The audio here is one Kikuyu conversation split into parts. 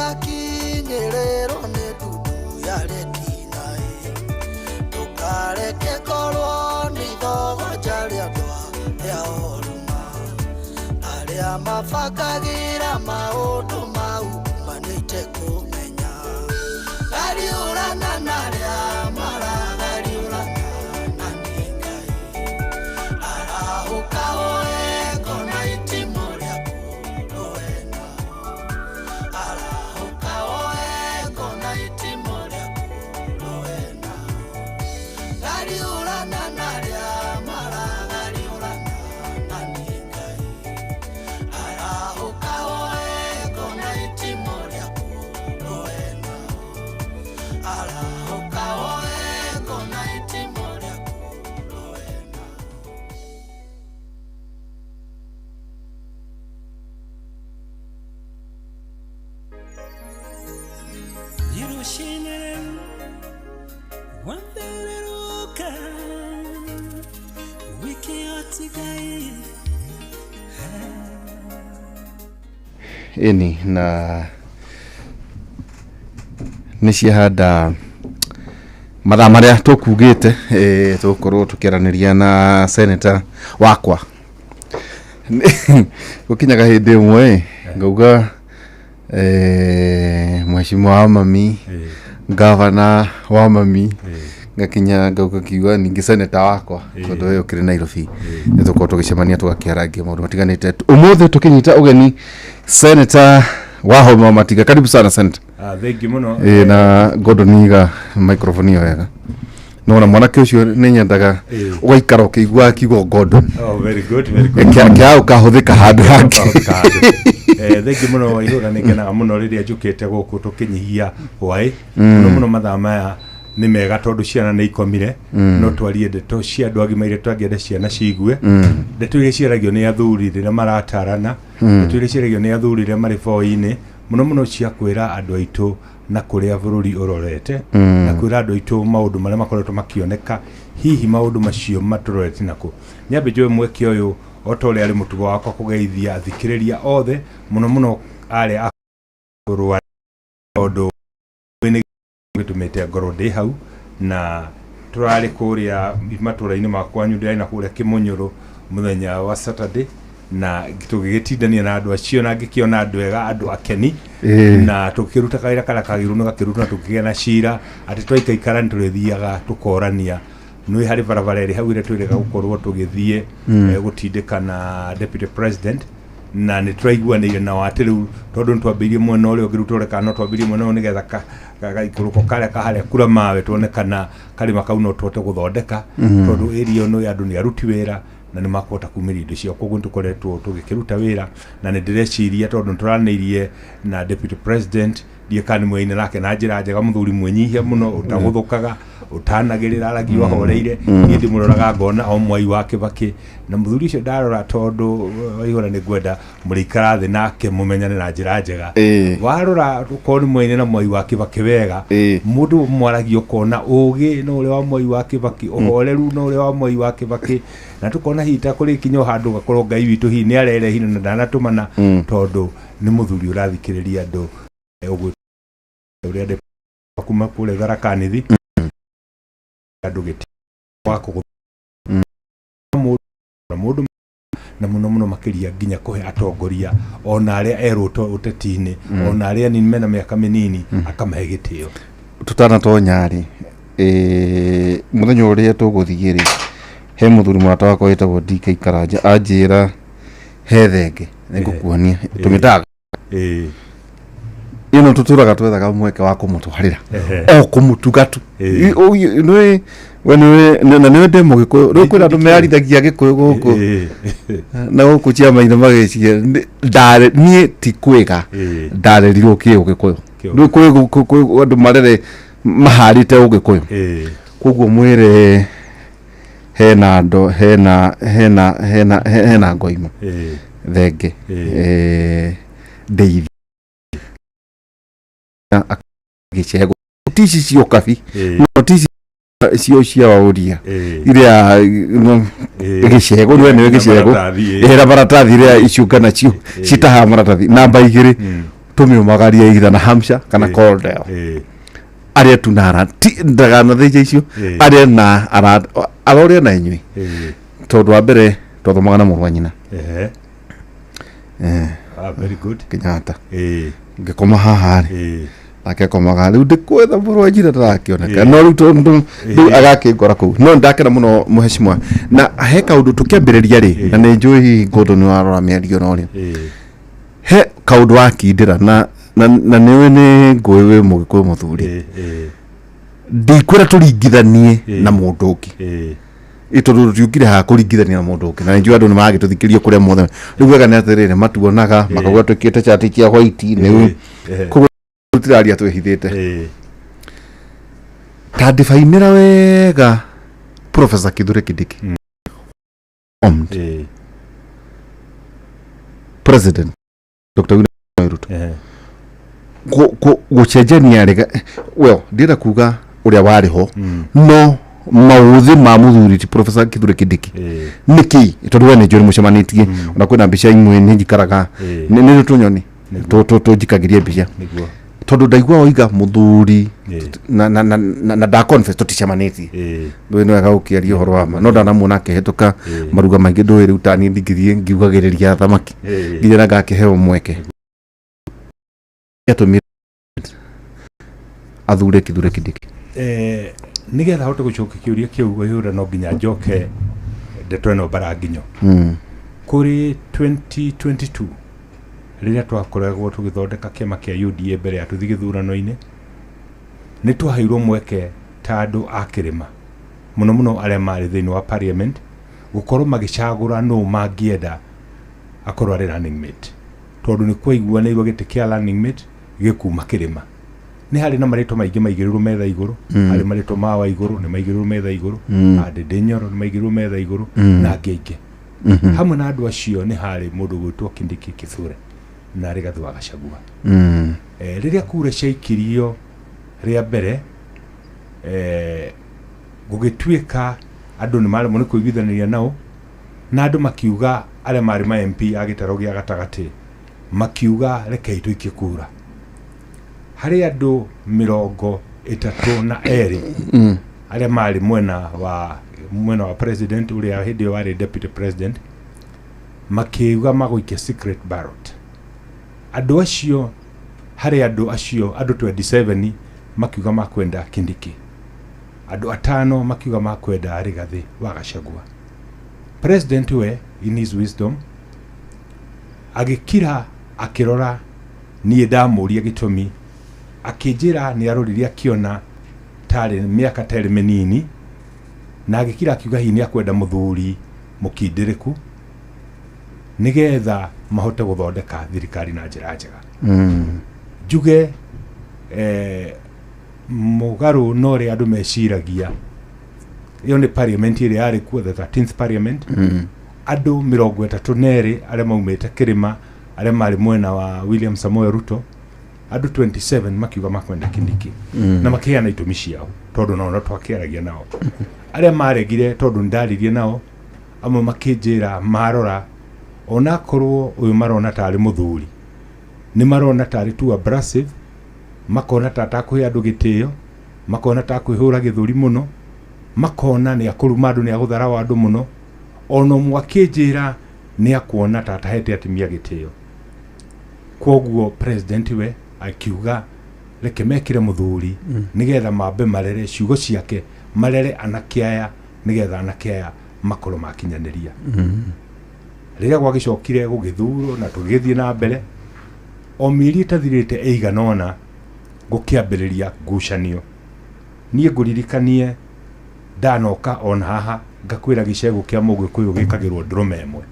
Ndũgakinyĩrĩrwo nĩ ndundu ya rekinaĩ. Ndũkareke ngorwo nĩ ithogoja rĩa andũ arĩa oru ma, arĩa mabangagĩra maũndũ mau manĩte kũmenya. Gariũrana na arĩa maragariũrana na niĩ Ngai. Arahũka woe ngo na itimũ rĩaku ũrũe nao. Arahũka woe ngo na itimũ rĩaku ũrũe nao. Gariũrana na arĩa maragariũrana na niĩ Ngai. Arahũka woe ngo na itimũ rĩaku ũrũe nao. Arahũka woe ngo na itimũ rĩaku ũrũe nao. Ĩni na nĩ ciahanda mathaa marĩa tũkugĩte, tũgũkorwo tũkĩaranĩria na senator wakwa. Gũkinyaga hĩndĩ ĩmwe ĩ, ngauga mheshimiwa wa mami, gavana wa mami, ngakinya ngauga kiuga ningĩ senator wakwa, tondũ we ũkĩrĩ Nairobi, nĩ tũkorwo tũgĩcemania tũgakĩarangia maũndũ matiganĩte. Ũmũthĩ tũkĩnyita ũgeni senator Wahome wa Matinga. Karibu sana, senator. Ah, thank you mũno. Ĩ, na Gordon iga microphone ĩyo wega nona mwanake ũcio nĩ nyendaga ũgaikara ũkĩiguaga kiugo Gordon. Oh, very good, very good. Kĩa ũkahũthĩka handũ hake. Ũkahũthĩka handũ. Thank you mũno Waihũra, nĩ ngenaga mũno rĩrĩa njũkĩte gũkũ tũkĩnyihia hwaĩ mũno mũno. Mathaa maya nĩ mega tondũ ciana nĩ ikomire, no twarie ndeto cia andũ agima iria tũngĩenda ciana ciigue, ndeto iria ciaragio nĩ athuri rĩrĩa maratarana, ndeto iria ciaragio nĩ athuri rĩrĩa marĩ boi-inĩ, mũno mũno cia kwĩra andũ aitũ na kũrĩa bũrũri ũrorete, na kwĩra andũ aitũ maũndũ marĩa makoretwo makĩoneka, hihi maũndũ macio matũrorete nakũ. Nyambe njoe mweke ũyũ, o ta ũrĩa arĩ mũtugo wakwa, kũgeithia athikĩrĩria othe, mũno mũno arĩa akũrũ, tondũ nĩ gĩtũmĩte ngorwo ndĩ hau na tũrarĩ kũrĩa matũra-inĩ ma kwanyu. Ndĩrarĩ na kũrĩa Kĩmũnyũrũ mũthenya wa Saturday na tũgĩgĩtindania na andũ acio na ngĩkĩona andũ ega, andũ akeni, na tũkĩruta kawĩra karĩa kagĩrĩirwo nĩ gakĩrutwo, na tũkĩgĩa na cira atĩ twaikaikara nĩ tũrĩthiaga tũkorania nĩ harĩ barabara ĩrĩ hau ĩrĩa twĩrĩga gũkorwo tũgĩthiĩ gũtindĩka na deputy president, na nĩ tũraiguanĩire nao atĩ rĩu tondũ nĩ twambĩrĩirie mwena ũrĩa ũngĩ, rĩu tũrore kana no twambĩrĩrie mwena ũyũ nĩgetha gaikũrũko karĩa ka harĩa kura mawe tuone kana karĩma kau no tũhote gũthondeka, tondũ area ĩno ya andũ nĩ aruti wĩra na nĩ makũhota kumĩria indo ciao. Koguo nĩ tũkoretwo tũgĩkĩruta wĩra na nĩ ndĩreciria tondũ nĩ tũranĩirie na deputy president, ndiĩ kana nĩ mwaine nake na njĩra njega, mũthuri mwĩnyihia mũno, ũtagũthũkaga, ũtanagĩrĩra, aragia ahoreire. Niĩ ndĩmũroraga ngona o Mwai wa Kĩbakĩ na mũthuri ũcio ndarora, tondũ Waihũra nĩ ngwenda mũrĩikara thĩ nake mũmenyane na njĩra njega. Warora ũkorwo nĩ mwaine na Mwai wa Kĩbakĩ wega, mũndũ mwaragia ũkona ũgĩ no ũrĩa wa Mwai wa Kĩbakĩ, ũhoreru no ũrĩa wa Mwai wa Kĩbakĩ, na tũkona hihi ta kũrĩ kinya o handũ gakorwo Ngai witũ hihi nĩ arerehire na ndanatũmana, tondũ nĩ mũthuri ũrathikĩrĩria andũ. Ũguo ũrĩa ndĩ kuma kũrĩa Tharaka Nithi andũ gĩtĩ wa kũgũ mũndũ na mũndũ na mũno mũno makĩria nginya kũhe atongoria ona arĩa erũ ũteti-inĩ, ona arĩa anini mena mĩaka mĩnini, akamahe gĩtĩo. Tũtanatonya rĩ, mũthenya ũrĩa tũgũthiĩ rĩ, he mũthuri mũrata wakwa wĩtagwo DK Karanja anjĩra he thenge nĩngũkuonia tũmĩtaga ĩno tũtũraga twethaga mweke wa kũmũtwarĩra o kũmũtuga tu. Nĩ we na nĩwe ndĩ mũgĩkũyũ, rĩu kwĩna andũ mearithagia gĩkũyũ gũkũ na gũkũ ciama-inĩ magĩciria ndarĩ niĩ ti kwĩga ndarerirwo kĩ ũgĩkũyũ. Rĩu kwĩ andũ marere maharĩte ũgĩkũyũ, koguo mwĩre hena ndo hena hena hena hena ngoima thenge ndeithi gĩcegũ ti ici cia ũkabi, no ti ici cio cia waũria iria no, gĩcegũ nĩwe nĩwe gĩcegũ. Maratathi. Na maratathi iria iciũngana cio citahaga maratathi namba 2. Tũmĩũmagarie either na Hampshire kana Coldale. Arĩa tu na ara ndaganathĩnja icio. Arĩa na arorĩa na inyuĩ, tondũ wa mbere twathomaga na mũrũ wa nyina. Ah, very good. Kenyatta. Ngĩkoma haha rĩ, nake akomaga rĩu ndĩkwetha mũrũ wa nyina ndarakĩoneka. No rĩu tondũ rĩu agakĩngora kũu, no ndakena mũno mũhecimwa na he kaũndũ tũkĩambĩrĩria rĩ, na nĩ njũĩ hihi Gordon nĩ warora mĩario na ũrĩa he kaũndũ wakindĩra na nĩũĩ nĩ ngũĩ wĩ mũgĩkũyũ mũthuri. Ndikwĩra tũringithanie na mũndũ ũngĩ, ĩ tondũ tũtiũkire haha kũringithania na mũndũ ũngĩ, na nĩ njũĩ andũ nĩ maragĩtũthikĩria kũrĩa mothe. Rĩu wega nĩ atĩrĩrĩ, matuonaga makauga twĩkĩte cati cia white nĩ koguo tũtiraria twĩhithĩte. Ta ndibainĩra wega Professor Kithure Kindiki formed President Dr. William Ruto gũcenjania rĩga, well, ndĩrenda kuga ũrĩa warĩ ho, no maũthĩ ma mũthuri ti Professor Kithure Kindiki nĩkĩ? Tondũ we nĩ njũĩ nĩ mũcemanĩtie, ona kwĩna mbica imwe nĩ njikaraga nĩ tũnyoni tũnjikagĩrie mbica. Tondũ ndaigua oiga mũthuri na nda confess tũticemanĩtie. Ndũĩ nĩ wega gũkĩaria ũhoro wa ma, no ndanamuona akĩhĩtũka maruga maingĩ. Ndũĩ rĩu taniĩ ndingĩthiĩ ngiugagĩrĩria thamaki nginya na ngakĩheo mweke atũmire athure Kithure Kindiki. Nĩgetha hote gũcokia kĩũria kĩu, Waihũra, no nginya njoke ndeto ĩno mbaranginyo kũrĩ 2022, rĩrĩa twakoragwo tũgĩthondeka kĩama kĩa UDA mbere ya tũthiĩ gĩthurano-inĩ. Nĩ twaheirwo mweke ta andũ a kĩrĩma, mũno mũno arĩa marĩ thĩinĩ wa parliament, gũkorwo magĩcagũra nũ mangĩenda akorwo arĩ running mate, tondũ nĩ kwaiguanĩirwo gĩtĩ kĩa running mate gĩkuma kĩrĩma. Nĩ harĩ na marĩtwa maingĩ maigĩrĩrwo metha igũrũ. Harĩ marĩtwa ma Waigũrũ nĩ maigĩrĩrwo metha igũrũ, Ndĩndĩ Nyoro nĩ maigĩrĩrwo metha igũrũ, na angĩ aingĩ. Hamwe na andũ acio nĩ harĩ mũndũ gwĩtwo Kindiki Kithure na Rigathĩ wa Gachagua. Rĩrĩa kura ciaikirio rĩa mbere, gũgĩtuĩka andũ nĩ maremwo nĩ kũiguithanĩria nao, na andũ makiuga, arĩa marĩ ma MP a gĩtarũ gĩa gatagatĩ makiuga, "Rekei tũikie kura." Harĩ andũ 32 arĩa marĩ mwena wa president ũrĩa hĩndĩ ĩyo warĩ deputy president, makiuga magũikia secret ballot. Andũ acio, harĩ andũ acio, andũ 27 makiuga makwenda Kindiki, andũ atano makiuga makwenda Rigathĩ wa Gachagua. President we, in his wisdom, agĩkira akĩrora. Niĩ ndamũria gĩtũmi, akĩnjĩra nĩ arorire akĩona tarĩ mĩaka tarĩ mĩnini, na agĩkira akiuga hihi nĩ akwenda mũthuri mũkindĩrĩku nĩgetha mahote gũthondeka thirikari na njĩra njega. Njuge mũgarũ na ũrĩa andũ meciragia, ĩyo nĩ parliament ĩrĩa yarĩ kuo, the 13th parliament. Andũ 32 arĩa maumĩte kĩrĩma, arĩa marĩ mwena wa William Samoei Ruto, andũ 27 makiuga makwenda Kindiki, na makĩheana itũmi ciao, tondũ nao no twakĩaragia nao. Arĩa maregire, tondũ nĩndaririe nao, amwe makĩnjĩra marora onakorwo ũyũ marona tarĩ mũthuri, nĩ marona tarĩ too abrasive, makona ta atakũhe andũ gĩtĩo, makona ta akwĩhũra gĩthũri mũno, makona nĩ akũruma andũ, nĩ agũtharawa andũ mũno. Ona ũmwe akĩnjĩra nĩ akuona ta atahete atumia gĩtĩo. Koguo president we akiuga reke mekĩre mũthuri nĩgetha mambe marere, ciugo ciake, marere anake aya, nĩgetha anake aya makorwo makinyanĩria. Rĩrĩa gwagĩcokire gũgĩthurwo na tũgĩthiĩ na mbere, o mĩeri ĩtathirĩte ĩigana ũna gũkĩambĩrĩria ngucanio. Niĩ ngũririkanie ndanoka ona haha ngakwĩra gĩcegũ kĩa mũgĩkũyũ gĩkagĩrwo ndũrũme ĩmwe,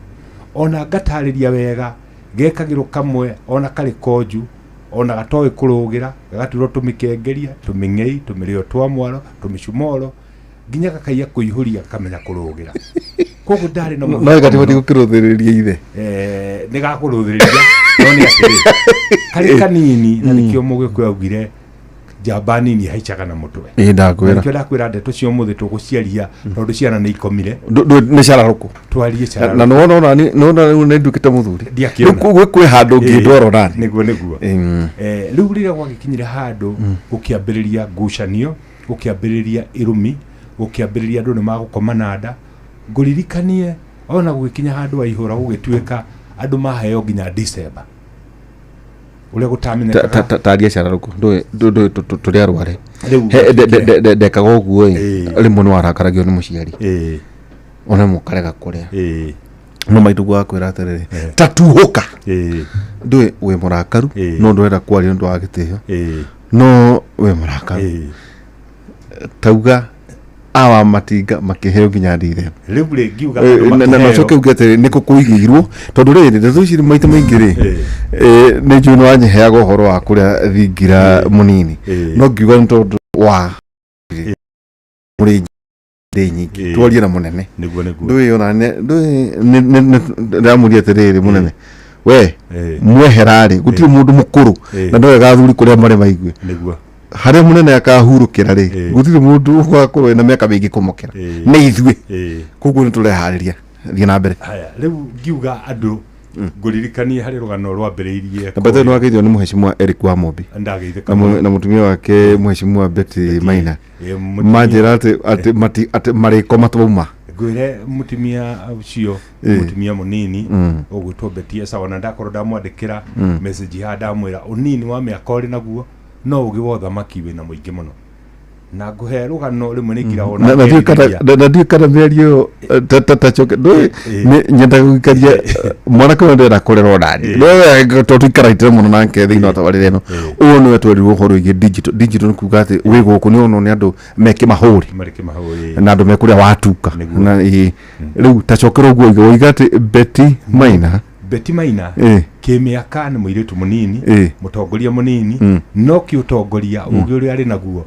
ona ngatarĩria wega gekagĩrwo kamwe, ona karĩ konju, ona gatoĩ kũrũgĩra, gagaturwo tũmĩkengeria, tũmĩng'ei, tũmĩrĩo twa mwaro, tũmĩcumoro, nginya gakaiya kũihũria, gakamenya kũrũgĩra. Koguo ndarĩ na no gatibatiĩ gũkĩrũthĩrĩria ithe. Nĩ gakũrũthĩrĩria, no nĩ atĩrĩ, karĩ kanini, na nĩkĩo mũgĩkũyũ augire Njamba nini ihaicaga na mũtwe. Ĩ, ndakwĩra. Nĩkĩo ndakwĩra ndeto cia ũmũthĩ tũgũciaria tondũ ciana nĩ ikomire. Nĩ cararũkũ. Twarie Na cara. nĩwona ona nĩwona rĩu nĩ nduĩkĩte mũthuri. Ndiakĩona. Rĩu kwĩ handũ ngĩndwara onani. Nĩguo, nĩguo. Rĩu rĩrĩa gwagĩkinyire handũ gũkĩambĩrĩria ngucanio, gũkĩambĩrĩria irumi, gũkĩambĩrĩria andũ nĩ magũkoma na nda, ngũririkanie ona gũgĩkinya handũ Waihũra gũgĩtuĩka andũ maheo nginya December ũrĩa gũtamenyekaga. Taria cararũkũ, ndũĩ tũrĩ arware. Rĩu He- ndekaga ũguo ĩ, rĩmwe nĩ warakaragio nĩ mũciari, ona mũkarega kũrĩa, no maitũ akwĩra atĩrĩrĩ, ta tuhũka. Ndũĩ wĩ mũrakaru, no ndũrenda kwaria nĩ ũndũ wa gĩtĩo, no wĩ mũrakaru. Tauga awa matinga makĩheo nginya ndithemba. Rĩu rĩ, ngiuga andũ Na makĩheo. coke uge atĩrĩ, nĩ kũkũigĩirwo tondũ rĩrĩ ndeto ici maita maingĩ rĩ, nĩ njũĩ nĩ wanyiheaga ũhoro wa kũrĩa thingira mũnini, no ngiuga nĩ tondũ wa mũrĩ ndĩ nyingĩ, twarie na mũnene. Nĩguo, nĩguo. Ndũĩ ona ndũĩ ndĩramũria atĩrĩrĩ, mũnene we, mweherarĩ gũtirĩ mũndũ mũkũrũ, na no wega athuri kũrĩa marĩ maigue harĩa mũnene akahurũkĩra rĩ, gũtirĩ mũndũ ũgakorwo wĩna mĩaka mĩingĩ kũmũkĩra, nĩ ithuĩ. Koguo nĩ tũreharĩria, thiĩ na mbere. Haya, rĩu ngiuga andũ ngũririkanie harĩ rũgano rwambĩrĩirie. Na by the way, nĩwageithio nĩ mũhecimua Eric wa Mũmbi Ndageithĩka na na mũtumia wake mũhecimua Betty Maina. Manjĩra atĩ atĩ marĩkoma twauma. Ngwĩre mũtumia ũcio, mũtumia mũnini ũgwĩtwo Betty Sawa, na ndakorwo ndamwandĩkĩra message haha, ndamwĩra ũnini wa mĩaka ũrĩ naguo no ũgĩ wa ũthamaki wĩna mũingĩ mũno, na ngũhe rũgano rĩmwe nĩ ngiragwo. Na ndiũĩ kana mĩario ĩyo ta coke ndũĩ nyendaga gũikaria mwanake ũyũ ndĩrenda kũrerwo nani, tondũ tũikaraitire mũno nake thĩinĩ wa tabarĩra ĩno. Ũyũ nĩwe twerirwo ũhoro wĩgiĩ digital. Digital nĩ kuga atĩ wĩ gũkũ nĩ ono nĩ andũ me kĩmahũri Marĩ kĩmahũri. na andũ mekũrĩa watuka. Na rĩu ta cokera ũguo ũiga atĩ Betty Maina. Betty Maina, kĩmĩaka nĩ mũirĩtu mũnini, mũtongoria mũnini, no kĩũtongoria ũgĩ ũrĩa arĩ naguo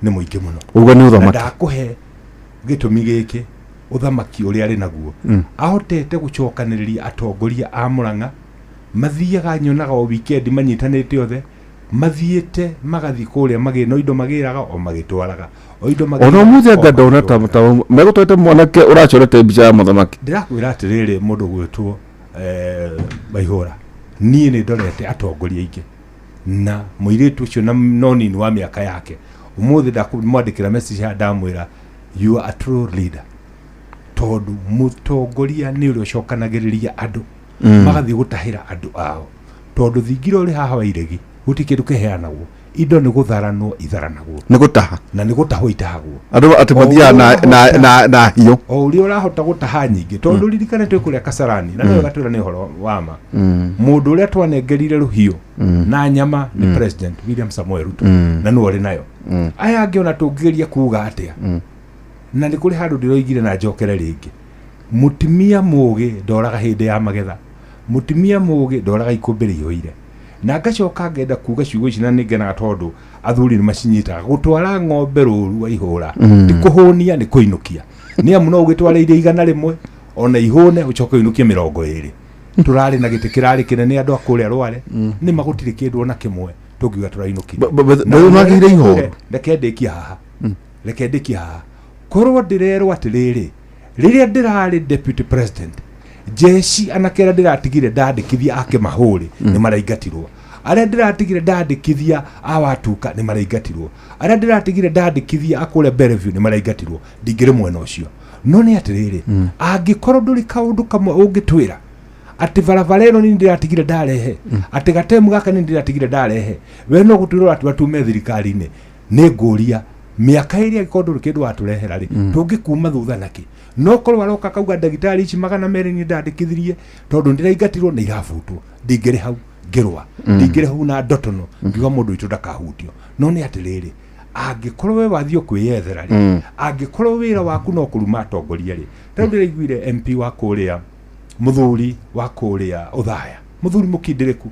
nĩ mũingĩ mũno. Uga nĩ Na ũthamaki. ndakũhe gĩtũmi gĩkĩ, ũthamaki ũrĩa arĩ naguo, ahotete gũcokanĩrĩria atongoria a Mũrang'a, mathiaga nyonaga o weekend manyitanĩte othe, mathiĩte magathiĩ kũrĩa magĩno indo magĩraga o magĩtwaraga o indo Ona magĩraga ũmũthĩ o anga ndona ta magĩtwaraga. ta megũtwete mwanake ũracorete mbica ya mũthamaki. Ndĩrakwĩra atĩrĩrĩ, mũndũ gwĩtwo Waihũra, niĩ nĩ ndorete atongoria aingĩ na mũirĩtu ũcio na no nini wa mĩaka yake, ũmũthĩ ndamwandĩkĩra message haha, ndamwĩra you are a true leader, tondũ mũtongoria nĩ ũrĩa ũcokanagĩrĩria andũ magathiĩ gũtahĩra andũ ao, tondũ thingira ũrĩ haha wa iregi gũtirĩ kĩndũ kĩheanagwo, indo nĩ gũtharanwo itharanagwo. Nĩ gũtaha. Na nĩ gũtahwo itahagwo. Andũ atĩ mathiaga na hiũ. O ũrĩa ũrahota gũtaha nyingĩ, tondũ ririkane twĩ kũrĩa Kasarani na nĩwe gatwĩra nĩ ũhoro wa ma, mũndũ ũrĩa twanengerire rũhiũ na nyama nĩ President William Samoei Ruto, na nĩwe ũrĩ nayo. Aya angĩ ona tũngĩgeria kuga atĩa, na nĩ kũrĩ handũ ndĩroigire na njokere rĩngĩ, mũtumia mũgĩ ndoraga hĩndĩ ya magetha, mũtumia mũgĩ ndoraga ikũmbĩ rĩihũire. Na ngacoka ngenda kuga ciugo ici na nĩ ngenaga tondũ athuri nĩ macinyitaga, gũtwara ng'ombe rũru Waihũra ti kũhũnia, nĩ kũinũkia, nĩ amu no ũgĩtware iria 100 ona ihũne, ũcoke ũinũkie 20. Tũrarĩ na gĩtĩ kĩrarĩ kĩnene, andũ a kũrĩa Rware nĩ ma gũtirĩ kĩndũ ona kĩmwe tũngiuga tũrainũkirie. Ba- rĩu nĩwagĩire ihoru. Reke ndĩkie haha, reke ndĩkie haha. Korwo ndĩrerwo atĩrĩrĩ, rĩrĩa ndĩrarĩ deputy president, jeci anake arĩa ndĩratigire ndandĩkithia a kĩmahũri nĩ maraingatirwo, arĩa ndĩratigire ndandĩkithia a watuka nĩ maraingatirwo, arĩa ndĩratigire ndandĩkithia a kũrĩa Bellevue nĩ maraingatirwo, ndingĩrĩ mwena ũcio. No nĩ atĩrĩrĩ, angĩkorwo ndũrĩ kaũndũ kamwe ũngĩtwĩra atĩ barabara ĩno nĩ ndĩratigire ndarehe, atĩ gatemu gaka nĩ ndĩratigire ndarehe, we no gũtwĩra ũratwĩra tume thirikari-inĩ, nĩ ngũria mĩaka ĩrĩa angĩkorwo ndũrĩ kĩndũ watũrehera rĩ, tũngĩkuma thutha nakĩ? No korwo aroka akauga ndagĩtarĩ ici 200 niĩ ndandĩkithirie tondũ ndĩraingatirwo na irabutwo, ndingĩrĩ hau ngĩrũa, ndingĩrĩ hau na ndotono ngiuga mũndũ witũ ndakahutio. No nĩ atĩrĩrĩ, angĩkorwo we wathiĩ kwĩyethera rĩ, angĩkorwo wĩra waku no kũruma atongoria rĩ, ta rĩu ndĩraiguire MP wa kũrĩa, mũthuri wa kũrĩa Ũthaya, mũthuri mũkindĩrĩku,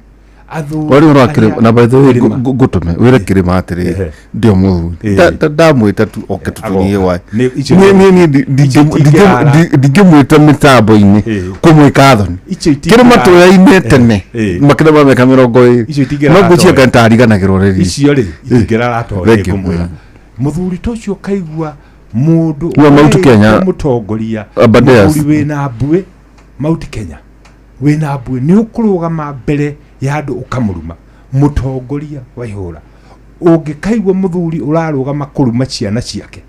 Athuri Wari ũra arĩa na by the way kĩrĩma. ngũtũme wĩre kĩrĩma atĩrĩrĩ, Ehe. ndio mũthuri. Ndamwĩta tu oke tũtũnie Agoka. waĩ. Icio Niĩ niĩ niĩ icio itingĩrara. ndingĩmwĩta mĩtambo-inĩ kũmwĩka thoni. Icio Kĩrĩma itingĩrara. tũyaine tene makĩria ma mĩaka 20. Icio itingĩrara No ngwĩciria toĩ. ngai tariganagĩrwo rĩrĩ. Icio rĩ itingĩrara toĩ. Thank you. Ngũmwĩra mũthuri ta ũcio ũkaigua mũndũ Wa Mount ũreĩta Kenya. mũtongoria, Aberdares. mũthuri wĩna mbuĩ Mount Kenya, wĩna mbuĩ, nĩ ũkũrũgama mbere ya andũ ũkamũruma mũtongoria wa ihũra. Ũngĩkaigua mũthuri ũrarũgama kũruma ciana ciake,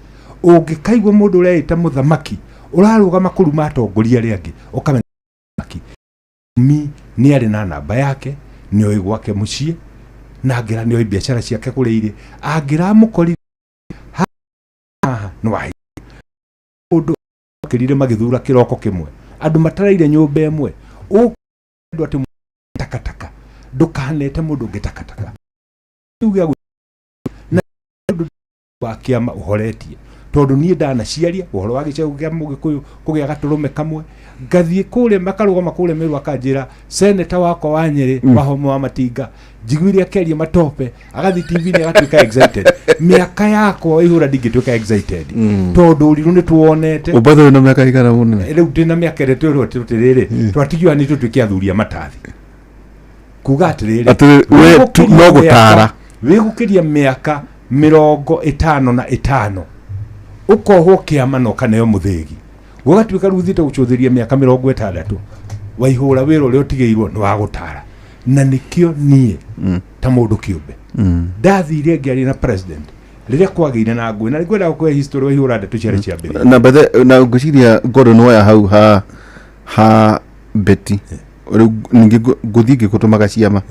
ũngĩkaigua mũndũ ũreĩta mũthamaki ũrarũgama kũruma atongoria arĩa angĩ, ũkamenya mũthamaki mi nĩ arĩ na namba yake, nĩ oĩ gwake mũciĩ, na angĩra nĩ oĩ biacara ciake kũrĩa irĩ, angĩramũkorire haha nĩ wahi mũndũ okĩrire magĩthura kĩroko kĩmwe, andũ mataraire nyũmba ĩmwe, ũndũ atĩ takataka ndũkanete mũndũ ũngĩ takataka kĩu gĩa na ũndũ wa kĩama ũhoretie, tondũ niĩ ndanaciaria ũhoro wa gĩcegũ kĩa mũgĩkũyũ kũgĩa gatũrũme kamwe, ngathiĩ kũrĩa makarũgama kũrĩa Meru akanjĩra seneta wakwa wa Nyĩrĩ Wahome wa Matinga njiguire akĩaria matope, agathiĩ TV-inĩ agatuĩka excited. Mĩaka yakwa ihũra ndingĩtuĩka excited, tondũ ũrirũ nĩ tuwonete. Ũbathe wĩna mĩaka igana mũnene? Rĩu ndĩna mĩaka ĩrĩa twĩrwo atĩrĩrĩ, twatigio nĩ tũtuĩke athuri a matathi, kuga atĩrĩrĩ, Atĩrĩrĩ, we no gũtara. Wĩgũkĩria mĩaka 55 ũkohwo kĩama na ũkaneo mũthĩgi, gũgatuĩka rĩu ũthiĩte gũcũthĩria mĩaka 60 waihũra, wĩra ũrĩa ũtigĩirwo nĩ wa gũtara. Na nĩkĩo niĩ ta mũndũ kĩũmbe ndathire ngĩaria na president rĩrĩa kwagĩire na ngũĩ, na nĩngwenda gũkũhe history waihũra ndeto ciarĩ ciambĩrĩria. Na bethe na ngwĩciria Gordon woya hau ha Betty rĩu ningĩ ngũthiĩ ngĩgũtũmaga ciama.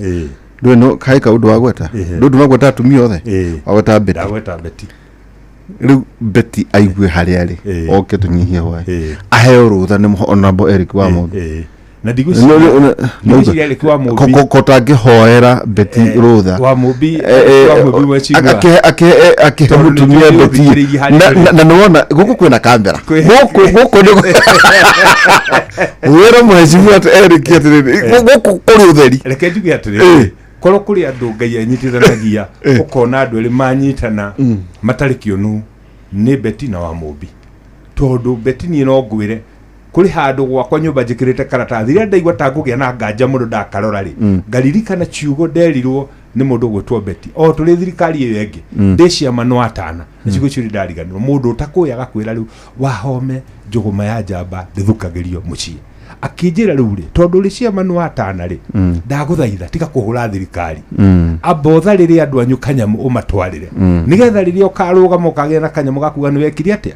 Ndũĩ no harĩ kaũndũ wagweta. Ndũĩ ndũnagweta atumia othe. Wagweta Betty. Ndagweta Betty. Rĩu Betty aigue harĩa arĩ, oke tũnyihie hwaĩ, aheo rũtha nĩ Honorable Eric wa Mũmbi. Na ndigwĩciria Eric wa Mũmbi Kotangĩhoera Betty rũtha wa Mũmbi, wa Mũmbi mwecigua. Akĩhe Tondũ mũtumia nĩtũĩ Betty ũthikĩrĩirie harĩa tũrĩ. Na nĩwona gũkũ kwĩna kamera, gũkũ nĩ wĩra mheshimiwa atĩ Eric atĩrĩrĩ, gũkũ kũrĩ ũtheri. Reke njuge atĩrĩrĩ, korwo kũrĩ andũ Ngai anyitithanagia, ũkona andũ erĩ manyitana matarĩ kĩũnu nĩ Betty na wa Mũmbi, tondũ Betty niĩ no ngwĩre kũrĩ handũ gwakwa nyũmba njĩkĩrĩte karatathi, rĩrĩa ndaigua ta ngũgĩa na nganja mũno ndakarora rĩ, ngaririkana ciugo nderirwo nĩ mũndũ ũgwĩtwo Betty o tũrĩ thirikari ĩyo ĩngĩ ndĩ ciama no atana na ciugo icio ndariganĩrwo, mũndũ ũtakũĩ agakwĩra rĩu wahome njũgũma ya njamba ndĩthukagĩrio mũciĩ, akĩnjĩra rĩu rĩ, tondũ ũrĩ ciama no atana rĩ, ndagũthaitha tiga kũhũra thirikari, amba ũtharĩre andũ anyu kanyamũ ũmatwarĩre, nĩgetha rĩrĩa ũkarũgama ũkagĩa na kanyamũ gakuga nĩ wekire atĩa.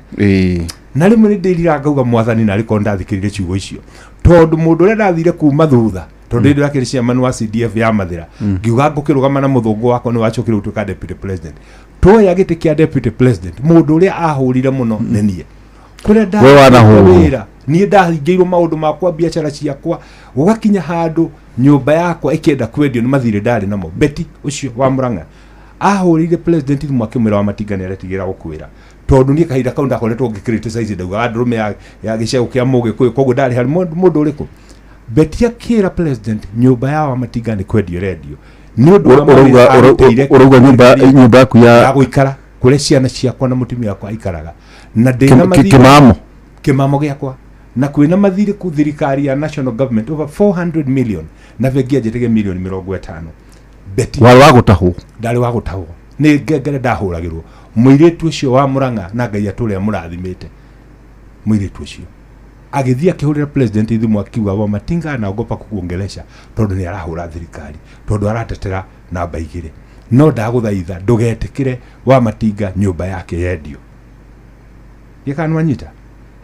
Na rĩmwe nĩ ndĩrira ngauga mwathani narĩ korwo ndathikĩrĩire ciugo icio, tondũ mũndũ ũrĩa ndathire kuma thutha, tondũ hĩndĩ yakĩrĩ chairman wa CDF ya Mathĩra, ngiuga ngũkĩrũgama na mũthũngũ wakwa nĩ wacokire gũtuĩka deputy president, tuoya gĩtĩ kĩa deputy president, mũndũ ũrĩa ahũrire mũno nĩ niĩ kũrĩa We wanahũrwo. Wĩra niĩ ndahingĩirwo maũndũ makwa, biacara ciakwa, gũgakinya handũ nyũmba yakwa ĩkĩenda kwendio nĩ mathirĩ ndarĩ namo. Betty ũcio wa Murang'a ahũrĩire president thimũ akĩmwĩra wa Matinga nĩ aretigĩra gũkwĩra, tondũ niĩ kahinda kau ndakoretwo ngĩ criticize, ndaugaga ndũrũme ya gĩcegũ kĩa mũgĩkũyũ, koguo ndarĩ harĩ mũndũ ũrĩkũ. Betty akĩra president nyũmba ya wa Matinga nĩ kwendio ĩrendio nĩ ũndũ wa mawĩra arutĩire Ũrauga nyũmba yaku ya ya gũikara kũrĩa ciana ciakwa na mũtumia wakwa aikaraga na ndĩna mathirĩ. Kĩmamo. Kĩmamo gĩakwa, na kwĩna mathirĩ ku thirikari ya national government over 400 million, na bengi yanjĩtĩge milioni 50. Betty Warĩ wa gũtahwo. Ndarĩ wa gũtahwo, nĩ ngengere ndahũragĩrwo. Mũirĩtu ũcio wa Mũrang'a, na Ngai atũre amũrathimĩte mũirĩtu ũcio, agĩthiĩ akĩhũrĩra president thimũ akiuga wa Matinga anaogopa kukuongelesha tondũ nĩ arahũra thirikari, tondũ aratetera namba 2, no ndagũthaitha ndũgetĩkĩre wa Matinga nyũmba yake yendio. Gĩkanwanyita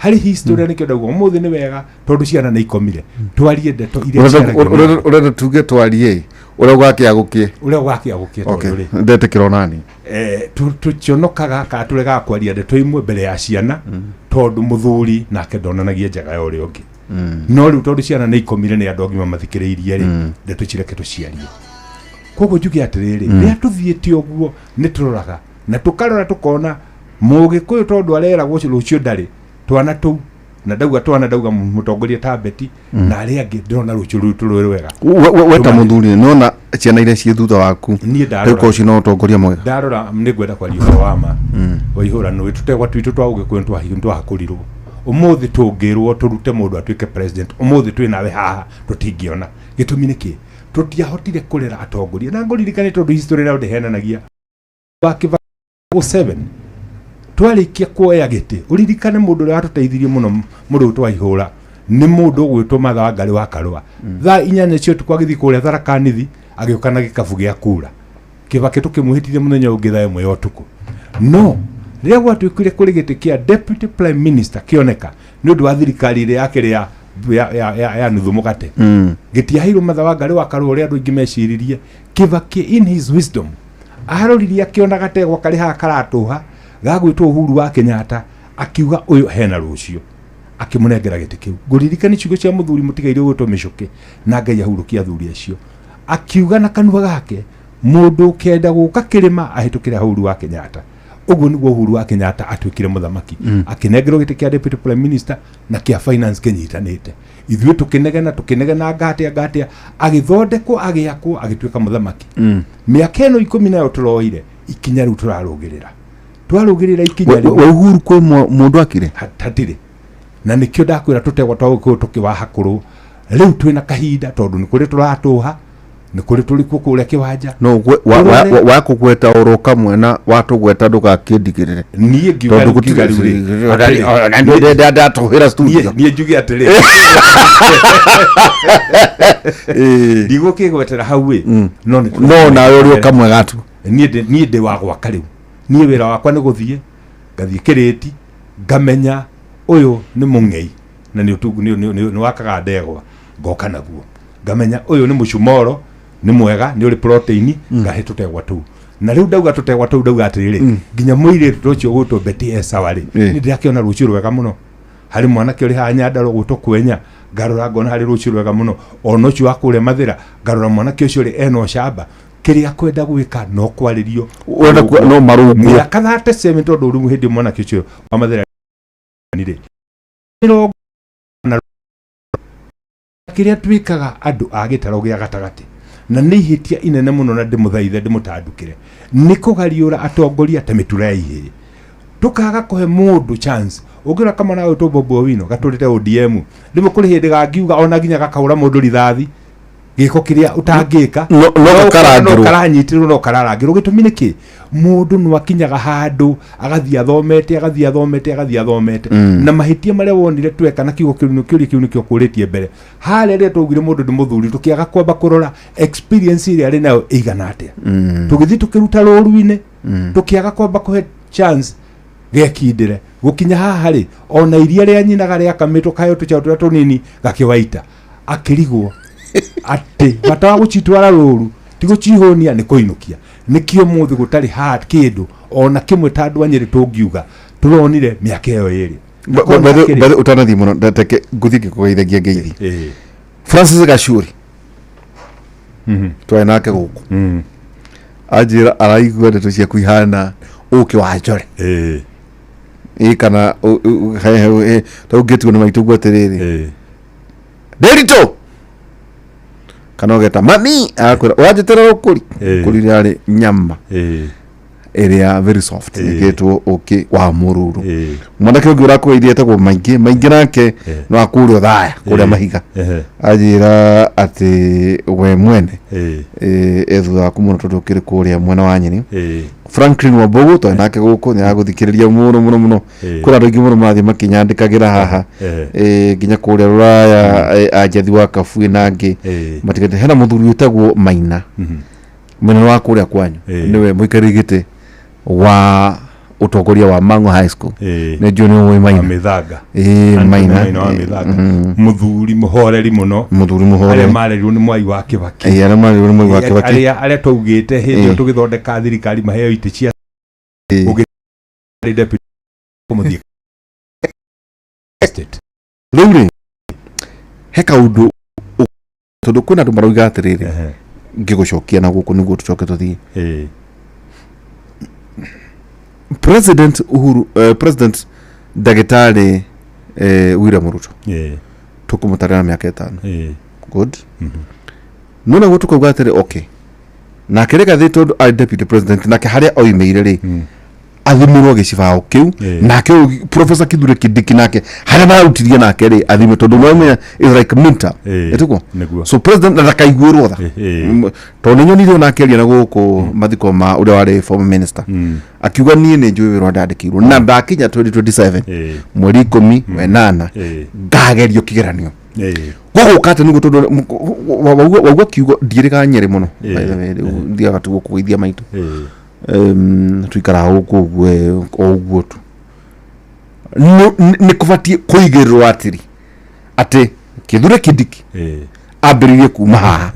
harĩ history, nĩkĩo ndauga ũmũthĩ nĩ wega tondũ ciana nĩ ikomire, twarie ndeto iria ciaragio nĩ andũ. Ũrenda tuge twarie ũrĩa gwakĩa gũkĩe. Ũrĩa gwakĩa gũkĩe, tondũ rĩ, Ndetĩkĩra onani. Tũtionokaga kana tũregaga kwaria ndeto imwe mbere ya ciana, tondũ mũthuri nake ndonanagia njaga ya ũrĩa ũngĩ. No rĩu tondũ ciana nĩ ikomire, nĩ andũ agima mathikĩrĩirie rĩ, ndeto cireke tũciarie. Koguo njuge atĩrĩrĩ, rĩrĩa tũthiĩte ũguo nĩ tũroraga na tũkarora tũkona mũgĩkũyũ, tondũ areragwo rũciũ ndarĩ twana tũu, na ndauga twana, ndauga mũtongoria ta Betty na arĩa angĩ, ndĩrona rũciũ rwitũ rwĩ rwega. We ta mũthuri nona Ciana iria ciĩ thutha waku Niĩ rĩu ndarora ko ũcio no ũtongoria mwega. Ndarora, nĩ ngwenda kwaria ũhoro wa ma waihũra. Nĩ tũtegwa twitũ twa Ũgĩkũyũ nĩ twahakũrirwo. Ũmũthĩ tũngĩrwo tũrute mũndũ atuĩke president ũmũthĩ twĩ nawe haha, tũtingĩona. Gĩtũmi nĩ kĩ? Tũtiahotire kũrera atongoria. Na ngũririkane, tondũ history nayo ndĩhenanagia, wa Kĩbakĩ 7 twarĩkia kuoya gĩtĩ, ũririkane mũndũ ũrĩa watũteithirie mũno mũndũ twaihũra nĩ mũndũ ũgwĩtwo Martha Wangari wa Karũa. Thaa 8 cia ũtukũ agĩthiĩ kũrĩa Tharaka Nithi, agĩũka na gĩkabu gĩa kura. Kĩbakĩ tũkĩmwĩhĩtithia mũthenya ũngĩ thaa 1 ya ũtukũ. No rĩrĩa gwatuĩkire kũrĩ gĩtĩ kĩa deputy prime minister kĩoneka nĩ ũndũ wa thirikari ĩrĩa yakĩrĩ ya nuthu mũgate, gĩtiaheirwo Martha Wangari wa Karũa ũrĩa andũ aingĩ meciririe. Kĩbakĩ, in his wisdom, aroririe akĩona gategwa karĩ haha karatũha gagwĩtwo Uhuru wa Kenyatta, akiuga ũyũ hena rũciũ, akĩmũnengera gĩtĩ kĩu. Ngũririkani ciugo cia mũthuri mũtigaire ũgwĩtwo Mĩcũkĩ, na Ngai ahurũkia athuri acio, akiuga na kanua gake, mũndũ ũkenda gũka kĩrĩma ahĩtũkĩre Uhuru wa Kenyatta. Ũguo nĩguo Uhuru wa Kenyatta atuĩkire mũthamaki, akĩnengerwo gĩtĩ kĩa deputy prime minister na kĩa finance kĩnyitanĩte. Ithuĩ tũkĩnegena, tũkĩnegena, ngatia ngatia, agĩthondekwo, agĩakwo, agĩtuĩka mũthamaki. Mĩaka ĩno 10 nayo tũroire ikinya rĩu, tũrarũgĩrĩra, twarũgĩrĩra ikinya rĩu. We Uhuru kwĩ mũndũ akire? Hatirĩ. Na nĩkĩo ndakwĩra tũtegwa twa Gĩkũyũ tũkĩwahakũrwo rĩu twĩna kahinda, tondũ nĩ kũrĩ tũratũha, nĩ kũrĩ tũrĩ kuo kũrĩa kĩwanja. No Tũrore. Wakũgweta oro kamwe na watũgweta, ndũgakĩndigĩrĩre. Niĩ ngiuga Tondũ rĩu, ngiuga rĩu rĩ, atĩrĩ, ndatũhĩra studio. Niĩ njuge atĩrĩ, ndigũkĩgwetera hau ĩ, no nĩ No nawe ũrĩ o kamwe gatu. Niĩ ndĩ wa gwaka rĩu. Niĩ wĩra wakwa nĩ gũthiĩ, ngathiĩ kĩrĩti, ngamenya ũyũ nĩ mũng'ei na nĩ ũtungu nĩ wakaga ndegwa, ngoka naguo. Ngamenya ũyũ nĩ mũcumoro, nĩ mwega, nĩ ũrĩ protein, ngahe tũtegwa tũu. Na rĩu ndauga tũtegwa tũu, ndauga atĩrĩrĩ, nginya mũirĩtu ta ũcio ũgwĩtwo Betty Esawa rĩ, nĩ ndĩrakĩona rũciũ rwega mũno harĩ mwanake ũrĩ haha Nyandarua ũgwĩtwo Kwenya. Ngarora ngona harĩ rũciũ rwega mũno. Ona ũcio wa kũrĩa Mathĩra, ngarora mwanake ũcio rĩ, ena ũcamba, kĩrĩa kwenda gwĩka no kwarĩrio. Ũrenda no marũngwo. Mĩaka 37, tondũ rĩu hĩndĩ mwanake ũcio wa Mathĩra rĩ, mĩrongo na kĩrĩa twĩkaga andũ a gĩtaro gĩa gatagatĩ, na nĩ ihĩtia inene mũno, na ndĩmũthaithe ndĩmũtandukĩre, nĩ kũgariũra atongoria ta mĩtura ya ihĩĩ, tũkaga kũhe mũndũ chance. Ũngĩrora kamwana gwĩtwo Bobi Owino gatũrĩte ODM, rĩmwe kũrĩ hĩndĩ gangiuga ona nginya gakahũra mũndũ rithathi, gĩko kĩrĩa ũtangĩka. No gakarangĩrwo. No karanyitĩrwo, no kararangĩrwo. Gĩtũmi nĩ kĩ? Mũndũ no akinyaga handũ agathiĩ athomete, agathiĩ athomete, agathiĩ athomete, na mahĩtia marĩa wonire tweka na kiugo kĩu, kĩũria kĩu nĩkĩo kũrĩtie mbere harĩa rĩrĩa twaugire mũndũ nĩ mũthuri, tũkĩaga kwamba kũrora experience ĩrĩa arĩ nayo ĩigana atĩa, tũgĩthiĩ tũkĩruta rũru-inĩ, tũkĩaga kwamba kũhe chance gekindĩre gũkinya haha rĩ. Ona iria rĩa nyinaga rĩakamĩtwo kayo tũcaũ tũrĩa tũnini gakĩwaita, akĩrigwo atĩ bata wa gũcitwara rũru ti gũcihũnia, nĩ kũinũkia. Nĩkĩo mũthĩ gũtarĩ ha kĩndũ ona kĩmwe ta andũ a Nyĩrĩ tũngiuga tũronire mĩaka ĩyo ĩrĩ. Bethe ũtanathiĩ mũno, ndeteke ngũthiĩ ngĩkũgeithagia ngeithi. Francis Gacuri twarĩ nake gũkũ, anjĩra araigua ndeto ciaku ihana ũkĩ wa njore. Ĩ kana rĩu ngĩtigwo nĩ maitũ guo atĩrĩrĩ, ndĩritũ kana ũgeta mami, agakwĩra ũranjĩtĩra rũkũri. Rũkũri rĩarĩ nyama ĩrĩa very soft, ĩkĩtwo ũkĩ wa mũruru. Mwanake ũngĩ ũrakũgeithia etagwo Maingĩ Maingĩ, nake no akũrĩa thaya kũrĩa mahiga, anjĩra atĩ we mwene e thutha waku mũno tondũ ũkĩrĩ kũrĩa mwena wa Nyeri. Franklin Wambogo twarĩ nake gũkũ, nĩ aragũthikĩrĩria mũno mũno mũno. Kwĩna andũ aingĩ mũno marathiĩ makĩnyandĩkagĩra haha, nginya kũrĩa Rũraya, Anjathi wa Kabuĩ na angĩ matigate. Hena mũthuri wĩtagwo Maina mwena wa kũrĩa kwanyu, nĩwe mũikarĩri gĩtĩ wa ũtongoria wa Mango High School. Nĩ njũĩ nĩ ũĩ Maina. Mĩthanga. Ĩĩ, Maina. Maina wa Mĩthanga, mũthuri mũhoreri mũno. Mũthuri Arĩa mũhoreri. marerirwo nĩ Mwai wa Kĩbakĩ. Ĩĩ, arĩa marerirwo nĩ Mwai wa Kĩbakĩ. Arĩa twaugĩte hĩndĩ ĩyo tũgĩthondeka thirikari maheo itĩ cia ũngĩ deputy kũmũthiĩ state. Rĩu rĩ, he kaũndũ tondũ kwĩna andũ maroiga atĩrĩrĩ, ngĩgũcokia na gũkũ nĩguo tũcoke tũthiĩ. President Uhuru, President ndagĩtarĩ William Ruto, tũkũmũtarĩra mĩaka 5. Good. No naguo tũkauga atĩrĩ, okay, Nake Rigathi, tondũ arĩ deputy president, nake harĩa oimĩire rĩ, athimirwo gĩcibaũ kĩu. Nake ũyũ Professor Kithure Kindiki, nake harĩa mararutirie nake rĩ, athime, tondũ nomenya is like mentor. Ĩtiguo? Nĩguo. So president na ndakaiguĩrwo tha. Tondũ nĩ nyonire ona akĩaria na gũkũ mathiko ma ũrĩa warĩ former minister, akiuga, "Niĩ nĩ njũĩ wĩra ũrĩa ndandĩkĩirwo na ndakinya 2027 mweri 18 ngagerio kĩgeranio." Gũgũka atĩ nĩguo, tondũ wauga kiugo ndiĩrĩga Nyĩrĩ mũno. By the way, rĩu thiaga tu gũkũ gũithia maitũ. Tuikaraga gũkũ ũguo, o ũguo tu. Nĩ kũbatiĩ kũigĩrĩrwo atĩrĩ atĩ Kithure Kindiki ambĩrĩrie kuma haha,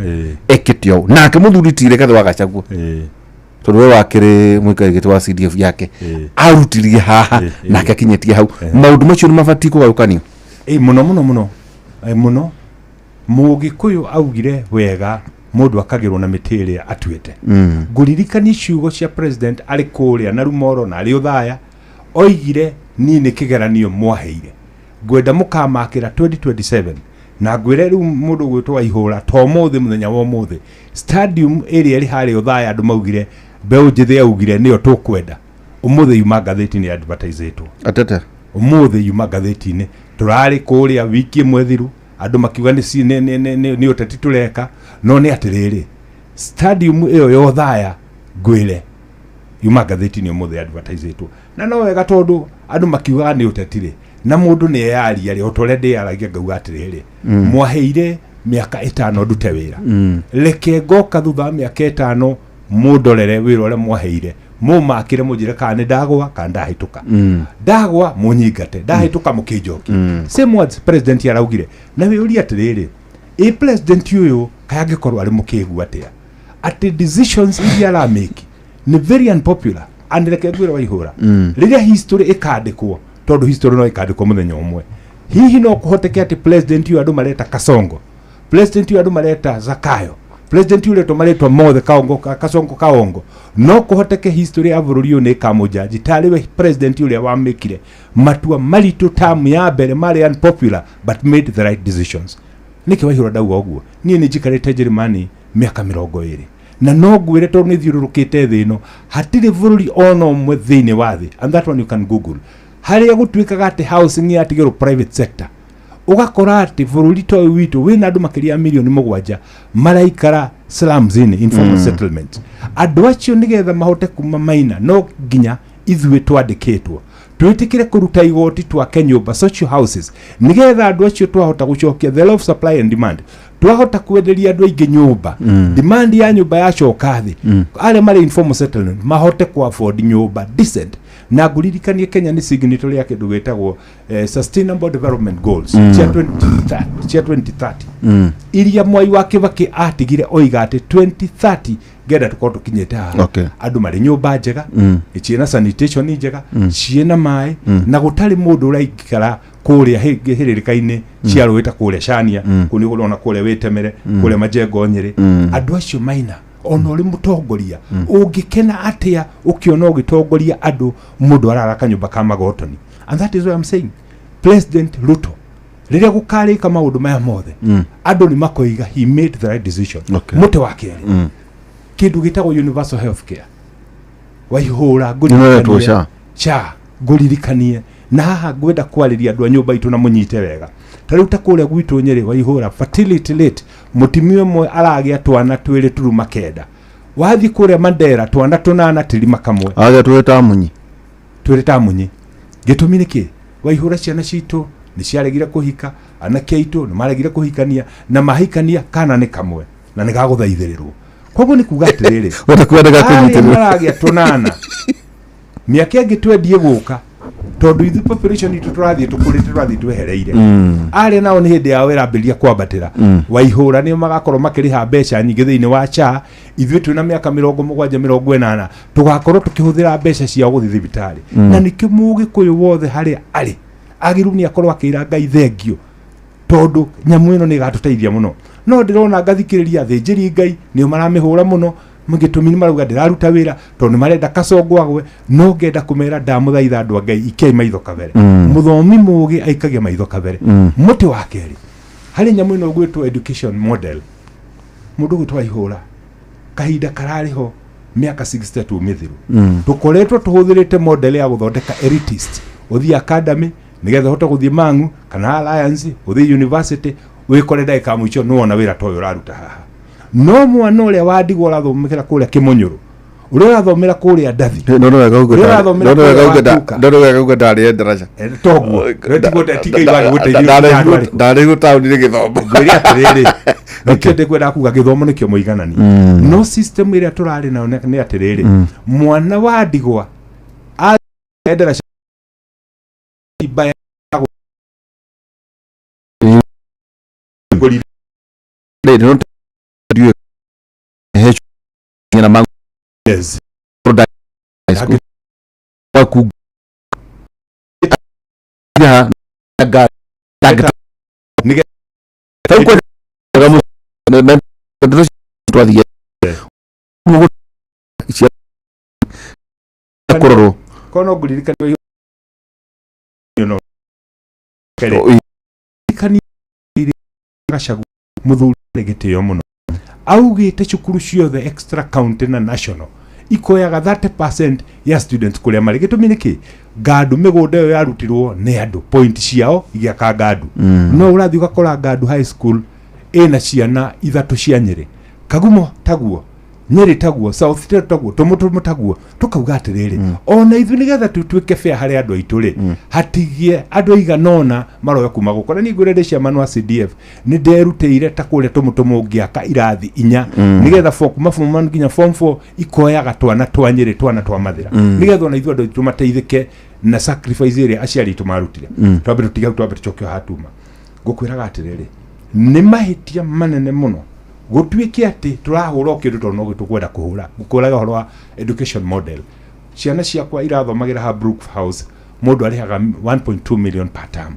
ekĩte ũũ, nake mũthuri ti Rigathĩ wa Gachagua, tondũ we wakĩrĩ mũikarĩri gĩtĩ wa CDF yake, arutirie haha, nake akinyĩtie hau. Maũndũ macio nĩ mabatiĩ kũgayũkanio. Ĩ, mũno mũno mũno. Mũno Mũgĩkũyũ augire wega, mũndũ akagĩrwo na mĩtĩ ĩrĩa atuĩte. Ngũririkanie ciugo cia president arĩ kũrĩa na Rumoro na arĩ Ũthaya, oigire, "Niĩ nĩ kĩgeranio mwaheire, ngwenda mũkamakĩra 2027." Na ngwĩre rĩu, mũndũ ũgwĩtwo Waihũra, to ũmũthĩ, mũthenya wa ũmũthĩ, stadium ĩrĩa ĩrĩ harĩa Ũthaya, andũ maugire, mbeũ njĩthĩ augire nĩyo tũkwenda. Ũmũthĩ yuma ngathĩti-inĩ, advertisĩtwo. Atete. Ũmũthĩ yuma ngathĩti-inĩ. Tũrarĩ kũrĩa wiki ĩmwe thiru, andũ makiuga nĩ ci- nĩ- nĩ- nĩ- nĩ nĩ ũteti tũreka, no nĩ atĩrĩrĩ, stadium ĩyo ya Ũthaya, ngwĩre yuma ngathĩti-inĩ ũmũthĩ, advertisĩtwo. Na no wega, tondũ andũ makiugaga nĩ ũteti rĩ, na mũndũ nĩ eyaria rĩ, o ta ũrĩa ndĩyaragia ngauga atĩrĩrĩ, mwaheire mĩaka 5 ndute wĩra, reke ngoka thutha wa mĩaka 5 mũndorere wĩra ũrĩa mwaheire, mũmakĩre, mũnjĩre kana nĩ ndagwa kana ndahĩtũka. Ndagwa mũnyingate, ndahĩtũka mũkĩnjoki. Same words president araugire. Na wĩũrie atĩrĩrĩ, ĩ president ũyũ kaĩ angĩkorwo arĩ mũkĩgu atĩa, atĩ decisions iria aramake nĩ very unpopular? And reke ngwĩre Waihũra, rĩrĩa history ĩkandĩkwo, tondũ history no ĩkandĩkwo mũthenya ũmwe, hihi no kũhoteke atĩ president ũyũ andũ mareta Kasongo, president ũyũ andũ mareta Zakayo, president ũyũ ũretwo marĩtwa mothe, Kaongo, Kasongo, Kaongo, no kũhoteke history ya bũrũri ũyũ nĩ ĩkamũjaji tarĩ we president ũrĩa wamĩkire matua maritũ tamu ya mbere marĩ unpopular but made the right decisions? Nĩkĩ Waihũra ndauga ũguo? Niĩ nĩ njikarĩte Njĩrĩmani mĩaka 20, na no ngwĩre, tondũ nĩ thiũrũrũkĩte thĩ ĩno, hatirĩ bũrũri ona ũmwe thĩinĩ wa thĩ, and that one you can google, harĩa gũtuĩkaga atĩ housing yatigĩrwo private sector, ũgakora atĩ bũrũri ta ũyũ witũ wĩna andũ makĩria ya mirioni 7 maraikara slums-inĩ, informal settlements. Andũ acio nĩgetha mahote kuma maina, no nginya ithuĩ twandĩkĩtwo twĩtĩkĩre kũruta igoti, twake nyũmba, social houses, nĩgetha andũ acio twahota gũcokia the law of supply and demand, twahota kwenderia andũ aingĩ nyũmba, demand ya nyũmba yacoka thĩ, arĩa marĩ informal settlement mahote ku afford nyũmba decent. Na ngũririkanie, Kenya nĩ signatory ya kĩndũ gĩtagwo Sustainable Development Goals cia 2030, cia 2030, iria Mwai wa Kĩbakĩ atigire oiga atĩ 2030 ngenda tũkorwo tũkinyĩte haha, andũ marĩ nyũmba njega, ciĩna sanitation njega, ciĩna maĩ, na gũtarĩ mũndũ ũraikara kũrĩa hĩrĩrĩka-inĩ cia rũĩ ta kũrĩa Cania, kũu nĩ ũrona kũrĩa Wĩtemere, kũrĩa Majengo Nyĩrĩ. Andũ acio maina ona ũrĩ mũtongoria ũngĩkena atĩa ũkĩona ũgĩtongoria andũ mũndũ arara kanyũmba ka magotoni? And that is why I'm saying President Ruto, rĩrĩa gũkarĩka maũndũ maya mothe, andũ nĩ makoiga he made the right decision. Mũtĩ wa kerĩ, kĩndũ gĩtagwo universal health care, Waihũra, Nĩũretwo SHA. SHA, ngũririkanie, na haha ngwenda kwarĩria andũ a nyũmba itũ na mũnyite wega. Ta rĩu ta kũrĩa gwitũ Nyĩrĩ, Waihũra, fertility rate, mũtumia ũmwe aragĩa twana twĩrĩ turuma kenda. Wathiĩ kũrĩa Mandera, twana tũnana tirima kamwe. Aga twĩ ta munyi. Twĩrĩ ta munyi. Gĩtũmi nĩ kĩ, Waihũra? Ciana citũ nĩ ciaregire kũhika, anake aitũ nĩ maregire kũhikania, na mahikania kana nĩ kamwe na nĩ gagũthaithĩrĩrwo. Koguo nĩ kuga atĩrĩrĩ, Wenda kuga arĩa ndĩgakũnyitĩrĩra. maragĩa tũnana, mĩaka ĩngĩ twendie gũka, tondũ ithuĩ population itũ tũrathiĩ tũkũrĩte, tũrathiĩ twehereire, arĩa nao nĩ hĩndĩ yao ĩrambĩrĩria kwambatĩra, Waihũra, nĩo magakorwo makĩrĩha mbeca nyingĩ thĩinĩ wa SHA. Ithuĩ twĩna mĩaka 70, 80, tũgakorwo tũkĩhũthĩra mbeca ciao gũthiĩ thibitarĩ. Na nĩkĩo Mũgĩkũyũ wothe harĩa arĩ agĩrĩirwo nĩ akorwo akĩra Ngai thengio, tondũ nyamũ ĩno nĩ ĩgatũteithia mũno. No ndĩrona ngathikĩrĩria athĩnjĩri Ngai nĩo maramĩhũra mũno, gĩtũmi nĩ marauga ndĩraruta wĩra tondũ nĩ marenda Kasongo agwe. No ngenda kũmera, ndamũthaitha, andũ a Ngai, ikiai maitho kabere. Mũthomi mũgĩ aikagia maitho kabere. Mũtĩ wa kerĩ, harĩ nyamũ ĩno ũgwĩtwo education model. Mũndũ ũgwĩtwo Waihũra, Kahinda kararĩ ho mĩaka 62 mĩthiru, tũkoretwo tũhũthĩrĩte model ya gũthondeka elitist. Ũthiĩ academy nĩgetha ũhote gũthiĩ Mang'u kana Alliance, ũthiĩ university, wĩkore ndagĩka ya mũico nĩwona wĩra ta ũyũ ũraruta haha. No mwana ũrĩa wandigwo ũrathomera kũrĩa Kĩmũnyũrũ, ũrĩa ũrathomera kũrĩa Ndathi, No wega uge. Ũrĩa ũrathomera No wega kũrĩa uge. Watuka. No wega uge ndarĩ ndaraca. Toguo tigwo. Ndarĩ taũni-inĩ gĩthomo. Ngwĩre atĩrĩrĩ, nĩkĩo ndĩkwenda kuga gĩthomo nĩkĩo mũiganani, no system ĩrĩa tũrarĩ nayo nĩ atĩrĩrĩ, mwana wa ndigwa endera ya Rĩrĩ no ndiũĩ he na Mang'u. High School waku ya nga tau kwa na twathiĩ cia kũrorwo. Kono ngũririkania no ririkania Gachagua, mũthuri arĩ gĩtĩo mũno, augĩte cukuru ciothe extra county na national ikoyaga 30% ya students kũrĩa marĩ. Gĩtũmi nĩ kĩ? Ngandu mĩgũnda ĩyo yarutirwo nĩ andũ, point ciao igĩaka Ngandu. No ũrathiĩ ũgakora Ngandu High School ĩna ciana ithatũ cia Nyĩrĩ, Kagumo taguo, Nyĩrĩ taguo, South Teru taguo, Tũmũtũmũ taguo. Tũkauga atĩrĩrĩ, ona ithuĩ nĩgetha tũtuĩke fair harĩ andũ aitũ rĩ, hatigie andũ aigana ũna maroya kuma gũkũ. Na niĩ ngwĩre, ndĩ chairman wa CDF, nĩ nderutĩire ta kũrĩa Tũmũtũmũ ngĩaka irathi inya, nĩgetha kuma form 1 nginya form 4 ikoyaga twana twa Nyĩrĩ, twana twa Mathĩra, nĩgetha ona ithuĩ andũ aitũ mateithĩke na sacrifice ĩrĩa aciari aitũ marutire. Twambe tũtige hau, twambe tũcoke o hatuma. Ngũkwĩraga atĩrĩrĩ, nĩ mahĩtia manene mũno gũtuĩke atĩ tũrahũra o kĩndũ tondũ no tũkwenda kũhũra. Ngũkwĩraga ũhoro wa education model, ciana ciakwa irathomagĩra ha Brook House, mũndũ arĩhaga 1.2 million per term,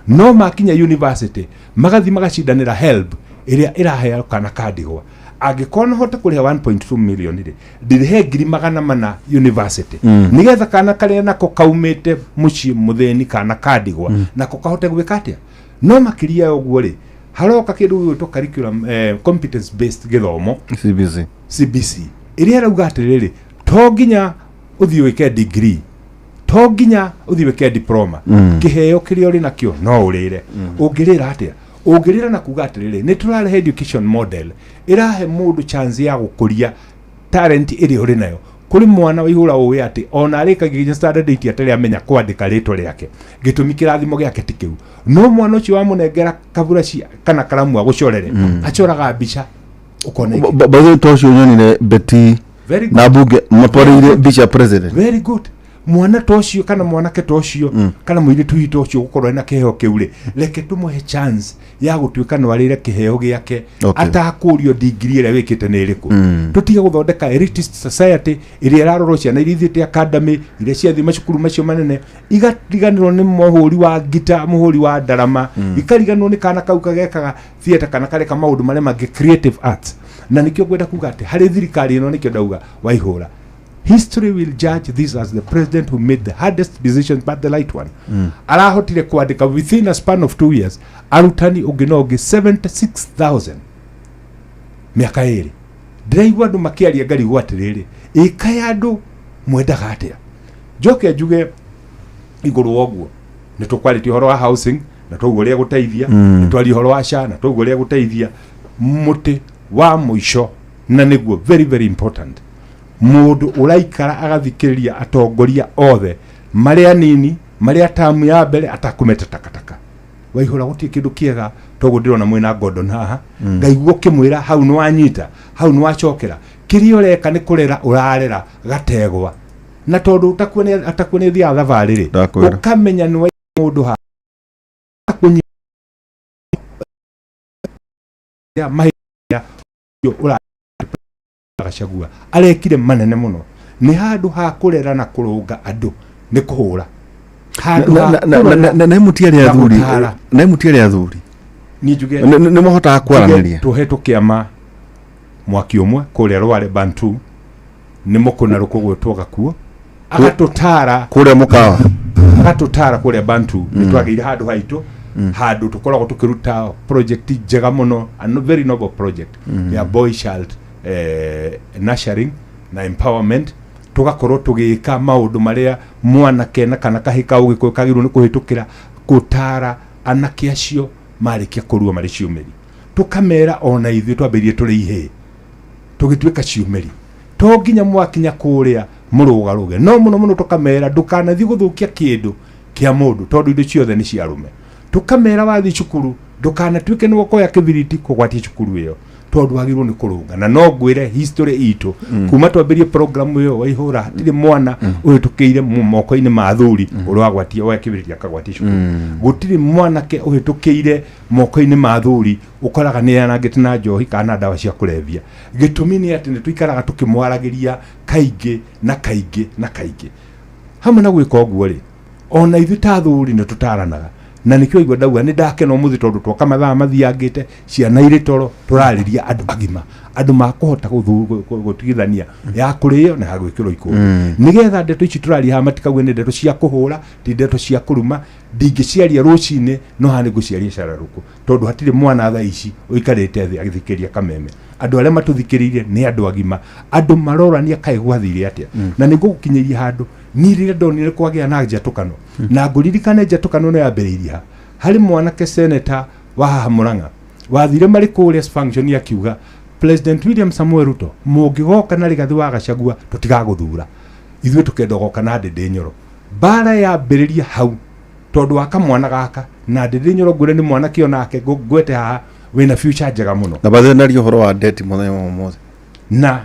no makinya university magathi magacindanĩra HELB ĩrĩa ĩraheo kana kandigwa. Angĩkorwo no hote kũrĩha 1.2 million rĩ, ndĩrĩhe 400,000 university, nĩgetha kana karĩa nako kaumĩte mũciĩ mũthĩni, kana kandigwa, nako kahote gwĩka atĩa? No makĩria ya ũguo rĩ, haroka kĩndũ gĩgwĩtwo curriculum competence based gĩthomo. CBC. CBC ĩrĩa ĩrauga atĩrĩrĩ, to nginya ũthiĩ wĩke degree, to nginya ũthiĩ wĩke diploma, kĩheo kĩrĩa ũrĩ nakĩo no ũrĩre. Ũngĩrĩra atĩa? Ũngĩrĩra na kuga atĩrĩrĩ, nĩ tũrarehe education model ĩrahe mũndũ chance ya gũkũria talent ĩrĩa ũrĩ nayo. Kũrĩ mwana waihũra ũĩ atĩ ona arĩkagia nginya standard 8 atarĩ amenya kwandĩka rĩtwa rĩake, gĩtũmi kĩrathimo gĩake ti kĩu. No mwana ũcio wamũnengera kaburaci kana karamu agũcorere, acoraga mbica ũkona ingĩ. By to ũcio nyonire Beti Very good. na bunge matwarĩire mbica president. Very good. Mwana ta ũcio kana mwanake ta ũcio kana mũirĩtu witũ ũcio gũkorwo ena kĩheo kĩu rĩ, reke tũmũhe chance ya gũtuĩka no arĩre kĩheo gĩake atakũrio degree ĩrĩa wĩkĩte nĩ ĩrĩkũ. Tũtige gũthondeka elitist society ĩrĩa ĩrarorwo ciana iria ithiĩte academy, iria ciathiĩ macukuru macio manene, igariganĩrwo nĩ mũhũri wa ngita, mũhũri wa ndarama, ikariganĩrwo nĩ kana kau kagekaga theatre kana kareka maũndũ marĩa mangĩ, creative arts. Na nĩkĩo ngwenda kuga atĩ harĩ thirikari ĩno, nĩkĩo ndauga Waihũra, history will judge this as the president who made the hardest decisions but the right one. Arahotire kwandĩka within a span of 2 years arutani ũngĩ na ũngĩ 76,000 mĩaka 2. Ndĩraigua andũ makĩaria ngarigwo atĩrĩrĩ, ĩka ya andũ mwendaga atĩa? Njoke njuge igũrũ wa ũguo, nĩ tũkwarĩtie ũhoro wa housing na twaigua ũrĩa gũteithia, nĩ twaria ũhoro wa SHA na twaigua ũrĩa gũteithia. Mũtĩ wa mũico, na nĩguo very very important, mũndũ ũraikara agathikĩrĩria atongoria othe, marĩa anini, marĩa tamu ya mbere, atakũmete takataka. Waihũra, gũtirĩ kĩndũ kĩega toguo ndĩrona mwĩna Gordon haha, ngaigua ũkĩmwĩra hau nĩ wanyita, hau nĩ wacokera. Kĩrĩa ũreka nĩ kũrera ũrarera gategwa, na tondũ ũtakuo nĩ thiaga thabarĩ rĩ, Ndakwĩra. ũkamenya nĩ wa mũndũ ha kũnyita mahĩtia ũcio ũra Gachagua arekire manene mũno. Nĩ handũ ha kũrera na kũrũnga andũ, nĩ kũhũra handũ ha kũrora. Na mũtiarĩ na athuri. gũtara. Na mũtiarĩ athuri. Niĩ njuge Nĩ mahotaga kwaranĩria. Tũhetwo kĩama mwaki ũmwe kũrĩa Rware Bantu nĩ mũkũna rũkũgwĩtwo Gakuo, agatũtara. Kũrĩa mũkawa. Agatũtara kũrĩa Bantu. Nĩ twagĩire handũ haitũ, handũ tũkoragwo tũkĩruta project njega mũno, a very noble project ya boy child. Nurturing na empowerment, tugakorwo tugika maundu maria mwanake na kana kahĩ ka Ũgĩkũyũ kagĩrĩirwo nĩ kũhĩtũkĩra gũtara anake acio marĩkia kũrua marĩ ciũmĩri, tũkamera ona ithuĩ twambĩrĩirie tũrĩ ihĩĩ tũgĩtuĩka ciũmĩri, to nginya mwakinya kũrĩa mũrũgarũge no mũno mũno. Tũkamera ndũkanathiĩ gũthũkia kĩndũ kĩa mũndũ tondũ indo ciothe nĩ cia arũme. Tũkamera wathiĩ cukuru ndũkanatuĩke nĩ ũkoya kĩbiriti kũgwatia cukuru ĩyo tondũ wagĩrĩirwo nĩ kũrũnga. Na no ngwĩre history itũ kuma twambĩrie program ĩyo, Waihũra, hatirĩ mwana ũhĩtũkĩire moko-inĩ ma athuri ũrĩa wagwatia oya kĩbiriti akagwatia cukuru. Gũtirĩ mwanake ũhĩtũkĩire moko-inĩ ma athuri ũkoraga nĩ yanangĩte na njohi kana na ndawa cia kũrebia. Gĩtũmi nĩ atĩ nĩ tũikaraga tũkĩmwaragĩria kaingĩ na kaingĩ na kaingĩ. Hamwe na gwĩka ũguo rĩ, ona ithuĩ ta athuri nĩ tũtaranaga, na nĩkĩo igua ndauga nĩ ndakena ũmũthĩ tondũ twoka mathaa mathiangĩte, ciana irĩ toro, tũrarĩria andũ agima, andũ makũhota gũtigithania ya kũrĩo na ya gwĩkĩrwo ikũmbĩ, nĩgetha ndeto ici tũraria haha matikauge nĩ ndeto cia kũhũra, ti ndeto cia kũruma. Ndingĩciaria rũcinĩ, no haha nĩ ngũciaria cararũkũ, tondũ hatirĩ mwana thaa ici ũikarĩte thĩ agĩthikĩrĩria kameme. Andũ arĩa matũthikĩrĩirie nĩ andũ agima, andũ marorania kaĩ gwathire atĩa. Na nĩ ngũgũkinyĩria handũ niĩ rĩrĩa ndonire kwagĩa na njatũkano, na ngũririkane njatũkano ĩno yambĩrĩirie ha harĩ mwanake seneta wa haha Murang'a wathire marĩ kũrĩa function akiuga, "President William Samuel Ruto, mũngĩgoka na Rigathĩ wa Gachagua tũtigagũthura, ithuĩ tũkenda ũgoka na Ndĩndĩ Nyoro." Mbara yambĩrĩria hau tondũ wa kamwana gaka na Ndĩndĩ Nyoro. Ngwĩre nĩ mwanake onake ngwete haha wĩna future njega mũno. Na bathe naria ũhoro wa ndeti mũthenya wa ũmũthĩ. Na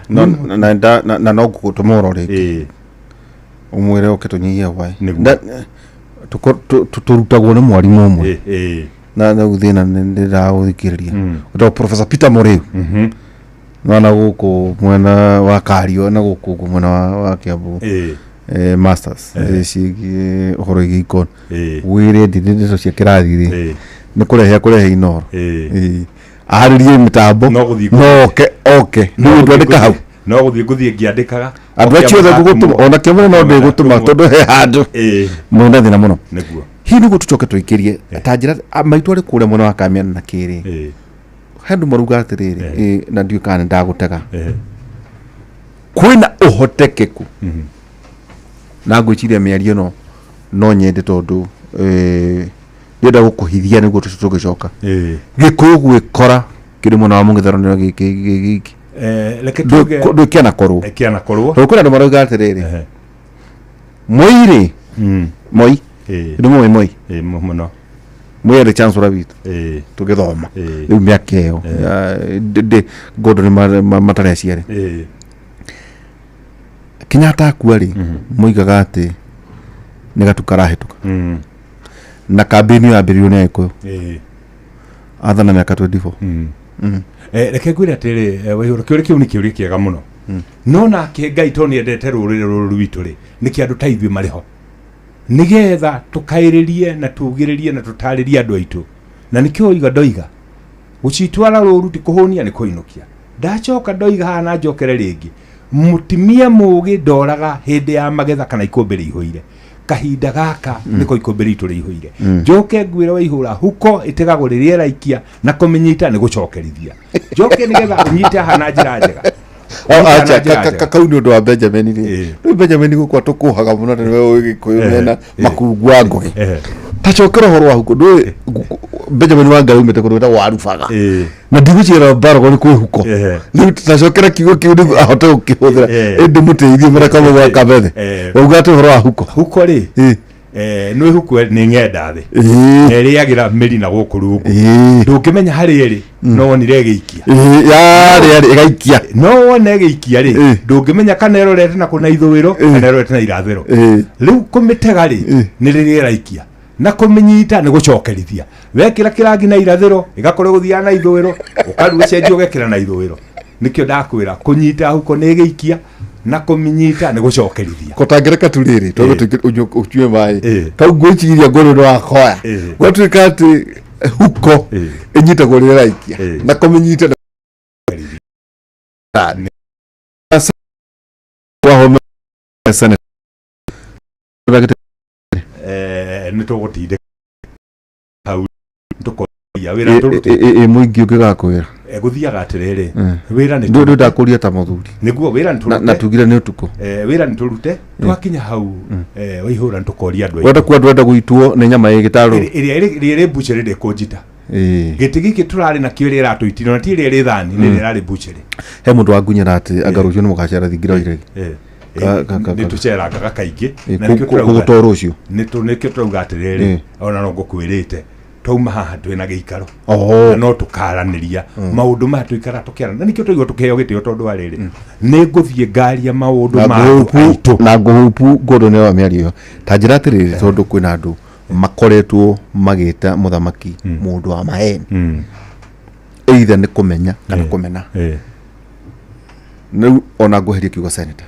Na no ngũgũtũma ũro rĩngĩ ũmwĩre ũke tũnyihie hwaĩ. Nĩguo. Tũrutagwo nĩ mwarimũ ũmwe na rĩu thĩna nĩ ndĩraũthikĩrĩria, wĩtagwo Professor Peter Mũrĩu, nona gũkũ mwena wa Kario na gũkũ ũguo mwena wa Kiambu, masters ciĩgiĩ ũhoro wĩgiĩ icon. Wĩre ndĩ ndeto cia kĩrathi rĩ, nĩ kũrehe kũrehe inoro. Aharĩrie mĩtambo. No gũthiĩ no oke oke rĩu twandĩka hau. No gũthiĩ ngũthiĩ ngĩandĩkaga. Andũ acio othe ngũgũtũma, ona kĩamũre no ndĩgũtũma tondũ he handũ mwĩna thĩna mũno. Hihi nĩguo tũcoke tũikĩrie ta njĩra maitũ arĩ kũrĩa mwena wa Kamiana na kĩrĩ, he andũ marauga atĩrĩrĩ, na ndiũĩ kana nĩ ndagũtega, kwĩna ũhotekeku, na ngwĩciria mĩario ĩno no nyende tondũ ndĩrenda gũkũhithia nĩguo tũgĩcoka Gĩkũyũ gwĩkora kĩrĩ mwena wa mũng'ethanĩro gĩkĩ gĩkĩ. Reke tuge ndũkĩanakorwo. Kĩanakorwo. Tondũ kwĩna andũ marauga atĩrĩrĩ, Moi rĩ, Moi, nĩ mũĩ Moi? Mũno. Moi arĩ chancellor witũ tũgĩthoma. Rĩu mĩaka ĩyo ngondo nĩ matarĩ aciare. Kenyatta akua rĩ, moigaga atĩ nĩ gatu karahĩtũka, na kambĩini ĩyo yambĩrĩirio nĩ Agĩkũyũ. Athana mĩaka 24. Reke ngwĩre atĩrĩ, Waihũra, kĩũria kĩu nĩ kĩũria kĩega mũno, no nake Ngai tondũ nĩ endete rũrĩrĩ rũrũ rwitũ rĩ, nĩkĩo andũ ta ithuĩ marĩ ho nĩgetha tũkaĩrĩrie na tugĩrĩrie na tũtarĩrie andũ aitũ. Na nĩkĩo oiga ndoiga gũcitwara rũru ti kũhũnia, nĩ kũinũkia. Ndacoka ndoiga haha na njokere rĩngĩ, mũtimia mũgĩ ndoraga hĩndĩ ya magetha kana ikũmbĩ rĩihũire. Kahinda gaka nĩko ikũmbĩ ritũ rĩihũire. Njoke ngwĩre Waihũra, huko ĩtegagwo rĩrĩa ĩraikia, na kũmĩnyita nĩ gũcokerithia. Njoke nĩgetha ũnyite haha na njĩra njega. Oh, Ũnyite haha na acha, njĩra njega. Kau nĩ ũndũ wa Benjamin rĩ. Rĩu Benjamin gũkwa tũkũhaga mũno nĩwe ũĩ Gĩkũyũ mena makungu wa ngũgĩ. Ta cokera ũhoro wa huko. Ndũĩ Benjamin wa Ngai umĩte kũndũ gwĩtagwo Warubaga, na ndigũciĩra mbarogo nĩ kwĩ huko. Rĩu tacokera kiugo kĩu nĩguo ahote gũkĩhũthĩra, ĩndĩ mũteithie mũreka gwa kabethe. Wauga atĩ ũhoro wa huko? Huko rĩ, nĩ huko nĩ ng'enda thĩ, na ĩrĩagĩra mĩri na gũkũ rungu. Ndũngĩmenya harĩa ĩrĩ, no wonire ĩgĩikia. Yarĩ yarĩ ĩgaikia. No wone ĩgĩikia rĩ, ndũngĩmenya kana ĩrorete na kũna ithũĩro kana ĩrorete na irathĩro. Rĩu kũmĩtega rĩ, nĩ rĩrĩa ĩraikia, na kũmĩnyita nĩ gũcokerithia. Wekĩra kĩrangi na irathĩro, ĩgakorwo ĩgũthiaga na ithũĩro, ũkarua ũcenjia ũgekĩra na ithũĩro. Nĩkĩo ndakwĩra kũnyita huko nĩ ĩgĩikia, na kũmĩnyita nĩ gũcokerithia. Kotangĩreka tu rĩrĩ tondũ ũtue maĩ kau ngwĩciria ngũrũ nĩ wakoya gwatuĩka atĩ huko ĩnyitagwo rĩrĩa ĩraikia, na kũmĩnyita nĩ wahome Senate. Nĩ tũgũtindĩka hau tũkoria wĩra tũrutĩte. Ĩ mũingĩ ũngĩgakwĩra. Gũthiaga atĩrĩrĩ, wĩra nĩ Ndũ ndakũria ta mũthuri. Nĩguo wĩra nĩ Na tũrute. tugire nĩ ũtukũ. Wĩra nĩ tũrute, twakinya hau Waihũra nĩ tũkoria andũ Wenda aitũ. kuwa ndwenda gũitwo nĩ nyama ĩ gĩtarũ. Ĩrĩa ĩrĩ mbucĩrĩ ndĩkũnjita. Ĩĩ. Gĩtĩ gĩkĩ tũrarĩ nakĩo, ĩrĩa ĩratũitire ona ti ĩrĩa ĩrĩ thani, nĩ ĩrĩa ĩrarĩ mbucĩrĩ. He mũndũ wangunyĩra atĩ anga rũciũ nĩ mũgacera thingira wa iregi. Nĩ tũcerangaga kaingĩ na nĩkĩo Kũgũtwo rũciũ. Nĩkĩo tũrauga atĩrĩrĩ, ona no ngũkwĩrĩte twauma haha twĩna gĩikaro Oho. na no tũkaranĩria maũndũ maya, tũikara tũkĩarana, na nĩkĩo tũigua tũkĩheo gĩtĩo, tondũ wa rĩrĩ nĩ ngũthiĩ ngaria maũndũ Na ma andũ ngũhupu aitũ. Na ngũhupu ngũndũ nĩ wa mĩario ĩyo. Ta njĩra atĩrĩrĩ, tondũ kwĩna andũ makoretwo magĩta mũthamaki mũndũ wa maheni, either nĩ kũmenya kana kũmena. Rĩu ona ngweheria kiugo senator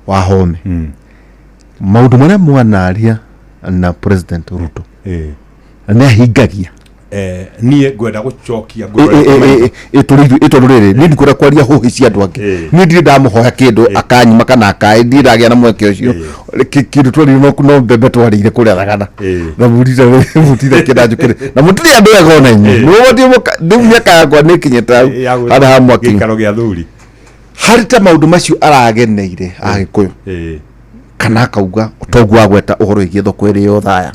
Wahome, maũndũ marĩa mwanaria na President Ruto nĩ ahingagia? Niĩ ngwenda gũcokia Tũrĩ ithuĩ, tondũ rĩrĩ niĩ ndikwenda kwaria hũhĩ cia andũ angĩ. Niĩ ndirĩ ndamũhoya kĩndũ akanyima kana akaĩ, ndirĩ ndagĩa na mweke ũcio. Kĩndũ twarire no mbembe twarĩire kũrĩa thagana. Na mũtire kĩnda njũkĩre na mũtirĩ andũ ega ona inyuĩ nĩũbatiĩ rĩu mĩaka yakwa nĩ ĩkinyĩte hau Ya harĩa ha mwaki. Gĩikaro gĩa thuri. Harĩ ta maũndũ macio arageneire Agĩkũyũ kana akauga toguo agweta ũhoro wĩgiĩ thoko ĩrĩa ya Othaya,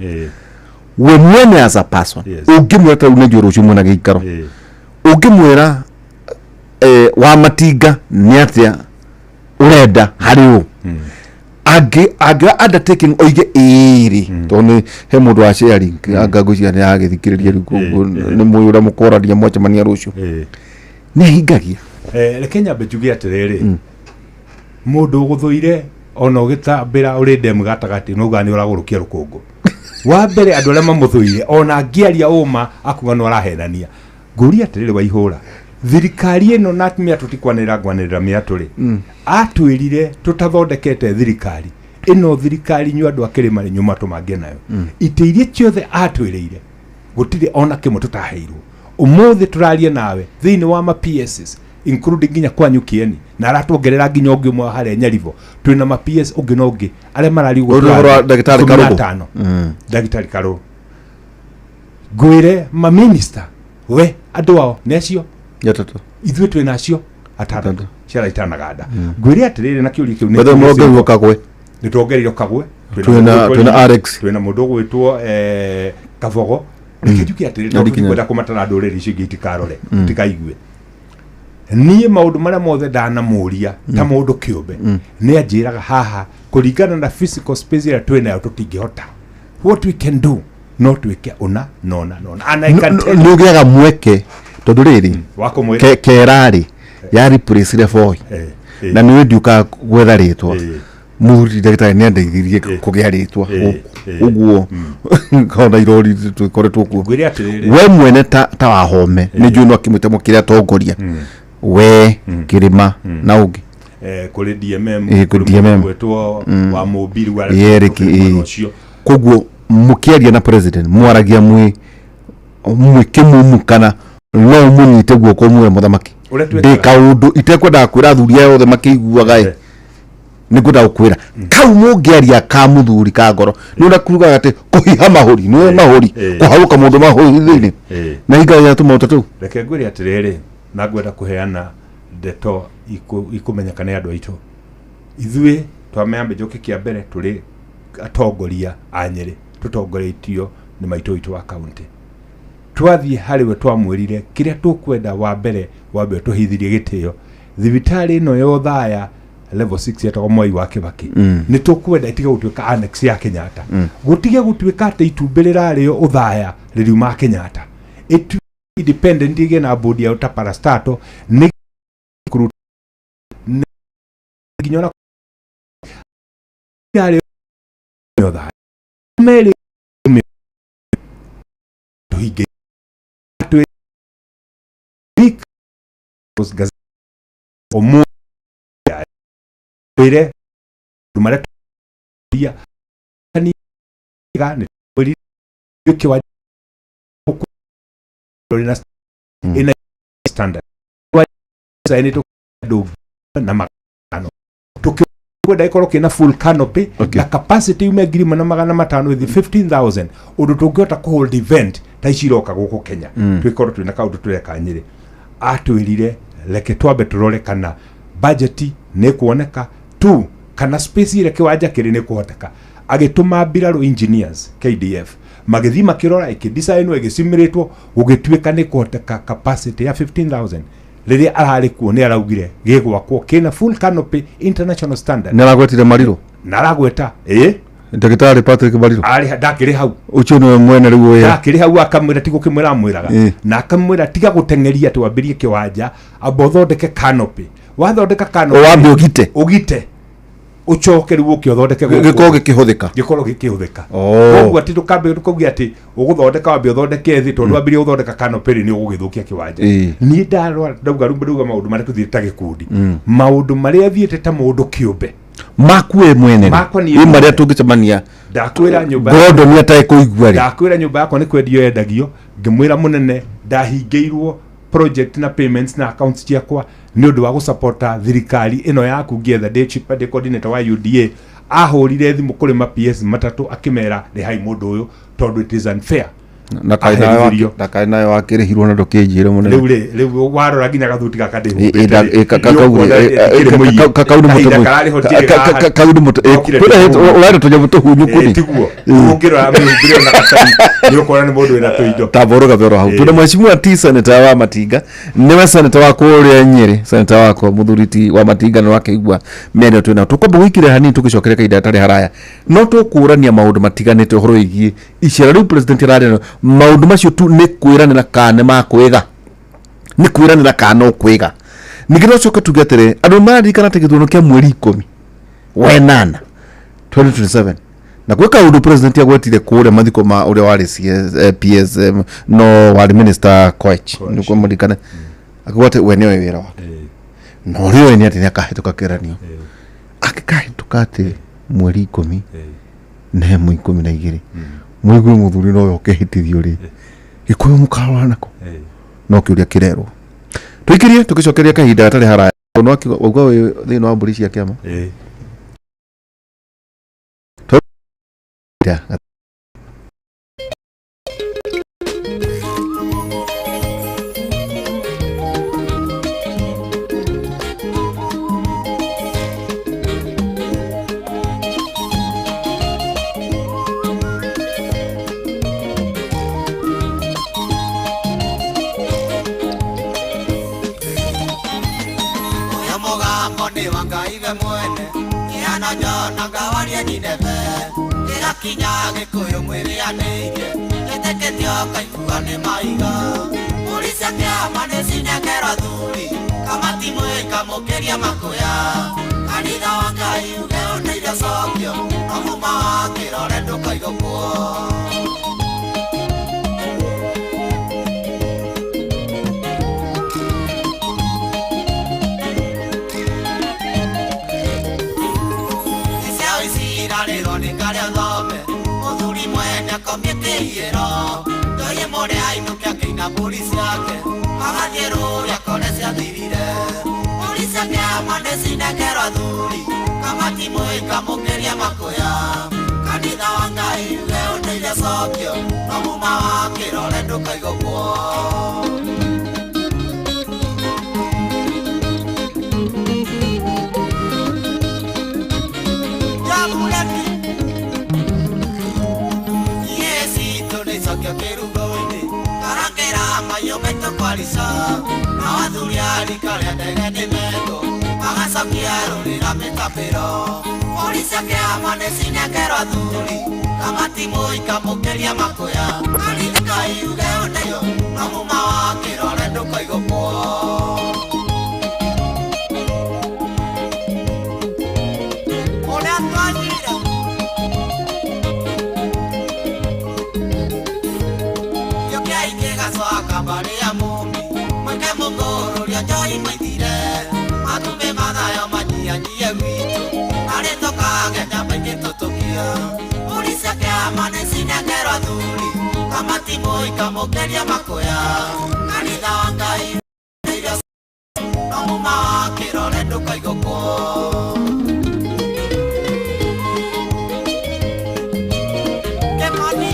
we mwene as a person, ũngĩmwĩra ta rĩu nĩ njũĩ rũciũ mwena gĩikaro, ũngĩmwĩra wa matinga nĩ atĩa ũrenda harĩ ũ angĩ angĩoya undertaking oige ĩĩrĩ, tondũ nĩ he mũndũ wa sharing anga ngwĩciria nĩ agĩthikĩrĩria rĩu, koguo nĩ mũĩ ũrĩa mũkorania mwacemania rũciũ, nĩ ahingagia? Reke nyambe njuge atĩrĩrĩ, mũndũ ũgũthũire ona ũgĩtambĩra ũrĩ ndemu gatagatĩ nauga nĩ ũragũrũkia rũkũngũ. Wa mbere, andũ arĩa mamũthũire ona angĩaria ũma akuga nĩ arahenania. Ngũria atĩrĩrĩ, Waihũra, thirikari ĩno na mĩatũ ti kwanĩrĩra, ngwanĩrĩra mĩatũ rĩ, atwĩrire tũtathondekete thirikari ĩno, thirikari inyuĩ andũ a kĩrĩma rĩ nyuma tũmange nayo itĩ iria ciothe atwĩrĩire, gũtirĩ ona kĩmwe tũtaheirwo. Ũmũthĩ tũraria nawe thĩinĩ wa ma PSs, including nginya kwanyu Kieni, na aratuongerera nginya ũngĩ ũmwe harĩa Nyaribo, twĩna ma PS ũngĩ na ũngĩ arĩa mararia ũguo. Ũyũ nĩ ũhoro wa Ndagĩtarĩ 15. Karũgũ. Ndagĩtarĩ Karũgũ, ngwĩre maminista we andũ ao nĩ acio. Atatũ. Ithuĩ twĩna acio atandatũ. Atandatũ. Ciara itanaganda. Ngwĩre atĩrĩrĩ, na kĩũria kĩu nĩ Wethe mũrongerirwo kagwe. Nĩ tuongereirwo kagwe. Twĩna Alex. Twĩna mũndũ ũgwĩtwo Kabogo. Reke njuge atĩrĩrĩ, Na tondũ Ndikinya. ndikwenda kũmatara ndũrĩrĩ icio ingĩ itikarore itikaigue. Niĩ maũndũ marĩa mothe ndanamũria ta mũndũ kĩũmbe, nĩ anjĩraga haha kũringana na physical space ĩrĩa twĩnayo tũtingĩhota, what we can do no twĩke ũna na ũna na ũna, and I can tell you. Nĩ ũgĩaga mweke tondũ rĩrĩ Wa kũmwĩra. Kerarĩ ya replace Voi na nĩ ndiũkaga gwetha rĩtwa. Mũthuri ndagĩtarĩ nĩ andeithirie kũgĩa rĩtwa gũkũ ũguo ona irori tũkoretwo kuo. Ngwĩre atĩrĩrĩ, We mwene ta Wahome nĩ njũĩ no akĩmwĩte mũkĩrĩa atongoria we kĩrĩma na ũngĩ. Kũrĩ DMM. Kũrĩ DMM. Gwĩtwo wa Mũmbi rĩu Eric, mwena ũcio. Koguo mũkĩaria na president mwaragia mwĩ kĩmumu kana no mũnyite guoko mwĩre mũthamaki Ũrĩa ndĩ twĩkaga. kaũndũ itekwendaga kwĩra athuri aya othe makĩiguaga ĩ, nĩ ngwendaga gũkwĩra kau mũngĩaria ka mũthuri ka ngoro nĩ ũrĩa kugaga atĩ kũhiha mahũri nĩ mahũri kũharũka mũndũ mahũri thĩinĩ na hingagia tũmaũndũ tũu. Reke ngwĩre atĩrĩrĩ, na ngwenda kũheana ndeto ikũmenyeka nĩ andũ aitũ. Ithuĩ twamĩambe njoke kĩa mbere, tũrĩ atongoria a Nyĩrĩ, tũtongoretio nĩ maitũ witũ wa kaunti. Twathiĩ harĩ we twamwĩrire kĩrĩa tũkwenda. Wa mbere, wambe ũtũheithirie gĩtĩo thibitarĩ ĩno ya Othaya level 6 yetagwo Mwai wa Kĩbakĩ, nĩ tũkwenda ĩtige gũtuĩka annex ya Kenyatta, gũtige gũtuĩka atĩ itumbĩ rĩrarĩo Othaya rĩriuma Kenyatta, ĩtu independent, ĩgĩe na board yao ta parastato nĩ kũruta nginya ona yarĩ Othaya merĩ tũhinge twĩ ũmũthĩ twĩre andũ marĩa tũria nĩ twĩrire kĩwa na ina standard nĩ andũ na magano tukikwenda ikorwo kina full canopy na capacity yume 1,500 ithi 15,000, undu tungihota ku hold event ta ici iroka guku Kenya, twikorwo twina kaundu tureka Nyeri. Atwĩrire reke twambe tũrore kana budget nĩ kuoneka tu kana space ĩrĩa kĩwanja kĩrĩ nĩ kũhoteka. Agĩtũma mbirarũ engineers KDF magĩthiĩ makĩrora, ĩkĩdesignwo, ĩgĩcimĩrĩtwo, gũgĩtuĩka nĩ kũhoteka capacity ya 15,000. Rĩrĩa ararĩ kuo nĩ araugire gĩgwakwo kĩna full canopy, international standard. Nĩ aragwetire Marirũ. Na aragweta ĩ. Ndagĩtarĩ Patrick Marirũ. Arĩ ndakĩrĩ hau. Ũcio nĩwe mwene rĩu wĩra. Ndakĩrĩ hau, akamwĩra tiga ũkĩmwĩra amwĩraga na akamwĩra tiga gũteng'eria atĩ wambĩrie kĩwanja, amba ũthondeke canopy. Wathondeka canopy, wambe ũgite. Ũgite, ũcoke rĩu ũke ũthondeke gũkũ. Gĩkorwo gĩkĩhũthĩka. Gĩkorwo gĩkĩhũthĩka. Oh. Koguo atĩ ndũkambe ndũkauge atĩ ũgũthondeka, wambe ũthondeke thĩ, tondũ wambĩrie gũthondeka canopy rĩ, nĩ ũgũgĩthũkia kĩwanja. Niĩ ndarora ndauga rĩu ndauga maũndũ marĩa tũthiĩte ta gĩkundi, maũndũ marĩa thiĩte ta mũndũ kĩũmbe. Maku we mwene rĩ. Makwa niĩ Ĩ mwene. Marĩa tũngĩcemania. Ndakwĩra nyũmba Gordon atarĩ kũigua rĩ. Ndakwĩra nyũmba yakwa nĩ kwendio yendagio, ngĩmwĩra mũnene ndahingĩirwo project na payments na accounts ciakwa nĩ ũndũ wa gũsapota thirikari ĩno yaku ngĩetha ndĩ chief ndĩ coordinator wa UDA. Ahũrire thimũ kũrĩ ma PS matatũ akĩmera rĩhai mũndũ ũyũ tondũ it is unfair. Na kaĩ nawe Aherithĩrio. na kaĩ nawe wakĩrĩhirwo na ndũkĩnjĩre mũnene. Rĩu rĩ, rĩu warora nginya gathuti gaka Ĩ, ĩ, kau nĩ mũtĩ kau nĩ mũtĩ ũrarĩ tũnyamũ tũhunyũku rĩ. Tiguo ũngĩrora mĩhumbĩre ona gatai nĩ ũkuona nĩ mũndũ wĩna tũindo. Tamboro gabero hau. Tuna mheshimiwa ti senator wa Matinga, niwe senator wa kũrĩa Nyĩrĩ, senator wakwa mũthuri ti wa Matinga nĩ wakĩigua mĩario twĩna tũkwamba gũikĩrĩra hanini tũgĩcokere kahinda gatarĩ haraya, no tũkũrania maũndũ matiganĩte ũhoro wĩgiĩ icera rĩu president ararĩ maũndũ macio tu nĩ kwĩranĩra kana nĩ makwĩga, nĩ kwĩranĩra kana no kwĩga. Ningĩ no coke tuge atĩrĩ, andũ mararirikana atĩ gĩthurano kĩa mweri 18 2027 na gwĩ kaũndũ president agwetire kũrĩa mathiko ma ũrĩa warĩ CS, PS, no warĩ minister Koech. Koech. Nĩguo mũririkane akiuga atĩ we nĩoĩ wĩra wake na ũrĩa oĩ nĩ atĩ nĩakahĩtũka kĩgeranio, angĩkahĩtũka atĩ mweri 10 na ĩmwe 12 mũigue mũthuri no oke hĩtithio rĩ, gĩkũyũ mũkarora nako no kĩũria kĩrerwo tũikĩrie tũgĩcokeria kahinda gatarĩ haraya. No wauga wĩ thĩinĩ wa mbũri cia kĩama. Ya. Uyo mũgambo nĩ wa Ngai we mwene kĩhano njonaga warie Nineve gĩgakinya Gĩkũyũ mwĩrĩanĩirie gĩtĩkĩtio kaigua nĩ maiga mbũri cia kĩama nĩ cinengerwo athuri kamati mwĩkamũkĩria makũya kanitha wa Ngai uge ũndeire cokio no muma wa kĩrore ndũkaigũkwo. Ciao icirarĩrwo nĩ karĩa thome mũthuri mwene akomie kĩiyĩro ndoye mũrĩ ainũke akĩina mbũri ciake agathiĩ rũrĩa kore ciathirire mbũri cia kĩama nĩ cinengerwo athuri kamati mwĩkamũkĩria makũya kanitha wa Ngai uge ũndeire cokio no muma wa kĩrore ndũkaigũkwo. Jamulaki Yesito nĩcokio kĩrugo-inĩ karangĩra mayũ maitũ kwarica na athuri a rika rĩa ndege nĩ metwo magacokia rũrĩra mĩtambĩro mbũri cia kĩama nĩ cinengerwo athuri kamati mũikamũkĩria makũya kanitha Ngai uge ũndeyo no muma wa kĩrore ndũkaigũkwo. Ũrĩa twanyire gĩgacoka mbarĩ ya mũmi mweke mũkũrũria njoi maithire matumbĩ mathayo manyianyie gwitũ arĩ tũkagenda maingĩ tũtũkia mbũri cia kĩama nĩ cinengerwo athuri kamati mũikamũkĩria makũya kanitha wa Ngai irio no muma wa kĩrore ndũkaigũkwo. Kĩmani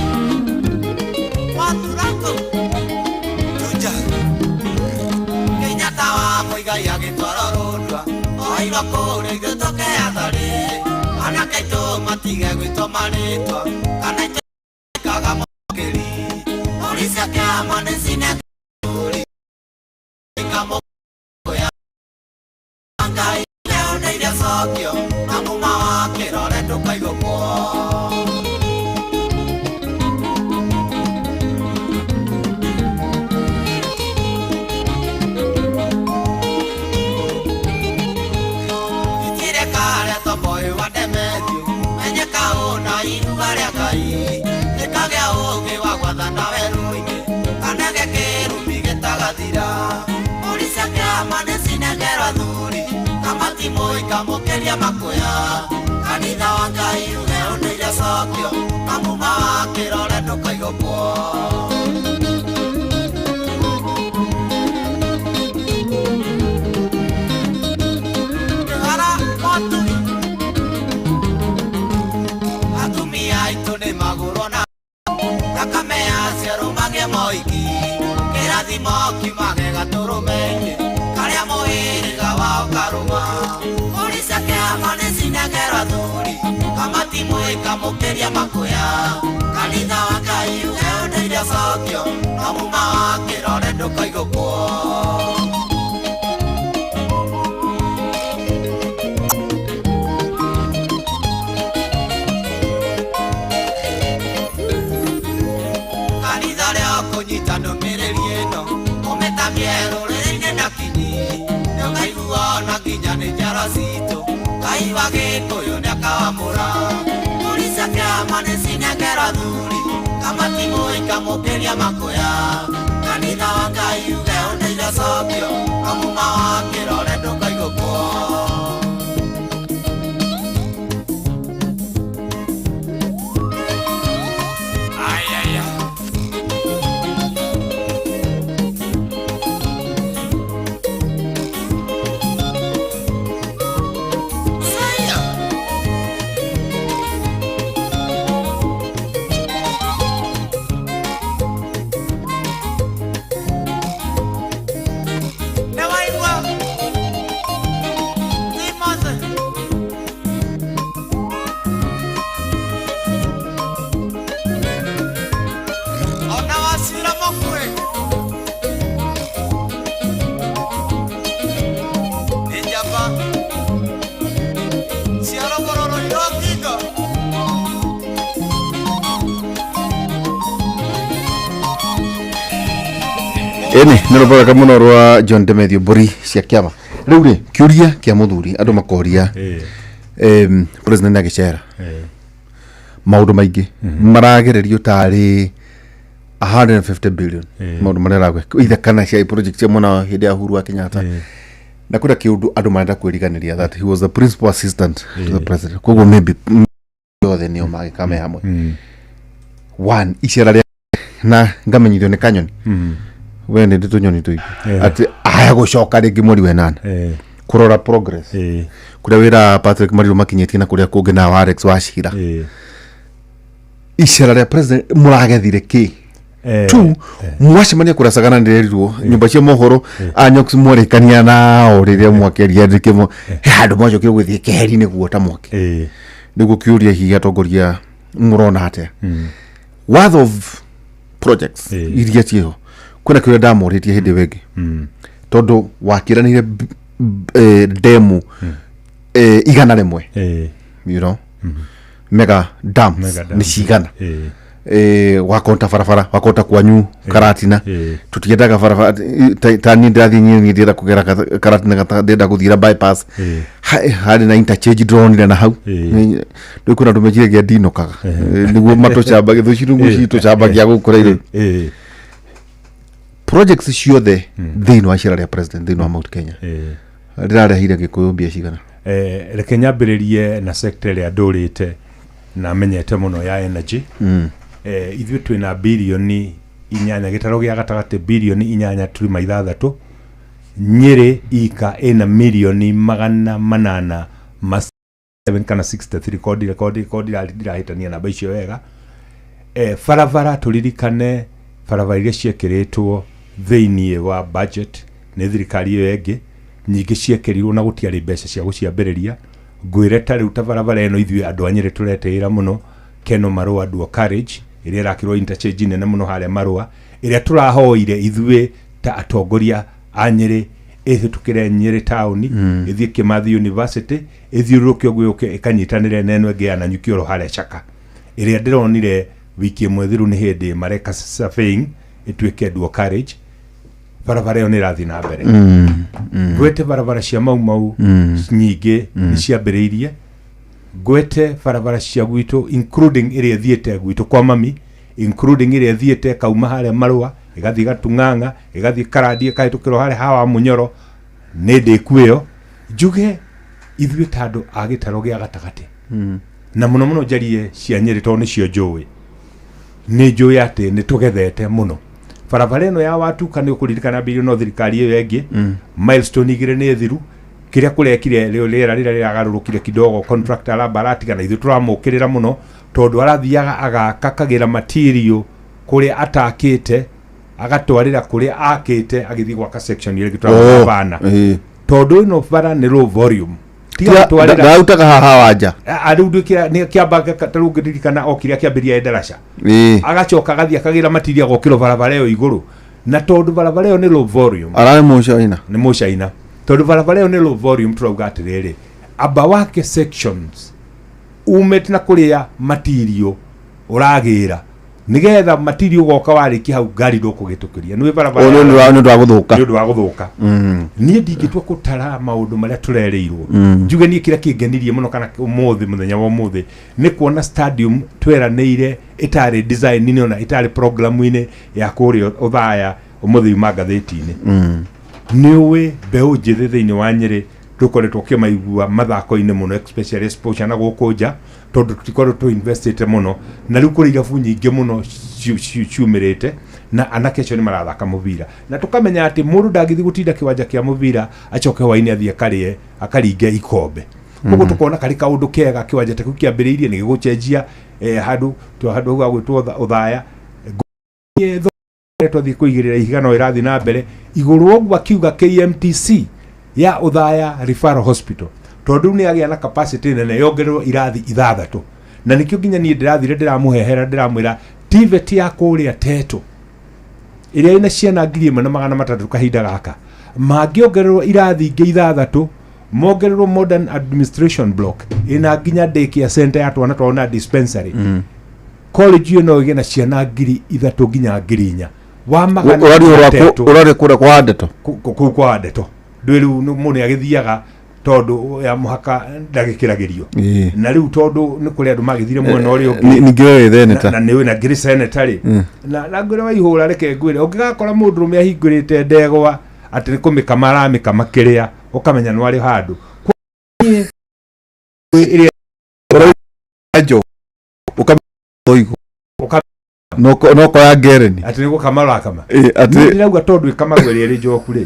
Wathurako Juja. Tũkaigua kũrĩ ithuĩ tũkeatharĩ anake aitũ matige gwĩtwo marĩtwa kana itũikaga mũkĩri mbũri cia kĩama nĩ cinekũri ikamũkũya Ngai nĩoneire cokio na muma wa kĩrore ndũkaigũkwo. Itire karĩa tomboĩ wa Demetrio menye kaũna iruga rĩa Ngai nĩkagĩa ũũgĩ wa gwathana werũ-inĩ kanege kĩrumi gĩtagathira mbũri cia kĩama nĩcinengerwo athuri kamatimũ ikamũkĩria makũya kanitha wa Ngai uge ũnĩire cokio na muma wa kĩrore ndũkaigũkwo. Kĩhara Motui atumia aitũ nĩ magũrwo na thakame yacio rũmage moiki kĩrathimo kiumage gatũrũme-inĩ karĩa mũhĩrĩga wao karũma mbũri cia kĩama nĩcinengerwo athuri kamatimũ ĩkamũkĩria makũya kanitha wa Ngai uge ũnĩire cokio no muma wa kĩrore ndũkaigũkwo. Kanitha rĩa kũnyita ndũmĩrĩri ĩno ũmĩtamie rũrĩrĩ-inĩ na kinyi nĩũkaigua ona nginya nĩ njara citũ Ngai wa Gĩkũyũ nĩakawamũra mbũri cia kĩama nĩcinengerwo athuri kamatimũ ikamũkĩria makũya kanitha wa Ngai uge ũnĩire cokio no muma wa kĩrore ndũkaigũkwo. Ayaya. Saya. Nĩwaigua Timothy ona wacira mũkuĩ nĩ njamba cia rũgũrũ rũirũ ngingo. Ĩni nĩ rwĩmbo rwega mũno rwa John Demethew, mbũri cia kĩama. Rĩu rĩ, kĩũria kĩa mũthuri, andũ makoria, president agĩcera maũndũ maingĩ maragererio tarĩ 150 billion, maũndũ marĩa aragwe ithe kana cia project cia mwena wa hĩndĩ ya Uhuru wa Kenyatta, na kwĩna kĩũndũ andũ marenda kwĩriganĩria that he was the principal assistant to the president, koguo maybe othe nĩo magĩka me hamwe. One icera rĩa na ngamenyithio nĩ kanyoni we nĩ ndĩ tũnyoni tũingĩ atĩ aya gũcoka rĩngĩ mweri wa ĩnana kũrora progress kũrĩa wĩra Patrick Mariru makinyĩtie na kũrĩa kũngĩ na Alex Wachira. Icera rĩa president mũragethire kĩ? Two, mwacemania kũracagana nĩrerirwo nyũmba cia mohoro anyox mwarĩkania nao rĩrĩa mwakĩaria ndĩkĩmo he handũ mwacokire gũthiĩ keheri nĩguo ta mwaki nĩguo kĩũria hihi atongoria mũrona atĩa worth of projects iria ciĩho? Kwĩna kĩũria ndamũrĩtie hĩndĩ ĩyo ĩngĩ tondũ wakĩranĩire demu 100, mega dams, Mega nĩ dams. cigana? Wakonta barabara wakonta kwanyu Karatina, tutiendaga barabara ta niĩ ndĩrathiĩ niĩ ndĩrenda kũgera Karatina ndĩrenda gũthiĩra bypass. Harĩ na interchange ndĩronire na hau. Rĩu kwĩna andũ meciragia ndinũkaga. Nĩguo matũcambagia thũ citũ citũcambagia gũkũ rĩrĩ projects ciothe thĩinĩ wa icera rĩa president thĩinĩ wa Mount Kenya rĩrarehire Gĩkũyũ mbia cigana? Reke nyambĩrĩrie na sector ĩrĩa ndũrĩte na menyete mũno ya energy. Ithuĩ twĩna 8 birioni gĩtaro gĩa gatagatĩ 8 birioni 6.6. Nyĩrĩ ika ĩna mirioni 807 kana 63 kondi ndirahĩtania namba icio wega. Barabara, tũririkane barabara iria ciekĩrĩtwo thĩiniĩ wa budget nĩ thirikari ĩyo ĩngĩ. Nyingĩ ciekĩrirwo na gũtiarĩ mbeca cia gũciambĩrĩria. Ngwĩre ta rĩu ta barabara ĩno ithuĩ andũ a Nyĩrĩ tũretĩĩra mũno, Keno Marũa Dual Carriage, ĩrĩa ĩrakĩrwo interchange nene mũno harĩa Marũa, ĩrĩa tũrahoire ithuĩ ta atongoria a Nyĩrĩ ĩhĩtũkĩre Nyĩrĩ taũni, ĩthiĩ Kimathi University, ĩthiũrũrũke ũguo yũke ĩkanyitanĩre na ĩno ĩngĩ ya Nanyuki oro harĩa Chaka, ĩrĩa ndĩronire wiki ĩmwe thiru nĩ hĩndĩ mareka surveying ĩtuĩke dual carriage. Barabara ĩyo nĩ ĩrathiĩ na mbere. Ngwete barabara cia Mau Mau nyingĩ nĩ ciambĩrĩirie. Ngwete barabara cia gwitũ, including ĩrĩa ĩthiĩte gwitũ kwa mami, including ĩrĩa ĩthiĩte ĩkauma harĩa Marũa, ĩgathiĩ Gatung'ang'a, ĩgathiĩ Karandi, ĩkahĩtũkĩrwo harĩa hawa Mũnyoro, nĩ ndĩku ĩyo. Njuge ithuĩ ta andũ a gĩtaro gĩa gatagatĩ, na mũno mũno njarie cia Nyĩrĩ tondũ nĩcio njũĩ, nĩ njũĩ atĩ nĩ tũgethete mũno. Barabara ĩno ya Watuka nĩ ũkũririkana mbĩrĩrio no thirikari ĩyo ĩngĩ. Milestone igĩrĩ nĩ thiru. Kĩrĩa kũrekire rĩu, rĩera rĩrĩa rĩragarũrũkire kidogo, contractor aramba aratiga, na ithuĩ tũramũkĩrĩra mũno tondũ arathiaga agaka kagĩra material kũrĩa atakĩte, agatwarĩra kũrĩa akĩte, agĩthiĩ gwaka section ĩrĩa ĩngĩ bana, tondũ ĩno bara nĩ low volume. Tiga gũtwarĩra. Ndarautaga haha wanja. Rĩu nduĩkĩra nĩ kĩamba ta rĩu ngĩririkana okire akĩambĩrĩria e ndaraca, agacoka agathiĩ akagĩra material agokĩrwo barabara ĩyo igũrũ, na tondũ barabara ĩyo nĩ low volume. Ararĩ mũcaina. Nĩ mũcaina. Tondũ barabara ĩyo nĩ low volume, tũrauga atĩrĩrĩ, amba wake sections umĩte na kũrĩa material ũragĩra, nĩgetha material ũgoka warĩkia hau ngari ndũkũgĩtũkĩria nĩ barabara. Nĩ ũndũ wa gũthũka. Nĩ ũndũ wa gũthũka. Niĩ ndingĩtua gũtara maũndũ marĩa tũrerĩirwo. Njuge niĩ kĩrĩa kĩngenirie mũno kana ũmũthĩ, mũthenya wa ũmũthĩ, nĩ kuona stadium tweranĩire ĩtarĩ design-inĩ ona ĩtarĩ program-inĩ ya kũrĩa Ũthaya, ũmũthĩ yuma ngathĩti-inĩ. Nĩ ũĩ mbeũ njĩthĩ thĩinĩ wa Nyĩrĩ tũkoretwo ũkĩmaigua mathako-inĩ mũno, especially exposure na gũkũ nja, tondũ tũtikoretwo tũ-investite mũno, na rĩu kũrĩ irabu nyingĩ mũno ciumĩrĩte na anake acio nĩ marathaka mũbira, na tũkamenya atĩ mũndũ ndangĩthiĩ gũtinda kĩwanja kĩa mũbira acoke hwainĩ athiĩ akarĩe akaringe ikombe. Koguo tũkona karĩ kaũndũ kega kĩwanja ta kĩu kĩambĩrĩirie nĩ gĩgũcenjia handũ handũ hau hagwĩtwo Ũthaya. Twathiĩ kũigĩrĩra ihiga no ĩrathiĩ na mbere igũrũ ũguo, akiuga KMTC ya Ũthaya Referral Hospital, tondũ rĩu nĩ yagĩa na capacity nene, yongererwo irathi ithathatũ, na nĩkĩo nginya niĩ ndĩrathire ndĩramũhehera, ndĩramwĩra TVET ya kũrĩa Teto ĩrĩa ĩna ciana 1300 kahinda gaka, mangĩongererwo irathi ingĩ ithathatũ, mongererwo modern administration block ĩna nginya daycare center ya twana twao na dispensary, college ĩyo no ĩgĩe na ciana 3000 nginya 4000 wa magana Ũraria matatũ. Ũraria kũrĩa kwa Ndeto. Kũu kwa Ndeto ndwĩ rĩu mũndũ nĩ agĩthiaga tondũ ya mũhaka ndagĩkĩragĩrio. Na rĩu tondũ nĩ kũrĩ andũ magĩthire mwena ũrĩa ũngĩ. Ningĩ we wĩ na theneta. Na nĩ na ngĩrĩ senator rĩ, na ngwĩre Waihũra, reke ngwĩre, ũngĩgakora mũndũ rũme ahingũrĩte ndegwa atĩ nĩ kũmĩkama aramĩkama kĩrĩa, ũkamenya nĩ warĩ handũ ĩrĩa. Njo ũkamĩigũ no koya ngereni. Atĩ nĩ gũkama ũrakama. Ĩ, Niĩ atĩ ndĩrauga tondũ ĩkamagwo ĩrĩa ĩrĩ njoku rĩ,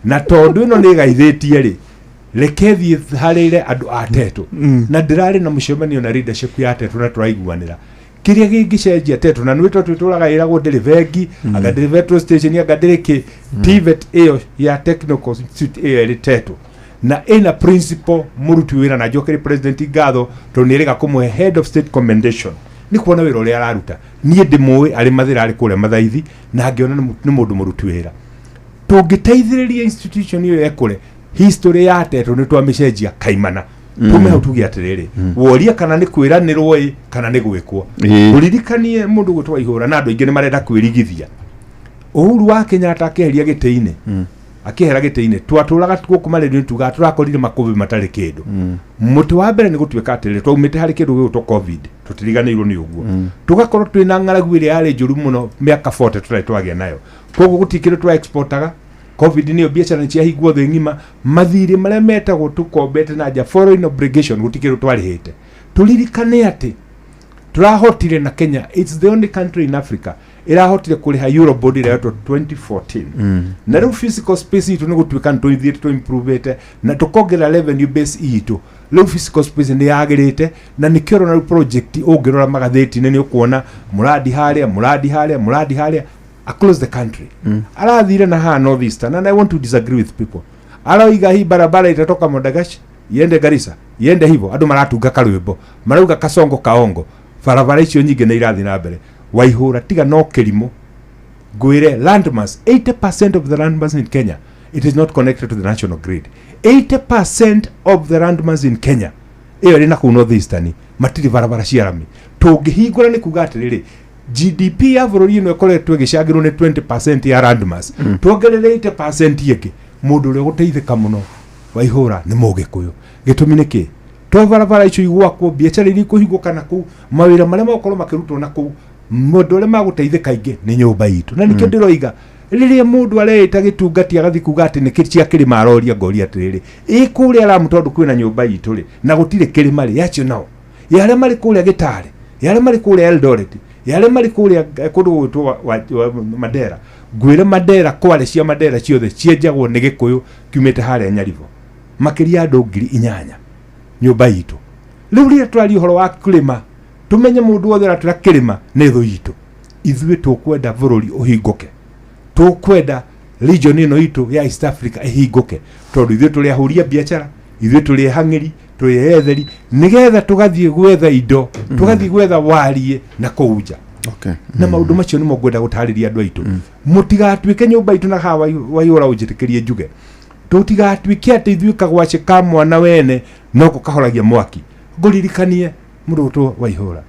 na tondũ ĩno nĩ ĩgaithĩtie rĩ, reke thiĩ harĩre andũ a Tetũ. Na ndĩrarĩ na mũcemanio na leadership ya Tetũ na tũraiguanĩra kĩrĩa gĩngĩcenjia Tetũ, na nĩwĩtwo twĩtũraga ĩragwo ndĩrĩ bengi, anga ndĩrĩ petrol station, anga ndĩrĩ kĩ. TVET ĩyo ya technical institute ĩyo ĩrĩ Tetũ na ĩna principal mũruti wĩra, na njokere president ngatho tondũ nĩ erĩga kũmũhe head of state commendation nĩ kuona wĩra ũrĩa araruta. Niĩ ndĩmũĩ arĩ Mathĩra, arĩ kũrĩa Mathaithi, na ngĩona nĩ mũndũ mũruti wĩra. Tũngĩteithĩrĩria institution ĩyo ĩkũre, history ya Tetũ nĩ twamĩcenjia kaimana. Tume hau tuge atĩrĩrĩ, woria kana nĩ kwĩranĩrwo ĩ kana nĩ gwĩkwo. Ũririkanie mũndũ gwĩtwo Ihũra na andũ aingĩ nĩ marenda kwĩrigithia. Uhuru wa Kenyatta akĩeheria gĩtĩ-inĩ, akĩehera gĩtĩ-inĩ, twatũraga gũkũ marĩrio tugaga tũrakorire makũmbĩ matarĩ kĩndũ. Mũtĩ wa mbere nĩ gũtuĩka atĩrĩrĩ, twaumĩte harĩ kĩndũ gĩgwĩtwo COVID, tũtiriganĩirwo nĩ ũguo, tũgakorwo twĩna ng'aragu ĩrĩa yarĩ njũru mũno mĩaka 40 tũtarĩ twagĩa nayo. Koguo gũtirĩ kĩndũ twa exportaga. COVID nĩyo biacara nĩ ciahingwo thĩ ng'ima, mathirĩ marĩa metagwo tũkombete na nja, foreign obligation, gũtirĩ kĩndũ twarĩhĩte. Tũririkane atĩ tũrahotire na Kenya, it's the only country in Africa ĩrahotire kũrĩha Eurobond ĩrĩa yetwo 2014. Na rĩu fiscal space itũ nĩ gũtuĩka nĩ tũthiĩte tũimprovĩte na tũkongerera revenue base itũ. Rĩu fiscal space nĩ yagĩrĩte, na nĩkĩo ũrona rĩu project ũngĩrora magathĩti-inĩ nĩ ũkuona mũrandi harĩa, mũrandi harĩa, mũrandi harĩa across the country. Arathire na haha North Eastern, and I want to disagree with people. Aroiga hii barabara itatoka Modogashe iende Garissa iende hivyo. Andũ maratunga karwĩmbo marauga kasongo kaongo, barabara icio nyingĩ nĩ irathiĩ na mbere. Waihũra tiga no kĩrimũ ngwĩre, landmass, 80% of the landmass in Kenya, it is not connected to the national grid. 80% of the landmass in Kenya ĩyo ĩrĩ na kũu North Eastern matirĩ barabara cia rami. Tũngĩhingũra nĩ kuga atĩrĩrĩ, GDP ya bũrũri ĩno ĩkoretwo ĩgĩcangĩrwo nĩ 20% ya landmass, tuongerere 80% ĩngĩ, mũndũ ũrĩa ũgũteithĩka mũno Waihũra nĩ Mũgĩkũyũ. Gĩtũmi nĩ kĩ? To barabara icio igwakwo, biacara iria ikũhingũka na kũu, mawĩra marĩa magũkorwo makĩrutwo na kũu, mũndũ ũrĩa magũteithĩka aingĩ nĩ nyũmba itũ. Na nĩkĩo ndĩroiga rĩrĩa mũndũ areĩta gĩtungati agathiĩ kuga atĩ nĩ cia kĩrĩma, aroria ngoria atĩrĩrĩ, ĩ kũrĩa Lamu tondũ kwĩna nyũmba itũ rĩ na gũtirĩ kĩrĩma rĩ, yacio nao ya arĩa marĩ kũrĩa Gĩtarĩ, ya arĩa marĩ kũrĩa Eldoret, ya arĩa marĩ kũrĩa kũndũ gũgwĩtwo Mandera. Ngwĩre Mandera, kware cia Mandera ciothe cienjagwo nĩ Gĩkũyũ kiumĩte harĩa Nyaribo, makĩria andũ 8,000 nyũmba itũ. Rĩu rĩrĩa tũraria ũhoro wa kĩrĩma, tũmenye mũndũ wothe ũratwĩra kĩrĩma nĩ thũ itũ. Ithuĩ tũkwenda bũrũri ũhingũke, tũkwenda region ĩno itũ ya East Africa ĩhingũke, tondũ ithuĩ tũrĩ ahũri a biacara, ithuĩ tũrĩ ehang'ĩri, tũrĩ etheri, nĩgetha tũgathiĩ gwetha indo, tũgathiĩ gwetha wariĩ na kũu nja. Na maũndũ macio nĩmo ngwenda gũtarĩria andũ aitũ, mũtigatuĩke nyũmba itũ na haha Waihũra ũnjĩtĩkĩrie njuge, tũtigatuĩke atĩ ithuĩ kagwacĩ ka mwana wene noko kahoragia mwaki. Ngũririkanie mũndũ ũtwo Waihũra,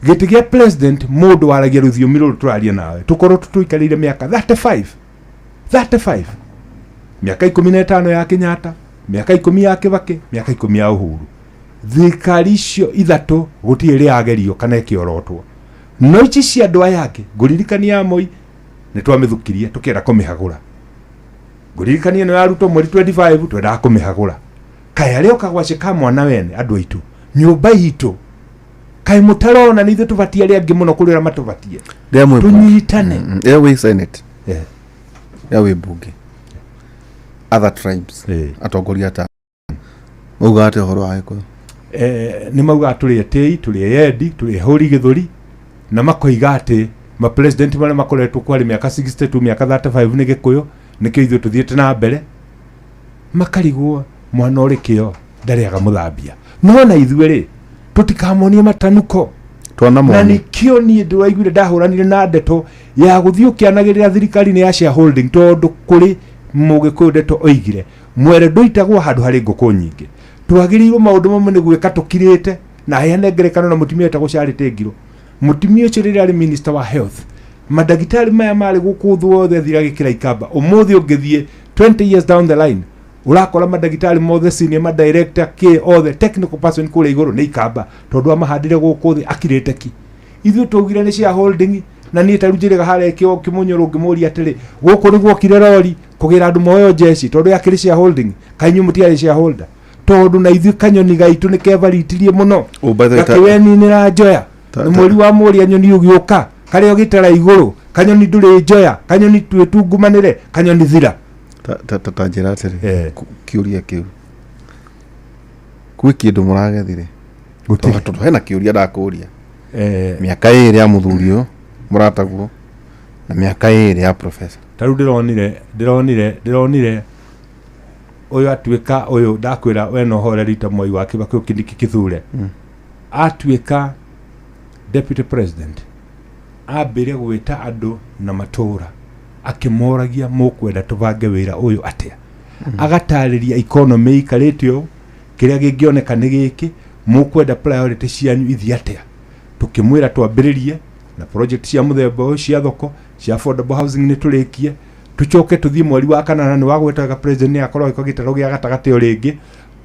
gĩtĩ gĩa president, mũndũ waragia rũthiomi rũrũ tũraria nawe, tũkorwo tũikarĩire mĩaka 35, 35, mĩaka 15 ya Kenyatta, mĩaka 10 ya Kibaki, mĩaka 10 ya Uhuru. Thirikari icio ithatũ gũtirĩ ĩrĩ yagerio kana ĩkĩorotwo, no ici cia andũ aya angĩ, ngũririkania ya Moi nĩ twamĩthukirie tũkĩenda kũmĩhagũra, ngũririkania ĩno ya Ruto mweri 25 twendaga kũmĩhagũra. Kaĩ arĩa kagwacĩ ka mwana wene, andũ aitũ, nyũmba itũ, kaĩ mũtarona nĩ ithuĩ tũbatie arĩa angĩ mũno kũrĩ ũrĩa matũbatie? Rĩrĩa mwĩ bunge. Tũnyitane. Rĩrĩa wĩ senate, rĩrĩa wĩ bunge, other tribes, atongoria ta maugaga atĩa ũhoro wa Gĩkũyũ? Nĩ maugaga tũrĩ etĩi, tũrĩ eyendi, tũrĩ ehũri gĩthũri, na makoiga atĩ mapresident marĩa makoretwo kwarĩ mĩaka 62, mĩaka 35 nĩ Gĩkũyũ, nĩkĩo ithuĩ tũthiĩte na mbere. Makarigwo mwana ũrĩ kĩo ndarĩaga mũthambia. No na ithuĩ rĩ, tũtikamonie matanuko. Twana Na moni. Nĩkĩo niĩ ndĩraiguire ndahũranire na ndeto ya gũthiĩ ũkĩanagĩrĩra thirikari nĩ ya shareholding, tondũ kũrĩ Mũgĩkũyũ ndeto oigire mwere ndũitagwo handũ harĩ ngũkũ nyingĩ. Twagĩrĩirwo maũndũ mamwe nĩ gwĩka tũkirĩte. Na heane ngerekano na mũtumia wetagwo Charity Ngiro. Mũtumia ũcio rĩrĩa arĩ minister wa health, mandagĩtarĩ maya marĩ gũkũ thĩ wothe athire agĩkĩra ikamba. Ũmũthĩ ũngĩthiĩ 20 years down the line, ũrakora mandagĩtarĩ mothe, senior ma director k othe, technical person kũrĩa igũrũ nĩ ikamba, tondũ amahandire gũkũ thĩ akirĩte ki. Ithuĩ twaugire nĩ shareholding, na niĩ ta rĩu njĩrĩga harĩa kĩo kĩmũnyũrũ ngĩmũria atĩrĩ, gũkũ nĩ guokire rori kũgĩra andũ moyo njeci tondũ yakĩrĩ shareholding, kaĩ inyuĩ mũtiarĩ shareholder? Tondũ na ithuĩ kanyoni gaitũ nĩ kebaritirie mũno. Oh, by the way, Gakĩweninĩra njoya. Nĩ mweri wa mũrĩa nyoni ũgĩũka karĩa ũgĩtara igũrũ, kanyoni ndũrĩ njoya, kanyoni twĩtungumanĩre, kanyoni thira. Ta njĩra atĩrĩ, kĩũria kĩu, kwĩ kĩndũ mũragethire? Gũtirĩ. Tondũ hena kĩũria ndakũria. Mĩaka 2 ya mũthuri ũyũ mũrataguo na mĩaka 2 ya professor. Ta rĩu ndĩronire ũyũ atuĩka ũyũ ndakwĩra we no horeri ta Mwai wa Kibaki, Kindiki Kithure atuĩka deputy president, ambire gwĩta andũ na matũra akĩmoragia, mũkwenda tũbange wĩra ũyũ atĩa? Agatarĩria economy ikarĩte ũũ, kĩrĩa kĩngĩoneka nĩ gĩkĩ, mũkwenda priority cianyu ithiĩ atĩa? Tũkĩmwĩra twambĩrĩrie na project cia mũthemba ũyũ cia thoko cia affordable housing, nĩ tũrĩkie, tũcoke tũthiĩ mweri wa kanana, nĩ wagwetaga president nĩ akorwo agĩka gĩtaro gĩa gatagatĩ o rĩngĩ,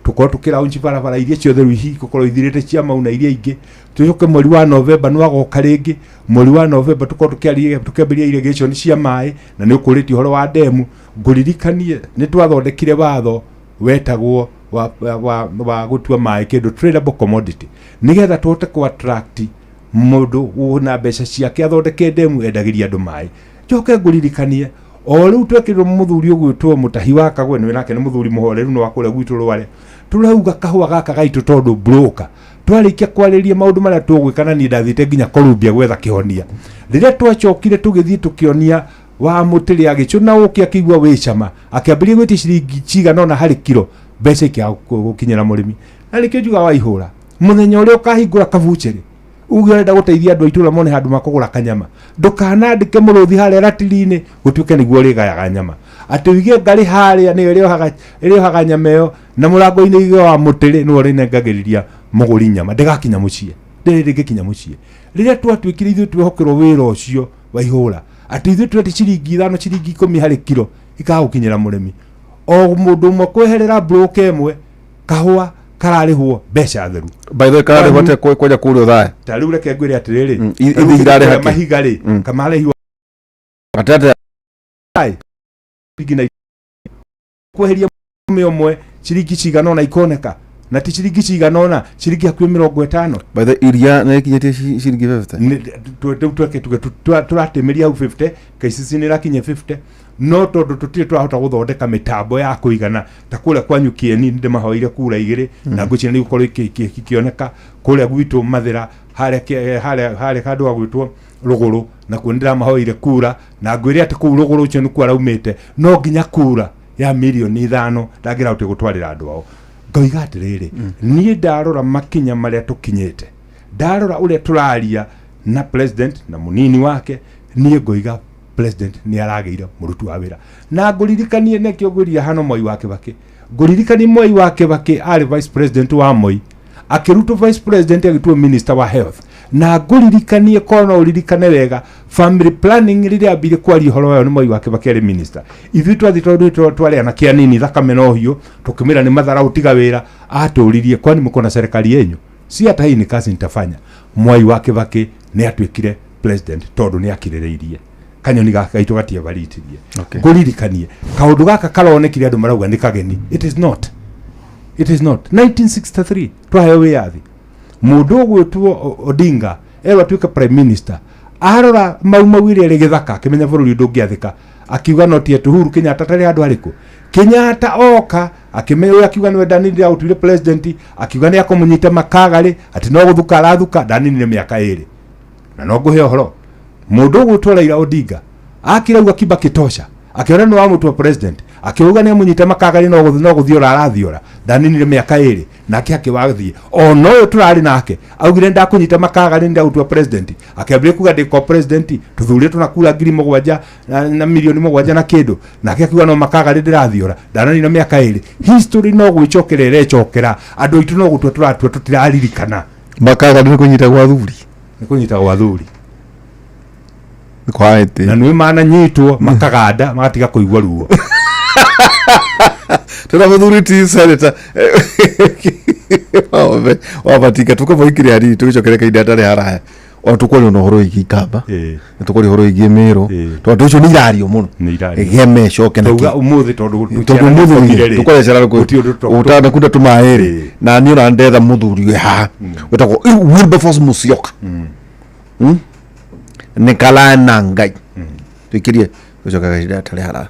tũkorwo tũkĩraunci barabara iria ciothe rĩu igũkorwo ithirĩte cia mau na iria ingĩ. Tũcoke mweri wa November, nĩ wagoka rĩngĩ mweri wa November, tũkorwo tũkĩaria tũkĩambĩrĩria irrigation cia maĩ. Na nĩ ũkũrĩtie ũhoro wa ndemu, ngũririkanie nĩ twathondekire watho wetagwo wa gũtua maĩ kĩndũ tradable commodity, nĩgetha tũhote kũ attract mũndũ wĩna mbeca ciake athondeke ndemu endagĩria andũ maĩ. Njoke ngũririkanie o rĩu twekĩrirwo mũthuri ũgwĩtwo Mũtahi wa Kagwe, nĩwe nake nĩ mũthuri mũhoreru, nĩ wa kũrĩa gwitũ Rware, tũrauga kahũa gaka gaitũ tondũ broker twarĩkia kwarĩria maũndũ marĩa tũgwĩka, na niĩ ndathiĩte nginya Columbia gwetha kĩhonia. Rĩrĩa twacokire tũgĩthiĩ tũkĩonia Wa Mũtĩrĩ agĩcũna ũkĩ akĩigua wĩ cama, akĩambĩrĩria gwĩtia ciringi cigana ũna harĩ kiro, mbeca ikĩaga gũkinyĩra mũrĩmi. Na nĩkĩo njugaga Waihũra, mũthenya ũrĩa ũkahingũra kabuchĩrĩ uge ũrenda gũteithia andũ a itũũra mone handũ makũgũra kanyama, ndũkanandĩke mũrũthi harĩa ratiri-inĩ gũtuĩke nĩguo ũrĩgayaga nyama, atĩ ũige ngarĩ harĩa nĩyo ĩrĩohaga nyama ĩyo, na mũrango-inĩ ũige wa Mũtĩrĩ nĩwe ũrĩnengagĩrĩria mũgũri nyama, ndĩgakinya mũciĩ, ndĩrĩ ndĩngĩkinya mũciĩ. Rĩrĩa twatuĩkire ithuĩ twehokerwo wĩra ũcio Waihũra, atĩ ithuĩ twete ciringi 5 ciringi 10 harĩ kiro ikaga gũkinyĩra mũrĩmi, o mũndũ ũmwe kweherera broker ĩmwe kahũa kararĩhwo mbeca theru. By the way, kararĩhwo atĩa kwanja kũrĩa ũthaya? Ta rĩu reke ngwĩre atĩrĩrĩ, Mm, ta rĩu ithe irarĩha kũrĩa kĩ? mahiga rĩ, kamarĩhirwo Atĩ ciringi na kweheria mũrĩmi ũmwe ciringi cigana ũna ikoneka, na ti ciringi cigana ũna, ciringi hakuhĩ 50. By the way, iria nĩ ikinyĩtie ciringi 50. Rĩu tweke tuge tũratĩmĩria hau 50, KCC nĩ ĩrakinyia 50, no tondũ tũtirĩ twahota gũthondeka mĩtambo ya kũigana ta kũrĩa kwanyu Kĩeni, nĩ ndĩmahoeire kura 2 na ngwĩciria nĩ igũkorwo ikĩoneka kũrĩa gwitũ Mathĩra, harĩa handũ ha gwĩtwo Rũgũrũ, nakuo nĩ ndĩramahoeire kura na ngwĩre atĩ kũu Rũgũrũ ũcio nĩkuo araumĩte, no nginya kura ya mirioni 5 ndangĩrahota gũtwarĩra andũ ao. Ngoiga atĩrĩrĩ, niĩ ndarora makinya marĩa tũkinyĩte, ndarora ũrĩa tũraria na president na mũnini wake, niĩ ngoiga president nĩ aragĩire mũruti wa wĩra. Na ngũririkanie, nĩkĩo ngwĩrire hano Mwai wa Kibaki, ngũririkanie Mwai wa Kibaki arĩ vice president wa Moi, akĩrutwo vice president agĩtuo minister wa health. Na ngũririkanie, korwo no ũririkane wega, family planning rĩrĩa ambire kwaria ũhoro wayo nĩ Mwai wa Kibaki arĩ minister. Ithuĩ twathiĩ tondũ twarĩ anake anini, thakame na ũhiũ, tũkĩmwĩra nĩ matharaũ, tiga wĩra. Atũririe, kwani mko na serikali yenyu? Si hata hii ni kazi nitafanya. Mwai wa Kibaki nĩ atuĩkire president tondũ nĩ akirĩrĩirie kanyoni gaka gaitũ gatiebaritirie. Ngũririkanie kaũndũ gaka karonekire andũ marauga nĩ kageni. It is not, it is not. 1963 twaheo wĩyathi, mũndũ ũgwĩtwo Odinga erwo atuĩke prime minister, arora mau mau ĩrĩa ĩrĩ gĩthaka, akĩmenya bũrũri ndũngĩathĩka, akiuga no tie Uhuru Kenyatta tarĩ handũ harĩkũ. Kenyatta oka akĩmenya ũyũ, akiuga nĩwe ndaninire agũtuire president, akiuga nĩ akũmũnyita makagarĩ atĩ no gũthuka arathuka, ndaninire mĩaka 2. Na no ngũhe ũhoro, mũndũ ũgwĩtwo Raila Odinga akirauga Kibaki tosha, akĩona nĩ wamũtua president, akiuga nĩ amũnyita makagarĩ, no gũthiora arathiora, ndaninire mĩaka 2, nake akĩwathiĩ. Ona ũyũ tũrarĩ nake augire ndakũnyita makagarĩ ndagũtua president, akĩambĩrĩria kuga ndĩko president, tũthurĩtwo na kura ngiri mũgwanja na mirioni 7 na kĩndũ, nake akiuga no makagarĩ ndĩrathiora, ndananina mĩaka 2. History no gwĩcokera ĩrecokera, andũ aitũ no gũtua tũratua, tũtiraririkana. Makagarĩ nĩ kũnyita gwa thuri. Nĩ kũnyita gwa thuri. Nĩ kwaĩte. Na nĩ mananyitwo makaganda magatiga kũigua ruo. Tena mũthuri ti senator wabatinga tũkamũikĩria hanini, tũgĩcokere kahinda hatarĩ haraya, ona tũkwaria ona ũhoro wĩgiĩ Ikamba, nĩ tũkwaria ũhoro wĩgiĩ Mĩrũ, tondũ ũcio nĩ irario mũno. Nĩ irario. Geme coke na Twauga kĩ ũmũthĩ tondũ tondũ ũmũthĩ tũkwaria cara gũtirĩ ũndũ ũtanakunda tũmaĩ rĩ, na niĩ ona ndetha mũthuri wĩ haha wĩtagwo Wilberforce Musyoka. Nĩ kalaya na Ngai tũikĩrie gũcoka kahinda hatarĩ haraya.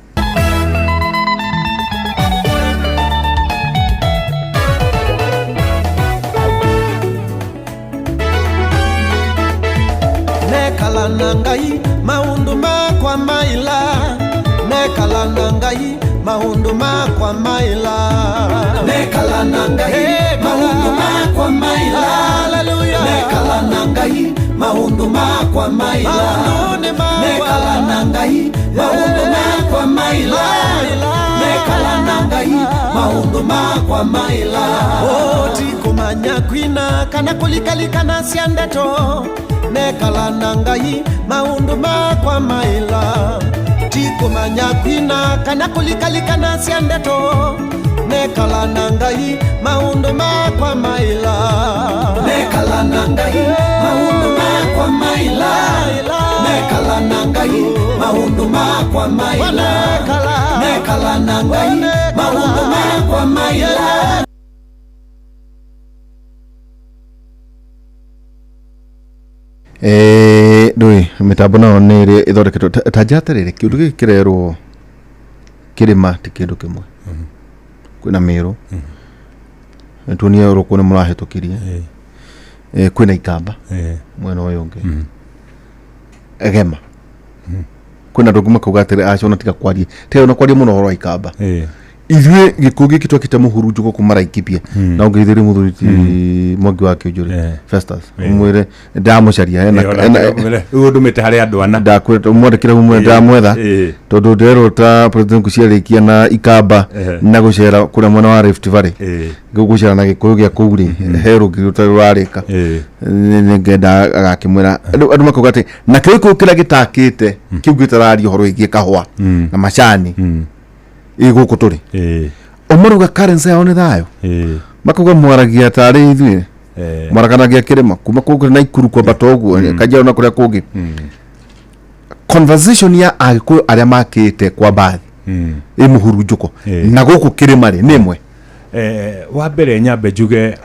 Nekala na Ngai maundu makwa maila, nekala na Ngai maundu makwa maila, nekala na Ngai maundu makwa maila, haleluya, nekala na Ngai maundu makwa maila, nekala na Ngai maundu makwa maila, nekala na Ngai maundu makwa maila. Oti kumanya kwina kana kulikalikana cia ndeto, nekala na Ngai maundu makwa maila, ti kumanya kwina kana kulikalikana cia ndeto, nekala na Ngai maundu makwa maila, nekala na Ngai maundu makwa maila, nekala na Ngai maundu makwa maila, nekala na Ngai maundu makwa maila. Ndũĩ mĩtambo nayo nĩ ĩrĩa ĩthondeketwo ta nja atĩrĩrĩ, kĩũndũ gĩkĩ kĩrerwo kĩrĩma ti kĩndũ kĩmwe. Kwĩna Mĩrũ, nĩtuonie rũkũ nĩ mũrahĩtũkirie. Kwĩna Ikamba mwena ũyũ ũngĩ, Gema. Kwĩna andũ angĩ makauga atĩrĩ, aca ona tiga kwaria, tiga ona kwaria mũno ũhoro wa ikamba. Ithuĩ gĩkũyũ gĩkĩ twakĩte mũhurunjũko kuma Laikipia, na ũngĩithĩrie mũthuri ti Mwangi wa Kĩũnjũrĩ Festus, ũmwĩre ndamũcaria Rĩu ũndũmĩte harĩ andũ ana. Ndakwĩra mwandĩkĩre, ũmwĩre ndamwetha, tondũ nderwo ta president ciarĩkia na ikamba na gũcera kũrĩa mwena wa Rift Valley, gũcera na gĩkũyũ gĩa kũu rĩ, he rũngĩ rũtarĩ rũrarĩka. Nĩngenda agakĩmwĩra andũ makauga atĩ na kĩu gĩkũyũ kĩrĩa gĩtakĩte kĩu gĩtararia ũhoro wĩgiĩ kahũa na macani ĩ gũkũ tũrĩ, o marauga currency yao nĩ thayũ. Makauga mwaragia tarĩ ithuĩ mwarakanagia kĩrĩma kuma kũngĩ na Ikuru kwambata ũguo Kajiado na kũrĩa kũngĩ. Conversation ya agĩkũyũ arĩa makĩte kwa mbathi ĩ mũhurunjũko na gũkũ kĩrĩma rĩ, nĩ ĩmwe. Wa mbere nyambe njuge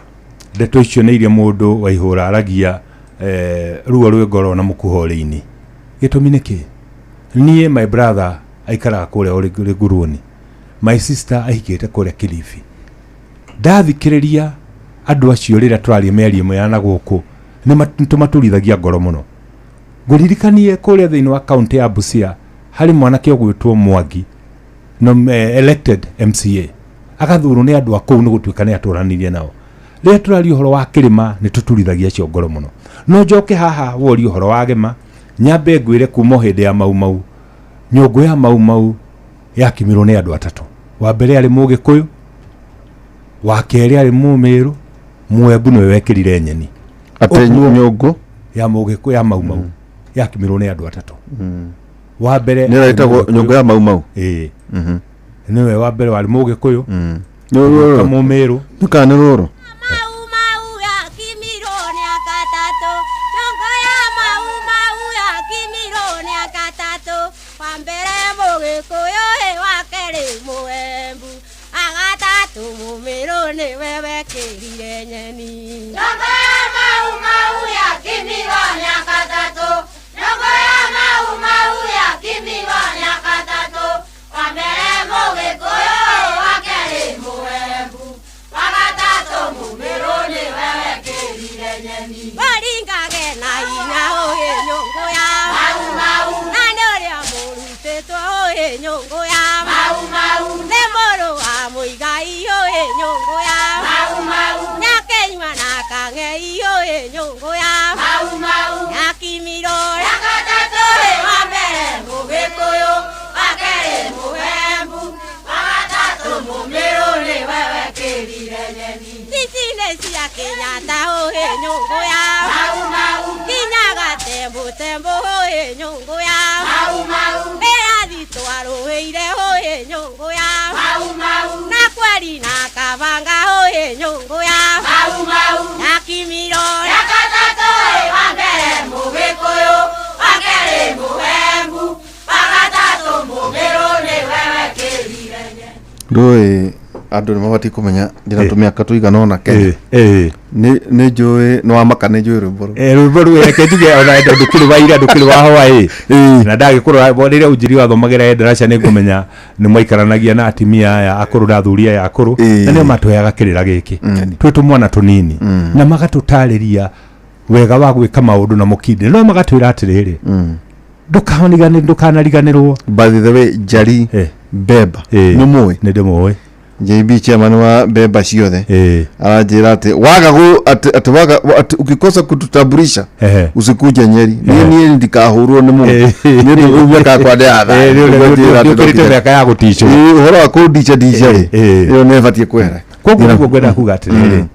ndeto icio nĩ iria mũndũ waihũra aragia, ruo rwĩ ngoro na mũkuho rĩini. Gĩtũmi nĩ kĩ? Niĩ my brother aikaraga kũrĩa Rĩngũrũni, my sister ahikĩte kũrĩa Kilifi. Ndathikĩrĩria andũ acio rĩrĩa tũraria mĩario ĩmwe ya na gũkũ, nĩ tũmaturithagia ngoro mũno. Ngũririkanie kũrĩa thĩinĩ wa kaunti ya Busia harĩ mwanake ũgwĩtwo Mwangi, no, elected MCA, agathurwo nĩ andũ a kũu nĩ gũtuĩka nĩ atũranirie nao. Rĩrĩa tũraria ũhoro wa kĩrĩma nĩ tũturithagia acio ngoro mũno. No njoke haha worie ũhoro wa gĩma, nyambe ngwĩre kuma o hĩndĩ ya Mau Mau, nyũngũ ya Mau Mau yakimirwo nĩ andũ atatũ. Wa mbere arĩ Mũgĩkũyũ, wa kerĩ arĩ Mũmĩrũ, Mũembu nĩwe wekĩrire nyeni. Atĩ nyũngũ ya Mũgĩkũyũ ya Mau Mau yakimirwo nĩ andũ atatũ. Wa mbere nĩ ĩtagwo nyũngũ ya Mau Mau. Ĩĩ, nĩwe wa mbere warĩ Mũgĩkũyũ, Nĩ rũrũ. Mũmĩrũ. Nĩ kana nĩ rũrũ. Mau Mau yakimirwo nĩ akatatũ, nyũngũ ya Mau Mau yakimirwo nĩ akatatũ. Wa mbere Mũgĩkũyũ ĩ, wa kerĩ Mũembu, agatatũ Mũmĩrũ nĩwe wekĩrire nyeni. Nyũngũ ya Mau Mau yakimirwo nĩ akatatũ, nyũngũ ya Mau Mau yakimirwo nĩ akatatũ. Wa mbere Mũgĩkũyũ ĩ, wa kerĩ Mũembu, wa gatatũ Mũmĩrũ nĩwe wekĩrire nyeni. Maringage na hinya ũyĩ nyũngũ ya Mau Mau, na nĩ ũrĩa mũrutĩtwo ũyĩ nyũngũ ya Mau Mau, nĩ mũrũ wa Mũigai ũyĩ nyũngũ ya Mau Mau, nĩakĩnyua na kang'ei ũyĩ nyũngũ ya Mau Mau, yakimirwo ya gatatũ ĩ, wa mbere Mũgĩkũyũ, wa kerĩ Mũembu, wa gatatũ Mũmĩrũ nĩwe wekĩrire nyeni. Ici nĩ cia Kenyatta ũyĩ nyũngũ ya Mau Mau, nginya gatembo tembo ũyĩ nyũngũ ya Mau Mau, mbĩrathi twarũĩire ũyĩ nyũngũ ya Mau Mau, na kweri na kabanga ũyĩ nyũngũ ya Mau Mau, yakimirwo ya gatatũ ĩ, wa mbere Mũgĩkũyũ, wa kerĩ Mũembu, wa gatatũ Mũmĩrũ nĩwe wekĩrire nyeni. Ndũĩ andũ nĩ mabatiĩ kũmenya ndĩna tũmĩaka tũigana ũna Kenya. Nĩ njũĩ nĩ wamaka, nĩ njũĩ rwĩmbo rũu. Rwĩmbo rũu reke njuge ona ndũkĩrĩ wa ira, ndũkĩrĩ wa hwaĩ na ndagĩkũrora rĩrĩa ũnjiri wathomagĩra ndaraca, nĩ ngũmenya nĩ mwaikaranagia na atimia aya akũrũ na athuri aya akũrũ, na nĩo matũheaga kĩrĩra gĩkĩ twĩ tũmwana tũnini, na magatũtarĩria wega wa gwĩka maũndũ na mũkindĩ, no magatwĩra atĩrĩrĩ, ndũkanariganĩrwo. By the way, Njari Beba, nĩ mũĩ? Nĩ ndĩmũĩ. JB, chairman wa Beba ciothe, aranjĩra atĩ waga gu atĩ waga atĩ ukikosa kututambulisha usikuje Nyeri. Niĩ ndikahũrwo nĩ mũndũ, niĩ rĩu mĩaka yakwa ndĩratha. Nĩũkĩrĩte mĩaka ya gũticwo. Ũhoro wa kũndica ndica rĩ, ĩyo nĩ ĩbatiĩ kwehera. Koguo nĩguo ngwenda kuga atĩrĩrĩ,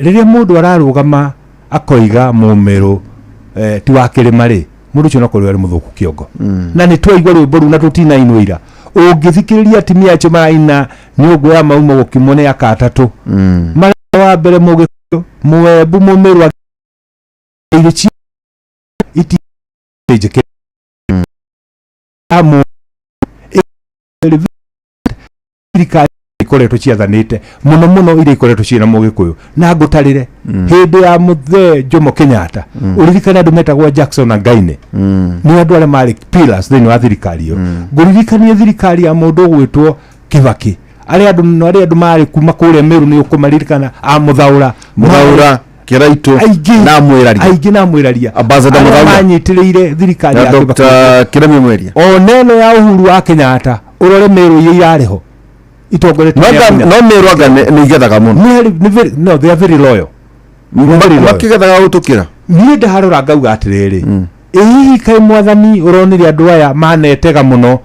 rĩrĩa mũndũ ararũgama akoiga Mũmĩrũ ti wa kĩrĩma rĩ, mũndũ ũcio nokorwo arĩ mũthũku kĩongo. Na nĩ twaigua rwĩmbo rũu na tũtinainwo ira. Ũngĩthikĩrĩria atimia acio maraina nyũngũ ya Mauma gũkimwo nĩ akatatũ, mara wa mbere Mũgĩkũyũ, Mũembu, Mũmĩrũ, irio cia iti njĩkĩre amu thirikari ikoretwo ciathanĩte mũno mũno iria ikoretwo ciĩna Mũgĩkũyũ. Na ngũtarĩre hĩndĩ ya mũthee Jomo Kenyatta, ũririkane andũ metagwo Jackson na Ngaine, nĩ andũ arĩa marĩ pillars thĩinĩ wa thirikari ĩyo. Ngũririkanie thirikari ya mũndũ ũgwĩtwo Kibaki, arĩa andũ marĩ kuma kũrĩa Meru, nĩ ũkũmaririkana, a Mũthaũra. Mũthaũra. Kĩraitũ Aingĩ. na Mwĩraria. Aingĩ na Mwĩraria. Ambassador Arĩa Mũthaura. manyitĩrĩire thirikari Na ya Kibaki. Dr. Kĩremi Mweria. Ona ĩno ya Uhuru wa Kenyatta, ũrore mĩrũ iria irarĩ ho itongoretio No nĩ Amunya. no mĩrũ anga nĩ igethaga mũno. No, they are very loyal. Very loyal. Makĩgethaga gũtũkĩra. Niĩ ndaharora ngauga atĩrĩrĩ, ĩ hihi kaĩ mwathani ũronire andũ aya manetega mũno,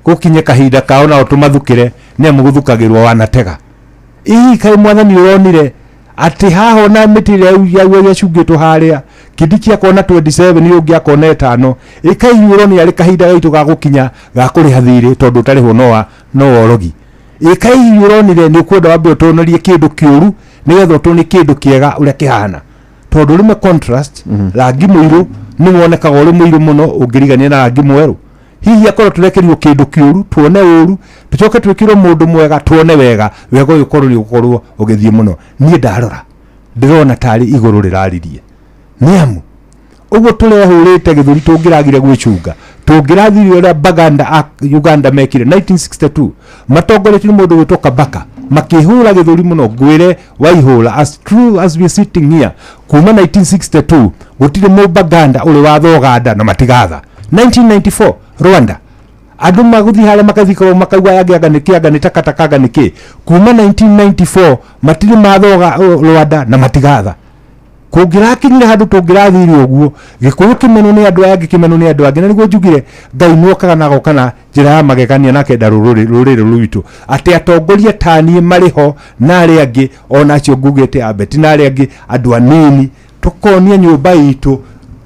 gũkinye kahinda kao nao tũmathukĩre, nĩ amu gũthukagĩrwo wanatega. Ĩ hihi kaĩ mwathani ũronire atĩ haha ona mĩtĩ ĩrĩa yau yacungĩtwo harĩa Kindiki akona 27, nĩ ũngĩ akona 5, ĩ kaĩ hihi ũronire arĩ kahinda gaitũ ga gũkinya ga kũrĩha thirĩ, tondũ ũtarĩhwo no worogi. Ĩ kaĩ hihi ũronire nĩ ũkwenda wambe ũtũonerie kĩndũ kĩũru nĩgetha ũtũone kĩndũ kĩega ũrĩa kĩhana, tondũ rĩmwe contrast, rangi mũirũ nĩ wonekaga ũrĩ mũirũ mũno ũngĩrigania na rangi mwerũ. Hihi akorwo tũrekerio kĩndũ kĩũru tuone ũru, tũcoke twĩkĩrwo mũndũ mwega tuone wega, wega ũyũ ũkorwo nĩ ũgũkorwo ũgĩthiĩ mũno. Niĩ ndarora ndĩrona tarĩ igũrũ rĩraririe, nĩ amu ũguo tũrehũrĩte gĩthũri tũngĩragire gwĩcunga, tũngĩrathire ũrĩa Baganda a Uganda mekire 1962 matongoretio nĩ mũndũ gwĩtwo Kabaka, makĩhũra gĩthũri mũno. Ngwĩre Waihũra, as true as we are sitting here, kuma 1962 gũtirĩ mũbaganda ũrĩ watha Ũganda na matigatha. 1994 Rwanda, andũ magũthiĩ harĩa makathikwo makauga anga anga nĩkĩ, anga nĩ takataka, anga nĩkĩ. Kuma 1994 matirĩ mathoga Rwanda na matigatha. Kũngĩrakinyire handũ tũngĩrathire ũguo, Gĩkũyũ kĩmenwo nĩ andũ aya angĩ, kĩmenwo nĩ andũ angĩ. Na nĩguo njugire Ngai nĩokaga na agoka na njĩra ya magegania na akenda rũrĩrĩ rwitũ, atĩ atongoria ta niĩ marĩ ho na arĩa angĩ ona acio ngugĩte ambeti na arĩa angĩ andũ anini, tũkonia nyũmba itũ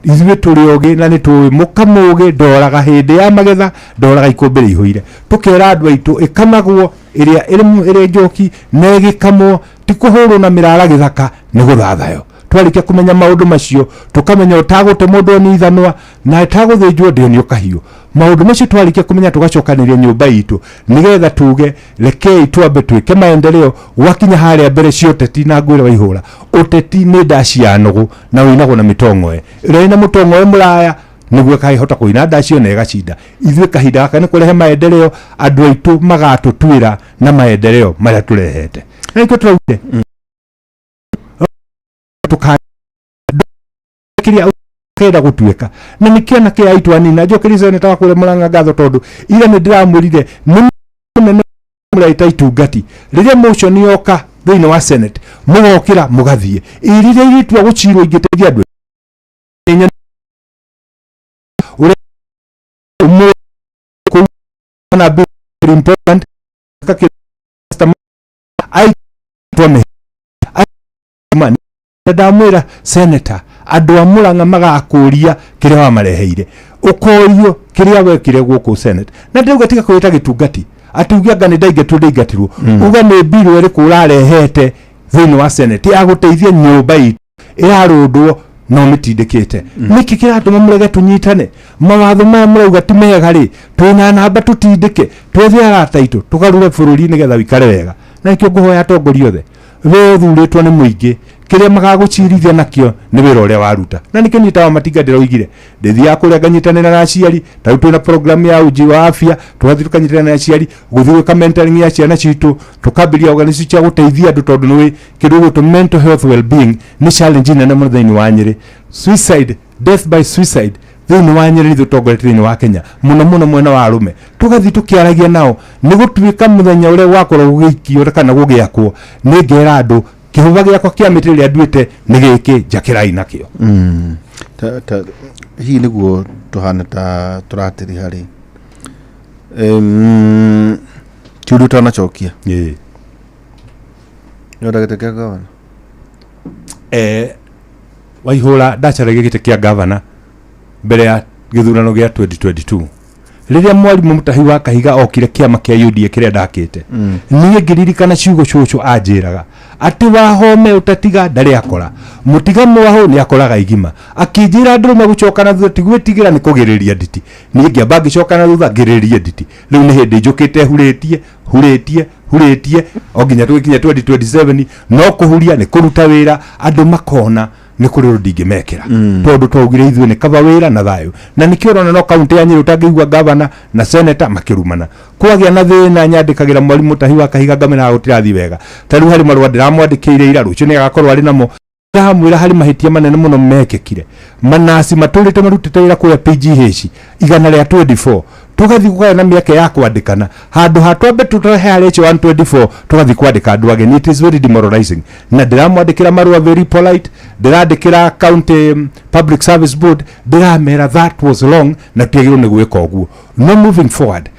ithuĩ tũrĩ ogĩ na nĩ tũĩ mũkamũgĩ ndoraga hĩndĩ ya magetha, ndoraga ikũmbĩ rĩihũire. Tũkera andũ aitũ ĩkamagwo ĩrĩa ĩrĩ njoki na ĩgĩkamwo ti kũhũrwo na mĩrara gĩthaka, nĩ gũthathayo. Twarĩkia kũmenya maũndũ macio, tũkamenya ũtagũte mũndũ oni ithanwa na ĩtagũthĩnjwo ndĩonio kahiũ. Maũndũ macio twarĩkia kũmenya, tũgacokanĩria nyũmba itũ nĩgetha tuge rekei twambe twĩke maendeleo gwakinya harĩa mbere cia ũteti. Na ngwĩre Waihũra, ũteti nĩ ndaci ya nũgũ na ũinagwo na mĩtong'oe. Ĩrĩa ĩna mũtong'oe mũraya nĩguo ĩkahota kũina ndaci ĩyo na ĩgacinda. Ithuĩ kahinda gaka nĩ kũrehe maendeleo, andũ aitũ magatũtuĩra na maendeleo marĩa tũrehete, na nĩkĩo tũraugire kĩrĩa kenda gũtuĩka na nĩkĩo anake aitũ anini. Na njokerie seneta wa kũrĩa Mũrang'a ngatho, tondũ ira nĩ ndĩramwĩrire nĩ mũnene mũraita itungati rĩrĩa motion yoka thĩinĩ wa Senate, mũgokĩra mũgathiĩ rĩrĩa irĩtua gũcirwo ingĩteithia andũ ũrĩa ũmwe kũu na very important aitwa ndamwĩra senator, andũ a Mũrang'a magakũria kĩrĩa wamareheire, ũkorio kĩrĩa wekire gũkũ Senate. Na ndĩrauga tiga kwĩta gĩtungati atĩ uge anga nĩ ndaingatirwo, ndaingatirwo. Uga nĩ mbirũ ĩrĩkũ ũrarehete thĩinĩ wa Senate ya gũteithia nyũmba itũ ĩrarũndwo no mĩtindĩkĩte. Nĩkĩ kĩratũma mũrege tũnyitane? Mawatho maya mũrauga ti mega rĩ, twĩna namba tũtindĩke, twethe arata aitũ, tũgarũre bũrũri nĩgetha wĩikare wega. Na nĩkĩo ngũhoya atongoria othe, we ũthurĩtwo nĩ mũingĩ, kĩrĩa magagũcirithia nakĩo nĩ wĩra ũrĩa waruta. Na nĩkĩo niĩ tawa Matinga ndĩroigire ndĩthiaga kũrĩa nganyitanĩra na aciari. Ta rĩu twĩna program ya uji wa afya, tũgathiĩ tũkanyitanĩra na aciari gũthiĩ gwĩka mentoring ya ciana citũ, tũkambĩrĩria organization cia gũteithia andũ, tondũ nĩũĩ kĩndũ gĩgwĩtwo mental health well-being nĩ challenge nene mũno thĩinĩ wa Nyĩrĩ. Suicide, death by suicide thĩinĩ wa Nyĩrĩ nĩ tũtongoretie thĩinĩ wa Kenya, mũno mũno mwena wa arũme. Tũgathiĩ tũkĩaragia nao nĩ gũtuĩka mũthenya ũrĩa gwakorwo gũgĩikio kana gũgĩakwo, nĩ ngera andũ kĩhũba gĩakwa kĩa mĩtĩ ĩrĩa nduĩte nĩ gĩkĩ, njakĩrai nakĩo. Ta hihi nĩguo tũhana ta tũratĩrĩha rĩ, kĩũndũ ũtanacokia, nĩwenda gĩtĩ kĩa gavana? Waihũra, ndacaragia gĩtĩ kĩa gavana mbere ya gĩthurano gĩa 2022, rĩrĩa mwarimũ Mũtahi wa Kahiga okire kĩama kĩa UDA kĩrĩa ndakĩte. Niĩ ngĩririkana ciugo cũcũ anjĩraga atĩ wahome ũtatiga ndarĩ akora mũtiga mwaho nĩ akoraga igima. Akĩnjĩra ndũrũme gũcoka na thutha ti gwĩtigĩra, nĩ kũgĩrĩria nditi. Niĩ ngĩamba ngĩcoka na thutha ngĩrĩrie nditi. Rĩu nĩ hĩndĩ njũkĩte hurĩtie hurĩtie hurĩtie o nginya tũgĩkinya 2027. No kũhuria nĩ kũruta wĩra, andũ makona nĩ kũrĩ ũndũ ndingĩmekĩra, tondũ twaugire ithuĩ nĩ kaba wĩra na thayũ. Na nĩkĩo ũrona no kaunti ya Nyĩrĩ ũtangĩigua gavana na seneta makĩrumana. Kwagĩa na thĩna, nyandĩkagĩra mwarimũ Tahi wa Kahiga ngamĩraga gũtirathiĩ wega. Ta rĩu harĩ marũa ndĩramwandĩkĩire ira, rũciũ nĩ agakorwo arĩ namo. Ndamwĩra harĩ mahĩtia manene mũno mekĩkire. Manaci matũrĩte marutĩte wĩra kũrĩa PGH 124, tũgathiĩ kũgaya na mĩeke ya kwandĩkana handũ ha twambe tũrehe harĩ icio 124, tũgathiĩ kwandĩka andũ ageni. It is very demoralizing. Na ndĩramwandĩkĩra marũa very polite, ndĩrandĩkĩra county public service board, ndĩramera that was wrong na tũtiagĩrĩirwo nĩ gwĩka ũguo. No moving forward,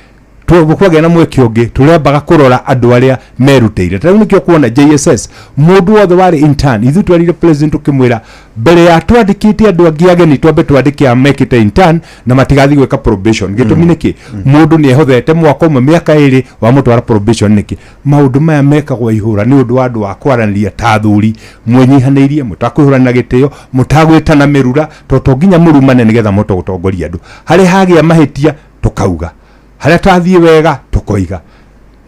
kwagĩa na mweke ũngĩ, tũrĩambaga kũrora andũ arĩa merutĩire. Ta rĩu nĩkĩo kuona JSS mũndũ wothe warĩ intern, ithuĩ twarire president tũkĩmwĩra mbere ya twandĩkĩte andũ angĩ ageni, twambe twandĩke a mekĩte intern na matigathiĩ gwĩka probation. Gĩtũmi nĩkĩ? Mũndũ nĩ ehothete mwaka ũmwe, mĩaka 2, wamũtwara probation nĩkĩ? Maũndũ maya mekagwo ihũra nĩ ũndũ wa andũ wa kwaranĩria ta athuri, mwĩnyihanĩirie, mũtakwĩhũrana na gĩtĩo, mũtagwĩtana mĩrura, tondũ to nginya mũrumane nĩgetha mũhote gũtongoria andũ. Harĩa hagĩa mahĩtia tũkauga, harĩa twathiĩ wega tũkoiga.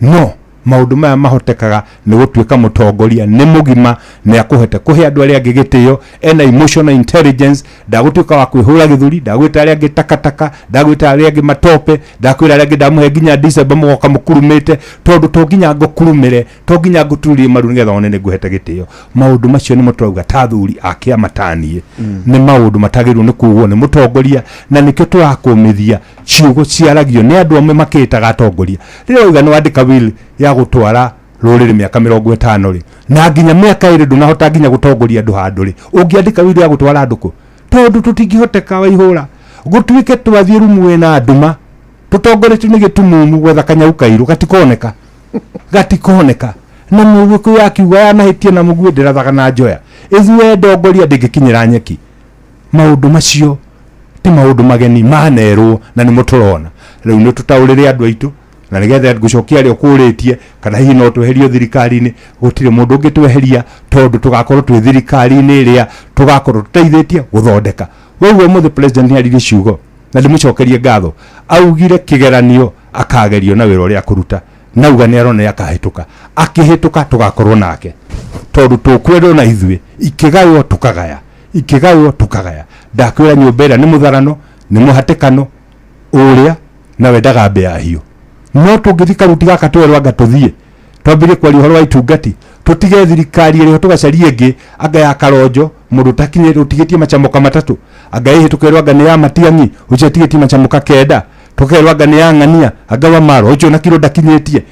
No maũndũ maya mahotekaga nĩ gũtuĩka mũtongoria nĩ mũgima, nĩ akũhete kũhe andũ arĩa angĩ gĩtĩo, ena emotional intelligence, ndagũtuĩka wa kwĩhũra gĩthũri, ndagwĩta arĩa angĩ takataka, ndagwĩta arĩa angĩ matope, ndakwĩra arĩa angĩ ndamũhe nginya December mũgoka mũkurumĩte, tondũ to nginya ngũkurumĩre, to nginya ngũturĩrie maru nĩgetha wone nĩ ngũhete gĩtĩo. Maũndũ macio nĩmo tũrauga ta athuri a kĩama taniĩ nĩ maũndũ matagĩrĩirwo nĩ kugwo nĩ mũtongoria, na nĩkĩo tũrakũmithia ciugo ciaragio nĩ andũ amwe makĩĩtaga atongoria. Rĩrĩa wauga nĩ wandĩka will ya gũtwara rũrĩrĩ mĩaka 50 rĩ, na nginya mĩaka 2 ndũnahota nginya gũtongoria andũ handũ rĩ, ũngĩandĩka will ya gũtwara andũ kũ? Tondũ tũtingĩhoteka waihũra gũtuĩke twathiĩ rumu ĩna nduma tũtongoretio nĩ gĩtumumu gwetha kanyau kairũ, gatikoneka, gatikoneka. Na mũgĩkũyũ akiuga yanahĩtia na mũguĩ ndĩrathaga na njoya ithuĩ ndongoria ndĩngĩkinyĩra nyeki. Maũndũ macio ti maũndũ mageni manerwo na nĩmo tũrona rĩu. Nĩ tũtaũrĩre andũ aitũ na nĩgetha ngũcokia arĩa ũkũrĩtie kana hihi no tweherio thirikari-inĩ. Gũtirĩ mũndũ ũngĩtweheria, tondũ tũgakorwo twĩ thirikari-inĩ ĩrĩa tũgakorwo tũteithĩtie gũthondeka. Woguo ũmũthĩ president nĩ aririe ciugo na ndĩmũcokerie ngatho. Augire kĩgeranio akagerio na wĩra ũrĩa akũruta, nauga nĩ arona nĩ akahĩtũka. Akĩhĩtũka tũgakorwo nake, tondũ tũkwendwo na ithuĩ ikĩgaywo tũkagaya, ikĩgaywo tũkagaya. Ndakwĩra nyũmba ĩrĩa nĩ mũtharano, nĩ mũhatĩkano ũrĩa na wendaga mbĩa hiũ. No tũngĩthi karuti gaka twerwo anga tũthiĩ twambĩrie kwaria ũhoro wa itungati, tũtige thirikari ĩrĩa tũgacarie ĩngĩ, anga ya Karonjo, mũndũ ũtakinyĩte ũtigĩtie macamoka 3, anga ĩhĩ tũkerwo anga nĩ ya Matiang'i, ũcio atigĩtie macamoka 9, tũkerwo anga nĩ ya Ng'ania, anga wa Maro, ũcio na kiro ndakinyĩtie.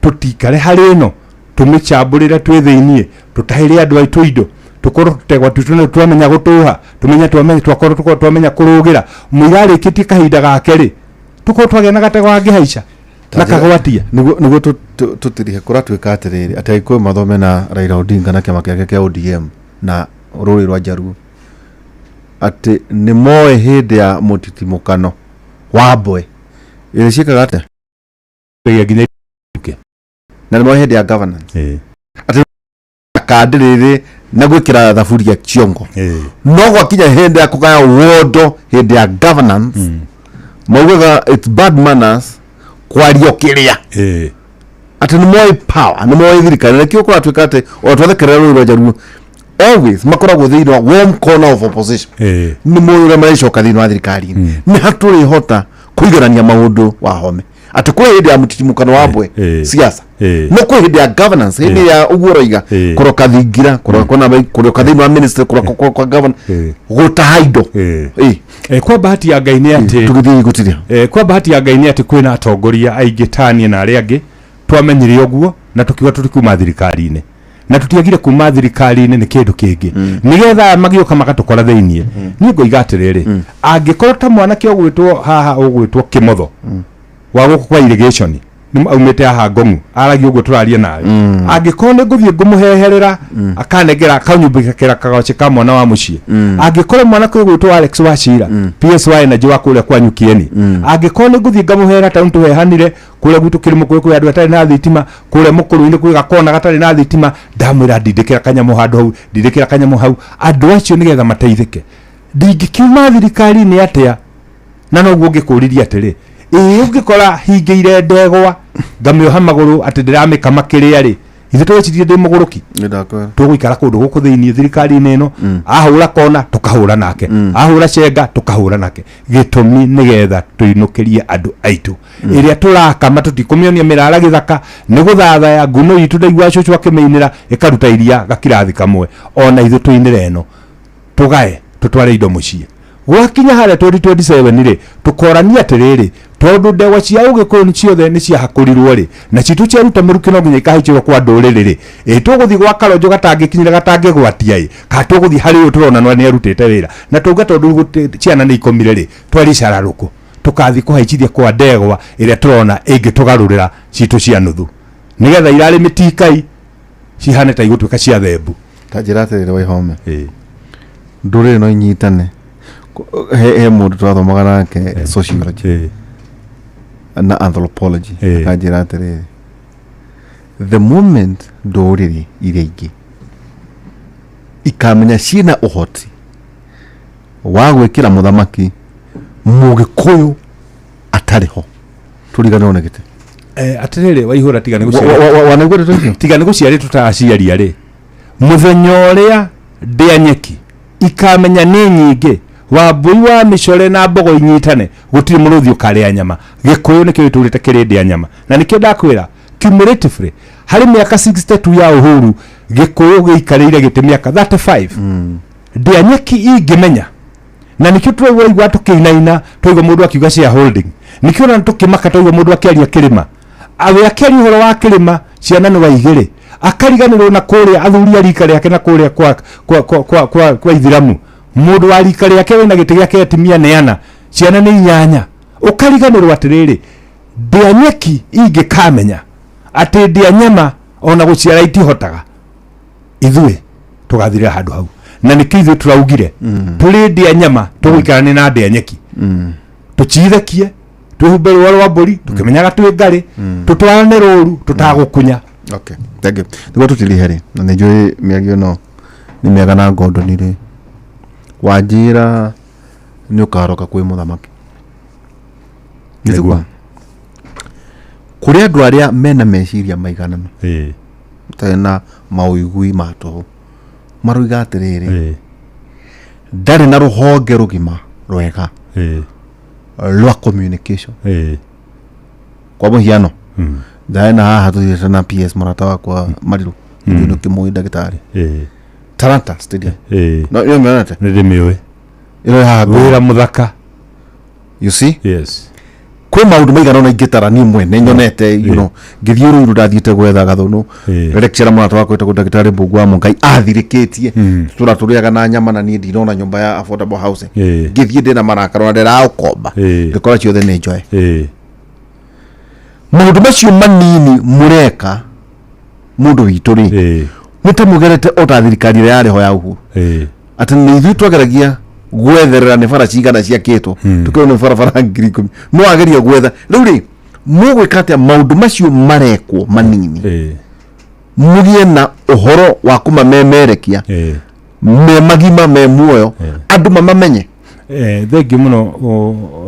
Tũtikare harĩ ĩno, tũmĩcambũrĩre twĩ thĩiniĩ, tũtahĩre andũ aitũ indo, tũkorwo tũtegwa twitũ nĩ twamenya gũtũha, tũmenye twamenya twakorwo tũkorwo twamenya kũrũgĩra. Mũira arĩkĩtie kahinda gake rĩ, tũkorwo twagĩa na gategwa kangĩhaica na kagwatia. Niguo tũtirihe kũratuĩka atĩrĩrĩ, atĩ Agĩkũyũ mathome na Raila Odinga na kĩama gĩake kĩa ODM na rũrĩrĩ rwa Njaruo atĩ nĩ moĩ hĩndĩ ya mũtitimũkano wa mbwe ĩrĩa ciĩkaga atĩa nginya na nĩ moĩ hĩndĩ ya governance atĩ kandi rĩrĩ na gwĩkĩra thaburia ciongo, no gwakinya hĩndĩ ya kũgaya wondo, hĩndĩ ya governance, maugaga it's bad manners kwaria ũkĩrĩa, atĩ nĩ moĩ power, nĩ moĩ thirikari. Na nĩkĩo kũratuĩka atĩ o twathekerera rũrĩrĩ rwa Njaruo, always makoragwo thĩinĩ wa warm corner of opposition. Nĩ moĩ ũrĩa marecoka thĩinĩ wa thirikari nĩ hatũrĩhota kũiganania maũndũ wa home, atĩ kwĩ hĩndĩ ya mũtitimũkano wa mbwe siasa, no kwĩ hĩndĩ ya governance, hĩndĩ ya ũguo ũroiga kũroka thingira, kũroka kũroka thĩinĩ wa ministry, kũroka kwa governor, gũtaha indo. Kwa bahati ya Ngai nĩ atĩ tũgĩthiĩ gũtirĩ kwa bahati ya Ngai nĩ atĩ kwĩna atongoria aingĩ taniĩ na arĩa angĩ twamenyire ũguo na tũkiuga tũtikuma thirikari-inĩ, na tũtiagire kuma thirikari-inĩ nĩ kĩndũ kĩngĩ, nĩgetha aya magĩũka magatũkora thĩiniĩ. Niĩ ngoiga atĩrĩrĩ, angĩkorwo ta mwanake ũgwĩtwo haha, ũgwĩtwo Kĩmotho wa gũkũ kwa irrigation, nĩ aumĩte haha Ngong'u, aragia ũguo tũraria nawe, angĩkorwo nĩ ngũthiĩ ngũmũheherera akanengera akanyumbĩkĩra kagace ka mwana wa mũciĩ, angĩkorwo mwanake ũgwĩtwo Alex Wachira, PS wa energy wa kũrĩa kwanyu Kieni, angĩkorwo nĩ ngũthiĩ ngamũhera taũni tũhehanire kũrĩa gwitũ kĩrĩmũ kwĩ andũ atarĩ na thitima, kũrĩa mũkũrũ-inĩ kwĩ gakona gatarĩ na thitima, ndamwĩra ndindĩkĩra kanyamũ handũ hau, ndindĩkĩra kanyamũ hau, andũ acio nĩgetha mateithĩke, ndingĩkiuma thirikari-inĩ atĩa? Na noguo ngĩkũririe atĩrĩ, ĩĩ ũngĩkora hingĩire ndegwa ngamĩoha magũrũ atĩ ndĩramĩkama kĩrĩa rĩ, Ithuĩ twecirie ndĩ mũgũrũki. Nĩ ndakwĩra. Tũgũikara kũndũ gũkũ thĩinĩ thirikari-inĩ ĩno, ahũra kona tũkahũra nake, ahũra cenga tũkahũra nake. Gĩtũmi nĩgetha tũinũkĩrie andũ aitũ ĩrĩa tũrakama, tũtikũmĩonia mĩrara gĩthaka nĩ gũthathaya nguno itũ. Ndaigua cũcũ akĩmĩinĩra ĩkaruta iria gakirathi kamwe, ona ithuĩ tũinĩre ĩno, tũgae tũtware indo mũciĩ. Gwakinya harĩa 2027 rĩ, tũkorania atĩrĩrĩ, tondũ ndegwa cia ũgĩkũyũ nĩ ciothe nĩ ciahakũrirwo rĩ, na citũ ciaruta mũrukĩ no nginya ikahaicĩrwo kwa ndũrĩrĩ rĩ, ĩ tũgũthiĩ gwa karonjo gatangĩkinyĩra gatangĩgwatia ĩ, kana tũgũthiĩ harĩ ũyũ tũrona nĩ arutĩte wĩra na tauga tondũ ciana nĩ ikomire rĩ, twarie cararũkũ tũkathiĩ kũhaicithia kwa ndegwa ĩrĩa tũrona ĩngĩtũgarũrĩra citũ cia nuthu, nĩgetha irarĩ mĩtikai cihane ta igũtuĩka cia thembu. Ta njĩra atĩrĩrĩ, Waihome, ndũrĩrĩ no inyitane? He mũndũ twathomaga nake sociology na anthropology, akanjĩra atĩrĩrĩ, the moment ndũrĩrĩ iria ingĩ ikamenya ciĩna ũhoti wa gwĩkĩra mũthamaki mũgĩkũyũ atarĩ ho, tũriganĩrwo nĩ gĩtĩ. Atĩrĩrĩ Waihũra, tiga nĩ gũciarĩ Wanaigua ndeto icio? Tiga nĩ gũciarĩ tũtaraciaria rĩ, mũthenya ũrĩa ndĩa nyeki ikamenya nĩ nyingĩ, wambui wa mĩcore na mbogo inyitane, gũtirĩ mũrũthi ũkarĩa nyama. Gĩkũyũ nĩkĩo gĩtũrĩte kĩrĩ ndĩa nyama, na nĩkĩo ndakwĩra cumulatively harĩ mĩaka 62 ya uhuru, gĩkũyũ gĩikarĩire gĩtĩ mĩaka 35. Ndĩa nyeki ingĩmenya, na nikio tũraigua tũkĩinaina twaigua mũndũ akiuga shareholding, nikio ona tũkĩmaka twaigua mũndũ akĩaria kĩrĩma, awe akĩaria ũhoro wa kĩrĩma ciana nĩ wa igĩrĩ, akariganĩrwo na kũrĩa athuri a rika rĩake na kũrĩa kwa ithiramu, mũndũ wa rika rĩake wĩna gĩtĩ gĩake atumia nĩ ana, ciana nĩ inyanya, ũkariganĩrwo atĩrĩrĩ, ndĩa nyeki ingĩkamenya atĩ ndĩa nyama ona gũciara itihotaga, ithuĩ tũgathirĩra handũ hau. Na nĩkĩo ithuĩ tũraugire tũrĩ ndĩa nyama, tũgũikarane na ndĩa nyeki, tũcithekie, twĩhumbe rũa rwa mbũri tũkĩmenyaga twĩ ngarĩ, tũtwarane rũru tũtagũkunya. Okay, thank you. Nĩguo tũtirihe rĩ, na nĩ njũĩ mĩario ĩno nĩ mĩega na ngondoni rĩ, wanjĩra nĩ ũkaroka kwĩ mũthamaki. Nĩguo. Kũrĩ andũ arĩa mena meciria maigananu, matarĩ na maũigui ma tũhũ, maroiga atĩrĩrĩ, ndarĩ na rũhonge rũgima rwega rwa communication. Kwa mũhiano, ndarĩ na haha tũthiĩte na PS mũrata wakwa Mariru, nĩ kĩmũĩ, ndagĩtarĩ, Talanta Stadium, no ĩyo mĩonete? Nĩ ndĩmĩũĩ. Ĩyo haha. Wĩra mũthaka. You see, Yes. Kwĩ maũndũ maigana ũna ingĩtara niĩ mwene nyonete, ngĩthiĩ Rũiru, ndathiĩte gwetha gathũnũ, lecturer mũrata wakwa wĩtagwo ndagĩtarĩ Mbũgua wa Mũngai athirĩkĩtie, tũra tũrĩaga na nyama na niĩ ndinona nyũmba ya affordable housing. Ngĩthiĩ ndĩna marakara na ndĩraũkomba, ngĩkora ciothe nĩ njoe. Maũndũ macio manini mũreka mũndũ witũ rĩ, nĩ ta mũgerete o ta thirikari ĩrĩa yarĩ ho ya Uhuru, atĩ nĩ ithuĩ twageragia gwetherera nĩ bara cigana ciakĩtwo, tũkĩrwo nĩ barabara 10,000, no ageria gwetha. Rĩu rĩ, mũgwĩka atĩa maũndũ macio marekwo manini mũgĩe na ũhoro wa kũmamemerekia me magima, me muoyo, andũ mamamenye? Thengiũ mũno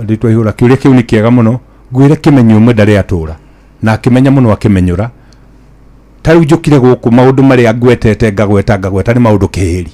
rĩtwa ihũra, kĩũria kĩu nĩ kĩega mũno. Ngwĩre, kĩmenyo ũmwe ndarĩ atũra na akĩmenya mũno akĩmenyũra. Ta rĩu njũkire gũkũ, maũndũ marĩa ngwetete, ngagweta ngagweta nĩ maũndũ kĩhĩri,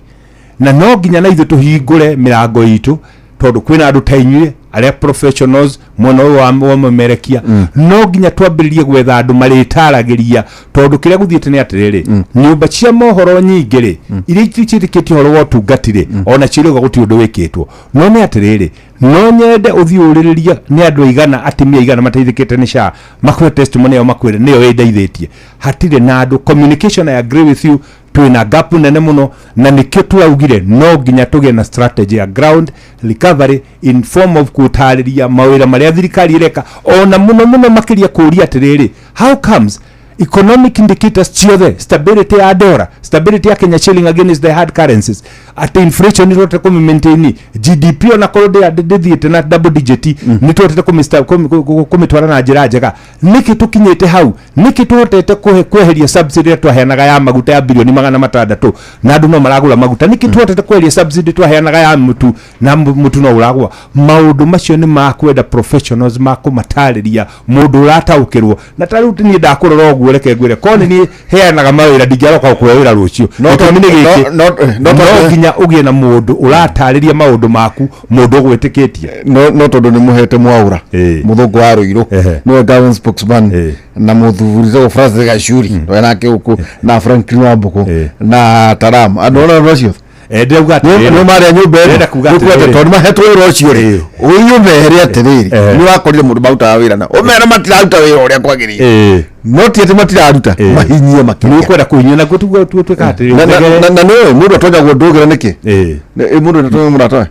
na no nginya na ithuĩ tũhingũre mĩrango itũ, tondũ kwĩna andũ ta inyuĩ arĩa professionals mwena ũyũ wa mũmerekia. No nginya twambĩrĩrie gwetha andũ marĩtaragĩria, tondũ kĩrĩa gũthiĩte nĩ atĩrĩrĩ, nyũmba cia mohoro nyingĩ rĩ, iria ciĩtĩkĩtie ũhoro wa ũtungati rĩ, ona ciĩrĩga gũtirĩ ũndũ wĩkĩtwo. No nĩ atĩrĩrĩ, no nyende ũthiĩ ũrĩrĩrie nĩ andũ aigana, atumia aigana mateithĩkĩte nĩ SHA, makwĩre testimony yao, makwĩre nĩyo ĩndeithĩtie. Hatirĩ na andũ communication. I agree with you, twĩna gap nene mũno, na nĩkĩo tũraugire no nginya tũgĩe na strategy ya ground recovery in form of gũtarĩria mawĩra marĩa thirikari ĩreka, ona mũno mũno makĩria kũũria atĩrĩrĩ, how comes economic indicators ciothe, stability ya dollar, stability ya Kenya shilling against the hard currencies, atĩ inflation nĩ tũhotete kũmĩ-maintain, GDP ona korwo ndĩthiĩte na double digit, nĩ tũhotete kũmĩtwara na njĩra njega, nĩkĩ tũkinyĩte hau? Nĩkĩ tũhotete kweheria subsidy ĩrĩa twaheanaga ya maguta ya bilioni 600 na andũ no maragũra maguta? Nĩkĩ tũhotete kweheria subsidy twaheanaga ya mũtu na mũtu no ũragũa? Maũndũ macio nĩ makwenda professionals makũmatarĩria mũndũ ũrataũkĩrwo, na ta rĩu niĩ ndakũrora ũguo. Ũguo reke ngwĩre, korwo nĩ niĩ heanaga mawĩra, ndingĩaroka gũkũhe wĩra rũciũ. Gĩtũmi nĩ gĩkĩ, no no nginya ũgĩe na mũndũ ũratarĩria maũndũ maku, mũndũ ũgwĩtĩkĩtie. No tondũ nĩ mũhete mwaũra mũthũngũ wa rũirũ, nĩwe government spokesman, na mũthuri tagwo Francis Gachuri we nake gũkũ, na Franklin Wambũkũ na Taram, andũ ona acio. Ndĩrauga nĩ atĩrĩrĩ, marĩa nyũmba ĩno. Ndĩrenda kuga Nĩ kuga atĩ atĩrĩrĩ. tondũ mahetwo wĩra ũcio rĩ, ũiĩ ũmere atĩrĩrĩ, nĩ wakorire mũndũ marutaga wĩra na ũmere matiraruta wĩra ũrĩa kwagĩrĩire, no ti atĩ matiraruta, mahinyie nĩ makĩria. ũkwenda kũhinyia naguo tuguo tuĩkaga atĩrĩrĩ, Na nĩũĩ mũndũ atonyagwo ndũgĩra nĩkĩ? Mũndũ ndatonyagwo mũratawe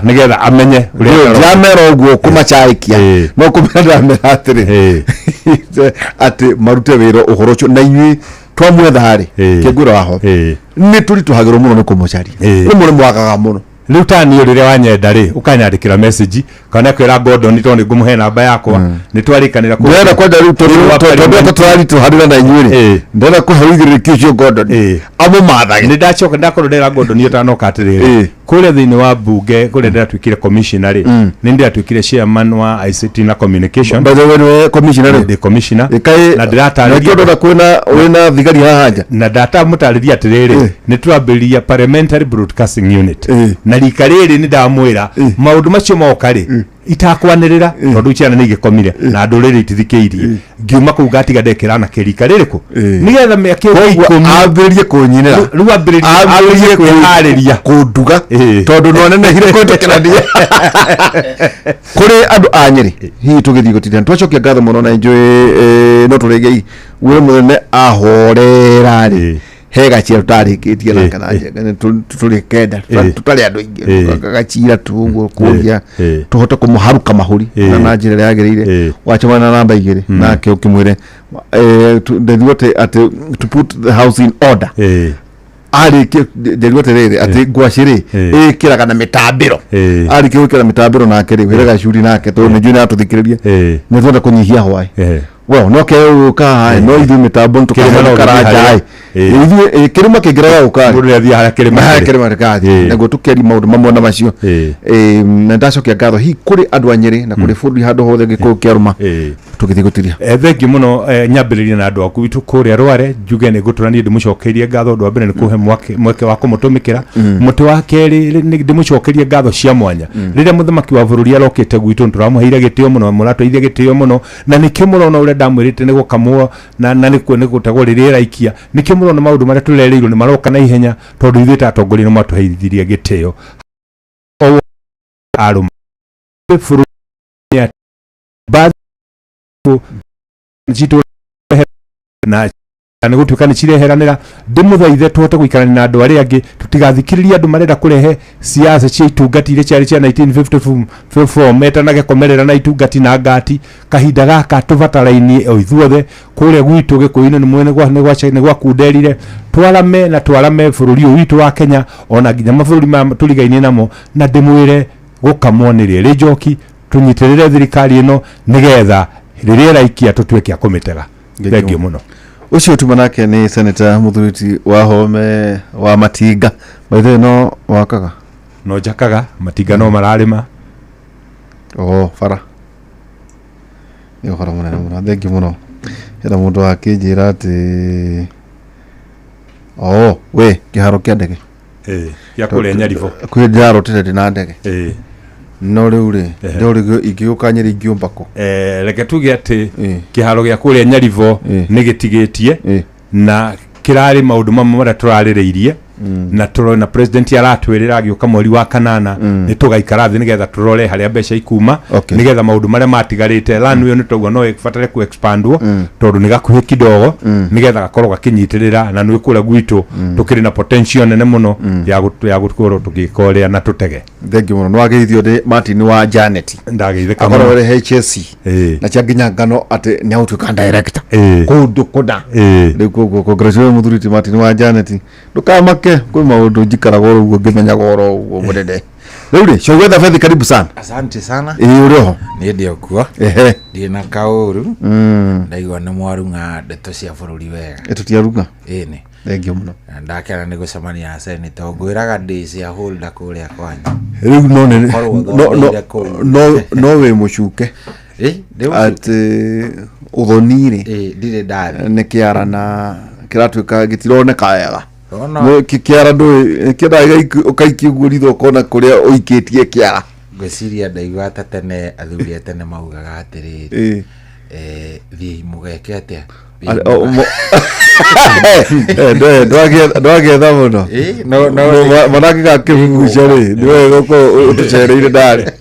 Nĩgetha amenye ũrĩa arora. Ndiramera ũguo kũmacaikia, no kũmera ndĩramera atĩrĩ, atĩ marute wĩra ũhoro ũcio na inyuĩ twamwetha rĩ, kĩngwĩra waho nĩ tũritũhagĩrwo mũno nĩ kũmũcaria. Rĩmwe nĩ mwagaga mũno. Rĩu ta niĩ rĩrĩa wanyenda rĩ, ũkanyandĩkĩra message kana kwĩra Gordon, tondũ nĩ ngũmũhe namba yakwa, nĩ twarĩkanĩra Ndĩrenda kwenda rĩu tondũ Thĩinĩ wa tondũ parliament. tũraritũhanĩra na inyuĩ rĩ, ndĩrenda kũhe ũigĩrĩrĩki ũcio Gordon amũmathage. Nĩ ndacoka ndakorwo ndera Gordon ũtanoka atĩrĩrĩ, kũrĩa thĩinĩ wa mbunge kũrĩa ndĩratuĩkire commissioner rĩ, nĩ ndĩratuĩkire chairman wa ICT na communication. By the way, nĩwe commissioner rĩ? Ndĩ commissioner. Ĩkaĩ Na ndĩratarĩria nakĩo ndona kwĩna thigari haha nja. Na ndatamũtarĩria atĩrĩrĩ, nĩ twambĩrĩria parliamentary broadcasting unit, na rika rĩrĩ nĩ ndamwĩra maũndũ macio moka rĩ, itakwanĩrĩra, tondũ ciana nĩ igĩkomire na ndũrĩrĩ itithikĩirie. Ngiuma kũu ngatiga ndekĩra na kĩrika rĩrĩkũ, nĩgetha mĩaka ĩyo Koguo 10 ambĩrĩrie kũnyinĩra. Rĩu ambĩrĩrie kwĩharĩria. Kũnduga, tondũ nonenehire kũhĩtũkĩrania kũrĩ andũ a Nyĩrĩ. Hihi tũgĩthiĩ gũtinda twacokia ngatho mũno na enjoy, no tũrĩngĩ wĩra mũnene ahorera rĩ, he gacira tũtarĩkĩtie nake na njenga tũrĩ kenda, tũtarĩ andũ aingĩ, gacira tu ũguo kũria tũhote kũmũharuka mahũri na njĩra ĩrĩa yagĩrĩire. Wacemania na namba 2 nake ũkĩmwĩre nderirwo atĩ to put the house in order, arĩkie nderirwo atĩrĩrĩ, atĩ ngwacĩ rĩ ĩkĩraga na mĩtambĩro. Arĩkia gwĩkĩra mĩtambĩro nake rĩ, wĩre Gacuri nake, tondũ nĩ njũĩ nĩ aratũthikĩrĩria, nĩ twenda kũnyihia hwaĩ. Well, no ke gũka haha, no ithuĩ mĩtambo nĩ Kĩrĩma no tũkahe gĩthiĩ karanja harĩa. ĩ ithuĩ kĩrĩma kĩngĩrega gũka Mũndũ nĩ athiĩ harĩa kĩrĩma harĩa kĩrĩ. kĩrĩma gĩgathiĩ, naguo tũkĩaria maũndũ mamwe na macio. Na ndacokia ngatho hihi kũrĩ andũ a Nyĩrĩ na kũrĩ bũrũri handũ hothe gĩkũyũ kĩarũma, tũgĩthiĩ gũtiria. Thengiũ mũno. Nyambĩrĩrie na andũ aku witũ kũrĩa Rware, njuge nĩ ngũtũra niĩ ndĩmũcokeirie ngatho. Ũndũ wa mbere nĩ kũhe mweke wa kũmũtũmĩkĩra mũtĩ wa kerĩ nĩ ndĩmũcokerie ngatho cia mwanya. Rĩrĩa mũthamaki wa bũrũri arokĩte gwitũ, nĩ tũramũheire gĩtĩo mũno, mũratũheithia gĩtĩo mũno, na nĩkĩo mũrona ũrĩa ndamwĩrĩte nĩ gũkamwo na nĩ gũtegwo rĩrĩa ĩraikia. Nĩkĩo mũrona maũndũ marĩa tũrerĩirwo nĩ maroka na ihenya, tondũ ithuĩ ta atongoria nĩ mwatũheithirie gĩtĩo o arũma bũrũri nĩ atĩ mbathi citũ na nĩ gũtuĩka nĩ cireheranĩra. Ndĩmũthaithe tũhote gũikarania na andũ arĩa angĩ, tũtigathikĩrĩrie andũ marenda kũrehe siasa cia itungati iria ciarĩ cia 1954, metanage komerera na itungati na ngati. Kahinda gaka tũbatarainie o ithuothe kũrĩa gwitũ gĩkũyũ-inĩ nĩ mwene nĩ gwakunderire twarame na twarame bũrũri ũyũ witũ wa Kenya, ona nginya mabũrũri maya tũrigainie namo. Na ndĩmwĩre gũkamwo nĩ rĩrĩ njoki, tũnyitĩrĩre thirikari ĩno nĩgetha rĩrĩa ĩraikia tũtuĩke a kũmĩtega. Thengiũ mũno. Ũcio tuma nake nĩ senator mũthuriti wa Home wa Matinga. By the way, no wakaga? No njakaga, matinga no mararĩma. O bara nĩ ũhoro mũnene mũno. Thengiũ mũno. Hena mũndũ wakĩnjĩra atĩ o we kĩharo kĩa ndege Gĩa kũrĩa Nyaribo. Kwĩ ndĩrarotire ndĩ na ndege, no rĩu rĩ, ndĩrorigwo ingĩũka Nyĩrĩ ingĩũmba kũ? Reke tuge atĩ kĩharo gĩa kũrĩa Nyaribo nĩ gĩtigĩtie na kĩrarĩ maũndũ mamwe marĩa tũrarĩrĩirie na tũrona president aratwĩrĩra agĩũka mweri wa kanana nĩ tũgaikara thĩ nĩgetha tũrore harĩa mbeca ikuma, nĩgetha maũndũ marĩa matigarĩte lanu ĩyo nĩ tauga no ĩbatare ku expandwo, tondũ nĩ gakuhĩ kidogo, nĩgetha gakorwo gakĩnyitĩrĩra. Na nĩ kũrĩa gwitũ tũkĩrĩ na potential nene mũno ya gũkorwo tũgĩka ũrĩa na tũtege. Thengiũ mũno. Nĩ wageithio nĩ Martin wa Janet. Ndageithĩka akorwo mũno. arĩ HSC na cia nginya ngano atĩ nĩ agũtuĩka director kũndũ kũna. Rĩu koguo congratulations mũthuri ti Martin wa Janet, ndũkamake, kwĩ maũndũ njikaraga oro ũguo ngĩmenyaga oro ũguo mũnene. Rĩu rĩ, Shogwetha Bethi, karibu sana. Asante sana. Ĩĩ, ũrĩ oho? Niĩ ndĩ o kuo. Ndirĩ na kaũru. Ndaigua nĩ mwarung'a ndeto cia bũrũri wega. Ĩ, tũtiarunga. Ĩni. Thengiũ mũno. Na ndakena nĩ gũcemania na senator. Ngwĩraga ndĩ shareholder kũrĩa kwanyu. Rĩu no Korwo no ũthomeire kũu. No wĩ mũcuke. Ndĩ ũcio. Atĩ ũthoni-rĩ, Ndirĩ ndathi. Nĩ kĩara na kĩratuĩka gĩtironeka wega. Ona Kĩara ndũĩ kĩendaga ũkaikia ũguo ritho ũkona kũrĩa ũikĩtie kĩara. Ngwĩciria ndaigua ta tene athuri a tene maugaga atĩrĩrĩ, thiĩi mũgeke atĩa? Thiĩi Ndwagetha mũno. No Mwanake gakĩgucia rĩ, nĩ wega ũkorwo ũtũcereire ndarĩ.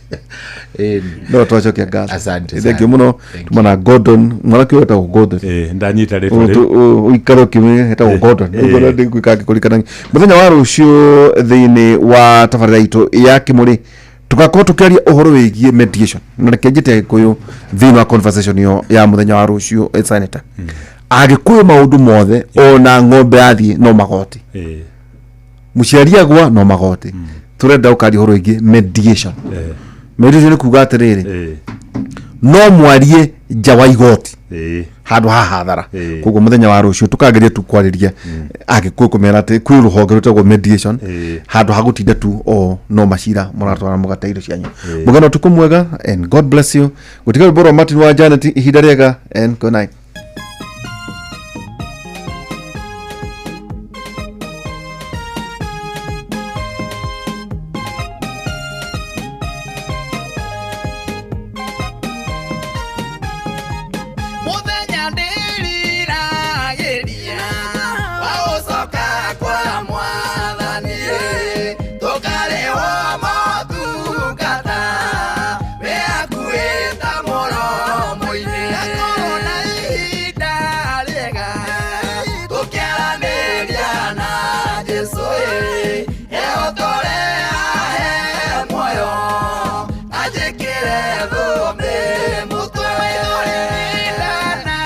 No twacokia ngatho. Asante Thank you sana. mũno. Thank Tuma na Gordon, mwanake ũyũ wetagwo Gordon. Ndanyita rĩtwa rĩu. Ũikare ũkĩmenya etagwo Gordon. Ũguo ndĩgwĩka ngĩkũririkanagia. Mũthenya wa rũciũ thĩinĩ wa tabarĩra itũ ya Kĩmũrĩ tũgakorwo tũkĩaria ũhoro wĩgiĩ mediation, na reke njĩte Agĩkũyũ thĩinĩ wa conversation ĩyo ya mũthenya wa rũciũ. Senator, Agĩkũyũ maũndũ mothe, ona ng'ombe yathiĩ no magoti, mũciari agwa no magoti. Tũrenda ũkaria ũhoro wĩgiĩ mediation. Mediation nĩ kuga atĩrĩrĩ, no mwarie nja wa igoti handũ ha hathara. Koguo mũthenya wa rũciũ tũkageria tu kwarĩria Agĩkũyũ, kũmera atĩ kwĩ rũhonge rwĩtagwo mediation, handũ ha gũtinda tu o no macira mũratwara mũgate indo cianyu. Mũgana ũtukũ mwega and God bless you. Gũtiga rwĩmbo rwa Martin wa Janet. Ihinda rĩega and good night. Mũthenya ndĩriragĩria wa gũcoka kwa Mwathani, tũkarĩhwo motungata wĩ hakuhĩ ta mũromo-inĩ. Ngakorwo na ihinda rĩega tũkĩaranĩria na Jesũ, ehotore ahe muoyo anjĩkĩre thũmbĩ mũtwe. Ndana.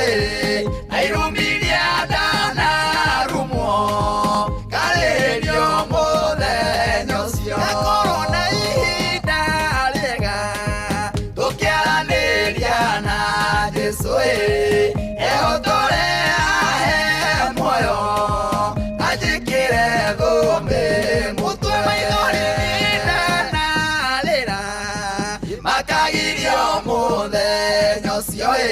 ĩ na irumiria ndanarumwo ngarĩhĩrio mũthenya ũcio ngakorwo na ihinda rĩega tũkĩaranĩria na Jesũ ĩ ehotore ahe muoyo anjĩkĩre thũmbĩ mũtwe maithori ndanarĩra makagirio mũthenya ũcio ĩ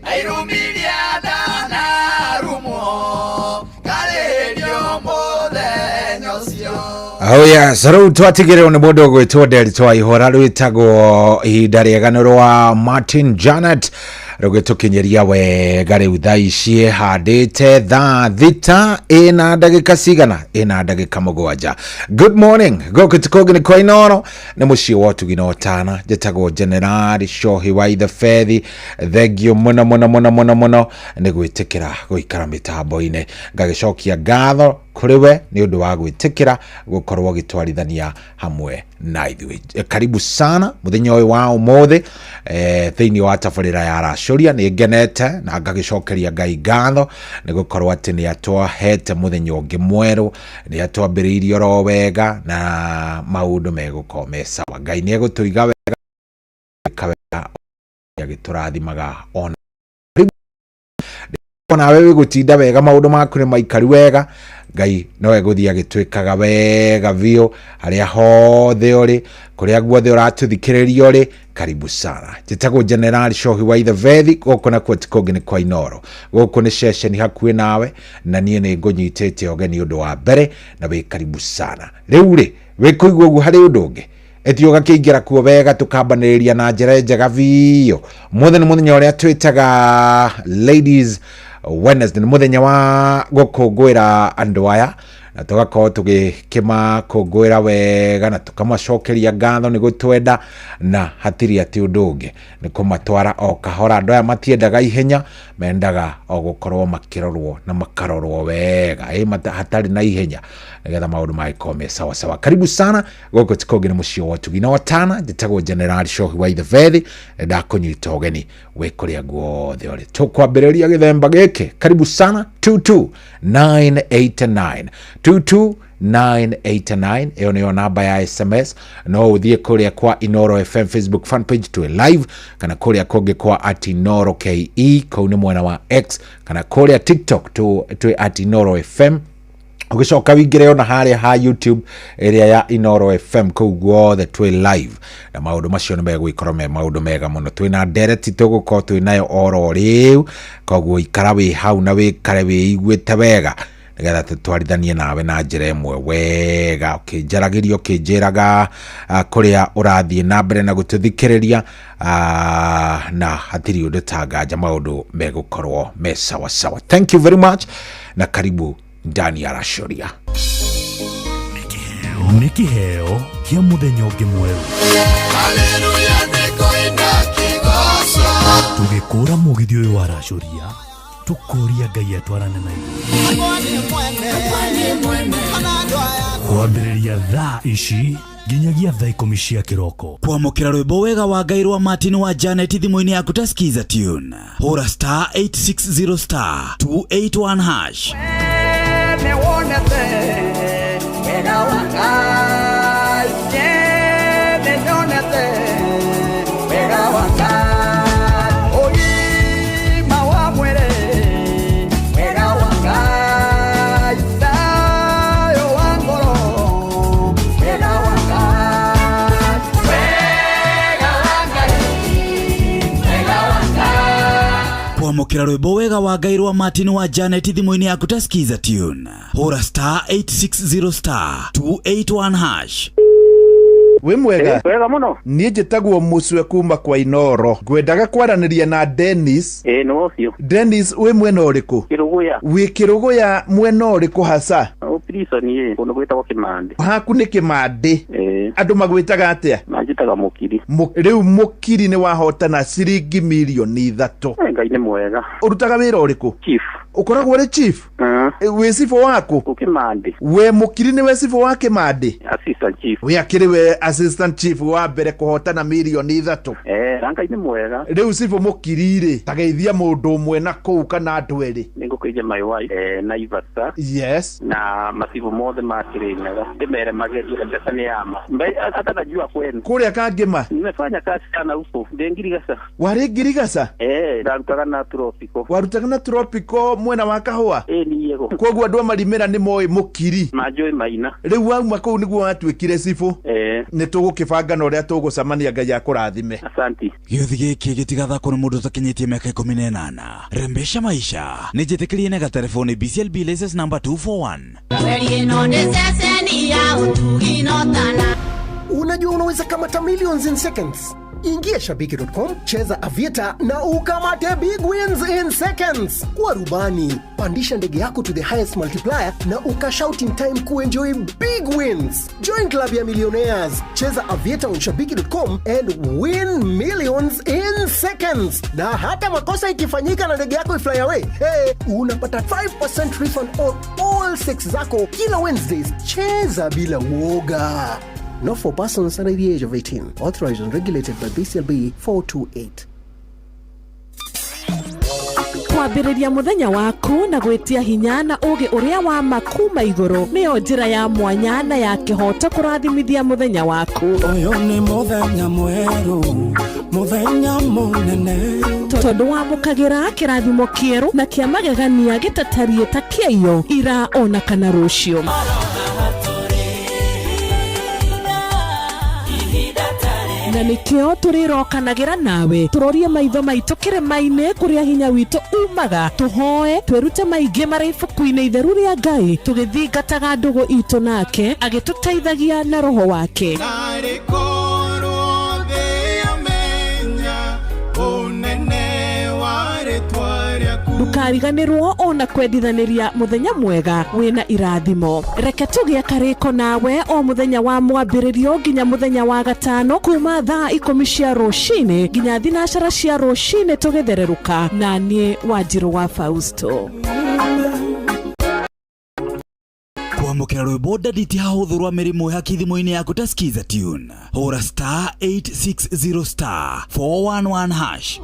na irumiria ndanarumwo ngarĩhĩrio mũthenya ũcio. Oh yes, rĩu twatigĩrĩrwo nĩ mũndũ ũgwĩtwo Nderitu Waihũra rwĩtagwo ihinda rĩega nĩ rwa Martin Janet rũgĩtũkinyĩria wega rĩu thaa ici ĩhandĩte thaa 6 ĩna ndagĩka cigana ĩna ndagĩka 7. Good morning, gũkũ ti kũngĩ nĩ kwa Inooro nĩ mũciĩ wa ũtugi na ũtana. Njĩtagwo General Shohi wa Ithe Bethi. Thengiũ mũno mũno mũno mũno mũno nĩ gwĩtĩkĩra gũikara mĩtambo-inĩ. Ngagĩcokia ngatho kũrĩ we nĩ ũndũ wa gwĩtĩkĩra gũkorwo ũgĩtwarithania hamwe na ithuĩ. Karibu sana mũthenya ũyũ wa ũmũthĩ thĩinĩ wa tabarĩra ya Racũria. Nĩ ngenete na ngagĩcokeria Ngai ngatho nĩ gũkorwo atĩ nĩ atwahete mũthenya ũngĩ mwerũ, nĩ atwambĩrĩirie oro wega na maũndũ megũkorwo me sawa. Ngai nĩ egũtũiga wega wega agĩtũrathimaga ona onawe wĩgũtinda wega, maũndũ maku nĩ maikaru wega. Ngai no egũthiĩ agĩtwĩkaga wega biũ harĩa hothe ũrĩ, kũrĩa guothe ũratũthikĩrĩria ũrĩ, karibu sana. Njĩtagwo General Shohi wa Ithe Bethi. Gũkũ nakuo ti kũngĩ nĩ kwa Inooro. Gũkũ nĩ ceceni hakuhĩ nawe na niĩ nĩ ngũnyitĩte ũgeni ũndũ wa mbere na wĩ karibu sana. Rĩu rĩ wĩkũigua ũguo harĩ ũndũ ũngĩ ĩthiĩ ũgakĩingĩra kuo wega tũkambanĩrĩria na njĩra njega biũ. Mũthenya nĩ mũthenya ũrĩa twĩtaga Ladies Wednesday, nĩ mũthenya wa gũkũngũĩra andũ aya na tũgakorwo tũgĩkĩmakũngũĩra wega na tũkamacokeria ngatho nĩ gũtwenda na hatirĩ atĩ ũndũ ũngĩ nĩ kũmatwara o kahora. Andũ aya matiendaga ihenya, mendaga o gũkorwo makĩrorwo na makarorwo wega hatarĩ na ihenya nĩgetha maũndũ magĩkorwo me sawa sawa. Karibu sana, gũkũ ti kũngĩ nĩ mũciĩ wa ũtugi na ũtana. Njĩtagwo General Shohi wa Ithe Bethi, ndakũnyita ũgeni wĩ kũrĩa guothe ũrĩ. Tũkwambĩrĩria gĩthemba gĩkĩ. Karibu sana 22989 22989 ĩyo nĩyo namba ya SMS. No ũthiĩ kũrĩa kwa Inooro FM Facebook fan page twĩ live, kana kũrĩa kũngĩ kwa at Inooro KE kũu nĩ mwena wa X, kana kũrĩa TikTok twĩ at Inooro FM. Ũgĩcoka wĩingĩre ona harĩa ha YouTube ĩrĩa ya Inooro FM, kũu guothe twĩ live na maũndũ macio nĩ megũgĩkorwo me maũndũ mega mũno. Twĩna ndereti tũgũkorwo twĩ nayo oro rĩu, koguo ikara wĩ hau na wĩkare wĩiguĩte wega nĩgetha tũtwarithanie nawe na njĩra ĩmwe wega, ũkĩnjaragĩria ũkĩnjĩraga kũrĩa ũrathiĩ na mbere na gũtũthikĩrĩria na hatirĩ ũndũ ta nganja, maũndũ megũkorwo me sawa sawa. Thank you very much na karibu ndani ya Racũria. Nĩ kĩheo kĩa mũthenya ũngĩ mwerũ. Haleluya nĩkũina kĩgoco. Tũgĩkũra mũgithi ũyũ wa Racũria, tũkũria Ngai atwarane na ithuĩ. Kwambĩrĩria thaa ici nginyagia thaa 10 cia kĩroko. Kwamũkĩra rwĩmbo wega wa Ngai rwa Martin wa Janet thimũ-inĩ yaku ta Skiza tune. Hũra star 860 star 281 hash. Nĩwonete wega wa Ngai, nĩnyonete wega wa Ngai, ũgima wa mwĩrĩ wega wa Ngai, thayũ wa ngoro wega wa Ngai, wega wa Ngai, wega wa Ngai. Kwamũkĩra rwĩmbo wega wa Ngai rwa Martin wa Janet thimũ-inĩ yaku ta Skiza tune. Hũra star 860 star 281 hash. Wĩ mwega? Wega mũno. Niĩ njĩtagwo Mũcwe kuma kwa Inooro. Ngwendaga kwaranĩria na Dennis. Ĩĩ nĩ ũcio. Dennis, wĩ mwena ũrĩkũ? Kĩrũgũya. Wĩ Kĩrũgũya mwena ũrĩkũ hasa? Prison ĩ kũndũ gwĩtagwo Kĩmandĩ. Haku nĩ Kĩmandĩ. Ĩĩ. Andũ magwĩtaga atĩa? Manjĩtaga Mũkiri. Rĩu Mũkiri nĩ wahotana ciringi mirioni 3. Ngai nĩ mwega. Ũrutaga wĩra ũrĩkũ? Chief. Ũkoragwo ũrĩ chief? Wĩ cibũ waku? Kĩmandĩ. We Mũkiri nĩwe cibũ wa Kĩmandĩ? Assistant chief. We akĩrĩ we assistant chief wa mbere kũhotana mirioni 3. Na Ngai nĩ mwega. Rĩu cibũ Mũkiri rĩ, tageithia mũndũ ũmwe na kũu kana andũ erĩ. Nĩngũkĩria my wife Naivasha. Yes. Na macibũ mothe ma Kirinyaga. Ndĩmere magerie mbeca nĩ yama. Atanajua kwenu. Kũrĩa Kangĩma? Nimefanya kazi sana huko. Ndĩ Ngirigaca. Warĩ Ngirigaca? Ndarutaga na Tropico. Warutaga na Tropico mwena wa Kahũa? Niĩ go. Koguo andũ a Marimĩra nĩ moĩ Mũkiri. Manjũĩ maina. Rĩu wauma kũu nĩguo watuĩkire cibũ. Nĩ tũgũkĩbanga na ũrĩa tũgũcemania, Ngai akũrathime. Asanti. Gĩũthi gĩkĩ gĩtigathakwo nĩ mũndũ ũtakinyĩtie mĩaka 18. Rembesha maisha nĩ njĩtĩkĩrie nega telefoni BCLB license number 241. Unajua unaweza kamata millions in seconds. Ingia shabiki.com, cheza Aviator na ukamate big wins in seconds. Kuwa rubani, pandisha ndege yako to the highest multiplier na ukashout in time kuenjoy big wins. Join club ya millionaires, cheza Aviator on shabiki.com and win millions in seconds. Na hata makosa ikifanyika na ndege yako ifly away, hey, unapata 5% refund on all six zako kila Wednesdays. Cheza bila uoga. Not for persons under the age of 18. Authorized and regulated by BCLB 428. Kwambĩrĩria mũthenya waku na gwĩtia hinya na ũgĩ ũrĩa wa ma kuma igũrũ nĩyo njĩra ya mwanya na ya kĩhoto kũrathimithia mũthenya waku. Ũyũ nĩ mũthenya mwerũ, mũthenya mũnene. Tondũ wamũkagĩra kĩrathimo kĩerũ na kĩa magegania gĩtatariĩ ta kĩaiyo ira ona kana rũciũ. Na nĩkĩo tũrĩrokanagĩra nawe tũrorie maitho maitũ kĩrĩma-inĩ kũrĩa hinya witũ umaga, tũhoe twĩrute maingĩ marĩ ibuku-inĩ itheru rĩa Ngai tũgĩthingataga ndũgũ itũ nake agĩtũteithagia na roho wake. Ndũkariganĩrwo ona kwendithanĩria mũthenya mwega wĩna irathimo. Reke tũgĩe karĩko nawe o mũthenya wa mwambĩrĩrio nginya mũthenya wa gatano kuma thaa 10 cia rũcinĩ nginya 12 cia rũcinĩ tũgĩthererũka na niĩ Wanjirũ wa Fausto. Kwamũkĩra rwĩmbo ndaditi hahũthũ rwa mĩrimũ haki thimũ-inĩ yaku ta Skiza Tune. Hũra star 860 star 411 hash.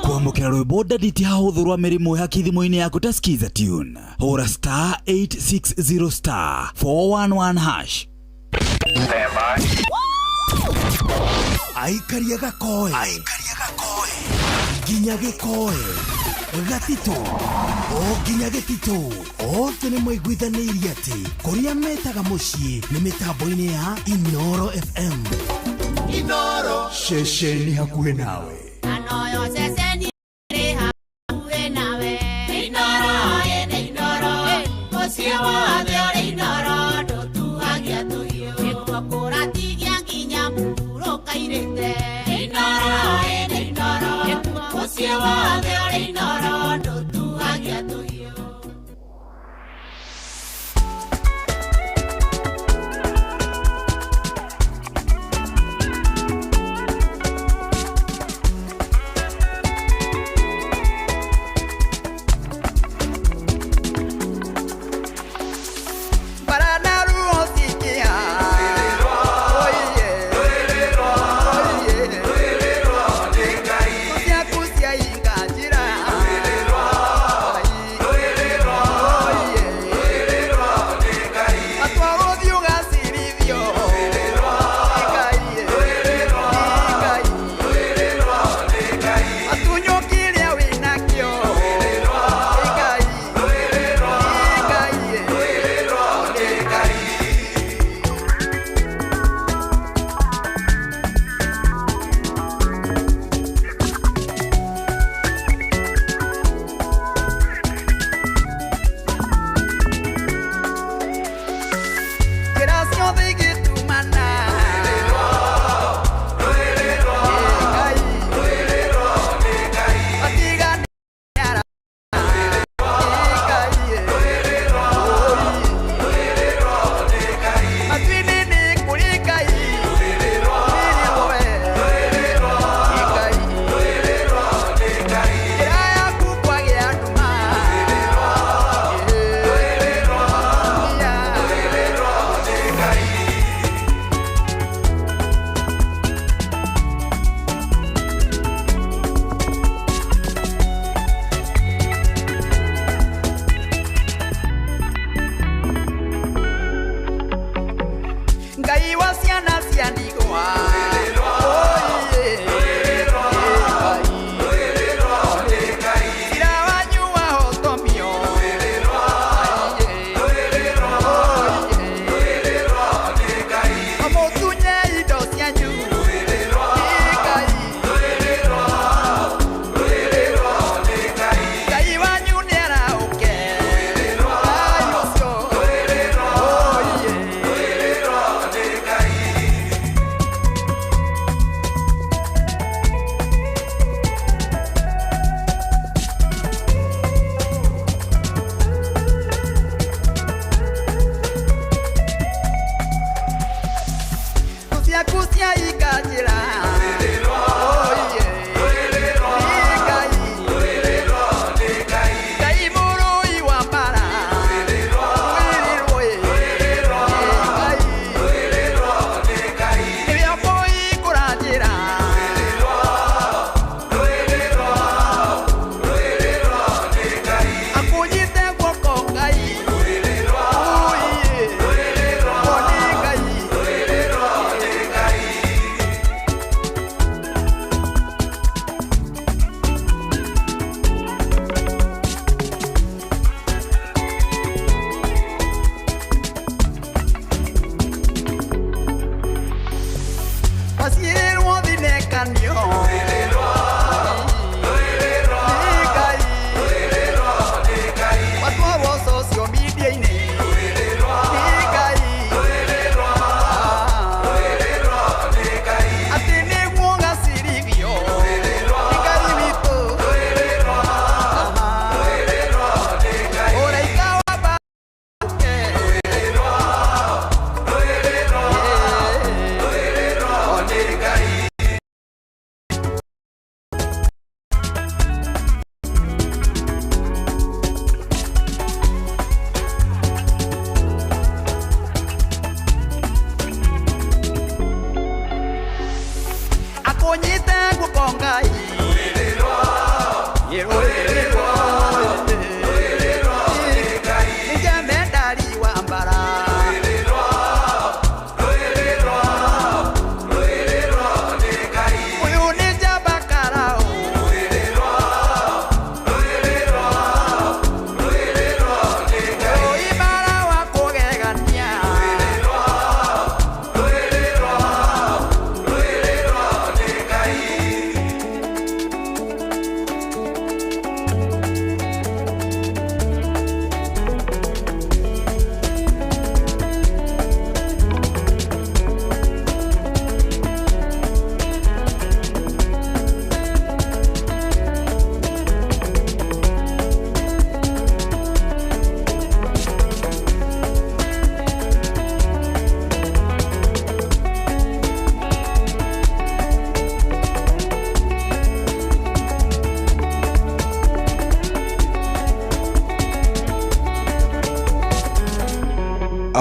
Kwamũkĩra rwĩmbo ndaditi hahũthũ rwa mĩrimũ haki thimũ-inĩ yaku ta Skiza Tune. Hũra star 860 star 411 hash. Aikaria gakoe nginya gĩkoe gatitũ o nginya gĩtitũ othe nĩ maiguithanĩirie atĩ kũrĩa metaga mũciĩ nĩ mĩtambo-inĩ ya Inoro FM. Inoro ceceni hakuhĩ nawe. Anoyo ceceni ĩrĩ hakuhĩ nawe. Inoro ĩnĩ Inoro mũciĩ wothe ũrĩ Inoro ndũtuagia tũhiũ nĩkuo kũratigia nginya mũhurũkairĩte. Inoro ĩnĩ Inoro mũciĩ wothe ũrĩ Inoro ndũtuagia tũhiũ.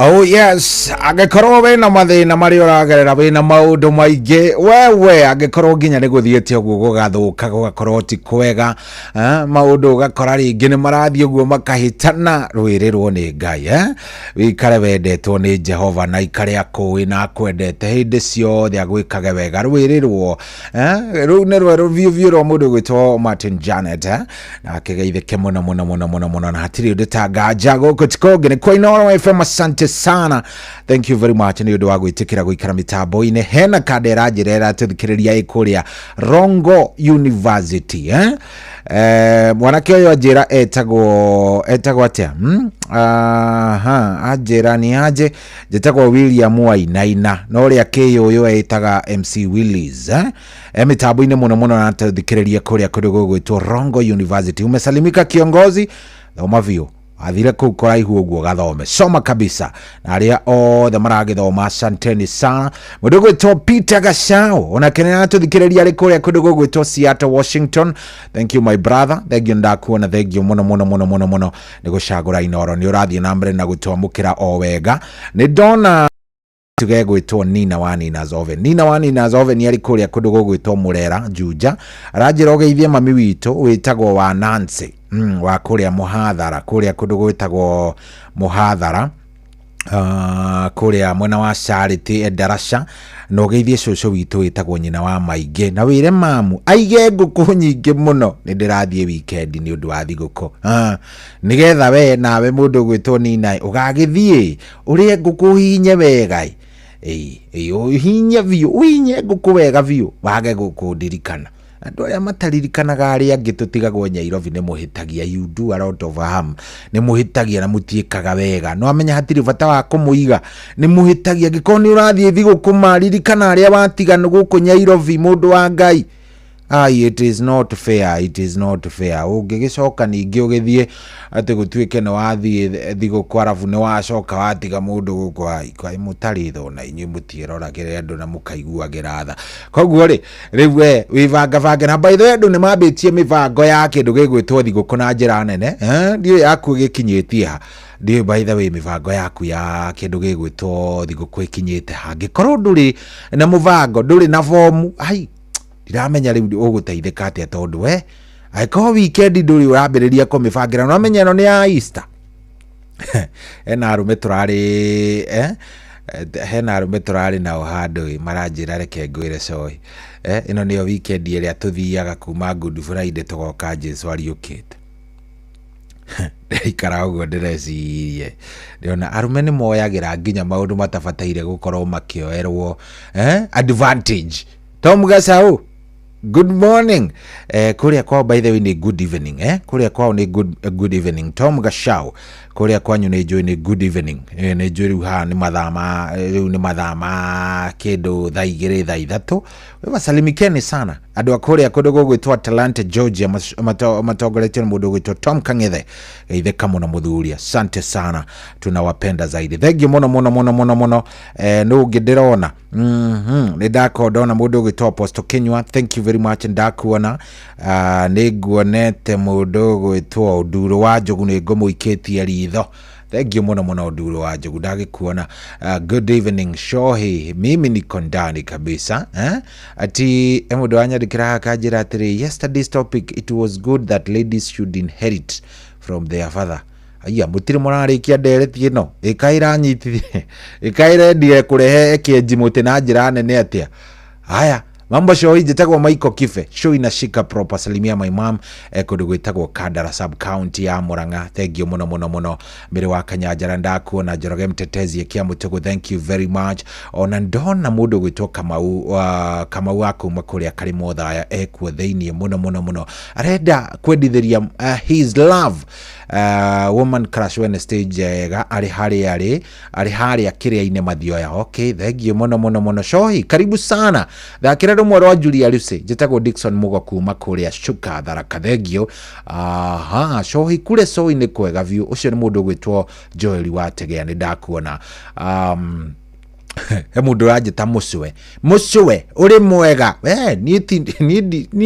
Oh yes, angĩkorwo wĩna mathĩna marĩa ũragerera, wĩna maũndũ maingĩ wewe, angĩkorwo nginya nĩ gũthiĩte ũguo gũgathũka, gũgakorwo ti kwega, maũndũ ũgakora rĩngĩ nĩ marathiĩ ũguo makahĩtana, rwĩrĩrwo nĩ Ngai, eh? Wĩikare wendetwo nĩ Jehova na ikare akũĩ na akwendete hĩndĩ ciothe, agwĩkage wega, rwĩrĩrwo, eh? Rũu nĩ rwerũ biũ biũ rwa mũndũ gwĩtwo Martin Janet, eh? Na akĩgeithĩke mũno mũno mũno mũno mũno, na hatirĩ ũndũ ta nganja gũkũ ti kũngĩ nĩ kwa Inooro FM. Asante sana, thank you very much nĩ ũndũ wa gwĩtĩkĩra gũikara mĩtambo-inĩ. Hena kanda ĩranjĩra ĩratũthikĩrĩria ĩ kũrĩa Rongo University, eh? Mwanake ũyũ anjĩra etagwo atĩa? Aha, anjĩra nĩ aje njĩtagwo William Wainaina, no ũrĩa kĩyũyũ ĩtaga MC Willis, eh? E mĩtambo-inĩ mũno mũno na tũthikĩrĩrie kũrĩa kũndũ gũgwĩtwo Rongo University. Umesalimika kiongozi, thoma biũ, athire kũu kũraihu ũguo gathome, soma kabisa, na arĩa othe maragĩthoma, asanteni sana. Mũndũ gwĩtwo Peter Gacao onake nĩ aratũthikĩrĩria arĩ kũrĩa kũndũ gũgwĩtwo Seattle, Washington. Thank you, my brother, thank you, ndakuona, thank you mũno mũno mũno mũno mũno nĩ gũcagũra Inooro. Nĩ ũrathiĩ na mbere na gũtwamũkĩra o wega. Nĩ ndona tuge gwĩtwo Nina wa Nina Oven. Nina wa Nina Oven arĩ kũrĩa kũndũ gũgwĩtwo Mũrera, Juja. Aranjĩra ũgeithie mami witũ wĩtagwo wa Nancy, wa kũrĩa Mũhathara, kũrĩa kũndũ gwĩtagwo Mũhathara, kũrĩa mwena wa Charity Ndarasha, na ũgeithie cũcũ witũ wĩtagwo nyina wa maingĩ, na wĩre mamu aige ngũkũ nyingĩ mũno, nĩ ndĩrathiĩ weekend nĩ ũndũ wa thigũkũ, nĩgetha we nawe mũndũ ũgwĩtwo Nina ũgagĩthiĩ ũrĩe ngũkũ, ũhinye wega, ĩ ĩ ũhinye biũ, ũhinye ngũkũ wega biũ, wage gũkũndirikana. Andũ arĩa mataririkanaga arĩa angĩ tũtigagwo Nyairobi nĩ mũhĩtagia. You do a lot of harm, nĩ mũhĩtagia na mũtiĩkaga wega. No amenya hatirĩ bata wa kũmũiga, nĩ mũhĩtagia. Angĩkorwo nĩ ũrathiĩ thigũkũ, maririkana arĩa watiga gũkũ Nyairobi, mũndũ wa Ngai. Ai, it is not fair, it is not fair. Ũngĩgĩcoka ningĩ ũgĩthiĩ atĩ gũtuĩke nĩ wathiĩ thigũkũ, arabu nĩ wacoka watiga mũndũ gũkũ, ai kaĩ mũtarĩ tha ona inyuĩ, mũtiĩroragĩre andũ na mũkaiguagĩra tha. Koguo rĩ, rĩu we wĩbangabange. Na by the way, andũ nĩ mambĩtie mĩbango ya kĩndũ gĩgwĩtwo thigũkũ na njĩra nene, eh? Ndiũĩ yaku ĩgĩkinyĩtie ha, ndiũĩ by the way mĩbango yaku ya kĩndũ gĩgwĩtwo thigũkũ ĩkinyĩte ha. Angĩkorwo ndũrĩ na mũbango, ndũrĩ na bomu, ai, ndiramenya rĩu ũgũteithĩka atĩa, tondũ we angĩkorwo weekend ndũrĩ ũrambĩrĩria kũmĩbangĩra, no amenya ĩno nĩ ya Easter. Hena arũme tũrarĩ, hena arũme tũrarĩ nao handũ ĩ, maranjĩra reke ngwĩre coĩ, ĩno nĩyo weekend ĩrĩa tũthiaga kuma Good Friday tũgoka Jesu ariũkĩte. Ndĩraikara ũguo ndĩreciria, ndĩrona arũme nĩ moyagĩra nginya maũndũ matabataire gũkorwo makĩoerwo, advantage. Tom Gacau, good morning. Kũrĩa kwao by the way nĩ good evening, eh? Kũrĩa kwao nĩ good evening. Tom Gacau, kũrĩa kwanyu nĩ njũĩ nĩ good evening. Nĩ njũĩ rĩu haha nĩ mathaa ma rĩu nĩ mathaa ma kĩndũ thaa 2, thaa 3. Wasalimikeni sana andũ a kũrĩa kũndũ gũgwĩtwo Atlanta, Georgia, matongoretio nĩ mũndũ ũgwĩtwo Tom Kang'ethe. Geithĩka mũno mũthuri, asante sana, tunawapenda zaidi. Thank you mũno mũno mũno mũno mũno. Nũ ũngĩ ndĩrona? Nĩ ndakorwo ndona mũndũ ũgwĩtwo Apostle Kinyua, thank you very much, ndakuona. Nĩ nguonete mũndũ ũgwĩtwo Nduru wa Njogu, nĩ ngũmũikĩtie ritho. Thank you mũno mũno, Nduru wa Njogu, ndagĩkuona. Good evening Shohi, mimi niko ndani kabisa, eh? Ati mũndũ wanyandĩkĩra haha kanjĩra atĩrĩ, yesterday's topic, it was good that ladies should inherit from their father. Aya mũtirĩ mũrarĩkia ndereti ĩno, ĩka ĩranyitithie, ĩka ĩrendire kũrehe kĩenji mũtĩ na njĩra nene atĩa. Haya, mambo show, njĩtagwo Michael Kibe, show inashika proper. Salimia my mom, kũndũ gwĩtagwo Kandara sub county ya Murang'a. Thank you mũno mũno mũno. Mĩrĩ wa Kanyanjara, ndakuona. Njoroge Mtetezi kia Mũtũgũ, thank you very much. Ona ndona mũndũ gwĩtwo Kamau, Kamau wa kuma kũrĩa Karĩmothaya, ekuo thĩiniĩ mũno mũno mũno, arenda kwendithĩria his love, woman crush Wednesday njega, arĩ harĩa arĩ harĩa kĩrĩa-inĩ Mathioya. Okay, thank you mũno mũno mũno. Shohi, karibu sana, thakĩra rũmwe rwa Julia Lucy. Njĩtagwo Dickson Mugo kuma kũrĩa Shuka, Tharaka. Thank you. Aha, Shohi, kure Shohi nĩ kwega biũ. Ũcio nĩ mũndũ ũgwĩtwo Joel wa Tegea, nĩ ndakuona. He mũndũ ũranjĩta mũcwe. Mũcwe ũrĩ mwega we? Niĩ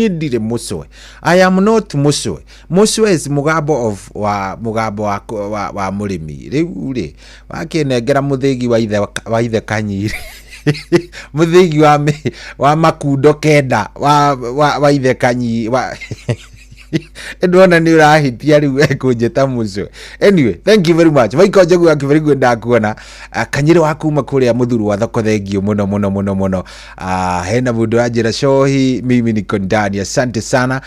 ndirĩ mũcwe. I am not mũcwe. Mũcwe is mũgambo of wa mũgambo wa, wa, wa mũrĩmi. Rĩu rĩ, wakĩnengera mũthĩgi wa ithe, wa ithe kanyiri, mũthĩgi wa makundo kenda wa ithe kanyi wa ndona nĩ ũrahĩtia rĩu ekũnjĩta mũcwe. Anyway, thank you very much, Michael Njogu wa Kĩbĩrĩgu, ndakuona. Kanyĩrĩ wa kuma kũrĩa mũthuru wa thoko, thank you mũno mũno mũno mũno. Hena mũndũ wanjĩra, "Shohi, mimi niko ndani, asante sana."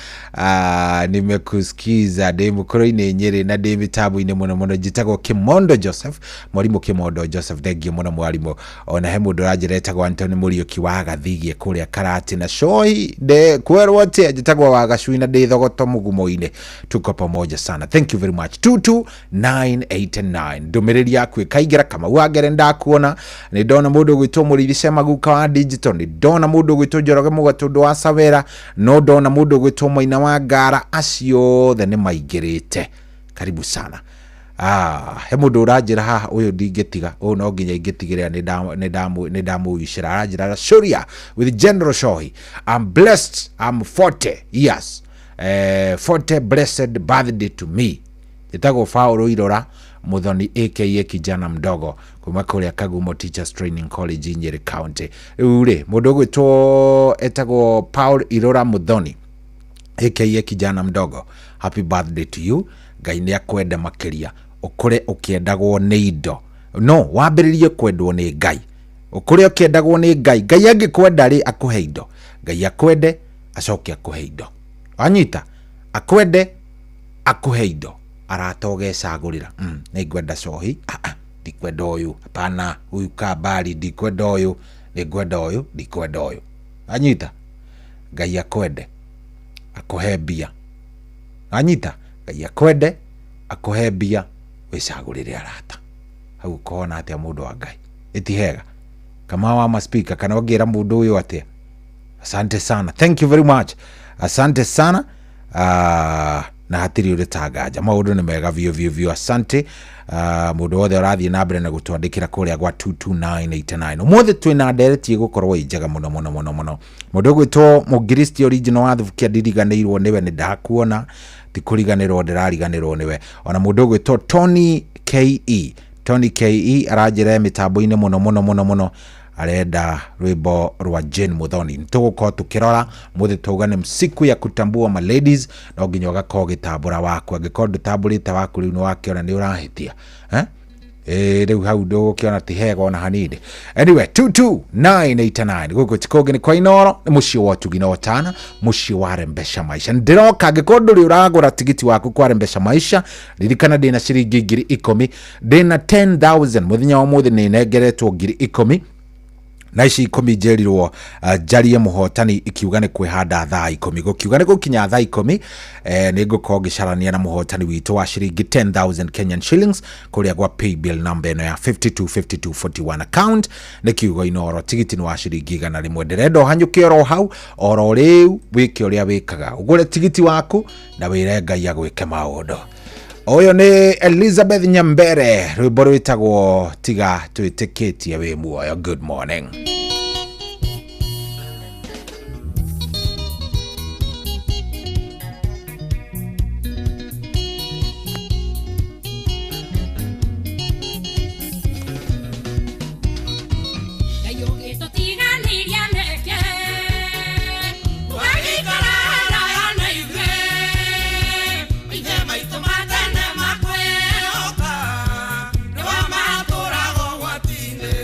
Nimekusikiza ndĩ mũkũrũ-inĩ Nyĩrĩ na ndĩ mĩtambo-inĩ mũno mũno. Njĩtagwo Kĩmondo Joseph, mwarimũ Kĩmondo Joseph, thank you mũno mwarimũ. Ona he mũndũ ũranjĩra etagwo Antony Mũriũki wa Gathigie kũrĩa Karati na Shohi nde kwerwo atĩa. Njĩtagwo wa Gacui na ndĩ Thogoto mũgumo-inĩ, tuko pamoja sana, thank you very much. 22989 ndũmĩrĩri yaku ĩkaingĩra. Kamau wa Ngere, ndakuona. Nĩ ndona mũndũ ũgwĩtwo Mũrĩithi Cemaguka wa digital, nĩ ndona mũndũ ũgwĩtwo Njoroge Mũgatũndũ wa Sawera, no ndona mũndũ ũgwĩtwo Maina wa Ngara. Acio othe nĩ maingĩrĩte, karibu sana. He mũndũ ũranjĩra haha, ũyũ ndingĩtiga, ũyũ no nginya ingĩtigĩrĩra nĩ ndamũwicĩra. Aranjĩra, "Shuria with General Shohi, I'm blessed, I'm 40 years, 40 blessed birthday to me. Njĩtagwo Paul Irora Muthoni aka Kijana Mdogo kuma kũrĩa Kagumo Teachers Training College, Nyeri County." Rĩu rĩ, mũndũ ũgwĩtwo etagwo Paul Irora Muthoni aka Kijana Mdogo, happy birthday to you. Ngai nĩ akwenda makĩria, ũkũre ũkĩendagwo nĩ indo, no wambĩrĩrie kwendwo nĩ Ngai, ũkũre ũkĩendagwo nĩ Ngai. Ngai angĩkwenda rĩ, akũhe indo. Ngai akwende, acoke akũhe indo. Wanyita? Akwende, akũhe indo, arata ũgecagũrĩra. Nĩ ngwenda cohi, ah, ah, ndikwenda ũyũ, hapana, huyu kambari, ndikwenda ũyũ, nĩ ngwenda ũyũ, ndikwenda ũyũ. Wanyita? Ngai akwende, akũhe mbia. Wanyita? Ngai akwende, akũhe mbia, wĩcagũrĩre arata. Hau ũkona atĩa, mũndũ wa Ngai? Ĩti hega kama wa maspika kana ũngĩra mũndũ ũyũ atĩa? Asante sana, thank you very much, asante sana. Na hatirĩ ũrĩ tanganja, maũndũ nĩ mega biũ biũ biũ. Asante mũndũ wothe ũrathiĩ na mbere na gũtwandĩkĩra kũrĩa gwa 22989. Ũmũthĩ twĩna ndereti ĩgũkorwo ĩ njega mũno mũno mũno mũno. Mũndũ ũgwĩtwo Mũngiristi original wa Thubukia, ndiriganĩirwo nĩwe, nĩ ndakuona, ti kũriganĩrwo ndĩrariganĩrwo nĩwe. Ona mũndũ ũgwĩtwo Tony Ke, Tony Ke aranjĩra mĩtambo-inĩ mũno mũno mũno mũno, arenda rwĩmbo rwa Jane Muthoni. Nĩtũgũkorwo tũkĩrora mũthĩ, tauga nĩ siku ya kutambua ma ladies, no nginya ũgakorwo ũgĩtambũra waku. Angĩkorwo ndũtambũrĩte waku, rĩu nĩ wakĩona nĩ ũrahĩtia, eh? Ĩĩ, rĩu hau ndũgũkĩona ti hega ona hanini. Anyway, 22989 gũkũ ti kũngĩ nĩ kwa Inoro, nĩ mũciĩ wa ũtugi na ũtana, mũciĩ wa Rembesha Maisha. Ndĩroka, angĩkorwo ndũrĩ ũragũra tigiti waku kwa Rembesha Maisha, ririkana ndĩna ciringi 10,000, ndĩna 10,000 mũthenya wa ũmũthĩ, nĩ nengeretwo 10,000 na ici 10 njĩrirwo njarie mũhotani ikiuga nĩ kwĩhanda thaa 10, gũkiuga nĩ gũkinya thaa 10, nĩ ngũkorwo ngĩcarania na mũhotani witũ wa ciringi 10,000 Kenyan shillings kũrĩa gwa paybill number ĩno ya 525241, account nĩ kiugo Inoro, tigiti nĩ wa ciringi 100. Ndĩrenda ũhanyũke oro hau oro rĩu, wĩke ũrĩa wĩkaga, ũgũre tigiti waku na wĩre Ngai agwĩke maũndũ. Ũyũ nĩ Elizabeth Nyambere, rwĩmbo rwĩtagwo "Tiga Twĩtĩkĩtie Wĩ Muoyo". Good morning. Ngai ũgĩtũtiganĩria nĩkĩ? Ũgagĩikara haraya na ithuĩ? Maithe maitũ ma tene makwĩhoka, nĩo matũũraga ũgwati-inĩ.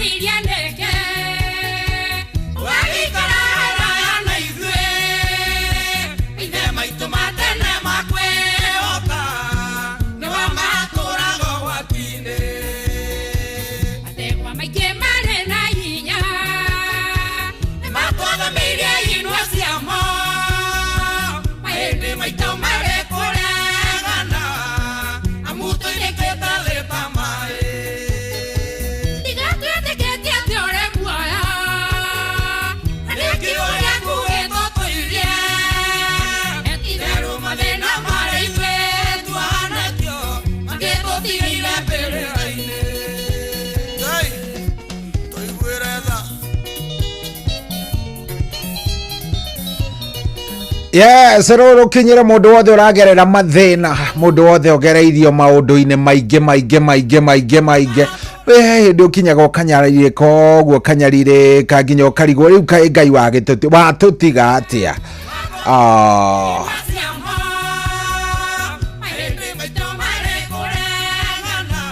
Ũreciria nĩkĩ? Ũgagĩikara haraya na ithuĩ. Maithe maitũ ma tene makwĩhoka, nĩwe matũũraga ũgwati-inĩ. Mategwa maingĩ marĩ na hinya, nĩmatwathamĩirie inua ciamo. Mahĩndĩ maitũ marĩ kũregana, amu tũinĩkĩte thĩ ta maĩ. Tiga twĩtĩkĩtie atĩ ũrĩ muoyo, na nĩ kiugo gĩaku gĩtũtũirie. Ti-itherũ mathĩna marĩa ithuĩ tuonetio, mangĩtũtigĩire mbĩrĩra-inĩ. Ngai, tũiguĩre tha. Yes, rå rå kinyä må ndå wothe å ragerera mathä na må ndå wothe å gereirio maå ndå-inä maingä maingä maingä maingä maingä wä he hä ndä å kinyaga å kanyarirä ka å guo kanyarirä ka nginya å karigwo rä u kaä Ngai watå tiga atä a. Mahĩndĩ maitũ marĩ kũregana,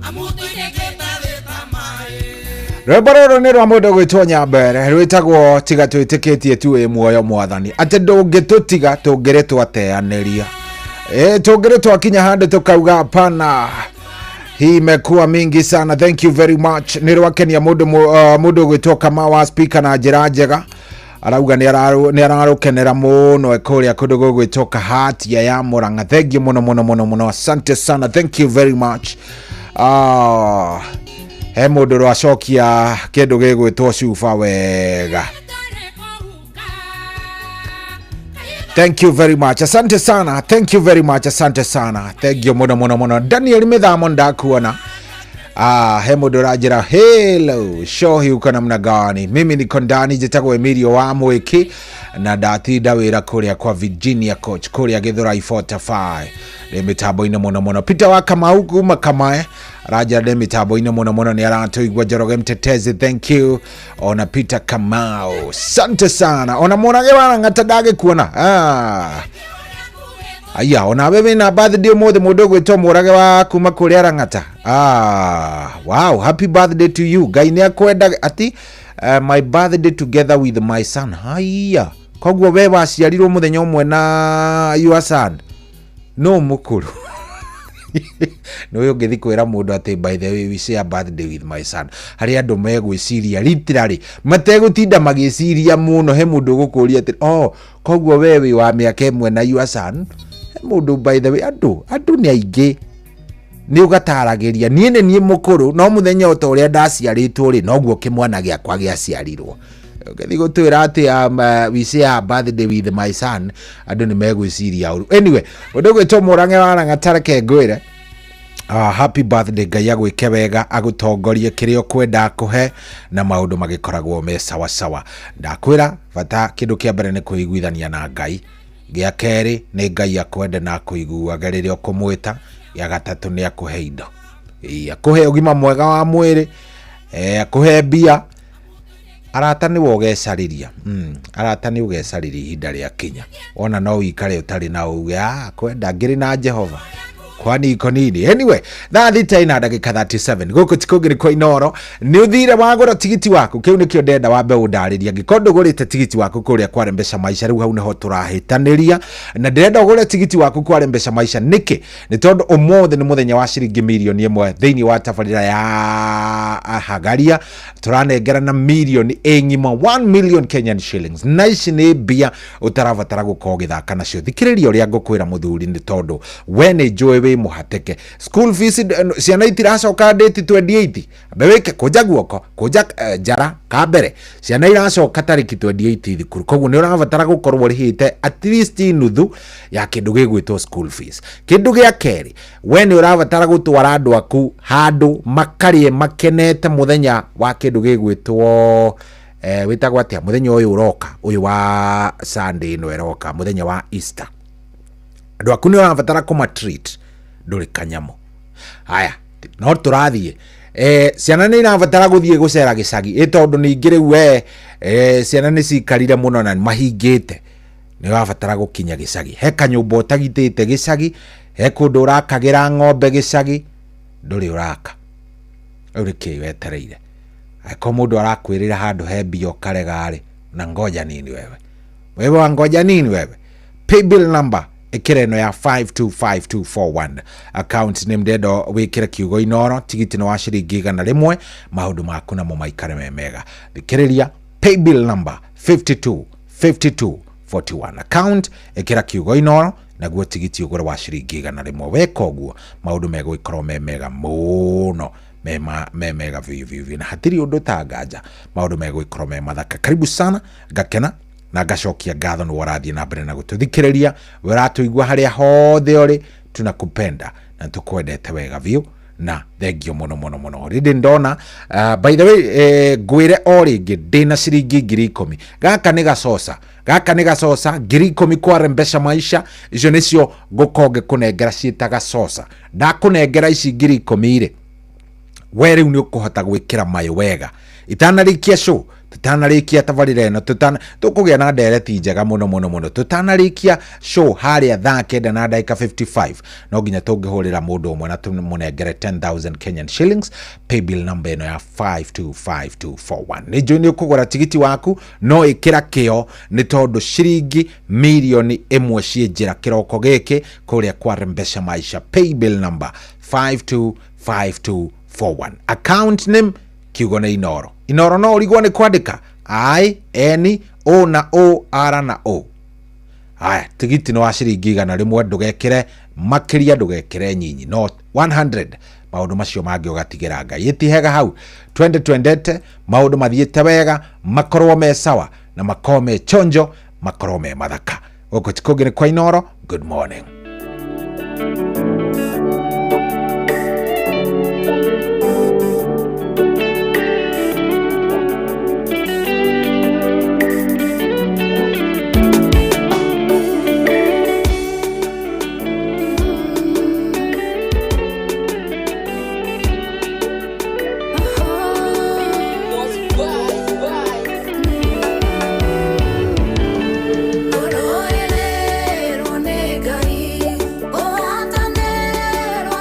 amu tũinĩkĩte thĩ ta maĩ. Rwĩmbo rũrũ nĩ rwa mũndũ gwĩtwo Nyambere, rwĩtagwo tiga twĩtĩkĩtie tu wĩ muoyo mwathani, atĩ ndũngĩtũtiga tũngĩrĩ twateanĩria, tũngĩrĩ twakinya handũ tũkauga hapana, hii imekuwa mingi sana. Thank you very much. Nĩ rwakenia mũndũ mũndũ gwĩtwo Kamau wa speaker na njĩra njega, arauga nĩ ararũkenera mũno e kũrĩa kũndũ gũgwĩtwo Kahatia ya Murang'a. Thank you mũno mũno mũno mũno, asante sana, thank you very much. He mũndũ rwacokia kĩndũ gĩgwĩtwo cuba wega. Thank you very much, asante sana, thank you very much, asante sana, thank you mũno mũno mũno. Daniel Mĩthamo, ndakuona. He mũndũ ũranjĩra hello shohi, uko namna gani? Mimi niko ndani, njĩtagwo Emilio wa Mwĩki na ndatinda wĩra kũrĩa kwa Virginia Coach kũrĩa Gĩthũrai 45, ndĩ mĩtambo-inĩ mũno mũno. Peter wa Kamau kuma Kamae aranjĩra ndĩ mĩtambo-inĩ mũno mũno, nĩ aratũigua. Njoroge Mtetezi, thank you. Ona Peter Kamau, asante sana. Ona Mũrage wa Rang'ata ndagĩkuona. Aya, ona we wĩna birthday ũmũthĩ, mũndũ ũgwĩtwo Mũrage wa kuma kũrĩa Rang'ata. Wow, happy birthday to you. Ngai nĩ akwenda ati my birthday together with my son. Haiya, koguo we waciarirwo mũthenya ũmwe na your son, no mũkũrũ nĩ ũyũ ũngĩthi kwĩra mũndũ atĩ by the way we share birthday with my son, harĩ andũ megwĩciria literally mategũtinda magĩciria mũno. He mũndũ ũgũkũria atĩ oh, koguo we wĩ wa mĩaka ĩmwe na your son. He mũndũ, by the way, andũ nĩ aingĩ nĩ ũgataragĩria niĩ nĩ niĩ mũkũrũ, no mũthenya o ta ũrĩa ndaciarĩtwo rĩ, noguo kĩmwana gĩakwa gĩaciarirwo. Ũngĩthiĩ gũtwĩra atĩ we share birthday with my son, andũ nĩ megwĩciria ũru. Anyway, ũndũ gwĩtwo Mũrang'e wa Rang'ata, reke ngwĩre happy birthday. Ngai agwĩke wega, agũtongorie kĩrĩa ũkwenda akũhe na maũndũ magĩkoragwo me sawasawa. Ndakwĩra bata kĩndũ kĩa mbere nĩ kwĩiguithania na Ngai, gĩa kerĩ nĩ Ngai akwende na akũiguage rĩrĩa ũkũmwĩta, gĩa gatatũ nĩ akũhe indo. Ĩĩ, akũhe ũgima mwega wa mwĩrĩ, akũhe mbia. Arata nĩwe ũgecarĩria. Arata nĩ ũgecarĩria ihinda rĩa kinya, wona no wikare ũtarĩ na uge kwenda ngĩrĩ na Jehova, kwani iko nini? Anyway, thaa 6 na ndagĩka 37, gũkũ ti kũngĩ nĩ kwa Inoro. Nĩ ũthire wagũra tigiti waku? Kĩu nĩkĩo ndenda wambe ũndarĩria. Angĩkorwo ndũgũrĩte tigiti waku kũrĩa kwa Rembesha Maisha, rĩu hau nĩho tũrahĩtanĩria, na ndĩrenda ũgũre tigiti waku kwa Rembesha Maisha. Nĩkĩ? Nĩ tondũ ũmũthĩ nĩ mũthenya wa ciringi mirioni 1 thĩinĩ wa tabarĩra ya Hagaria. Tũranengerana mirioni ĩng'ima, 1 million Kenyan shillings, na ici nĩ mbia ũtarabatara gũkorwo ũgĩthaka nacio. Thikĩrĩria ũrĩa ngũkwĩra, mũthuri, nĩ tondũ we nĩ njũĩ wĩ mũhatĩke. School fees, ciana itiracoka date 28. Ambe wĩke kũnja guoko, kũnja njara ka mbere. Ciana iracoka tarĩki 28 thukuru, koguo nĩ ũrabatara gũkorwo ũrĩhĩte at least nuthu ya kĩndũ gĩgwĩtwo school fees. Kĩndũ gĩa kerĩ, we nĩ ũrabatara gũtwara andũ aku handũ makarĩe makenete mũthenya wa kĩndũ gĩgwĩtwo wĩtagwo atĩa, mũthenya ũyũ ũroka, ũyũ wa Sunday ĩno ĩroka, mũthenya wa Easter. Andũ aku nĩ ũrabatara kũma treat, ndũrĩ kanyamũ. Haya, no tũrathiĩ, ciana nĩ irabatara gũthiĩ gũcera gĩcagi, ĩ tondũ ningĩ rĩu we ciana nĩ cikarire mũno na mahingĩte, nĩ ũrabatara gũkinya gĩcagi. He kanyũmba ũtagitĩte gĩcagi, he kũndũ ũrakagĩra ng'ombe gĩcagi, ndũrĩ ũraka. Rĩu nĩ kĩĩ wetereire? Angĩkorwo mũndũ arakwĩrĩra handũ he mbia ũkarega rĩ, na ngoja nini wewe, wewe wangoja nini wewe? Paybill number ĩkĩra ĩno ya 525241. Account name ndenda wĩkĩre kiugo Inoro. Tigiti nĩ wa ciringi 100. Maũndũ maku namo maikare me mega. Thikĩrĩria, paybill number 52 52 41, account ĩkĩra kiugo Inoro, naguo tigiti ũgũre wa ciringi 100. Weka ũguo maũndũ megũgĩkorwo me mega mũno, me mega biũ biũ biũ, na hatirĩ ũndũ ta nganja maũndũ megũgĩkorwo me mathaka. Karibu sana, ngakena na ngacokia ngatho nĩ ũrathiĩ na mbere na gũtũthikĩrĩria. We ũratũigua harĩa hothe ũrĩ, tunakupenda na tũkwendete wega biũ, na thengio mũno mũno mũno. Rĩndĩ ndona by the way, ngwĩre o rĩngĩ ndĩna ciringi 10,000. Gaka nĩ gacoca, gaka nĩ gacoca. 10,000 kwa Rembesha Maisha, icio nĩcio ngũkorwo ngĩkũnengera ciĩta gacoca. Ndakũnengera ici 10,000 rĩ, we rĩu nĩ ũkũhota gwĩkĩra mayũ wega itanarĩkia show, tũtanarĩkia tabarĩra ĩno, tũtana tũkũgĩa na ndereti njega mũno mũno mũno. Tũtanarĩkia show harĩa thaa 9 na ndagĩka 55, no nginya tũngĩhũrĩra mũndũ ũmwe na tũmũnengere 10,000 Kenyan shillings, paybill number ĩno ya 525241. Nĩ njũĩ nĩ ũkũgũra tigiti waku, no ĩkĩra kĩo nĩ tondũ ciringi 1,000,000 ciĩ njĩra kĩroko gĩkĩ kũrĩa kwa Rembesha Maisha. Paybill number 525241, account name kiugo nĩ Inoro. Inoro no ũrigwo nĩ kwandĩka I N O na O R na O. Haya, tigiti nĩ wa ciringi 100, ndũgekĩre makĩria, ndũgekĩre nyinyi, no 100. Maũndũ macio mangĩ ũgatigĩra Ngai. Ĩtihega hau, twende twendete maũndũ mathiĩte wega, makorwo me sawa na makorwo me chonjo, makorwo me mathaka. Gũkũ ti kũngĩ nĩ kwa Inoro. Good morning. Kũrũĩrĩrwo nĩ Ngai, kũhotanĩrwo.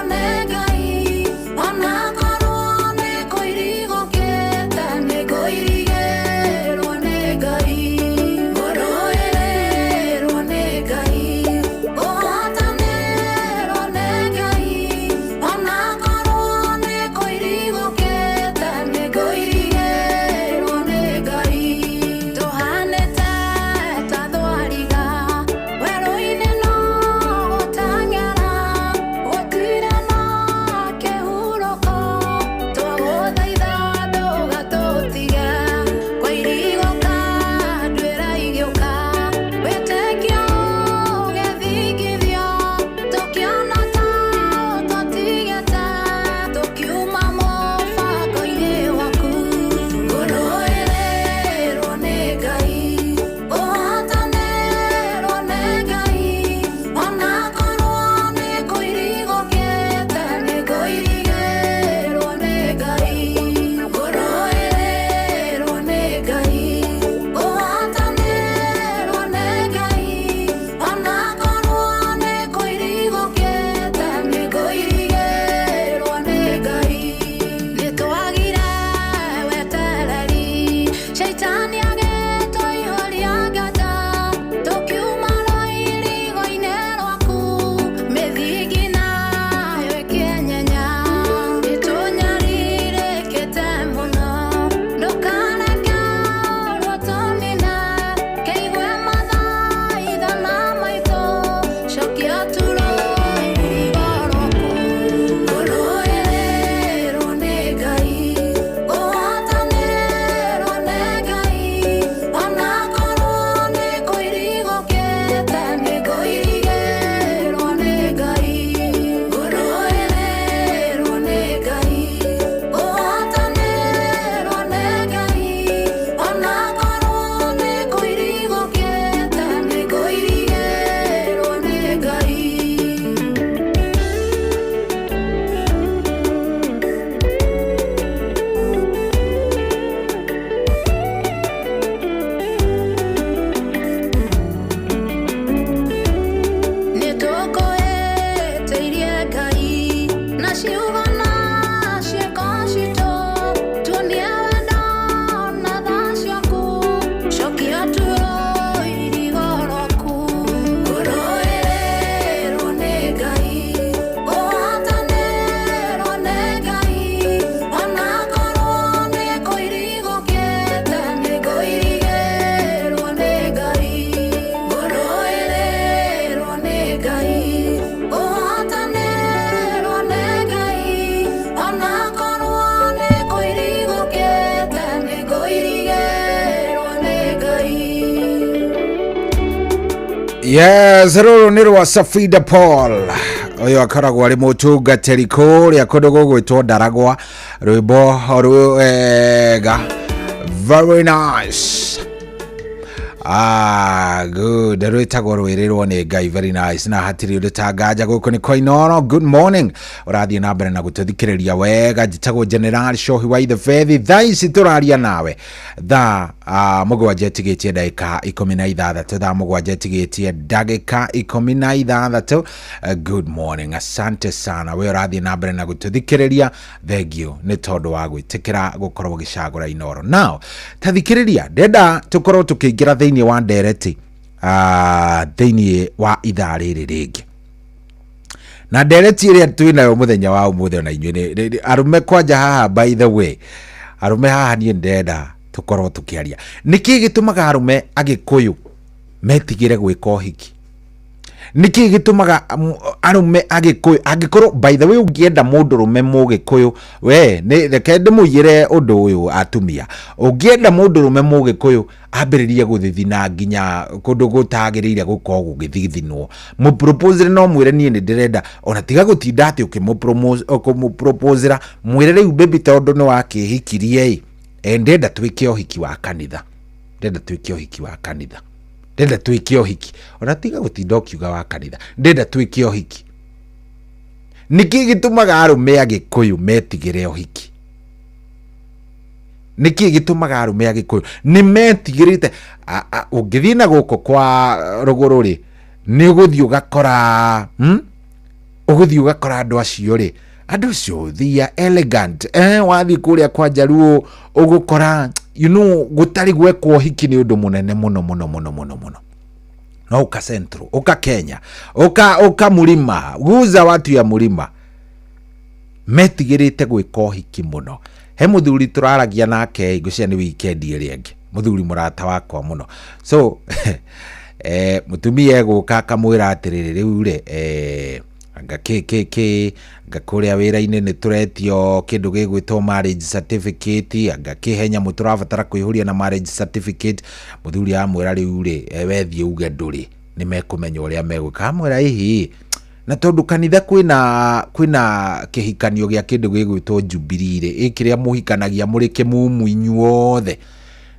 Yes, rũrũ nĩ rwa Safida Paul ũyũ akoragwo arĩ mũtungatĩri kũrĩa kũndũ gũgwĩtwo Ndaragwa rwĩmbo rwega very nice. Ah, good. Rwĩtagwo rwĩrĩrwo nĩ Ngai very nice na hatirĩ ũndũ ta nganja gũkũ nĩ kwa Inooro. Good morning. Ũrathiĩ na mbere na gũtũthikĩrĩria wega. Njĩtagwo General Shohi wa Ithebethi. Thaa ici tũraria nawe thaa 7 ĩtigĩtie ndagĩka 16, thaa 7 ĩtigĩtie ndagĩka 16. Good morning, asante sana we ũrathiĩ na mbere na gũtũthikĩrĩria, thengiũ nĩ tondũ wa gwĩtĩkĩra gũkorwo ũgĩcagũra Inooro. Now ta thikĩrĩria, ndenda tũkorwo tũkĩingĩra thĩinĩ wa ndereti thĩinĩ wa ithaa rĩrĩ rĩngĩ, na ndereti ĩrĩa twĩ nayo mũthenya wa ũmũthĩ ona inyuĩ arũme kwanja haha, by the way, arũme haha niĩ ndĩrenda tũkorwo tũkĩaria nĩkĩ gĩtũmaga arũme Agĩkũyũ metigĩre gwĩka ũhiki, nĩkĩ gĩtũmaga arũme Agĩkũyũ angĩkorwo, by the way, ũngĩenda mũndũrũme Mũgĩkũyũ, we nĩ reke ndĩmũigĩre ũndũ ũyũ, atumia, ũngĩenda mũndũrũme Mũgĩkũyũ ambĩrĩrie gũthithina nginya kũndũ gũtagĩrĩire gũkorwo gũgĩthithinwo, mũproposere no mwĩre niĩ nĩ ndĩrenda, ona tiga gũtinda atĩ ũkĩmũproposera, mwĩre rĩu baby, tondũ nĩ wakĩhikirie ĩ, ndĩrenda twĩke ũhiki wa kanitha, ndĩrenda twĩke ũhiki wa kanitha, ndĩrenda twĩke ũhiki, ona tiga gũtinda ũkiuga wa kanitha, ndĩrenda twĩke ũhiki. Nĩkĩ gĩtũmaga arũme Agĩkũyũ metigĩre ũhiki? Nĩkĩ gĩtũmaga arũme Agĩkũyũ nĩ metigĩrĩte? Ũngĩthiĩ na gũkũ kwa rũgũrũ rĩ, nĩ ũgũthiĩ ũgakora, Ũgũthiĩ ũgakora andũ acio rĩ, andũ acio they are elegant. Wathiĩ kũrĩa kwa Njaruo ũgũkora gũtarĩ gwekwo ũhiki nĩ ũndũ mũnene mũno mũno mũno mũno mũno. No ũka Central, ũka Kenya, ũka mũrima, guza watu ya mũrima metigĩrĩte gwĩka ũhiki mũno. He mũthuri tũraragia nake, ngwĩciria nĩ weekend ĩrĩa ĩngĩ, mũthuri mũrata wakwa mũno. So mũtumia egũka akamwĩra atĩrĩrĩ, rĩu rĩ, anga kĩ kĩ kĩ, anga kũrĩa wĩra-inĩ nĩ tũretio kĩndũ gĩgwĩtwo marriage certificate, anga kĩ he nyamũ tũrabatara kũihũria na marriage certificate. Mũthuri amwĩra rĩu rĩ, we thiĩ uge ndũrĩ, nĩ mekũmenya ũrĩa megwĩka. Amwĩra ĩhĩ, na tondũ kanitha kwĩna kĩhikanio gĩa kĩndũ gĩgwĩtwo Jubilee rĩ, ĩ kĩrĩa mũhikanagia mũrĩ kĩmumu inyuothe,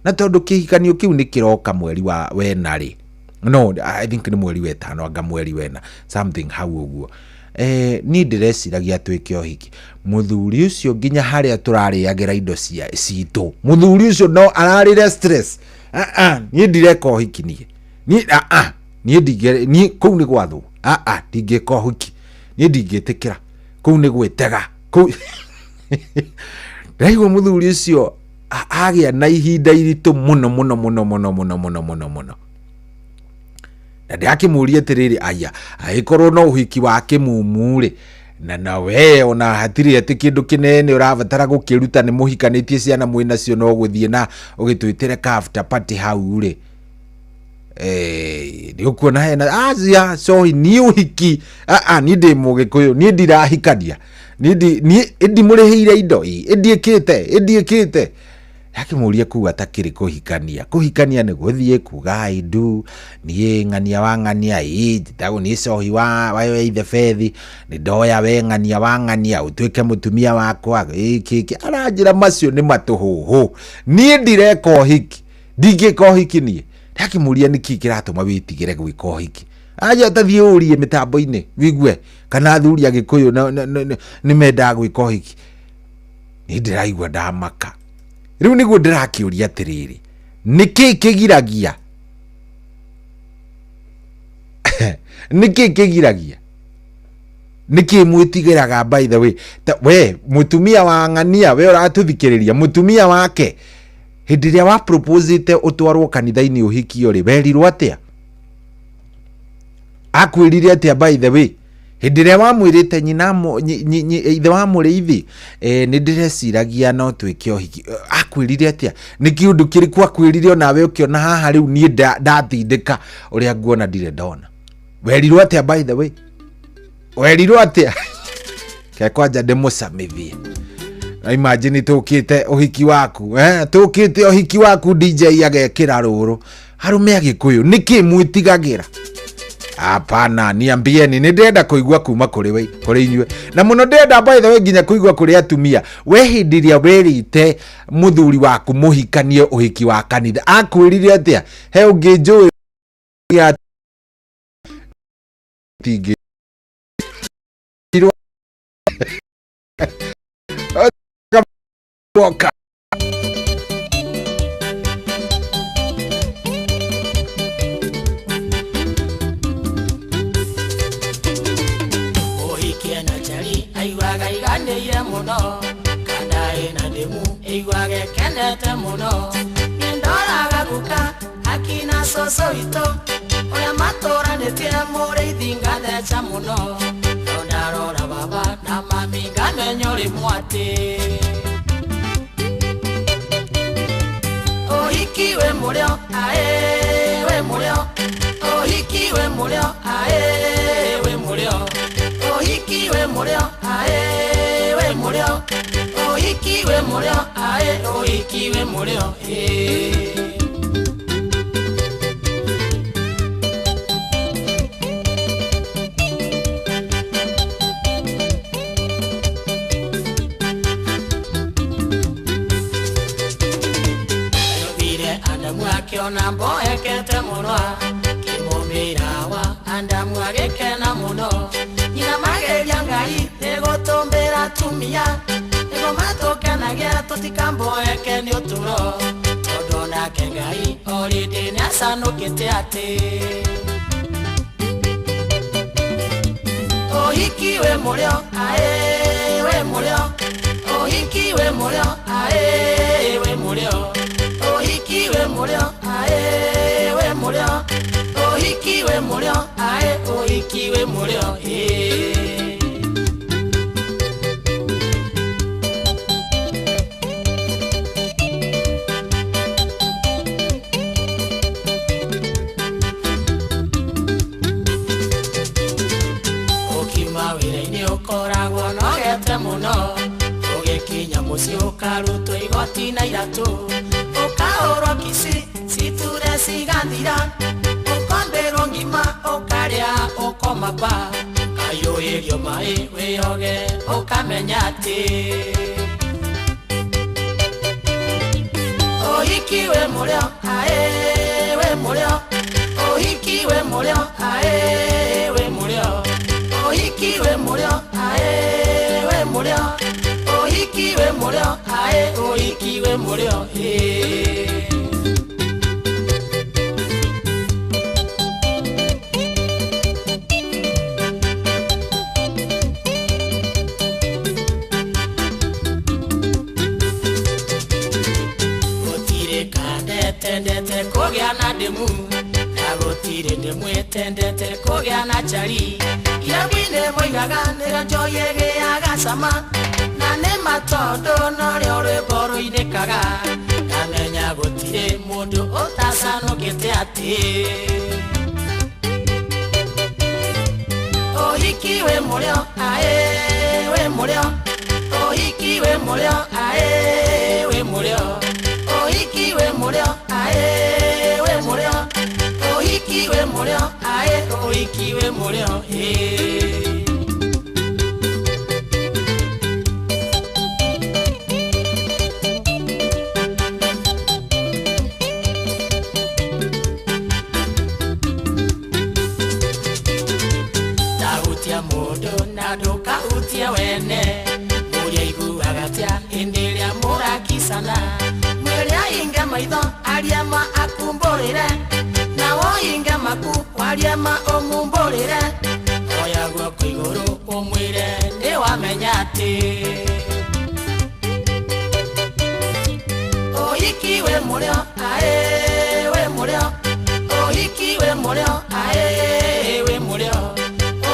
na tondũ kĩhikanio kĩu nĩ kĩroka mweri wa wena rĩ, no I think nĩ mweri wetano anga mweri wena something hau ũguo, niĩ ndĩreciragia twĩke ũhiki. Mũthuri ũcio nginya harĩa tũrarĩagĩra indo cia citũ, mũthuri ũcio no ararĩre stress. Niĩ ndireka ũhiki, niĩ niĩ ndingĩ, niĩ kũu nĩ gwathwo, ndingĩka ũhiki, niĩ ndingĩtĩkĩra, kũu nĩ gwĩtega kũu. Ndĩraigua mũthuri ũcio agĩa na ihinda iritũ mũno mũno mũno mũno mũno mũno mũno mũno, na ndĩrakĩmũria atĩrĩrĩ, aya angĩkorwo no ũhiki wa kĩmumu rĩ, na we ona hatirĩ atĩ kĩndũ kĩnene ũrabatara gũkĩruta, nĩ mũhikanĩtie, ciana mwĩ nacio, no gũthiĩ na ũgĩtwĩtĩre ka after party hau rĩ, nĩ ũkuona hena acia cohi. Niĩ ũhiki niĩ ndĩ Mũgĩkũyũ, niĩ ndirahikania, niĩ ndimũrĩhĩire indo, ĩndiĩkĩte ĩndiĩkĩte. Akĩmũria kũu atakĩrĩ kũhikania, kũhikania nĩ gũthiĩ kuga I do, niĩ ng'ania wa ng'ania, ĩ njĩtagwo niĩ cohi wa ithe bethi, nĩ ndoya we ng'ania wa ng'ania ũtuĩke mũtumia wakwa, ĩ kĩkĩ. Aranjĩra macio nĩ matũhũhũ, niĩ ndireka ũhiki, ndingĩka ũhiki niĩ. Ndakĩmũria nĩkĩ kĩratũma wĩtigĩre gwĩka ũhiki? Aja tathiĩ ũrie mĩtambo-inĩ wigue kana athuri Agĩkũyũ nĩ mendaga gwĩka ũhiki. Niĩ ndĩraigua ndamaka rĩu, nĩguo ndĩrakĩũria atĩrĩrĩ, nĩkĩ kĩgiragia, nĩkĩ kĩgiragia, nĩkĩ mwĩtigĩraga? By the way, ta, we mũtumia wa ng'ania, we ũratũthikĩrĩria, mũtumia wake hĩndĩ ĩrĩa wa proposite ũtwarwo kanitha-inĩ ũhikio rĩ, werirwo atĩa? Akwĩrire atĩa? By the way, hĩndĩ ĩrĩa wamwĩrĩte nyina ithe wa mũrĩithi, nĩ ndĩreciragia no twĩke ũhiki, akwĩrire atĩa? Nĩ kĩũndũ kĩrĩkũ akwĩrire onawe ũkĩona haha rĩu niĩ ndatindĩka ũrĩa nguona ndirĩ ndona? Werirwo atĩa? By the way, werirwo atĩa? Ke kwanja ndĩmũcamithie. Na imagine tũkĩte ũhiki waku, tũkĩte ũhiki waku, DJ agekĩra rũrũ. Arũme Agĩkũyũ, nĩkĩ mwĩtigagĩra? Hapana, niambieni, nĩ ndĩrenda kũigua kuma kũrĩ we kũrĩ inyuĩ, na mũno ndĩrenda by the way nginya kũigua kũrĩ atumia. We hĩndĩ ĩrĩa werĩte mũthuri waku mũhikanie ũhiki wa kanitha, akwĩrire atĩa? He ũngĩ njũĩ tingĩ woka. Ũhikie na njari aiguaga iganĩire mũno, kana ĩna ndĩmu ĩiguaga ĩkenete mũno. Nĩndoraga guka akina cũcũ witũ ũrĩa matũranĩtie mũrĩithi ngatheca mũno, no ndarora baba na mami ngamenya ũrĩ mwatĩ. Ũhiki wĩ mũrĩo aĩ wĩ mũrĩo, ũhiki wĩ mũrĩo aĩ wĩ mũrĩo, ũhiki wĩ mũrĩo aĩ wĩ mũrĩo, ũhiki wĩ mũrĩo aĩ ũhiki wĩ mũrĩo ĩĩ. Ayobire Adamu akiona mboekete mũno, kĩmũmĩra wa Adamu agĩkena mũno. Nyina mageria Ngai nĩgũtũmbĩra atumia, nĩguo matũkenagia tũtikamboeke nĩ ũtũro, tondũ nake Ngai orĩndĩ nĩacanũkĩte atĩ ũhiki wĩ mũrĩo aĩ wĩ mũrĩo, ũhiki wĩ mũrĩo aĩ wĩ mũrĩo, ũhiki wĩ mũrĩo aĩ wĩ mũrĩo, ũhiki wĩ mũrĩo aĩ ũhiki wĩ mũrĩo ĩĩ. Ũkiuma wĩra-inĩ ũkoragwo nogete mũno, ũgĩkinya mũciĩ ũkarutwo igoti na iratũ, ũkahũrwo kici citure cigathira, ũkombĩrwo ngima ũkarĩa ũkoma pa, ũkaiyũrĩrio maĩ wĩyoge ũkamenya atĩ ũhiki wĩ mũrĩo aĩ wĩ mũrĩo, ũhiki wĩ mũrĩo aĩ wĩ mũrĩo, ũhiki wĩ mũrĩo aĩ wĩ mũrĩo, ũhiki wĩ mũrĩo aĩ ũhiki wĩ mũrĩo ĩĩ. Gũtirĩ kandetendete kũgĩa na ndĩmu, na gũtirĩ ndĩmu ĩtendete kũgĩa na njari. Irabu-inĩ moigaga nĩrĩo njohi ĩgĩaga cama, na nĩ ma tondũ norĩo rwĩmbo rũinĩkaga. Ngamenya gũtirĩ mũndũ ũtacanũkĩte atĩ ũhiki wĩ mũrĩo aĩ wĩ mũrĩo, ũhiki wĩ mũrĩo aĩ wĩ mũrĩo, ũhiki wĩ mũrĩo aĩ wĩ mũrĩo, ũhiki wĩ mũrĩo aĩ ũhiki wĩ mũrĩo ĩĩ. Tahutia mũndũ na ndũkahutie wene, mũrĩa iguaga atĩa hĩndĩ ĩrĩa mũrakicana, mwĩrĩ ahinge maitho arie ma akumbũrĩre, nawe ũhinge maku warie ma ũmumbũrĩre, oya guoko igũrũ ũmwĩre nĩwamenya atĩ ũhiki wĩ mũrĩo aĩ wĩ mũrĩo, ũhiki wĩ mũrĩo aĩ wĩ mũrĩo,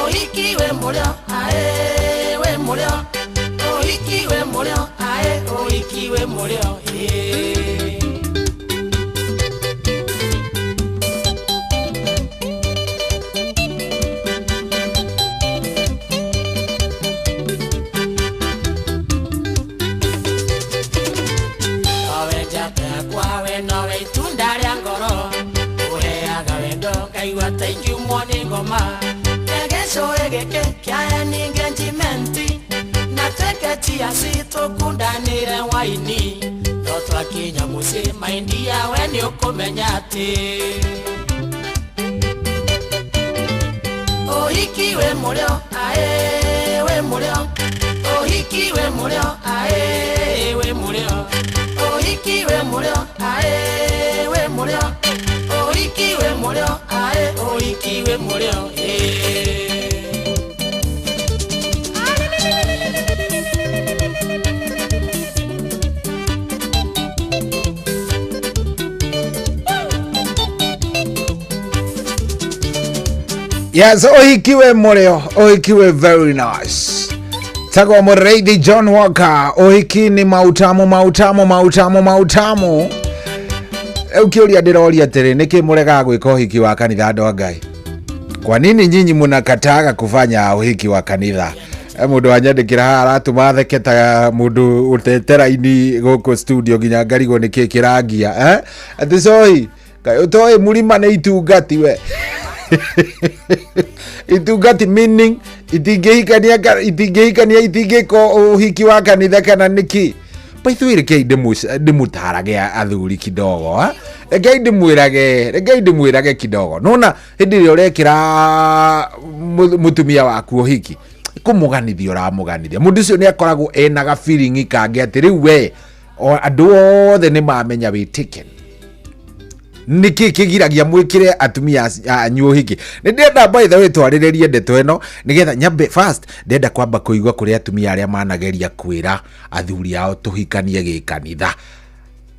ũhiki wĩ mũrĩo aĩ wĩ mũrĩo, ũhiki wĩ mũrĩo aĩ ũhiki wĩ mũrĩo ĩĩ. Nowe njata yakwa we nowe itunda rĩa ngoro, ũheaga wendo ngaigua ta ingiumwo nĩ ngoma. Gĩcũĩ gĩkĩ kĩa engagement na twĩke chiasi tũkundanĩre waini no twakinya mũciĩ maindia we nĩ ũkũmenya atĩ ũhiki wĩ mũrĩo aĩ wĩ mũrĩo ũhiki wĩ mũrĩo aĩ wĩ mũrĩo ũhiki wĩ mũrĩo aĩ wĩ mũrĩo ũhiki wĩ mũrĩo aĩ ũhiki wĩ mũrĩo ĩĩ. Yes, ũhiki wĩ mũrĩo, ũhiki wĩ very nice. Tagwa Mũrĩithi John Walker, ũhiki ni mautamu mautamu mautamu mautamu. Rĩu kĩũria ndĩroria atĩrĩ, nĩkĩ mũregaga gwĩka ũhiki wa kanitha andũ a Ngai? Kwa nini nyinyi mnakataga kufanya ũhiki wa kanitha? E mũndũ wanyandĩkĩra haha aratũma theke ta mũndũ ũtete raini gũkũ studio nginya ngarigwo nĩkĩ kĩrangia eh? Atĩ cohi kaĩ ũtoĩ mũrima nĩ itungati we itungati meaning itingĩhikania itingĩhikania itingĩka ũhiki wa kanitha kana nĩkĩ? By the way, rekei ndĩmũtarage athuri kidogo ha? Rekei ndĩmwĩrage, rekei ndĩmwĩrage kidogo. Nona hĩndĩ ĩrĩa ũrekĩra mũtumia waku ũhiki, kũmũganithia ũramũganithia, mũndũ ũcio nĩ akoragwo ena ga feeling kangĩ atĩ rĩu we andũ othe nĩ mamenya wĩ taken. Nĩkĩ kĩgiragia mwĩkĩre atumia anyu ũhiki? Nĩ ndĩrenda by the way twarĩrĩrie ndeto ĩno nĩgetha nyambe first ndĩrenda kwamba kũigua kũrĩ atumia arĩa manageria kwĩra athuri ao tũhikanie gĩkanitha.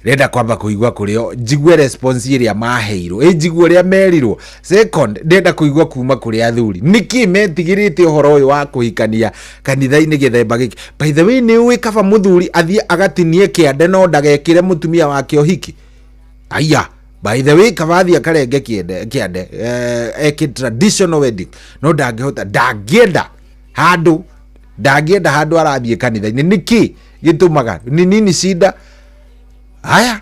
Ndĩrenda kwamba kũigua kũrĩ o, njigue response ĩrĩa maheirwo, ĩ njigue ũrĩa merirwo. Second, ndĩrenda kũigua kuma kũrĩ athuri nĩkĩ metigĩrĩte ũhoro ũyũ wa kũhikania kanitha-inĩ gĩthemba gĩkĩ. By the way, nĩ ũĩ kaba mũthuri athiĩ agatinie kĩande no ndagekĩre mũtumia wake ũhiki? Aya, by the way, kaba athiĩ akarenge kĩande, eke traditional wedding, no ndangĩhota, ndangĩenda handũ, ndangĩenda handũ arathiĩ kanitha-inĩ. Nĩkĩ gĩtũmaga? Ni nini shida? Aya,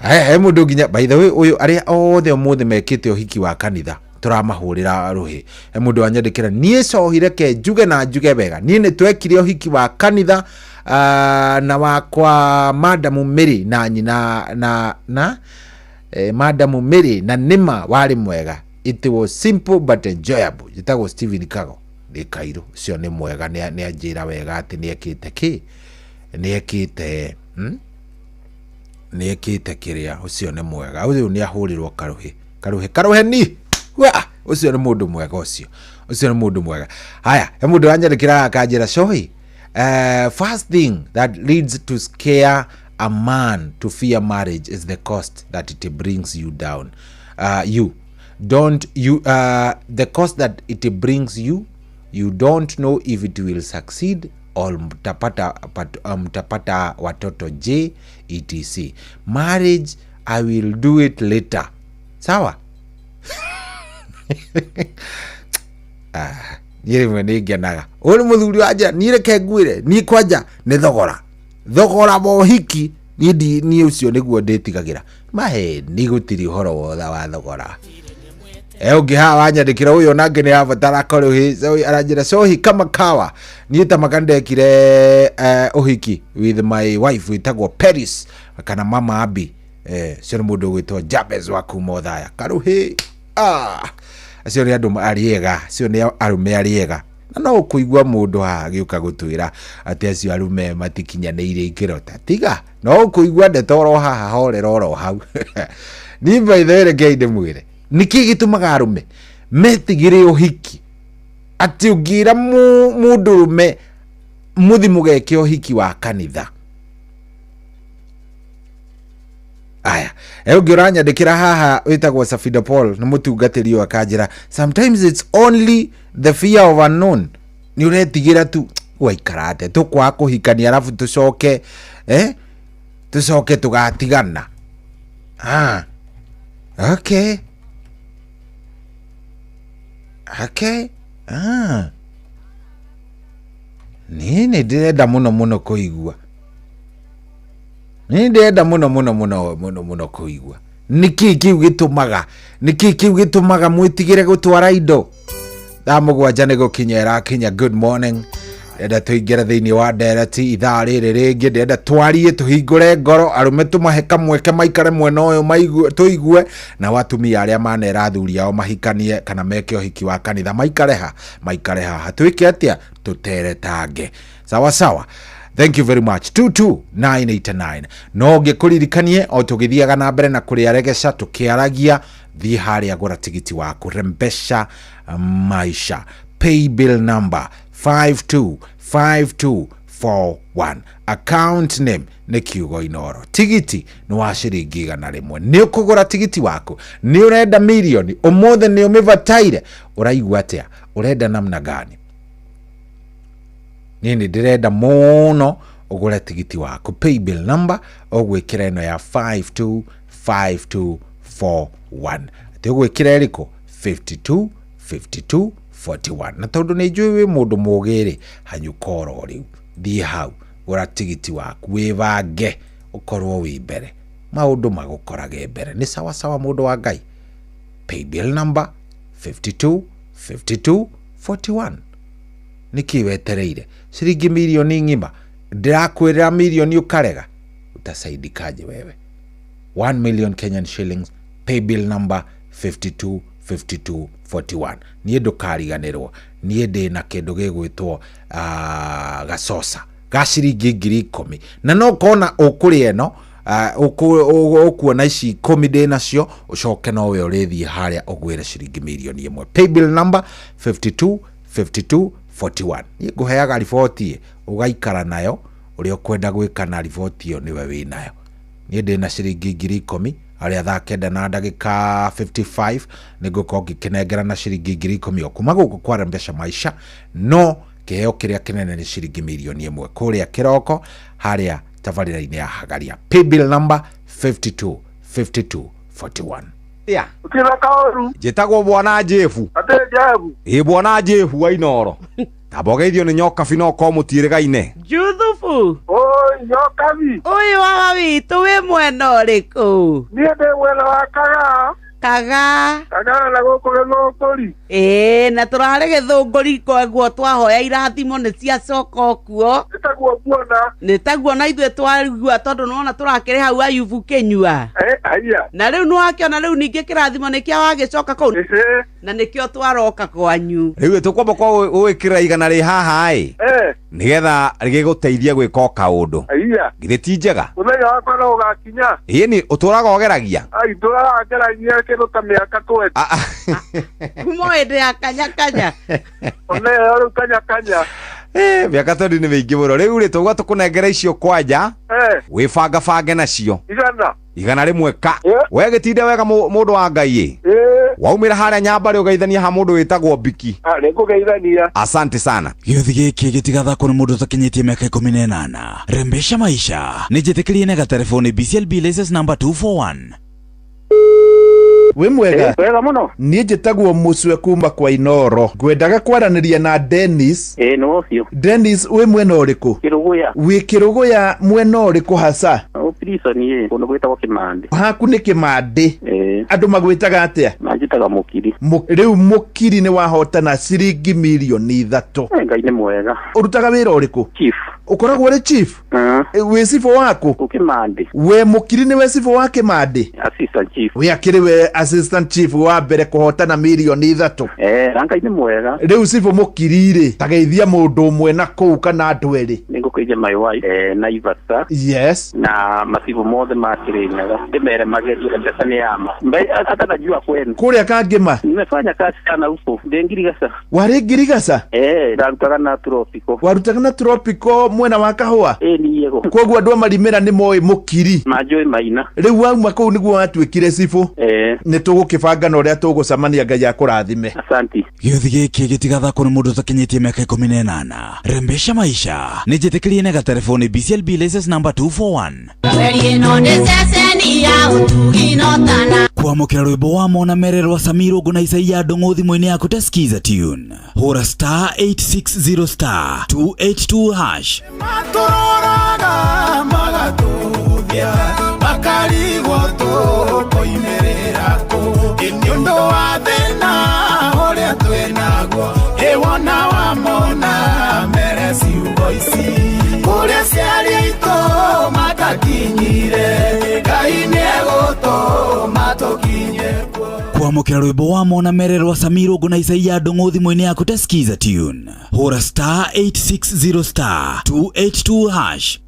aya, he mũndũ nginya by the way ũyũ arĩa othe ũmũthĩ mekĩte ũhiki wa kanitha tũramahũrĩra rũhĩ. He mũndũ wanyandĩkĩra, niĩ cohi reke njuge na njuge wega, niĩ nĩ twekire ũhiki wa kanitha, na wakwa madamu Mary na nyina na madamu Mary na nĩma warĩ mwega, it was simple but enjoyable. Njĩtagwo Steven Kago ndĩ Kairũ. Ũcio nĩ mwega, nĩ anjĩra wega atĩ nĩ ekĩte kĩ, nĩ ekĩte, nĩ ekĩte kĩrĩa. Ũcio nĩ mwega, ũyũ nĩ ahũrĩrwo karũhĩ, karũhĩ, karũhĩ ni wa ũcio nĩ mũndũ mwega, ũcio ũcio nĩ mũndũ mwega. Haya, he mũndũ wanyandĩkĩra akanjĩra cohi, first thing that leads to scare a man to fear marriage is the cost that it brings you down. You don't you the cost that it brings you, you don't know if it will succeed or mtapata watoto J etc. Marriage, I will do it later. Sawa? Niĩ rĩmwe nĩ ngenaga. Ũyũ nĩ mũthuri wa nja, niĩ reke ngwĩre, niĩ kwanja nĩ thogora. Thogora wa ũhiki, niĩ ndi, niĩ ũcio nĩguo ndĩtigagĩra. Maheni gũtirĩ ũhoro wothe wa thogora. Ũngĩ haha wanyandĩkĩra ũyũ onake nĩ abatara karũhĩ, so, aranjĩra cohi kama kawa. Niĩ ta maka ndekire ũhiki with my wife wĩtagwo Paris kana Mama Abby. Ũcio nĩ mũndũ ũgwĩtwo Jabez wa kuma Othaya. Karũhĩ. Acio nĩ andũ arĩega, acio nĩ arũme arĩega. Na no ũkũigua mũndũ haha agĩũka gũtwĩra atĩ acio arũme matikinyanĩire ikĩro ta tiga. No ũkũigua ndeto oro haha horera oro hau. Niĩ by the way rekei ndĩmwĩre, nĩkĩ gĩtũmaga arũme metigĩre ũhiki? Atĩ ũngĩra mũndũrũme mũthi mũgeke ũhiki wa kanitha. Aya, ũngĩ ũranyandĩkĩra haha wĩtagwo Safida Paul, nĩ mũtungatĩri ũyũ, akanjĩra sometimes it's only the fear of unknown. Nĩ ũretigĩra tu waikara atĩa tũkwaga kũhikania arabu tũcoke tũgatigana. Okay. Okay. Niĩ nĩ ndĩrenda mũno mũno kũigua. Nĩ ndĩrenda mũno mũno mũno mũno mũno kũigua. Nĩkĩ kĩu gĩtũmaga? Nĩkĩ kĩu gĩtũmaga mwĩtigĩre gũtwara indo? Thaa 7 nĩ gũkinya ĩrakinya. Good morning. Ndĩrenda tũingĩre thĩinĩ wa ndereti ithaa rĩrĩ rĩngĩ. Ndĩrenda twarie, tũhingũre ngoro, arũme tũmahe kamweke maikare mwena ũyũ maigue, tũigue, nao atumia arĩa manera athuri ao mahikanie kana meke ũhiki wa kanitha maikare ha, maikare haha. Twĩke atĩa? Tũteretange. Sawa sawa. Thank you very much. 22989. No ngĩkũririkanie o tũgĩthiaga na mbere na kũrĩa regeca tũkĩaragia, thiĩ harĩa gũra tigiti waku. Rembesha Maisha. Pay bill number 525241. Account name nĩ kiugo Inoro. Tigiti nĩ wa ciringi 100. Nĩ ũkũgũra tigiti waku. Nĩ ũrenda mirioni. Ũmũthĩ nĩ ũmĩbataire. Ũraigua atĩa? Ũrenda namna gani? Niĩ nĩ ndĩrenda mũno ũgũre tigiti waku. Pay bill number ũgwĩkĩra ĩno ya 525241. Atĩ ũgwĩkĩra ĩrĩkũ? 525241. Na tondũ nĩ njũĩ wĩ mũndũ mũgĩ rĩ, hanyũka oro rĩu. Thiĩ hau gũra tigiti waku, wĩbange ũkorwo wĩ mbere, maũndũ magũkorage mbere. Nĩ sawa sawa mũndũ wa Ngai. Pay bill number 525241. Nĩkĩ wetereire ciringi mirioni ng'ima? Ndĩrakwĩrĩra mirioni ũkarega, utasaidikaje wewe? 1 million Kenyan shillings, pay bill number 525241. Niĩ ndũkariganĩrwo, niĩ ndĩna kĩndũ gĩgwĩtwo gacoca ga ciringi 10,000, na no kona ũkũrĩa ĩno ũkuona ici 10 ndĩ nacio, ũcoke nowe ũrĩthiĩ harĩa ũgwĩre ciringi mirioni 1. Pay bill number 525241. Niĩ ngũheaga riboti ũgaikara nayo, ũrĩa ũkwenda gwĩka na riboti ĩyo nĩwe wĩ nayo. Niĩ ndĩna ciringi 10,000 harĩa thaa 9 na ndagĩka 55 nĩngũkorwo ngĩkĩnengera na ciringi 10,000 o kuma gũkũ kwa Rembesha Maisha. No kĩheo kĩrĩa kĩnene nĩ ciringi mirioni 1 kũrĩa kĩroko harĩa tabarĩra-inĩ ya Hagaria. Pay bill number 525241. Ũtira kaũru. Njĩtagwo Bwana Jefu. Atĩ Jefu. Ĩ Bwana Jefu wa Inoro. Tamba ũgeithio nĩ Nyokabi no ũkorwo mũtiĩrĩgaine. Juthubu. Oi Nyokabi. Ũyũ wa witũ wĩ mwena ũrĩkũ? Niĩ ndĩ mwena wa Kagaa. Kagaa. Kagaa na gũkũ Gĩthũngũri. Ĩĩ, na tũrarĩ Gĩthũngũri koguo twahoya irathimo nĩ ciacoka okuo. Nĩ taguo nguona. Nĩ taguo na ithuĩ twaigua tondũ nĩwona tũrakĩrĩ hau Ayubu kĩnyua. Haiya. Na rĩu nĩwakĩona rĩu ningĩ kĩrathimo nĩ kĩa wagĩcoka kũu. Na nĩkĩo twaroka kwanyu. Rĩu tũkwamba kwa gwĩkĩra 100 rĩ haha ĩ. Nĩgetha gĩgũteithie gwĩka o kaũndũ. Haiya. Githĩ ti njega? Mũthenya wakwa no ũgakinya. Ĩni ũtũraga ũgeragia? Ai ndũraga ngeragia kĩndũ ta mĩaka 20. Kuma hĩndĩ ya kanya kanya. Ona ĩyo rĩu kanya kanya. Mĩaka 20 nĩ mĩingĩ mũno. Rĩu rĩ tũgwa tũkũnengera icio kwanja. Wĩbangabange nacio. 100. 100 ka. We gĩtinde wega mũndũ wa Ngai ĩ. Waumĩra harĩa Nyambarĩ ũgeithania ha mũndũ wĩtagwo Mbiki. Nĩngũgeithania. Asante sana. Gĩũthi gĩkĩ gĩtigathakwo nĩ mũndũ ũtakinyĩtie mĩaka 18. Rembesha Maisha nĩ njĩtĩkĩrie na gatelefoni BCLB license number 241. Wĩ mwega? Wega mũno. Niĩ njĩtagwo Mũcwe kuma kwa Inoro. Ngwendaga kwaranĩria na Dennis. Ĩĩ nĩ ũcio. Dennis, wĩ mwena ũrĩkũ? Kĩrũgũya. Wĩ Kĩrũgũya mwena ũrĩkũ hasa? Prison ĩ kũndũ gwĩtagwo Kĩmandĩ. Haku nĩ Kĩmandĩ. Ĩĩ. Andũ magwĩtaga atĩa? Manjĩtaga Mũkiri. Rĩu Mũkiri nĩ wahotana ciringi mirioni 3. Ngai nĩ mwega. Ũrutaga wĩra ũrĩkũ? Chief. Ũkoragwo ũrĩ chief? Wĩ cibũ waku? Kĩmandĩ. We Mũkiri nĩwe cibũ wa Kĩmandĩ? Assistant chief. We akĩrĩ we assistant chief wa mbere kũhotana mirioni 3. Na Ngai nĩ mwega. Rĩu cibũ Mũkiri rĩ, tageithia mũndũ ũmwe na kũu kana andũ erĩ. Nĩngũkũiria my wife na Ivasa. Yes. Na macibũ mothe ma Kĩrĩnyaga. Ndĩmere magerie mbeca nĩ yama. Hata najua kwenu. Kũrĩa Kangĩma? Nimefanya kazi sana huko. Ndĩ Ngirigaca. Warĩ Ngirigaca? Ndarutaga na Tropico. Warutaga na Tropico mwena wa Kahũa? Niĩ go. Koguo andũ a Marimĩra nĩ moĩ Mũkiri. Manjũĩ maina. Rĩu wauma kũu nĩguo watuĩkire cibũ. Nĩ tũgũkĩbanga na ũrĩa tũgũcemania Ngai akũrathime. Asanti. Gĩũthi gĩkĩ gĩtigathakwo nĩ mũndũ ũtakinyĩtie mĩaka 18. Rembesha Maisha nĩ njĩtĩkĩrie na gatelefoni BCLB license number 241. Kwamũkĩra rwĩmbo wa mona mere rwa Samiro Ngũ na Isaia Ndũng'ũ thimũ-inĩ yaku ta Skiza tune. Hũra star 860 star 282 hash. Matũroraga magatũthia makarigwo tũkoimĩrĩra kũ nĩ ũndũ wa thĩna ũrĩa twĩnaguo. Wamona wamona mere ciugo ici kũrĩa ciari aitũ matakinyire Ngai nĩegũtũma tũkinye kuo. Kwamũkĩra rwĩmbo wa mona mere rwa Samiro na Isaia Ndung'u thimũ-inĩ yaku ta Skiza tune. Hũra star 860 star 282 hash.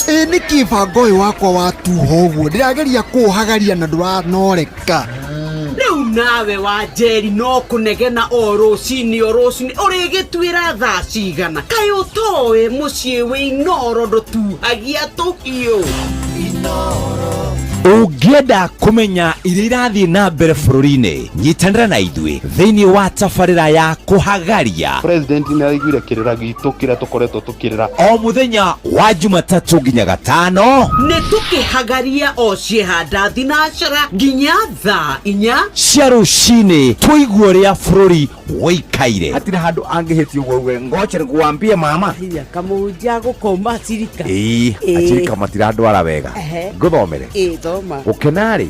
Ĩ nĩkĩ bango ũyũ wakwa watuha ũguo ndĩrageria kũũhagaria na ndũranoreka. Rĩu nawe wa Njeri no kũnegena o rũcinĩ o rũcinĩ ũrĩgĩtuĩra thaa cigana kaĩ ũtoĩ mũciĩ wĩ Inoro ndũtuhagia tũhiũ. Ũngĩenda kũmenya iria irathiĩ na mbere bũrũri-inĩ, nyitanĩra na ithuĩ thĩinĩ wa tabarĩra ya kũhagaria. President nĩ araiguire kĩrĩra gitũ kĩrĩa tũkoretwo tũkĩrĩra o mũthenya wa Jumatatũ nginya Gatano. Nĩ tũkĩhagaria o ciehanda thinacara nginya thaa 4 cia rũcinĩ, tũigue ũrĩa bũrũri ũikaire. Hatirĩ handũ angĩhĩtia ũguo uge ngoche nikuambie mama. Kamũhunjia gũkoma cirika. Ĩĩ, acirika matirandwara wega. Ngũthomere. Ĩĩ, thoma. Gũkena-rĩ,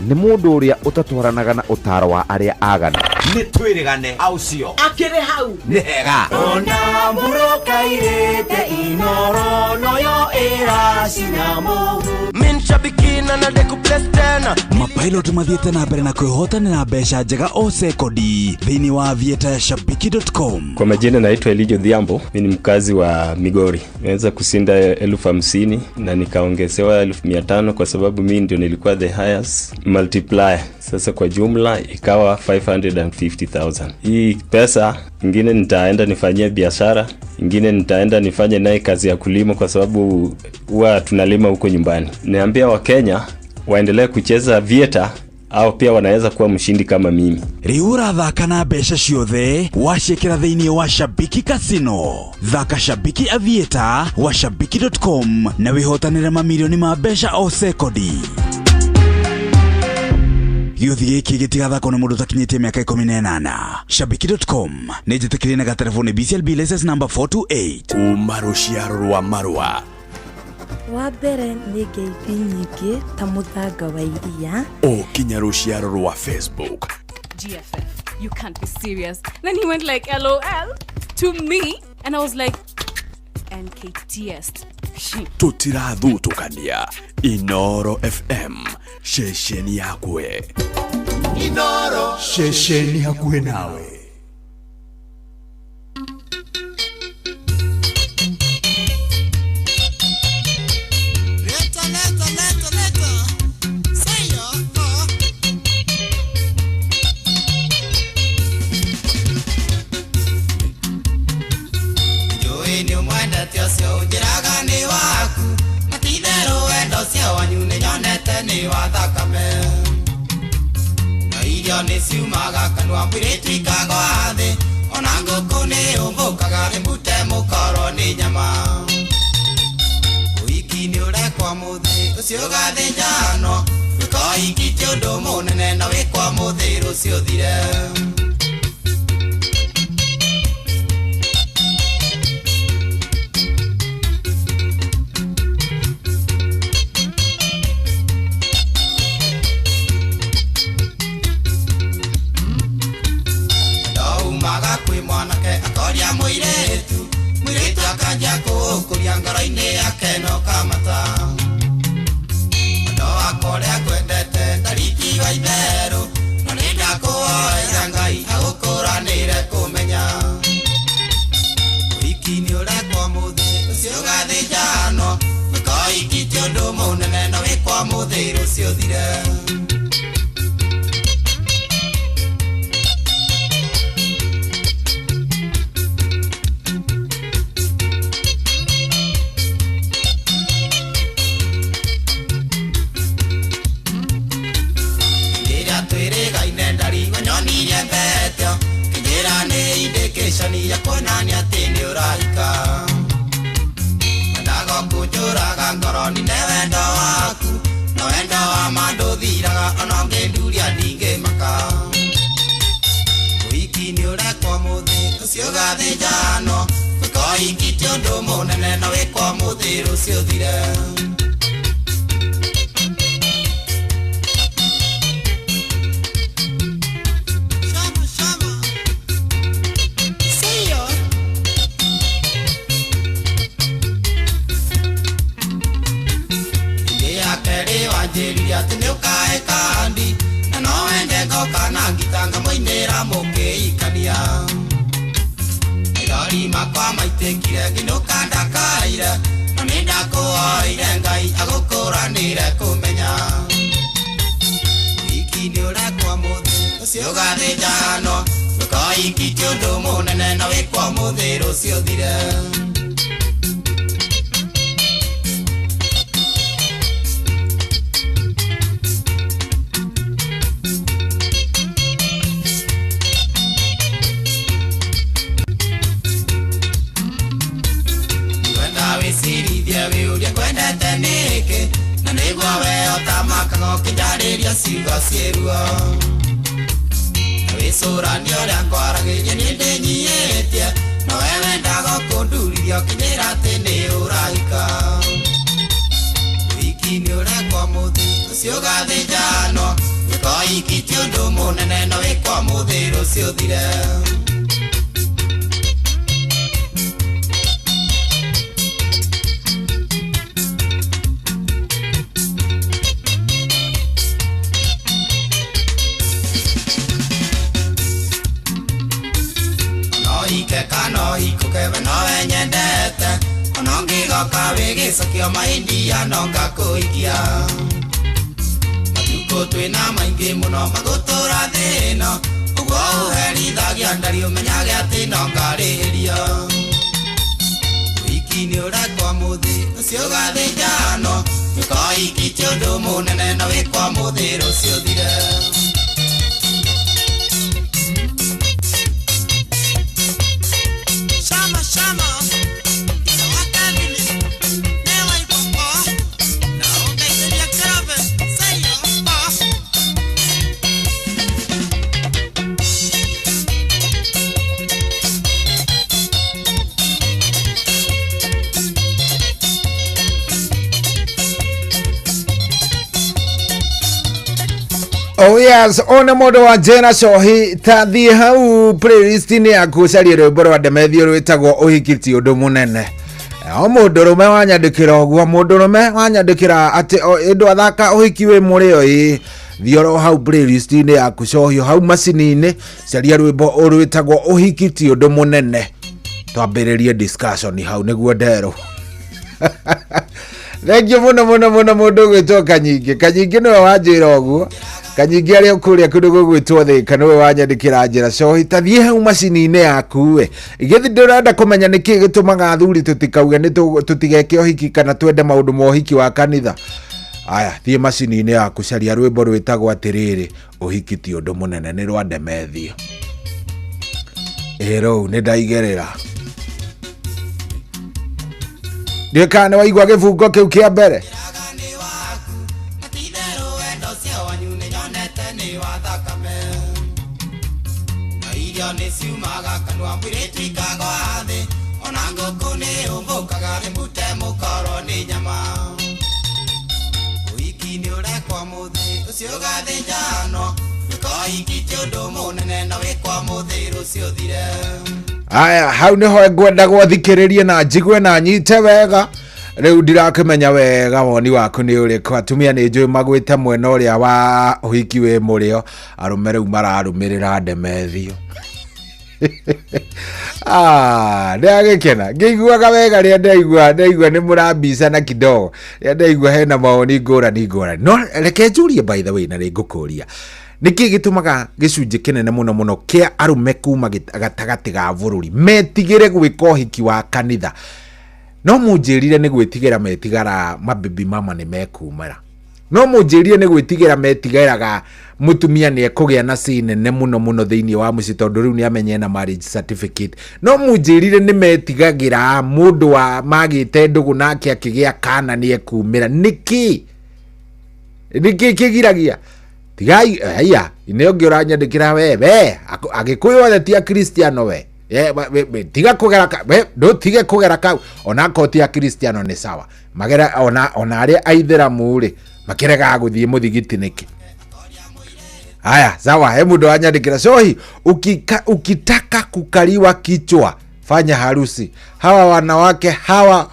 nĩ mũndũ ũrĩa ũtatwaranaga na ũtaaro wa arĩa aganu. Nĩ twĩrĩgane au cio. Akĩrĩ hau. Nĩ hega. Ona mũrũkairĩte Inoro noyo ĩracina mũhu. Minshabikina na ndekuplace tena. Mapilot mathiĩte na mbere na kwĩhotanĩra mbeca njega o sekondi thĩinĩ wa Aviator ya shabiki.com. Kwa majina naitwa Elijo Dhiambo, mimi ni mkazi wa Migori. Nimeweza kushinda 50,000 na nikaongezewa 500,000 kwa sababu mimi ndio nilikuwa the highest multiplier. Sasa kwa jumla ikawa 550,000. Hii pesa ingine nitaenda nifanyie biashara, ingine nitaenda nifanye naye kazi ya kulima kwa sababu huwa tunalima huko nyumbani. Niambia Wakenya waendelee kucheza Aviator au pia wanaweza kuwa mshindi kama mimi. Rĩu ũrathaka na mbeca ciothe waciĩkĩra thĩinĩ wa Shabiki Casino. Thaka Shabiki Aviator wa shabiki.com na wĩhotanĩre mamirioni ma mbeca o sekondi. Gĩũthi gĩkĩ gĩtigathakwo nĩ mũndũ ũtakinyĩtie mĩaka 18. Shabiki.com nĩ njĩtĩkĩrie na gatelefoni BCLB license number 428. Kuma rũciaro rwa marũa. Wa mbere nĩ ngeithi nyingĩ ta mũthanga wa iria. O kinya rũciaro rwa Facebook. GFF, you can't be serious. Then he went like LOL to me, and I was like, NKTS. Tũtirathutũkania. Inoro FM, ceceni yakwe. Inoro, ceceni hakuhĩ nawe. Leta, leta, leta, leta. Say yo, oh. Njũĩ nĩ ũmwendete ũcio ũnjĩraga nĩ waku na ti itherũ wendo ũcio wanyu nĩnyonete nĩ wa thakame na irio nĩ ciumaga kanua mwĩrĩ ikagwa thĩ ona ngũkũ nĩ ũmbũkaga ĩmute mũkoro nĩ nyama ũhiki nĩ ũrekwa mũthĩ ũcio ũgathĩnjanwo wĩka ũhiki ti ũndũ mũnene na wĩkwa mũthĩ rũciũ ũthire. Ndaumaga kwĩ mwanake akoria mũirĩtu mũirĩtu akanjia kũũkũria ngoro-inĩ yake no kamata wendo wakwa ũrĩa ngwendete ndaritiga itherũ no nĩ ndakũhoera Ngai agũkũranĩre kũmenya ũhiki nĩ ũrekwo mũthĩ ũcio ũgathĩnjanwo wĩka ũhiki ti ũndũ mũnene no wĩkwa mũthĩ rũciũ ũthire. Njĩra twĩrĩgaine ndarigwo nyonirie mbetio kĩnjĩra nĩ indication ya kuonania atĩ nĩ ũrahika wendaga kũnjũraga ngoro nine wendo waku na wendo wa ma ndũthiraga ona ũngĩnduria ndingĩmaka ũhiki nĩ ũrekwo mũthĩ ũcio ũgathĩnjanwo wĩka ũhiki ti ũndũ mũnene na wĩkwa mũthĩ rũciũ ũthire. mũgĩthiaga mũkĩikania Maithori makwa maitĩkire ngĩnũka ndakaire Na nĩ ndakũhoire Ngai agũkũranĩre kũmenya Ũhiki nĩ ũrekwo mũthĩ ũcio ũgathĩnjanwo Ndũkohiki ti ũndũ mũnene no wĩkwo mũthĩ rũciũ ũthire Wenda wĩcirithie wĩũrie kwendete nĩkĩ Na nĩguo we ũtamakaga ũkĩnjarĩria ciugo ciĩ ruo Na wĩcũranie ũrĩa ngwaragĩria niĩ ndĩnyiĩtie No we wendaga kũndurithia ũkĩnjĩra atĩ nĩ ũrahika Ũhiki nĩ ũrekwo mũthĩ ũcio ũgathĩnjanwo Gwĩka ũhiki ti ũndũ mũnene no wĩkwo mũthĩ rũciũ ũthire Onohike kana ohikũke we nowe nyendete Ona ũngĩgoka wĩ gĩcokio maindia no ngakũhikia Matukũ twĩna maingĩ mũno magũtũra thĩ ĩno Ũguo ũherithagia ndari ũmenyage atĩ no ngarĩhĩrio Ũhiki nĩ ũrekwo mũthĩ ũcio ũgathĩnjanwo Gwĩka ũhiki ti ũndũ mũnene no wĩkwo mũthĩ rũciũ ũthire Shama shama Oh yes, one mũndũ wa Jena Cohi ta thiĩ hau playlist-inĩ yaku ũcarie rwĩmbo rwa Ndemethio rwĩtagwo ũhiki ti ũndũ mũnene. O mũndũrũme wanyandĩkĩra ũguo, mũndũrũme wanyandĩkĩra atĩ ĩndũ athaka ũhiki wĩ mũrĩo ĩ thiĩ oro hau playlist-inĩ yaku cohio hau macini-inĩ caria rwĩmbo rwĩtagwo ũhiki ti ũndũ mũnene twambĩrĩrie discussion hau nĩguo nderwo. Thengiũ mũno mũno mũno mũndũ ũgwĩtwo Kanyingĩ. Kanyingĩ nĩwe wanjĩra ũguo. Kanyingĩ arĩ o kũrĩa kũndũ gũgwĩtwo Thĩka nĩwe wanyandĩkĩra njĩra cohi ta thiĩ hau macini-inĩ yaku we. Githĩ ndũrenda kũmenya nĩkĩ gĩtũmaga athuri tũtikauge nĩ tũtigeke ũhiki kana twende maũndũ ma ũhiki wa kanitha. Aya, thiĩ macini-inĩ yaku caria rwĩmbo rwĩtagwo atĩrĩrĩ ũhiki ti ũndũ mũnene nĩ rwa Ndemethio. Ĩ rũu nĩ ndaigerera. Ndiũĩ kana nĩ waigua gĩbungo kĩu kĩa mbere. Irio nĩ ciumaga kanua mũirĩtu ikagwa thĩ ona ngũkũ nĩ ũmbũkaga rĩmute mũkorwo nĩ nyama Ũhiki nĩ ũrekwo mũthĩ ũcio ũgathĩnjanwo Gwĩka ũhiki ti ũndũ mũnene no wĩkwo mũthĩ rũciũ ũthire Aya, hau nĩho ngwenda gwathikĩrĩrie na njigue na nyite wega rĩu ndirakĩmenya wega woni waku nĩ ũrĩkũ atumia nĩ njũĩ magwĩte mwena ũrĩa wa ũhiki wĩ mũrĩo arũme rĩu mararũmĩrĩra Ndemethio. Ah, ndĩragĩkena ngĩiguaga wega rĩrĩa ndaigua ndaigua nĩ mũrambicana kidogo rĩrĩa ndaigua hena mawoni ngũrani ngũrani no reke njũrie by the way na nĩ ngũkũria nĩkĩ gĩtũmaga gĩcunjĩ kĩnene mũno mũno kĩa arũme kuma gatagatĩ ga bũrũri metigĩre gwĩka ũhiki wa kanitha no mũnjĩrire nĩ gwĩtigĩra metigara mabibi mama nĩ mekumĩra no mũnjĩrire nĩ gwĩtigĩra metigĩraga mũtumia nĩ ekũgĩa na say nene mũno mũno thĩinĩ wa mũciĩ tondũ rĩu nĩ amenye na marriage certificate no mũnjĩrire nĩ metigagĩra mũndũ wa magĩte ndũgũ nake akĩgĩa kana nĩ ekumĩra nĩkĩ nĩkĩ kĩgiragia tigai haiya nĩ ũngĩ ũranyandĩkĩra we we agĩkũyũ othe ti akristiano we tiga kũgera we ndũtige kũgera kau ona akorwo ti akristiano nĩ sawa magera ona ona arĩa aithĩramu rĩ makĩregaga gũthiĩ mũthigiti nĩkĩ haya sawa he mũndũ wanyandĩkĩra cohi ukitaka kukaliwa kichwa fanya harusi hawa wanawake hawa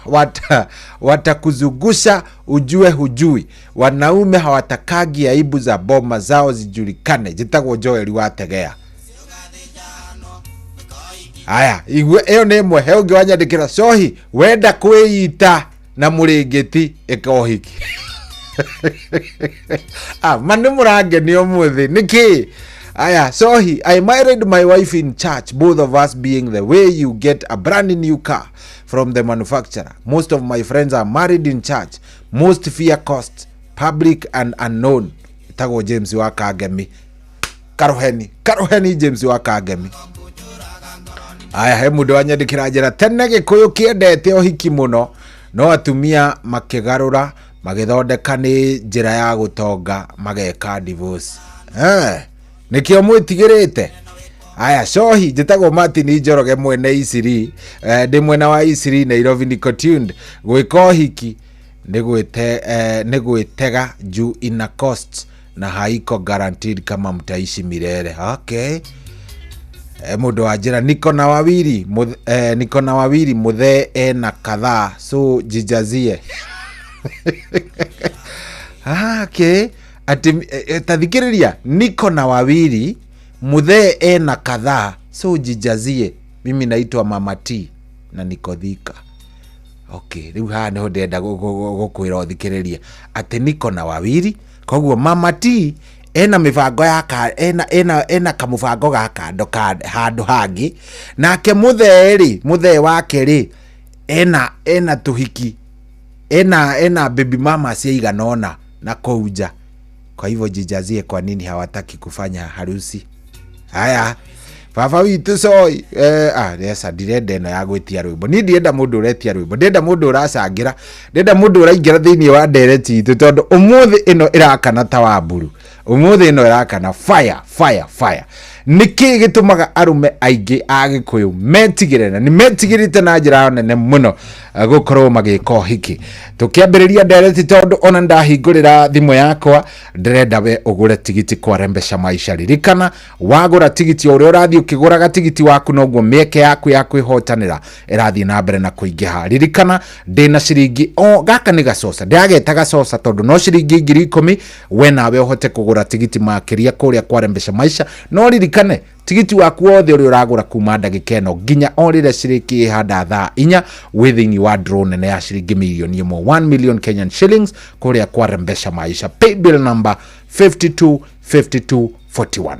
watakuzungusha ujue hujui wanaume hawatakagi aibu za boma zao zijulikane njĩtagwo Joel wategea Aya, igue ĩyo nĩ ĩmwe. He ũngĩ wanyandĩkĩra cohi wenda kwĩita na mũrĩngĩti ĩka ũhiki. Ah, ma nĩ mũrangenia ũmũthĩ nĩkĩ? Aya, sohi, I married my wife in church, both of us being the way you get a brand new car from the manufacturer. Most of my friends are married in church. Most fear cost, public and unknown. Tagwo James wa Kangemi. Karuheni, Karuheni James wa Kangemi. Aya, he mũndũ wanyandĩkĩra njĩra tene gĩkũyũ kĩendete ũhiki mũno no atumia makĩgarũra magĩthondeka nĩ njĩra ya gũtonga mageka divorce. Eh, nĩkĩo mwĩtigĩrĩte. Aya, cohi, njĩtagwo Martin Njoroge mwene Isiri, eh, ndĩ mwena wa Isiri Nairobi niko tuned. Gwĩka ũhiki nĩ gwĩte, eh, nĩ gwĩtega juu ina cost na haiko guaranteed kama mtaishi milele. Okay. Eh, mũndũ wa njĩra niko na wawili eh, niko na wawili mũthee ena kadhaa so jijazie. Ah, okay. Ati eh, ta thikĩrĩria, niko na wawili mũthee ena kadhaa so jijazie, mimi naitwa Mama T na niko Thika. Okay, rĩu haha nĩho ndĩrenda gũkwĩra ũthikĩrĩrie atĩ niko na wawili, koguo Mama T ena mĩbango ya ka, ena, ena, ena kamũbango ga kando ka handũ hangĩ, nake mũthee rĩ, mũthee wake rĩ, ena, ena tũhiki, ena, ena baby mama ciaigana ũna na kũu nja. Kwa hivyo jijazie kwa nini hawataki kufanya harusi. Haya, baba witũ coi, eh, ah, yes, ndirenda ĩno ya gwĩtia rwĩmbo. Niĩ ndirenda mũndũ ũretia rwĩmbo, ndĩrenda mũndũ ũracangĩra, ndĩrenda mũndũ ũraingĩra thĩinĩ wa ndereti itũ, tondũ ũmũthĩ ĩno ĩrakana ta wa mburu, ũmũthĩ ĩno ĩrakana fire fire fire. Nĩkĩ gĩtũmaga arũme aingĩ a Gĩkũyũ metigĩre, na nĩ metigĩrĩte na njĩra nene mũno gũkorwo magĩka ũhiki? Tũkĩambĩrĩria ndereti, tondũ ona ndahingũrĩra thimũ yakwa, ndĩrenda we ũgũre tigiti kwa Rembesha Maisha. Ririkana, wagũra tigiti, o ũrĩa ũrathiĩ ũkĩgũraga tigiti waku, noguo mĩeke yaku ya kwĩhotanĩra ĩrathiĩ na mbere na kũingĩha. Ririkana ndĩna ciringi o gaka nĩ gacoca, ndĩrageta gacoca tondũ no ciringi 10,000 we nawe ũhote kũgũra tigiti makĩria kũrĩa kwa Rembesha Maisha. No ririkane tigiti waku wothe ũrĩa ũragũra kuma ndagĩka ĩno nginya o rĩrĩa cirĩkĩhanda thaa 4, wĩ thĩinĩ wa draw nene ya ciringi mirioni ĩmwe, 1 million Kenyan shillings, kũrĩa kwa Rembesha Maisha, paybill number 525241.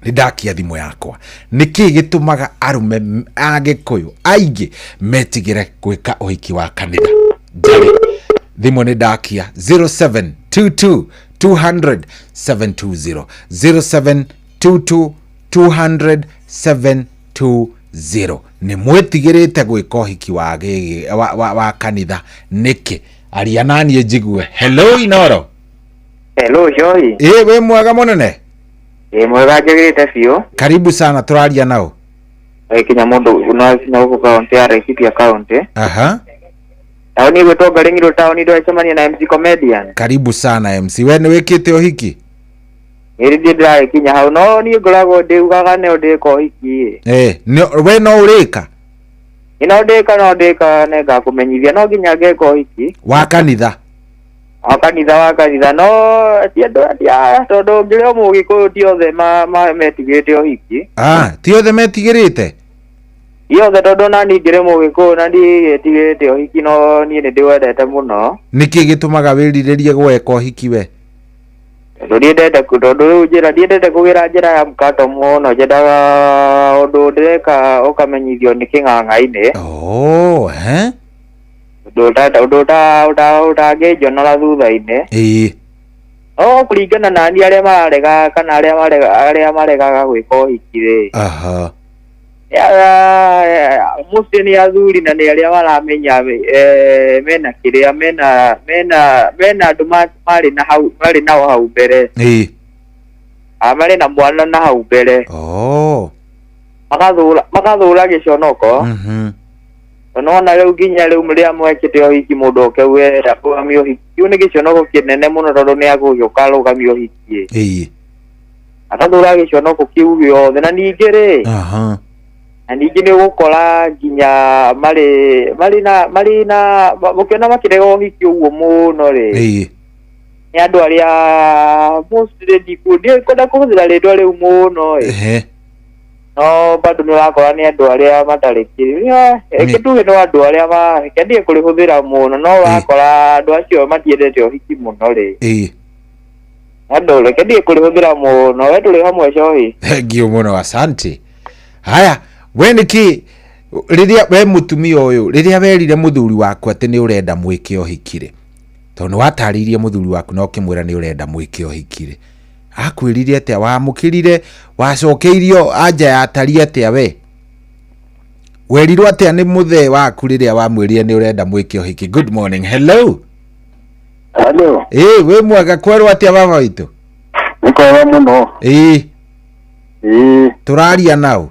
Nĩ ndakia thimũ yakwa. Nĩkĩ gĩtũmaga arũme a Gĩkũyũ aingĩ metigĩre gwĩka ũhiki wa kanitha? Njarĩ thimũ nĩ ndakia 0722 200 720, 0722 200 720. Nĩ mwĩtigĩrĩte gwĩka ũhiki wa, gĩ- wa, wa, wa kanitha nĩkĩ? Aria naniĩ njigue. Hello, Inoro. Hello, Joy. Ĩ, wĩ mwega mũnene? Ĩ mwega, njagĩrĩte biũ. Karibu sana, tũraria nao. Kinya mũndũ no kinya gũkũ kaunti ya Laikipia kaunti. Aha. Taũni ĩgwĩtwo Ngaring'iro taũni, ndwacemania na MC Comedian. Karibu sana MC. We nĩ wĩkĩte ũhiki? Ĩrĩ ndiĩ ndĩragĩkinya hau, no niĩ ngoragwo ndĩugaga nĩ ndĩka ũhiki. Eh, we no ũrĩka? Ĩ no ndĩka, no ndĩka, nĩngakũmenyithia, no nginya ngeka ũhiki. Wa kanitha? Wa kanitha, wa kanitha, no ti andũ ti tondũ ngĩrĩ o Mũgĩkũyũ, ti othe metigĩrĩte ũhiki. Ah, ti othe metigĩrĩte? Ti othe, tondũ na niĩ ngĩrĩ Mũgĩkũyũ na ndigĩtigĩrĩte ũhiki, no niĩ nĩ ndĩwendete mũno. Nĩkĩ gĩtũmaga wĩrirĩrie gweka ũhiki we? Tondũ ndiendete tondũ rĩu njĩra ndiendete kũgĩra njĩra ya mkato mũno, nyendaga ũndũ ndĩreka ũkamenyithio nĩ kĩng'ang'a-inĩ. Oh, eh? Ũndũ ũtangĩnjonora thutha-inĩ. No kũringana na niĩ, arĩa mararega kana arĩa maregaga gwĩka ũhiki rĩ, mostly nĩ athuri na nĩ arĩa maramenya mena kĩrĩa mena mena mena andũ marĩ na hau marĩ nao hau mbere. Ah, marĩ na mwana na hau mbere. Magathũra gĩconoko. Nona rĩu nginya rĩu rĩrĩa mwekĩte ũhiki, mũndũ oke we arũgamie ũhiki, kĩu nĩ gĩconoko kĩnene mũno, tondũ nĩ agũgĩũka arũgamie ũhiki, agathũra gĩconoko kĩu gĩothe. Na ningĩ rĩ, na ningĩ nĩ ũgũkora nginya marĩ marĩ na marĩ na ũkĩona makĩrega ũhiki ũguo mũno rĩ, nĩ andũ arĩa mostly ndikwenda kũhũthĩra rĩtwa rĩu mũno ĩ. No bado nĩ ũrakora nĩ andũ arĩa matarĩ kĩrĩa reke tuge no andũ arĩa ma reke ndige kũrĩhũthĩra mũno, no ũrakora andũ acio matiendete ũhiki mũno rĩ. Ĩĩ. Andũ reke ndige kũrĩhũthĩra mũno, we tũrĩ hamwe cohi. Thengiũ mũno, asante. Haya, we nĩkĩ rĩrĩa we mũtumia ũyũ, rĩrĩa werire mũthuri waku atĩ nĩ ũrenda mwĩke ũhiki rĩ, tondũ nĩ watarĩirie mũthuri waku na ũkĩmwĩra nĩ ũrenda mwĩke ũhiki rĩ, akwĩrire atĩa? Wamũkĩrire, wacokeirio anja yatariĩ atĩa we? Werirwo atĩa nĩ mũthee waku rĩrĩa wamwĩrire nĩ ũrenda mwĩke ũhiki? Good morning. Hello. Hello. Ĩĩ, wĩ mwega, kwerwo atĩa baba witũ? Nĩ kwega mũno. Ĩĩ. Ĩĩ. Tũraria nao.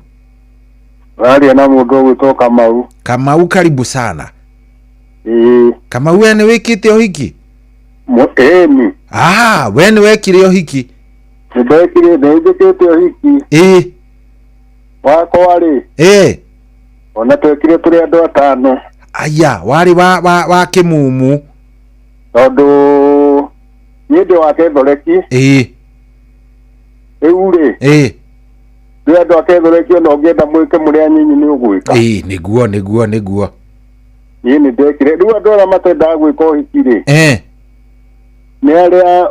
Ũraria na mũndũ ũgwĩtwo Kamau. Kamau, karibu sana. Ĩĩ. Kamau, we nĩ wĩkĩte ũhiki? Ĩni. Ah, we nĩ wekire ũhiki? Nĩ ndekire, nĩ njĩkĩte ũhiki. Ĩĩ. Wakwa rĩ. Ĩĩ. Ona twekire tũrĩ andũ atano. Aya, warĩ wa kĩmumu. Tondũ niĩ ndĩ wa Kethoreki. Ĩĩ. Rĩu rĩ. Ĩĩ. Rĩ andũ a Kethoreki ona ũngĩenda mwĩke mũrĩ anyinyi nĩ ũgwĩka. Ĩĩ, nĩguo nĩguo nĩguo. Niĩ nĩ ndekire. Rĩu andũ arĩa matendaga gwĩka ũhiki rĩ. Nĩ arĩa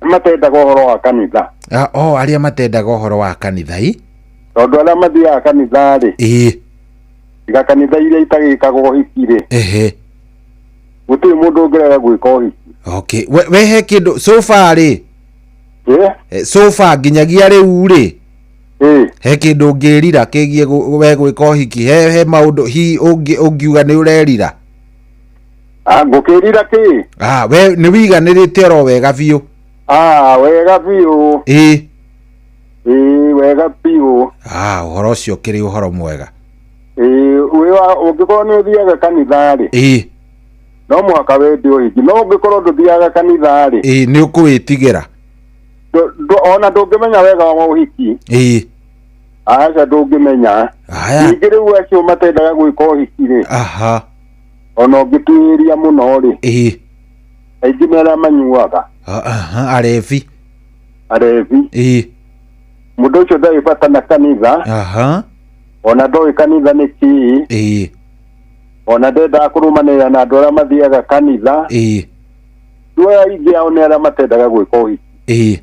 matendaga ũhoro wa kanitha. Ah, oh, arĩa matendaga ũhoro wa kanitha i? Tondũ arĩa mathiaga kanitha rĩ. Ĩĩ. Tiga kanitha iria itagĩkagwo ũhiki rĩ. Ehe. Gũtirĩ mũndũ ũngĩrega gwĩka ũhiki. Okay. We he kĩndũ so far rĩ? Ĩ? So far nginyagia rĩu rĩ? Ĩ. He kĩndũ ũngĩrira kĩgiĩ we gwĩka ũhiki? He maũndũ hi ũngiuga nĩ ũrerira? Ah, ngũkĩrira kĩ? Ah, we nĩ wiganĩrĩte oro wega biũ. Ah, wega biũ. Ĩ. Ĩ, wega biũ. Ah, ũhoro ũcio ũkĩrĩ ũhoro mwega. Ĩ, ũngĩkorwo nĩ ũthiaga kanitha rĩ. Ĩ. No mũhaka wende ũhiki. No ũngĩkorwo ndũthiaga kanitha rĩ. Ĩ, nĩ ũkũwĩtigĩra. Ona ndũngĩmenya wega wa ũhiki. Ĩ. Aca, ndũngĩmenya. Aya. Ningĩ rĩu acio matendaga gwĩka ũhiki rĩ. Aha. Ona ũngĩtuĩria mũno rĩ. Ĩ. Aingĩ nĩ arĩa manyuaga. Aha, arebi. Arebi. Ĩ. Mũndũ ũcio ndarĩ bata na kanitha. Aha. Ona ndoĩ kanitha nĩ kĩĩ. Ĩ. Ona ndendaga kũrũmanĩrĩra na andũ arĩa mathiaga kanitha. Ĩ. Rĩu aya aingĩ ao nĩ arĩa matendaga gwĩka ũhiki. Ĩ.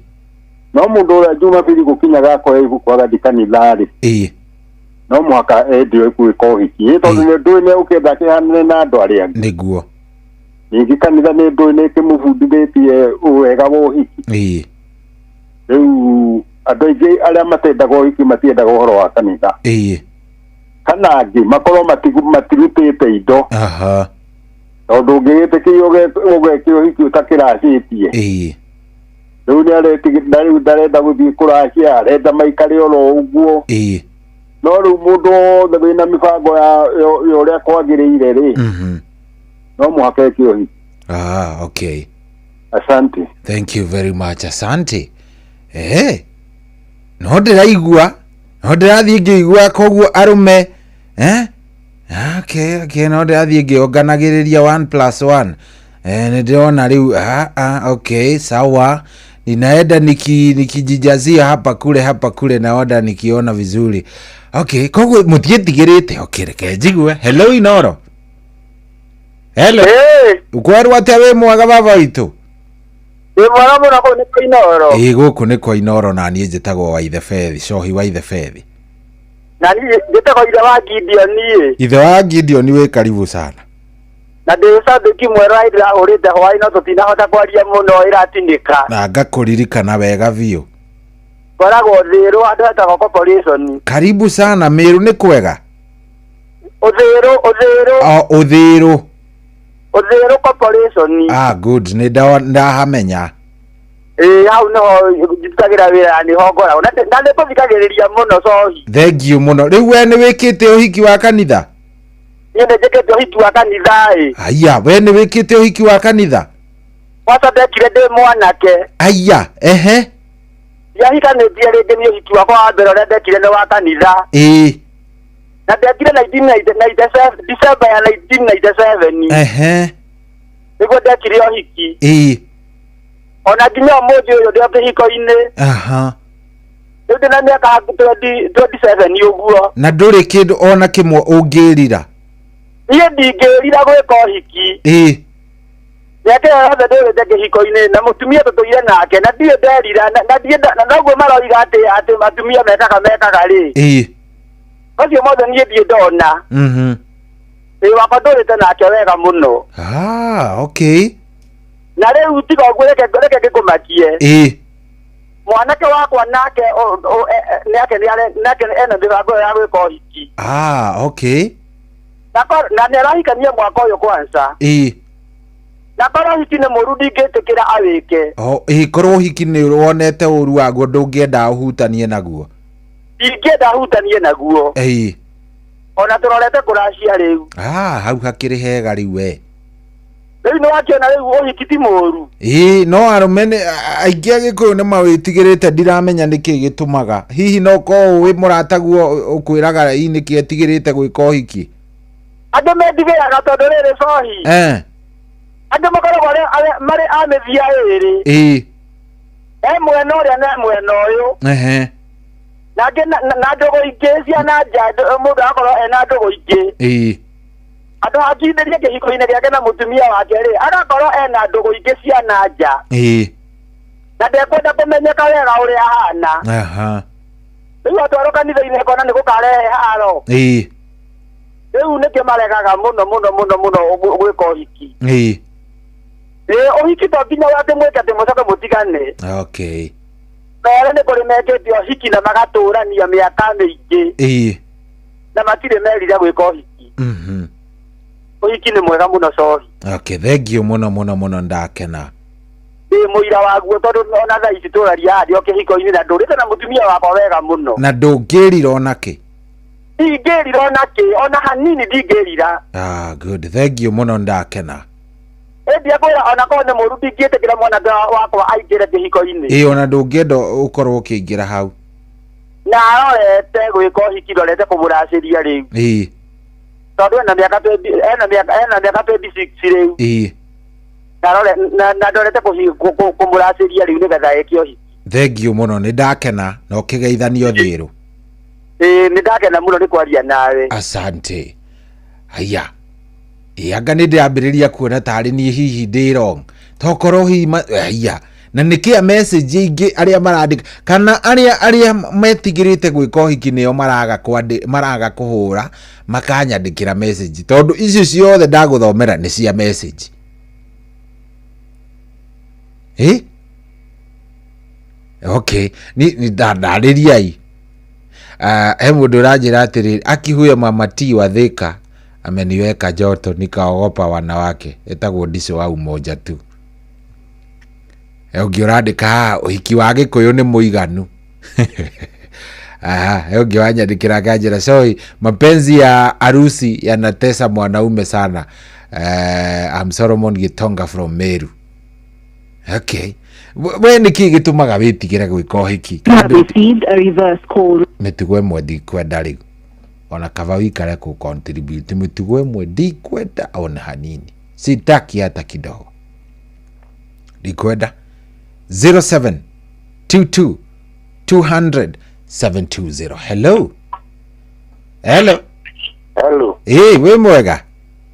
No mũndũ ũrĩa Jumapili gũkinyaga akoya ibuku agathiĩ kanitha rĩ. Ĩ. No mũhaka ende gwĩka ũhiki. Ĩ, tondũ nĩ ndũĩ nĩ ũkĩenda akĩhanane na andũ arĩa angĩ. Nĩguo. Ningĩ kanitha nĩ ndũĩ nĩ ĩkĩmũbundithĩtie wega wa ũhiki. Ĩ. Rĩu andũ aingĩ arĩa matendaga ũhiki matiendaga ũhoro wa kanitha. Ĩ. Kana angĩ makorwo matirutĩte indo. Aha. Tondũ ũngĩgĩtĩkĩrio ũgeke ũhiki ũtakĩracĩtie. Ĩ. Rĩu nĩ aretigĩra, rĩu ndarenda gũthiĩ kũracia, arenda maikare oro ũguo. Ĩ. No rĩu mũndũ wothe wĩna mĩbango ya ũrĩa kwagĩrĩire rĩ, no mũhaka eke ũhiki. Ah, okay. Asante. Thank you very much. Asante. No ndĩraigua, no ndĩrathiĩ ngĩigua koguo arũme, Okay, okay, no ndĩrathiĩ ngĩonganagĩrĩria 1 plus 1. Nĩ ndĩrona rĩu, okay, sawa. Ninaenda nikijijazia hapa kule, hapa kule, naona nikiona vizuri. Okay, koguo mũtiĩtigĩrĩte. Okay, reke njigue. Hello, Inoro. Hello. Ukwerwo atĩa wĩ mwega baba witũ? Wĩ mwega mũno kũu nĩ kwa Inoro. Ĩĩ, gũkũ nĩ kwa Inoro na niĩ njĩtagwo wa Ithe Bethi, Cohi wa Ithe Bethi. Na niĩ njĩtagwo ithe wa Gideon ĩ. Ithe wa Gideon wĩ karibu sana. Na ndĩ cambĩki mwerũ wa ndĩrahũrĩte hwaĩ no tũtinahota kwaria mũno ĩratinĩka. Na ngakũririkana wega biũ. Ngoragwo Thĩrũ handũ hetagwo corporation. Karibu sana. Mĩrũ nĩ kwega? Ũthĩrũ, Ũthĩrũ. O, Ũthĩrũ. Ũthĩrũ corporation. Ah, good. Nĩ ndahamenya. Ĩĩ, hau nĩho njutagĩra wĩra na nĩho ngoragwo. Na nĩ ngũthikagĩrĩria mũno cohi. Thank you mũno. Rĩu we nĩ wĩkĩte ũhiki wa kanitha? Niĩ nĩ njĩkĩte ũhiki wa kanitha ĩ. Aya, we nĩ wĩkĩte ũhiki wa kanitha? Kwanza ndekire ndĩ mwanake. Aya, ehe. Ndiahikanĩtie rĩngĩ, nĩ ũhiki wakwa wa mbere ũrĩa ndekire nĩ wa kanitha. Ĩĩ. Na ndekire 1997, December ya 1997. Ehe. Nĩguo ndekire ũhiki. Ĩĩ. Ona nginya ũmũthĩ ũyũ ndĩ o kĩhiko-inĩ. Aha. Rĩu ndĩna mĩaka 27 ũguo. Na ndũrĩ kĩndũ ona kĩmwe ũngĩrira? Niĩ ndingĩrira gwĩka ũhiki. Ĩĩ. Mĩaka ĩyo yothe ndũrĩte kĩhiko-inĩ na mũtumia tũtũire nake, na ndirĩ nderira, na ndirĩ na noguo maroiga atĩ atumia mekaga rĩ. Ĩĩ. Macio mothe niĩ ndirĩ ndona. Ĩĩ, wakwa ndũrĩte nake wega mũno. Ah, okay. Na rĩu tiga ũguo, reke ngĩkũmakie. Ĩĩ. Mwanake wakwa nake, nake nake ena mĩbango ya gwĩka ũhiki. Ah, okay. Na nĩarahikania mwaka ũyũ kwanza. Ĩĩ. Na korwo ũhiki nĩ mũũru ndingĩtĩkĩra awĩke. O, ĩĩ, korwo ũhiki nĩ wonete ũũru waguo ndũngĩenda ũhutanie naguo. Ndingĩenda ahutanie naguo. Ĩĩ. Ona tũrorete kũracia rĩu. Ah, hau hakĩrĩ hega rĩu we. Rĩu nĩwakĩona rĩu ũhiki ti mũũru. Ĩĩ, no arũme nĩ aingĩ a Gĩkũyũ nĩ mawĩtigĩrĩte, ndiramenya nĩkĩ gĩtũmaga. Hihi no ũkorwo ũĩ mũrataguo ũkwĩraga hihi nĩkĩ etigĩrĩte gwĩka ũhiki? Andũ metigĩraga tondũ rĩrĩ cohi. Andũ makoragwo marĩ a mĩthia ĩrĩ. Ĩĩ. E mwena ũrĩa na mwena ũyũ. Ehe. Na angĩ na ndũgũ ingĩ cia na nja, mũndũ agakorwo ena ndũgũ ingĩ. Ĩĩ. Andũ hakindĩrie kĩhiko-inĩ gĩake na mũtumia wake rĩ, agakorwo ena ndũgũ ingĩ cia na nja. Ĩĩ. Na ndekwenda kũmenyeka wega ũrĩa ahana. Aha. Rĩu atwarwo kanitha-inĩ akona nĩ gũkarehe haro. Ĩĩ. Rĩu nĩkĩo maregaga mũno mũno mũno mũno gwĩka ũhiki. Ĩĩ. Ĩĩ, ũhiki to nginya atĩ mwĩke atĩ mũcoke mũtigane. Okay. Mere nĩ kũrĩ mekĩte ũhiki na magatũrania mĩaka mĩingĩ. Ĩĩ. Na matirĩ merire gwĩka ũhiki. Ũhiki nĩ mwega mũno cohi. Okay, thank you mũno mũno mũno, ndakena. Ndĩ mũira waguo tondũ ona thaa ici tũraria haha ndĩ o kĩhiko-inĩ na ndũrĩte na mũtumia wakwa wega mũno. Na ndũngĩrira ona kĩ? Ndingĩrira ona kĩ, ona hanini ndingĩrira. Ah, good. Thank you mũno, ndakena. Ĩndĩ akwĩra ona korwo nĩ mũũru ndingĩtĩkĩra mwanake wakwa aingĩre kĩhiko-inĩ. Ĩĩ, ona ndũngĩenda ũkorwo ũkĩingĩra hau. Na arorete gwĩka ũhiki, ndorete kũmũracĩria rĩu. Ĩĩ. Tondũ ena mĩaka ena mĩaka 26 rĩu. Ĩĩ. Na ndorete kũmũracĩria rĩu nĩgetha eke ũhiki. Thank you mũno, nĩ ndakena na ũkĩgeithanio thĩrũ. Ĩĩ, nĩ ndakena mũno nĩ kwaria nawe. Asante. Haya. Ĩĩ, anga nĩ ndĩrambĩrĩria kuona tarĩ niĩ hihi ndĩ wrong. Tokorwo hihi haya. Na nĩkĩa message ingĩ arĩa marandĩka kana arĩa metigĩrĩte gwĩka ũhiki nĩo maraga kũhũra makanyandĩkĩra message, tondũ icio ciothe ndagũthomera nĩ cia message. Ĩ? Okay, ni ndarĩriai. He mũndũ ũranjĩra atĩrĩrĩ, akihuye mama T wa Thika ameniweka joto nikaogopa wanawake, etagwo Ndico wa Umoja tu. Ũngĩ ũrandĩka haha ũhiki wa Gĩkũyũ nĩ mũiganu. Aha, ũngĩ wanyandĩkĩra akanjĩra sorry, mapenzi ya harusi yanatesa mwanaume sana. I'm Solomon Gitonga from Meru. Okay. We nĩkĩ gĩtũmaga wĩtigĩre gwĩka ũhiki? You have received a reverse call. Mĩtugo ĩmwe ndikwenda rĩu. Ona kaba wikare kũ contribute mĩtugo ĩmwe ndikwenda ona hanini. Sitaki hata kidogo. Ndikwenda. 0722 200 720. Hello. Hello. Hello. Ĩĩ, wĩ mwega?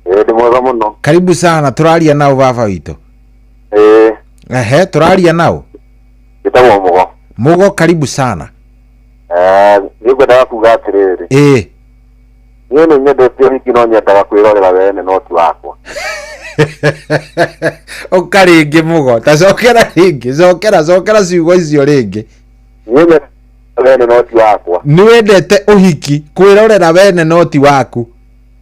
Ĩĩ, ndĩ mwega mũno. Karibu sana, tũraria nao baba witũ. Ĩĩ. Ehe, tũraria nao. Njĩtagwo Mũgo. Mũgo, karibu sana. Niĩ ngwendaga kuga atĩrĩrĩ. Ĩĩ. Niĩ nĩ nyendete ũhiki no nyendaga kwĩrorera wene no ti wakwa. Ũka rĩngĩ Mũgo, ta cokera rĩngĩ, cokera ciugo icio rĩngĩ. Niĩ nyendete wene no ti wakwa. Nĩ wendete ũhiki kwĩrorera wene no ti waku.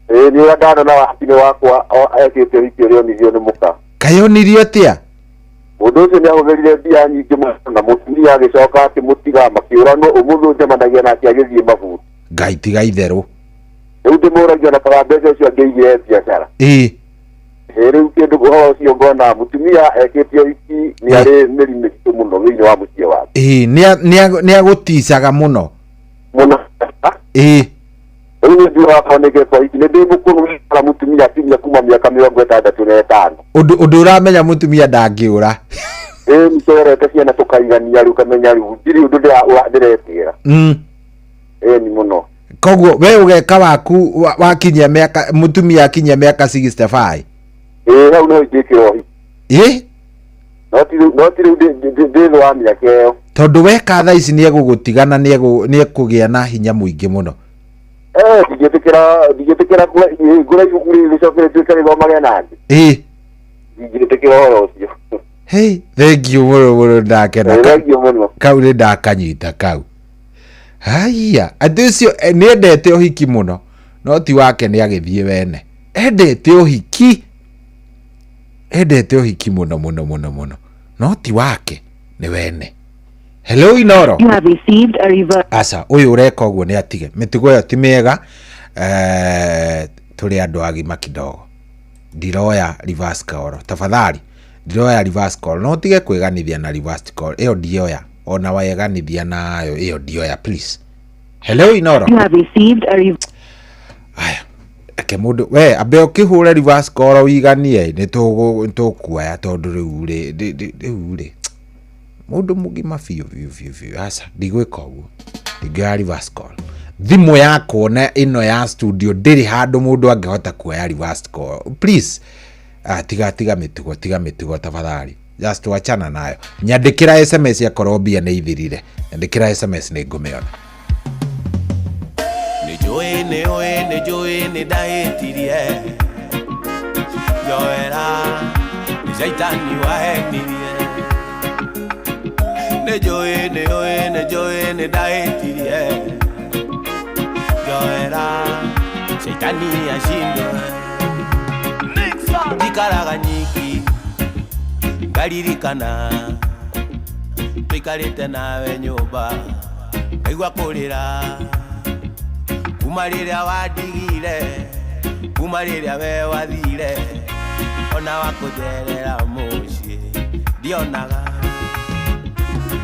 Ĩĩ, nĩ ũrĩa ndanona wakinĩ wakwa ekĩte ũhiki ũrĩa onirio nĩ mũka. Kayonirio atĩa? Mũndũ ũcio nĩ ahũthĩrire mbia nyingĩ mũno na mũtumia agĩcoka akĩmũtiga makĩũranwo, ũmũthĩ njemanagia nake agĩthiĩ mabuti. Ngai tiga itherũ. Rĩu ndĩmũragia na kaba mbeca icio angĩigire biacara. Ĩĩ. Ĩĩ, rĩu kĩndũ ũhoro ũcio ngona mũtumia ekĩte ũhiki nĩ arĩ mĩri mĩritũ mũno thĩinĩ wa mũciĩ wake. Ĩĩ, nĩ agũticaga mũno. Mũno. Ĩĩ. Rĩu nĩ njugaga korwo nĩ ngekwo ũhiki, nĩ ndĩ mũkũrũ wĩra mũtumia akinyia kuma mĩaka 65. Ũndũ ũramenya mũtumia ndangĩũra. Ĩĩ nĩ ciana tũkaigania rĩu kamenya rĩu ndirĩ ũndũ ndĩretigĩra. Ĩĩ ni mũno. Koguo we ũgeka waku wakinyia mĩaka mũtumia akinyia mĩaka 65. Ĩĩ hau no ingĩkĩra ũhiki. Ĩ? No ti rĩu ndĩ thĩ wa mĩaka ĩyo. Tondũ weka thaa ici nĩegũgũtigana nĩekũgĩa na hinya mũingĩ mũno. Ndingĩtĩkĩra ngũre ibuku rĩu rĩcoke rĩtuĩke rĩthomage nangĩ. Ĩ. Ndingĩtĩkĩra ũhoro ũcio. Hey, thank you mũno mũno ndakena. Thank you mũno. Kau nĩ ndakanyita kau. Haiya, atĩ ũcio nĩendete ũhiki mũno no ti wake nĩ agĩthiĩ wene. Endete ũhiki. Endete ũhiki mũno mũno mũno mũno no ti wake nĩ wene. Hello Inoro. You have received a reverse. Aca ũyũ ũreka ũguo nĩ atige mĩtugo ĩyo ti mĩega. Tũrĩ andũ agima kidogo. Ndiroya reverse call tafadhali, ndiroya reverse call no tige kwĩganithia na reverse call ĩyo ndioya ona weganithia nayo ĩyo ndioya please. Hello Inoro. You have received a reverse. Aya eke mũndũ we ambe ũkĩhũre reverse call ũiganie nĩ tũkuoya tondũ rĩu rĩ mũndũ mũgima biũ biũ biũ biũ. Aca ndigwĩka ũguo, ndingĩoya reverse call. Thimũ yakwa na ĩno ya studio ndĩrĩ handũ mũndũ angĩhota kuoya reverse call please. Tiga mĩtugo, tiga mĩtugo tafadhali, just wachana nayo. Nyandĩkĩra SMS akorwo mbia nĩ ithirire, nyandĩkĩra SMS nĩ ngũmĩona. Nĩ njũĩ nĩ ũĩ nĩ njũĩ nĩ ndahĩtirie njoera nĩ caitani wahenirie. Nĩ njũĩ nĩ ũĩ nĩ njũĩ nĩ ndahĩtirie njoera caitani ashindwe. Njikaraga nyiki ngaririkana tũikarĩte nawe nyũmba ngaigua kũrĩra kuma rĩrĩa wandigire kuma rĩrĩa we wathire ona wakũnjerera mũciĩ ndionaga.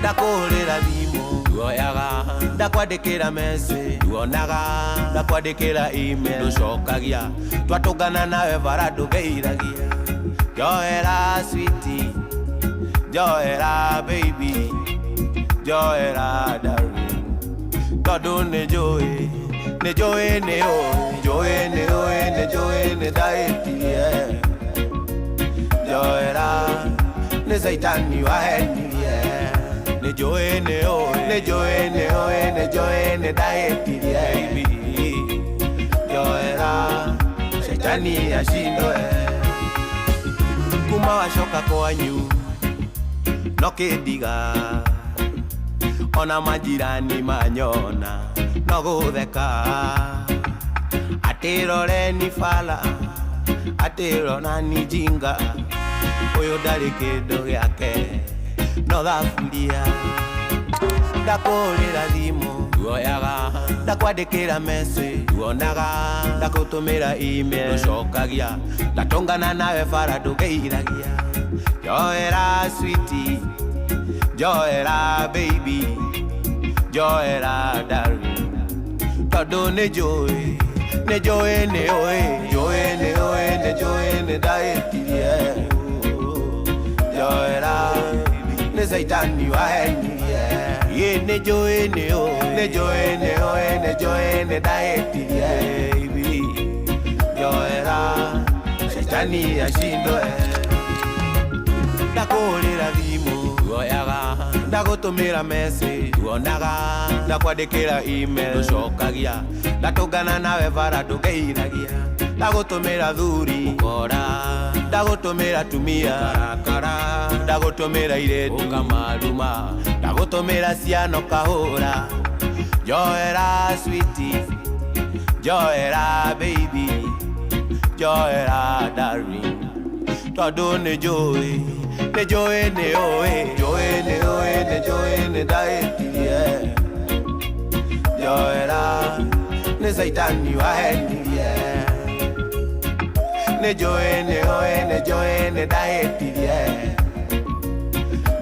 Ndakũhũrĩra thimũ nduoyaga, ndakwandĩkĩra message nduonaga, ndakwandĩkĩra email ndũcokagia, twatũngana nawe bara ndũgeiragia. Njoera sweetie, njoera baby, njoera darling, tondũ nĩ njũĩ nĩ njũĩ nĩ ũĩ njũĩ nĩ ũĩ nĩ njũĩ nĩ ndahĩtirie njoera nĩ caitani wahenirie. Nĩ njũĩ nĩ ũĩ nĩ njũĩ nĩ ũĩ nĩ njũĩ nĩ ndahĩtirie baby, njoera caitani ashindwe. Kuma wacoka kwanyu no kĩndiga ona majirani manyona no gũtheka atĩroreni bala atĩronani jinga ũyũ ndarĩ kĩndũ gĩake no thaburia. Ndakũhũrĩra thimũ nduoyaga, ndakwandĩkĩra message nduonaga, ndakũtũmĩra email ndũcokagia, ndatũngana nawe bara ndũgeiragia. Njoera sweetie, njoera baby, njoera darling, tondũ nĩ njũĩ nĩ njũĩ nĩ ũĩ njũĩ nĩ ũĩ nĩ njũĩ nĩ ndahĩtirie njoera nĩ caitani wahenirie. Ĩ nĩ njũĩ nĩ ũĩ nĩ njũĩ nĩ ũĩ nĩ njũĩ nĩ ndahĩtirie baby, njoera caitani ashindwe. Ndakũhũrĩra thimũ nduoyaga, ndagũtũmĩra message nduonaga, ndakwandĩkĩra email ndũcokagia, ndatũngana nawe bara ndũgeiragia, ndagũtũmĩra thuri ũkora, ndagũtũmĩra tumia karakara, ndagũtũmĩra irĩtu ũkamaruma, ndagũtũmĩra ciana ũkahũra. Njoera sweetie, njoera baby, njoera darling, tondũ nĩ njũĩ nĩ njũĩ nĩ ũĩ njũĩ nĩ ũĩ nĩ njũĩ nĩ ndahĩtirie njoera nĩ caitani wahenirie. Nĩ njũĩ nĩ ũĩ nĩ njũĩ nĩ ndahĩtirie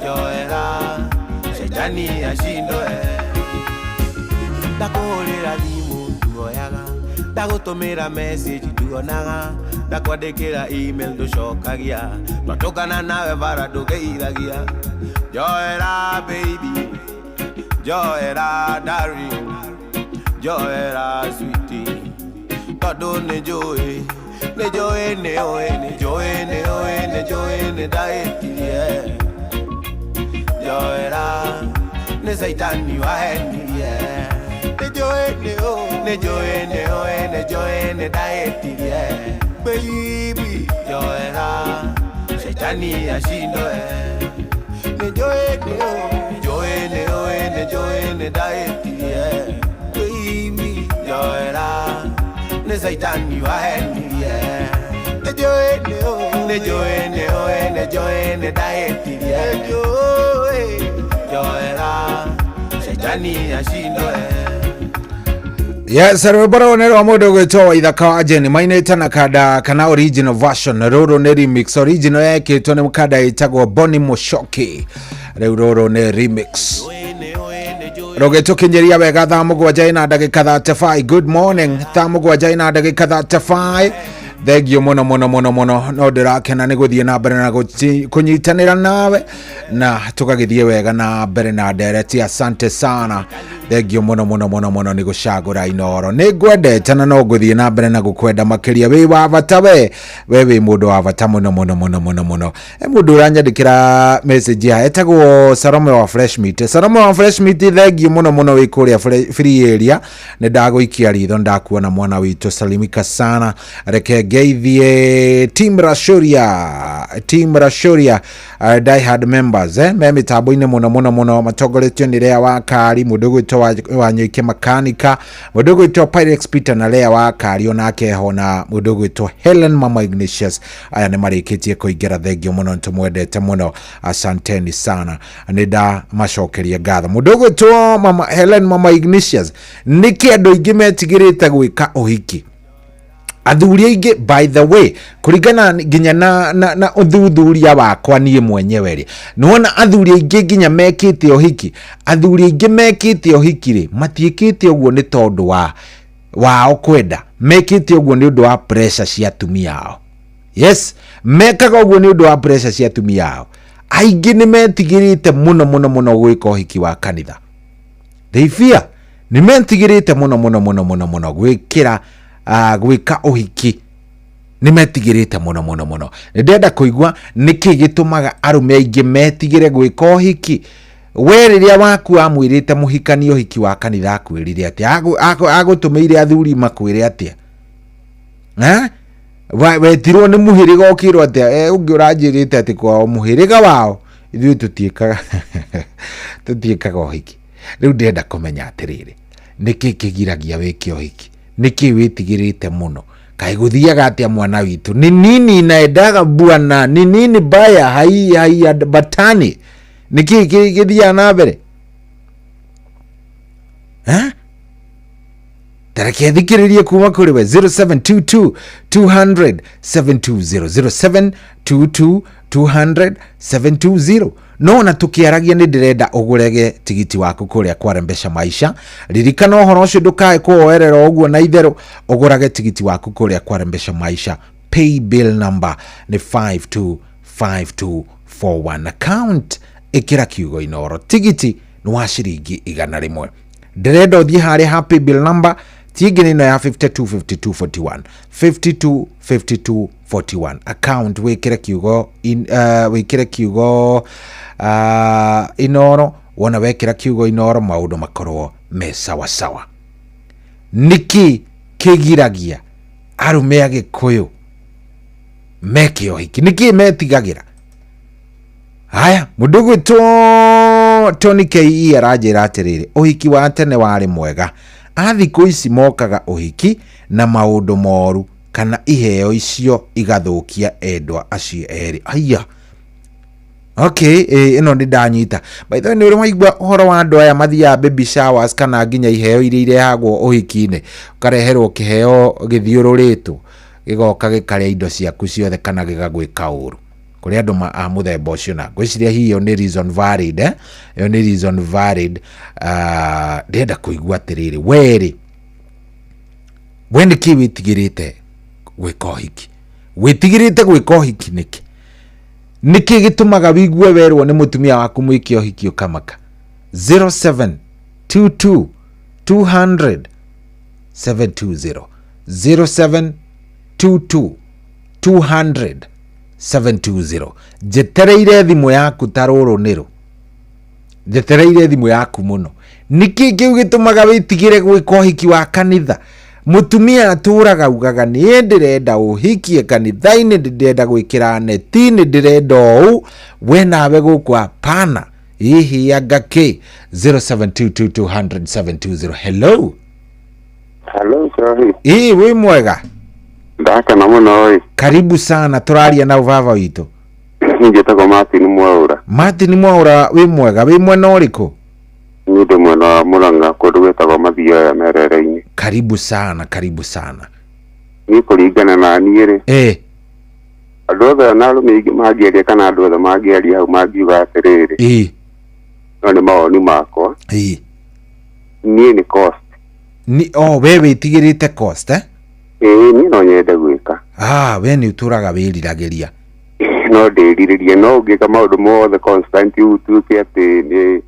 njoera caitani ashindwe. Ndakũhũrĩra thimũ nduoyaga, ndagũtũmĩra message nduonaga, ndakwandĩkĩra email ndũcokagia, twatũngana nawe bara ndũgeiragia. Njoera baby, njoera darling, njoera sweetie. Tondũ nĩ njũĩ, nĩ njũĩ nĩ ũĩ, nĩ njũĩ nĩ ũĩ, nĩ njũĩ nĩ ndahĩtirie. Njoera nĩ caitani wahenirie. Nĩ njũĩ nĩ ũĩ, nĩ njũĩ nĩ ũĩ, nĩ njũĩ nĩ ndahĩtirie. Baby, njoera caitani ashindwe. Nĩ njũĩ nĩ ũĩ, nĩ njũĩ nĩ ũĩ, nĩ njũĩ nĩ ndahĩtirie. Baby, njoera nĩ caitani wahenirie. Nĩ njũĩ nĩ ũĩ, nĩ njũĩ nĩ ũĩ, nĩ njũĩ nĩ ndahĩtirie. Nĩ njũĩ njoera caitani ashindwe. Yes, rwĩmbo rũrũ nĩ rwa mũndũ ũgwĩtwo Waithaka wa Jane mainĩte na kanda kana original version. Rũrũ nĩ remix, original yekĩtwo nĩ kanda ĩtagwo Bonny Muchoki, rĩu rũrũ nĩ remix. Rũgĩtũkinyĩria wega thaa 7 ina ndagĩka 35. Good morning, thaa 7 ina ndagĩka 35. Thengio mũno mũno mũno mũno, no ndĩrakena nĩ gũthiĩ na mbere na kũnyitanĩra nawe na tũgagĩthiĩ wega na mbere na ndereti. Asante sana, thengio mũno mũno mũno mũno nĩ gũcagũra Inoro. Nĩ ngwendete na no ngũthiĩ na mbere na gũkwenda makĩria. Wĩ wa bata, we wĩ mũndũ wa bata mũno mũno mũno mũno mũno. E mũndũ ũranyandĩkĩra message ya etagwo Salome wa Fresh Meat. Salome wa Fresh Meat, thengio mũno mũno, wĩ kũrĩa free area, nĩ ndagũikia ritho, ndakuona mwana witũ, salimika sana. Reke ngeithie Team Rashoria, Team Rashoria, die hard members, me mĩtambo-inĩ mũno mũno mũno, matongoretio nĩ Lea wa Kari, mũndũ ũgwĩtwo Wanyũike Makanika, mũndũ ũgwĩtwo Pyrex Peter na Lea wa Kari onake ho, na mũndũ ũgwĩtwo Helen Mama Ignatius. Aya nĩ marĩkĩtie kũingĩra, thengio mũno, nĩtũmwendete mũno, asanteni sana, nĩ ndamacokeria ngatho. Mũndũ ũgwĩtwo Mama Helen Mama Ignatius, nĩkĩ andũ aingĩ metigĩrĩte gwĩka ũhiki? Athuri aingĩ, by the way, kũringana nginya na ũthuthuria wakwa niĩ mwenyewe rĩ, nĩwona athuri aingĩ nginya mekĩte ũhiki, athuri aingĩ mekĩte ũhiki rĩ, matiĩkĩte ũguo nĩ tondũ wa wao kwenda, mekĩte ũguo nĩ ũndũ wa pressure cia atumia ao. Yes, mekaga ũguo nĩ ũndũ wa pressure cia atumia ao. Aingĩ nĩ metigĩrĩte mũno mũno mũno gwĩka ũhiki wa kanitha. They fear, nĩ metigĩrĩte mũno mũno mũno mũno mũno gwĩkĩra gwĩka ũhiki, nĩ metigĩrĩte mũno mũno mũno. Nĩ ndĩrenda kũigua nĩkĩ gĩtũmaga arũme aingĩ metigĩre gwĩka ũhiki. We rĩrĩa waku wamwĩrĩte mũhikani ũhiki wa kanitha, akwĩrire atĩa? Agũtũmĩire athuri makwĩre atĩa? Eh? Wetirwo nĩ mũhĩrĩga ũkĩrwo atĩa? Ũngĩ ũranjĩrĩte atĩ kwao mũhĩrĩga wao ithuĩ tũtiĩkaga ũhiki. Rĩu ndĩrenda kũmenya atĩrĩrĩ, nĩkĩ kĩgiragia wĩke ũhiki? Nĩkĩ wĩtigĩrĩte mũno? Kaĩ gũthiaga atĩa mwana witũ? Ni nini inaendaga bwana? Ni nini baya hai hai batani? Nĩkĩ gĩthiaga na mbere? Eh? Tareke thikĩrĩrie kuma kũrĩ we. 0722 200 720, 0722 200 720. No na tukiaragia nĩ ndĩrenda ũgũrege tigiti waku kũrĩa kwa Maisha. Ririkana ũhoro ũcio, ndũkae kũwoerera ũguo na itherũ, ũgũrage tigiti waku kũrĩa kwa Maisha. Pay bill number nĩ 525241, account ĩkĩra kiugo Inoro. Tigiti nĩ wa ciringi 100. Ndĩrenda ũthiĩ harĩa ha pay bill number, ti ĩngĩ nĩ ĩno ya 525241, 525241, account wĩkĩre kiugo Inoro. Wona wekĩra kiugo Inoro, maũndũ makorwo me sawa sawa. Nĩkĩ kĩgiragia arũme a Gĩkũyũ meke ũhiki? Nĩkĩ metigagĩra? Haya, mũndũ ũgwĩtwo Tony Ke aranjĩra atĩrĩrĩ, ũhiki wa tene warĩ mwega, a thikũ ici mokaga ũhiki na maũndũ moru kana iheo icio igathũkia endwa acio erĩ. Aya, okay, ĩno nĩ ndanyita. By the way, nĩ ũrĩ waigua ũhoro wa andũ aya mathiaga baby showers kana nginya iheo iria irehagwo ũhiki-inĩ, ũkareherwo kĩheo gĩthiũrũrĩtwo gĩgoka gĩkarĩa indo ciaku ciothe kana gĩgagwĩka ũru? Kũrĩ andũ a mũthemba ũcio, na ngwĩciria hihi ĩyo nĩ reason valid, eh? Ĩyo nĩ reason valid. Ndĩrenda kũigua atĩrĩrĩ, werĩ we nĩkĩ wĩtigĩrĩte gwĩka ũhiki? Wĩtigĩrĩte gwĩka ũhiki nĩkĩ? Nĩkĩ gĩtũmaga wigue werwo nĩ mũtumia waku mwĩke ũhiki ũkamaka? 0722 200 720, 0722 200 720. Njetereire thimũ yaku ta rũrũ nĩrũ, njetereire thimũ yaku mũno. Nĩkĩ kĩu gĩtũmaga wĩtigĩre gwĩka ũhiki wa kanitha? Mũtumia atũraga ugaga niĩ ndĩrenda ũhikie kanitha-inĩ, ndĩrenda gwĩkĩra neti, nĩ ndĩrenda ũũ, we nawe gũkũ hapana. Hihi anga kĩ? 0722 200 720. Hello. Hello, sorry. Ĩ, wĩ mwega? Ndakena mũno ĩ. Karibu sana, tũraria na baba witũ. Njĩtagwo Martin Mwaũra. Martin Mwaũra, wĩ mwega? Wĩ mwena ũrĩkũ? Niĩ ndĩ mwena wa Mũrang'a, kũndũ gwĩtagwo Mathioya Merere-inĩ. Karibu sana, karibu sana. Niĩ kũringana na niĩ rĩ, andũ othe na arũme aingĩ mangĩaria kana andũ othe mangĩaria hau mangiuga atĩrĩrĩ, no nĩ mawoni makwa. Niĩ nĩ cost. Ni oh, we wĩtigĩrĩte cost, eh? Ĩĩ, niĩ no nyende gwĩka. Ah, we nĩ ũtũraga wĩriragĩria. No ndĩrirĩrie, no ũngĩka maũndũ mothe constant ũtuĩke atĩ nĩ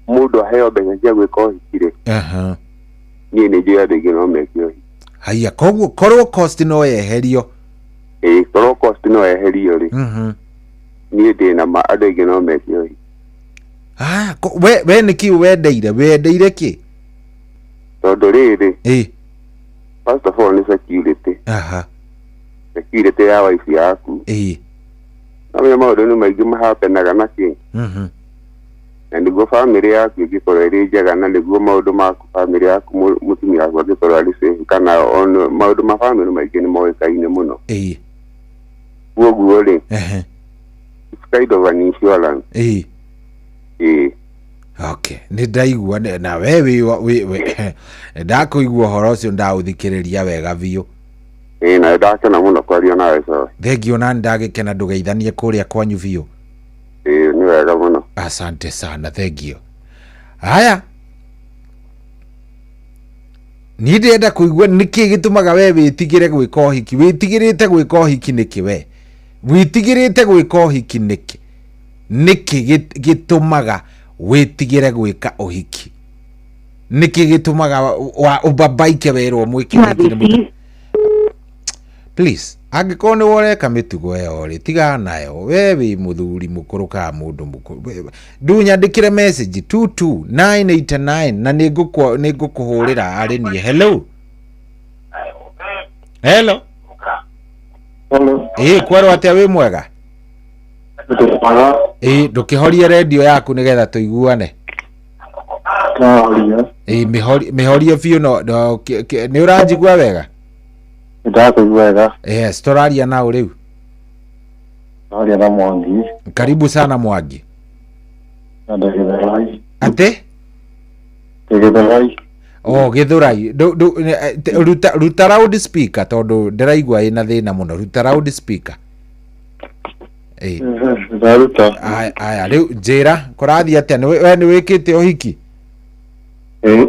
mũndũ aheo mbeca cia gwĩka ũhiki rĩ, niĩ nĩ njũĩ andũ aingĩ no meke ũhiki. Haya, koguo korwo cost no yeherio. Ĩĩ, korwo cost no yeherio rĩ, niĩ ndĩ na ma andũ aingĩ no meke ũhiki. Ah, we nĩkĩ wendeire wendeire kĩ? Tondũ rĩrĩ, first of all nĩ security. Security ya wife yaku. No menya maũndũ nĩ maingĩ mahapenaga na kĩ, na nĩguo family yaku ĩngĩkorwo ĩrĩ njega, na nĩguo maũndũ maku family yaku, mũtumia waku angĩkorwo arĩ safe, kana on maũndũ ma family maingĩ nĩ moĩkaine mũno. Koguo rĩ, it's kind of an insurance. Ĩĩ. Okay, nĩ ndaigua na we wĩ wĩ wĩ ndakũigua ũhoro ũcio, ndaũthikĩrĩria wega biũ. Ĩĩ, na ndakena mũno kwaria nawe, coe. Thengiũ, na ndagĩkena. Ndũgeithanie kũrĩa kwanyu biũ. Ĩĩ, nĩ wega mũno. Asante sana, thengiũ. Haya, niĩ ndĩrenda kũigua nĩkĩ gĩtũmaga we wĩtigĩre gwĩka ũhiki. Wĩtigĩrĩte gwĩka ũhiki nĩkĩ? We wĩtigĩrĩte gwĩka ũhiki nĩkĩ? Nĩkĩ gĩtũmaga wĩtigĩre gwĩka ũhiki? Nĩkĩ gĩtũmaga wa ũbabaike werwo mwĩke ũhiki nĩ Please, angĩkorwo nĩ woreka mĩtugo ĩyo rĩ, tigana nayo. We wĩ mũthuri mũkũrũ kana mũndũ mũkũrũ, ndunyandĩkĩre message 22989 na nĩ ngũkũhũrĩra arĩ niĩ. Hello, hello. Ĩĩ, kwerwo atĩa? Wĩ mwega? Ĩĩ, ndũkĩhorie redio yaku nĩgetha tũiguane. Ĩĩ, mĩhorie biũ. No nĩ ũranjigua wega? Ndakũigua wega. Yes, tũraria nao rĩu. Aria na Mwangi. Karibu sana, Mwangi. Na ndĩ Gĩthũrai. Atĩ? Ndĩ Gĩthũrai. Oh, Gĩthũrai. Ruta loud speaker tondũ ndĩraigua ĩna thĩna mũno. Ruta loud speaker. Ĩĩ. Ndaruta. Aya, aya, rĩu njĩra kũrathiĩ atĩa? We nĩ wĩkĩte ũhiki? Ĩĩ,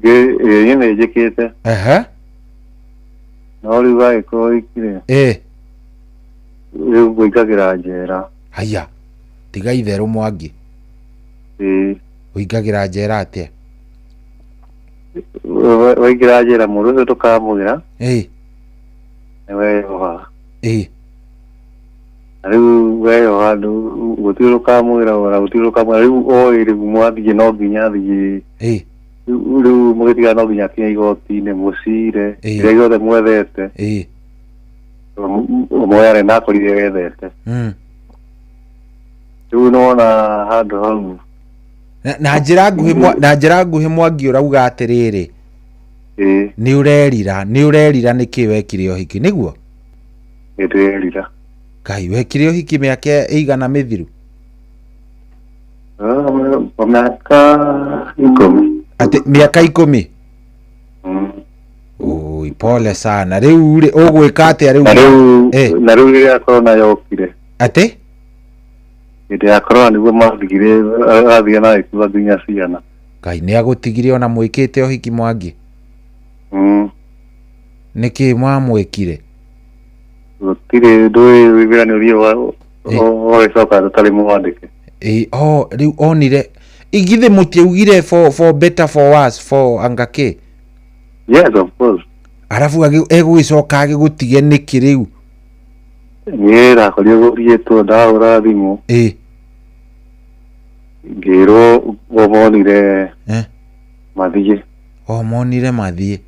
ĩĩ, nĩ njĩkĩte. No rĩu gagĩkorwo wĩkire, rĩu ngũingagĩra njera. Haya, tiga itherũ, Mwangi. Ĩĩ. Ũingagĩra njera atĩa? Waingĩra njera, mũndũ ũcio ndũkamũgĩra. Nĩ weyoha. Na rĩu weyoha, gũtirĩ ũkamwĩra, ona gũtirĩ ũkamwĩra. Rĩu oĩ rĩu mwathiĩ no nginya athiĩ. Rĩu mũgĩtigana no nginya akinye igoti-inĩ mũcire kĩrĩa gĩothe mwethete. Moyane na akorire wethete. Rĩu nĩwona handũ hau. Na njĩra nguhĩ na njĩra nguhĩ, Mwangi, ũrauga atĩrĩrĩ, nĩ ũrerira, nĩ ũrerira nĩkĩ wekire ũhiki, nĩguo? Nĩ ndĩrerira. Ngai, wekire ũhiki mĩaka ĩigana mĩthiru? Mĩaka 10. Atĩ mĩaka 10? Oi, pole sana. Rĩu rĩ, ũgwĩka atĩa rĩu? Na rĩu na rĩu rĩrĩa corona yokire. Atĩ? Hĩndĩ ya corona nĩguo mathigire, athire na agĩkua nginya ciana. Ngai, nĩ agũtigire ona mwĩkĩte ũhiki, Mwangi? Nĩkĩ mwamwĩkire? Gũtirĩ ndũĩ wĩra nĩ ũthiĩ ũgagĩcoka tũtarĩ mwandĩke. Ĩ, o rĩu onire igithĩ mũtiaugire for better for worse for anga kĩ? Yes, of course. Arabu egũgĩcoka agĩgũtige nĩkĩ rĩu? Niĩ ndakorirwo gũthiĩtwo ndahũra thimũ. Ĩ. Ngĩrwo o monire mathiĩ. O monire mathiĩ.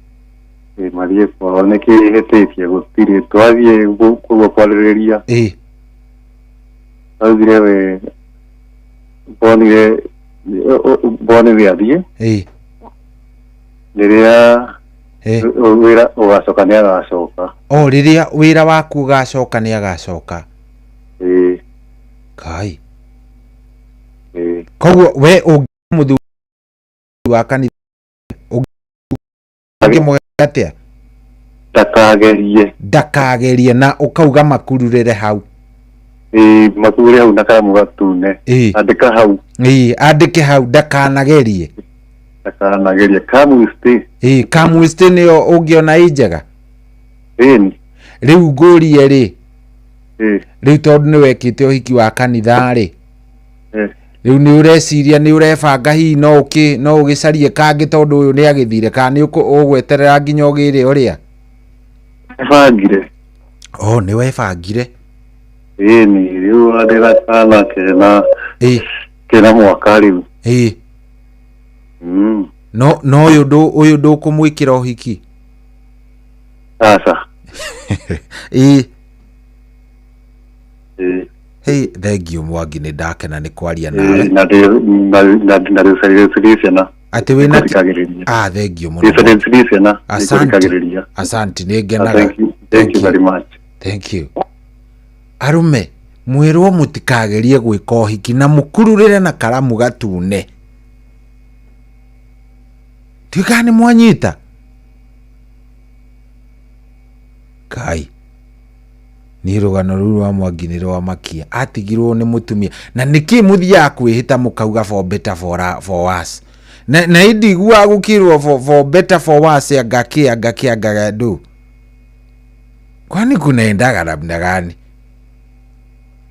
Ĩ, mathiĩ kwao nĩkĩ hĩtĩtie gũtirĩ twathiĩ koguo kwarĩrĩria. Ĩ. Augire we bonire bonire athiĩ. Ĩ. Rĩrĩa wĩra ũgacoka nĩ agacoka. O rĩrĩa wĩra waku ũgacoka nĩ agacoka. Ĩ. Kai. Ĩ. Koguo we ũngĩ mũthuri wa kanitha ũngĩmwĩra atĩa? Ndakagerie. Ndakagerie na ũkauga makururĩre hau. Ĩ, makurure hau na karamu gatune. Ĩ. Andĩka hau. Ĩ, andĩke hau ndakanagerie. Ndakanagerie. Come we stay. Ĩ, come we stay nĩyo ũngĩona ĩ njega. Ĩni. Rĩu ngũrie rĩ. Ĩ. Rĩu tondũ nĩ wekĩte ũhiki wa kanitha rĩ. Ĩ. Rĩu nĩ ũreciria nĩ ũrebanga hihi no ũkĩ no ũgĩcarie kangĩ tondũ ũyũ nĩ agĩthire kana nĩ ũgweterera nginya ũgĩre ũrĩa? Ebangire. Oh, nĩ webangire. Ĩni, rĩu ndĩna kana kena. Ĩ. Kena mwaka rĩu. Ĩ. No no ũyũ ndũ ũyũ ndũkũmwĩkĩra ũhiki? Aca. Ĩ. Ĩ. Hey, thank you Mwangi, nĩ ndakena nĩ kwaria nawe. Na ndĩ ndĩ ciana. Atĩ wĩna Nĩngũthikagĩrĩria. Ah, thank you mũno. Ndĩ ciana. Asante. Nĩngũthikagĩrĩria. Asante, nĩ ngenaga. Thank you. Thank you very much. Thank you. Arume, mwĩrwo mũtikagerie gwĩka ũhiki na mũkururĩre na karamu gatune. Tuĩkaga nĩ mwanyita. Kai. Niĩ rũgano rũu rwa Mwangi nĩ rwamakia. Atigirwo nĩ mũtumia. Na nĩkĩ mũthiaga kwĩhĩta mũkauga for better for worse? Na ndiguaga gũkĩrwo for better for worse anga kĩ anga kĩ anga ndũ. Kwani kunaendaga namna gani?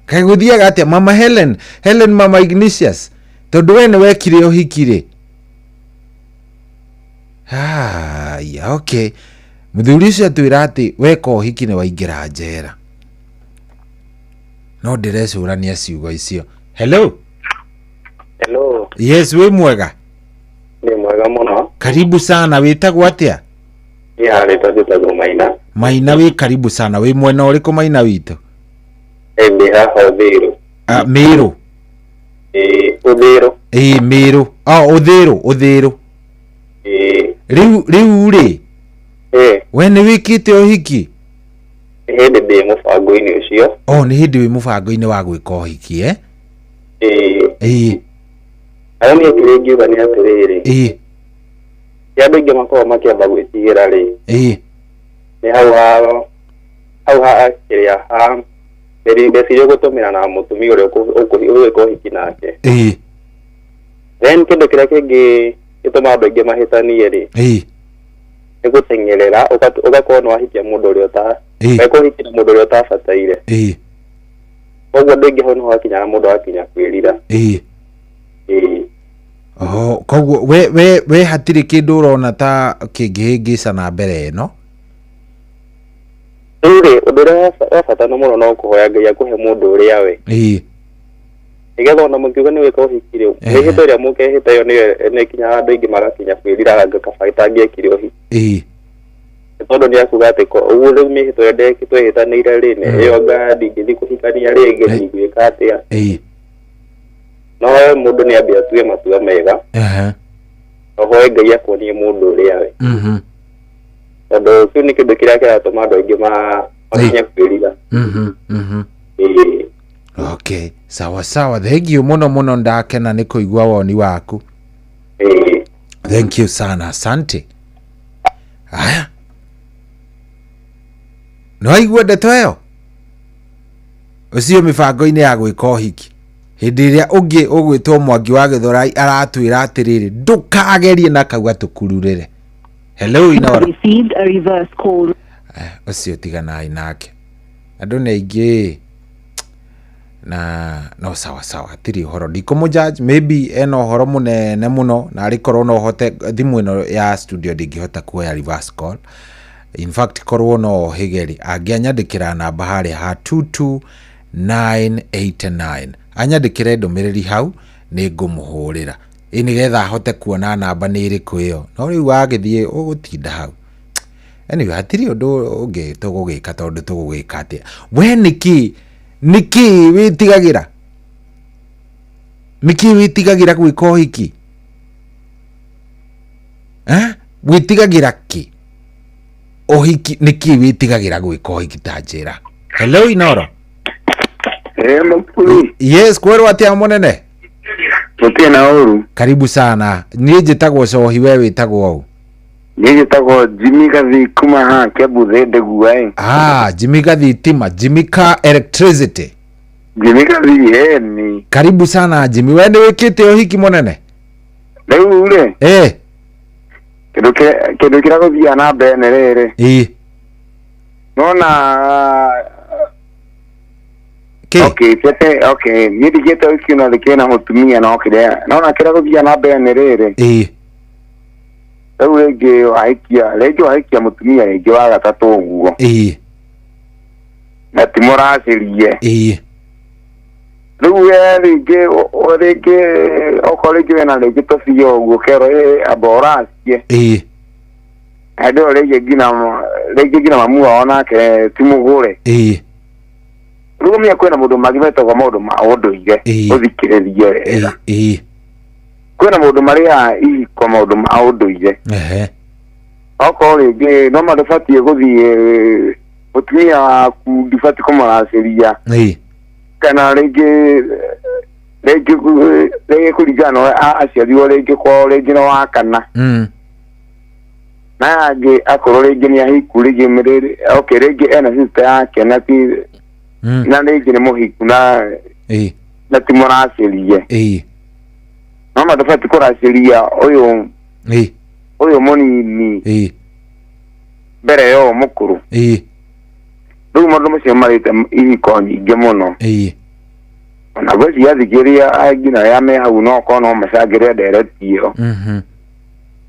Kaĩ gũthiaga atĩa? Mama Helen, Helen Mama Ignatius, tondũ we nĩ wekire ũhiki rĩ. Haya, okay. Mũthuri ũcio atwĩra atĩ weka ũhiki nĩ waingĩra njera. No ndĩrecũrania ciugo icio. Hello. Hello. Yes, wĩ mwega. Nĩ mwega mũno. Karibu sana, wĩtagwo atĩa? Niĩ harĩtwa njĩtagwo Maina. Maina wĩ karibu sana, wĩ mwena ũrĩkũ Maina witũ? Ndĩ haha Ũthĩrũ. Ah, Mĩrũ. Ĩĩ, Ũthĩrũ. Ĩĩ, Mĩrũ. Oh, Ũthĩrũ, Ũthĩrũ. Ĩĩ. Rĩu rĩu rĩ. Ĩĩ. We nĩ wĩkĩte ũhiki? Nĩ hĩndĩ ndĩ mũbango-inĩ ũcio. Oh, nĩ hĩndĩ wĩ mũbango-inĩ wa gwĩka ũhiki, eh? Ĩĩ. Ĩĩ. Harĩa niĩ kĩrĩa ingiuga nĩ atĩrĩrĩ. Ĩĩ. Kĩrĩa andũ aingĩ makoragwo makĩamba gwĩtigĩra rĩ. Ĩĩ. Nĩ hau ha hau ha kĩrĩa ha mbeca iria ũgũtũmĩra na mũtumia ũrĩa ũgwĩka ũhiki nake. Ĩĩ. Then kĩndũ kĩrĩa kĩngĩ gĩtũmaga andũ aingĩ mahĩtanie rĩ. Ĩĩ. Nĩ gũteng'erera ũgakorwo nĩ wahikia mũndũ ũrĩa ũta weka ũhiki na mũndũ ũrĩa ũtabataire. Ĩĩ. Koguo andũ aingĩ hau nĩho hakinyaga mũndũ agakinya kwĩrira. Ĩĩ. Ĩĩ. Oho, koguo we hatirĩ kĩndũ ũrona ta kĩngĩhĩngĩca na mbere ĩno? Rĩu rĩ, ũndũ ũrĩa wa bata mũno no kũhoya Ngai akũhe mũndũ ũrĩa we. Ĩĩ. Nĩgetha ona mũkiuga nĩ gwĩka ũhiki rĩ, mĩhĩtwa ĩrĩa mũkehĩta ĩyo nĩyo nĩ ĩkinyaga andũ aingĩ magakinya kwĩrira anga kaba itangĩekire ũhiki. Ĩĩ. Nĩ tondũ nĩ akuga atĩ ũguo rĩu mĩhĩtwa ĩrĩa twehĩtanĩire rĩ, nĩ ĩyo anga ndingĩthiĩ kũhikania rĩngĩ, ndingĩka atĩa. Ĩĩ. No mũndũ nĩ ambe atue matua mega. Ũhoe Ngai akuonie mũndũ ũrĩa we. Tondũ kĩu nĩ kĩndũ kĩrĩa kĩratũma andũ aingĩ makinye kwĩrira. Ĩĩ. Okay, sawa sawa. Thank you mũno mũno, ndakena nĩ kũigua woni waku. Ĩĩ. Thank you sana, asante. Aya. Nĩ waigua ndeto ĩyo? Ũcio mĩbango-inĩ ya gwĩka ũhiki. Hĩndĩ ĩrĩa ũngĩ ũgwĩtwo Mwangi wa Gĩthũrai aratwĩra atĩrĩrĩ, ndũkagerie na kauga tũkururĩre. Hello, Inoro. Received a reverse call. Ũcio tiganai nake. Andũ nĩ aingĩ na no sawa sawa, hatirĩ ũhoro, ndikũmũ judge. Maybe ena ũhoro mũnene mũno, na arĩ korwo no hote thimũ ĩno ya studio ndingĩhota kuoya reverse call. In fact, korwo no ũhĩge rĩ, angĩanyandĩkĩra namba harĩa ha 22989, anyandĩkĩre ndũmĩrĩri hau, nĩ ngũmũhũrĩra ĩ nĩgetha ahote kuona namba nĩ ĩrĩkũ ĩyo. No rĩu wagĩthiĩ ũgũtinda hau. Anyway, hatirĩ ũndũ ũngĩ tũgũgĩka, tondũ tũgũgĩka atĩa? We nĩkĩ nĩkĩ wĩtigagĩra, nĩkĩ wĩtigagĩra gwĩka ũhiki? Eh? Wĩtigagĩra kĩ ũhiki? Nĩkĩ wĩtigagĩra gwĩka ũhiki? Ta njĩra. Hello, Inoro. Eh, Makuli. Yes, kwerwo atĩa mũnene? Gũtirĩ na ũru. Karibu sana. Niĩ njĩtagwo Cohi, we wĩtagwo ũ? Niĩ njĩtagwo Jimmy Gathii kuma haha Kiambu Thĩndĩgua ĩ. Ah, Jimmy Gathitima, Jimmy ka electricity. Jimmy Gathii eni. Karibu sana Jimmy. We nĩ wĩkĩte ũhiki mũnene? Rĩu rĩ. Eh. Kĩndũ kĩrĩa gũthiaga na mbere nĩ rĩrĩ. Ĩ. Nona Kĩ? Okay, tete, okay. Niĩ ndigĩte ũhiki na ndĩkĩrĩ na mũtumia, no kĩrĩa nona kĩrĩa gũthiaga na mbere nĩ rĩrĩ. Ĩ. Rĩu rĩngĩ wahikia mũtumia rĩngĩ wa gatatũ ũguo. Ĩ. Na ti mũracĩrie. Ĩ. Rĩu we rĩngĩ rĩngĩ okorwo rĩngĩ wĩna rĩngĩ tũbia ũguo kerwo ĩ amba ũracie. Ĩ. Hĩndĩ ĩyo rĩngĩ nginya mamu wao nake ti mũgũre. Ĩ. Rĩu ũmenye kwĩna maũndũ mangĩ metagwo maũndũ ma ũndũire. Ũthikĩrĩrie wega. Ĩ. Kwĩna maũndũ marĩa ihiko maũndũ ma ũndũire. Okorwo rĩngĩ no ndũbatiĩ gũthiĩ mũtumia waku, ndũbatiĩ kũmũracĩria. Ĩ. Kana rĩngĩ kũringana na ũrĩa aciarirwo, rĩngĩ kwao rĩngĩ nĩ wa kana. Na aya angĩ akorwo rĩngĩ nĩ ahiku rĩngĩ okay, rĩngĩ ena sister yake na ti na rĩngĩ nĩ mũhiku na Ĩ. na ti mũracĩrie. Ĩ. No ma ndũbatiĩ kũracĩria ũyũ Ĩ. ũyũ mũnini Ĩ. mbere ya ũyũ mũkũrũ. Ĩ. Rĩu maũndũ macio marĩte ihiko nyingĩ mũno. Ĩ. Ona ngwĩciria athikĩrĩria nginya arĩa me hau no korwo no macangĩre ndereti ĩyo,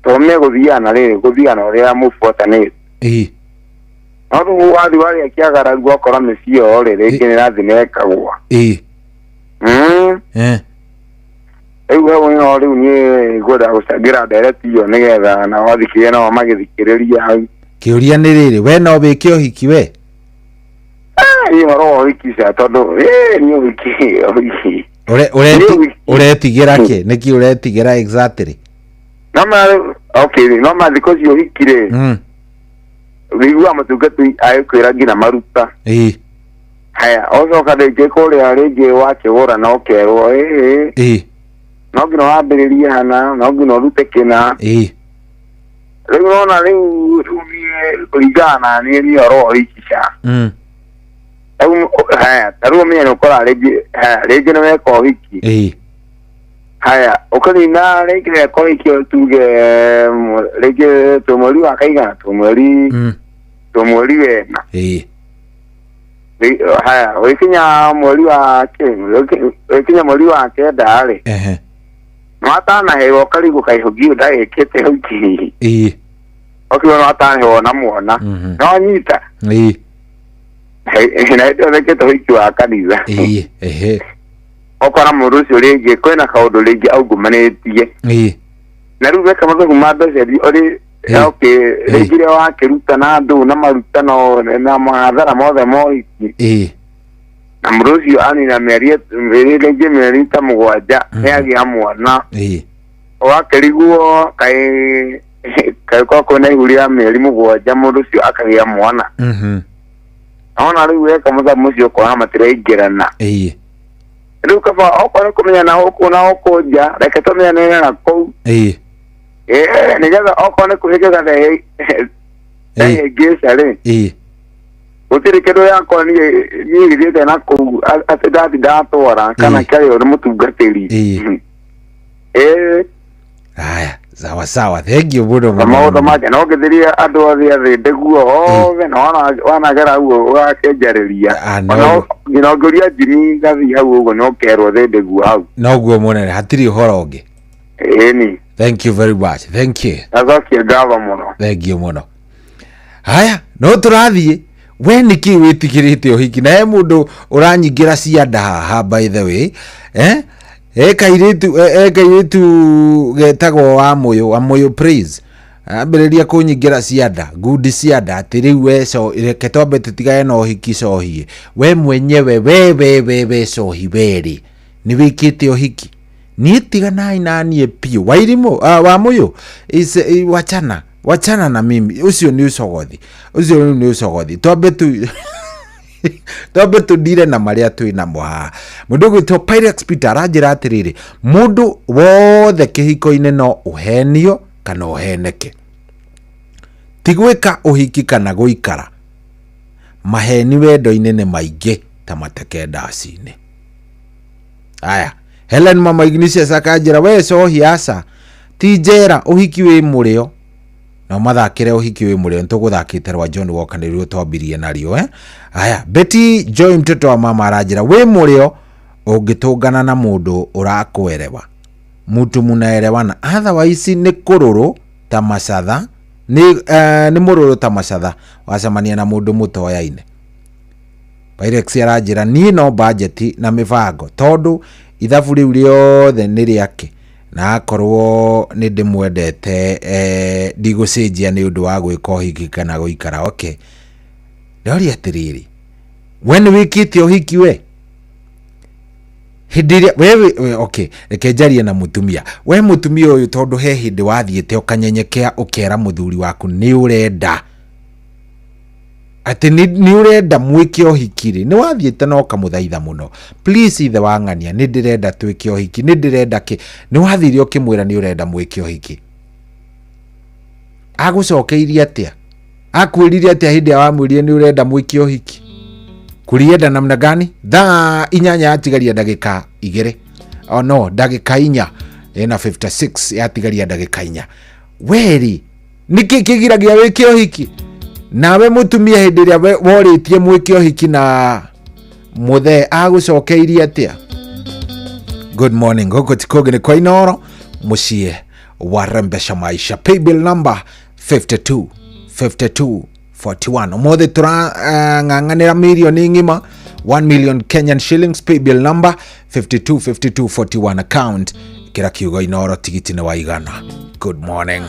tondũ megũthiaga na rĩrĩ gũthiaga na ũrĩa mũbuatanĩte. Ĩ. No rĩu wathiĩ warĩa kĩagararu wakora mĩciĩ ĩyo rĩ, rĩngĩ nĩ ĩrathiĩ na ĩkagũa. Ĩ. Eh. Rĩu hau nĩho rĩu niĩ ngwenda gũcangĩra ndereti ĩyo nĩgetha nao athikĩrĩria nao magĩthikĩrĩria hau. Kĩũria nĩ rĩrĩ, we no wĩke ũhiki we? Ah, niĩ ũhoro wa ũhiki ca tondũ niĩ ũhiki Ũretigĩra kĩ? Nĩkĩ ũretigĩra exactly? No ma okay, no ma thikũ ici ũhiki rĩ, wĩiguaga mũtungati agĩkwĩra nginya maruta. Ĩ. Haya, ũcoka rĩngĩ kũrĩa rĩngĩ wakĩgũra na ũkerwo ĩĩ no nginya wambĩrĩrie hana, no nginya ũrute kĩna. Ĩ. Rĩu nona rĩu niĩ kũringana na niĩ ũhoro wa ũhiki ca rĩu haya, ta rĩu ũmenye nĩ ũkoraga rĩngĩ, haya, rĩngĩ nĩ weka ũhiki. Ĩ. Haya, ũkanina rĩngĩ weka ũhiki tuge rĩngĩ twĩ mweri wa kaigana, twĩ mweri wena. Ĩ. Haya, ũgĩkinya mweri wa kĩ, ũgĩkinya mweri wa kenda rĩ, nĩwatanaheo ũkarigwo kaĩ ũngĩ ndagĩkĩte ũhiki. Ũkiuga nĩwatanaheo na mwana no nyita. Ĩ. Na hĩndĩ ĩyo wĩkĩte ũhiki wa kanitha. Ĩ. Ehe. Ũkora mũndũ ũcio rĩngĩ kwĩna kaũndũ rĩngĩ aungumbanĩtie. Ĩ. Na rĩu weka mathabu ma mbeca iria ũrĩ okay, rĩngĩ rĩrĩa wakĩruta na andũ na maruta na mahathara mothe ma ũhiki. Ĩ. Na mũndũ ũcio anina mĩeri rĩngĩ mĩeri ta 7 nĩ agĩa mwana. Ĩ. Ũgakĩrigwo kaĩ korwo kwĩna ihu rĩa mĩeri 7 mũndũ ũcio akagĩa mwana. Ona rĩu weka mathabu macio ũkona matiraingĩrana. Ĩ. Rĩu kaba okorwo nĩ kũmenya na gũkũ na gũkũ nja, reke tũmenyanĩre na kũu. Ĩ. Ĩĩ, nĩgetha okorwo nĩ kũhĩngĩca ndahĩngĩca rĩ, Ĩ. gũtirĩ kĩndũ yakwa niĩ gĩthiĩte na kũu atĩ ndathi ndatwara kana kĩarĩo nĩ mũtungatĩri. Ĩ. Ĩĩ. Haya. Sawa sawa, thank you mũno Na mũno maũndũ mũno. make no ngĩthirie andũ othe a thĩ ndĩguo othe na wanagera hau ũgakĩnjarĩria. Ah, no. Ona nginya ũngĩũria Jimmy ngathiĩ hau ũguo no kerwo thĩ ndĩguo hau. Noguo mũnene, hatirĩ ũhoro ũngĩ. Ĩni. Thank you very much, thank you. Acokie ngatho mũno. Thank you mũno. Haya, no tũrathiĩ. We nĩkĩ wĩtigĩrĩte ũhiki? Na he mũndũ ũranyingĩra cianda haha, by the way, eh? He kairĩtu getagwo Wamũyũ, Wamũyũ Praise, ambĩrĩria kũnyingĩra cianda, ngundi cianda, atĩ rĩu we reke twambe tũtigane na ũhiki cohie. We mwenyewe, we we we we cohi werĩ, nĩ wĩkĩte ũhiki? Niĩ tiganai na niĩ biũ. Wairimũ, Wamũyũ, wachana wachana na mimi. Ũcio nĩ ũcogothi, ũcio rĩu nĩ ũcogothi. Twambe tu twambe tũndire na marĩa twĩ namo haha. Mũndũ ũgwĩtwo Pyrex Peter aranjĩra atĩrĩrĩ, mũndũ wothe kĩhiko-inĩ no ũhenio kana ũheneke, ti gwĩka ũhiki kana gũikara. Maheni wendo-inĩ nĩ maingĩ ta mateke ndaci-inĩ. Aya, Helen Mama Ignatius akanjĩra, we cohi aca, ti njera, ũhiki wĩ mũrĩo. No mathakĩre ũhiki wĩ mũrĩo, nĩtũgũthakĩte rwa John Walker nĩruo twambirie nario, eh? Aya, Betty Joy mtoto wa mama aranjĩra, wĩ mũrĩo ũngĩtũngana na mũndũ ũrakwerewa, mtu munaelewana, otherwise nĩ kũrũrũ ta macatha, nĩ mũrũrũ ta macatha wacemania na mũndũ mũtoyaine. Pyrex aranjĩra, niĩ no budget na mĩbango, tondũ ithabu rĩu rĩothe nĩ rĩake, na akorwo nĩ ndĩmwendete, ndigũcenjia nĩ ũndũ wa gwĩka ũhiki kana gũikara. Okay, ndoria atĩrĩrĩ, we nĩ wĩkĩte ũhiki we? Hĩndĩ ĩrĩa we, okay, reke njarie na mũtumia. We mũtumia ũyũ, tondũ he hĩndĩ wathiĩte ũkanyenyekea ũkera mũthuri waku nĩ ũrenda atĩ nĩ ũrenda mwĩke ũhiki rĩ, nĩ wathiĩte na ũkamũthaitha mũno, please ithe wa ng'ania, nĩ ndĩrenda twĩke ũhiki, nĩ ndĩrenda kĩ, nĩ wathire ũkĩmwĩra nĩ ũrenda mwĩke ũhiki. Agũcokeirie atĩa? Akwĩrire atĩa hĩndĩ ĩrĩa wamwĩrire nĩ ũrenda mwĩke ũhiki? Kulienda namna gani? Thaa 8 yatigaria ndagĩka 2. Oh no, ndagĩka 4 ĩna 56 yatigaria ndagĩka 4. Weri nĩkĩ kĩgiragia wĩke ũhiki? Nawe mũtumia hĩndĩ ĩrĩa worĩtie mwĩke ũhiki na mũthee agũcokeirie atĩa? Good morning, gũkũ ti kũngĩ nĩ kwa Inooro, mũciĩ wa Rembesha Maisha. Paybill number 52 52 41. Ũmũthĩ tũrang'ang'anĩra mirioni ng'ima, 1 million Kenyan shillings. Paybill number 52 52 41, account kĩra kiugo Inooro, tigiti nĩ wa igana. Good morning.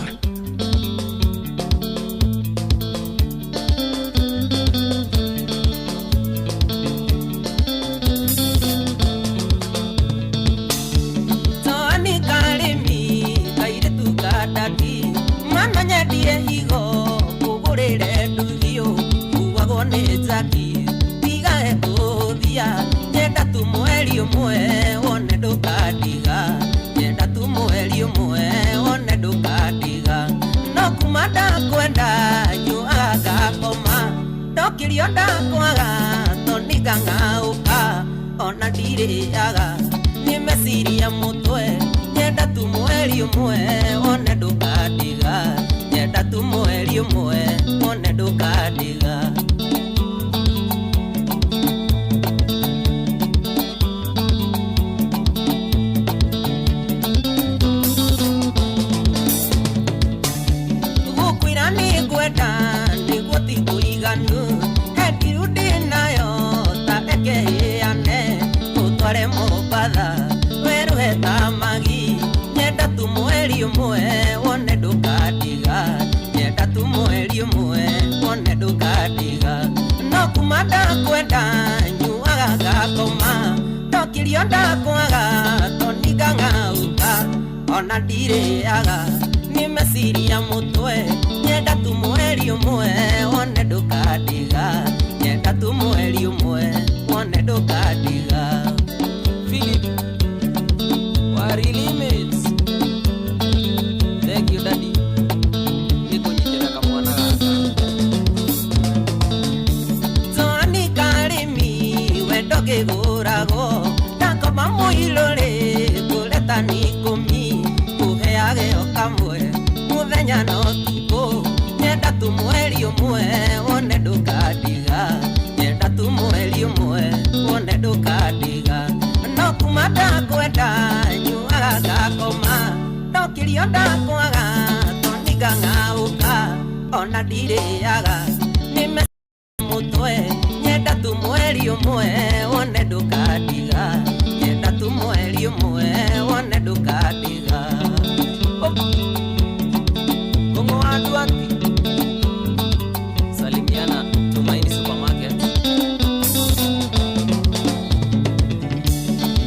Toni karĩmi kairĩtu ka ndati mana nyendire higo kũgũrĩre nduthio kuagwo nĩ njaki tigae kũthia nyenda tu mweri ũmwe wone ndũkandiga nyenda tu mweri ũmwe wone ndũkandiga no kuma ndakwenda nyuaga ngakoma ndokĩrio ndakwaga toni ngang'aũka ona ndirĩaga nĩ meciria mũtwe nyenda tu mweri ũmwe wone ndũkandiga nyenda tu mweri ũmwe wone ndũkandiga. Gũkwĩra nĩ ngwenda nĩguo ti kũiganu he ndiru ndĩnayo ta reke ĩane ũtware Mombatha werũhe ta magi nyenda tu mweri ũmwe wone ndũkandiga nyenda tu mweri ũmwe wone ndũkandiga no kuma ndakwenda nyuaga ngakoma ndokĩrio ndakwaga toni ngang'aũka ona ndirĩaga nĩ meciria mũtwe nyenda tu mweri ũmwe wone ndũkandiga nyenda tu mweri ũmwe wone ndũkandiga. Philip Wari Limits. Thank you daddy. Nĩkũnyitĩra kamwana gaka. Toni karĩmi wendo kĩgũragwo ndakoma mũirũrĩ kũreta nĩ ikũmi kũheage o kamwe. ũtukũ nyenda tu mweri ũmwe wone ndũkandiga nyenda tu mweri ũmwe wone ndũkandiga no kuma ndakwenda nyuaga ngakoma no kĩrio ndakwaga toniga ng'aũka ona ndirĩaga nĩ mutwe nyenda tu mweri ũmwe wone ndũkandiga nyenda tu mweri ũmwe wone ndũkandiga Kongo watu ati Salimiana Tumaini Supermarket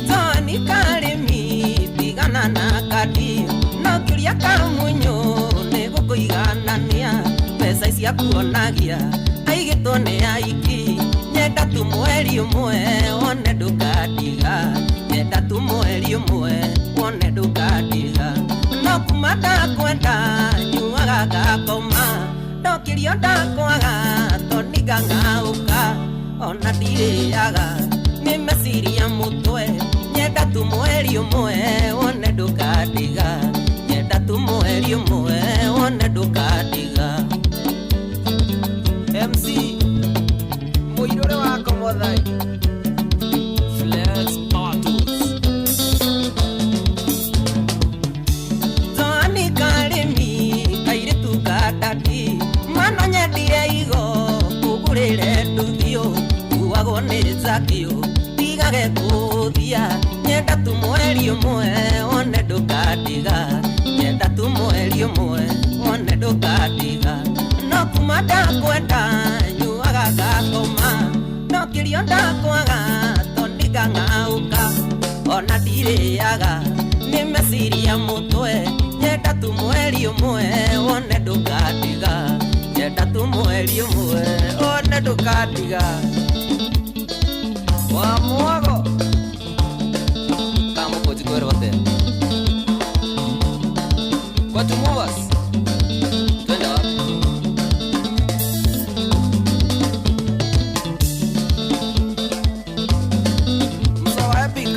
Tani karimi tigana na kadi no kĩria kamunyo nĩgũkũiganania mbeca icia kuonagia aigĩtwo nĩ aiki nyenda tu mweri ũmwe wone ndũkandiga nyenda tu mweri ũmwe wone ndũkandiga no kuma ndakwenda nyuaga ngakoma no kĩrio ndakwaga toniga ng'aũka ona ndirĩaga nĩ meciria mũtwe nyenda tu mweri ũmwe wone ndũkandiga nyenda tu mweri ũmwe wone ndũkandiga MC Muirure wako mothai Flex Power Tools Toni karimi kairitu ka dadi mano nyendire igo kugurire nduthio kuagwo nĩ zakio tigage kũthia nyenda tu mweri ũmwe wone ndũkandiga nyenda tu mweri ũmwe wone ndũkandiga no kuma ndakwenda nyuaga ngakoma no kĩrio ndakwaga toniga ng'aũka ona ndirĩaga nĩ meciria mũtwe nyenda tu mweri ũmwe wone ndũkandiga nyenda tu mweri ũmwe wone ndũkandiga wa mwago kamũkũnjikwĩrwo atĩa Kwetu Movers twende wapi Msawa Epic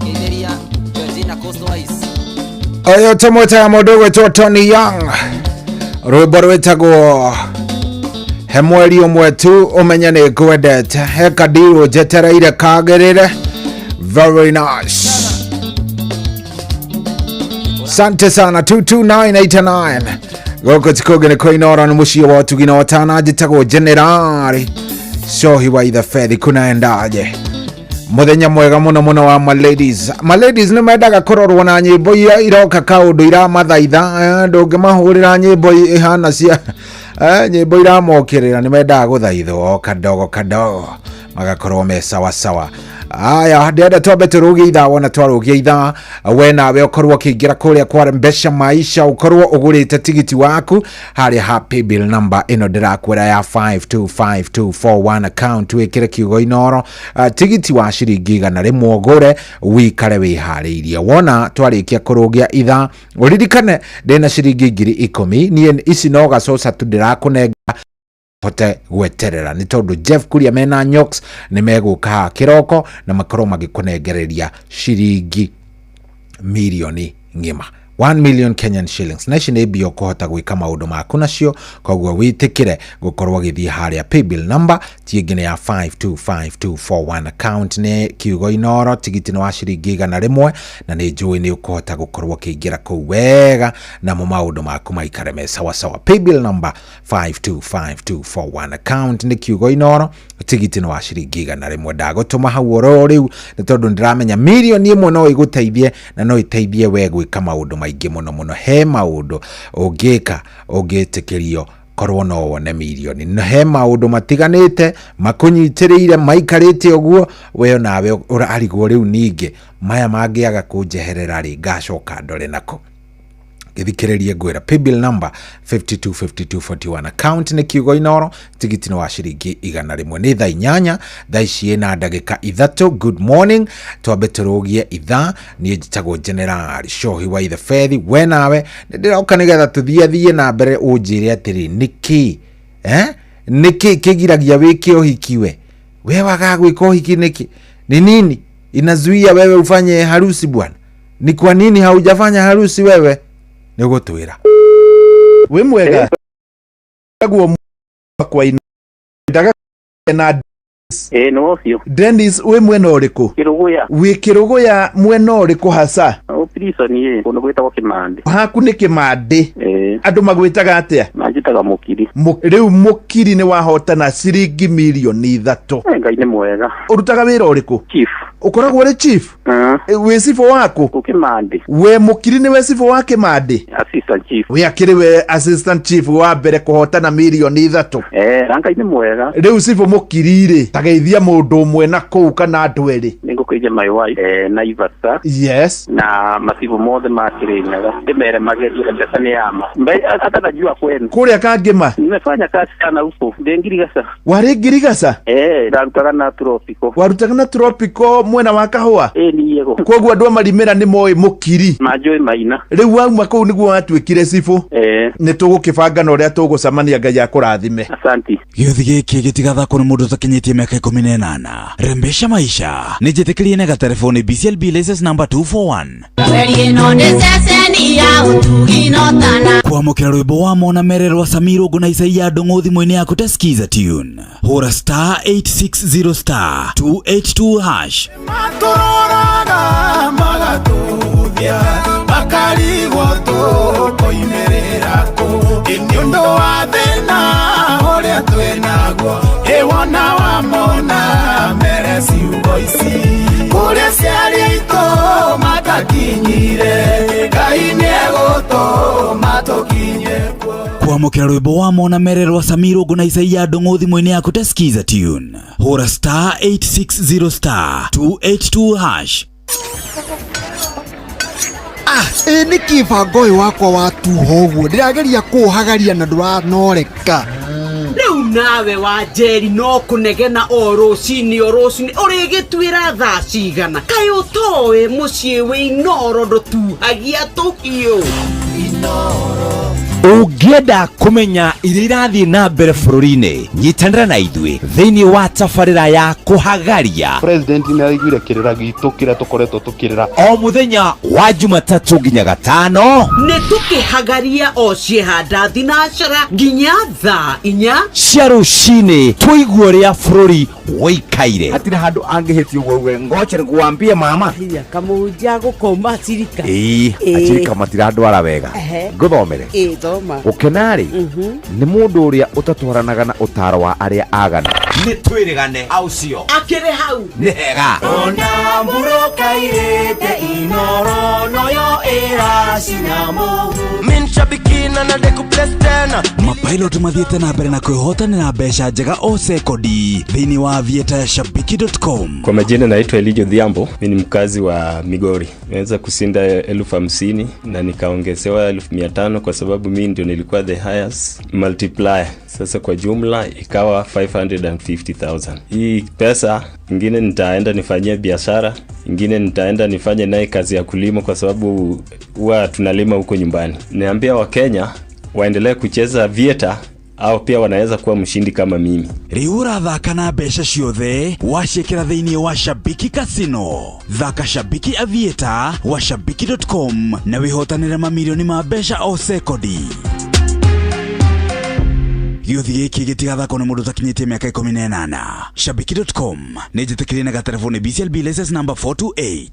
Keitheria Georgina Coastwise Ũyũ tũmwĩtaga mũndũ ũgwĩtwo Tony Young rwĩmbo rwĩtagwo he mweri ũmwe tu ũmenye nĩ ngwendete he kadirũ njetereire kagĩrĩre very nice sante sana 22989 gũkũ ti kũngĩ nĩ kũinora nĩ mũciĩ wa ũtugi na ũtana njĩtagwo Generali Shohi wa ithe Fethi kunaendaje muthenya mwega muno muno wa maladies maladies nĩ mendaga kũrorwo na nyĩmbo iria iroka kaũndũ iramathaitha ndũngĩmahũrĩra nyĩmbo ihana cia nyĩmbo iramokĩrĩra nĩ mendaga gũthaithwo kadogo kadogo magakorwo me sawa sawa aya ndĩrenda twambe tũrũgie ithaa wona twarũgia ithaa we nawe ũkorwo ũkĩingĩra kũrĩa kwa Mbeca Maisha ũkorwo ũgũrĩte tigiti waku harĩa ha paybill number ĩno ndĩrakwĩra ya 525241 account wĩkĩre kiugo inoro tigiti wa ciringi 100 ũgũre wikare wĩharĩirie wona twarĩkia kũrũgia ithaa ũririkane ndĩna ciringi 10,000 niĩ ici no gacoca tu ndĩrakũnenga hote gweterera nĩ tondũ Jeff Kuria mena Nyox nĩ megũka haha kĩroko na makorwo magĩkũnengereria ciringi mirioni ng'ima 1 million Kenyan shillings na ici nĩ mbia ũkũhota gwĩka maũndũ maku nacio koguo wĩtĩkĩre gũkorwo ũgĩthiĩ harĩa paybill number ti ĩngĩ nĩ ya 525241 account nĩ kiugo inoro tigiti nĩ wa ciringi 100 na nĩ njũĩ nĩ ũkũhota gũkorwo ũkĩingĩra kũu wega namo maũndũ maku maikare me sawasawa paybill number 525241 account nĩ kiugo inoro tigiti nĩ wa ciringi 100 ndagũtũma hau oro rĩu nĩ tondũ ndĩramenya mirioni ĩmwe no ĩgũteithie na no ĩteithie we gwĩka maũndũ maingĩ mũno mũno he maũndũ ũngĩka ũngĩtĩkĩrio korwo no wone mirioni na he maũndũ matiganĩte makũnyitĩrĩire maikarĩte ũguo we nawe ũrarigwo rĩu ningĩ maya mangĩaga kũnjeherera rĩ ngacoka ndore nako gĩthikĩrĩrie ngwĩra paybill number 525241 account nĩ kiugo inoro tigiti nĩ wa ciringi 100 nĩ thaa 8 thaa ici ĩna ndagĩka 3 good morning twambe tũrũgie ithaa niĩ njĩtagwo General Shohi wa ithe Fethi we nawe nĩ ndĩroka nĩgetha tũthiĩ na mbere ũnjĩre atĩrĩ nĩkĩ nĩkĩ kĩgiragia wĩke ũhiki we we wagaga gwĩka ũhiki nĩkĩ ni nini inazuia wewe ufanye harusi bwana ni kwa nini haujafanya harusi wewe Nĩ ũgũtwĩra. Wĩ mwega. Guo kwa ndaga na Ĩĩ nĩ ũcio. Dennis wĩ mwena ũrĩkũ? Kĩrũgũya. Wĩ Kĩrũgũya mwena ũrĩkũ hasa? O prison ĩ kũndũ gwĩtagwo Kĩmandĩ. Haku nĩ Kĩmandĩ. Ĩĩ. Andũ magwĩtaga atĩa? Manjĩtaga Mũkiri. Rĩu Mũkiri nĩ wahotana ciringi mirioni ithatũ. Eh, Ngai nĩ mwega. Ũrutaga wĩra ũrĩkũ? Chief. Ũkoragwo ũrĩ chief? Wĩ cibũ waku? Kũ Kĩmandĩ. We Mũkiri nĩwe cibũ wa Kĩmandĩ? Assistant chief. We akĩrĩ we assistant chief wa mbere kũhotana mirioni ithatũ. Eh, na Ngai nĩ mwega. Rĩu cibũ Mũkiri rĩ, tageithia mũndũ ũmwe na kũu kana andũ erĩ. Nĩ ngũkĩria my wife eh, Naivasha. Yes. Na macibũ mothe ma Kĩrĩnyaga. Ndĩmere magerie mbeca nĩ yama. Hata najua kwenu. Kũrĩa Kangĩma? Nimefanya kazi sana huko. Ndĩ Ngirigaca. Warĩ Ngirigaca? Eh, ndarutaga na Tropico. Warutaga na Tropico mwena wa Kahũa? Ĩĩ niĩ go. Koguo andũ a Marimĩra nĩ moĩ Mũkiri? Manjũĩ maina. Rĩu wauma kũu nĩguo watuĩkire cibũ? Eh. Nĩ tũgũkĩbanga na ũrĩa tũgũcemania Ngai akũrathime. Asanti. Gĩũthi gĩkĩ gĩtigathakwo nĩ mũndũ ũtakinyĩtie mĩaka ikũmi na ĩnana. Rembesha maisha nĩ njĩtĩkĩrie na gatelefoni BCLB license number 241. Kwamũkĩra rwĩmbo wa mona mere rwa Samiro Ngũ na Isaia Ndũng'ũ thimũ-inĩ yaku ta Skiza Tune. Hũra star 860 star 282 hash. Matũroraga magatũthia makarigwo tũkoimĩrĩra kũ Ĩ nĩ ũndũ wa thĩna ũrĩa twĩnaguo ĩ wona wamona mere ciugo ici kũrĩa ciari aitũ matakinyire Ngai nĩegũtũma tũkinye kuo. Kwamũkĩra rwĩmbo wa mona mere rwa Samiro Ngũ na Isaia Ndũng'ũ thimũ-inĩ yaku ta Skiza Tune. Hũra star 860 star 282 hash. Ah, ĩ nĩkĩ bango ũyũ wakwa watuha ũguo ndĩrageria kũũhagaria na ndũranoreka rĩu nawe wa njeri no kũnegena o rũcinĩ o rũcinĩ ũrĩgĩtuĩra thaa cigana kaĩ ũtoĩ mũciĩ wĩ inoro ndũtuhagia tũhiũ Ũngĩenda kũmenya iria irathiĩ na mbere bũrũri-inĩ, nyitanĩra na ithuĩ thĩinĩ wa tabarĩra ya kũhagaria. President nĩ araiguire kĩrĩra gitũ kĩrĩa tũkoretwo tũkĩrĩra. O mũthenya wa Jumatatũ nginya Gatano. Nĩ tũkĩhagaria o ciehanda thinacara nginya thaa inya cia rũcinĩ tũigue ũrĩa bũrũri wĩikaire. Hatirĩ handũ angĩhĩtia ũguo auge ngoche nikuambie mama. Hinya kamũhunjia gũkoma cirika. Ĩĩ, acirika matirandwara wega. Ehe. Ngũthomere. Ĩĩ, thoma. Gũkena-rĩ, nĩ mũndũ ũrĩa ũtatwaranaga na ũtaaro wa arĩa aganu. Nĩ twĩrĩgane aucio. Akĩrĩ hau. Nĩ hega. Ona mburoka irĩte inoro noyo ĩracina mũhu. Mapilot mathiĩte na mbere na kwĩhotanĩra mbeca njega o sekondi thĩinĩ wa aviator ya shabiki.com. Kwa majina naitwa Elijah Odhiambo, mimi ni mkazi wa Migori. Nimeweza kushinda 50,000 na nikaongezewa 500,000 kwa sababu mimi ndio nilikuwa the highest multiplier. Sasa kwa jumla ikawa 550,000. Hii pesa ingine nitaenda nifanyie biashara, ingine nitaenda nifanye naye kazi ya kulima kwa sababu huwa tunalima huko nyumbani. Niambia Wakenya waendelee kucheza Aviator au pia wanaweza kuwa mshindi kama mimi. Rĩu ũrathaka na mbeca ciothe waciĩkĩra thĩinĩ wa Shabiki Casino. Thaka Shabiki Aviator wa shabiki.com na wĩhotanĩre mamirioni ma mbeca o sekondi. Gĩũthi gĩkĩ gĩtigathakwo nĩ mũndũ ũtakinyĩtie mĩaka ikũmi na ĩnana. Shabiki.com nĩ njĩtĩkĩrie na gatelefoni BCLB license number 428.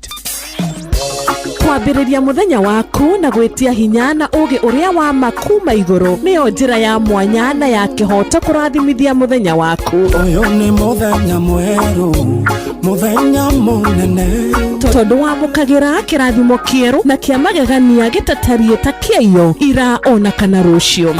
Kwambĩrĩria mũthenya waku na gwĩtia hinya na ũũgĩ ũrĩa wa ma kuma igũrũ nĩyo njĩra ya mwanya na ya kĩhooto kũrathimithia mũthenya waku. Ũyũ nĩ mũthenya mwerũ, mũthenya mũnene. Tondũ wamũkagĩra kĩrathimo kĩerũ na kĩa magegania gĩtatariĩ ta kĩaiyo ira ona kana rũciũ.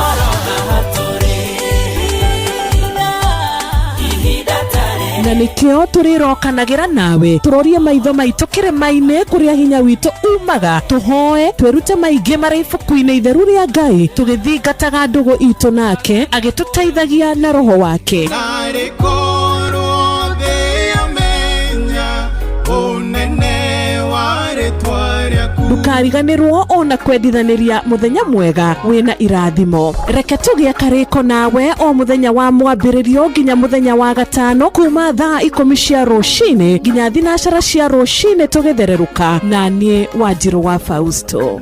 Na nĩkĩo tũrĩrokanagĩra nawe tũrorie maitho maitũ kĩrĩma-inĩ kũrĩa hinya witũ umaga, tũhoe twĩrute maingĩ marĩ ibuku-inĩ itheru rĩa Ngai, tũgĩthingataga ndũgũ itũ nake agĩtũteithagia na roho wake. Narĩ korwo thĩ yamenya ũnene wa rĩtwa rĩaku. Ndũkariganĩrwo ona kwendithanĩria mũthenya mwega wĩna irathimo. Reke tũgĩe karĩko nawe o mũthenya wa mwambĩrĩrio nginya mũthenya wa gatano kuma thaa ikũmi cia rũcinĩ nginya thinacara cia rũcinĩ tũgĩthererũka na niĩ Wanjirũ wa Fausto.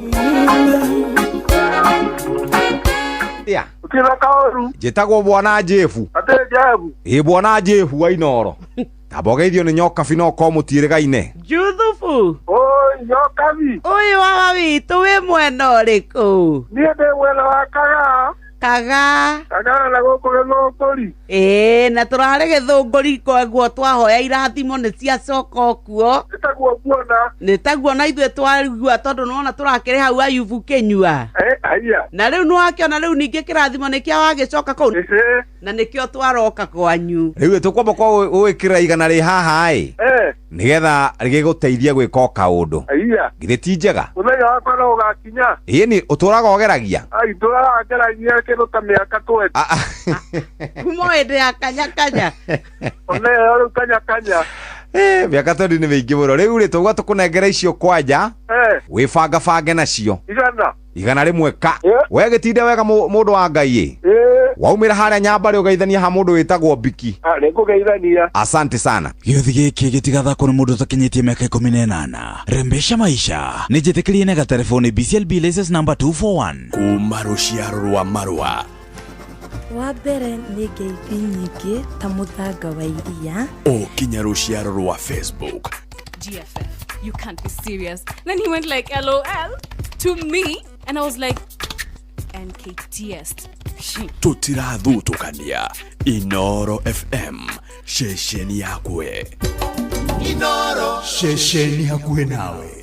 Atia? Utina kaoru. Njĩtagwo bwana Jefu. Ate Jefu. Ĩ bwana Jefu wa Inoro. Tambogeithio nĩ Nyokabi no korwo mũtiĩrĩgaine. Juthubu. Oi, Nyokabi. Ũyũ wawa witũ wĩ mwena ũrĩkũ? Niĩ ndĩ mwena wa Kagaa. Kagaa. Kagaa na gũkũ Gĩthũngũri. Ĩĩ, na tũrarĩ Gĩthũngũri koguo twahoya irathimo nĩ ciacoka kuo. Nĩ taguo nguona. Nĩ taguo na ithuĩ twaigua tondũ nĩwona tũrakĩrĩ hau Ayubu kĩnyua. Aya. Na rĩu nĩwakĩona rĩu ningĩ kĩrathimo nĩkĩa wagĩcoka kũu. Na nĩkĩo twaroka kwanyu. Rĩu tũkwamba kwa gwĩkĩra igana rĩ haha ĩ. Nĩgetha rĩgĩgũteithie gwĩka o kaũndũ. Aya. Githĩ ti njega? Mũthenya wakwa no ũgakinya. Ĩni ũtũraga ũgeragia? Ai, ndũraga ngeragia kĩndũ ta mĩaka 20. Kuma hĩndĩ ya kanya kanya. Ona ĩyo rĩu kanya kanya. Mĩaka 20 nĩ mĩingĩ mũno. Rĩu rĩ tũgwa tũkũnengera icio kwanja. Wĩbangabange nacio. Igana. Igana rĩmwe ka. We gĩtinde wega mũndũ wa Ngai ĩ. Waumĩra harĩa Nyambarĩ ũgeithania ha mũndũ wĩtagwo Biki. Nĩngũgeithania. Asante sana. Gĩũthi gĩkĩ gĩtigathakwo nĩ mũndũ ũtakinyĩtie mĩaka 18. Rembesha maisha. Nĩ njĩtĩkĩrie na gatelefoni BCLB license number 241. Kuma rũciaro rwa marũa. Wa mbere nĩ ngeithi nyingĩ ta mũthanga wa iria. O kinya rũciaro rwa Facebook. GFF, you can't be serious. Then he went like LOL to me, and I was like, NKTS. Tũtirathutũkania. Inoro FM, ceceni yakwe. Inoro, ceceni hakuhĩ nawe.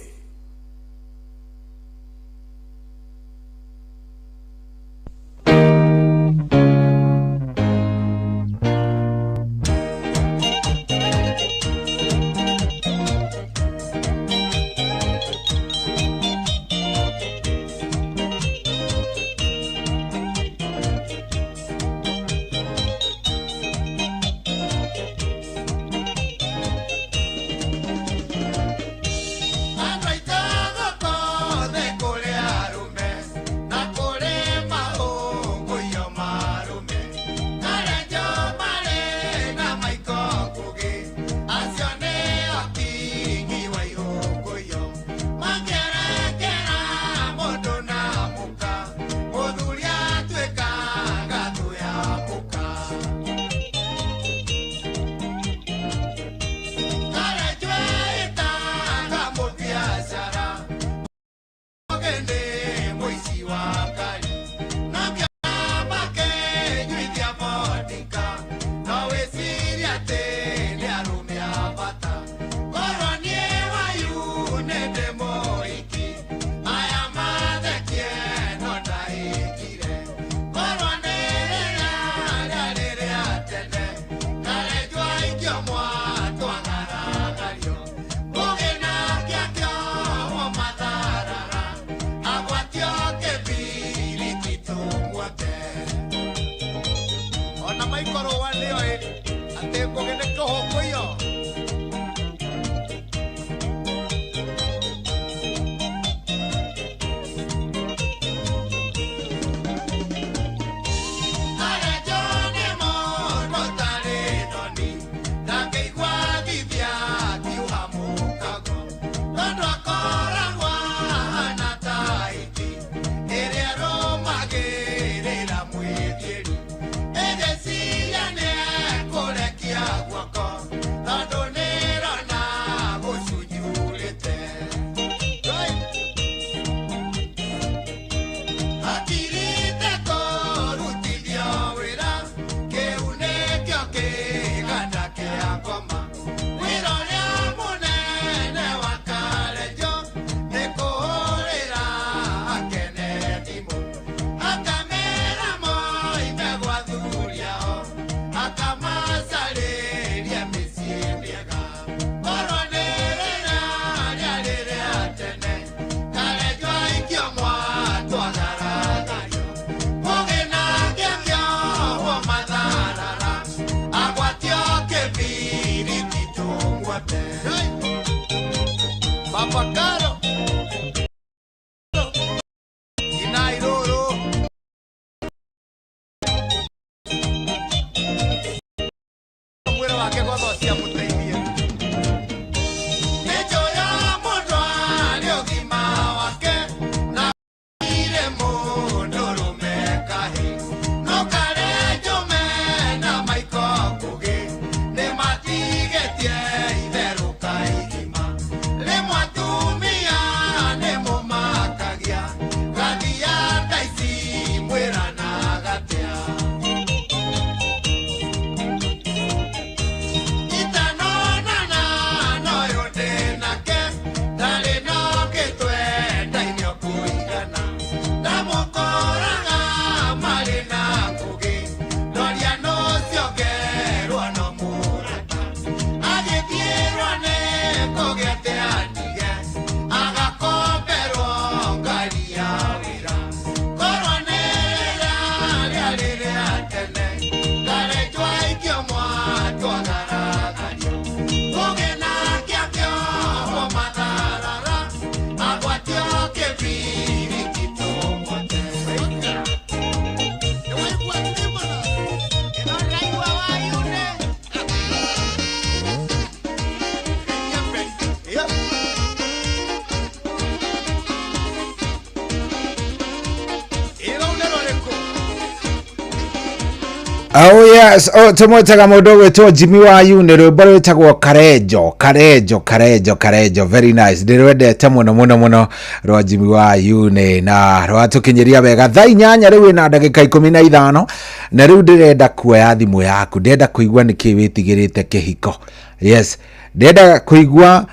Oh yes, oh tumwetaga mundu gwitwo Jimmy wa Yune, rwimbo rwitagwo Karenjo, Karenjo, Karenjo, Karenjo, very nice. Ndirwendete muno muno muno rwa Jimmy wa Yune na rwatukinyiria wega thaa 8 riu ina ndagika 15 na riu ndirenda kuoya thimu yaku, ndĩrenda kũigua nĩkĩ wĩtigĩrĩte kĩhiko. Yes, ndĩrenda kũigua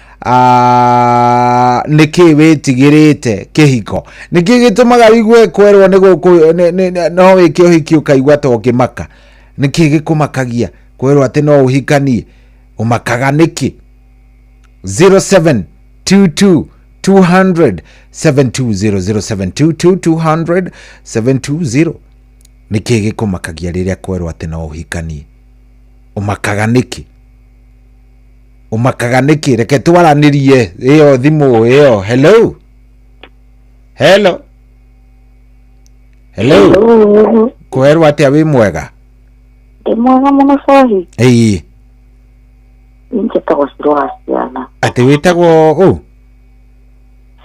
nĩkĩ wĩtigĩrĩte kĩhiko, nĩkĩ gĩtũmaga wigue kwerwo nĩ gũkũ no wĩke ũhiki ũkaigua ta ũngĩmaka, nĩkĩ gĩkũmakagia kwerwo atĩ no ũhikanie, ũmakaga nĩkĩ? 0722 200 720 0722 200 720 nĩkĩ gĩkũmakagia rĩrĩa kwerwo atĩ no ũhikanie, ũmakaga nĩkĩ? Ũmakaga nĩkĩ? Reke twaranĩrie ĩyo thimũ ĩyo. Hello, hello, hello, kwerwo atĩa? Wĩ mwega? Ndĩ mwega mũno Sohi. Ĩĩ. Njĩtagwo Ciro wa Ciana. Atĩ wĩtagwo ũ?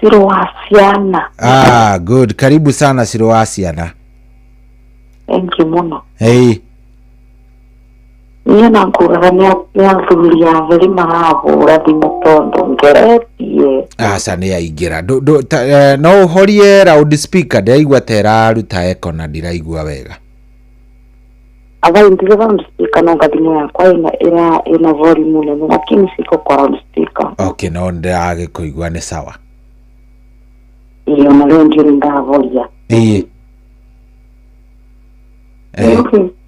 Ciro wa Ciana. Ah, good, karibu sana Ciro wa Ciana. Thank you mũno. Ĩĩ. Niĩ na ngugaga nĩ athuri atheri marahũra thimũ tondũ ngeretie. Aca nĩ aingĩra. No ũhorie loud speaker, ndĩraigua ta ĩraruta echo na ndiraigua wega. Avai ndire round speaker no thimũ yakwa ina volume nene lakini siko kwa round speaker. Okay, no ndĩragĩkũigua nĩ sawa. Ĩĩ, ona rĩu ndirĩ ndavoria. Ĩĩ.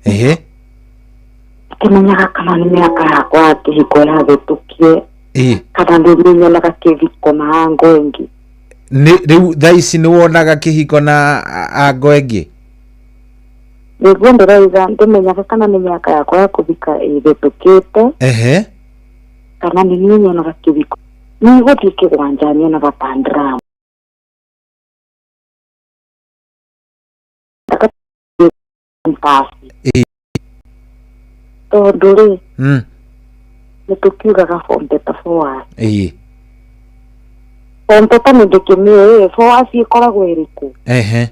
Ĩhĩ. Kĩmenyaga kana nĩ mĩaka yakwa ya kĩhiko yahĩtũkie kana rĩu nyonaga kĩhiko na ango ĩngĩ. Nĩ rĩu thaa ici nĩ wonaga kĩhiko na ango ĩngĩ? Nĩguo ndĩrauga ndĩmenyaga kana nĩ mĩaka yakwa ya kũhika ĩhĩtũkĩte Ehe. kana nĩ niĩ nyonaga kĩhiko. Nĩ gũthiĩ kĩgwanja nyonaga ta drama. Ĩĩ. Tondũ rĩ nĩ tũkiugaga for better for worse. Ĩĩ. For better nĩ ndĩkĩmĩũĩ, for worse ĩkoragwo ĩrĩkũ? Ehe.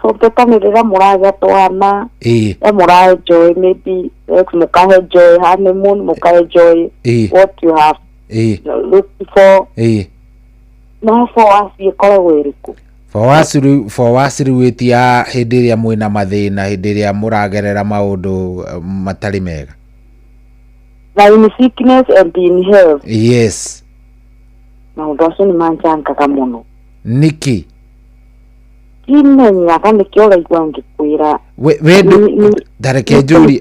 For better nĩ rĩrĩa mũragĩa twana, Ĩĩ. rĩrĩa mũra enjoy maybe mũka enjoy honeymoon, mũka enjoy Ĩĩ. what you have Ĩĩ. looked for. Ĩĩ. No for worse ĩkoragwo ĩrĩkũ? For worse rĩu, for worse rĩu ĩti ya hĩndĩ ĩrĩa mwĩna mathĩna, hĩndĩ ĩrĩa mũragerera maũndũ matarĩ mega. Na in sickness and in health. Yes. Maũndũ acio nĩ manjangaga mũno. Nĩkĩ? Ndimenyaga nĩkĩo ũraigua ngĩkwĩra. We tareke njũrie,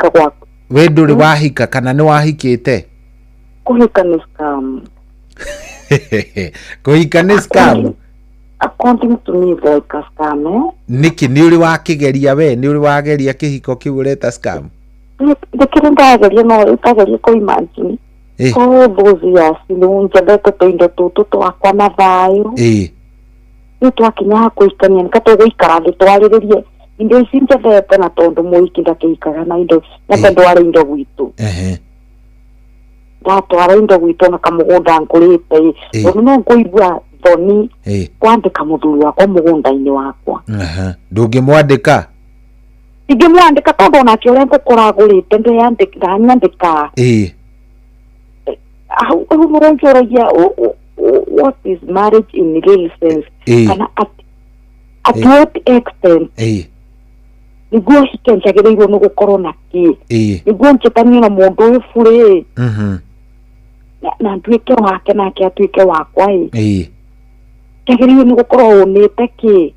we ndũrĩ wahika kana nĩ wahikĩte? Kũhika nĩ scam. Kũhika nĩ scam? According to me, it's like a scam, eh? Nĩkĩ? Nĩ ũrĩ wakĩgeria we? Nĩ ũrĩ wageria kĩhiko kĩu ũreta scam? Ndĩkĩrĩ ndageria no ĩtageria kũ imagine. All those years rĩu njendete tũindo tũtũ twakwa na thayũ. Rĩu twakinya ha kũhikania nĩka tũgũikara thĩ twarĩrĩrie indo ici njendete na tondũ mũhiki ndakĩhikaga na indo nyambe ndware indo gwitũ. Ndatwara indo gwitũ na kamũgũnda ngũrĩte ĩ, tondũ no ngũigua thoni kwandĩka mũthuri wakwa mũgũnda-inĩ wakwa. Ndũngĩmwandĩka? Ingĩmwandĩka tondũ onake ũrĩa ngũkora agũrĩte ndanyandĩka. Hau mũronjoragia what is marriage in real sense? Kana at what extent? Nĩguo hike njagĩrĩirwo nĩ gũkorwo na kĩ? Nĩguo njĩtanie na mũndũ ũyũ burĩ na nduĩke wake nake atuĩke wakwa ĩ. Njagĩrĩirwo nĩ gũkorwo ũnĩte kĩ?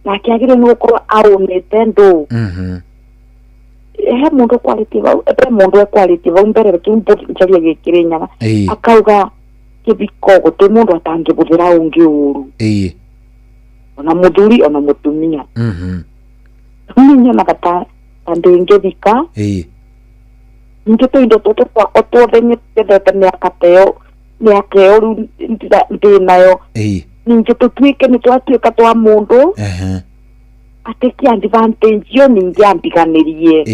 Nake agĩrĩirwo nĩ gũkorwo aũnĩte ndũ. He mũndũ ũkwarĩtie vau, he mũndũ ekwarĩtie vau mbere kĩu njaria gĩkĩrĩ nyaga. Akauga kĩhiko gũtirĩ mũndũ atangĩbũthĩra ũngĩ ũru. Ona mũthuri ona mũtumia. Niĩ nyonaga ta ndĩngĩthika. Ningĩ tũindo tũtũ twakwa tuothe nyendete mĩaka ta ĩyo, mĩaka ĩyo rĩu ndĩ nayo. Ningĩ tũtuĩke nĩ twatuĩka twa mũndũ. Atĩke advantage ĩyo ningĩ andiganĩrie.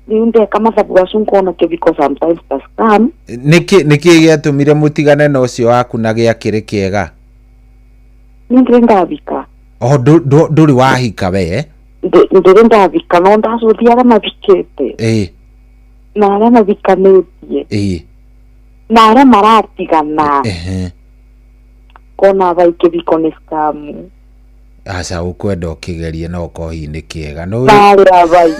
Rĩu ndeka mathabu acio ngona kĩhiko sometimes ta scam. Nĩkĩ gĩatũmire mũtigane na ũcio waku na gĩakĩrĩ kĩega? Nĩ ndĩrĩ ndahika. O ndũrĩ wahika we? Ndĩrĩ ndathika no ndacũthia arĩa mathikĩte. Na arĩa mathikanĩtie. Na arĩa maratigana. Kona thaa kĩhiko nĩ scam. Aca ũkwenda ũkĩgerie no ũkorwo hihi nĩ kĩega. No Narĩ abai.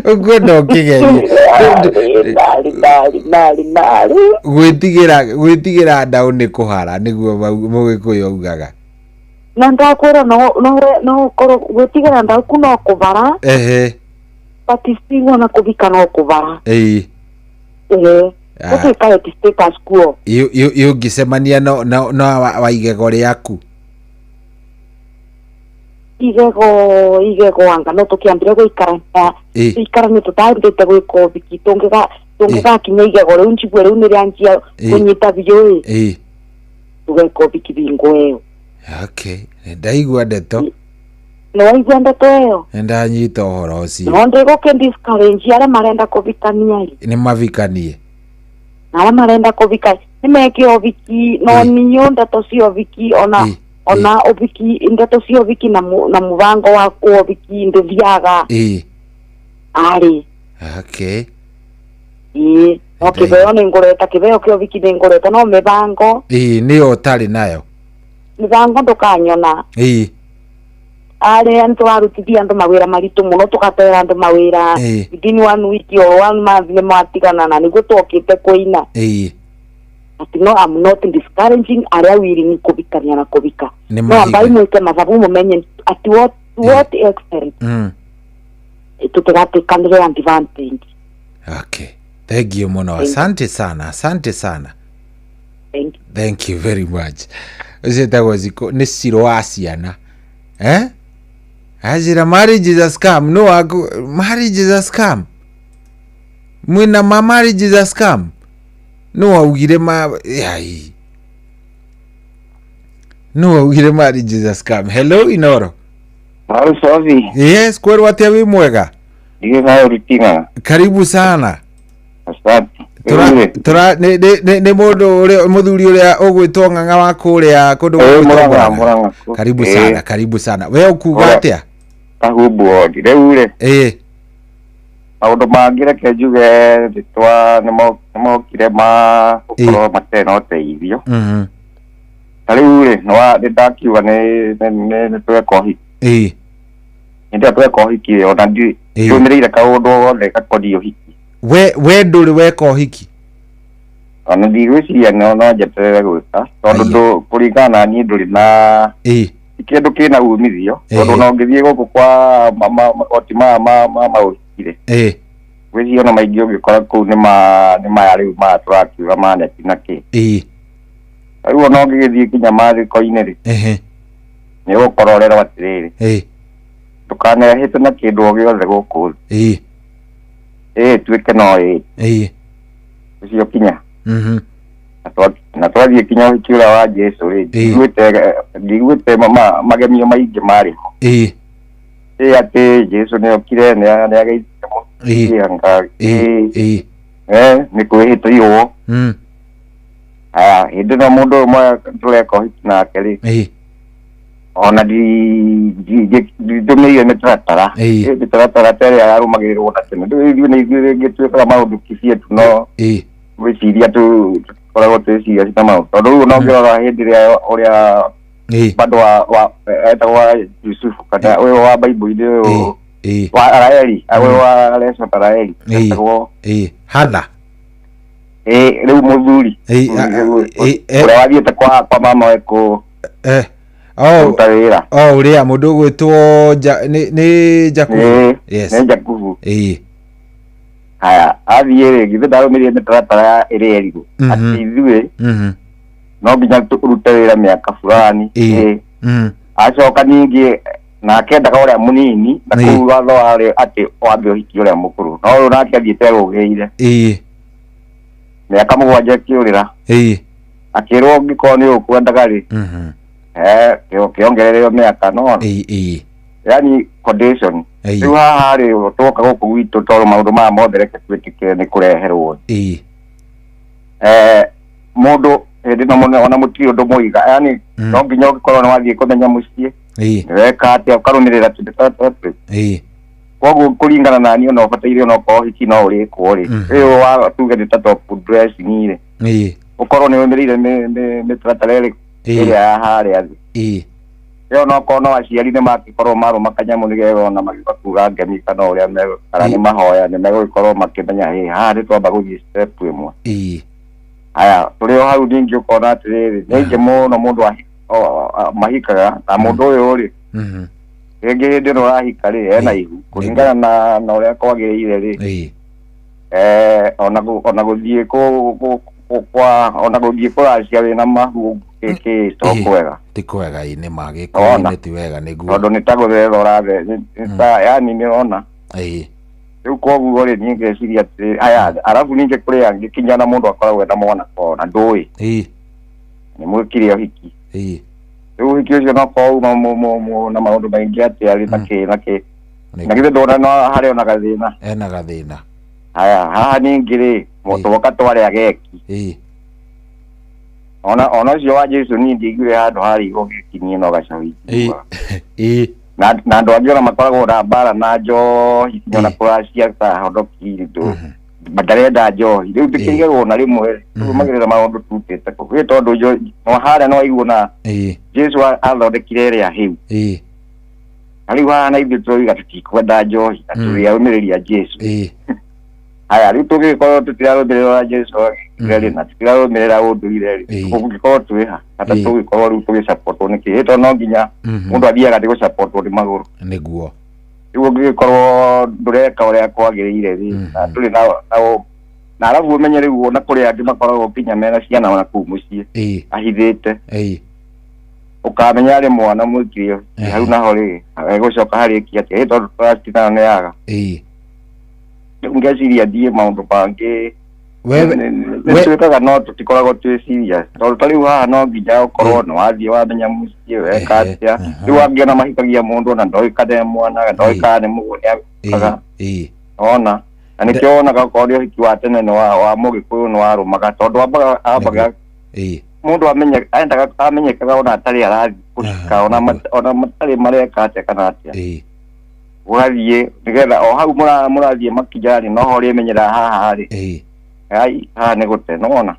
Ũkwenda ũkĩgerie. Narĩ narĩ narĩ narĩ. Gwĩtigĩra ndaũ nĩ kũhara nĩguo Mũgĩkũyũ augaga. Na ndakwĩra no no no ũkorwo gwĩtigĩra ndaũ ku no kũbara. But still ona kũhika no kũbara. Gũtuĩka eti status quo. Ũngĩcemania no wa igego rĩaku. Igego anga no tũkĩambire gũikarania. Tũikaranie tũtambĩte gwĩka ũhiki tũngĩgakinya igego rĩu njigue rĩu nĩrĩanjia kũnyita biũ ĩ. Tũgeka ũhiki bingo ĩyo. Okay, nĩndaigua ndeto. Nĩwaigua ndeto ĩyo? Nĩndanyita ũhoro ũcio. No ndĩgũkĩ discourage arĩa marenda kũhikania ĩ. Nĩmavikanie. Na arĩa marenda kũhika nĩmeke ũhiki no niũ ndeto cia ũhiki ona ona ũhiki ndeto cia ũhiki na mũbango wa ũhiki ndĩthiaga. Arĩ. Okay. No kĩheo nĩngũreta kĩheo kĩa ũhiki nĩngũreta no mĩbango. Nĩyo ũtarĩ nayo. Mĩbango ndũkanyona. Arĩa nĩtũrarutithia andũ mawĩra maritũ mũno tũgatera andũ mawĩra within 1 week or 1 month nĩmatigana na nĩguo twokĩte kũina. But no, I'm not discouraging arĩa willing kũhikania na kũhika. No ambai mwĩke mathabu mũmenye at what extent tũtigatuĩkanĩre advantage. Okay. Thank you mũno. Asante sana. Asante sana. Thank you. Thank you very much. Ũcio etagwo Ziko nĩ Ciro wa ciana. Anjĩra marriage is a scam. No waku marriage is a scam. Mwĩna ma marriage is a scam. No waugire ma yai. No waugire marriage is a scam. Hello Inoro. Hello Sophie. Yes, kwerwo atĩa wĩ mwega? Ndiye hayo rutinga. Karibu sana. Asante. Tura nĩ mũndũ ũrĩa mũthuri ũrĩa ũgwĩtwo ng'ang'a wa kũrĩa kũndũ gwĩtwo Murang'a. Karibu sana, karibu sana. We ũkuga atĩa? Kahubu wodi. Rĩu rĩ. Maũndũ mangĩ reke njuge rĩtwa nĩmokire ma gũkorwo matarĩ na ũteithio. Ta rĩu rĩ nĩndakiuga nĩ tweka ũhiki. Hĩndĩ ĩyo tweka ũhiki rĩ ona ndiũmĩrĩire kaũndũ gothe gakoniĩ ũhiki. We ndũrĩ weka ũhiki? Ona ndigwĩciria no njeterere gwĩka tondũ kũringana na niĩ ndũrĩ na kĩndũ kĩna umithio tondũ no ngĩthiĩ gũkũ kwa magoti maya ma maũhiki rĩ gwĩciria ona maingĩ ũngĩkora kũu nĩ maya rĩu maya tũrakiuga ma neti na kĩ. Rĩu ona ũngĩgĩthiĩ nginya mathiko-inĩ rĩ nĩ ũgũkora ũrerwo atĩrĩrĩ ndũkanehĩte na kĩndũ o gĩothe gũkũ thĩ. Tuĩke no ũcio kinya. Na twathiĩ kinya ũhiki ũrĩa wa Jesũ rĩ ndiguĩte magemio maingĩ marĩ ho. Atĩ Jesũ nĩokire nĩageithire mũthia nĩ kwĩhĩtĩirwo. Aya hĩndĩ ĩno mũndũ ũmwe tũreka ũhiki nake rĩ ona nditũmĩire mĩtaratara mĩtaratara ta ĩrĩa yarũmagĩrĩrwo na tene. Rĩu ithuĩ nĩ ithuĩ rĩngĩ twĩkaga maũndũ kibietu no gwĩciria tũkoragwo twĩciria ta maũndũ tondũ rĩu no ngĩrora hĩndĩ ĩrĩa ũrĩa bado wa etagwo wa Yusufu kana ũyũ wa Bible-inĩ ũyũ wa Raeli ũyũ wa Leso na Raeli etagwo Hana rĩu mũthuri ũrĩa wathiĩte kwa mama we kũ kũruta wĩra. Ũrĩa mũndũ ũgwĩtwo nĩ Jakubu. Yes. Nĩ Jakubu. Haya athiĩ rĩ githĩ ndarũmĩrĩire mĩtaratara ĩrĩa ĩrigũ atĩ ithuĩ no nginya tũrute wĩra mĩaka fulani. Acoka ningĩ nake endaga ũrĩa mũnini na kũu watho warĩ atĩ wambe ũhiki ũrĩa mũkũrũ no ũyũ nake athiĩte egũgĩire. Mĩaka 7 ĩkĩũrĩra. Akĩrwo ũngĩkorwo nĩ ũkwendaga rĩ kĩongererio mĩaka no yani condition. Rĩu haha rĩ twoka gũkũ gwitũ tondũ maũndũ maya mothe reke twĩtĩkĩre nĩ kũreherwo. Mũndũ hĩndĩ ĩno ona mũtirĩ ũndũ mũiga yani no nginya ũngĩkorwo nĩ wathiĩ kũmenya mũciĩ. Nĩ weka atĩa ũkarũmĩrĩra tũmĩtaratara tũrĩkũ? Koguo kũringana na niĩ, ona ũbataire onokorwo hiki no ũrĩkwo rĩ, rĩu wa tuge nĩ ta top dressing rĩ, ũkorwo nĩ ũrũmĩrĩire mĩtaratara ĩrĩkũ ĩrĩa ya harĩa thĩ. Ĩyo nokorwo no aciari nĩ mangĩkorwo marũma kanyamũ nĩgetha ona magĩũka kuga ngemi kana ũrĩa kana nĩ mahoya nĩ megũgĩkorwo makĩmenya hĩ haha nĩ twamba gũthiĩ step ĩmwe. Haya, tũrĩ o hau ningĩ ũkona atĩrĩrĩ, nĩ aingĩ mũno mũndũ mahikaga na mũndũ ũyũ rĩ, rĩngĩ hĩndĩ ĩno ũrahika rĩ, ena ihu kũringana na ũrĩa kwagĩrĩire rĩ, ona gũthiĩ kwa ona gũthiĩ kũracia wĩna mahu kĩ to kwega. Ti kwega, ĩ nĩ ma. Gĩkũyũ-inĩ ti wega, nĩguo. Tondũ nĩ ta gũthetha ũrathe nĩ ta yani nĩ ũrona. Rĩu koguo rĩ, niĩ ngeciria atĩrĩ, aya arabu ningĩ kũrĩ angĩ kinya na mũndũ akoragwo ena mwana kona ndũĩ nĩ mwĩkire ũhiki. Rĩu ũhiki ũcio no korwo uma na maũndũ maingĩ atĩa rĩ, na kĩ na kĩ na githĩ ndona no harĩ ona gathĩna. Ena gathĩna. Haya, haha ningĩ rĩ, twoka twarĩa geki. Ona ũcio wa Jesu niĩ ndiaiguire handũ harĩirwo geki, niĩ no gacaũ ingiuga. Na andũ angĩ ona makoragwo na mbara na njohi, kinya ona kũracia ta honoki ndũ ndarenda njohi. Rĩu ndĩkĩrigagwo na rĩmwe tũrũmagĩrĩra maũndũ tutĩte kũ ĩ tondũ no harĩa no aiguo na Jesu athondekire ĩrĩa hĩu. Na rĩu haha na ithuĩ tũroiga tũtikwenda njohi na tũrĩ arũmĩrĩri a Jesu. Haya, rĩu tũngĩgĩkorwo tũtirarũmĩrĩra Jesu rĩ na tũtirarũmĩrĩra ũndũire rĩ, tũngĩkorwo twĩ ha kata tũgĩkorwo rĩu tũgĩcapotwo nĩ kĩ? Tondũ no nginya mũndũ athiaga nĩ gũcapotwo nĩ magũrũ. Rĩu ũngĩgĩkorwo ndũreka ũrĩa kwagĩrĩire rĩ, na ndũrĩ na arabu ũmenye rĩu ona kũrĩ angĩ makoragwo nginya mena ciana ona kũu mũciĩ ahithĩte. Ũkamenya arĩ mwana mwĩkire hau naho rĩ, egũcoka harĩkia atĩa? Ĩ tondũ trust nayo nĩ yaga. Rĩu ngeciria thiĩ maũndũ mangĩ nĩ twĩkaga no tũtikoragwo twĩ serious, tondũ ta rĩu haha no nginya ũkorwo nĩ wathiĩ wamenya mũciĩ weka atĩa. Rĩu angĩ ona mahikagia mũndũ ona ndoĩ kana nĩ mwana, ndoĩ kana nĩ mũgũ nĩ akaga ona na nĩkĩo wonaga okorwo nĩ ũhiki wa tene nĩ wa mũgĩkũyũ nĩ warũmaga, tondũ ambaga mũndũ amenye endaga amenyekaga ona atarĩ arathiĩ kũhika, ona matarĩ mareka atĩa kana atĩa. Ũgathiĩ nĩgetha o hau mũrathiĩ makinya rĩ, noho ũrĩmenyera haha rĩ, ai haha nĩ gũte nĩwona.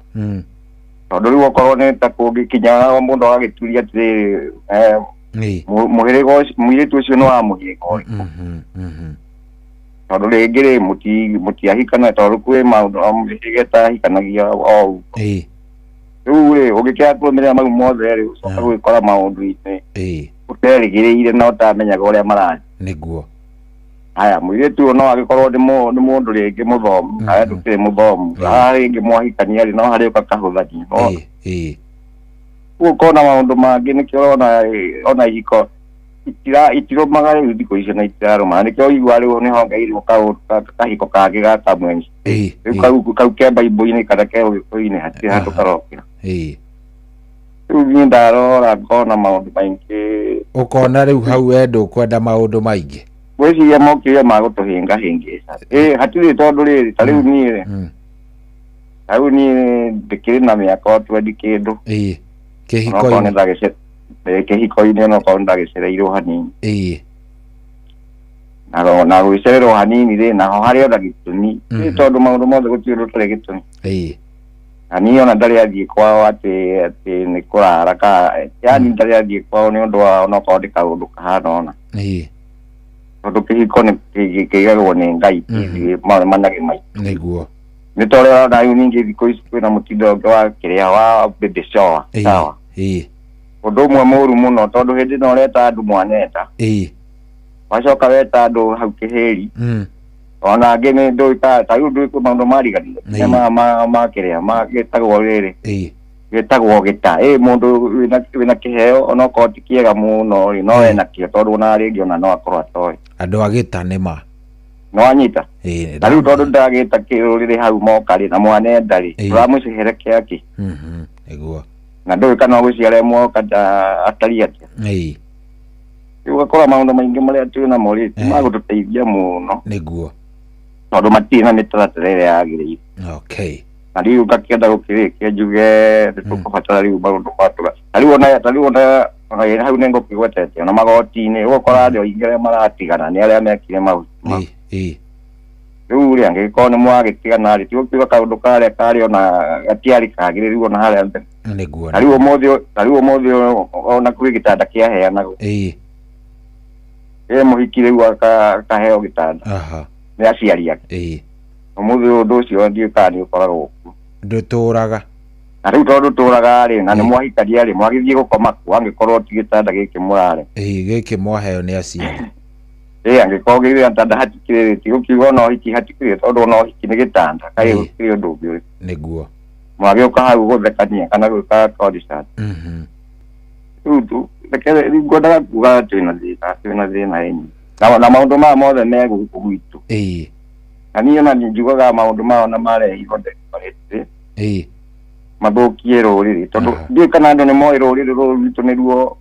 Tondũ rĩu okorwo nĩ ta kũngĩkinya mũndũ agagĩturia atĩrĩrĩ, mũhĩrĩga ũcio, mũirĩtu ũcio nĩ wa mũhĩrĩga ũrĩkũ? Tondũ rĩngĩ rĩ, mũtiahikana, tondũ kwĩ maũndũ mĩhĩrĩga ĩtahikanagia o ũguo. Rĩu rĩ, ũngĩkĩaga kũrũmĩrĩra mau mothe rĩ, ũcoka gũgĩkora maũndũ-inĩ ũterĩgĩrĩire na ũtamenyaga ũrĩa marathiĩ. Haya, mũirĩtu ũyũ no agĩkorwo nĩ mũndũ rĩngĩ mũthomu, nawe ndũkĩrĩ mũthomu. Haha rĩngĩ mwahikania rĩ, no harĩũka kahũthania no rĩu ũkona maũndũ mangĩ. Nĩkĩo ũrona ona ihiko itirũmaga rĩu thikũ icio na itirarũma, na nĩkĩo ũigua rĩu nĩ hongeirwo kahiko kangĩ ga kamwenci. Rĩu kau ke Bible-inĩ kana ke ũgĩkũyũ-inĩ hatirĩ handũ karokĩra. Rĩu niĩ ndarora ngona maũndũ maingĩ. Ũkona rĩu hau we ndũkwenda maũndũ maingĩ. Ngwĩciria mokire ma gũtũhĩnga hĩngĩca ĩ hatirĩ, tondũ rĩrĩ, ta rĩu niĩ rĩ, ta rĩu niĩ ndĩkĩrĩ na mĩaka o 20 kĩndũ. Onokorwo nĩ Kĩhiko-inĩ. Kĩhiko-inĩ onokorwo nĩ ndagĩcereirwo hanini. Na gũgĩcererwo hanini rĩ, naho harĩ ona gĩtũmi. Ĩ tondũ maũndũ mothe gũtirĩ ũndũ ũtarĩ gĩtũmi. Na niĩ ona ndarĩ athiĩ kwao atĩ nĩ kũrara ka, yani ndarĩ athiĩ kwao nĩ ũndũ wa onokorwo nĩ kaũndũ kahana ona. Tondũ kĩhiko nĩ kĩigagwo nĩ Ngai, ti ithuĩ managĩ maitũ. Nĩ ta ũrĩa ũrona rĩu ningĩ thikũ ici kwĩna mũtindo ũngĩ wa kĩrĩa wa baby shower. Sawa, ũndũ ũmwe mũru mũno, tondũ hĩndĩ ĩno ũreta andũ mwanenda, wacoka weta andũ hau kĩhĩri, ona angĩ nĩ ndũĩ ta rĩu ndũĩ kwĩ maũndũ mariganire nginya ma kĩrĩa ma gĩtagwo rĩrĩ, gĩtagwo gĩta ĩ mũndũ wĩna kĩheo onokorwo ti kĩega mũno rĩ, no ena kĩo, tondũ ona rĩngĩ ona no akorwo atoĩ. Andũ a gĩta nĩ ma. No anyita. Na rĩu tondũ ndagĩta kĩrũrĩrĩ hau moka rĩ na mwanenda rĩ, ũramũceherekea kĩ? Na ndũĩ kana ũgũciara moka atariĩ atĩa. Rĩu ũgakora maũndũ maingĩ marĩa twĩ namo rĩ, ti magũtũteithia mũno, tondũ matirĩ na mĩtaratara ĩrĩa yagĩrĩire. Na rĩu ngakĩenda gũkĩrĩkia njuge nĩ tũkũbatara rĩu maũndũ ma ta rĩu ona Ona hau nĩ ngũkĩgwetete ona magoti-inĩ ũgũkora andũ aingĩ arĩa maratigana nĩ arĩa mekire maũndũ Ĩĩ. Rĩu rĩ angĩgĩkorwo nĩ mwagĩtigana rĩ tigũkiuga kaũndũ karĩa karĩ ona gatiarĩ kagĩrĩru ona harĩa mbere. Nĩguo. Na rĩu ũmũthĩ na rĩu ũmũthĩ ona kwĩ gĩtanda kĩaheanagwo. Ĩĩ. Ĩ mũhiki rĩu akaheo gĩtanda Aha. nĩ aciari ake. Ĩĩ. Ũmũthĩ ũndũ ũcio ndiũĩ kana nĩ ũkoragwo kuo. Ndũtũraga. Na rĩu tondũ tũraga rĩ na nĩ mwahikania rĩ mwagĩthiĩ gũkoma kũ angĩkorwo ti gĩtanda gĩkĩ mũrare. Ĩĩ gĩkĩ mwaheo nĩ aciari. Ĩĩ angĩkorwo gĩtanda hatikĩrĩ rĩ tigũkiuga ona ũhiki hatikĩrĩ tondũ ona ũhiki nĩ gĩtanda kaĩ gũkĩrĩ ũndũ ũngĩ ũrĩkũ. Nĩguo. Mwagĩũka hau gũthekania kana gwĩka concert. Rĩu tu reke rĩu ngwendaga kuga twĩna thĩna twĩna thĩna ĩni. Na maũndũ maya mothe me gũkũ gwitũ. Ĩĩ. Na niĩ ona njugaga maũndũ maya ona marehirwo deliberately Ĩĩ. mathũkie rũrĩrĩ tondũ ndiũĩ kana andũ nĩ moĩ rũrĩrĩ rũrũ rwitũ nĩruo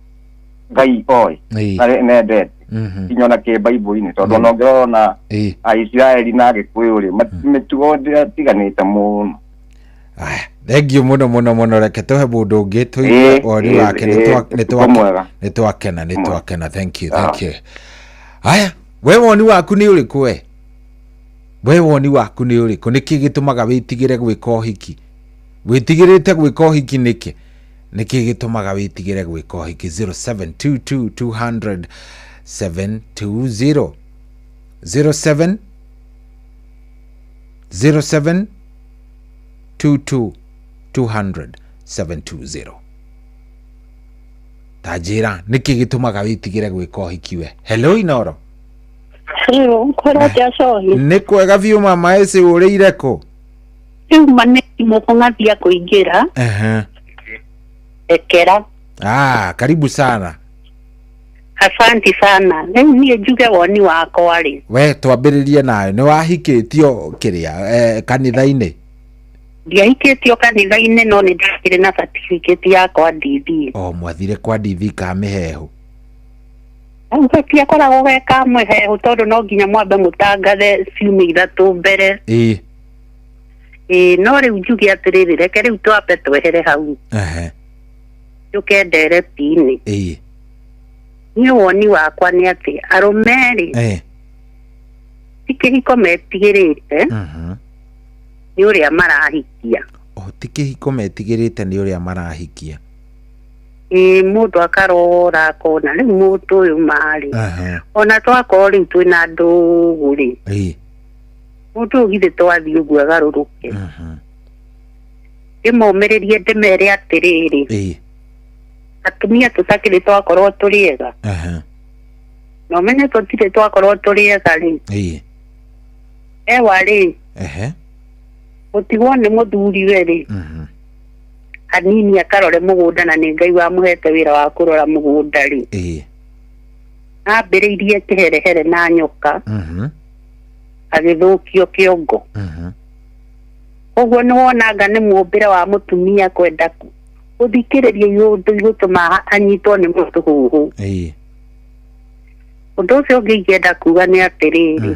Ngai oĩ Ĩĩ. na nendete nginya ona kĩmbaibũ-inĩ tondũ ona ũngĩrora ona Aisiraeli na Agĩkũyũ rĩ mĩtugo ndĩtiganĩte mũno. Thengiũ mũno mũno mũno reke tũhe mũndũ ũngĩ tũigue woni wake. Nĩ ũtukũ mwega. Nĩ twakena nĩ twakena thank you thank you. Haya we woni waku nĩ ũrĩkũ we? We woni waku nĩ ũrĩkũ? Nĩkĩ gĩtũmaga wĩtigĩre gwĩka ũhiki? Wĩtigĩrĩte gwĩka ũhiki nĩkĩ? Nĩkĩ gĩtũmaga wĩtigĩre gwĩka ũhiki? 0722 200 720 07 07 22 200 720 ta njĩra nĩkĩ gĩtũmaga wĩtigĩre gwĩka ũhiki we? Hello Inoro. Hello, kwĩra atĩa Cohi? Nĩ kwega biũ mama ĩcĩ ũrĩire kũ? Rĩu ma nĩ mũkũng'athia kũingĩra Ehe. rekera. Ah, karibu sana. Asanti sana. Rĩu niĩ njuge woni wakwa rĩ, We twambĩrĩrie nayo nĩ wahikĩtio kĩrĩa kanitha-inĩ? Ndiahikĩtio kanitha-inĩ no nĩ ndakĩrĩ na certificate ya kwa DV. O mwathire kwa DV ka mĩhehu? Hau gatiakoragwo ge ka mĩhehu tondũ no nginya mwambe mũtangathe ciumia 3 mbere. Ĩĩ. Ĩĩ no rĩu njuge atĩrĩrĩ, reke rĩu twambe twehere hau. Njũke ndereti-inĩ. Ĩĩ. Niĩ woni wakwa nĩ atĩ arũme rĩ, ti kĩhiko metigĩrĩte, nĩ ũrĩa marahikia. O ti kĩhiko metigĩrĩte nĩ ũrĩa marahikia. Ĩĩ mũndũ akarora akona rĩu mũndũ ũyũ marĩ. Ona twakorwo rĩu twĩna ndũgũ rĩ. Ĩĩ. Mũndũ ũyũ githĩ twathiĩ ũguo agarũrũke. Ndĩmomĩrĩrie ndĩmere atĩrĩrĩ. Ĩĩ. Atumia tũtakĩrĩ twakorwo tũrĩ ega. Na ũmenye tũtirĩ twakorwo tũrĩ ega rĩ. Ĩĩ. Ewa rĩ. Gũtigwo nĩ mũthuriwe rĩ. Hanini akarore mũgũnda na nĩ Ngai wamũhete wĩra wa kũrora mũgũnda rĩ. Ĩĩ. Ambĩrĩirie kĩherehere na nyoka. Agĩthũkio kĩongo. Ũguo nĩ wonanga nĩ mũũmbĩre wa mũtumia kwenda gũthikĩrĩria iũndũ igũtũma anyitwo nĩ mũtũhũhũ. Ĩĩ. Ũndũ ũcio ũngĩ ingĩenda kuga nĩ atĩrĩrĩ,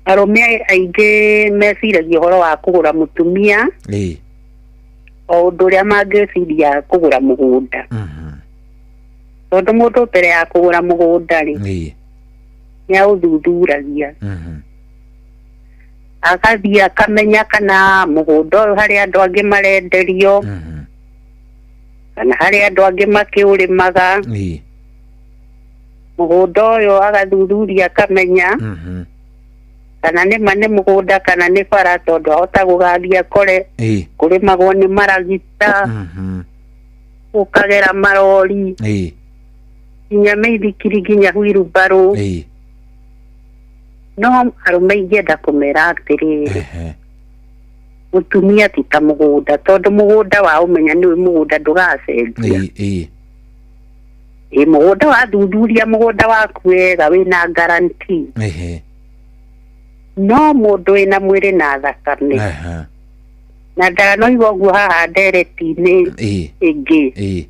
arũme aingĩ meciragia ũhoro wa kũgũra mũtumia Ĩĩ. o ũndũ ũrĩa mangĩciria kũgũra mũgũnda. Tondũ mũndũ mbere ya kũgũra mũgũnda rĩ, Ĩĩ. nĩ aũthuthuragia. Agathiĩ akamenya kana mũgũnda ũyũ harĩ andũ angĩ marenderio, kana harĩ andũ angĩ makĩũrĩmaga. Ĩĩ. Mũgũnda ũyũ agathuthuria akamenya kana nĩ ma nĩ mũgũnda kana nĩ bara, tondũ ahota gũgathiĩ akore Ĩĩ. kũrĩmagwo nĩ maragita, gũkagera marori, Ĩĩ. nginya mĩithikiri, nginya huirubarũ. Ĩĩ. No arũme ingĩenda kũmera atĩrĩrĩ, mũtumia ti ta mũgũnda, tondũ mũgũnda wa ũmenya nĩ mũgũnda ndũgacenjia. Ĩĩ. Ĩĩ. Ĩ mũgũnda wathuthuria mũgũnda waku wega wĩna guarantee. No mũndũ wĩna mwĩrĩ na thakame. Na ndanoiga ũguo haha ndereti-inĩ ĩngĩ. Ĩĩ.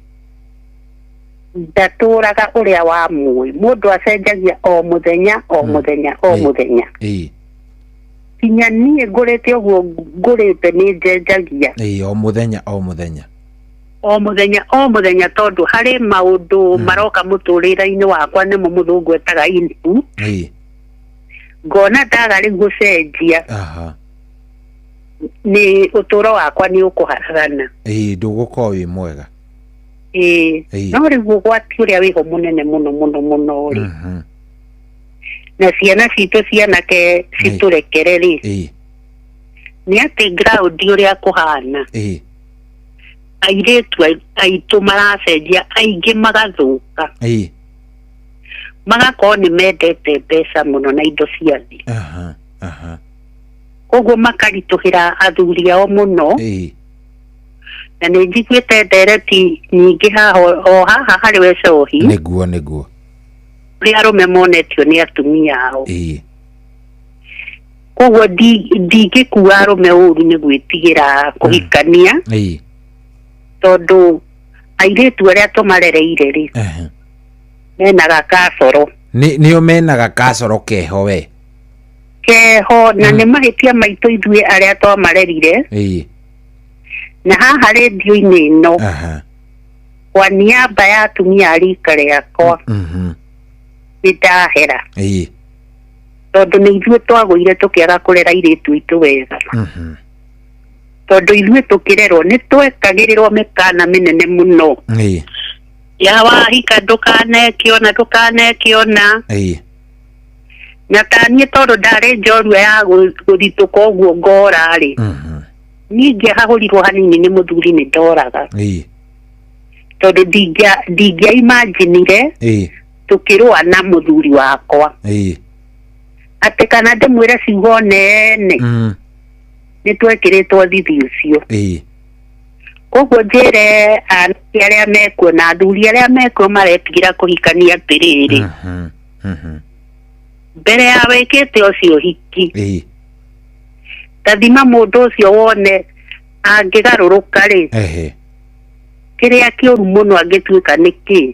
Ndatũraga ũrĩa wa muoyo. Mũndũ acenjagia o mũthenya, o mũthenya, o mũthenya. Ĩĩ. Nginya niĩ ngũrĩte ũguo ngũrĩte nĩ njenjagia. Ĩĩ, o mũthenya, o mũthenya. O mũthenya o mũthenya, tondũ harĩ maũndũ maroka mũtũrĩre-inĩ wakwa, nĩmo mũthũngũ etaga input. Ngona ndaga rĩu gũcenjia, nĩ ũtũũro wakwa nĩ ũkũharagana. Ĩĩ, ndũgũkorwo wĩ mwega. Ĩĩ. No rĩu ũgwati ũrĩa wĩho mũnene mũno mũno mũno rĩ, na ciana citũ cianake citũrekere rĩ, nĩ atĩ ground ũrĩa kũhana, airĩtu aitũ maracenjia, aingĩ magathũka, magakorwo nĩ mendete mbeca mũno na indo cia thĩ. Aha. Aha. Koguo makaritũhĩra athuri ao mũno. Na nĩ njiguĩte ndereti nyingĩ haha o haha harĩ we cohi, Nĩguo, nĩguo. Ũrĩa arũme monetio nĩ atumia ao. Koguo ndingĩkua arũme ũru nĩ gwĩtigĩra kũhikania, tondũ airĩtu arĩa tũmarereire rĩ, mena gakacoro. Nĩ nĩo mena gakacoro keho we. Keho, na nĩ mahĩtia maitũ ithuĩ arĩa twamarerire. Na haha rĩndiũ-inĩ ĩno, kwa niaba ya atumia a rika rĩakwa, nĩ ndahera, tondũ nĩ ithuĩ twagũire tũkĩaga kũrera airĩtu aitũ wega, tondũ ithuĩ tũkĩrerwo nĩ twekagĩrĩrwo mĩkana mĩnene mũno ya wahika ndũkaneke ũna, ndũkaneke ũna. Na taniĩ tondũ ndarĩ njorua ya gũthitũka ũguo ngora rĩ, niĩ ingĩahahũrirwo hanini nĩ mũthuri nĩ ndoraga, tondũ ndingĩa imaginire tũkĩrũa na mũthuri wakwa, atĩ kana ndĩmwĩre ciugo nene. Nĩ twekĩrĩtwo thithi ũcio. Koguo njĩre anake arĩa mekuo na athuri arĩa mekuo maretigĩra kũhikania atĩrĩrĩ, mbere ya wĩkĩte ũcio ũhiki, ta thima mũndũ ũcio wone angĩgarũrũka rĩ, kĩrĩa kĩũru mũno angĩtuĩka nĩ kĩ.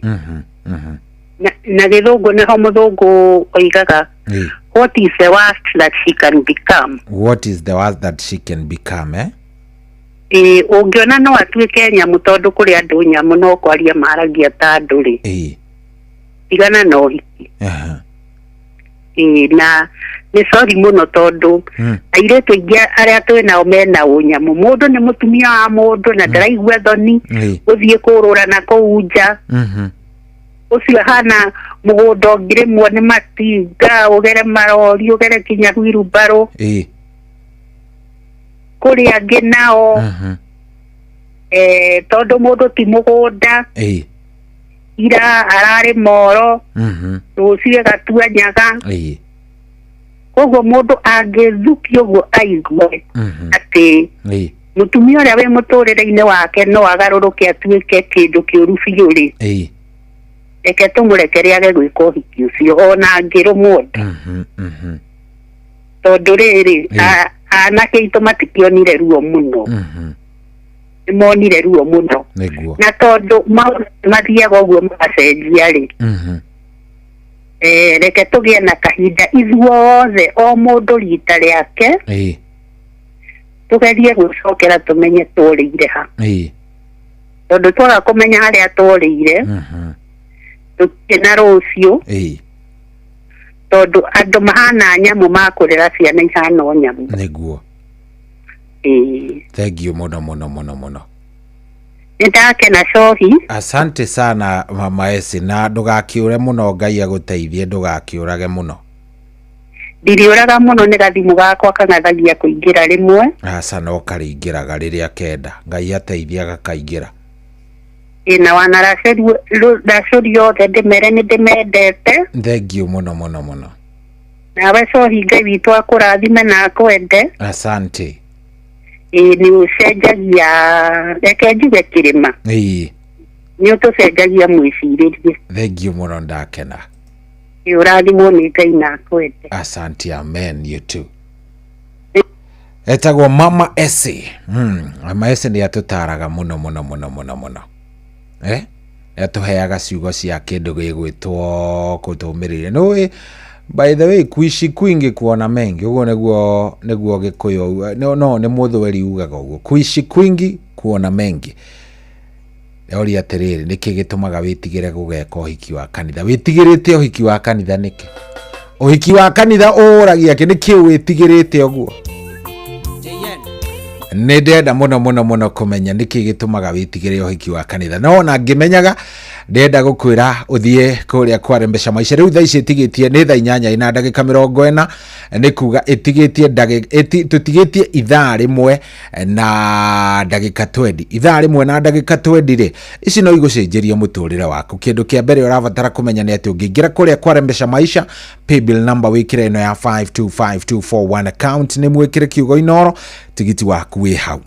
Na gĩthũngũ nĩho mũthũngũ oigaga, "What is the worst that she can become?" What is the worst that she can become, eh? Ĩĩ, ũngĩona no atuĩke nyamũ, tondũ kũrĩ andũ nyamũ no kwaria maragia ta andũ rĩ, tigana na ũhiki. Ĩĩ, na nĩ sorry mũno tondũ airĩtu aingĩ arĩa twĩ nao mena ũnyamũ. Mũndũ nĩ mũtumia wa mũndũ na ndaraigua thoni gũthiĩ kũrũra na kũu nja. Ũcio ahana mũgũnda ũngĩrĩmwo nĩ matinga, ũgere marori, ũgere kinya huirumbarũ. Kũrĩ angĩ nao, tondũ mũndũ ti mũgũnda, ira ararĩ moro, rũciũ ĩgatua nyaga. Koguo mũndũ angĩthukio ũguo aigue atĩ mũtumia ũrĩa wĩ mũtũrĩre-inĩ wake no agarũrũke atuĩke kĩndũ kĩũru biũ rĩ, reke tũmũrekere age gwĩka ũhiki ũcio ona angĩrũmwo nda, tondũ rĩrĩ, anake aitũ matikĩonire ruo mũno, nĩ monire ruo mũno. Na tondũ maũndũ mathiaga ũguo magacenjia rĩ, reke tũgĩe na kahinda ithuothe, o mũndũ rita rĩake, tũgerie gwĩcokera tũmenye tworĩire ha, tondũ twaga kũmenya harĩa tworĩire, tũtirĩ na rũciũ, tondũ andũ mahana nyamũ makũrera ciana ihana o nyamũ. Ĩĩ. Thank you mũno mũno mũno mũno. Nĩ ndakena, cohi. Asante sana, Mama Esi, na ndũgakĩũre mũno. Ngai agũteithie, ndũgakĩũrage mũno. Ndiriũraga mũno, nĩ gathimũ gakwa kang'athagia kũingĩra rĩmwe. Aca, no karĩingĩraga rĩrĩa kenda. Ngai ateithia gakaingĩra. Ĩ, na wanaracũri othe ndĩmere nĩ ndĩmendete. Thank you mũno mũno mũno. Nawe cohi, Ngai witũ akũrathime na akwende. Asante. Ĩ, nĩ ũcenjagia, reke njuge kĩrĩma, nĩ ũtũcenjagia mwĩcirĩrie. Thank you mũno, ndakena. Ĩ, ũrathimwo nĩ Ngai na akwende. Asante, amen, you too. Etagwo Mama Esi. Mama Esi nĩ atũtaraga mũno mũno mũno mũno mũno, eh? Nĩ atũheaga ciugo cia kĩndũ gĩgwĩtwo kũtũmĩrĩria. Nĩ by the way, kuishi kwingi kuona mengi, ũguo nĩguo Gĩkũyũ, no, no nĩ Mũthweri ugaga ũguo, kuishi kwingi kuona mengi. Ndoria atĩrĩrĩ, nĩkĩ gĩtũmaga wĩtigĩre gũgeka ũhiki wa kanitha? Wĩtigĩrĩte ũhiki wa kanitha nĩkĩ? Ũhiki wa kanitha ũũragia kĩ? Nĩkĩ wĩtigĩrĩte ũguo? Nĩ ndĩrenda mũno mũno mũno kũmenya nĩkĩ gĩtũmaga wĩtigĩre ũhiki wa kanitha. No ona ngĩmenyaga ndĩrenda gũkwĩra ũthiĩ kũrĩa kwa Mbeca Maisha. Rĩu thaa ici ĩtigĩtie nĩ thaa inyanya ina ndagĩka mĩrongo ĩna, nĩ kuga ĩtigĩtie tũtigĩtie ithaa rĩmwe na ndagĩka twendi. Ithaa rĩmwe na ndagĩka twendi rĩ, ici no igũcenjerie mũtũrĩre waku. Kĩndũ kĩa mbere ũrabatara kũmenya nĩ atĩ ũngĩingĩra kũrĩa kwa Mbeca Maisha, paybill number wĩkĩre ĩno ya 525241, account nĩ mwĩkĩre kiugo Inoro, tigiti waku wĩ hau.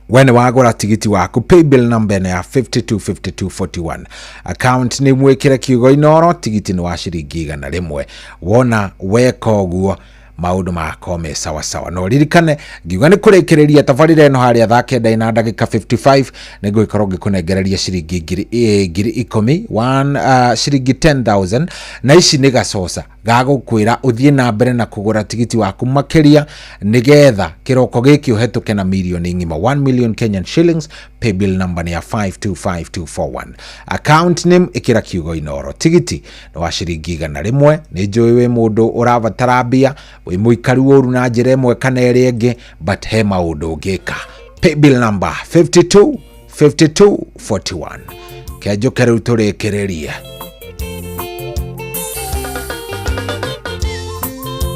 We nĩ wagũra tigiti waku, paybill number ĩno ya 525241, account nĩ mwĩkĩre kiugo Inoro, tigiti nĩ wa ciringi 100. Wona weka ũguo, maũndũ magakorwo me sawa sawa. No ririkane ngiuga nĩ kũrĩkĩrĩria tabarĩra ĩno harĩa thaa kenda ina ndagĩka 55, nĩ ngũgĩkorwo ngĩkũnengereria ciringi 10,000, one, ciringi 10,000, na ici nĩ gacoca gagũkwĩra ũthiĩ na mbere na kũgũra tigiti waku makĩria, nĩgetha kĩroko gĩkĩ ũhetũke na mirioni ng'ima, 1 million Kenyan shillings. Paybill number nĩ ya 525241, account name ĩkĩra kiugo Inoro, tigiti nĩ wa ciringi 100. Nĩ njũĩ wĩ mũndũ ũrabatara mbia, wĩ mũikaru ũru na njĩra ĩmwe kana ĩrĩa ĩngĩ, but he maũndũ ũngĩka. Paybill number 52 52 41. Kenjũke rĩu tũrĩkĩrĩrie.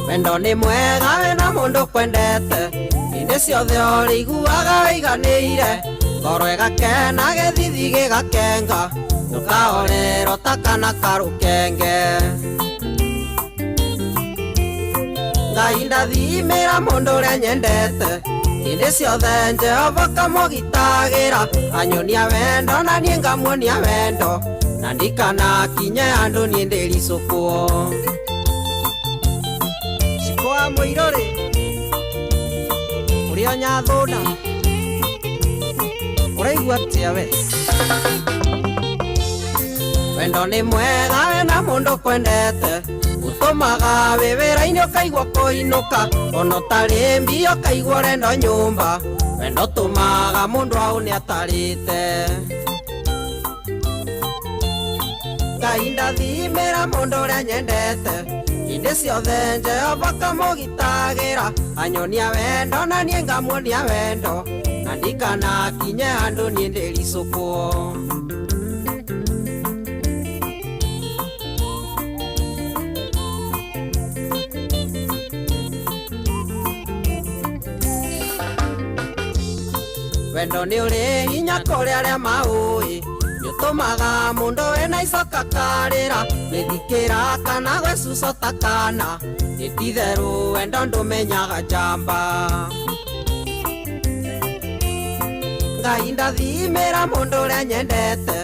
Wendo nĩ mwega wĩna mũndũ kwendete, hĩndĩ ciothe ũrĩiguaga wĩiganĩire, ngoro ĩgakena, gĩthithi gĩgakenga, ũkahorerwo ta kana karũkenge. Ngai ndathimĩra mũndũ ũrĩa nyendete, hĩndĩ ciothe Jehova kamũgitagĩra, anyonia wendo na niĩ ngamuonia wendo, na ndikanakinye andũ niĩ ndĩricũkwo. Ciko wa mũirũrĩ ũrĩa nyathũna, ũraigua atĩa we? Wendo nĩ mwega wĩna mũndũ kwendete, ũtũmaga wĩ wĩra-inĩ ũkaigua kũinũka, ona ũtarĩ mbia ũkaigua ũrenda nyũmba, wendo ũtũmaga mũndũ aũne atarĩte. Ngai ndathimĩra mũndũ ũrĩa nyendete, hĩndĩ ciothe Jehova kamũgitagĩra, anyonia wendo na niĩ ngamuonia wendo, na ndikanakinye andũ niĩ ndĩricũkwo. Wendo nĩ ũrĩ hinya kũrĩ arĩa maũĩ, nĩũtũmaga mũndũ wĩna icoka karĩra, gwĩthikĩra kana gwĩcuca ta kana, nĩ ti-itherũ wendo ndũmenyaga njamba. Ngai ndathimĩra mũndũ ũrĩa nyendete,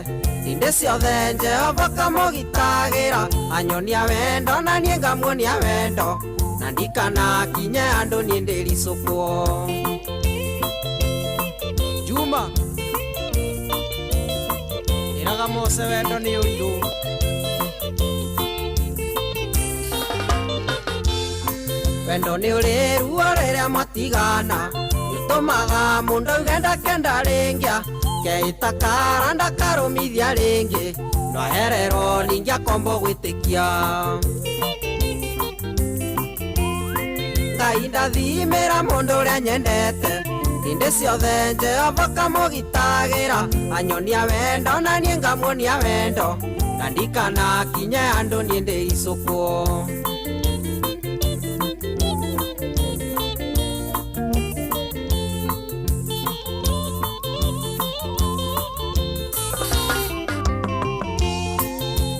hĩndĩ ciothe Jehova kamũgitagĩra, anyonia wendo na niĩ ngamuonia wendo, na ndikanakinye andũ niĩ ndĩricũkwo. Juma ĩraga Mose wendo nĩ ũrirũ. Wendo nĩ ũrĩ ruo rĩrĩa mwatigana, nĩũtũmaga mũndũ auge ndakenda rĩngĩ, keĩta kara ndakarũmithia rĩngĩ, no ahererwo ningĩ akombo gwĩtĩkia. Ngai ndathimĩra mũndũ ũrĩa nyendete, hĩndĩ ciothe Jehova kamũgitagĩra, anyonia wendo na niĩ ngamuonia wendo, na ndikanakinye andũ niĩ ndĩricũkwo.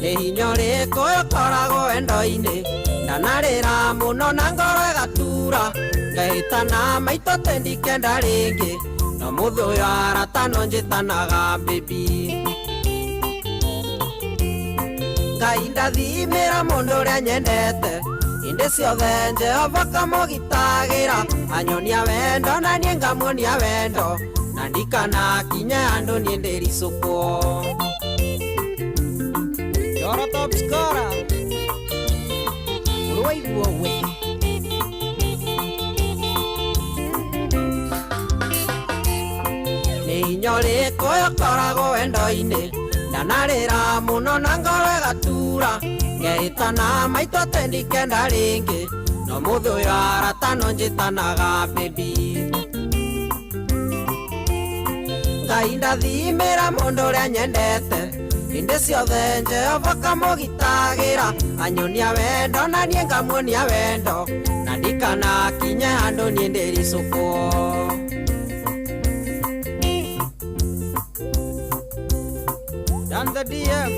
Nĩ hinya ũrĩkũ ũkoragwo wendo-inĩ, ndanarĩra mũno na ngoro ĩgatura, ngehĩtana maitũ atĩ ndikenda rĩngĩ, no mũthĩ ũyũ arata no njĩtanaga baby. Ngai ndathimĩra mũndũ ũrĩa nyendete, hĩndĩ ciothe Jehova kamũgitagĩra, anyonia wendo na niĩ ngamuonia wendo, na ndikanakinye andũ niĩ ndĩricũkwo. Yoro top scorer ũrwaigua we. Nĩ hinya Hinya ũrĩkũ ũyũ ũkoragwo wendo-inĩ ndanarĩra mũno na ngoro ĩgatura ngehĩtana maitũ atĩ ndikenda rĩngĩ no mũthĩ ũyũ arata no njĩtanaga baby. Ngai ndathimĩra mũndũ ũrĩa nyendete hĩndĩ ciothe Jehova kamũgitagĩra anyonia wendo na niĩ ngamuonia wendo na ndikanakinye handũ niĩ ndĩricũkwo. Dan the DM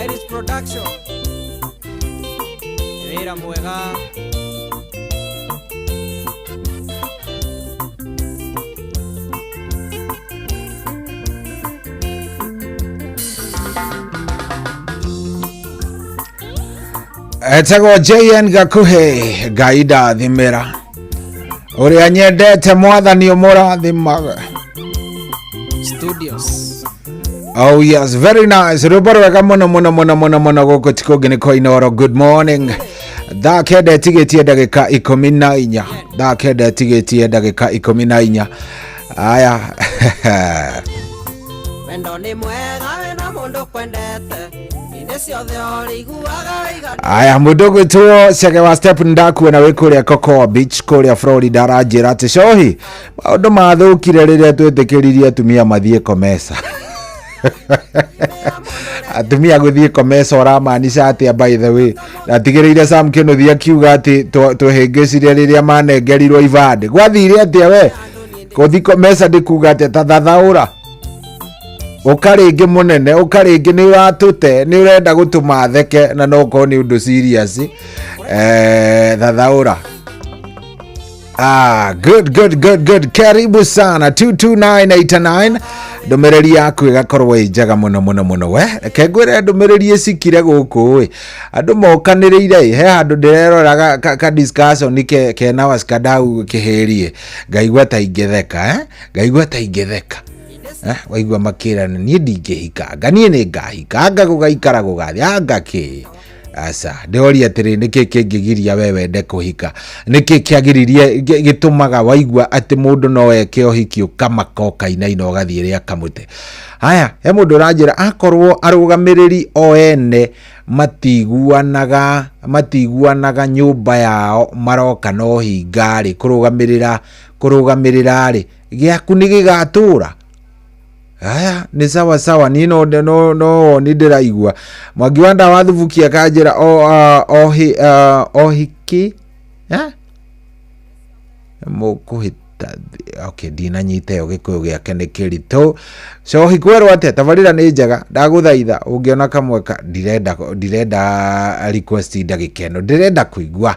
Iris Production wĩra mwega. Etagwo JN Gakuhĩ Ngai ndathimĩra ũrĩa nyendete mwathani ũmũrathimaga. Studios. Oh yes, very nice. Rwĩmbo rwega mũno mũno mũno mũno mũno gũkũ ti kũngĩ nĩ kwa Inooro. Good morning. Thaa kenda ĩtigĩtie ndagĩka 14. Thaa kenda ĩtigĩtie ndagĩka 14. Aya. Wendo nĩ mwega wĩna mũndũ kwendete hĩndĩ ciothe ũrĩiguaga wĩigana. Aya, mũndũ ũgwĩtwo Chege wa Step ndakuona wĩ kũrĩa Cocoa Beach kũrĩa Florida aranjĩra atĩ cohi maũndũ mathũkire rĩrĩa twĩtĩkĩririe atumia mathiĩ komesa. Atumia gũthiĩ komesa ũramaanisha atĩa by the way? Ndatigĩrĩire Sam Kĩnuthia akiuga atĩ twehĩngĩcire rĩrĩa manengerirwo ibandĩ. Gwathire atĩa we? Gũthiĩ komesa ndĩkuga atĩa ta thathaũra ũka rĩngĩ mũnene ũka rĩngĩ nĩ ũratũte nĩ ũrenda gũtũma theke na no ũkorwo nĩ ũndũ serious. Thathaũra. Good, good, good, good. Karibu sana 22989 ndũmĩrĩri yaku ĩgakorwo ĩ njega mũno mũno mũno we reke ngwĩre ndũmĩrĩri ĩcikire gũkũ ĩ andũ mokanĩrĩire ĩ he handũ ndĩrerora ka discussion kena washikadau kĩhĩrie ngaigua ta ingĩtheka ngaigua ta ingĩtheka waigua makĩrana niĩ ndingĩhika anga niĩ nĩ ngahika anga gũgaikara gũgathiĩ anga kĩ aca ndĩroria atĩrĩ nĩkĩ kĩngĩgiria we wende kũhika nĩkĩ kĩagiririe gĩtũmaga waigua atĩ mũndũ no eke ũhiki ũkamaka ũkainaina ũgathiĩ rĩa kamũtĩ haya he mũndũ ũranjĩra akorwo arũgamĩrĩri o ene matiguanaga nyũmba yao maroka no hinga-rĩ kũrũgamĩrĩra rĩ gĩaku nĩ gĩgatũra aya nĩ sawa sawa niĩ no no no nĩ ndĩraigua Mwangi wa ndawa thubuki akanjĩra o hiki mũkũhĩta okay ndinanyita ĩyo gĩkũyũ gĩake nĩ kĩritũ cohi kwerwo atĩa tabarĩra nĩ njega ndagũthaitha ũngĩona kamweka ndirenda request ndagĩka ĩno ndĩrenda kũigua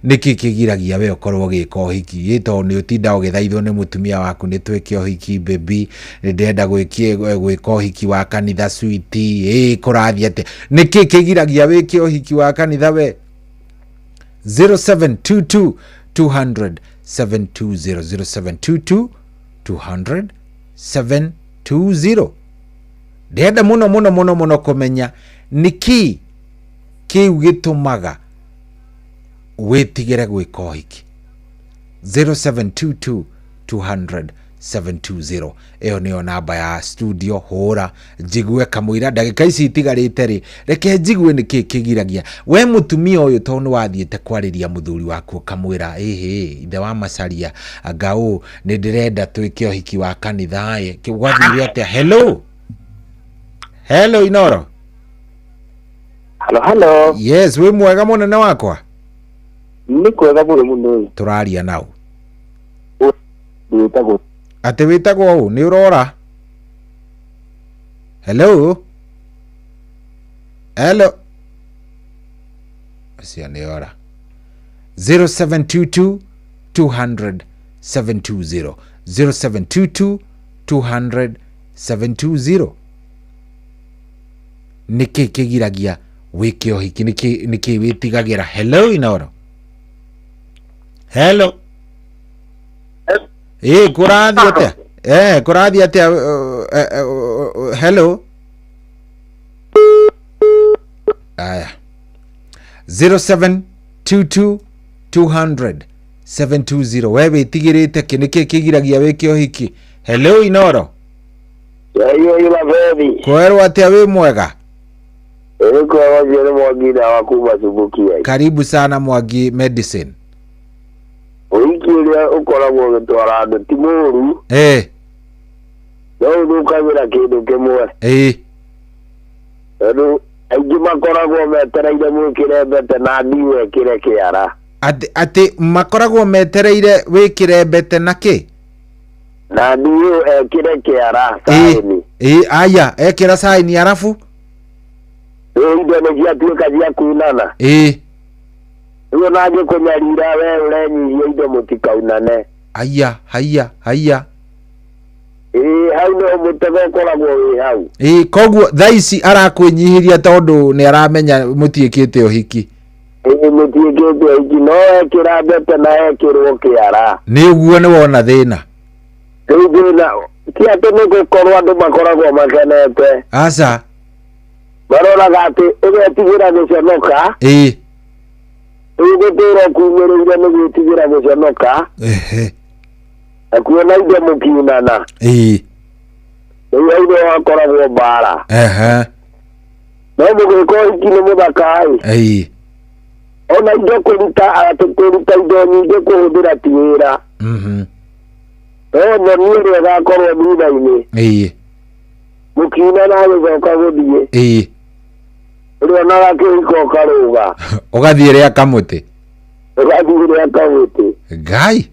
nĩkĩ kĩgiragia we ũkorwo ũgĩka ũhiki ĩ tondũ nĩ ũtinda ũgĩthaithwo nĩ mũtumia waku nĩ twĩke ũhiki baby nĩ ndĩrenda gwĩka ũhiki wa kanitha sweet ĩ kũrathiĩ atĩa nĩkĩ kĩgiragia wĩke ũhiki wa kanitha we 0722 200 720 0722 200 720 ndĩrenda mũno mũno mũno mũno kũmenya nĩkĩ kĩu gĩtũmaga wĩtigĩre gwĩka ũhiki 0722 200 720 ĩyo nĩyo namba ya studio hũra njigue kamũira ndagĩka ici itigarĩte rĩ reke njigue nĩkĩ kĩgiragia we mũtumia ũyũ tondũ nĩ wathiĩte kwarĩria mũthuri waku ũkamwĩra ĩhĩ ithe wa Macharia anga ũũ nĩ ndĩrenda twĩke ũhiki wa kanitha ĩ gwathire atĩa hello hello Inoro Hello, hello. Yes, wĩ mwega mũnene wakwa Nĩ kwega mũno mũno. Tũraria nau. Wĩtagwo. Atĩ wĩtagwo ũ? Nĩ ũrora? Hello? Hello? Ũcio nĩ ora. 0722 200 720 0722 200 720 nĩkĩ kĩgiragia wĩke ũhiki nĩkĩ wĩtigagĩra hello Inoro hello ĩ kũrathiĩ atĩa kũrathiĩ atĩa hello aya 0722 200 720. We wĩtigĩrĩte kĩ? Nĩkĩ kĩgiragia wĩke ũhiki? Hello Inoro. Iyo ila bebi. Kwerwo atĩa wĩ mwega? Ĩrĩ kwega ũcio nĩ Mwangi ndawa kuma Subukia. Karibu sana Mwangi Medicine. Ũhiki ũrĩa ũkoragwo ũgĩtwara andũ ti mũũru. Eh. No ũthũkagĩra kĩndũ kĩmwe. Eh. Tondũ aingĩ makoragwo metereire mwĩkĩre mbete na ndiũ ĩkĩre kĩara. Atĩ atĩ makoragwo metereire wĩkĩre mbete na kĩ? Na ndiũ ekĩre kĩara saini. Ĩ aya ekĩra saini arabu? Rĩu indo nĩ ciatuĩka cia kunana. Ĩ. Rĩu ona angĩkũnyarira we ũrenyihia indo mũtikaunane. Aya haiya haiya. Ĩĩ hau nĩho mũtego ũkoragwo wĩ hau. Ĩ koguo thaa ici arakwĩnyihĩria tondũ nĩ aramenya mũtiĩkĩte ũhiki. Ĩĩ mũtiĩkĩte ũhiki no ekĩra mbete na ekĩrwo kĩara. Nĩ ũguo nĩ wona thĩna. Rĩu thĩna ti atĩ nĩ gũkorwo andũ makoragwo makenete. Aca. Maroraga atĩ ũgetigĩra gũconoka. Ĩĩ. Rĩu gũtũra ũkumĩrĩire nĩ gwĩtigĩra gũconoka. Ehe. Na kuona indo mũkiunana. Ĩĩ. Rĩu hau nĩho hakoragwo mbara. Ehe. No mũgĩka ũhiki nĩ mũthaka-ĩ. Ĩĩ. Ona indo kũruta atĩ kũruta indo nyingĩ kũhũthĩra ti wĩra. No thoni ĩrĩa ĩgakorwo thutha-inĩ. Ĩĩ. Mũkiunana agĩcoka gũthiĩ. Ĩĩ. Ũrĩonaga kĩhiko ũkarũga. Ũgathiĩ rĩa kamũtĩ. Ũgathiĩ rĩa kamũtĩ. Ngai.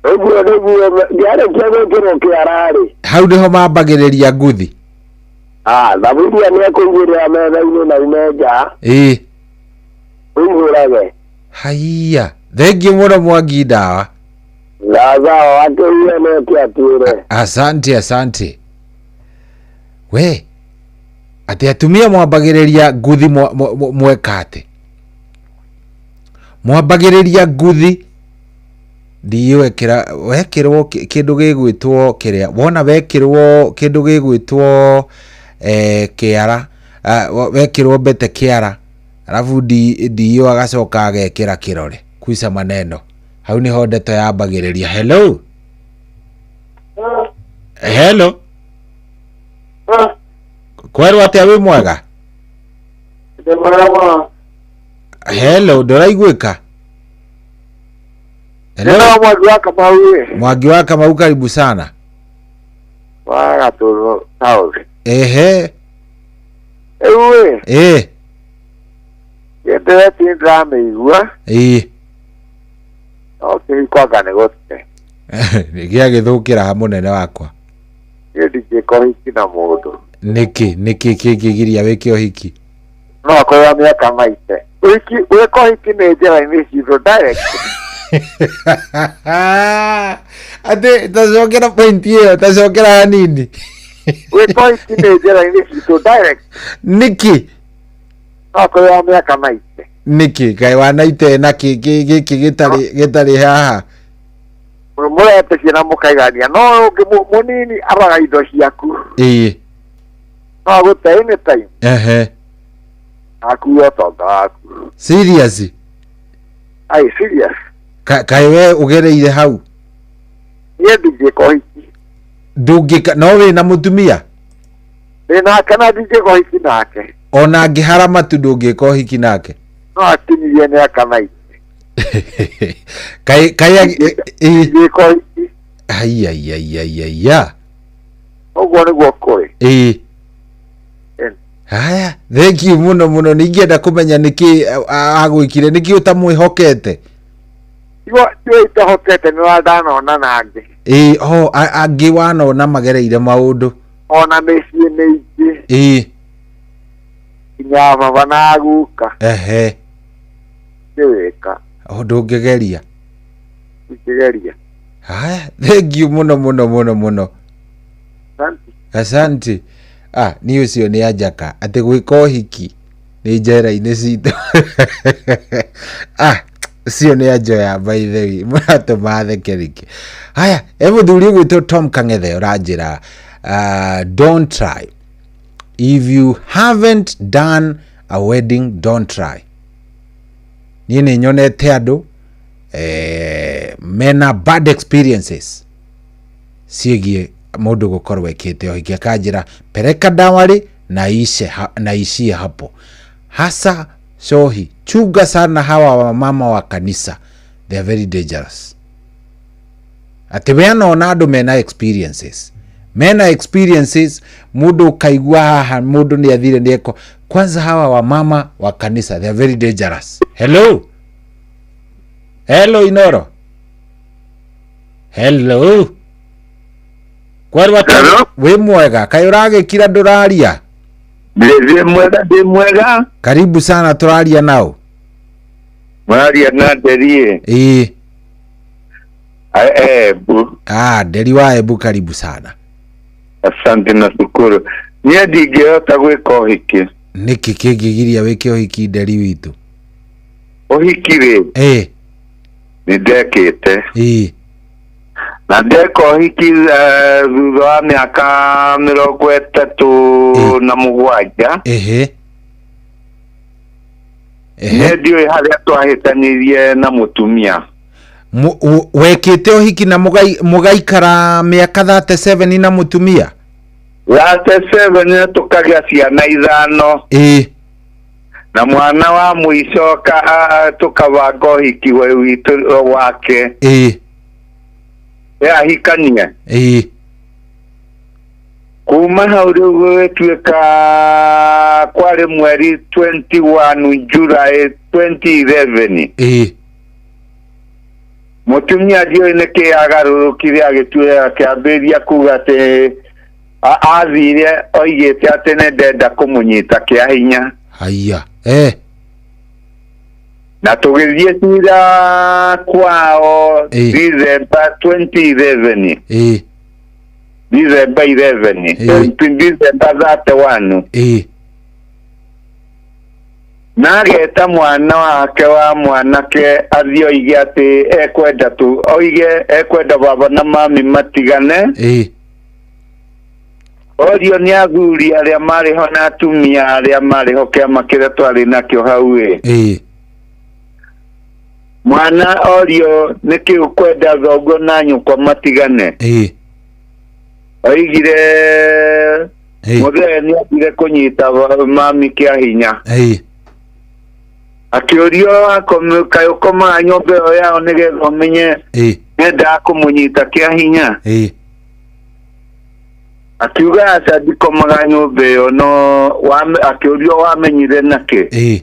Ũguo nĩguo kĩarĩkia gwĩkĩrwo kĩara-rĩ. Hau nĩho mambagĩrĩria nguthi. Ah, thaburia nĩ ekũigĩrĩra metha-inĩ na ume nja. Ĩĩ. Ũihũrage. Haiya. Thengiũ mũno Mwangi ndawa. Sawa, akĩiye nĩ atuĩre. Asante asante. We atĩ atumia mwambagĩrĩria nguthi mweka atĩ mwambagĩrĩria nguthi ndiwekĩra wekĩrwo kĩndũ gĩgwĩtwo kĩrĩa wona wekĩrwo kĩndũ gĩgwĩtwo eh, kĩara ah, wekĩrwo mbete kĩara arabu ndiyo agacoka agekĩra kĩrore kwica maneno hau niho ndeto yambagĩrĩria. Hello hello kwerwo atĩa wĩ mwega? Hello ndũraiguĩka? Hello Mwangi wa Kamau ĩ. Mwangi wa Kamau karibu sana. Wa Gatũrũ South. Ehe. Rĩu ĩ. Ĩ. Ndeto nĩndĩramĩigua. Ĩ. No kĩhiko anga nĩ gũte. Gĩagĩthũkĩra ha mũnene wakwa. Niĩ ndingĩka ũhiki na mũndũ. Nĩkĩ nĩkĩ kĩngĩgiria wĩke ũhiki? No akorwo wa mĩaka maite. Ũhiki gwĩka ũhiki nĩ njĩra-inĩ citũ direct. Atĩ tacokera point ĩyo tacokera hanini. Gwĩka ũhiki nĩ njĩra-inĩ citũ direct. Nĩkĩ? No akorwo wa mĩaka maite. Nĩkĩ kaĩ wanaite na kĩ gĩkĩ gĩtarĩ gĩtarĩ haha? Mũretĩkia na mũkaigania no ũngĩ mũnini aroraga indo ciaku. Ĩĩ. No agũte anytime. Ehe. Akuue ũtonga waku. Serious? Ai serious. Kaĩ we ũgereire hau? Niĩ ndingĩka ũhiki. Ndũngĩka no wĩna mũtumia? Ndĩ nake na ndingĩka ũhiki nake. Ona angĩhara matu ndũngĩka ũhiki nake? No akinyirie mĩaka naite. Kaĩ kaĩ Ndingĩka ũhiki. Ai ai ai ai ai ya. Ũguo nĩguo kũrĩ. Ĩĩ. Haya, thank you mũno mũno. Ningĩenda kũmenya nĩkĩ agwĩkire, nĩkĩ ũtamwĩhokete? Tigo tigo itahokete nĩ ndanona na angĩ. Ĩĩ, oh, angĩ wanona magereire maũndũ. Ona mĩciĩ mĩingĩ. Ĩĩ. Nginya baba na guka. Ehe. Ndĩwĩka. O ndũngĩgeria. Ndingĩgeria. Haya, thank you mũno mũno mũno mũno. Asante. Asante. Ah, niĩ ũcio nĩ anjaka atĩ gwĩka ũhiki nĩ njera-inĩ citũ. Ah, ũcio nĩ anjoya by the way, mũratũma theke rĩngĩ. Haya, e mũthuri ũgwĩtwo Tom Kang'ethe ũranjĩra, don't try. If you haven't done a wedding, don't try. Niĩ nĩ nyonete andũ eh, mena bad experiences ciĩgiĩ mũndũ gũkorwo ekĩte ũhiki akanjĩra pereka dawari na ishe ha, na ishie hapo hasa shohi chunga sana hawa wamama wa kanisa they are very dangerous atĩ we anona andũ mena experiences mena experiences mũndũ ũkaigua haha mũndũ nĩ athire nĩ eko kwanza hawa wamama wa kanisa they are very dangerous hello hello inoro hello kwarwa wĩ mwega kaĩ ũragĩkira ndũraria Ndĩ mwega ndĩ mwega karibu sana tũraria nao mwaria na Nderi ĩĩ Embu ah nderi wa Embu karibu sana asante na shukuru niĩ ndingĩhota gwĩka ũhiki nĩkĩ kĩngĩgiria wĩke ũhiki nderi witũ ũhiki rĩ ĩĩ nĩ ndekĩte ĩĩ na ndeka ũhiki eh, thutha wa mĩaka mĩrongo ĩtatũ na mũgwanja ĩhĩ nĩ ndiũĩ harĩa twahĩtanirie na mũtumia Mu- w- wekĩte ũhiki na mũgai- mũgaikara mĩaka 37 na mũtumia 37 na tũkagĩa ciana ithano ĩĩ na mwana wa mũico ka- a- tũkabanga ũhiki we- witũ wake ĩĩ we ahikanie ĩĩ kuma hau rĩu gũgĩtuĩka kwarĩ mweri 21 July 2011 ĩĩ mũtumia ndiũĩ nĩkĩ agarũrũkire agĩtuĩka akĩambĩrĩria kuga atĩ a- athire oigĩte atĩ nĩ ndenda kũmũnyita kĩa hinya haiya eh na tũgĩthiĩ cira kwao Ĩĩ. December 2011 ĩĩ December 11 Ĩĩ. December 31 ĩĩ na ageta mwana wake wa mwanake athiĩ oige atĩ ekwenda tu oige ekwenda baba na mami matigane ĩĩ orio nĩ athuri arĩa marĩ ho na atumia arĩa marĩ ho kĩama kĩrĩa twarĩ nakĩo hau ĩ ĩĩ mwana orio nĩkĩ ũkwenda thoguo na nyũkwa matigane ĩĩ oigire Ĩĩ. mũthee nĩ athire kũnyita ba- mami kĩa hinya ĩĩ akĩũrio akome- kaĩ ũkomaga nyũmba ĩyo yao nĩgetha ũmenye ĩĩ nĩendaga kũmũnyita kĩa hinya ĩĩ akiuga aca ndikomaga nyũmba ĩyo no wame- akĩũrio wamenyire nakĩ ĩĩ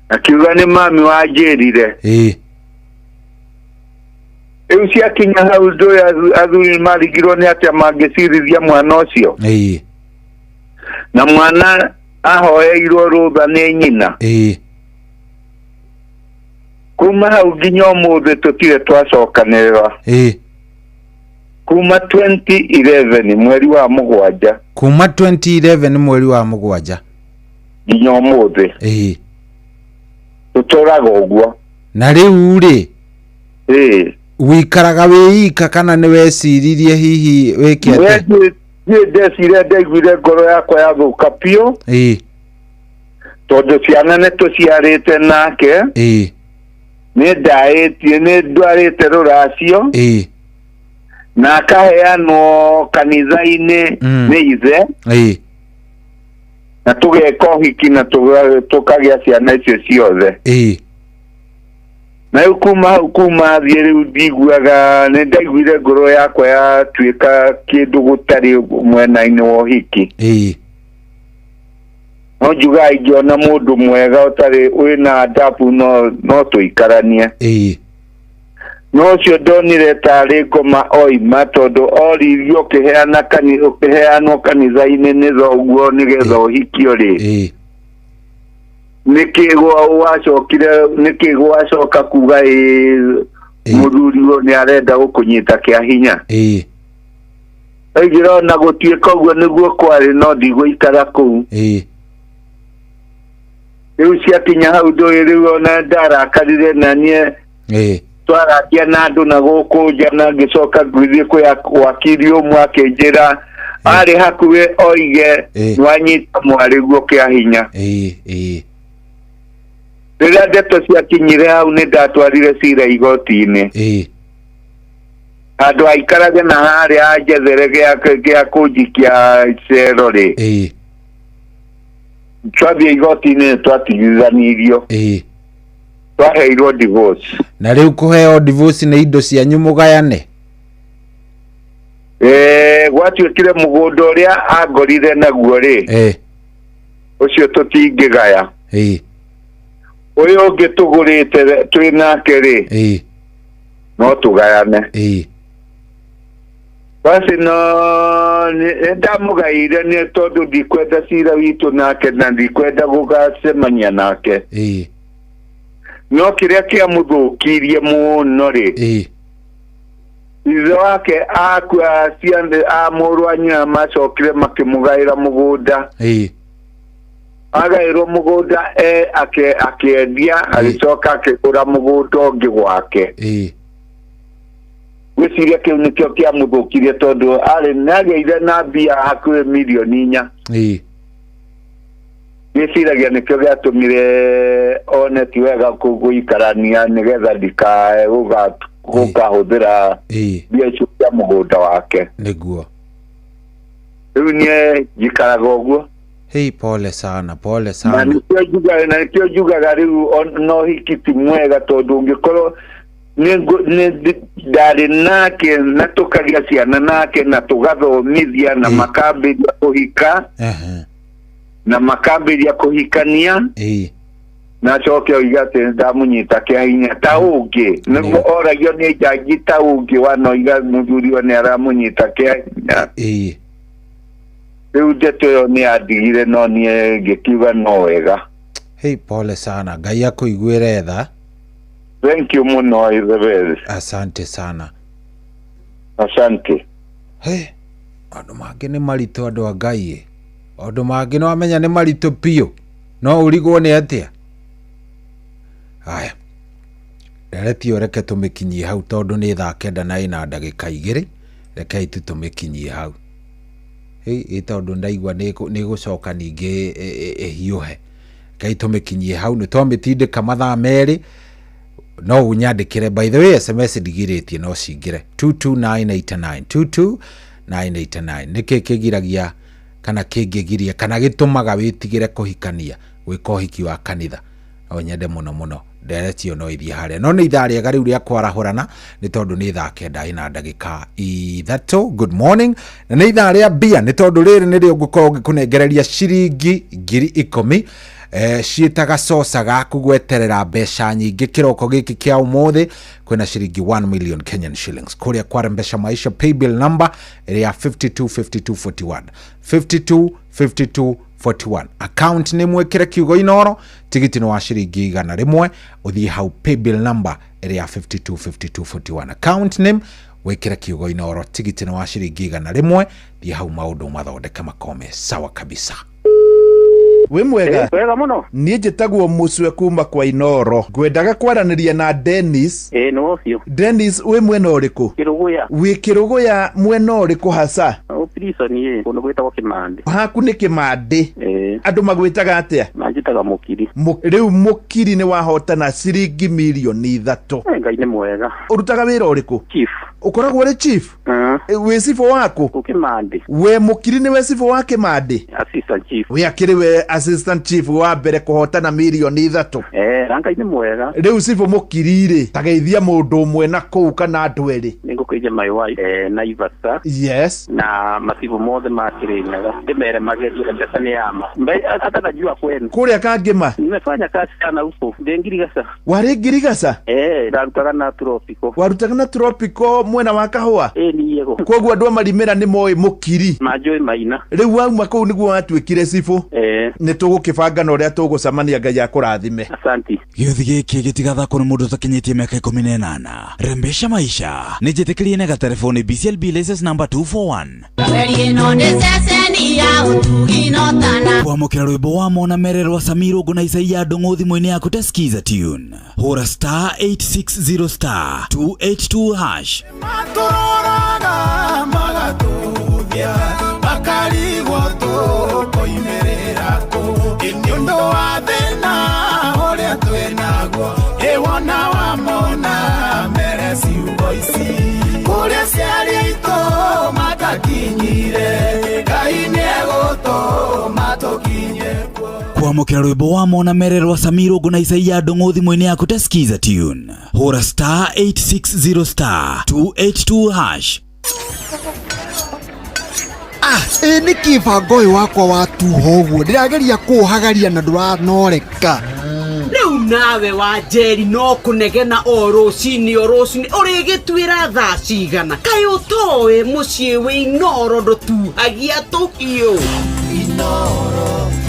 akiuga nĩ mami wanjĩrire ĩĩ rĩu ciakinya hau ndũĩ athu- athuri marigirwo nĩ atĩa mangĩcirithia mwana ũcio ĩĩ na mwana ahoeirwo rũtha nĩ nyina ĩĩ kuma hau nginya ũmũthĩ tũtirĩ twacokanĩrĩra ĩĩ kuma 2011 mweri wa mũgwanja kuma 2011 mweri wa mũgwanja nginya ũmũthĩ ĩĩ tũtũraga ũguo na rĩu rĩ ĩĩ wĩikaraga wĩ ika kana nĩ weciririe hihi wĩke atĩa Niĩ niĩ ndecire ndaiguire ngoro yakwa yathũka biũ ĩĩ tondũ ciana nĩ tũciarĩte nake ĩĩ nĩ ndaĩtie nĩ ndwarĩte rũracio ĩĩ na akaheanwo kanitha-inĩ Mm. nĩ ithe ĩĩ na tũgeka ũhiki na tũga- tũkagĩa ciana icio ciothe ĩĩ na rĩu kuma hau kuma thiĩ rĩu ndiguaga nĩ ndaiguire ngoro yakwa yatuĩka kĩndũ gũtarĩ mwena-inĩ wa ũhiki ĩĩ no njugaga ingĩona mũndũ mwega ũtarĩ wĩna adabu no no tũikaranie ĩĩ no ũcio ndonire tarĩ ngoma oima tondũ oririo ũkĩheana kani ũkĩheanwo kanitha-inĩ nĩ thoguo nĩgetha ũhikio rĩ ĩĩ nĩkĩ gwa- wacokire nĩkĩ gwacoka kuga ĩĩ mũthuri ũyũ nĩ arenda gũkũnyita kĩa hinya ĩĩ oigire ona gũtuĩka ũguo nĩguo kwarĩ no ndigũikara kũu ĩĩ rĩu ciakinya hau ndũĩ rĩu ona ndarakarire na niĩ ĩĩ twaragia na andũ na gũkũ nja na ngĩcoka ngĩthiĩ kwĩ wakiri ũmwe akĩnjĩra arĩ hakuhĩ oige Ĩĩ. nĩwanyita mwarĩguo kĩa hinya ĩĩ ĩĩ Rĩrĩa ndeto ciakinyire hau nĩ ndatwarire cira igoti-inĩ. Handũ aikarage na harĩa anjethere gĩa kũnjikia cero rĩ. Twathiĩ igoti-inĩ nĩ twatigithanirio. Twaheirwo divorce. Na rĩu kũheo divorce nĩ indo cianyu mũgayane? Gwatuĩkire mũgũnda ũrĩa angorire naguo rĩ, ũcio tũtingĩgaya. Ũyũ ũngĩ tũgũrĩte twĩ nake rĩ, no tũgayane. Basi no nĩ ndamũgaire nĩ tondũ ndikwenda cira witũ nake na ndikwenda gũgacemania nake. No kĩrĩa kĩamũthũkirie mũno rĩ, ithe wake akua ciana a mũrũ wa nyina macokire makĩmũgaĩra mũgũnda. Agaĩrwo mũgũnda akĩendia agĩcoka akĩgũra mũgũnda ũngĩ gwake. Gwĩciria kĩu nĩkĩo kĩamũthũkirie tondũ arĩ nĩagĩire na mbia hakuhĩ mirioni 4. Gwĩciragia nĩkĩo gĩatũmire one ti wega gũikarania nĩgetha ndikae gũkahũthĩra mbia icio cia mũgũnda wake. Nĩguo. Rĩu niĩ njikaraga ũguo. Hei, pole sana, pole sana. Na nĩkĩo njugaga rĩu no hiki ti mwega tondũ ũngĩkorwo nĩ ndarĩ nake na tũkagĩa ciana nake na tũgathomithia na makambĩria kũhika na makambĩria kũhikania na coke oiga atĩ ndamũnyita kĩa hinya ta ũngĩ nĩguo oragio nĩ njanji ta ũngĩ wanoiga mũthuri we nĩ aramũnyita kĩa hinya. Rĩu ndeto ĩyo nĩ yandigire no niĩ ngĩkiuga no wega. Hei, pole sana, Ngai akũiguĩre tha. Thank you mũno Isabel. Asante sana. Asante. Hey, maũndũ mangĩ nĩ maritũ andũ a Ngai. Maũndũ mangĩ nĩ wamenya nĩ maritũ biũ. No ũrigwo nĩ atĩa? Haya. Ndereti ĩyo reke tũmĩkinyie hau tondũ nĩ thaa 9:02. Rekei tu tũmĩkinyie hau. Ĩ tondũ ndaigua nĩ ĩgũcoka ningĩ ĩhiũhe. Rekei tũmĩkinyie hau nĩ twamĩtindĩka mathaa 2. No ũnyandĩkĩre, by the way, SMS ndigirĩtie no cingĩre 22989 22989. Nĩkĩ kĩgiragia kana kĩngĩgiria kana gĩtũmaga wĩtigĩre kũhikania gwĩka ũhiki wa kanitha? No nyende mũno mũno ndereti ĩyo no ĩthiĩ harĩa, no nĩ ithaa rĩega rĩu rĩa kwarahũrana nĩ tondũ nĩ thaa 9:03. Good morning. Na nĩ ithaa rĩa mbia nĩ tondũ rĩrĩ nĩrĩo ngũkorwo ngĩkũnengereria ciringi 10,000 ciĩtaga coca gaku gweterera mbeca nyingĩ. Kĩroko gĩkĩ kĩa ũmũthĩ kwĩna ciringi 1 million Kenyan shillings kũrĩa kwa Mbeca Maisha, paybill number ĩrĩa 525241 525241. Account nĩ mwĩkĩre kiugo Inoro, tigiti nĩ wa ciringi 100. Ũthiĩ hau paybill number ĩrĩa 525241, account name wĩkĩre kiugo Inoro, tigiti nĩ wa ciringi 100. Thiĩ hau maũndũ mathondeke makome sawa kabisa. Wĩ mwega? Wega mũno. Niĩ njĩtagwo Mũcwe kuma kwa Inoro, ngwendaga kwaranĩria na Dennis. Ĩĩ, nĩ ũcio. Dennis, wĩ mwena ũrĩkũ? Kĩrũgũya. Wĩ Kĩrũgũya mwena ũrĩkũ hasa? Prison ĩ kũndũ gwĩtagwo Kĩmandĩ. Haku nĩ Kĩmandĩ? Ĩĩ. Andũ magwĩtaga atĩa? Manjĩtaga Mũkiri. Rĩu Mũkiri, nĩ wahotana ciringi mirioni 3. Ngai nĩ mwega. Ũrutaga wĩra ũrĩkũ? Chief. Ũkoragwo ũrĩ chief? Wĩ cibũ waku? Kĩmandĩ. We Mũkiri nĩwe cibũ wa Kĩmandĩ? Assistant chief. We akĩrĩ we assistant chief wa mbere kũhotana mirioni 3. Na Ngai nĩ mwega. Rĩu cibũ Mũkiri rĩ, tageithia mũndũ ũmwe na kũu kana andũ erĩ. Nĩ ngũkĩria my wife Naivasha. Na macibũ mothe ma Kĩrĩnyaga ndĩmere magerie mbeca nĩ yama. Hata najua kwenu. Kũrĩa Kangĩma? Nimefanya kazi sana huko ndĩ Ngirigaca. Warĩ Ngirigaca? Ndarutaga na Tropico. Warutaga na Tropico mwena wa Kahũa? Ĩĩ, niĩ. Koguo andũ a Marimĩra nĩ moĩ Mũkiri? Manjũĩ maina. Rĩu wauma kũu nĩguo watuĩkire cibũ? Nĩ tũgũkĩbanga na ũrĩa tũgũcemania. Ngai akũrathime. Asanti. Gĩũthi gĩkĩ gĩtigathakwo nĩ mũndũ ũtakinyĩtie mĩaka 18. Rembesha maisha nĩ njĩtĩkĩrie na gatelefoni BCLB license number 241. Ĩno nĩ ceceni ya ũtugi no tana. Kwamũkĩra rwĩmbo wa Mona Mere rwa Samiro na Isaia Ndũng'ũ thimũ-inĩ yaku ta Skiza tune, hũra star 860 star 282 hash. Matũroraga magatũthia makarigwo tũkoimĩrĩra kũ nĩ ũndũ wa thĩna ũrĩa twĩna. Kwamũkĩra rwĩmbo wa mona mere rwa Samir Ũngũ na Isaia Ndũng'ũ thimũ-inĩ yaku ta Skiza Tune. Hũra star 860 star 282 hash. Ah, ĩ nĩkĩ bango ũyũ wakwa watuha ũguo ndĩrageria kũũhagaria na ndũranoreka rĩu nawe wa njeri no kũnegena o rũcinĩ o rũcinĩ ũrĩgĩtuĩra thaa cigana kaĩ ũtoĩ mũciĩ wĩ inoro ndũtuhagia tũhiũ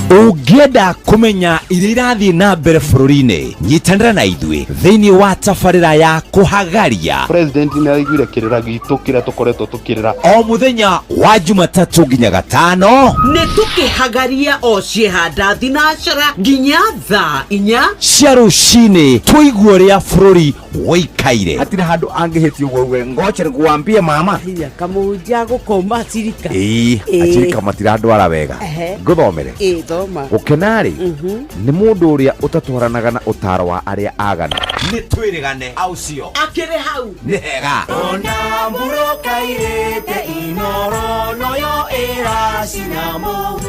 Ũngĩenda kũmenya iria irathiĩ na mbere bũrũri-inĩ, nyitanĩra na ithuĩ thĩinĩ wa tabarĩra ya kũhagaria. President nĩ araiguire kĩrĩra gitũ kĩrĩa tũkoretwo tũkĩrĩra. O mũthenya wa Jumatatũ nginya Gatano. Nĩ tũkĩhagaria o ciĩhanda thinacara nginya thaa inya cia rũcinĩ tũigue ũrĩa bũrũri wĩikaire. Hatirĩ handũ angĩhĩtia ũguo auge ngoche nikuambie mama. Hinya kamũhunjia gũkũma cirika. Ĩĩ Ĩĩ. acirika matirandwara wega. Ehe. Ngũthomere. Ĩĩ thoma. Gũkena-rĩ Mhm. nĩ mũndũ ũrĩa ũtatwaranaga na ũtaaro wa arĩa aganu. Nĩ twĩrĩgane au sio? Akĩrĩ hau. Nĩ hega. Ona mburokairĩte inoro noyo ĩracina mũhu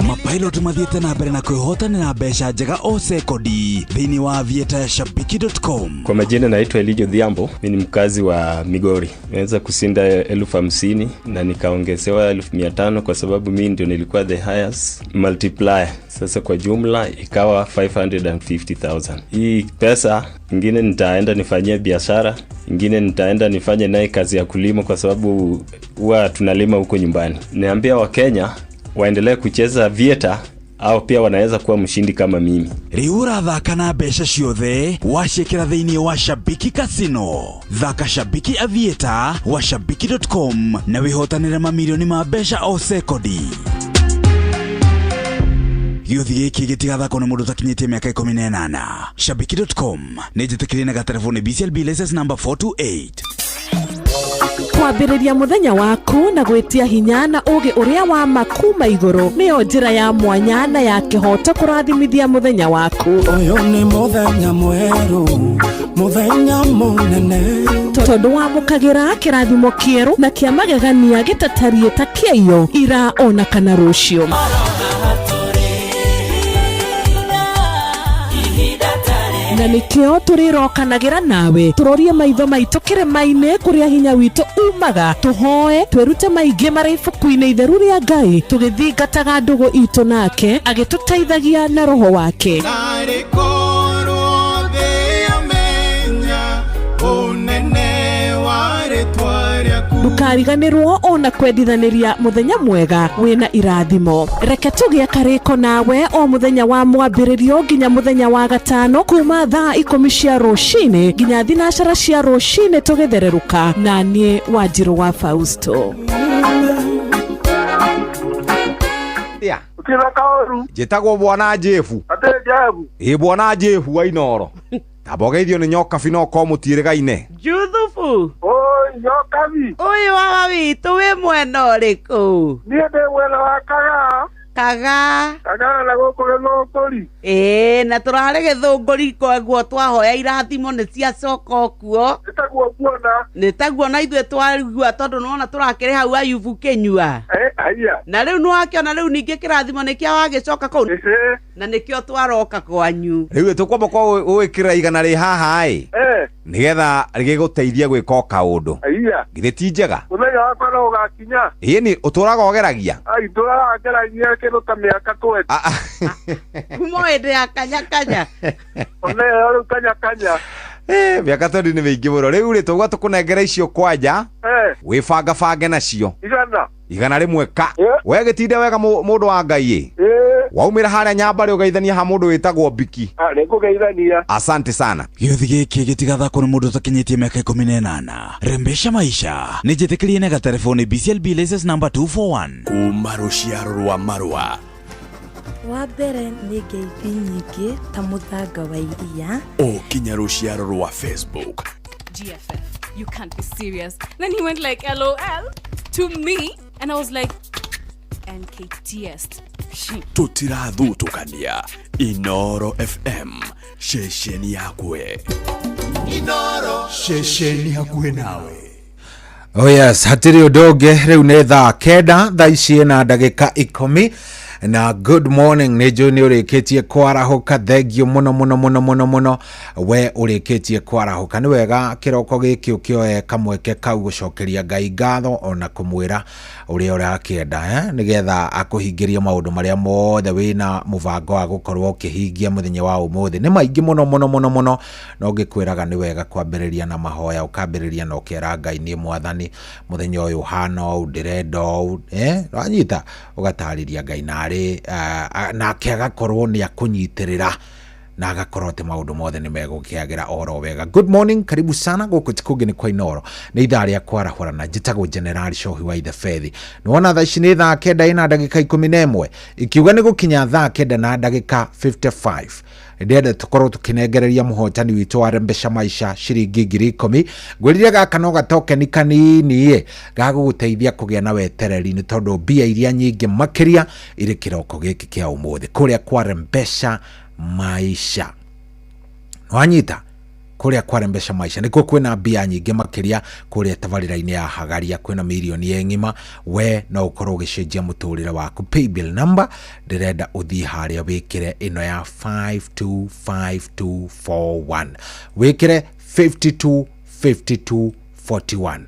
Mapilot mathiĩte na mbere na kwĩhotanĩra mbeca njega o sekondi thĩinĩ wa aviator ya shabiki.com. Kwa majina naitwa Elijah Odhiambo, mimi ni mkazi wa Migori. Nimeweza kushinda 50,000 na nikaongezewa 500,000 kwa sababu mimi ndio nilikuwa the highest multiplier. Sasa kwa jumla ikawa 550,000. Hii pesa ingine nitaenda nifanyie biashara, ingine nitaenda nifanye naye kazi ya kulima kwa sababu huwa tunalima huko nyumbani. Niambia Wakenya waendelee kucheza Aviator au pia wanaweza kuwa mshindi kama mimi. Rĩu ũrathaka na mbeca ciothe waciĩkĩra thĩinĩ wa Shabiki Casino. Thaka Shabiki Aviator wa shabiki.com na wĩhotanĩre mamirioni ma mbeca o sekondi. Gĩũthi gĩkĩ gĩtigathakwo nĩ mũndũ ũtakinyĩtie mĩaka 18. Shabiki.com nĩ njĩtĩkĩrie na gaterebũ nĩ BCLB license number 428. Kwambĩrĩria mũthenya waku na gwĩtia hinya na ũũgĩ ũrĩa wa ma kuma igũrũ nĩyo njĩra ya mwanya na ya kĩhooto kũrathimithia mũthenya waku. Ũyũ nĩ mũthenya mwerũ, mũthenya mũnene. Tondũ wamũkagĩra kĩrathimo kĩerũ na kĩa magegania gĩtatariĩ ta kĩaiyo ira ona kana rũciũ. Na nĩkĩo tũrĩrokanagĩra nawe tũrorie maitho maitũ kĩrĩma-inĩ kũrĩa hinya witũ umaga tũhoe twĩrute maingĩ marĩ ibuku-inĩ itheru rĩa Ngai tũgĩthingataga ndũgũ itũ nake agĩtũteithagia na roho wake. Narĩ korwo thĩ yamenya ũnene wa rĩtwa rĩaku. Ndũkariganĩrwo ona kwendithanĩria mũthenya mwega wĩna irathimo. Reke tũgĩe karĩko nawe o mũthenya wa mwambĩrĩrio nginya mũthenya wa gatano kuma thaa ikũmi cia rũcinĩ nginya thinacara cia rũcinĩ tũgĩthererũka na niĩ Wanjirũ wa Fausto. Yeah. Ũtirĩ kaũru. Njĩtagwo Bwana Jefu. Atĩ Jefu. Ĩ Bwana Jefu wa Inoro. Tamba ũgeithio nĩ Nyokabi no ũkorwo mũtiĩrĩgaine. Juthubu. Oi, Nyokabi. Ũyũ wawa witũ wĩ mwena ũrĩkũ? Niĩ ndĩ mwena wa Kagaa. Kagaa. Kagaa na gũkũ Gĩthũngũri. Ĩĩ, na tũrarĩ Gĩthũngũri koguo twahoya irathimo nĩ ciacoka o kuo. Nĩ taguo nguona. Nĩ taguo na ithuĩ twaigua tondũ nĩwona tũrakĩrĩ hau Ayubu kĩnyua. Eh, haiya. Na rĩu nĩwakĩona rĩu ningĩ kĩrathimo nĩ kĩa wagĩcoka kũu. Na nĩkĩo twaroka kwanyu. Rĩu ĩ tũkwamba kwa gwĩkĩra igana rĩ haha ĩ. Eh. Nĩgetha rĩgĩgũteithie gwĩka o kaũndũ. Haiya. Githĩ ti njega? Mũthenya wakwa no ũgakinya. Ĩni ũtũraga ũgeragia? Ai, ndũraga ngeragia kĩndũ ta mĩaka 20. Kuma o hĩndĩ ya kanya kanya. Ona ĩyo rĩu kanya kanya. Eh, mĩaka 20 nĩ mĩingĩ mũno. Rĩu rĩ tũgwa tũkũnengera icio kwanja. Eh. Wĩbangabange nacio. Igana. Igana rĩmwe ka. We gĩtinde wega mũndũ wa Ngai ĩ. Waumĩra harĩa Nyambarĩ ũgeithanie ha mũndũ wĩtagwo Mbiki. Ah, nĩngũgeithania. Asante sana. Gĩũthi gĩkĩ gĩtigathakwo nĩ mũndũ ũtakinyĩtie mĩaka 18. Rembesha maisha nĩ njĩtĩkĩrie na gaterebũ nĩ BCLB license number 241. Kuma rũciaro rwa marũa. Wa mbere nĩ ngeithi nyingĩ ta mũthanga wa iria. O kinya rũciaro rwa Facebook. GFF, you can't be serious. Then he went like LOL to me, and I was like, NKTS. Tũtirathutũkania. Inoro FM, ceceni yakwe. Inoro. Ceceni hakuhĩ nawe. Oh yes, hatirĩ ũndũ ũngĩ rĩu nĩ thaa kenda thaa ici na ndagĩka ikũmi. Na good morning, nĩ njũĩ nĩ ũrĩkĩtie kwarahũka. Thengio mũno mũno mũno mũno mũno we ũrĩkĩtie kwarahũka. Nĩ wega kĩroko gĩkĩ ũkĩoe kamweke kau gũcokeria Ngai ngatho ona kũmwĩra ũrĩa ũrakĩenda, nĩgetha akũhingĩrie maũndũ marĩa mothe wĩna mũbango wa gũkorwo ũkĩhingia mũthenya wa ũmũthĩ. Nĩ maingĩ mũno mũno mũno mũno, no ngĩkwĩraga nĩ wega kwambĩrĩria na mahoya, ũkambĩrĩria na ũkera Ngai, niĩ mwathani mũthenya ũyũ ũhana ũũ, ndĩrenda ũũ, wanyita ũgatarĩria Ngai narĩ, nake agakorwo nĩ akũnyitĩrĩra na agakorwo atĩ maũndũ mothe nĩ megũkĩagĩra oro wega. Good morning, karibu sana. Gũkũ ti kũngĩ nĩ kwa Inooro, nĩ ithaa rĩa kwarahũrana. Njĩtagwo General Cohi wa Ithe Bethi. Nĩwona thaa ici nĩ thaa 9 ina ndagĩka 11, ikiuga nĩ gũkinya thaa 9 na ndagĩka 55. Ndĩrenda tũkorwo tũkĩnengereria mũhotani witũ wa Rembesha Maisha ciringi 10,000. Ngwĩrire gaka no gatokeni kanini ĩ gagũgũteithia kũgĩa na wetereri, nĩ tondũ mbia iria nyingĩ makĩria irĩ kĩroko gĩkĩ kĩa ũmũthĩ kũrĩa kwa Rembesha Maisha. Wanyita kũrĩa kwa Rembesha Maisha nĩkuo kwĩna mbia nyingĩ makĩria. Kũrĩa tabarĩra-inĩ ya Hagaria kwĩna mirioni ĩng'ima. We no ũkorwo ũgĩcenjia mũtũrĩre waku. Paybill number ndĩrenda ũthiĩ harĩa wĩkĩre ĩno ya 525241, wĩkĩre 525241.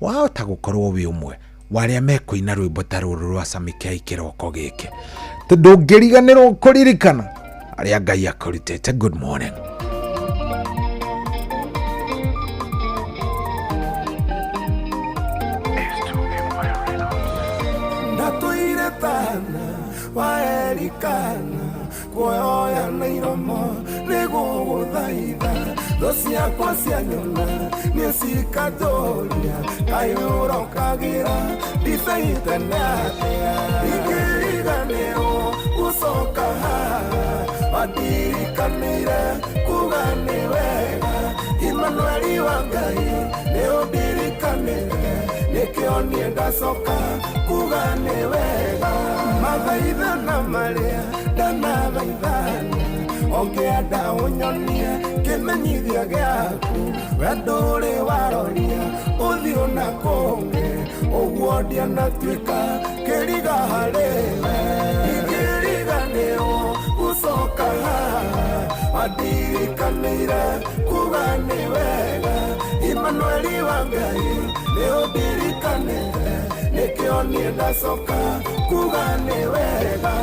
Wahota gũkorwo wĩ ũmwe wa arĩa mekũina rwĩmbo ta rũrũ rwa Samikei kĩroko gĩkĩ, tondũ ndũngĩriganĩrwo kũririkana arĩa Ngai akũrutĩte. Good morning. Ndatũire tana wa Elikana kuoya na iromo nĩgũgũthaitha, thũ ciakwa cianyona nĩ cikanjũria, kaĩ ũrokagĩra ndibei tene atĩa? Ingĩriganĩrwo gũcoka haha, wandirikanĩire kuga nĩ wega. Imanueli wa Ngai, nĩ ũndirikanĩte, nĩkĩo niĩ ndacoka kuga nĩ wega. Mathaithana marĩa ndanathaithana, ũngĩenda ũnyonie kĩmenyithia gĩaku, we ndũrĩ waroria ũthiũ na kũngĩ, ũguo ndianatuĩka kĩriga harĩ we. Ingĩriganĩrwo gũcoka haha, wandirikanĩire kuga nĩ wega. Imanueli wa Ngai, nĩ ũndirikanĩte, nĩkĩo niĩ ndacoka kuga nĩ wega.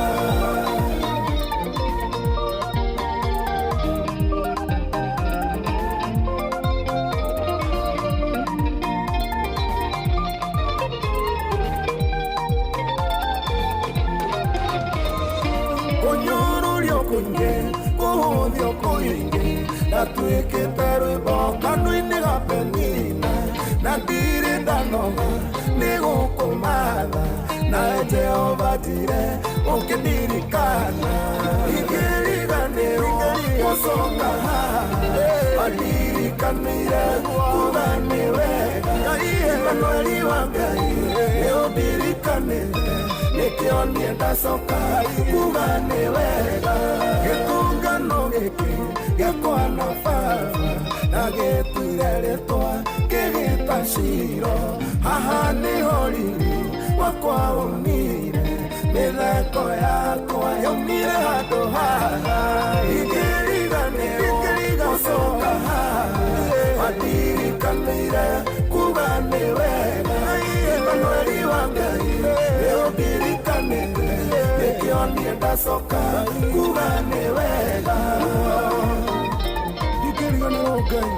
Kũnyũrũrio kũingĩ, kũhũthio kũingĩ, ndatuĩkĩte rwĩmbo kanua-inĩ ga Penina, na ndirĩ ndanoga nĩ gũkũmatha, nawe Jehova njire ũkĩndirikana. Ingĩriganĩrwo gũcoka haha, wandirikanĩire kuga nĩ wega. Imanueli wa Ngai, nĩ ũndirikanĩte, nĩkĩo niĩ ndacoka kuga nĩ wega. Gĩtũngano gĩkĩ gĩakwa na baba, na gĩtuire rĩtwa kĩgĩta Shiro, haha nĩho riri wakwa umire, mĩtheko yakwa yaumire handũ haha. Ingĩriganĩrwo gũcoka haha, wandirikanĩire kuga nĩ wega. Imanueli wa Ngai, nĩ ũndirikanĩte, nĩkĩo niĩ ndacoka kuga nĩ wega. Ndingĩriganĩrwo Ngai,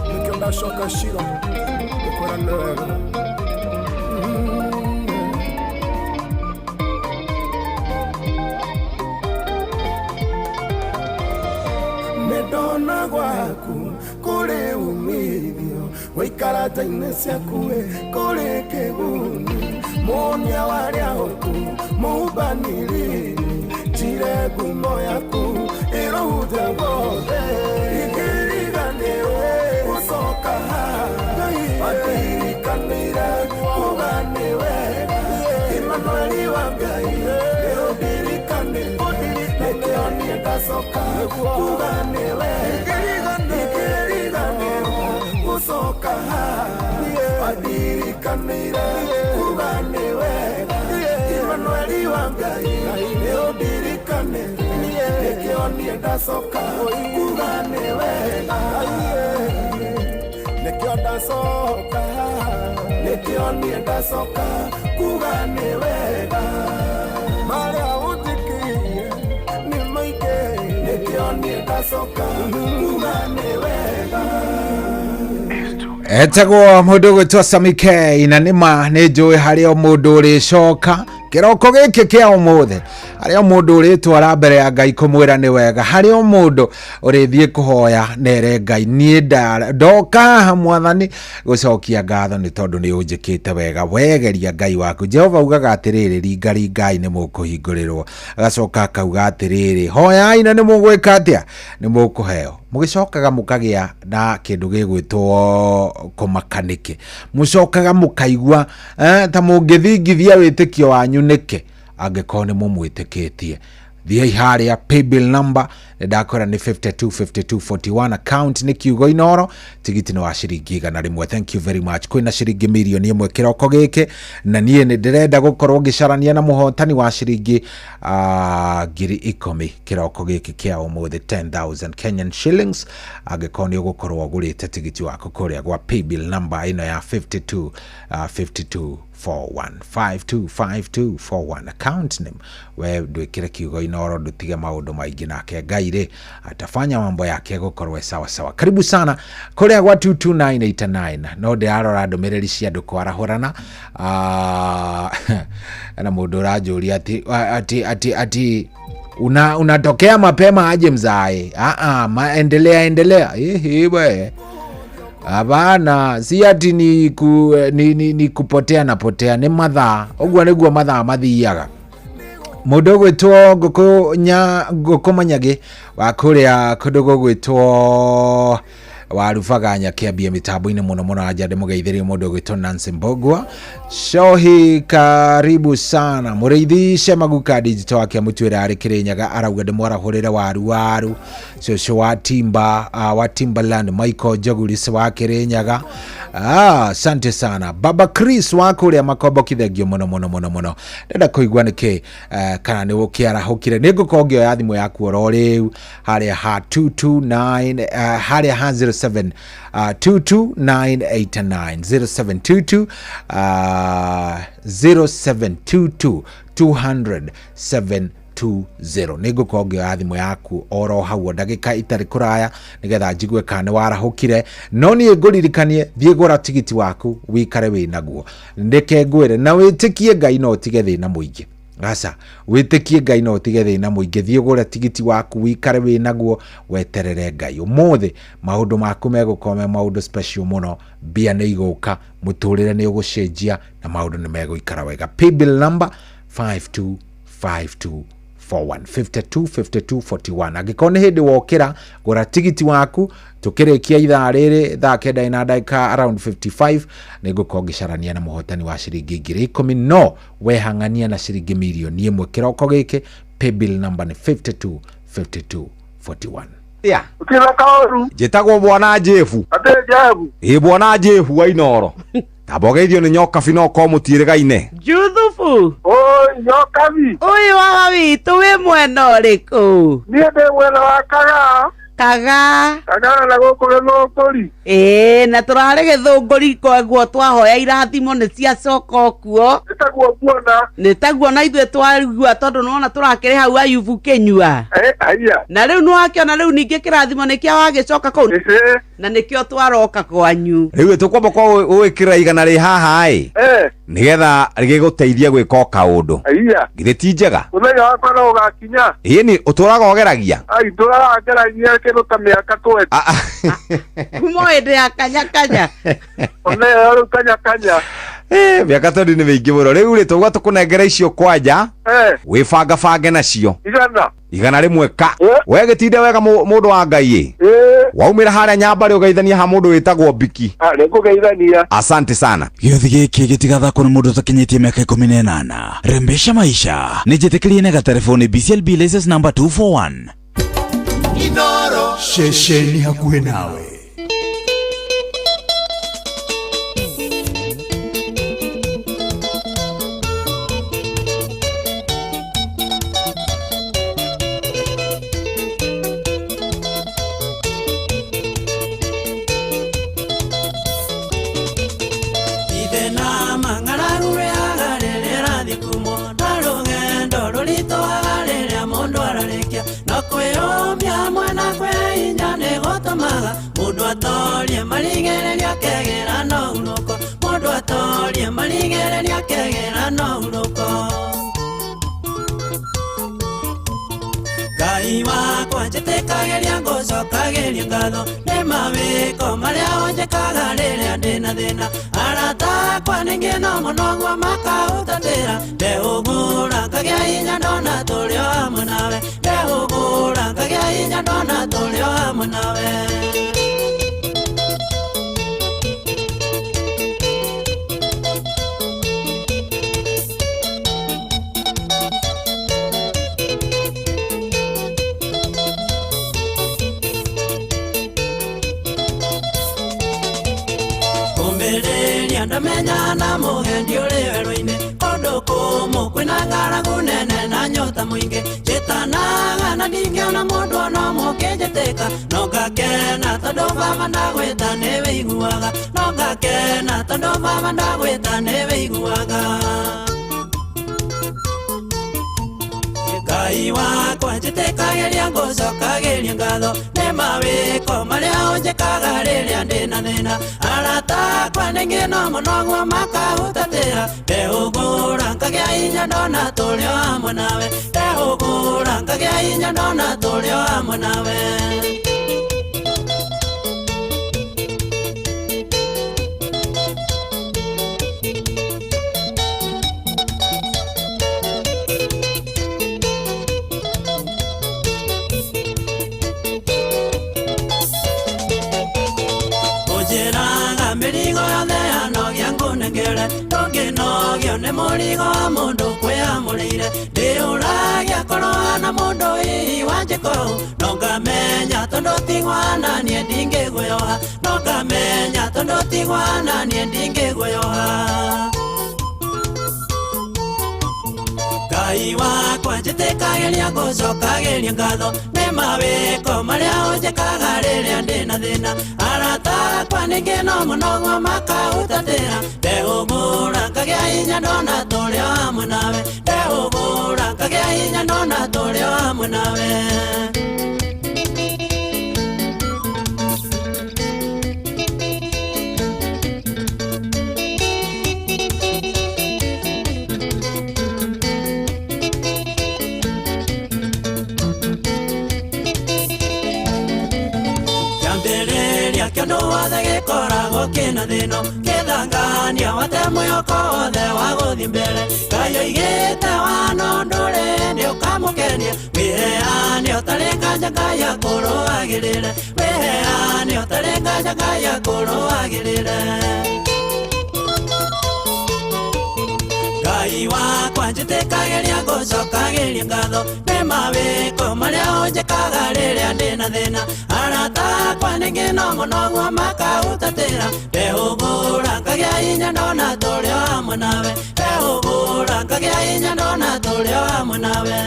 nĩkĩo ndacoka Shiro gũkwĩra nĩ wega. Nĩndona gwaku kũrĩ umithio, gũikara nja-inĩ ciaku kũrĩ kĩguni, mũnia warĩa hoku mũmbanĩrĩri, njire ngumo yaku ĩrohunja guothe. Ingĩriganĩrwo gũcoka haha, wandirikanĩire kuga nĩ wega. Imanueli wa Ngai, nĩ ũndirikanĩte, nĩkĩo niĩ ndacoka kuga nĩ wega. Ingĩriganĩrwo gũcoka haha, wandirikanĩire kuga nĩ wega. Imanueli wa Ngai, nĩ niĩ ndacoka kuga nĩ wega nĩkĩo ndacoka nĩkĩo niĩ ndacoka kuga nĩ wega marĩa ũnjĩkĩire nĩ maingĩ nĩkĩo niĩ ndacoka kuga nĩ wega. Etagwo mũndũ ũgwĩtwo Sammy K na nĩma nĩ njũĩ harĩ o mũndũ ũrĩcoka kĩroko gĩkĩ kĩa ũmũthĩ, harĩ o mũndũ ũrĩtwara mbere ya Ngai kũmwĩra nĩ wega, harĩ o mũndũ ũrĩthiĩ kũhoya nere Ngai niĩ ndoka haha mwathani gũcokia ngatho nĩ tondũ nĩ ũnjĩkĩte wega. Wegeria Ngai waku. Jehova augaga atĩrĩrĩ, ringaringai nĩ mũkũhingũrĩrwo, agacoka akauga atĩrĩrĩ, hoyai na nĩ mũgwĩka atĩa, nĩ mũkũheo. Mũgĩcokaga mũkagĩa na kĩndũ gĩgwĩtwo kũmaka nĩkĩ, mũcokaga mũkaigua ta mũngĩthingithia wĩtĩkio wanyu nĩkĩ angĩkorwo nĩ mũmwĩtĩkĩtie. Thiĩi harĩa paybill number nĩ ndakwĩra nĩ 525241, account nĩ kiugo Inoro, tigiti nĩ wa ciringi 100. Thank you very much. Kwĩna ciringi mirioni 1 kĩroko gĩkĩ na niĩ nĩ ndĩrenda gũkorwo ngĩcarania na mũhotani wa ciringi 10,000 kĩroko gĩkĩ kĩa ũmũthĩ, 10,000 Kenyan shillings, angĩkorwo nĩ ũgũkorwo ũgũrĩte tigiti waku kũrĩa gwa paybill number ĩno ya 52 52 41 525241, account name we ndwĩkĩre kiugo Inoro, ndũtige maũndũ maingĩ, nake Ngai rĩ atafanya mambo yake gũkorwo e sawa sawa. Karibu sana kũrĩa gwa 22989. No ndĩrarora ndũmĩrĩri cia andũ kwarahũrana na mũndũ ũranjũria ati ati ati ati unatokea mapema aje mzae? Ma, endelea endelea. Ehe, we hapana, si ati ni, ku, ni, ni, ni kupotea na potea, nĩ mathaa ũguo nĩguo mathaa mathiaga. Mũndũ ũgwĩtwo ngũkũ nya ngũkũ manyagĩ wa kũrĩa kũndũ gũgwĩtwo warubaga nyakĩambia mĩtambo-inĩ mũno mũno, anja ndĩmũgeithĩrie mũndũ ũgwĩtwo Nancy Mbogua Shohi, karibu sana. Mũrĩithi Shemaguka digital wake mũtuĩra arĩ Kĩrĩnyaga arauga ndĩmwarahũrĩre waru waru cũcũ wa Timba, wa Timbaland Michael Njoguris wa Kĩrĩnyaga. Asante sana Baba Chris wa kũrĩa Makombo, kithengio mũno mũno mũno mũno. Ndenda kũigua nĩkĩ kana nĩ ũkĩarahũkire. Nĩ ngũkorwo ngĩoya thimũ yaku oro rĩu harĩa ha 229 harĩa ha 07 22989 0722 0722 200 720. Nĩ ngũkorwo ngĩoya thimũ yaku oro hau ndagĩka itarĩ kũraya nĩgetha njigue kana nĩ warahũkire. No niĩ ngũririkanie, thiĩ gũra tigiti waku wikare wĩ naguo. Ndeke ngwĩre na wĩtĩkie Ngai no ũtige thĩna mũingĩ. Aca, wĩtĩkie Ngai no ũtige thĩna mũingĩ. Thiĩ ũgũre tigiti waku wikare wĩ naguo, weterere Ngai. Ũmũthĩ maũndũ maku megũkorwo me maũndũ special mũno, mbia nĩ igũka, mũtũrĩre nĩ ũgũcenjia na maũndũ nĩ megũikara wega. Paybill number 525241 525241. Angĩkorwo nĩ hĩndĩ wokĩra, gũra tigiti waku. Tũkĩrĩkia ithaa rĩrĩ thaa 9 na ndagĩka around 55 nĩ ngũkorwo ngĩcarania na mũhotani wa ciringi 10,000. No wehang'ania na ciringi mirioni 1 kĩroko gĩkĩ. Paybill number nĩ 525241. Yeah. Ũkĩra kaũru. Njĩtagwo bwana Jefu. Atĩ Jefu. Ĩ bwana Jefu wa Inoro. Tamba ũgeithio nĩ Nyokabi no ũkorwo mũtiĩrĩgaine. Juthubu. Oi, Nyokabi. Ũyũ wa witũ wĩ mwena ũrĩkũ? Niĩ ndĩ mwena wa Kagaa. Kagaa. Kagaa na gũkũ Gĩthũngũri. Ĩĩ, na tũrarĩ Gĩthũngũri koguo twahoya irathimo nĩ ciacoka kuo. Nĩ taguo nguona. Nĩ taguo na ithuĩ twarigua tondũ nĩwona tũrakĩrĩ hau Ayubu kĩnyua. Haiya. Na rĩu nĩwakĩona rĩu ningĩ kĩrathimo nĩ kĩa wagĩcoka kũu. Na nĩkĩo twaroka kwanyu. Rĩu tũkwamba kwa ũwĩkĩra 100 rĩ haha ĩ. Nĩgetha gĩgũteithie gwĩka o kaũndũ. Haiya. Githĩ ti njega? Mũthenya wakwa no ũgakinya. Ĩni ũtũraga ũgeragia? Ai, ndũraga ngeragia kĩndũ ta mĩaka 20. Kuma hĩndĩ ya kanya kanya. Ona ĩyo rĩu kanya kanya. Mĩaka 20 nĩ mĩingĩ mũno. Rĩu rĩ tũgwa tũkũnengera icio kwanja. Wĩbangabange nacio. 100. 100 ka. We gĩtinde wega mũndũ wa Ngai ĩ. Waumĩra harĩa Nyambarĩ ũgeithania ha mũndũ wĩtagwo Biki. Nĩngũgeithania. Asante sana. Gĩothi gĩkĩ gĩtigathakwo nĩ mũndũ ũtakinyĩtie mĩaka 18. Rembesha maisha. Nĩ njĩtĩkĩrie na gatelefoni BCLB license number 241. Inoro. Ceceni hakuhĩ nawe. Marigereria akegera no hurũko. Mũndũ atorie marigereria akegera no hurũko. Ngai wakwa njĩtĩkagĩria ngũcokagĩria ngatho nĩ mawĩko marĩa ũnjĩkaga rĩrĩa ndĩna thĩna. Arata akwa ningĩ no mũno guo makahutatĩra. Ndehũgũra ngagĩa hinya ndona tũrĩ o hamwe nawe. Ndehũgũra ngagĩa hinya ndona tũrĩ o hamwe nawe. Ndamenya na mũgendi ũrĩ werũ-inĩ kũndũ kũmũ kwĩna ng'aragu nene na nyota mũingĩ. Njĩtanaga na ndingĩona mũndũ ona ũmwe ũkĩnjĩtĩka. No ngakena tondũ baba ndagwĩta nĩwĩiguaga. No ngakena tondũ baba ndagwĩta nĩwĩiguaga. Ngai wakwa njĩtĩkagĩria ngũcokagĩria ngatho nĩ mawĩko marĩa ũnjĩkaga rĩrĩa ndĩna thĩna. Arata akwa ningĩ no mũno guo makahutatĩra. Ndehũgũra ngagĩa hinya ndona tũrĩ o hamwe nawe. Ndehũgũra ngagĩa hinya ndona tũrĩ o hamwe nawe. Mĩrigo yothe yanogia ngũnengere. Ndũngĩnogio nĩ mũrigo wa mũndũ kwĩamũrĩire. Ndĩũragia korwo hana mũndũ hihi wanjĩka ũũ. No ngamenya tondũ tigwa na niĩ ndingĩguoyoha. No ngamenya tondũ tigwa na niĩ ndingĩguoyoha. Ngai wakwa njĩtĩkagĩria ngũcokagĩria ngatho nĩ mawĩko marĩa ũnjĩkaga rĩrĩa ndĩna thĩna. Arata akwa ningĩ no mũno guo makahutatĩra. Ndehũgũra ngagĩa hinya ndona tũrĩ o hamwe nawe. Ndehũgũra ngagĩa hinya ndona tũrĩ o hamwe nawe. Kĩndũ wothe gĩkoragwo kĩna thĩno kĩthangania wate mwĩhoko wothe wa gũthiĩ mbere. Ngai oigĩte wano ndũrĩ nĩũkamũkenia. Wĩheane ũtarĩ nganja Ngai akũrũagĩrĩre. Wĩheane ũtarĩ nganja Ngai akũrũagĩrĩre. Ngai wakwa njĩtĩkagĩria ngũcokagĩria ngatho nĩ mawĩko marĩa ũnjĩkaga rĩrĩa ndĩna thĩna. Arata akwa ningĩ no mũno guo makahutatĩra. Ndehũgũra ngagĩa hinya ndona tũrĩ o hamwe nawe. Ndehũgũra ngagĩa hinya ndona tũrĩ o hamwe nawe.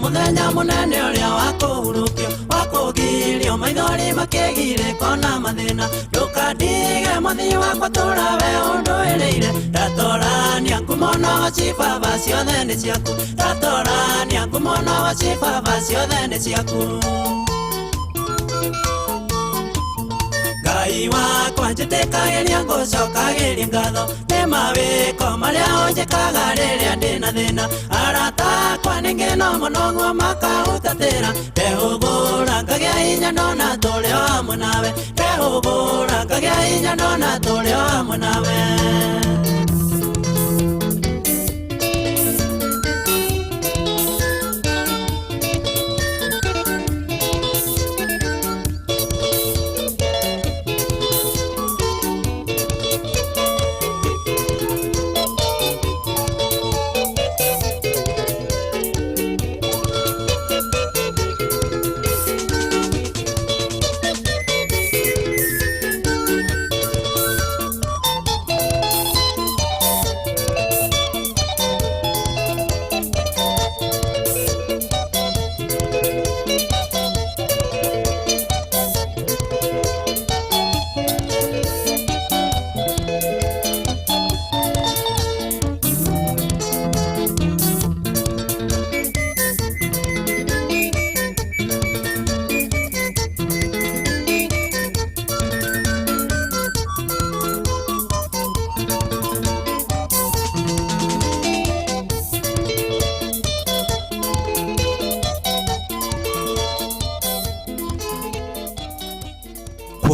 Mũthenya mũnene ũrĩa wa kũhurũkio wa kũgirio maithori makĩgirĩko na mathĩna. Ndũkandige mũthii wakwa tũra we ũndũĩrĩire. Ndatorania ngumo na ũgoci baba ciothe nĩ ciaku. Ndatorania ngumo na ũgoci baba ciothe nĩ ciaku. Ngai wakwa njĩtĩkagĩria ngũcokagĩria ngatho nĩ mawĩko marĩa ũnjĩkaga rĩrĩa ndĩna thĩna. Arata akwa ningĩ no mũno guo makahutatĩra. Ndehũgũra ngagĩa hinya ndona tũrĩ o hamwe nawe. Ndehũgũra ngagĩa hinya ndona tũrĩ o hamwe nawe.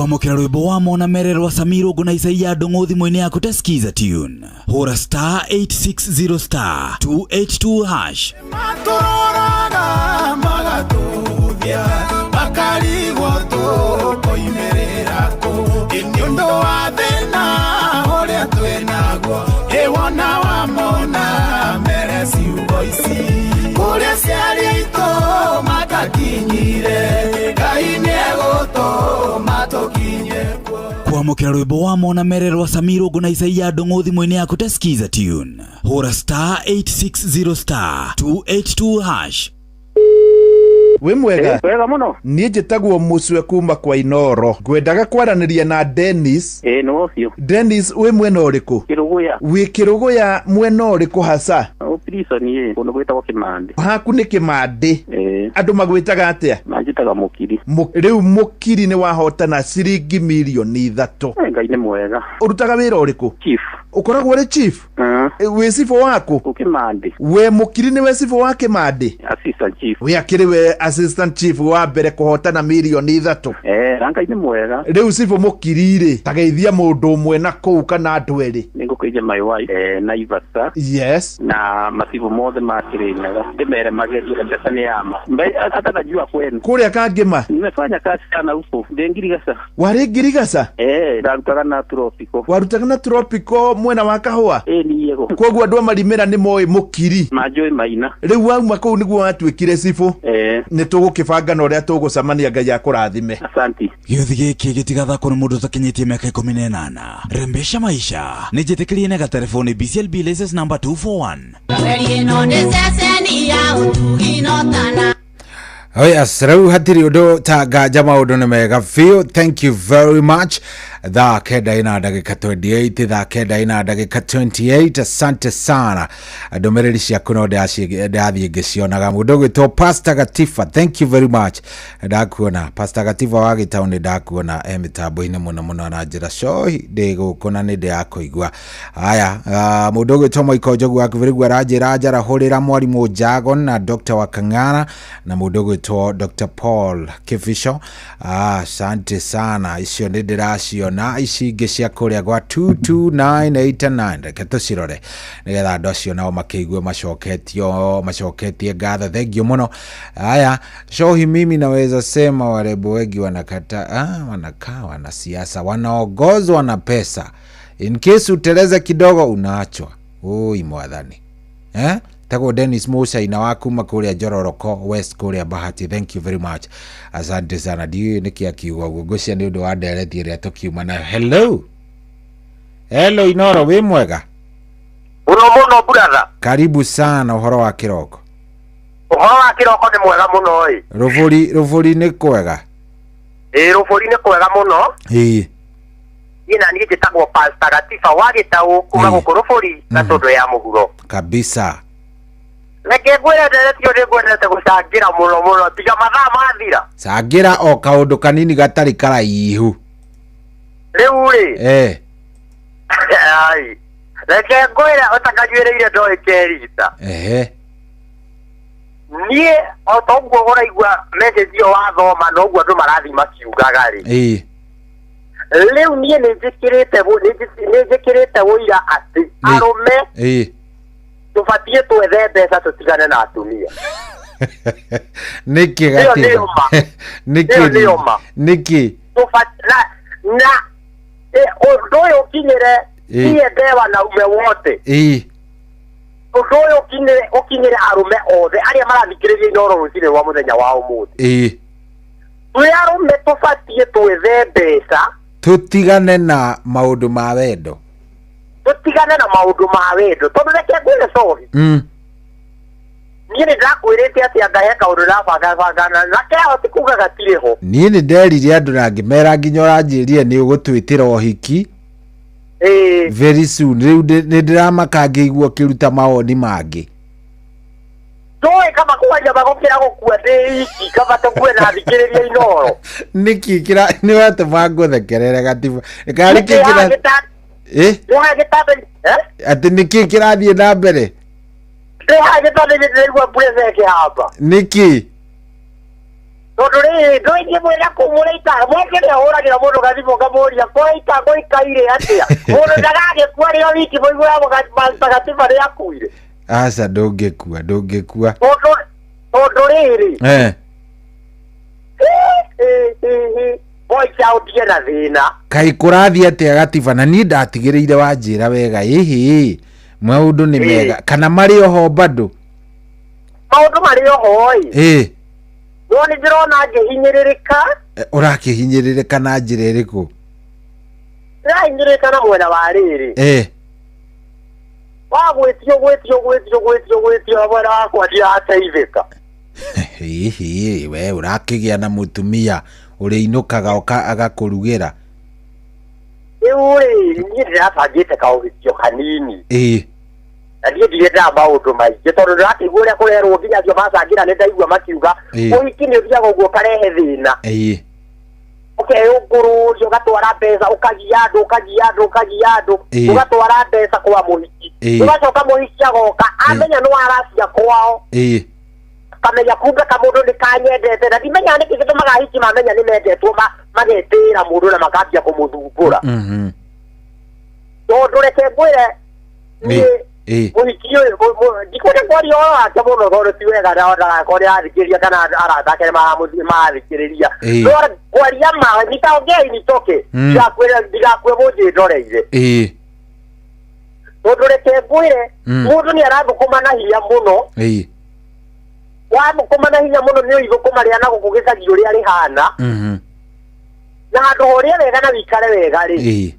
Kwamũkĩra rwĩmbo wa mona mere rwa Samir Ũngũ na Isaia Ndũng'ũ thimũ-inĩ yaku ta Skiza Tune. Hũra star 860 star 282 hash. Matũroraga magatũthia makarigwo tũkoimĩrĩra kũ ĩ nĩ ũndũ wa thĩna ũrĩa twĩnaguo ĩ wona wamona mere ciugo ici kũrĩa ciari aitũ matakinyire Ngai nĩegũtũma tũkinye kuo. Kwamũkĩra rwĩmbo wa mona mere rwa Samir Ũngũ na Isaia Ndũng'ũ thimũ-inĩ yaku ta Skiza Tune. Hũra star 860 star 282 hash. Wĩ mwega? Wega mũno. Niĩ njĩtagwo Mũcwe kuma kwa Inoro. Ngwendaga kwaranĩria na Dennis. Ĩĩ nĩ ũcio. Dennis, wĩ mwena ũrĩkũ? Kĩrũgũya. Wĩ Kĩrũgũya mwena ũrĩkũ hasa? Prison ĩ kũndũ gwĩtagwo Kĩmandĩ. Haku nĩ Kĩmandĩ. Ĩĩ. Andũ magwĩtaga atĩa? Manjĩtaga Mũkiri. Rĩu Mũkiri nĩ wahotana ciringi mirioni ithatũ. Ngai nĩ mwega. Ũrutaga wĩra ũrĩkũ? Chief. Ũkoragwo ũrĩ chief? Wĩ cibũ waku? Kĩmandĩ. We Mũkiri nĩwe cibũ wa Kĩmandĩ? Assistant chief. We akĩrĩ we assistant chief wa mbere kũhotana mirioni ithatũ. Na Ngai nĩ mwega. Rĩu cibũ Mũkiri rĩ, tageithia mũndũ ũmwe na kũu kana andũ erĩ. Nĩ ngũkĩria my wife Naivasha. Yes. Na macibũ mothe ma Kĩrĩnyaga. Ndĩmere magerie mbeca nĩ yama. Hata najua kwenu. Kũrĩa Kangĩma? Nimefanya kazi sana huko. Ndĩ Ngirigaca. Warĩ Ngirigaca? Ndarutaga na Tropical. Warutaga na Tropical mwena wa Kahũa? Niĩ go. Koguo andũ a Marimĩra nĩ moĩ Mũkiri? Manjũĩ maina. Rĩu wauma kũu nĩguo watuĩkire cibũ? Nĩ tũgũkĩbanga na ũrĩa tũgũcemania Ngai akũrathime. Asanti. Gĩũthi gĩkĩ gĩtigathakwo nĩ mũndũ ũtakinyĩtie mĩaka 18. Rembesha maisha nĩ njĩtĩkĩrie na gatelefoni BCLB license number 241. Ĩno nĩ ceceni ya ũtugi no tana. Oh yes, rĩu hatirĩ ũndũ ta nganja maũndũ nĩ mega biũ. Thank you very much. Thaa kenda ina ndagĩka 28, thaa kenda ina ndagĩka 28. Asante sana. Ndũmĩrĩri ciaku no ndĩrathiĩ ngĩcionaga. Mũndũ ũgwĩtwo Pastor Gatifa, thank you very much. Ndakuona Pastor Gatifa wa Gĩtaũ, nĩ ndakuona e mĩtambo-inĩ mũno mũno na njĩra cohi ndĩ gũkũ na nĩ ndĩrakũigua. Haya, mũndũ ũgwĩtwo Michael Njogu wa Kĩbĩrĩgu aranjĩra njarahũrĩra mwarimũ Jagon na Dr. Wakang'ara na mũndũ ũgwĩtwo Dr. Paul Kibicho. Asante sana, icio nĩ ndĩraciona. Ici ingĩ cia kũrĩa gwa 22989 reke tũcirore nĩgetha andũ acio nao makĩigue macoketie ngatho. Thank you mũno. Haya, Shohi, mimi naweza sema warembo wengi wanakaa wanasiasa wanaongozwa na pesa. In case uteleze kidogo unaachwa. Oi mwathani. Tagwo Dennis Musa ina wa kuma kũrĩa Njororoko West kũrĩa Bahati. Thank you very much. Asante sana. Ndiũĩ nĩkĩ akiuga ũguo. Ngwĩciria nĩ ũndũ wa ndereti ĩrĩa tũkiuma nayo. Hello. Hello Inoro, wĩ mwega? Mũno mũno brother. Karibu sana. Ũhoro wa kĩroko? Ũhoro wa kĩroko nĩ mwega mũno ĩ. Rũbũri nĩ kwega? Ĩ, rũbũri nĩ kwega mũno. Ĩĩ. Niĩ na niĩ njĩtagwo Pastor Gatiba wa Gĩtaũ kuma gũkũ rũbũri Gatũndũ ya mũhuro. Kabisa. Reke ngwĩre ndereti ĩyo nĩ ngwendete gũcangĩra mũno mũno tiga mathaa mathira. Cangĩra o kaũndũ kanini gatarĩ karaihu. Rĩu rĩ. Ai. Reke ngwĩre ũtakanyuĩrĩire ndoĩ kerita. Niĩ o ta ũguo ũraigua message ĩyo wathoma noguo andũ marathiĩ makiugaga rĩ. Rĩu niĩ nĩ njĩkĩrĩte ũira atĩ arũme tũbatiĩ twethe mbeca tũtigane na atumia. Nĩkĩ Ĩyo gatiba? nĩyo ma. Nĩkĩ? Ĩyo nĩyo ma. Nĩkĩ? Na ũndũ ũyũ ũkinyĩre niĩ nde wanaume wote. Ũndũ ũyũ ũkinyĩre arũme othe arĩa marathikĩrĩria Inooro rũcinĩ rwa mũthenya wa ũmũthĩ. Twĩ arũme tũbatiĩ twethe mbeca. Tũtigane na maũndũ ma wendo. Tũtigane na maũndũ ma wendo. Tondũ reke ngwĩre sorry. Niĩ nĩ ndakwĩrĩte atĩ anga he kaũndũ ndabangabangana na keho ti kuga gatirĩ ho. Niĩ nĩ nderire andũ na ngĩmera nginya ũranjĩrire nĩ ũgũtwĩtĩra ũhiki. Very soon. Rĩu nĩ ndĩramaka ngĩigua ũkĩruta mawoni mangĩ. Ndũĩ kaba kwaria magũkĩra gũkua ndĩ iki, kaba tũkue na thikĩrĩria Inooro. Nĩkĩ kĩra nĩ watũma ngũthekerere gatiba. Kana nĩkĩ kĩra Ndĩ haha gĩtanda-inĩ, eh? Atĩ nĩkĩ kĩrathiĩ na mbere? Ndĩ haha gĩtanda-inĩ ndĩraigua pressure ĩkĩhamba. Nĩkĩ? Tondũ rĩrĩ ndũingĩ mwĩna kũu mũrĩikara mũndũ nĩ ahũragĩra mũndũ gathimũ ngamũria kũraika gũikaire atĩa mũndũ ndagagĩkua rĩo wiki mũiguaga gatiba nĩ akuire. Aca, ndũngĩkua, ndũngĩkua. Tondũ rĩrĩ, boy child na thĩna. Kaĩ kũrathiĩ atĩa gatiba? Na niĩ ndatigĩrĩire wanjĩra wega, ĩhĩ, maũndũ nĩ mega kana marĩ oho bado? Maũndũ marĩ oho ĩ. No nĩ ndĩrona ngĩhinyĩrĩrĩka. Ũrakĩhinyĩrĩrĩka na njĩra ĩrĩkũ? Ndĩrahinyĩrĩrĩka na mwena wa rĩrĩ, wa gwĩtio gwĩtio gwĩtio gwĩtio gwĩtio na mwena wakwa ndirateithĩka. Hihi we ũrakĩgĩa na mũtumia ũrĩinũkaga agakũrugĩra? Rĩu rĩ, niĩ ndĩrabangĩte kaũhikio kanini. Na niĩ ndirendaga maũndũ maingĩ tondũ ndĩrakĩigua ũrĩa kũrerwo nginya acio macangĩra nĩ ndaigua makiuga ũhiki nĩ ũthiaga ũguo ũkarehe thĩna, ũkeyũngũrũria, ũgatwara mbeca, ũkagia andũ, ũkagia andũ, ũkagia andũ, ũgatwara mbeca kwa mũhiki, ũgacoka mũhiki agoka amenya nĩ waracia kwao, kamenya kumbe kamũndũ nĩ kanyendete, na ndimenyaga nĩkĩ gĩtũmaga ahiki mamenya nĩ mendetwo magetĩĩra mũndũ na makambia kũmũthumbũra. Tondũ reke ngwĩre, niĩ mũhiki ũyũ ndikwenda kwaria ũhoro wake mũno tondũ ti wega na ndagakorwo nĩ arathikĩrĩria kana arata ake nĩ marathikĩrĩria. No kwaria ma nitaongea nitoke, ndigakue mũnjĩndoreire. Tondũ reke ngwĩre, mũndũ nĩ arathũkũma na hinya mũno. Wathũkũma na hinya mũno nĩ ũithũkũma rĩa na gũkũ gĩcagi ũrĩa rĩhana, na handũ ha ũrĩe wega na wĩikare wega rĩ,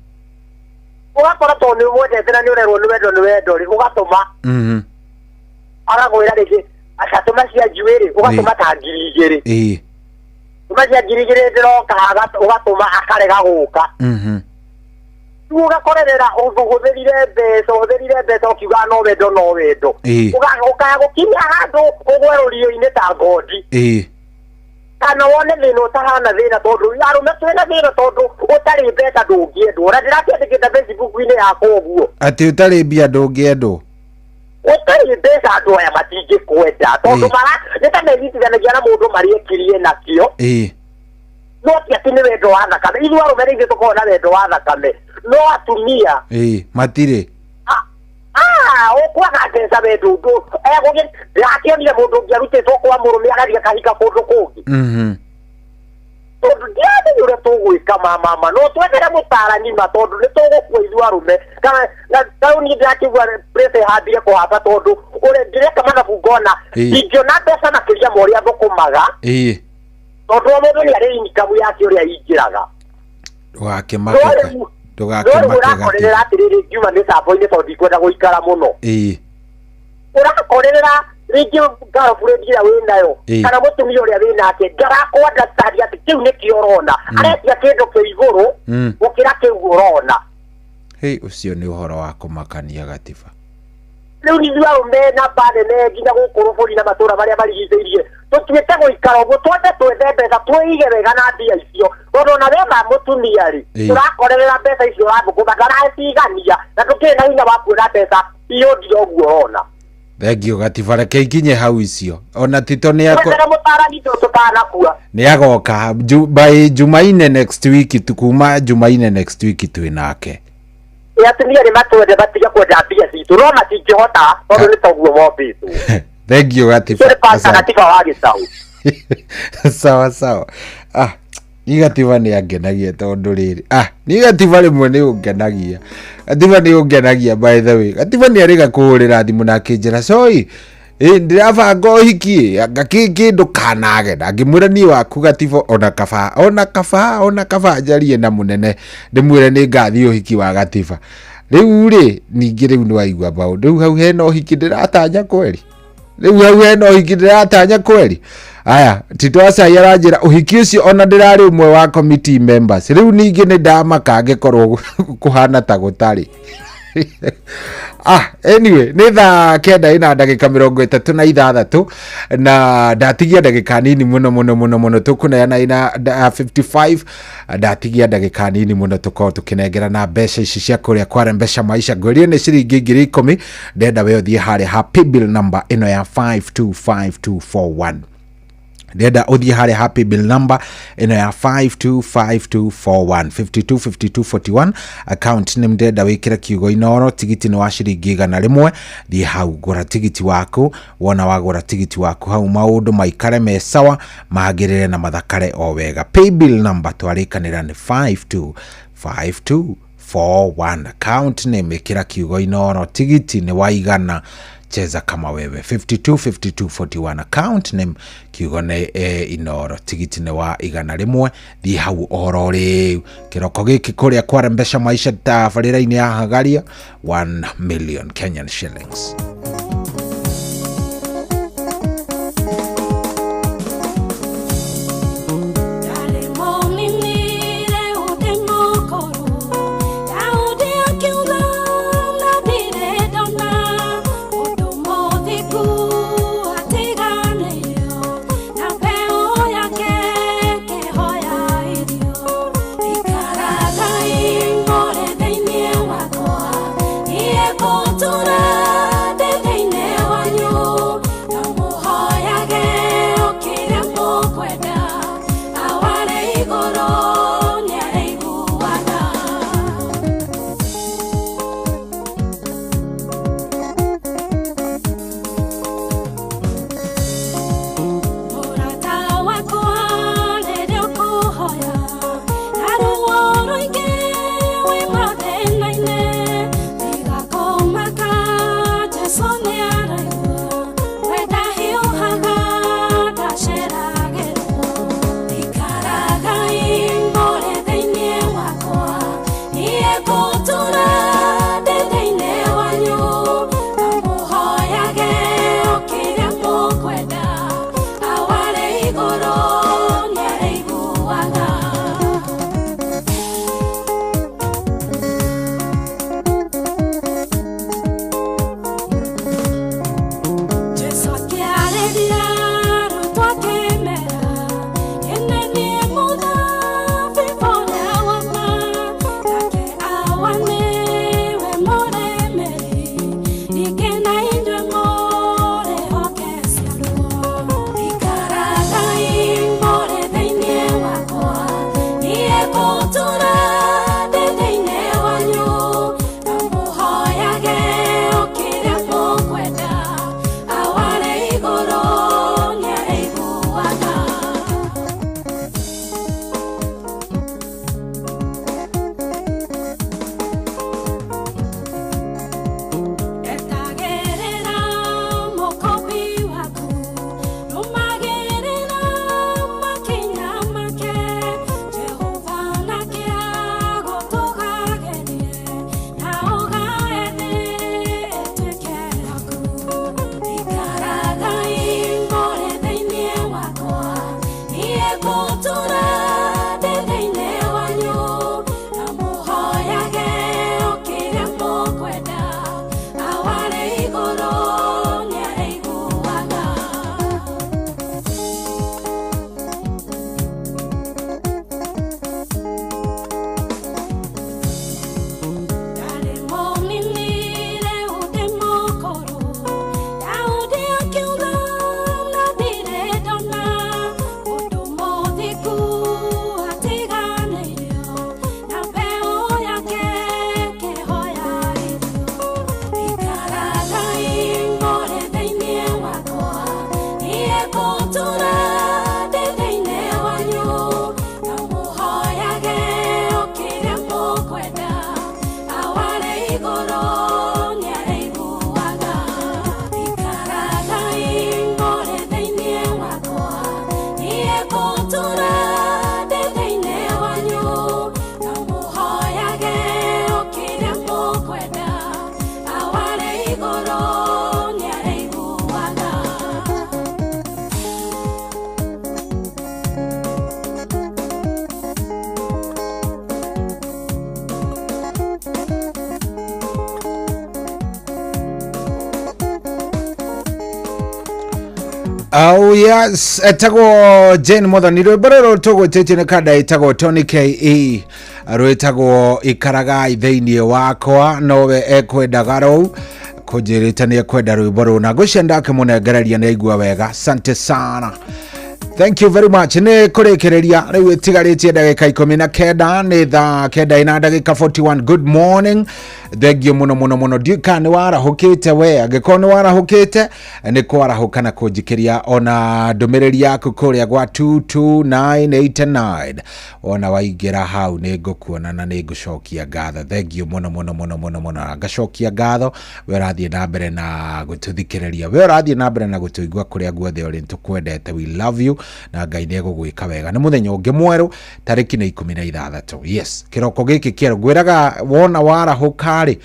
ũgakora tondũ nĩ ũmwendete na nĩ ũrerwo nĩ wendo nĩ wendo rĩ, ũgatũma agagwĩra rĩngĩ aca tũma cia njuĩrĩ, ũgatũma ta 2000. Tũma cia 2000 ndĩroka, ũgatũma akarega gũka. Rĩu ũgakorerera ũhũthĩrire mbeca, ũhũthĩrire mbeca ũkiuga no wendo no wendo. Ũkaya gũkinya handũ ũgwe rũriũ-inĩ ta ngondi, kana wone thĩna ũtahana thĩna, tondũ arũme twĩna thĩna, tondũ ũtarĩ mbeca ndũngĩendwo, na ndĩrakĩandĩkĩte Facebook-inĩ yakwa ũguo. Atĩ ũtarĩ mbia ndũngĩendwo? Ũtarĩ mbeca andũ aya matingĩkwenda, tondũ mara nĩ ta menyitithanagia na mũndũ marĩekirie nakĩo, no ti atĩ nĩ wendo wa thakame. Ithuĩ arũme nĩ ithuĩ tũkoragwo na wendo wa thakame, no atumia Matirĩ. Ah, ũkwaga mbeca wendo ũndũ egũgĩ ndĩrakĩonire mũndũ ũngĩ arutĩtwo kwa mũrũme agathiĩ akahika kũndũ kũngĩ. Tondũ ndiramenya ũrĩa tũgwĩka mamama, no twethere mũtarani ma, tondũ nĩ tũgũkua ithuĩ arũme. Kana na tarĩu niĩ ndĩrakĩigua pressure ĩhambire kũhamba, tondũ ũrĩa ndĩreka mathabu ngona ndingĩona mbeca makĩria ma ũrĩa thũkũmaga, tondũ o mũndũ nĩ arĩ income yake ũrĩa ingĩraga. Ndũgakĩmake. No rĩu Ndũgakĩmake. Ũrakorerera atĩrĩrĩ, ngiuma mĩtambo-inĩ tondũ ndikwenda gũikara mũno, ũrakorerera rĩngĩ girlfriend ĩrĩa wĩ nayo kana mũtumia ũrĩa wĩ nake ndarakũ understand atĩ kĩu nĩkĩo ũrona, aretia kĩndũ kĩ igũrũ gũkĩra kĩu ũrona. Hei, ũcio nĩ ũhoro wa kũmakania, gatiba. Rĩu ithuĩ arũme namba nene nginya gũkũ rũbũri na matũra marĩa marigicĩirie tũtuĩte gũikara ũguo, twambe twethe mbeca, twĩige wega na mbia icio, tondũ ona wetha mũtumia rĩ, ũrakorerera mbeca icio ũrathũkũma ndaracigania, na ndũkĩrĩ na hinya wa kuona mbeca beyond ũguo ũrona. Thengiũ gatiba, reke ikinye hau icio, ona tito nĩ ako Twethere mũtarani tũ tũtanakua. Nĩ agoka by Jumaine next week, kuma Jumaine next week twĩ nake. Ĩ, atumia nĩ matwende matige kwenda mbia citũ, no matingĩhota tondũ nĩ toguo mombĩtwo. Thengiũ gatiba. Tũrĩ pasta. Asante. Gatiba wa gĩcaũ. Sawa sawa. Ah, ni gatiba nĩ angenagia, tondũ rĩrĩ, ah, ni gatiba rĩmwe nĩ ũngenagia, gatiba nĩ ũngenagia. By the way, gatiba nĩ arĩga kũhũrĩra thimũ na akĩnjĩra coi ĩ ndĩrabanga ũhiki ĩ, anga kĩndũ kanage, na ngĩmwĩra niĩ waku gatiba, ona kaba, ona kaba, ona kaba njarie na mũnene ndĩmwĩre nĩ ngathiĩ ũhiki wa gatiba. Rĩu rĩ, ningĩ rĩu nĩ waigua maũndũ rĩu hau hena ũhiki ndĩratanya kweri, rĩu hau hena ũhiki ndĩratanya kweri. Aya, Tito Acai aranjĩra ũhiki ũcio ona ndĩrarĩ ũmwe wa committee members. Rĩu ningĩ nĩ ndamaka angĩkorwo kũhana ta gũtarĩ. Ah, anyway, nĩ thaa 9 ina ndagĩka 36, na ndatigia ndagĩka nini mũno mũno mũno mũno tũkũneana ina 55. Ndatigia ndagĩka nini mũno tũkorwo tũkĩnengerana mbeca ici cia kũrĩa kwa Rembesha Maisha. Ngwĩrire nĩ ciringi 10,000. Ndenda we ũthiĩ harĩa ha paybill number ĩno ya 525241. Ndĩrenda ũthiĩ harĩa happy bill number ĩno ya 525241, 525241, account nĩ ndĩrenda wĩkĩre kiugo Inoro. Tigiti nĩ wa ciringi 100. Thiĩ hau, gũra tigiti waku. Wona wagũra tigiti waku hau, maũndũ maikare me sawa, magĩrĩre na mathakare o wega. Pay bill number twarĩkanĩra nĩ 525241, account name ĩkĩra kiugo Inoro. Tigiti nĩ wa 100. Cheza kama wewe. 525241, account name kiugo nĩ Inoro. Tigiti nĩ wa 100. Thiĩ hau oro rĩu kĩroko gĩkĩ kũrĩa kwarembesha maisha tabarĩra-inĩ ya Hagaria, 1 million Kenyan shillings. Ndarĩ mũnini, rĩu ndĩ mũkũrũ. Daudi akiuga na ndirĩ ndona mũndũ mũthingu atiganĩirio, na mbeũ yake ĩkĩhoya irio. Ikaragai mũrĩ thĩinĩ wakwa, niĩ ngũtũũra ndĩ thĩinĩ wanyu. Na mũhoyage o kĩrĩa mũkwenda, awarĩ igũrũ nĩarĩiguaga. Mũrata wakwa, rĩrĩa ũkũhoya na ruo rũingĩ wĩ mathĩna-inĩ, tiga kũmaka, Jesũ nĩaraigua. We ndahiũhaga, ndaceragĩrwo. Ikaragai mũrĩ thĩinĩ wakwa, niĩ ngũtũũra ndĩ thĩinĩ wanyu. Na mũhoyage o kĩrĩa mũkwenda, awarĩ igũrũ nĩarĩiguaga. Jesũ akĩarĩria arutwo akĩmera, "Ĩno nĩ mũthabibũ ũrĩa wa ma, nake Awa nĩwe mũrĩmĩri. Ningĩ na inyuĩ mũrĩ honge ciaruo. Ikaragai mũrĩ thĩinĩ wakwa, niĩ ngũtũũra ndĩ thĩinĩ wanyu. Na mũhoyage o kĩrĩa mũkwenda, awarĩ igũrũ nĩarĩiguaga." Etagĩrĩra mũkũmbi waku, rũmagĩrĩra makinya make. Jehova nake agũtũgagĩrie, na ũgae thĩ ĩtuĩke yaku. Ikaragai mũrĩ thĩinĩ wakwa, niĩ ngũtũũra ndĩ thĩinĩ wanyu. Na mũhoyage o kĩrĩa mũkwenda, awarĩ igũrũ nĩarĩiguaga. Ndarĩ mũnini, rĩu ndĩ mũkũrũ. Daudi akiuga na ndirĩ ndona mũndũ mũthingu atiganĩirio, na mbeũ yake ĩkĩhoya irio. Ikaragai mũrĩ thĩinĩ wakwa, niĩ ngũtũũra ndĩ thĩinĩ wanyu. Na mũhoyage o kĩrĩa mũkwenda, awarĩ igũrũ nĩarĩiguaga. Ikaragai mũrĩ thĩinĩ wakwa, niĩ ngũtũũra ndĩ thĩinĩ wanyu. Na mũhoyage o kĩrĩa mũkwenda, awarĩ igũrũ nĩarĩiguaga. Oh yes, etagwo Jane Muthoni. Rwĩmbo rũrũ tũgwĩtĩtie nĩ kanda ĩtagwo Tony KE, rwĩtagwo Ikaragai Thĩinĩ Wakwa. Nowe ekwendaga rũu kũnjĩrĩte nĩ ekwenda rwĩmbo rũu, na ngwĩciria ndakĩmũnengereria nĩ aigua wega. Asante sana. Thank you very much. Nĩ kũrĩkĩrĩria rĩu ĩtigarĩtie ndagĩka 19, nĩ thaa 9 na ndagĩka 41. Good morning, thengio mũno mũno mũno. Ndiũĩ kana nĩ warahũkĩte we. Angĩkorwo nĩ warahũkĩte, nĩ kwarahũka na kũnjikĩria ona ndũmĩrĩri yaku kũrĩa gwa 22989. Ona waingĩra hau nĩ ngũkuona na nĩ ngũcokia ngatho. Thengio mũno mũno mũno mũno mũno, na ngacokia ngatho we ũrathiĩ na mbere na gũtũthikĩrĩria, we ũrathiĩ na mbere na gũtũigua kũrĩa guothe ũrĩ. Nĩtũkwendete, we love you, na Ngai nĩ egũgwĩka wega. Nĩ mũthenya ũngĩ mwerũ, tarĩki nĩ 16. Yes, kĩroko gĩkĩ kĩerũ ngwĩraga, wona warahũka rĩ,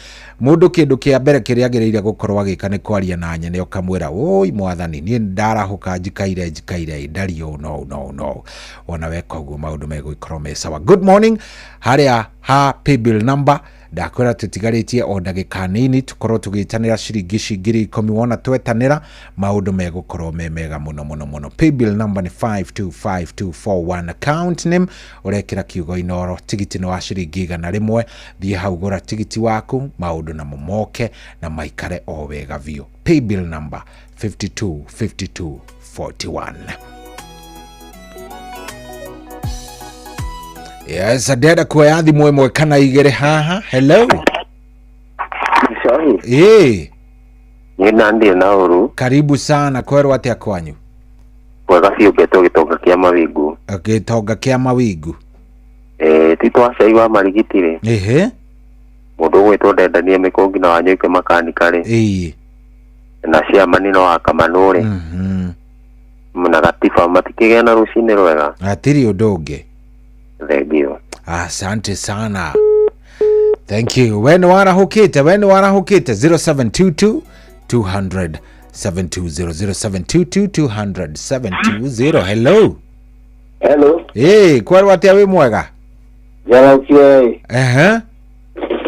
mũndũ kĩndũ kĩa mbere kĩrĩa agĩrĩire gũkorwo agĩka nĩ kwaria na nyene, ũkamwĩra, "Ũi Mwathani, niĩ ndarahũka, njikaire njikaire ndari ũũ no no no." Wona weka ũguo, maũndũ megũgĩkorwo me sawa. Good morning. Harĩa ha paybill number ndakwĩra tũtigarĩtie o ndagĩka nini tũkorwo tũgĩtanĩra ciringi ici 10,000. Wona twetanĩra, maũndũ megũkorwo me mega mũno mũno mũno. Paybill number nĩ 525241, account name ũrekĩra kiugo Inoro. Tigiti nĩ wa ciringi 100. Thiĩ hau gũra tigiti waku, maũndũ namo moke na maikare o wega biũ. Paybill number 525241. Yes, ndĩrenda kuoya thimũ ĩmwe kana igĩrĩ haha. Hello. Sorry. Ĩĩ. Niĩ na ndirĩ na ũru. Karibu sana. Kwerwo atĩa kwanyu? Wega biũ, ngetwo Gĩtonga kĩa Mawingu. Gĩtonga kĩa Mawingu. Ĩĩ, ti twa cai wa marigiti rĩ. Ĩhĩ. Mũndũ ũgwĩtwo Ndendania Mĩkũngi na Wanyũike makanika rĩ. Ĩĩ. Na ciamani no wa Kamanũ rĩ. Na Gatiba matikĩgĩa na rũcinĩ rwega. Hatirĩ ũndũ ũngĩ. Thengio. Asante sana, thank you. We nĩ warahũkĩte, we nĩ warahũkĩte. 0722 200 720, 0722 200 720. Hello. Hello. Ĩĩ, kwerwo atĩa, wĩ mwega? Njaraukire. Ehe.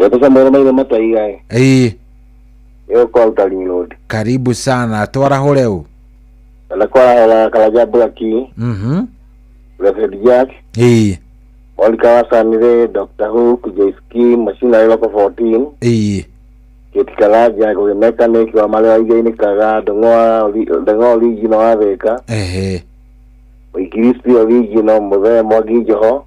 Wetwo Samuel Maitho Mataiga. Ĩĩ. Ĩyo kwa Outer Ring Road. Karibu sana, twarahũre ũ? Na kwarahũra Karanja Blaki, Blessed Jack, Monica Wasanire, Dr. Hook, Joyce Kim, Machinery Local 14, Kate Karanja, Ngũgĩ Mechanic wa marĩa wa Kaga, Ndong'oa Original wa Thika, Mũingilisti Original, Mũthee Mwangi Njoho,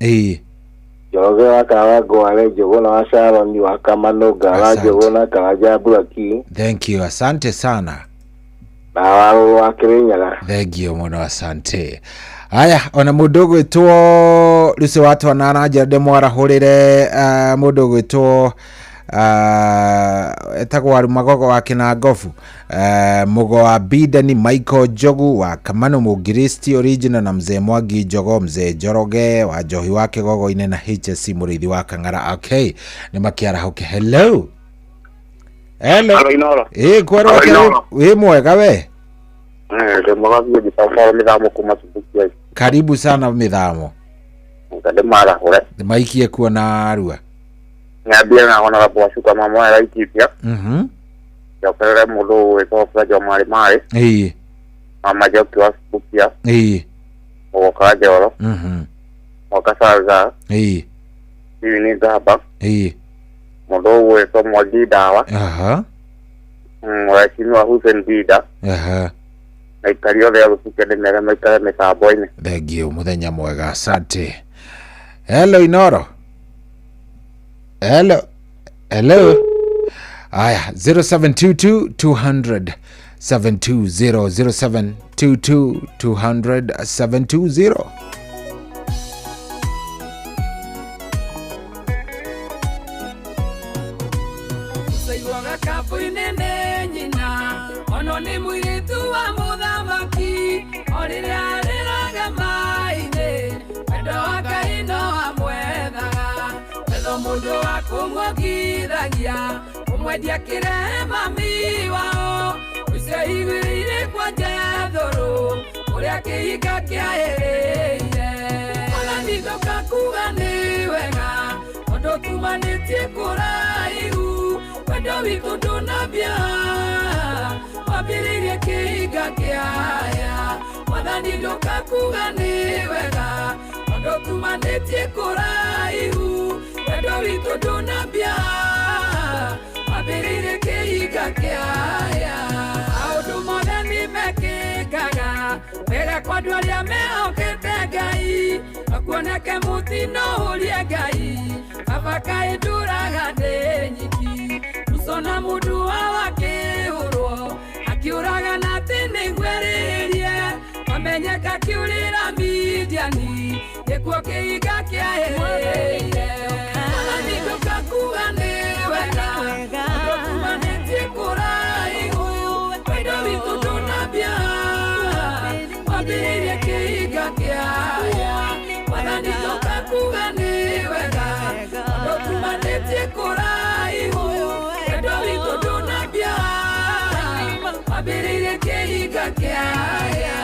Njoroge wa Kawa Ngware, Njũgũna wa Sharon wa Kamanũ, Ngara. Asante. Njũgũna Karanja Blaki, Thank you, asante sana. Na Warũrũ wa Kĩrĩnyaga. Thengio mũno, asante. Aya, ona mũndũ ũgwĩtwo Lucy wa Twana aranjĩra ndĩmwarahũrĩre, mũndũ ũgwĩtwo etagwo Warumagogo wa Kĩnangobu, Mũgo wa Bidani, Michael Njogu wa Kamano, Mũngiristi Original na Mzee Mwangi Njogo, Mzee Njoroge wa Njohi wa Kĩgogo-inĩ na HSC Mũrĩithi wa Kang'ara. Okay, nĩ makĩarahũke. Hello, hello. Halo, Inoro. Ĩ, kwerwo Halo, atĩa? Inoro. Wĩ mwega we? Ndĩ mwega biũ, njĩtagwo Mĩthamo kuma Subukia. Karibu sana, Mĩthamo. Nga ndĩmarahũre. Maikie kuo na arua. Nyambie na Honorable Wacuka mama wa Laikipia. Njokerere mũndũ ũgwĩtwo Fred Marĩ Marĩ. Mama Njoki wa Subukia. Mũgoka Njoro. Mwaka Salza. Hivi nĩ Ngamba. Mũndũ ũgwĩtwo Mwangi Ndawa. Mheshimiwa Hussein Dida. Na aikari othe a Subukia ndĩmere maikare mĩtambo-inĩ. Thengio, mũthenya mwega, asante. Hello, Inoro. Hello, hello. Aya, 0722 200 720, 0722 200 720. Caiguaga kabũ-inĩ nĩ nyina ono nĩ mũirĩtu wa mũthamaki o rĩrĩa arĩraga maĩ-inĩ wendo wa Ngai no amwethaga wetho mũndũ wa kũmuongithagia kũmwendia kĩrehe mami wao ũcio igĩrĩire kwa Jethũrũ ũrĩa kĩhinga kĩaĩrĩire. Mwathani, ndoka kuga nĩ wega tondũ tumanĩtie kũraihu, wendo witũ ndũnambia, wambĩrĩirie kĩhinga kĩaya. Mwathani, ndoka kuga nĩ wega tondũ tumanĩtie kũraihu, wendo witũ ndũnambia, wambĩrĩirie kĩhinga kĩaya. Maũndũ mothe nĩ mekĩkaga wega. Kũrĩa kwa andũ arĩa mehokete Ngai Akuoneke mũtino ũrie Ngai Baba kaĩ ndũraga ndĩ nyiki Musa na mũndũ wao akĩhũrwo Akiũraga na atĩ nĩguo erĩhĩrie Wamenyeka kĩũrĩra Midiani Gĩkuo kĩhinga kĩahĩrĩire Mwathani ndũkakuga nĩ wega Tondũ tumanĩtie kũraihu Wendo witũ ndũnambia Wambĩrĩirie kĩhinga kĩaya Mwathani ndũkakuga nĩ wega Tondũ tumanĩtie kũraihu Wendo witũ ndũnambia Wambĩrĩirie kĩhinga kĩaya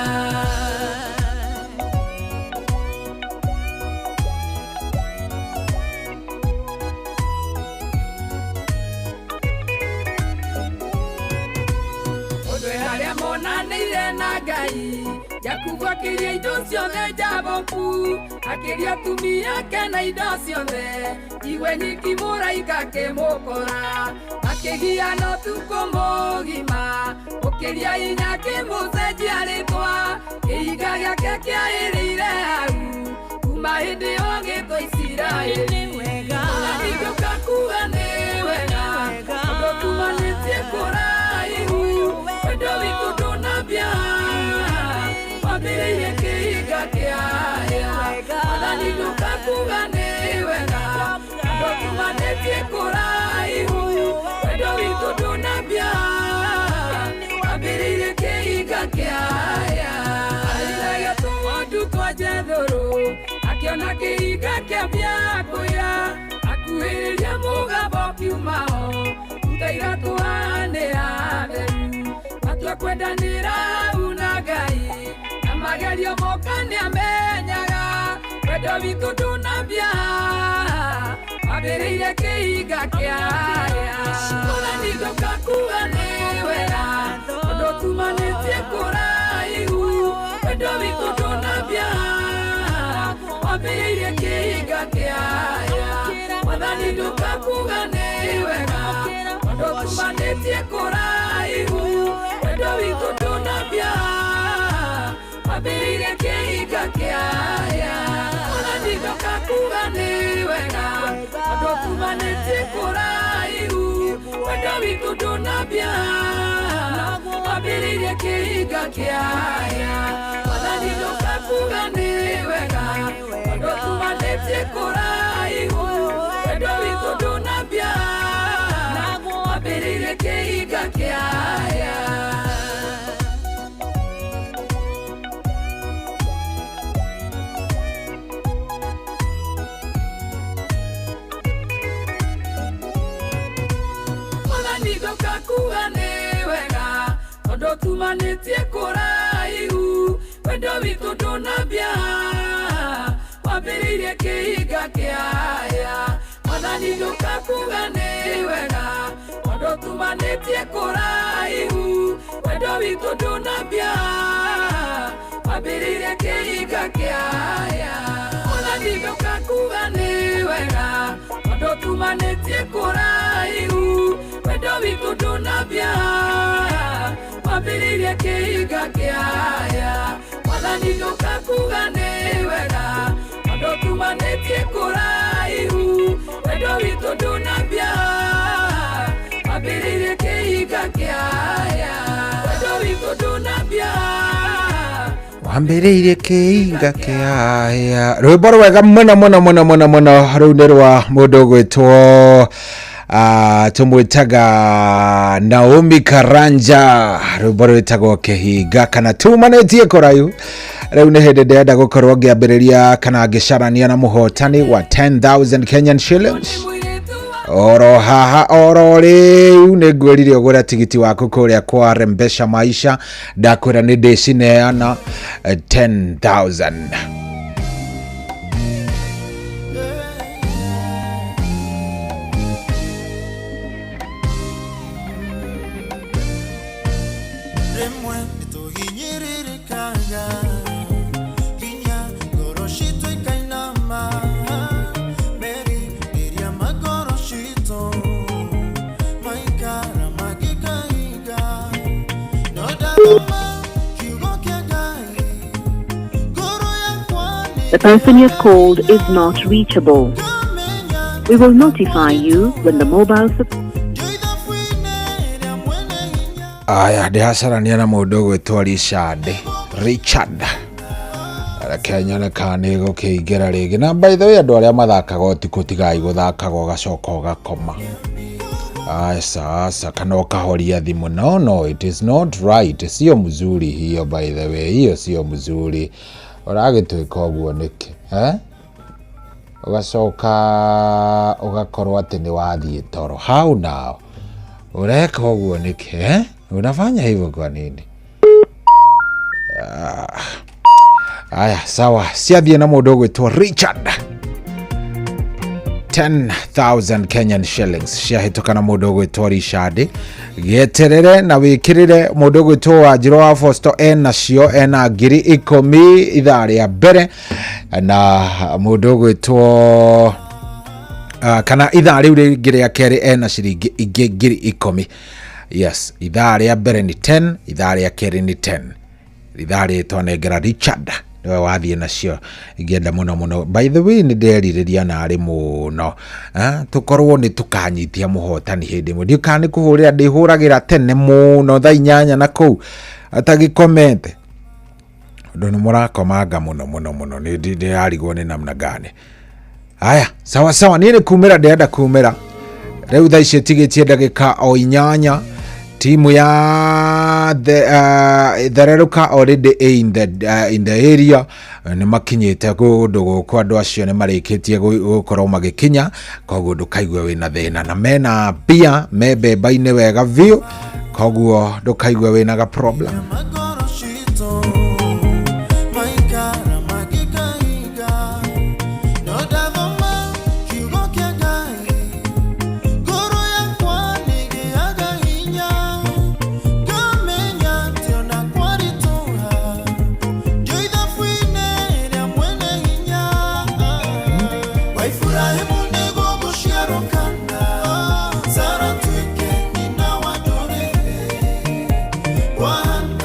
Monanĩire na Ngai Jakubu akĩria indo ciothe Jaboku akĩria atumia ake na indo ciothe Iwe nyiki mũraika akĩmũkora akĩgiana ũtukũ mũgima ũkĩria hinya akĩmũcenjia rĩtwa kĩhinga gĩake kĩaĩrĩire hau kuma hĩndĩ ĩyo gĩtwo Isiraeli Mwathani ndũkakuga nĩ wega tondũ tumanĩtie kũraihu Wendo witũ ndũnambia Wambĩrĩirie kĩhinga kĩaya Mwathani ndũkakuga nĩ wega tondũ tumanĩtie kũraihu Wendo witũ ndũnambia Wambĩrĩirie kĩhinga kĩaya Arĩithagia tũng'ondu twa Jethũrũ Akĩona kĩhinga kĩambia kũya Akuhĩrĩria mũgambo kiumao Ruta iratũ haha nĩ hatheru Matua kwendanĩra hau na Ngai Na magerio moka nĩamenyaga Wendo witũ ndũnambia Wambĩrĩirie kĩhinga kĩaya Mwathani ndũkakuga nĩ wega Tondũ tumanĩtie kũraihu Wendo witũ ndũnambia Wambĩrĩirie kĩhinga kĩaya Mwathani ndũkakuga nĩ wega Tondũ tumanĩtie kũraihu Wendo witũ ndũnambia Wambĩrĩirie kĩhinga kĩaya Mwathani ndũkakuga nĩ wega Tondũ tumanĩtie kũraihu Wendo witũ ndũnambia Wambĩrĩirie kĩhinga kĩaya Mwathani ndũkakuga nĩ wega Tondũ tumanĩtie kũraihu Wendo witũ ndũnambia Wambĩrĩirie kĩhinga kĩaya Mwathani ndũkakuga nĩ wega Tondũ tumanĩtie kũraihu Wendo witũ ndũnambia Wambĩrĩirie kĩhinga kĩaya Mwathani ndũkakuga nĩ wega Tondũ tumanĩtie kũraihu Wendo witũ ndũnambia Wambĩrĩirie kĩhinga kĩaya Mwathani ndũkakuga nĩ wega Tondũ tumanĩtie kũraihu Wendo witũ ndũnambia Wambĩrĩirie kĩhinga kĩaya Mwathani ndũkakuga nĩ wega Tondũ tumanĩtie kũraihu Wendo witũ ndũnambia Wambĩrĩirie kĩhinga kĩaya Wendo witũ ndũnambia Wambĩrĩirie kĩhinga kĩaya rwĩmbo rwega mũno mũno mũno mũno mũno rũu nĩ rwa mũndũ ũgwĩtwo tũmwĩtaga Naomi Karanja rwĩmbo rwĩtagwo kĩhinga kana tumanĩtie kũraihu rĩu nĩ hĩndĩ ndĩrenda gũkorwo ngĩambĩrĩria kana ngĩcarania na mũhotani wa 10,000 Kenyan shillings oro haha oro rĩu nĩ ngwĩrire ũgũre tigiti waku kũrĩa kwa Rembesha Maisha ndakwĩra nĩ ndĩcineana 10,000 Rĩmwe nĩtũhinyĩrĩrĩkaga nginya ngoro citũ ikainama merirĩria ma ngoro citũ maikara mangĩkaiga no ndathoma kiugo kĩa Ngai The person you have called is not reachable. We will notify you when the mobile Aya, ndĩracarania na mũndũ ũgwĩtwo Richard. Richard, reke nyone kana nĩ gũkĩingĩra rĩngĩ. Na by the way, andũ arĩa mathakaga ũtukũ, tigai gũthakaga ũgacoka ũgakoma. Aca aca, kana ũkahoria thimũ. No, no, it is not right. Sio mzuri hiyo. By the way, hiyo sio mzuri. Ũragĩtwĩka ũguo nĩkĩ, eh? Ũgacoka ũgakorwo atĩ nĩ wathiĩ toro. How now? Ũreka ũguo nĩkĩ, eh? Unafanya hivyo kwa nini? Ah. Aya, sawa, ciathiĩ na mũndũ ũgwĩtwo Richard. 10,000 Kenyan shillings ciahĩtũka na mũndũ ũgwĩtwo Richard. Gĩeterere na wĩkĩrĩre. Mũndũ ũgwĩtwo Wanjirũ wa Bosto enacio, ena 10,000 ithaa rĩa mbere, na mũndũ ũgwĩtwo kana ithaa rĩu rĩngĩ rĩa kerĩ ena ciringi ingĩ 10,000. Yes, ithaa rĩa mbere nĩ 10, ithaa rĩa kerĩ nĩ 10. Ithaa rĩrĩ twanengera Richard, nĩwe wathiĩ nacio. Ingĩenda mũno mũno, by the way, nĩ nderirĩria narĩ mũno, eh, tũkorwo nĩ tũkanyitia mũhotani hĩndĩ ĩmwe. Ndiũ kana nĩ kũhũrĩra ndĩhũragĩra tene mũno thaa 8 na kũu atagĩkomete, ũndũ nĩ mũrakomanga mũno mũno mũno. Nĩ ndĩrarigwo nĩ namna gani. Aya, sawa sawa, niĩ nĩ kumĩra ndĩrenda kumĩra rĩu. Thaa ici ĩtigĩtie ndagĩka o 8. Timu ya the, Thererũka already in the area, nĩ makinyĩte kũndũ gũkũ. Andũ acio nĩ marĩkĩtie gũkorwo magĩkinya, koguo ndũkaigue wĩna thĩna, na mena mbia me mbemba-inĩ wega biũ, koguo ndũkaigue wĩna ga problem. Magoro citũ maikara magĩkaiga no ndathoma kiugo kĩa Ngai, ngoro yakwa nĩgĩaga hinya, ngamenya atĩ ona kwaritũha ndĩ ithabu-inĩ rĩa mwene hinya. Wa Iburahĩmu nĩguo gũciarwo kana Sara tuĩke nyina wa ndũrĩrĩ. Bwana.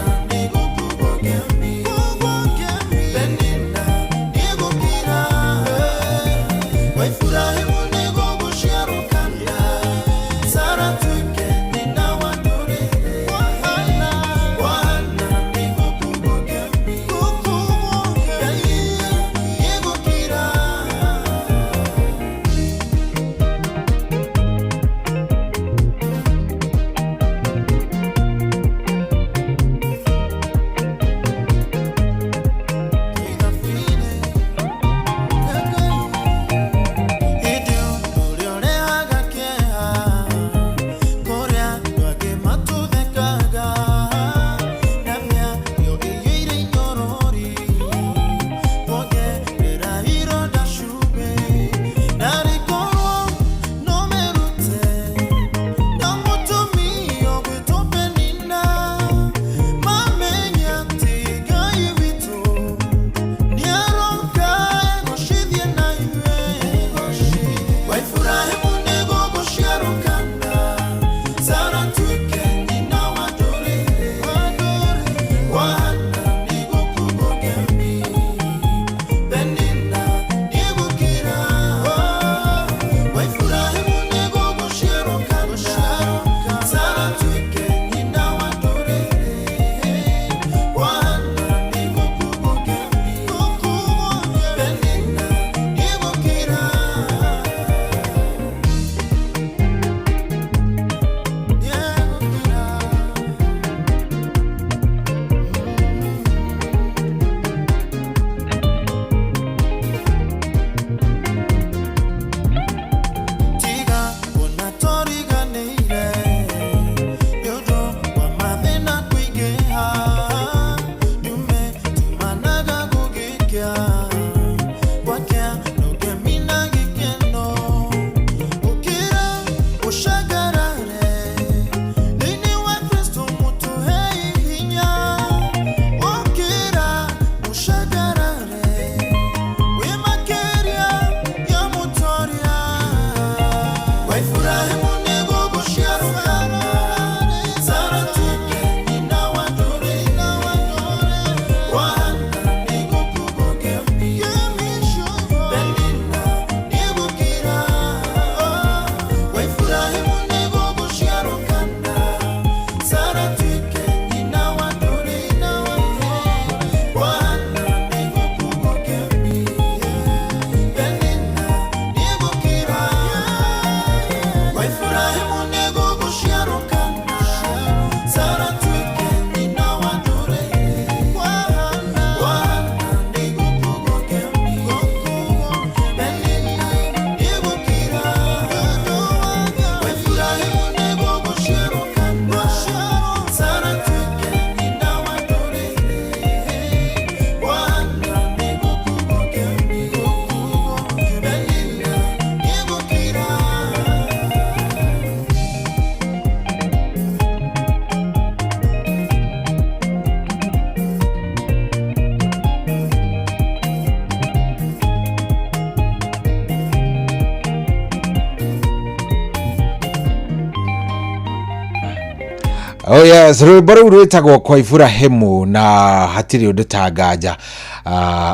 Oh yes, rwĩmbo rũu rwĩtagwo kwa Iburahĩmu na hatirĩ ũndũ ta nganja.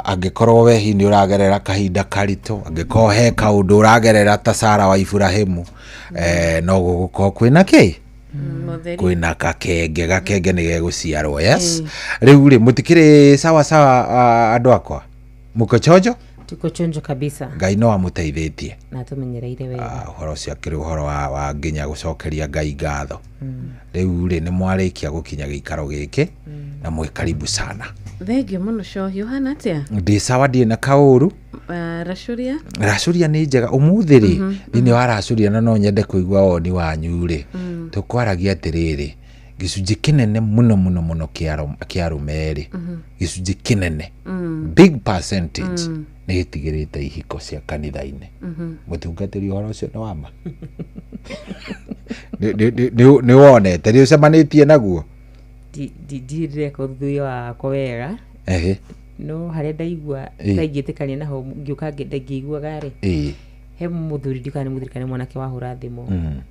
Angĩkorwo we hihi nĩ ũragerera kahinda karitũ, angĩkorwo he kaũndũ ũragerera ta Sara wa Iburahĩmu, no gũgũkorwo kwĩna kĩ? Mũtheri. Kwĩna gakenge, gakenge nĩ gegũciarwo. Yes. Rĩu rĩ, mũtikĩrĩ sawa sawa, andũ akwa? Mũko chonjo? Tuko chonjo kabisa. Ngai no amũteithĩtie. Na tũmenyereire wega. Ũhoro ũcio akĩrĩ ũhoro wa nginya gũcokeria Ngai ngatho. Rĩu rĩ, nĩ mwarĩkia gũkinya gĩikaro gĩkĩ na mwĩ karibu sana. Thengio mũno Cohi, ũhana atĩa? Ndĩ sawa, ndirĩ na kaũru. Racuria? Racuria nĩ njega ũmũthĩ rĩ, thĩinĩ wa racuria, na no nyende kũigua woni wanyu rĩ, tũkwaragia atĩrĩrĩ, gĩcunjĩ kĩnene mũno mũno mũno kĩa arũme rĩ, gĩcunjĩ kĩnene, big percentage, nĩ gĩtigĩrĩte ihiko cia kanitha-inĩ. Mũtungatĩri, ũhoro ũcio nĩ wama? Nĩ wonete, nĩ ũcemanĩtie naguo? Ndirĩ ndĩreka ũthuthuria wakwa wega, no harĩa ndaigua ndaingĩtĩkania naho ngĩũka ngĩiguaga rĩ, he mũthuri, ndiũkaga nĩ mũthuri kana nĩ mwanake, wahũra thimũ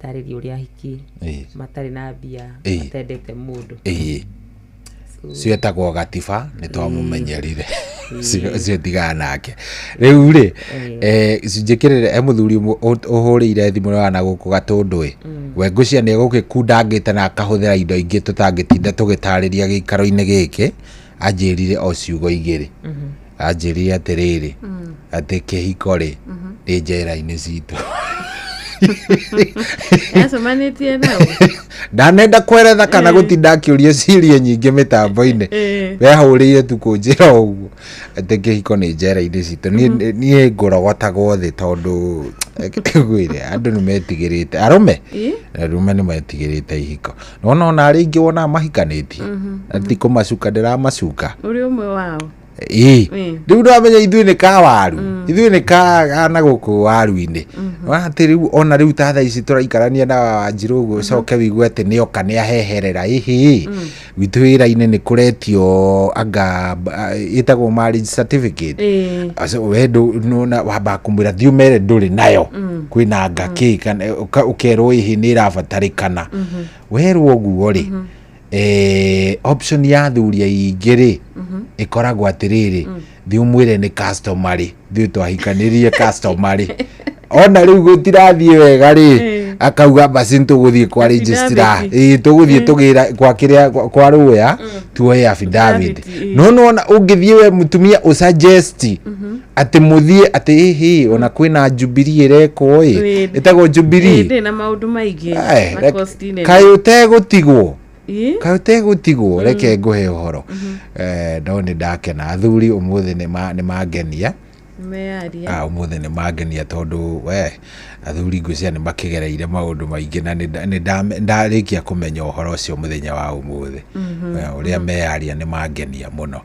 tarĩria ũrĩa ahiki matarĩ na mbia, matendete mũndũ. Cietagwo gatiba, nĩ twamũmenyerire cio, tigana nake rĩu rĩ. Gĩcunjĩ kĩrĩrĩ, he mũthuri ũmwe ũhũrĩire thimũ na gũkũ Gatũndũ ĩ, we ngũcia nĩ egũgĩkundangĩte na akahũthĩra indo ingĩ tũtangĩtinda tũgĩtarĩria gĩikaro-inĩ gĩkĩ. Anjĩrire o ciugo igĩrĩ, anjĩrire atĩrĩrĩ, atĩ kĩhiko rĩ, nĩ njera-inĩ citũ. Acemanĩtie nao. Ndanenda kweretha kana gũtinda akĩũria ciũria nyingĩ mĩtambo-inĩ. Wehũrĩire tu kũnjĩra ũguo atĩ kĩhiko nĩ njera-inĩ citũ. Niĩ ngũrogotagwo thĩ tondũ ngwĩre andũ nĩ metigĩrĩte arũme. Arũme nĩ metigĩrĩte ihiko. Nona ona arĩa ingĩ wonaga mahikanĩtie, na ti kũmacuka ndĩramacuka. Ũrĩ ũmwe wao. Ĩĩ. Rĩu ndamenya ithuĩ nĩ ka waru, ithuĩ nĩ ka na gũkũ waru-inĩ. Wona atĩ rĩu ona rĩu ta thaa ici tũraikarania na Wanjirũ ũguo, ũcoke wĩigue atĩ nĩ oka nĩ aheherera ĩhĩ gwitũ wĩra-inĩ nĩ kũretio anga ĩtagwo marriage certificate. Aco we nona wambaga kũmwĩra thiĩ ũmere ndũrĩ nayo, kwĩna anga kĩ kana ũkerwo ĩhĩ nĩ ĩrabatarĩkana. Werwo ũguo rĩ, option ya athuri aingĩ rĩ, ĩkoragwo atĩrĩrĩ, thiĩ ũmwĩre nĩ customary, thiĩ twahikanĩrie customary. Ona rĩu gũtirathiĩ wega rĩ, akauga basi tũgũthiĩ kwa registrar. Affidavit. Ĩĩ, tũgũthiĩ tũgĩra kwa kĩrĩa kwa rũya tuoye affidavit. Affidavit, ĩĩ. No nona ũngĩthiĩ we mũtumia ũsuggest atĩ mũthiĩ atĩ ĩhĩ ona kwĩna Jubilee ĩrekwo ĩ, ĩtagwo Jubilee. Ndĩ na maũndũ maingĩ na cost nene. Kaĩ ũtegũtigwo? Kaĩ ũtegũtigwo? Reke ngũhe ũhoro. No nĩ ndakena athuri ũmũthĩ nĩ mangenia. Meyaria. Ũmũthĩ nĩ mangenia tondũ we athuri ngwĩciria nĩ makĩgereire maũndũ maingĩ na nĩ ndarĩkia kũmenya ũhoro ũcio mũthenya wa ũmũthĩ. Ũrĩa meyaria nĩ mangenia mũno.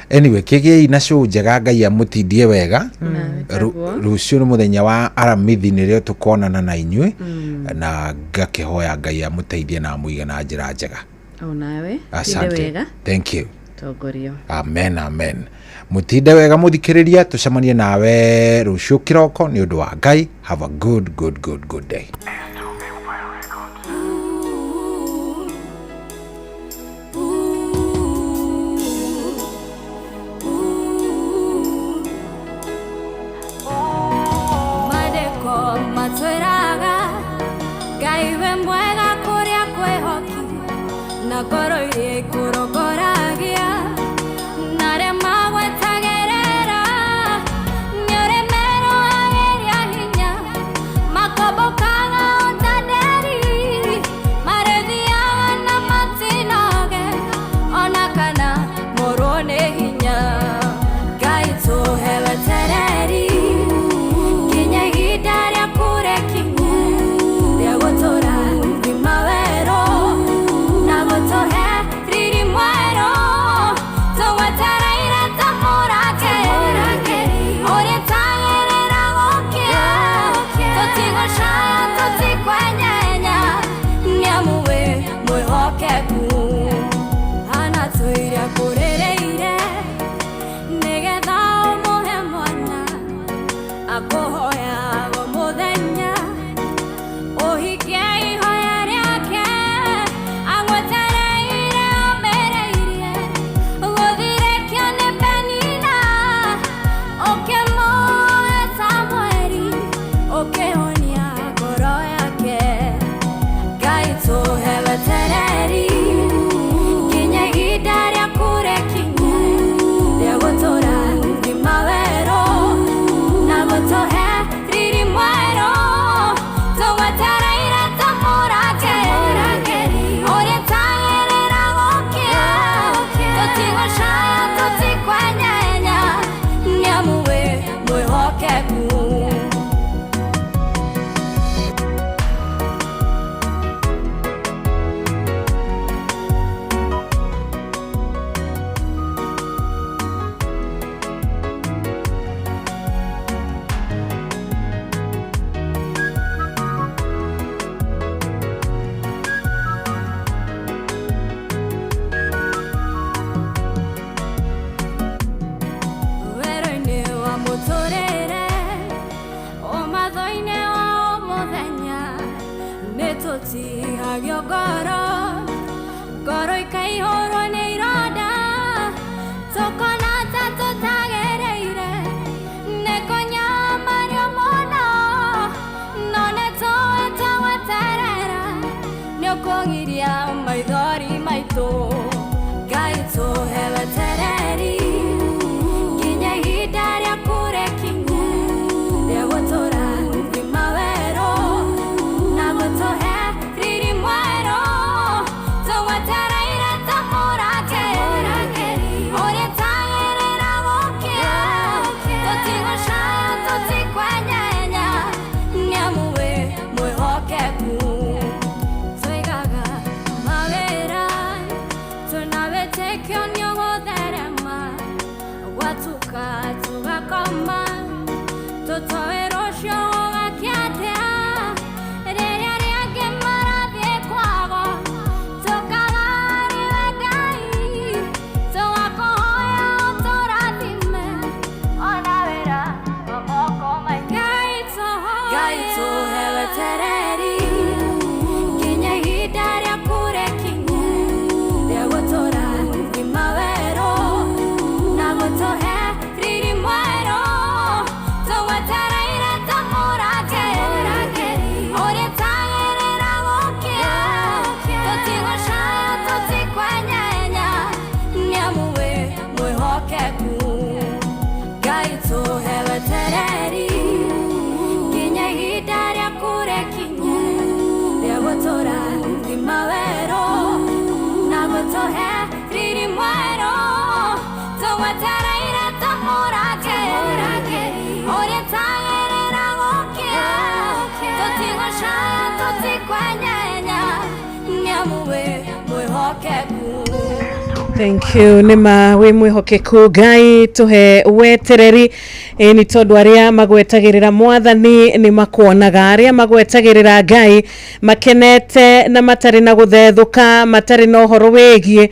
Anyway, kĩgĩei na show njega, Ngai amũtindie wega. Nawe taguo. Rũciũ nĩ mũthenya wa Aramithi nĩrĩo tũkonana na inyuĩ, na ngakĩhoya Ngai amũteithie na amũige na njĩra njega. O nawe tinde Asante. wega. Thank you. Tongorio. Amen, amen. Mũtinde wega mũthikĩrĩria, tũcemanie nawe rũciũ kĩroko nĩ ũndũ wa Ngai. Have a good good good good day. Mandĩko matwĩraga Ngai we mwega kũrĩa kwĩhoki na ngoro iria ikũrongoragia na arĩa magwetagĩrĩra nĩ ũrĩ meroagĩria hinya makombokaga o ta nderi marĩthiaga na matinoge ona kana morwo nĩ hinya. Ngai tũhe wetereri nginya ihinda rĩaku rĩkinye rĩa gũtũra ngima werũ na gũtũhe riri mwerũ tũgwetereire ta mũrangĩri ũrĩa tagĩrĩra gũkĩa tũtigũcaya tũtikwenyenya nĩamu wĩ mwĩhokeku anatũire kũrĩrĩire nĩgetha ũmũhe mwana akũhoyaga mũthenya ũhikie ihoya rĩake agwetereire. Tũtigũcaya tũtikwenyenya nĩamu wĩ mwĩhokeku. Werũ-inĩ wa mũtũrĩre ũmatho-inĩ wa o mũthenya nĩtũtihagio ngoro, ngoro ikaihũrwo nĩ ironda, tũkona ta tũtagĩrĩire nĩ kũnyamario mũno, no nĩtũĩ twagweterera nĩũkũgiria maithori maitũ. Ngai tũhe wetereri nginya ihinda rĩaku rĩkinye rĩa gũtũra ngima werũ na gũtũhe riri mwerũ. Tũgwetereire ta mũrangĩri ũrĩa tagĩrĩra gũkĩa, tũtigũcaya tũtikwenyenya nĩamu wĩ mwĩhokeku. Tũigaga mawĩra twĩna wĩtĩkio nĩũgũtherema, gwatuka tũgakoma tũtoĩ rũciũ gũgakĩa atĩa. Rĩrĩa arĩa angĩ marathiĩ kwago tũkaga arĩ we Ngai, tũgakũhoya ũtũrathime ona wĩra wa moko maitũ. Ngai tũhe wetereri nginya ihinda rĩaku rĩkinye rĩa gũtũra ngima werũ na gũtũhe riri mwerũ. Tũgwetereire ta mũrangĩri ũrĩa tagĩrĩra gũkĩa, tũtigũcaya tũtikwenyenya nĩamu wĩ mwĩhokeku. Ngai tũhe wetereri nginya ihinda rĩaku rĩkinye rĩa gũtũra ngima werũ na gũtũhe riri mwerũ. Tũgwetereire ta mũrangĩri ũrĩa tagĩrĩra gũkĩa, tũtigũcaya tũtikwenyenya nĩamu wĩ mwĩhokeku. Thank you. Nĩma wĩ mwĩhokeku Ngai tũhe wetereri ĩ nĩ tondũ arĩa magwetagĩrĩra mwathani nĩ makuonaga, arĩa magwetagĩrĩra Ngai makenete na matarĩ na gũthethũka, matarĩ na ũhoro wĩgiĩ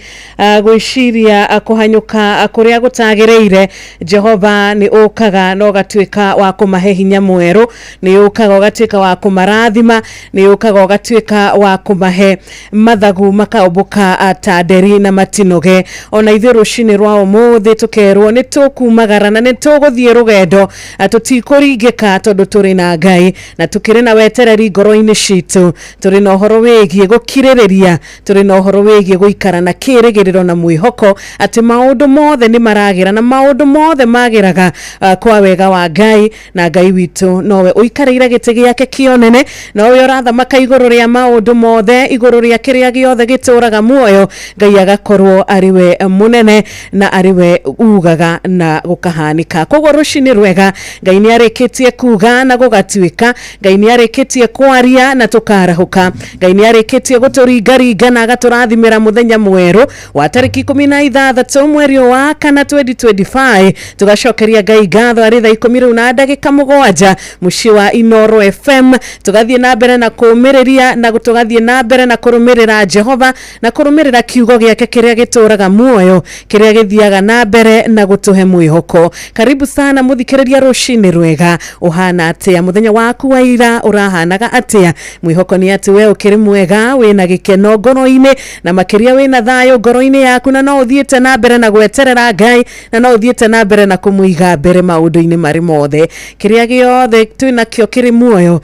gwĩciria kũhanyũka kũrĩa gũtagĩrĩire. Jehova nĩ ũkaga na ũgatuĩka wa kũmahe hinya mwerũ, nĩ ũkaga ũgatuĩka wa kũmarathima, nĩ ũkaga ũgatuĩka wa kũmahe mathagu makaũmbũka ta nderi na matinoge. Ona ithuĩ rũcinĩ rwa ũmũthĩ tũkerwo nĩ tũkumagara na nĩ tũgũthiĩ rũgendo, tũtikũringĩka tondũ tũrĩ na Ngai na tũkĩrĩ na wetereri ngoro-inĩ citũ, tũrĩ na ũhoro wĩgiĩ gũkirĩrĩria, tũrĩ na ũhoro wĩgiĩ gũikara na kĩrĩgĩrĩro na mwĩhoko atĩ maũndũ mothe nĩ maragĩra na maũndũ mothe magĩraga kwa wega wa Ngai, na Ngai witũ nowe ũikarĩire gĩtĩ gĩake kĩonene, nowe ũrathamaka igũrũ rĩa maũndũ mothe, igũrũ rĩa kĩrĩa gĩothe gĩtũraga muoyo. Ngai agakorwo arĩ we mũnene na arĩ we ugaga na gũkahanĩka. Koguo rũcinĩ rwega, Ngai nĩ arĩkĩtie kuga na gũgatuĩka, Ngai nĩ arĩkĩtie kwaria na tũkarahũka, Ngai nĩ arĩkĩtie gũtũringaringa na agatũrathimĩra mũthenya mwerũ wa tarĩki 16 mweri wa kana 2025. Tũgacokeria Ngai ngatho arĩ thaa 10 rĩu na ndagĩka 7 mũciĩ wa Inooro FM. Tũgathiĩ na mbere na kũũmĩrĩria na tũgathiĩ na mbere na kũrũmĩrĩra Jehova na kũrũmĩrĩra kiugo gĩake kĩrĩa gĩtũraga muoyo, kĩrĩa gĩthiaga na mbere na gũtũhe mwĩhoko. Karibu sana mũthikĩrĩria rũcinĩ rwega. Ũhana atĩa? Mũthenya waku wa ira ũrahanaga atĩa? Mwĩhoko nĩ atĩ we ũkĩrĩ mwega, wĩna gĩkeno ngoro-inĩ na makĩria wĩna thayũ ngoro-inĩ yaku, na no ũthiĩte na mbere na gweterera Ngai na no ũthiĩte na mbere na kũmũiga mbere maũndũ-inĩ marĩ mothe. Kĩrĩa gĩothe twĩnakĩo kĩrĩ muoyo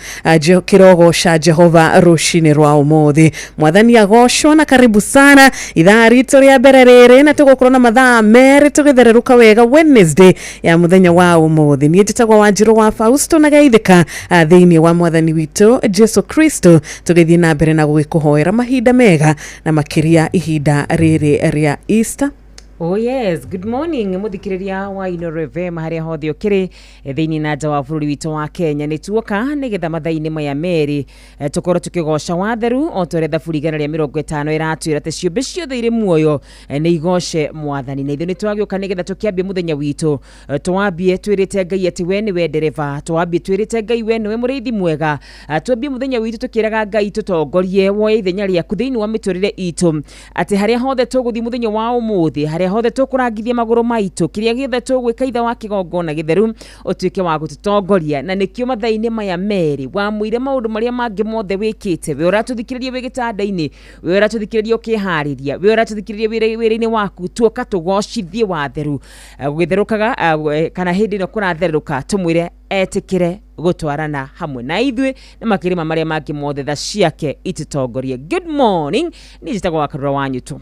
kĩrogoca Jehova rũcinĩ rwa ũmũthĩ. Mwathani agocwo na karibu sana ithaa ritũ rĩa mbere rĩrĩ, na tũgũkorwo na mathaa merĩ tũgĩthererũka wega Wednesday ya mũthenya wa ũmũthĩ. Niĩ njĩtagwo Wanjirũ wa Fausto na geithĩka thĩinĩ wa mwathani witũ Jesu Kristo, tũgĩthiĩ na mbere na gũgĩkũhoera mahinda mega na makĩria ihinda rĩrĩ rĩa Easter. Oh yes, good morning muthikiriria wa Inooro FM haria hothe ukiri thiini na nja wa bururi witũ wa Kenya. Nĩ tuoka nĩgetha mathaa-inĩ maya merĩ tũkorwo tũkĩgoca watheru o ta ũrĩa thaburi 150 ĩratwĩra atĩ ciũmbe ciothe irĩ muoyo nĩ igoce mwathani. Na ithuĩ nĩ twagĩũka nĩgetha tũkĩambie mũthenya witũ, twambie twĩrĩte Ngai atĩ we nĩwe ndereba, twambie twĩrĩte Ngai we nĩwe mũrĩithi mwega, twambie mũthenya witũ tũkĩraga Ngai tũtongorie woe ithenya rĩaku thĩinĩ wa mĩtũrĩre itũ, atĩ harĩa hothe tũgũthiĩ mũthenya wa ũmũthĩ, harĩa hothe tũkũrangithia magũrũ maitũ, kĩrĩa gĩothe tũgwĩka ithe wa kĩgongona gĩtheru ũtuĩke wa gũtũtongoria. Na nĩkĩo mathaa-inĩ maya merĩ wamwĩre maũndũ marĩa mangĩ mothe wĩkĩte, we ũratũthikĩrĩria wĩ gĩtanda-inĩ, we ũratũthikĩrĩria ũkĩharĩria, we ũratũthikĩrĩria wĩra-inĩ waku, tuoka tũgocithie watheru. Gũgĩtherũkaga kana hĩndĩ ĩno kũratherũka tũmwĩre etĩkĩre gũtwarana hamwe na ithuĩ na makĩrĩma marĩa mangĩ mothe tha ciake itũtongorie. Good morning, niĩ njĩtagwo Wakarura wa Nyutu.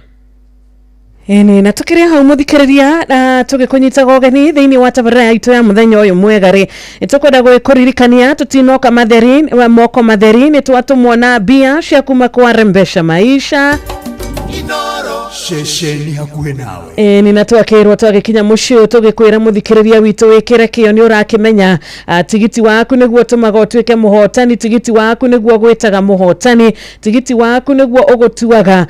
Ĩni na tukĩrĩ hau mũthikĩrĩria na tũgĩkũnyitaga ũgeni thĩinĩ wa tabarĩra itũ ya mũthenya ũyũ mwega rĩ, nĩtũkwenda gũkũririkania tũtinoka matheri wa moko matheri, nĩ twatũmwo na mbia cia kuma kwa Rembesha Maisha. Ceceni hakuhĩ nawe. Ĩni na twakĩrwo twagĩkinya mũciĩ tũgĩkwĩra mũthikĩrĩria witũ wĩkĩre kĩo nĩ ũrakĩmenya tigiti waku nĩguo ũtũmaga ũtuĩke mũhotani, tigiti waku nĩguo gwĩtaga mũhotani, tigiti waku nĩguo ũgũtuaga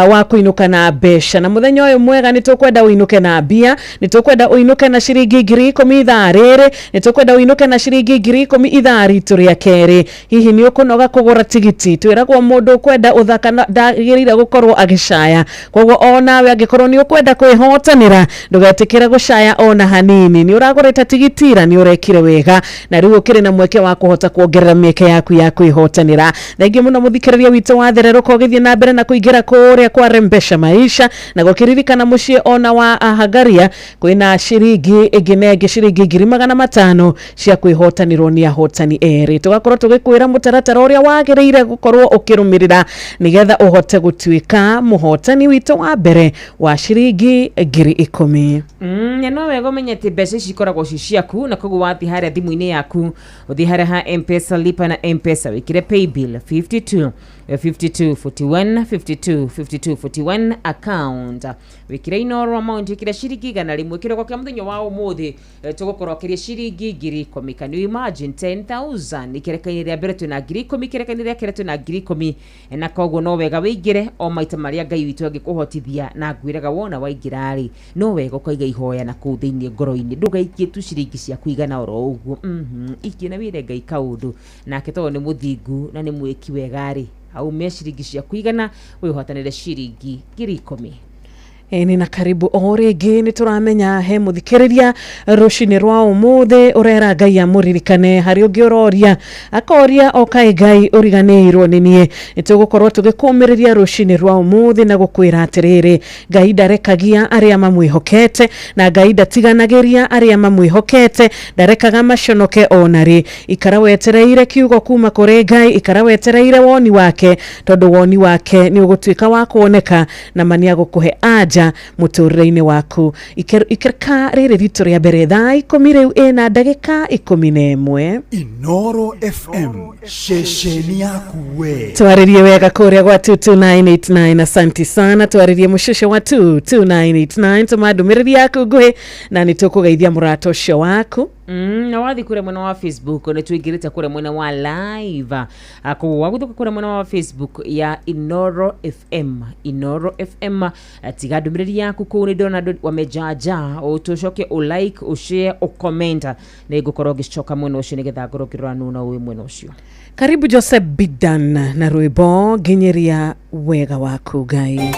wa kũinũka na mbeca. Na mũthenya ũyũ mwega nĩ tũkwenda ũinũke na mbia, nĩ tũkwenda ũinũke na ciringi 10,000 ithaa rĩrĩ, nĩ tũkwenda ũinũke na ciringi 10,000 ithaa ritũ rĩa kerĩ. Hihi nĩ ũkũnoga kũgũra tigiti? Twĩragwo mũndũ ũkwenda ũthaka ndagĩrĩire gũkorwo agĩcaya, koguo onawe angĩkorwo nĩ ũkwenda kwĩhotanĩra ndũgetĩkĩre gũcaya ona hanini. Nĩ ũragũrĩte tigiti na nĩ ũrekire wega, na rĩu ũkĩrĩ na mweke wa kũhota kuongerera mĩeke yaku ya kwĩhotanĩra. Thengiũ mũno mũthikĩrĩria witũ wa thererũka ũgĩthiĩ na mbere na kũingĩra kũrĩa kwa Rembesha Maisha, na gũkĩririkana mũciĩ ona wa Hagaria kwĩna ciringi ĩngĩ na ĩngĩ ciringi 500,000 cia kwĩhotanĩrwo nĩ ahotani erĩ. Tũgakorwo tũgĩkwĩra mũtaratara ũrĩa wagĩrĩire gũkorwo ũkĩrũmĩrĩra nĩgetha ũhote gũtuĩka mũhotani witũ wa mbere wa ciringi 10,000. Na no wega ũmenye atĩ mbeca ici ikoragwo ci ciaku, na koguo wathiĩ harĩa thimũ-inĩ yaku ũthiĩ harĩa ha M-Pesa, lipa na M-Pesa, wĩkĩre paybill 52 52 41 52 52 41 account, wĩkĩre Inooro amount, wĩkĩre ciringi 100. Kĩroko kĩa mũthenya wa ũmũthĩ tũgũkorwo kĩrĩ ciringi 10,000. Can you imagine 10,000? Ikereka-inĩ rĩa mbere twĩna 10,000, ikereka-inĩ rĩa kerĩ twĩna 10,000, na koguo no wega wĩingĩre o maita marĩa Ngai witũ angĩkũhotithia, na ngwĩraga wona waingĩra rĩ no wega ũkaiga ihoya na kũu thĩinĩ ngoro-inĩ, ndũgaikie tu ciringi ciaku igana oro ũguo. Ikie na wĩre Ngai kaũndũ, nake tondũ nĩ mũthingu na nĩ mwĩki wega rĩ, aume ciringi ciaku igana wĩhotanĩre ciringi 10,000. Ĩni na karibu o rĩngĩ nĩ tũramenya he mũthikĩrĩria rũcinĩ rwa ũmũthĩ ũrera Ngai amũririkane, harĩ ũngĩ ũroria akoria o kaĩ Ngai ũriganĩirwo nĩ niĩ. Nĩ tũgũkorwo tũgĩkũmĩrĩria rũcinĩ rwa ũmũthĩ na gũkwĩra atĩrĩrĩ, Ngai ndarekagia arĩa mamwĩhokete, na Ngai ndatiganagĩria arĩa mamwĩhokete, ndarekaga maconoke ona rĩ. Ikara wetereire kiugo kuma kũrĩ Ngai, ikara wetereire woni wake, tondũ woni wake nĩ ũgũtuĩka wa kuoneka na ma nĩ agũkũhe anja mũtũrĩre-inĩ waku. Ikereka rĩrĩ ritũ rĩa mbere thaa 10 rĩu ĩna ndagĩka 11. Inooro FM ceceni yaku we. Twarĩrie wega kũrĩa gwa 22989. Asanti sana, twarĩrie mũcece wa 22989, tũma ndũmĩrĩri yaku nguhĩ na nĩ tũkũgeithia mũrata ũcio waku. Na wathiĩ kũrĩa mwena wa Facebook nĩ tũingĩrĩte kũrĩa mwena wa live, koguo wagũthũka kũrĩa mwena wa Facebook ya Inooro FM, Inooro FM, tiga ndũmĩrĩri yaku kũu nĩ ndĩrona andũ wamejaja, ũtũcoke ũ like, ũ share, ũ comment, nĩ ngũkorwo ngĩcoka mwena ũcio nĩgetha ngorwo ngĩrora nũ na ũĩ mwena ũcio. Karibu Joseph Bidan na rwĩmbo nginyĩria wega waku Ngai.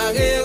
Agĩgũtũma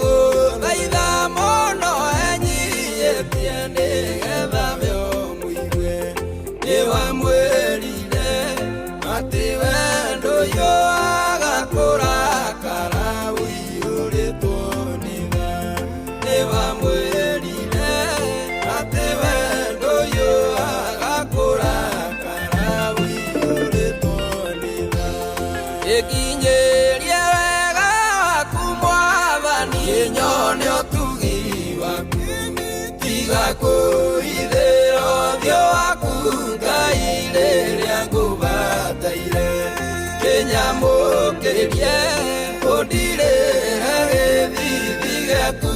Kũhithĩra ũthiũ waku Ngai rĩrĩa ngũbataire kĩnyamũkĩrie ũndirĩre gĩthithi gĩaku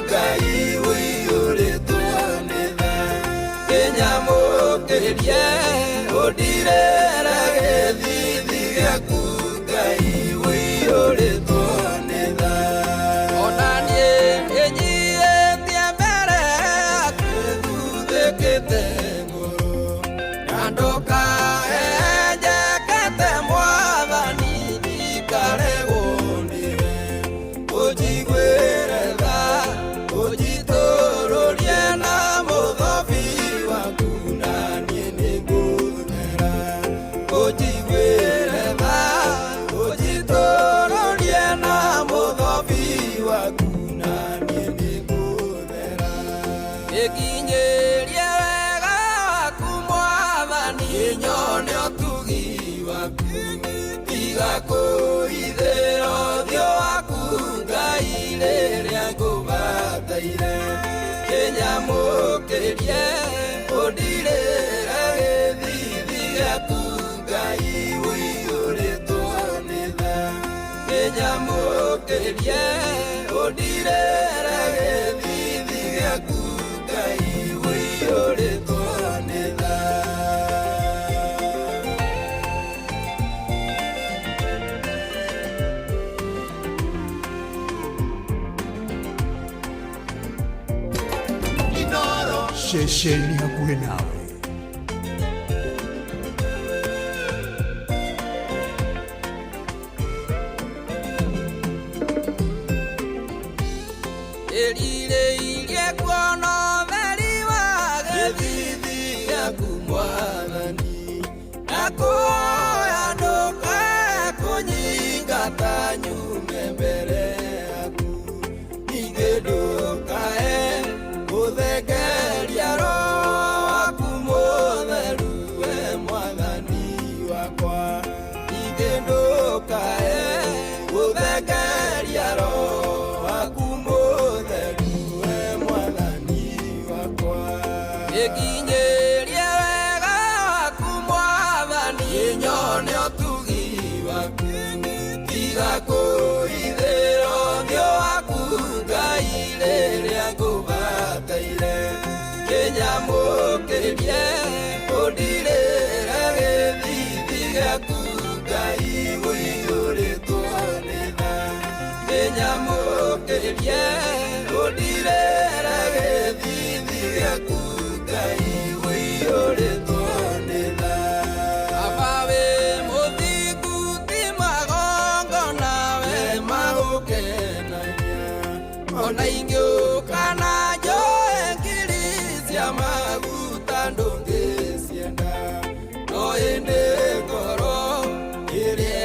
Ngai ũiyũrĩtwo nĩ tha kĩnyamũkĩrie ũndirĩre gĩthithi gĩaku Ngai ũiyũrĩtwo nĩ tha ona niĩ nĩnyiĩtie mbere yaku thuthĩkĩte ngoro na ndũkahenjekete Mwathani ndikaregwo nĩwe ũnjiguĩre tha ũnjitũrũrie na mũthobi waku na niĩ nĩngũthera ũnjiguĩre tha ũnjitũrũrie na mũthobi waku na niĩ nĩngũthera ĩkinyĩrie wega waku Mwathani nyone ũtugi waku tiga kũhithĩra ũthiũ waku Ngai rĩrĩa ngũbataire kĩnyamũkĩrie ũndirĩre gĩthithi gĩaku Ngai ũiyũrĩtwo nĩ tha kĩnyamũkĩrie ũndirĩre gĩthithi gĩaku Ngai ũiyũrĩtwo nĩ tha. Ceceni hakuhĩ nawe. Ĩrirĩirie kuona ũtheri wa gĩthithi gĩaku Mwathani na kuoya ndũkae kũnyingata nyume mbere yaku ningĩ ndũkae gũthengeria Roho waku Mũtheru we Mwathani wakwa ningĩ ndũkae gũthengeria Roho waku Mũtheru we Mwathani wakwa ĩkinyĩrie wega waku Mwathani nyone ũtugi waku tiga kũhithĩra ũthiũ waku Ngai rĩrĩa ngũbataire kĩnyamũkĩrie ũndirĩre gĩthithi gĩaku Ngai ũiyũrĩtwo nĩ tha kĩnyamũkĩrie ũndirĩre gĩthithi gĩaku Ngai ũiyũrĩtwo nĩ tha. Baba wĩ mũthingu ti magongona we magũkenagia ona ingĩũka na njoe ngiri cia maguta ndũngĩcienda no ĩndĩ ngoro ĩrĩa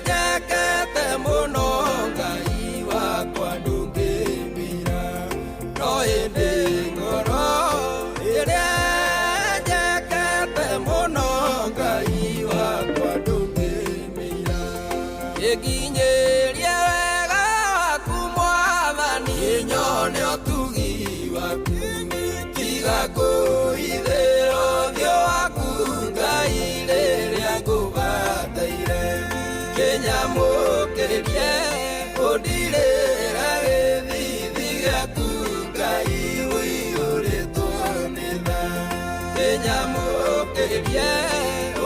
ĩhenjekete mũno Ngai wakwa ndũngĩmĩira no ĩndĩ ngoro ĩrĩa ĩhenjekete mũno Ngai wakwa ndũngĩmĩira ĩkinyĩrie wega waku Mwathani nyone ũtugi waku tiga kũhithĩra ũthiũ waku Ngai rĩrĩa ngũbataire kĩnyamũkĩrie ũndirĩre gĩthithi gĩaku Ngai ũiyũrĩtwo nĩ tha kĩnyamũkĩrie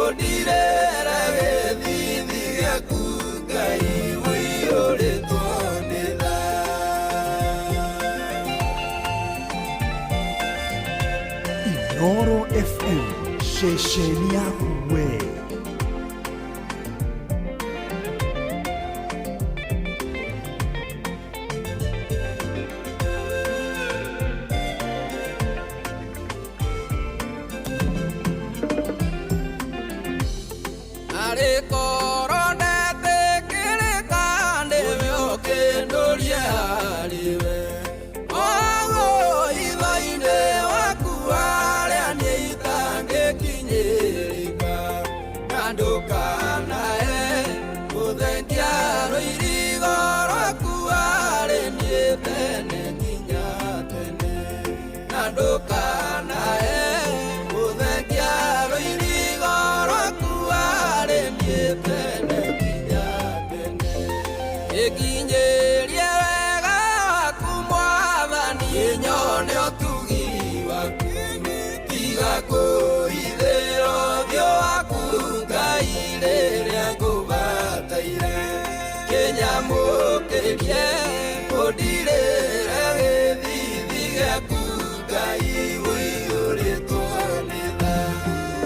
ũndirĩre gĩthithi gĩaku Ngai ũiyũrĩtwo nĩ tha. Inoro FM ceceni yaku we. Arĩ korwo ndetĩkĩrĩka nĩwe ũkĩndũrie harĩwe oguo hitho-inĩ waku harĩa niĩ itangĩkinyĩrĩka na ndũkanae gũthengia rũirigo rwaku harĩ niĩ tene nginya tene na Ndũkanae gũthengia rũirigo rwaku harĩ niĩ tene nginya tene. Ĩkinyĩrie wega waku Mwathani, nyone ũtugi waku. Tiga kũhithĩra ũthiũ waku Ngai rĩrĩa ngũbataire. Kĩnyamũkĩrie ũndirĩre gĩthithi gĩaku Ngai ũiyũrĩtwo nĩ tha.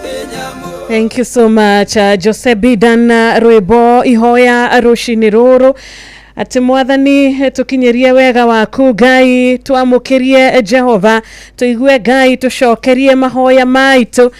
Kĩnyamũ Thank you so much, Jose Bidan, rwĩmbo ihoya rũcinĩ rũrũ atĩ Mwathani tũkinyĩrie wega waku Ngai, twamũkĩrie Jehova, tũigue Ngai, tũcokerie mahoya maitũ.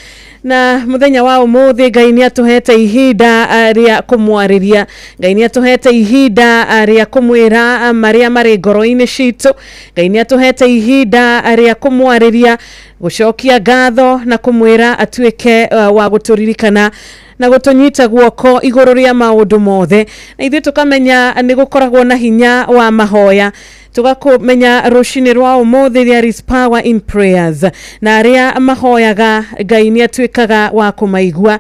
Na mũthenya wa ũmũthĩ Ngai nĩ atũhete ihinda rĩa kũmwarĩria. Ngai nĩ atũhete ihinda rĩa kũmwĩra marĩa marĩ ngoro-inĩ citũ. Ngai nĩ atũhete ihinda rĩa kũmwarĩria, gũcokia ngatho na kũmwĩra atuĩke wa gũtũririkana na gũtũnyita guoko igũrũ rĩa maũndũ mothe. Na ithuĩ tũkamenya nĩ gũkoragwo na hinya wa mahoya, tũgakũmenya rũcinĩ rwa ũmũthĩ there is power in prayers, na arĩa mahoyaga Ngai nĩ atuĩkaga wa kũmaigua.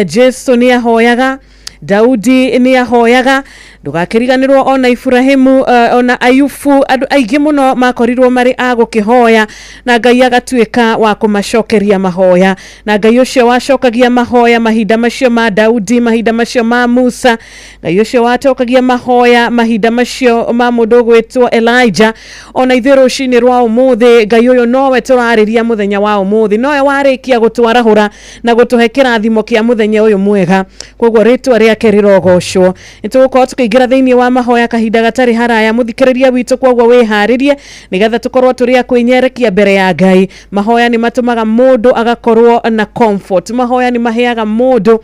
Jesu nĩ ahoyaga, Daudi nĩ ahoyaga, ndũgakĩriganĩrwo ona Iburahimu, ona Ayubu, andũ aingĩ mũno makorirwo marĩ a gũkĩhoya na Ngai agatuĩka wa kũmacokeria mahoya. Na Ngai ũcio wacokagia mahoya mahinda macio ma Daudi, mahinda macio ma Musa, Ngai ũcio wacokagia mahoya mahinda macio ma mũndũ ũgwĩtwo Elijah, ona ithuĩ rũcinĩ rwa ũmũthĩ Ngai ũyũ nowe tũrarĩria mũthenya wa ũmũthĩ, nowe warĩkia gũtwarahũra na gũtũhe kĩrathimo kĩa mũthenya ũyũ mwega. Koguo rĩtwa rĩake rĩrogocwo. Nĩ tũgũkorwo tũkĩingĩra thĩinĩ wa mahoya kahinda gatarĩ haraya, mũthikĩrĩria witũ, koguo wĩharĩrie nĩgetha tũkorwo tũrĩ a kwĩnyerekia mbere ya Ngai. Mahoya nĩ matũmaga mũndũ agakorwo na comfort. Mahoya nĩ maheaga mũndũ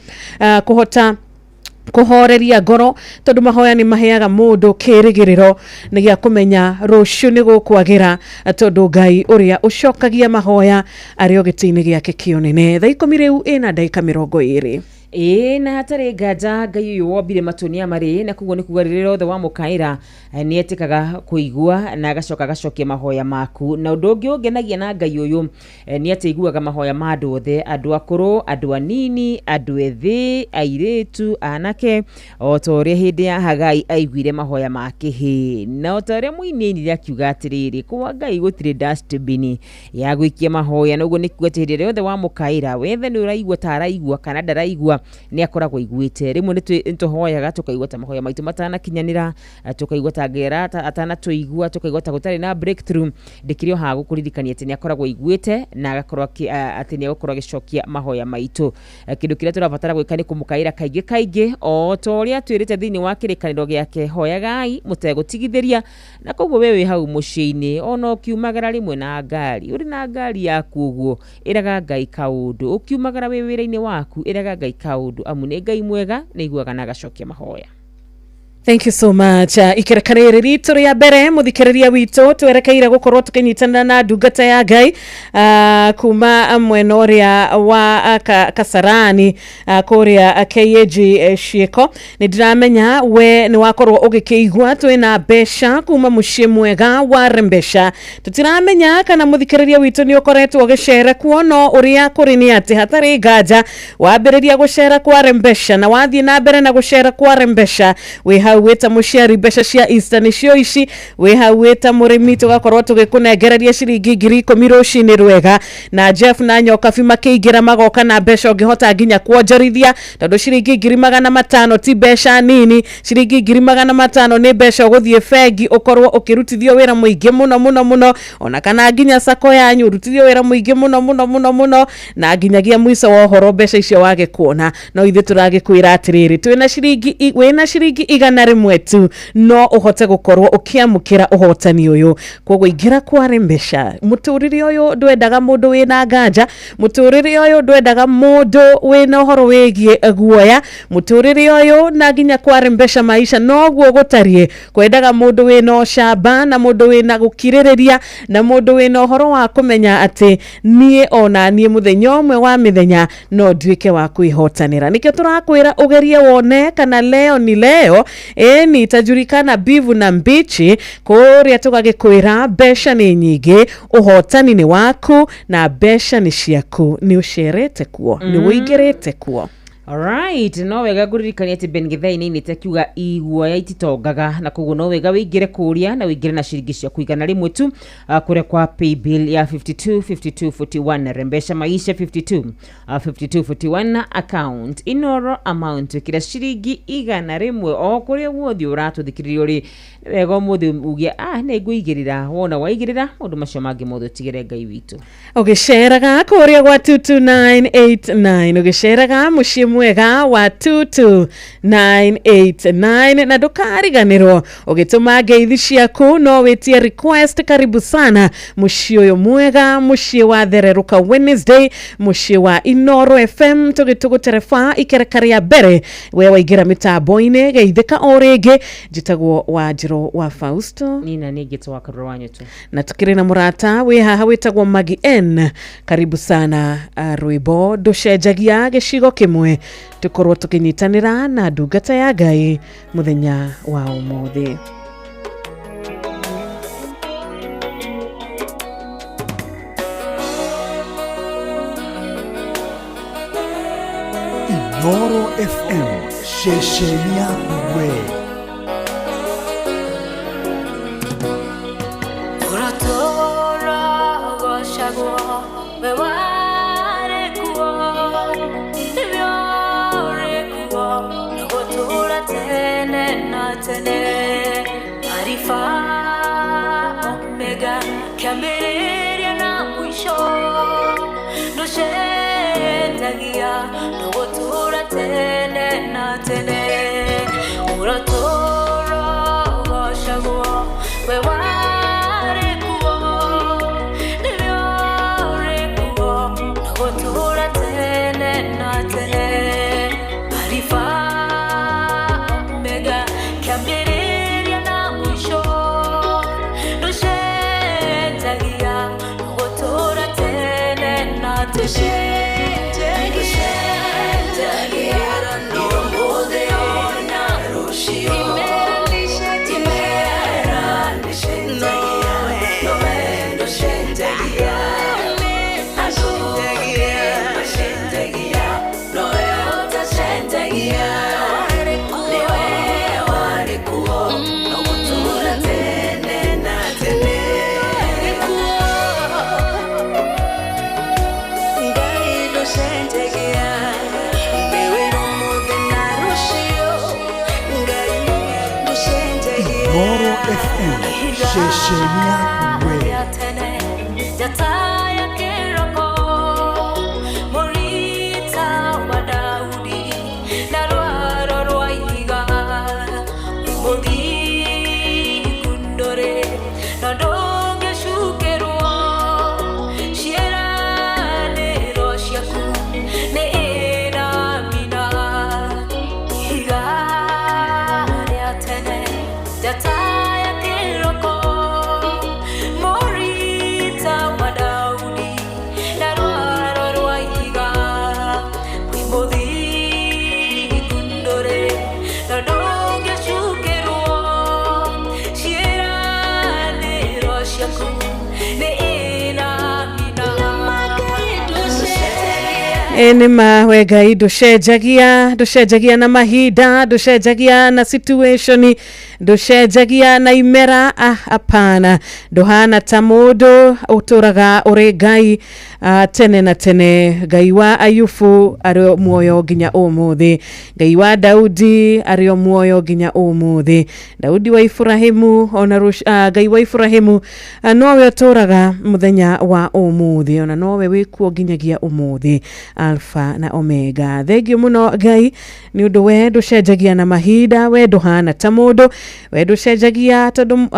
kũhota kũhoreria ngoro, tondũ mahoya nĩ maheaga mũndũ kĩrĩgĩrĩro nĩ gĩa kũmenya rũciũ nĩ gũkwagĩra, tondũ Ngai ũrĩa ũcokagia mahoya arĩ o gĩtĩ-inĩ gĩake kĩonene. Thaa 10 rĩu ĩna ndagĩka 20. Ĩĩ, na hatarĩ nganja Ngai ũyũ wombire matu nĩ amarĩ, na koguo nĩ kuga rĩrĩa rĩothe wamũkaĩra nĩ etĩkaga kũigua na agacoka agacokia mahoya maku. Na ũndũ ũngĩ ũngenagia na Ngai ũyũ nĩ atĩ aiguaga mahoya ma andũ othe, andũ akũrũ, andũ anini, andũ ethĩ, airĩtu, anake, o ta ũrĩa hĩndĩ ya Hagai aiguire mahoya ma kĩhĩĩ. Na o ta ũrĩa mũini ainire akiuga atĩrĩrĩ, kwa Ngai gũtirĩ dustbin ya gũikia mahoya. Na ũguo nĩ kuga atĩ hĩndĩ ĩrĩa yothe wamũkaĩra, wethe nĩ ũraigua ta araigua kana ndaraigua, nĩ akoragwo aiguĩte. Rĩmwe nĩ tũhoyaga tũkaigua ta mahoya maitũ matanakinyanĩra, tũkaigua ta Ngai atanatũigua, tũkaigua ta gũtarĩ na breakthrough. Ndĩkĩrĩ o haha gũkũririkania atĩ nĩ akoragwo aiguĩte na agakorwo atĩ nĩ egũkorwo agĩcokia mahoya maitũ. Kĩndũ kĩrĩa tũrabatara gwĩka nĩ kũmũkaĩra kaingĩ kaingĩ, o ta ũrĩa atwĩrĩte thĩinĩ wa kĩrĩkanĩro gĩake, hoyagai mũtegũtigithĩria. Na koguo we wĩ hau mũciĩ-inĩ, ona ũkiumagara rĩmwe na ngari, ũrĩ na ngari yaku ũguo, ĩraga Ngai kaũndũ. Ũkiumagara wĩ wĩra-inĩ waku, ĩraga Ngai kaũndũ, amu nĩ Ngai mwega, nĩ aiguaga na agacokia mahoya. Thank you so much. Ikereka rĩrĩ ritũ rĩa mbere mũthikĩrĩria witũ twerekeire gũkorwo tũkĩnyitanĩra na ndungata ya Ngai kuma mwena ũrĩa wa Kasarani, kũrĩa KAG Ciĩko. Nĩ ndĩramenya we nĩ wakorwo ũgĩkĩigua twĩna mbeca kuma mũciĩ mwega wa Rembesha. Tũtiramenya kana mũthikĩrĩria witũ nĩ ũkoretwo ũgĩcera kuo, no ũrĩa kũrĩ nĩ atĩ hatarĩ nganja wambĩrĩria gũcera kwa Rembesha na wathiĩ na mbere na gũcera kwa Rembesha, wĩ hau wĩta mũciari mbeca cia Easter nĩcio ici, wĩ hau wĩta mũrĩmi tũgakorwo tũgĩkũnengereria ciringi 10,000 rũcinĩ rwega. Na Jeff na Nyokabi makĩingĩra magoka na mbeca ũngĩhota nginya kuonjorithia, tondũ ciringi 500,000 ti mbeca nini. Ciringi 500,000 nĩ mbeca ũgũthiĩ bengi ũkorwo ũkĩrutithio wĩra mũingĩ mũno mũno mũno, ona kana nginya sako yanyu ũrutithio wĩra mũingĩ mũno mũno mũno mũno, na nginyagia mũico wa ũhoro mbeca icio wage kuona. No ithuĩ tũragĩkwĩra atĩrĩrĩ, wĩna ciringi 100 tu no ũhote gũkorwo ũkĩamũkĩra ũhotani ũyũ. Koguo ingĩra kwa Rembesha. Mũtũrĩre ũyũ ndwendaga mũndũ wĩna nganja, mũtũrĩre ũyũ ndwendaga mũndũ wĩna ũhoro wĩgiĩ guoya, mũtũrĩre ũyũ na nginya kwa Rembesha maisha noguo gũtariĩ. Kwendaga mũndũ wĩna ũcamba na mũndũ wĩna gũkirĩrĩria na mũndũ wĩna ũhoro wa kũmenya atĩ niĩ ona niĩ mũthenya ũmwe wa mĩthenya no nduĩke wa kwĩhotanĩra. Nĩkĩo tũrakwĩra ũgerie wone kana leo ni leo. Ĩni itajulikana mbivu na mbichi kũrĩa tũgagĩkwĩra mbeca nĩ nyingĩ, ũhotani nĩ waku na mbeca nĩ ciaku. Nĩ ũcerete kuo, nĩ ũingĩrĩte kuo. Alright, no wega ngũririkania atĩ Ben Githai nĩ ainĩte akiuga iguoya ititongaga, na koguo no wega wĩingĩre kũrĩa na wĩingĩre na ciringi ciaku 100 tu, kũrĩa kwa paybill ya 52 52 41, Rembesha Maisha 52 52 41 account, Inoro amount kĩrĩa ciringi 100. O kũrĩa guothe ũratũthikĩrĩria ũrĩ, nĩ wega ũmũthĩ uge nĩ ngũigĩrĩra. Wona waigĩrĩra, maũndũ macio mangĩ mothe ũtigĩre Ngai witũ. Ũgĩceraga kũrĩa gwa 22989, ũgĩceraga mũciĩ mwega wa 22989, na ndũkariganĩrwo ũgĩtũma ngeithi ciaku no wĩtie request. Karibu sana mũciĩ ũyũ mwega, mũciĩ wa Thererũka Wednesday, mũciĩ wa Inoro FM, tũgĩtũgũtereba ikereka rĩa mbere we waingĩra mĩtambo-inĩ. Geithĩka o rĩngĩ, njĩtagwo Wanjĩrũ wa Fausto. Nina nĩ ngĩtwo wa Karũra wa Nyũtũ, na tukĩrĩ na mũrata wĩ haha wĩtagwo Magi N. Karibu sana. Rwĩmbo ndũcenjagia gĩcigo kĩmwe, tũkorwo tũkĩnyitanĩra na ndungata ya Ngai mũthenya wa ũmũthĩ. Inoro FM, ceceni yaku we. Ũratũũra ũgocagwo, we warĩ kuo, nĩwe ũrĩ kuo, na gũtũũra tene na tene. Alifa Omega, kĩambĩrĩria na mũico, ndũcenjagia, na gũtũũra tene na tene. Ũratũũra ũgocagwo, we warĩ kuo, nĩwe ũrĩ kuo, na gũtũũra tene na tene. Alifa Omega, kĩambĩrĩria na mũico, ndũcenjagia, na gũtũũra tene na tene. Ndũcenjagia, ũmũthĩ ona rũciũ. Imera ndũcenjagia, nowe ndũcenjagia. Ndũcenjagia, nowe ũtacenjagia. Nĩwe warĩ kuo, no gũtũũra tene na tene. Ngai ndũcenjagia, nĩwe ũmũthĩ na rũciũ. Ngai ndũcenjagia. Inoro FM, ceceni yaku we. Ya tene, njata ya kĩroko, mũrita wa Daudi, na rwaro rwa ihiga, mũthingu ndũrĩ na ndũngĩcukĩrwo, ciĩranĩro ciaku nĩ ĩramina. Ihiga rĩa tene, njata ya kĩroko, mũrita wa Daudi, na rwaro rwa ihiga, wĩ mũthingu ndũrĩ na ndũngĩcukĩrwo, ciĩranĩro ciaku nĩ ĩramina. Ĩ nĩ ma, we Ngai ndũcenjagia, ndũcenjagia na mahinda, ndũcenjagia na situation, ndũcenjagia na imera. Hapana, ndũhana ta mũndũ, ũtũraga ũrĩ Ngai tene na tene. Ngai wa Ayubu arĩ o muoyo nginya ũmũthĩ, Ngai wa Daudi arĩ o muoyo nginya ũmũthĩ, Daudi wa Iburahimu ona Ngai wa Iburahimu nowe ũtũraga mũthenya wa ũmũthĩ, ona nowe wĩkuo nginyagia ũmũthĩ, Alpha na Omega. Thengiũ mũno Ngai nĩ ũndũ we ndũcenjagia na mahinda, we ndũhana ta mũndũ, we ndũcenjagia tondũ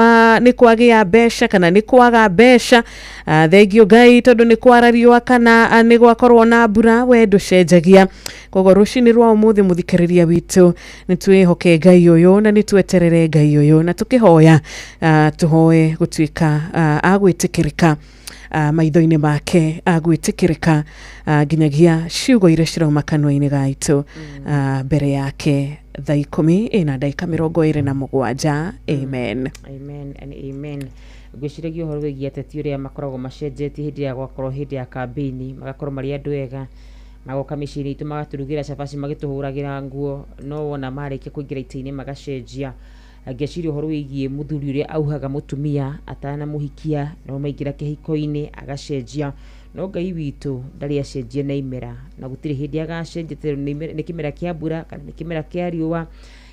nĩ kwagĩa mbeca kana nĩ kwaga mbeca. Thengiũ Ngai tondũ nĩ kwara riũa kana nĩ gwakorwo na mbura, we ndũcenjagia. Koguo rũcinĩ rwa ũmũthĩ, mũthikĩrĩria witũ, nĩ twĩhoke Ngai ũyũ na nĩ tweterere Ngai ũyũ, na tũkĩhoya tũhoe gũtuĩka a gwĩtĩkĩrĩka maitho-inĩ make, agwĩtĩkĩrĩka nginyagia ciugo iria cirauma kanua-inĩ gaitũ mbere yake. Thaa 10 ina ndagĩka 27. Amen. Amen and amen. Ngwĩciragia ũhoro wĩgiĩ ateti ũrĩa makoragwo macenjetie hĩndĩ ya gwakorwo hĩndĩ ya kambĩini, magakorwo marĩ andũ ega, magoka mĩciĩ-inĩ itũ magatũrugĩra cabaci, magĩtũhũragĩra nguo, no wona marĩkia kũingĩra itĩ-inĩ magacenjia. Ngeciria ũhoro wĩgiĩ mũthuri ũrĩa auhaga mũtumia atanamũhikia, no maingĩra kĩhiko-inĩ agacenjia. No Ngai witũ ndarĩ acenjia na imera, na gũtirĩ hĩndĩ agacenjia, tondũ nĩ kĩmera kĩa mbura kana nĩ kĩmera kĩa riũa.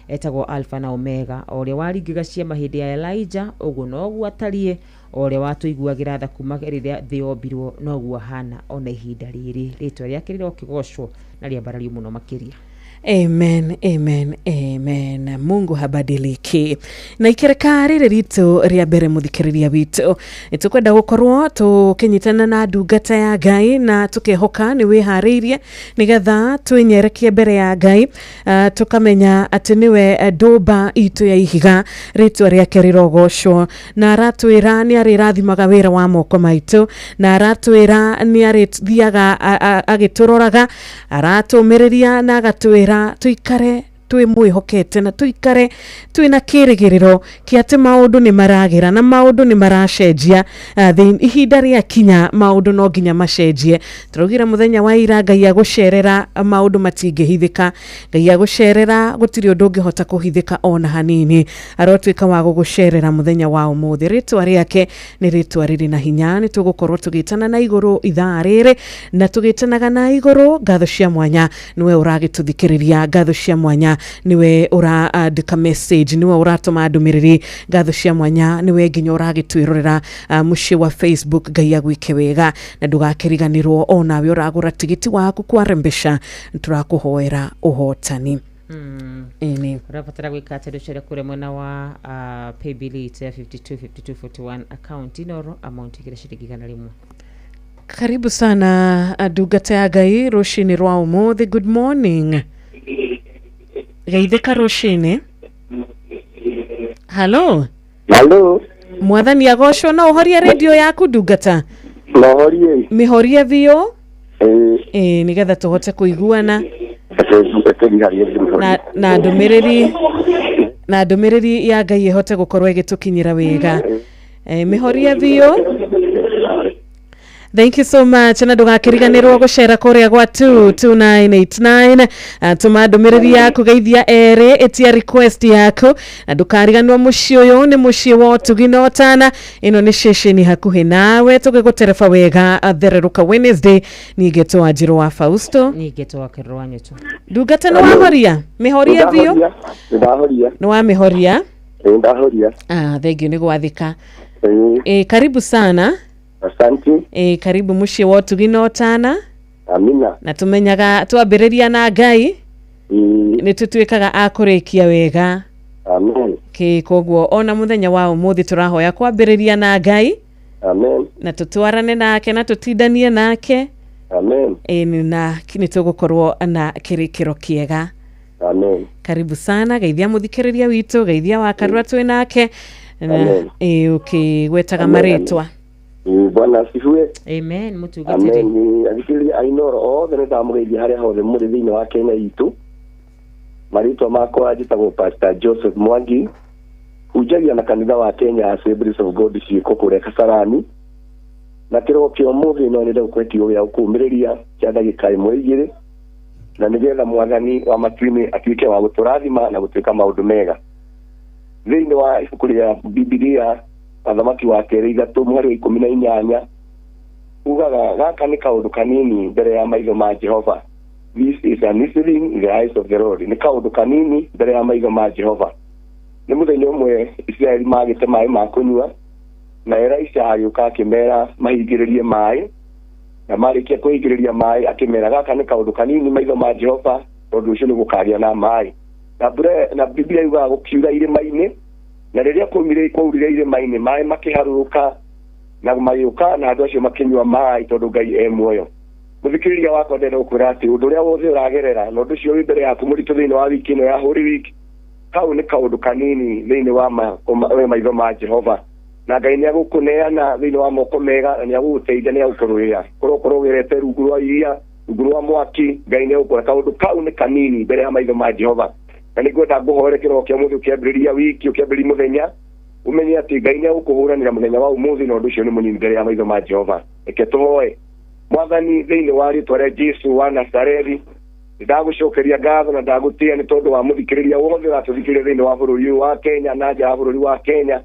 Etagwo Alpha na Omega, o ũrĩa waringaga ciama hĩndĩ ya Elijah, ũguo noguo atariĩ, o ũrĩa watũiguagĩra tha kuma rĩrĩa thĩ yombirwo, noguo ahana ona ihinda rĩrĩ. Rĩtwa rĩake rĩrokĩgocwo na rĩambarario mũno makĩria. Amen, amen, amen. Mungu habadiliki. Na ikereka rĩrĩ ritũ rĩa mbere mũthikĩrĩria witũ, nĩtũkwenda gũkorwo tũkĩnyitana na ndungata ya Ngai na tũkehoka nĩ wĩharĩirie nĩgetha twĩnyerekie mbere ya Ngai, tũkamenya atĩ nĩwe ndũmba itũ ya ihiga, rĩtwa rĩake rĩrogocwo, na aratwĩra nĩ arĩrathimaga wĩra wa moko maitũ, na aratwĩra nĩ arĩthiaga agĩtũroraga, aratũmĩrĩria na agatwĩra tuikare twĩmwĩhokete na tuikare twĩna kĩrĩgĩrĩro kĩa atĩ maũndũ nĩ maragĩra na maũndũ nĩ maracenjia. Ihinda rĩa kinya maũndũ no nginya macenjie. Tũraugire mũthenya wa ira Ngai agũcerera maũndũ matingĩhithĩka, Ngai agũcerera gũtirĩ ũndũ ũngĩhota kũhithĩka ona hanini. Arotuĩka wa gũgũcerera mũthenya wa ũmũthĩ. Rĩtwa rĩake nĩ rĩtwa rĩrĩ na hinya. Nĩ tũgũkorwo tũgĩtana na igũrũ ithaa rĩrĩ, na tũgĩtanaga na igũrũ ngatho cia mwanya nĩwe ũragĩtũthikĩrĩria, ngatho cia mwanya nĩwe ũraandĩka message, nĩwe ũratũma ndũmĩrĩri, ngatho cia mwanya nĩwe nginya ũragĩtwĩrorera mũciĩ wa Facebook. Ngai agwĩke wega na ndũgakĩriganĩrwo onawe ũragũra tigiti waku kwa Rembesha, tũrakũhoera ũhotani. Ĩni. Ũrabatara gwĩka atĩ ndũcere kũrĩa mwena wa paybill itũ ya 52 52 41 account Inoro, amount igĩrĩ ciringi 100. Karibu sana ndungata ya Ngai rũcinĩ rwa ũmũthĩ. Good morning. Geithĩka rũcinĩ. Hello. Hello. Mwathani agocwo. No ũhorie radio yaku ndungata? No horie. Mĩhorie biũ. Ĩĩ, nĩgetha tũhote kũiguana na ndũmĩrĩri na ndũmĩrĩri ya Ngai ĩhote gũkorwo ĩgĩtũkinyĩra wega. Mĩhorie biũ. Thank you so much. Na ndũgakĩriganĩrwo gũcera kũrĩa gwa 22989, tũma ndũmĩrĩri yaku, geithia erĩ, ĩtia request yaku, na ndũkariganĩrwo mũciĩ ũyũ nĩ mũciĩ wa ũtugi na ũtana. Ĩno nĩ ceceni hakuhĩ nawe, tũgĩgũtereba wega thererũka Wednesday. Ningĩ Wanjirũ wa Fausto. Ningĩ twakerwo wa Nyoto. Ndungata, nĩ wahoria? Mĩhorie biũ. Ndahoria. Nĩ wamĩhoria? Ndahoria. Ah, thank you nĩ gwathĩka. Karibu sana. Asante. Karibu mũciĩ wa ũtugi na ũtana. Amina. Na tumenyaga twambĩrĩria na Ngai nĩ tũtuĩkaga a kũrĩkia wega. Amen. Kĩ koguo ona mũthenya wa ũmũthĩ tũrahoya kwambĩrĩria na Ngai. Amen. Na tũtwarane nake na tũtindanie nake. Amen. Na nĩ tũgũkorwo na kĩrĩkĩro kĩega. Amen. Karibu sana, geithia mũthikĩrĩria witũ, geithia wa Karura twĩ nake na ũkĩgwetaga marĩtwa. Bwana asifiwe. Amen. Mũtungatĩri. Amen. Athikĩrĩria a Inoro othe nĩ ndamũgeithia harĩa hothe mũrĩ thĩinĩ wa Kenya itũ. Marĩtwa makwa njĩtagwo Pastor Joseph Mwangi, hunjagia na kanitha wa Kenya Assemblies of God ciĩko kũrĩa Kasarani. Na kĩroko kĩa ũmũthĩ no nyende gũkũhe kiugo gĩa gũkũũmĩrĩria kĩa ndagĩka ĩmwe igĩrĩ, na nĩgetha Mwathani wa matu-inĩ atuĩke wa gũtũrathima na gũtuĩka maũndũ mega. Thĩinĩ wa ibuku rĩa Bibilia Athamaki wa kerĩ 3 mũhari wa 18 ugaga, gaka nĩ kaũndũ kanini mbere ya maitho ma Jehova. This is an easy thing in the eyes of the Lord. Nĩ kaũndũ kanini mbere ya maitho ma Jehova. Nĩ mũthenya ũmwe Isiraeli magĩte maĩ ma kũnyua, na Elisha agĩũka akĩmera mahingĩrĩrie maĩ, na marĩkia kũhingĩrĩria maĩ akĩmera gaka nĩ kaũndũ kanini maitho ma Jehova, tondũ ũcio nĩ gũkagĩa na maĩ. Na mbura, na Biblia yugaga gũkiura irĩma-inĩ, na rĩrĩa kwaurire irĩma-inĩ maĩ makĩharũrũka na magĩũka, na andũ acio makĩnyua maĩ tondũ Ngai e muoyo. Mũthikĩrĩria wakwa, ndĩrenda gũkwĩra atĩ ũndũ ũrĩa wothe ũragerera na ũndũ ũcio wĩ mbere yaku mũritũ thĩinĩ wa wiki ĩno ya Holy Week, kau nĩ kaũndũ kanini thĩinĩ wa maitho ma Jehova, na Ngai nĩ agũkũneana thĩinĩ wa moko mega, na nĩ agũgũteithia, nĩ agũkũrũĩra. Korwo ũgerete rungu rwa iria, rungu rwa mwaki, Ngai nĩ agũkũra. Kaũndũ kau nĩ kanini mbere ya maitho ma Jehova. Na nĩ ngwenda ngũhoere kĩroko kĩa mũthĩ ũkĩambĩrĩria wiki, ũkĩambĩrĩria mũthenya, ũmenye atĩ Ngai nĩ egũkũhũranĩra mũthenya wa ũmũthĩ, na ũndũ ũcio nĩ mũnini mbere ya maitho ma Jehova. Reke tũhoe. Mwathani, thĩinĩ wa rĩtwa rĩa Jesu wa Nazarethi, ndagũcokeria ngatho na ndagũtĩĩa nĩ tondũ wa mũthikĩrĩria wothe ũratũthikĩrĩria thĩinĩ wa bũrũri ũyũ wa Kenya na nja ya bũrũri wa Kenya,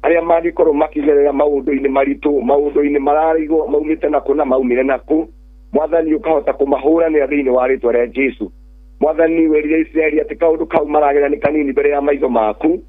arĩa mangĩkorwo makĩgerera maũndũ-inĩ maritũ, maũndũ-inĩ mararigwo maumĩte nakũ na maumire nakũ. Mwathani, ũkahota kũmahũranĩra thĩinĩ wa rĩtwa rĩa Jesu. Mwathani, werire Isiraeli atĩ kaũndũ kau maragerera nĩ kanini mbere ya maitho maku,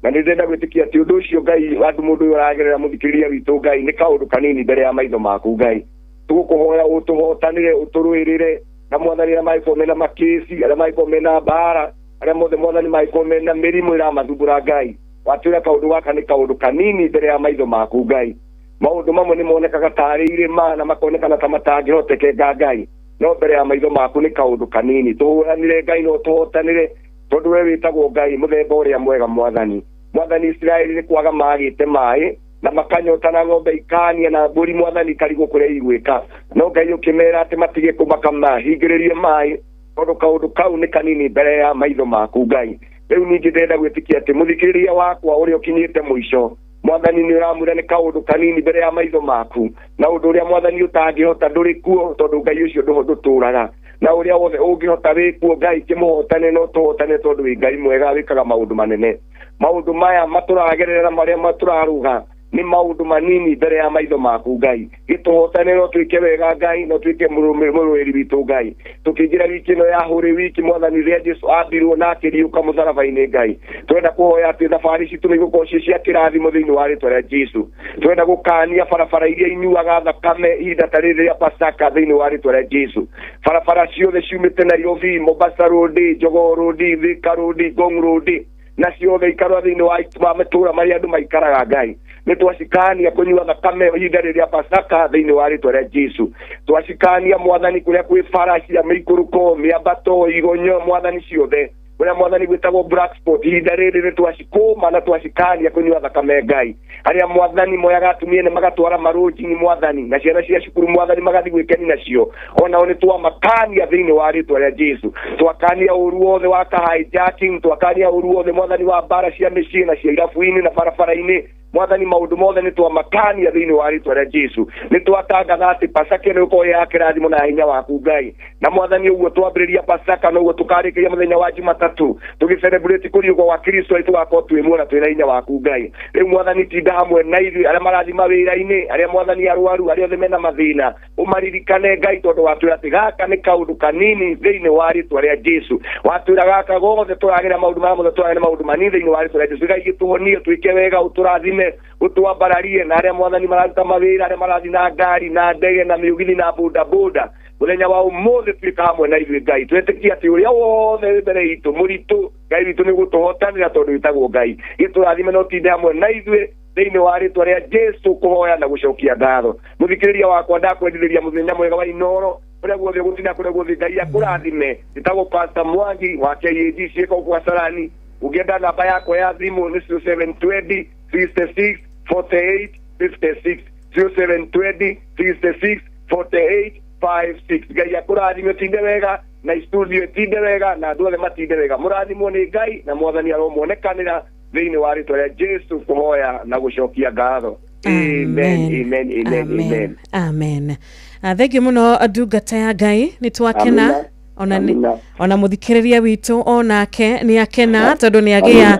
na nĩ ndĩrenda gwĩtĩkia atĩ ũndũ ũcio Ngai, andũ mũndũ ũyũ ũragerera mũthikĩrĩria witũ Ngai, nĩ kaũndũ kanini mbere ya maitho maku Ngai. Tũgũkũhoya ũtũhotanĩre, ũtũrũĩrĩre, na Mwathani, arĩa mangĩkorwo mena makĩci, arĩa mangĩkorwo mena mbara, arĩa mothe Mwathani mangĩkorwo mena mĩrimũ ĩramathumbũra Ngai, watwĩra kaũndũ gaka nĩ kaũndũ kanini mbere ya maitho maku Ngai. Maũndũ mamwe nĩ monekaga tarĩ irĩma na makonekana ta matangĩhotekeka Ngai, no mbere ya maitho maku nĩ kaũndũ kanini. Tũhũranĩre Ngai na ũtũhotanĩre, tondũ we wĩtagwo Ngai mũthemba ũrĩa mwega. Mwathani, Mwathani, Isiraeli nĩ kwaga magĩte maĩ na makanyota, na ng'ombe ikania na mbũri Mwathani ikarigwo kũrĩa igwĩka, no Ngai ũkĩmera atĩ matige kũmaka, mahingĩrĩrie maĩ, tondũ kaũndũ kau nĩ kanini mbere ya maitho maku Ngai. Rĩu ningĩ ndĩrenda gwĩtĩkia atĩ mũthikĩrĩria wakwa ũrĩa ũkinyĩte mũico, Mwathani, nĩ ũramwĩra nĩ kaũndũ kanini mbere ya maitho maku, na ũndũ ũrĩa Mwathani ũtangĩhota ndũrĩ kuo, tondũ Ngai ũcio ndũtũraga, na ũrĩa wothe ũngĩhota wĩ kuo. Ngai, kĩmũhotane no tũhotane, tondũ wĩ Ngai mwega wĩkaga maũndũ manene. Maũndũ maya matũragerera na marĩa matũrarũga nĩ maũndũ manini mbere ya maitho maku Ngai. Gĩtũhotane no twĩke wega Ngai, no twĩke mũrũĩri witũ Ngai. Tũkĩingĩra wiki ĩno ya Holy Week, Mwathani, rĩrĩa Jesu ambirwo na akĩriũka mũtharaba-inĩ Ngai, twenda kũhoya atĩ thabarĩ citũ nĩ igũkorwo ciĩ cia kĩrathimo thĩinĩ wa rĩtwa rĩa Jesu. Twenda gũkania barabara iria inyuaga thakame ihinda ta rĩrĩ rĩa Pasaka thĩinĩ wa rĩtwa rĩa Jesu. Barabara ciothe ciumĩte Nairobi, Mombasa Road, Jogoo Road, Thika Road, Ngong Road, na ciothe ikarwa thĩinĩ wa matũũra marĩa andũ maikaraga Ngai, nĩ twacikania kũnyua thakame ihinda rĩrĩa Pasaka thĩinĩ wa rĩtwa rĩa Jesu. Twacikania Mwathani kũrĩa kwĩ bara cia mĩikũrũko, mĩambato, igonyo, Mwathani, ciothe kũrĩa Mwathani gwĩtagwo black spot, ihinda rĩrĩ nĩ twacikũma na twacikania kũnyua thakame Ngai. Arĩa Mwathani moyaga atumia nĩ magatwara marũnjingi Mwathani, na ciana cia cukuru Mwathani magathiĩ gwĩkeni nacio, onao nĩ twamakania thĩinĩ wa rĩtwa rĩa Jesu. Twakania ũru wothe wa hijacking, twakania ũru wothe Mwathani wa mbara cia mĩciĩ na cia irabu-inĩ na barabara-inĩ Mwathani, maũndũ mothe nĩ twamakania thĩinĩ wa rĩtwa rĩa Jesu. Nĩ twatangatha atĩ Pasaka ĩno ĩgũkorwo ya kĩrathimo na hinya waku Ngai. Na Mwathani, ũguo twambĩrĩria Pasaka noguo tũkarĩkĩria mũthenya wa Jumatatũ tũgĩcelebrate kũriũka gwa Kristo, arĩ tũgakorwo twĩ muona twĩna hinya waku Ngai. Rĩu Mwathani, tinda hamwe na ithuĩ, arĩa marathiĩ mawĩra-inĩ, arĩa Mwathani arwaru, arĩa othe mena mathĩna, ũmaririkane Ngai, tondũ watwĩra atĩ gaka nĩ kaũndũ kanini thĩinĩ wa rĩtwa rĩa Jesu. Watwĩra gaka gothe tũragera, maũndũ marĩa mothe tũragera, maũndũ manini thĩinĩ wa rĩtwa rĩa Jesu. Ngai, gĩtũhonie, twĩke wega, ũtũrathime, ũtwambararie, na arĩa Mwathani mararuta mawĩra, arĩa marathiĩ na ngari na ndege na mĩũgithi na bodaboda, mũthenya wa ũmũthĩ tuĩka hamwe na ithuĩ Ngai. Twetĩkia atĩ ũrĩa wothe wĩ mbere itũ mũritũ, Ngai witũ, nĩ gũtũhotanĩra, tondũ wĩtagwo Ngai. Gĩtũrathime na ũtinde hamwe na ithuĩ thĩinĩ wa rĩtwa rĩa Jesu kũhoya na gũcokia ngatho. Mũthikĩrĩria wakwa, ndakwendithĩria mũthenya mwega wa Inoro, kũrĩa guothe ũgũtinda, kũrĩa guothe, Ngai akũrathime. Njĩtagwo Pastor Mwangi wa KAG ciĩko gwa Sarani. Ũngĩenda namba yakwa ya thimũ nĩ 0720 66 48 56, 0720 66 48 56. Ngai akũrathime, ũtinde wega, na studio ĩtinde wega, na andũ othe matinde wega. Mũrathimwo nĩ Ngai, na Mwathani aromuonekanĩra thĩinĩ wa rĩtwa rĩa Jesu kũhoya na gũcokia ngatho. Amen, amen, amen, amen. Amen. Thengiũ mũno, ndungata ya Ngai, nĩ twakena. Amina. Ona Amina. Ona mũthikĩrĩria witũ onake nĩ akena, tondũ nĩ agĩa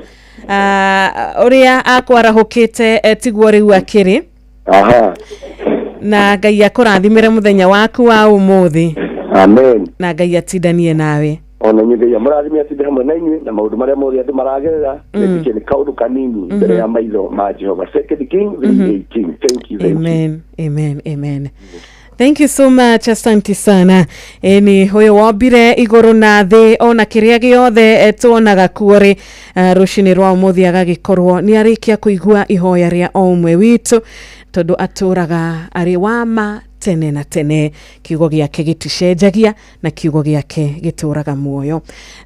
ũrĩa akwarahũkĩte, tiguo rĩu akĩrĩ. Na Ngai akũrathimĩre mũthenya waku wa ũmũthĩ. Amen. Na Ngai atindanie nawe. Ona inyuĩ Ngai amũrathime, atinde hamwe na inyuĩ, na maũndũ marĩa mothe andũ maragerera, metĩkie nĩ kaũndũ kanini mbere ya maitho ma Jehova. Second King 3:18. Thank you, thank you. Amen, amen, amen. Thank you so much, asante sana. Ĩni ũyũ wombire igũrũ na thĩ ona kĩrĩa gĩothe tuonaga kuo rĩ, rũcinĩ rwa ũmũthĩ agagĩkorwo nĩ arĩkia kũigua ihoya rĩa o ũmwe witũ. Tondũ atũraga arĩ wa ma tene na tene. Kiugo gĩake gĩticenjagia na kiugo gĩake gĩtũraga muoyo.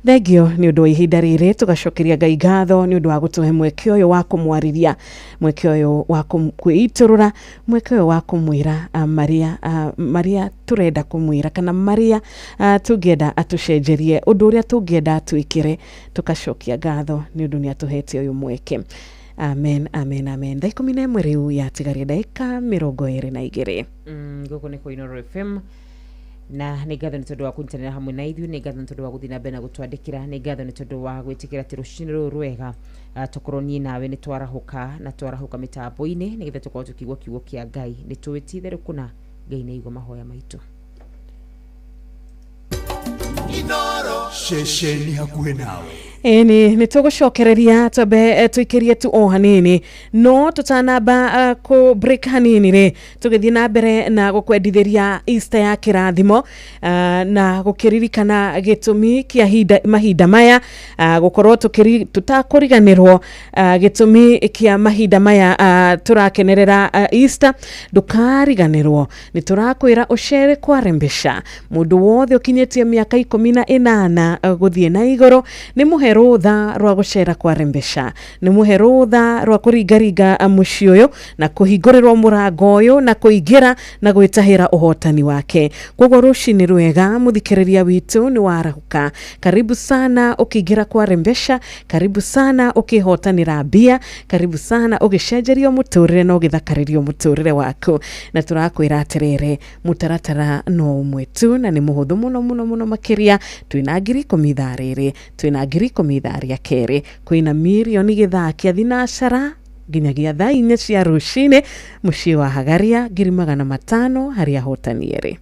Thengio nĩ ũndũ wa ihinda rĩrĩ, tũgacokeria Ngai ngatho nĩ ũndũ wa gũtũhe mweke ũyũ wa kũmwarĩria, mweke ũyũ wa kwĩitũrũra, mweke ũyũ wa kũmwĩra marĩa tũrenda kũmwĩra, kana marĩa tũngĩenda atũcenjerie, ũndũ ũrĩa tũngĩenda atwĩkĩre. Tũkacokia ngatho nĩ ũndũ nĩ atũhete ũyũ mweke. Amen, amen, amen. Thaa 11 rĩu yatigaria ndagĩka 22. Gũkũ nĩ kwa Inooro FM, na nĩ ngatho nĩ tondũ wa kũnyitanĩra hamwe na ithuĩ, nĩ ngatho nĩ tondũ wa gũthiĩ na mbere na gũtwandĩkĩra, nĩ ngatho nĩ tondũ wa gwĩtĩkĩra atĩ rũcinĩ rũrũ rwega, tũkorwo niĩ nawe nĩ twarahũka na twarahũka mĩtambo-inĩ nĩgetha tũkorwo tũkĩigua kiugo kĩa Ngai. Nĩ tũĩ ti itherũ kũna Ngai nĩ aigua mahoya maitũ. Ceceni hakuhĩ nawe. Ĩni nĩ tũgũcokereria twambe tũikĩrie tu o hanini, no tũtanamba kũ break hanini rĩ, tũgĩthiĩ na mbere na gũkwendithĩria Easter ya kĩrathimo, na gũkĩririkana gĩtũmi kĩa mahinda maya, gũkorwo tũtakũriganĩrwo, gĩtũmi kĩa mahinda maya, tũrakenerera Easter. Ndũkariganĩrwo nĩ tũrakwĩra ũcere kwa Rembesha. Mũndũ wothe ũkinyĩtie mĩaka 18 gũthiĩ na igũrũ nĩ mũhe rũtha rwa gũcera kwa Rembesha, nĩ mũhe rũtha rwa kũringaringa mũciĩ ũyũ na kũhingũrĩrwo mũrango ũyũ na kũingĩra na gwĩtahĩra ũhotani wake. Koguo rũcinĩ rwega mũthikĩrĩria witũ, nĩ warahũka, karibu sana ũkĩingĩra kwa Rembesha, karibu sana ũkĩhotanĩra mbia, karibu sana ũgĩcenjerio mũtũrĩre na ũgĩthakarĩrio mũtũrĩre waku. Na tũrakwĩra atĩrĩrĩ, mũtaratara no ũmwe tu na nĩ mũhũthũ mũno mũno mũno makĩria. Twĩna 10,000 ithaa rĩrĩ, twĩna 10,000 ithaa rĩa kerĩ, kwĩna mirioni gĩthaa kĩa thinacara nginyagia thaa 4 cia rũcinĩ. Mũciĩ wa Hagaria 500,000 harĩ ahotani erĩ.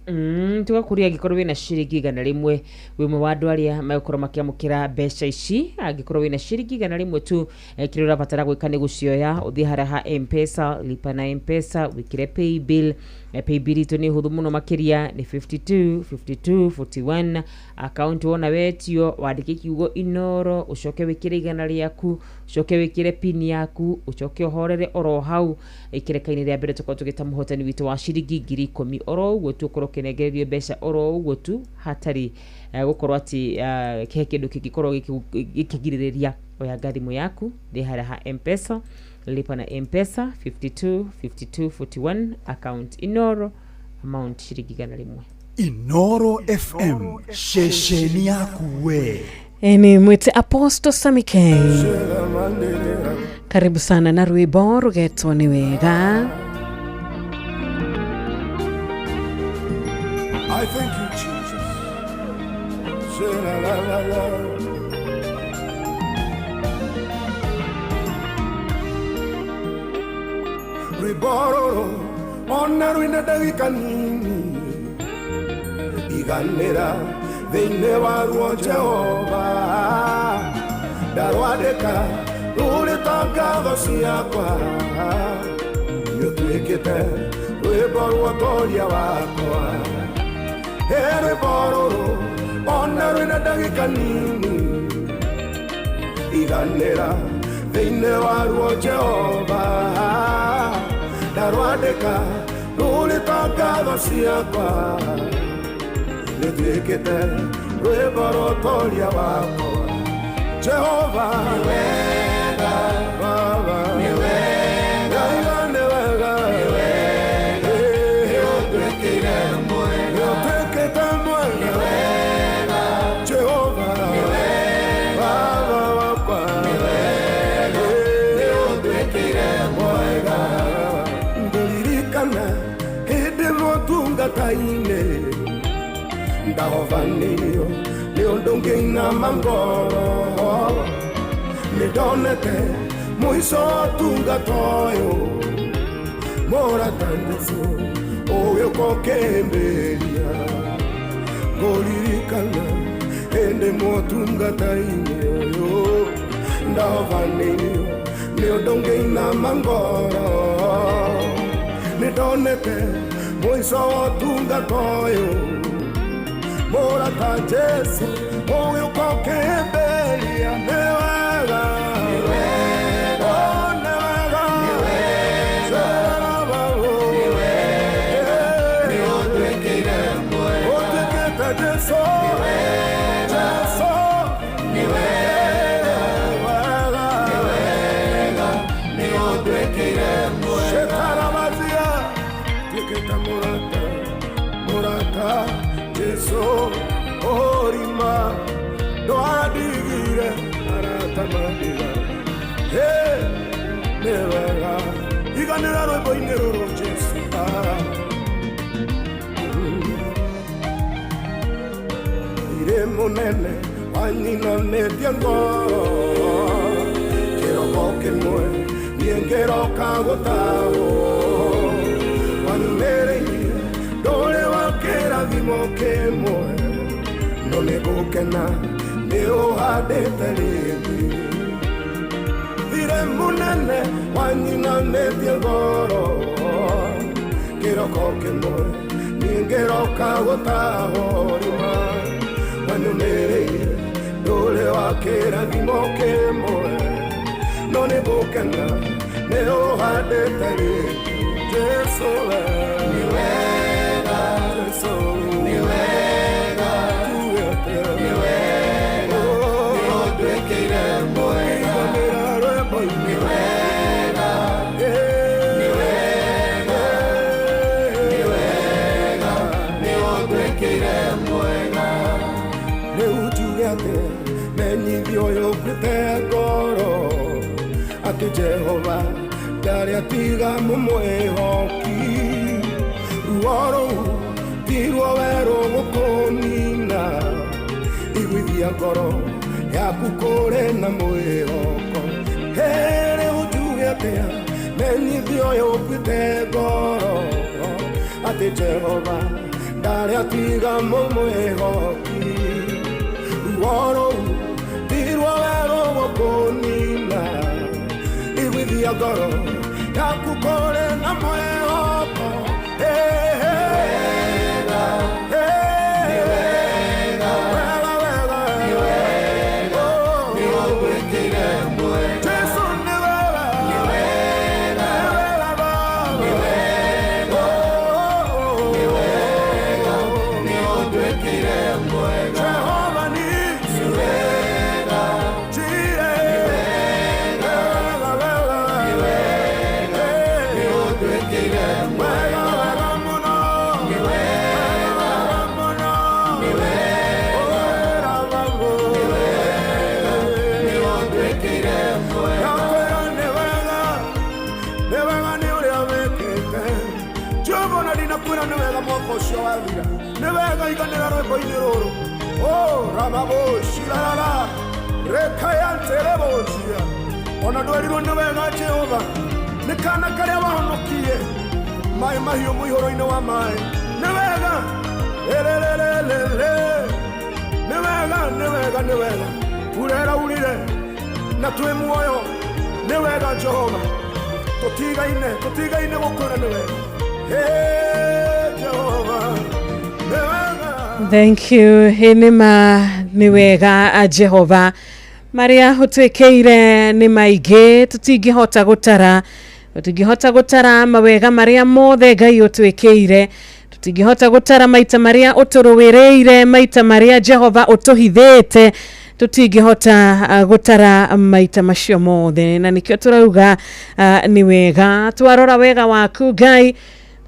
Tũgakũria angĩkorwo wĩna ciringi 100, wĩ ũmwe wa andũ arĩa megũkorwo makĩamũkĩra mbeca ici. Angĩkorwo wĩna ciringi 100 tu, kĩrĩa ũrabatara gwĩka nĩ gũcioya ũthiĩ harĩa ha M-Pesa, lipa na M-Pesa, wĩkĩre pay bill. Pay bill itũ nĩ hũthũ mũno makĩria, nĩ 52 52 41. Account wona wetio, wandĩke kiugo Inoro, ũcoke wĩkĩre 100 rĩaku, ũcoke wĩkĩre pin yaku, ũcoke ũhorere oro hau. Ikereka-inĩ rĩa mbere tũkorwo tũgĩta mũhotani witũ wa ciringi 10,000 oro ũguo tu, ũkorwo ũkĩnengererio mbeca oro ũguo tu, hatarĩ gũkorwo atĩ he kĩndũ kĩngĩkorwo gĩkĩgirĩrĩria. Oya thimũ yaku, thiĩ harĩa ha M-Pesa, lipa na M-Pesa 52 52 41, account Inoro, amount ciringi 100. Inoro FM, ceceni yaku we. Ni mwite Apostle Sammy K. Karibu sana na rwĩmbo rũgetwo nĩ wega. I thank you, Jesus. Say la la la la. Rwĩmbo rũrũ ona rwĩna ndagĩka nini, iganĩra thĩinĩ waruo Jehova. Ndarwandĩka rũrĩ ta ngatho ciakwa, nĩũtuĩkĩte rwĩmbo rwa ũtoria wakwa. He rwĩmbo rũrũ ona rwĩna ndagĩka nini, iganĩra thĩinĩ waruo Jehova. Ndarwandĩka rũrĩ ta ngatho ciakwa, nĩũtuĩkĩte rwĩmbo rwa ũtoria wakwa. Jehova nĩ wega, Baba nĩ wega, nĩ wega, nĩ wega, nĩũtuĩkĩire mwega, nĩũtuĩkĩte mwega, nĩ wega, Jehova nĩ wega, Baba wakwa nĩ wega, nĩũtuĩkĩire mwega. Ngũririkana hĩndĩ ĩmwe ũtungata-inĩ, ndahovanĩirio nĩ ũndũ ngĩinama ngoro, nĩndonete mũico wa ũtungata ũyũ, mũrata Jesũ ũgĩũka ũkĩmbĩria. Ngũririkana hĩndĩ ĩmwe ũtungata-inĩ ũyũ, ndahovanĩirio nĩ ũndũ ngĩinama ngoro, nĩndonete mũico wa ũtungata ũyũ, mũrata Jesũ ũgĩũka ũkĩmbĩria. Nĩ wega, nĩ wega, nĩ wega, nĩ wega, Jesu, Jesu, nĩ wega, nĩ wega, nĩ ũnduĩkĩire mwega. Shekarabazia, tuĩkĩte mũrata, mũrata, Jesu, ũrima, ndwandigire, arata mandiga. Hey, nĩ wega, iganĩra rwĩmbo-inĩ rũrũ Jesu. Ah. Irĩ mũnene wanyinamĩtie ngoro kĩroko kĩmwe niĩ ngĩroka gũtahwo wanyumĩrĩirie ndũrĩ wa kĩrathimo kĩmwe no nĩ gũkena nĩ ũhandĩte rĩngĩ thirĩ mũnene wanyinamĩtie ngoro kĩroko kĩmwe niĩ ngĩroka gũtahwo rima wanyumĩrĩire ndũrĩ wa kĩrathimo kĩmwe no nĩ gũkena nĩ ũhandĩte rĩngĩ Jesu we nĩ wega Jesu nĩ wega nĩ wega nĩ ũnduĩkĩire mwega iganĩra rwĩmbo-inĩ nĩ wega nĩ wega nĩ wega nĩ ũnduĩkĩire mwega rĩu njuge atĩ menyithio ũyũ ũkuĩte ngoro atĩ Jehova ndarĩ atiga mũmwĩhoki ruo rũu tiruo werũ gũkũnina iguithia ngoro yaku kũrĩ na mwĩhoko Hey, rĩu njuge atĩa menyithio ũyũ ũkuĩte ngoro atĩ Jehova ndarĩ atiga mũmwĩhoki ruo rũu tiruo werũ gũkũnina iguithia ngoro yaku kũrĩ na mwĩhoko Hey, hey, hey, wega, wega, nĩ wega, nĩ ũnduĩkĩire mwega. Jesu nĩ wega, nĩ wega, nĩ wega, nĩ wega, nĩ ũnduĩkĩire mwega. Jehova nĩ wega, Jireh, nĩ wega, nĩ wega, nĩ ũnduĩkĩire mwega. Wega mũno, nĩ wega mũno, nĩ wega, nĩ wega, nĩ ũnduĩkĩire mwega. Ndakwĩra nĩ wega, nĩ wega nĩ ũrĩa wĩkĩte Jehova na ndinakwĩra nĩ wega mwaka ũcio wathira nĩ wega iganĩra rwĩmbo-inĩ rũrũ o ramaboshirarara rekayanterebocia ona ndwerirwo nĩ wega Jehova nĩ kana karĩa wahonokirie maĩ mahiũ mũihũro-inĩ wa maĩ nĩ wega ĩrĩrĩrĩrĩrĩ nĩ wega nĩ wega nĩ wega mbura ĩraurire na twĩ muoyo nĩ wega Jehova tũtigaine tũtigaine gũkwĩra nĩ wega Hey, Jehova nĩ wega Thank you. Ĩ nĩ ma nĩ wega a Jehova marĩa ũtwĩkĩire nĩ maingĩ tũtingĩhota gũtara tũtingĩhota gũtara mawega marĩa mothe Ngai ũtwĩkĩire tũtingĩhota gũtara maita marĩa ũtũrũĩrĩire maita marĩa Jehova ũtũhithĩte tũtingĩhota gũtara maita macio mothe na nĩkĩo tũrauga nĩ wega twarora wega waku Ngai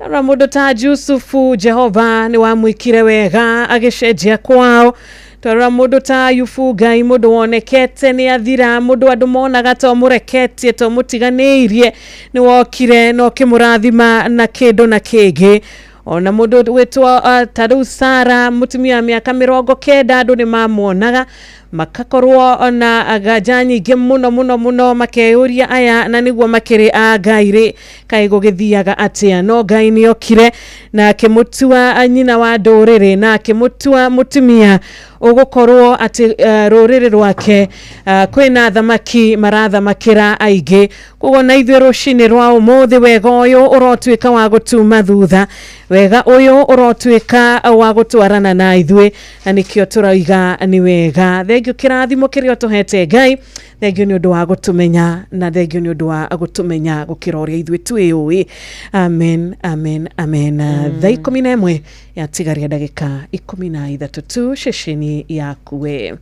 Rora mũndũ ta Jusufu Jehova nĩ wamwĩkire wega agĩcenjia kwao twarora mũndũ ta Ayubu Ngai mũndũ wonekete nĩ athira mũndũ andũ monaga to mũreketie to mũtiganĩirie nĩ wokire na ũkĩmũrathima na kĩndũ na kĩngĩ ona mũndũ gwĩtwo ta rĩu Sara mũtumia wa mĩaka 90 andũ nĩ mamuonaga makakorwo na nganja nyingĩ mũno mũno mũno makeyũria aya na nĩguo makĩrĩ a Ngai rĩ kaĩ gũgĩthiaga atĩa no Ngai nĩ okire na akĩmũtua nyina wa ndũrĩrĩ na akĩmũtua mũtumia ũgũkorwo atĩ rũrĩrĩ rwake kwĩna thamaki marathamakĩra aingĩ koguo na ithuĩ rũcinĩ rwa ũmũthĩ wega ũyũ ũrotuĩka wa gũtuma thutha wega ũyũ ũrotuĩka wa gũtwarana na ithuĩ na nĩkĩo tũroiga nĩ wega thengio kĩrathimo kĩrĩa ũtũhete Ngai thengio nĩ ũndũ wa gũtũmenya na thengio nĩ ũndũ wa gũtũmenya gũkĩra ũrĩa ithuĩ twĩũĩ amen amen amen. Thaa 11 Yatigaria ndagĩka 13 tu ceceni yaku we.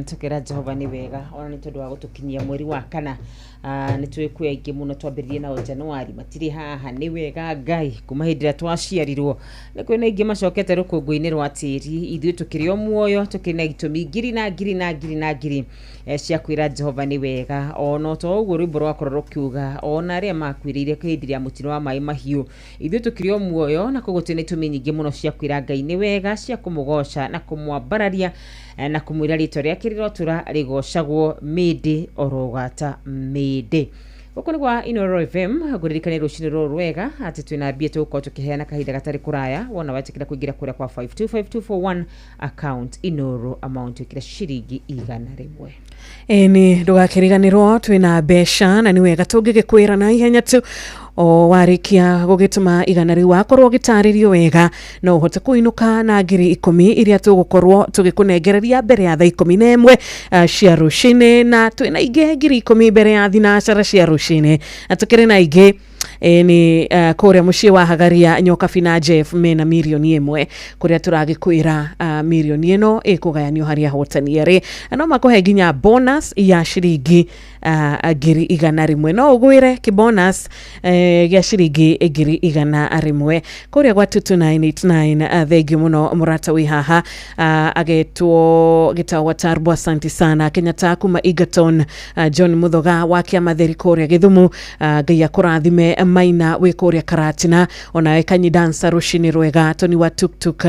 Tukĩra Jehova nĩ wega ona nĩ tondũ wa gũtũkinyia mweri wa kana. Nĩ tũĩ kwĩ aingĩ mũno twambĩrĩrie nao Januari matirĩ haha. Nĩ wega Ngai kuma hĩndĩ ĩrĩa twaciarirwo nĩ kwĩna aingĩ macokete rũkũngũ-inĩ rwa tĩri, ithuĩ tũkĩrĩ o muoyo, tũkĩrĩ na itũmi ngiri na ngiri na ngiri na ngiri cia kwĩra Jehova nĩ wega. Ona to ũguo rwĩmbo rwakorwo rũkiuga ona arĩa makuĩrĩire hĩndĩ ĩrĩa mũtino wa maĩ mahiũ, ithuĩ tũkĩrĩ o muoyo, na koguo twĩna itũmi nyingĩ mũno cia kwĩra Ngai nĩ wega, cia kũmũgoca na kũmwambararia na kũmwĩra rĩtwa rĩake rĩrotũra rĩgocagwo mĩndĩ orogata mĩndĩ. Gũkũ nĩ kwa Inooro FM. Ngũririkanie rũcinĩ rũrũ rwega atĩ twĩna mbia tũgũkorwo tũkĩheana kahinda gatarĩ kũraya wona wetĩkĩra kũingĩra kũrĩa kwa 525241 account Inooro amount ĩkĩra ciringi 100. Ĩni, ndũgakĩriganĩrwo twĩna mbeca na nĩ wega tũngĩgĩkwĩra na ihenya tu o warĩkia gũgĩtũma 100 rĩu, wakorwo ũgĩtarĩrio wega no ũhote kũinũka na 10,000 iria tũgũkorwo tũgĩkũnengereria mbere ya thaa 11 cia rũcinĩ, na twĩna ingĩ 10,000 mbere ya thinacara cia rũcinĩ, na tũkĩrĩ na ingĩ nĩ kũrĩa mũciĩ wa Hagaria Nyokabi na Jeff mena 1 mirioni kũrĩa tũragĩkwĩra mirioni ĩno ĩkũgayanio harĩ ahotani erĩ, na no makũhe nginya bonus ya ciringi 100,000. No ũgwĩre kĩbonus gĩa ciringi 100,000 kũrĩa gwa 22989. Thengio mũno mũrata wĩ haha, agetwo gĩtagwo Tarbo, asante sana. Kenyatta kuma Egerton, John Muthoga wa Kĩamatheri kũrĩa Gĩthumu, Ngai akũrathime. Maina wĩ kũrĩa Karatina, onawe Kanyi Dansa, rũcinĩ rwega. Toni wa tuktuk,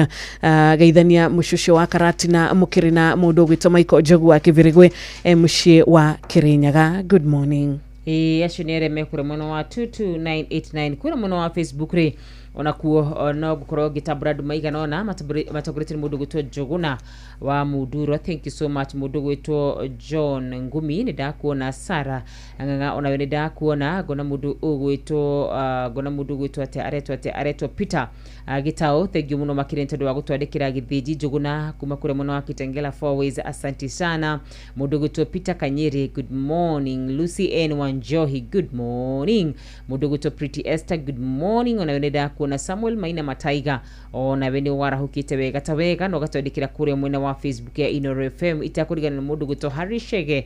geithania mũciĩ ũcio wa Karatina, mũkĩrĩ na mũndũ ũgwĩtwo Michael Njogu wa Kĩbĩrĩgwe, mũciĩ wa Kĩrĩnyaga. Good morning. Ĩĩ, acio nĩ arĩa mekũrĩa mwena wa 22989. Kũrĩa mwena wa Facebook rĩ, onakuo no ngũkorwo ngĩtambũra andũ maigana ũna matongoretio nĩ mũndũ gwĩtwo Njũgũna wa Munduro, thank you so much. Mũndũ gwĩtwo John Ngumi, nĩ ndakuona. Sara Ng'ang'a, onawe nĩ ndakuona. Ngona mũndũ ũgwĩtwo ngona mũndũ ũgwĩtwo atĩa, aretwo atĩa, aretwo Peter Gĩtaũ, thank you mũno makĩria nĩ tondũ wa gũtwandĩkĩra. Gĩthĩnji Njũgũna kuma kũrĩa mwena wa Kitengela Four Ways, asante sana. Mũndũ ũgwĩtwo Peter Kanyeri, good morning. Lucy N Wanjohi, good morning. Mũndũ ũgwĩtwo Pretty Esther, good morning, onawe nĩ ndakuona. Samuel Maina Mataiga, onawe nĩ warahũkĩte wega ta wega na ũgatwandĩkĩra kũrĩa mwena wa Facebook ya Inooro FM. Itakũrigana na mũndũ ũgwĩtwo Harry Shege,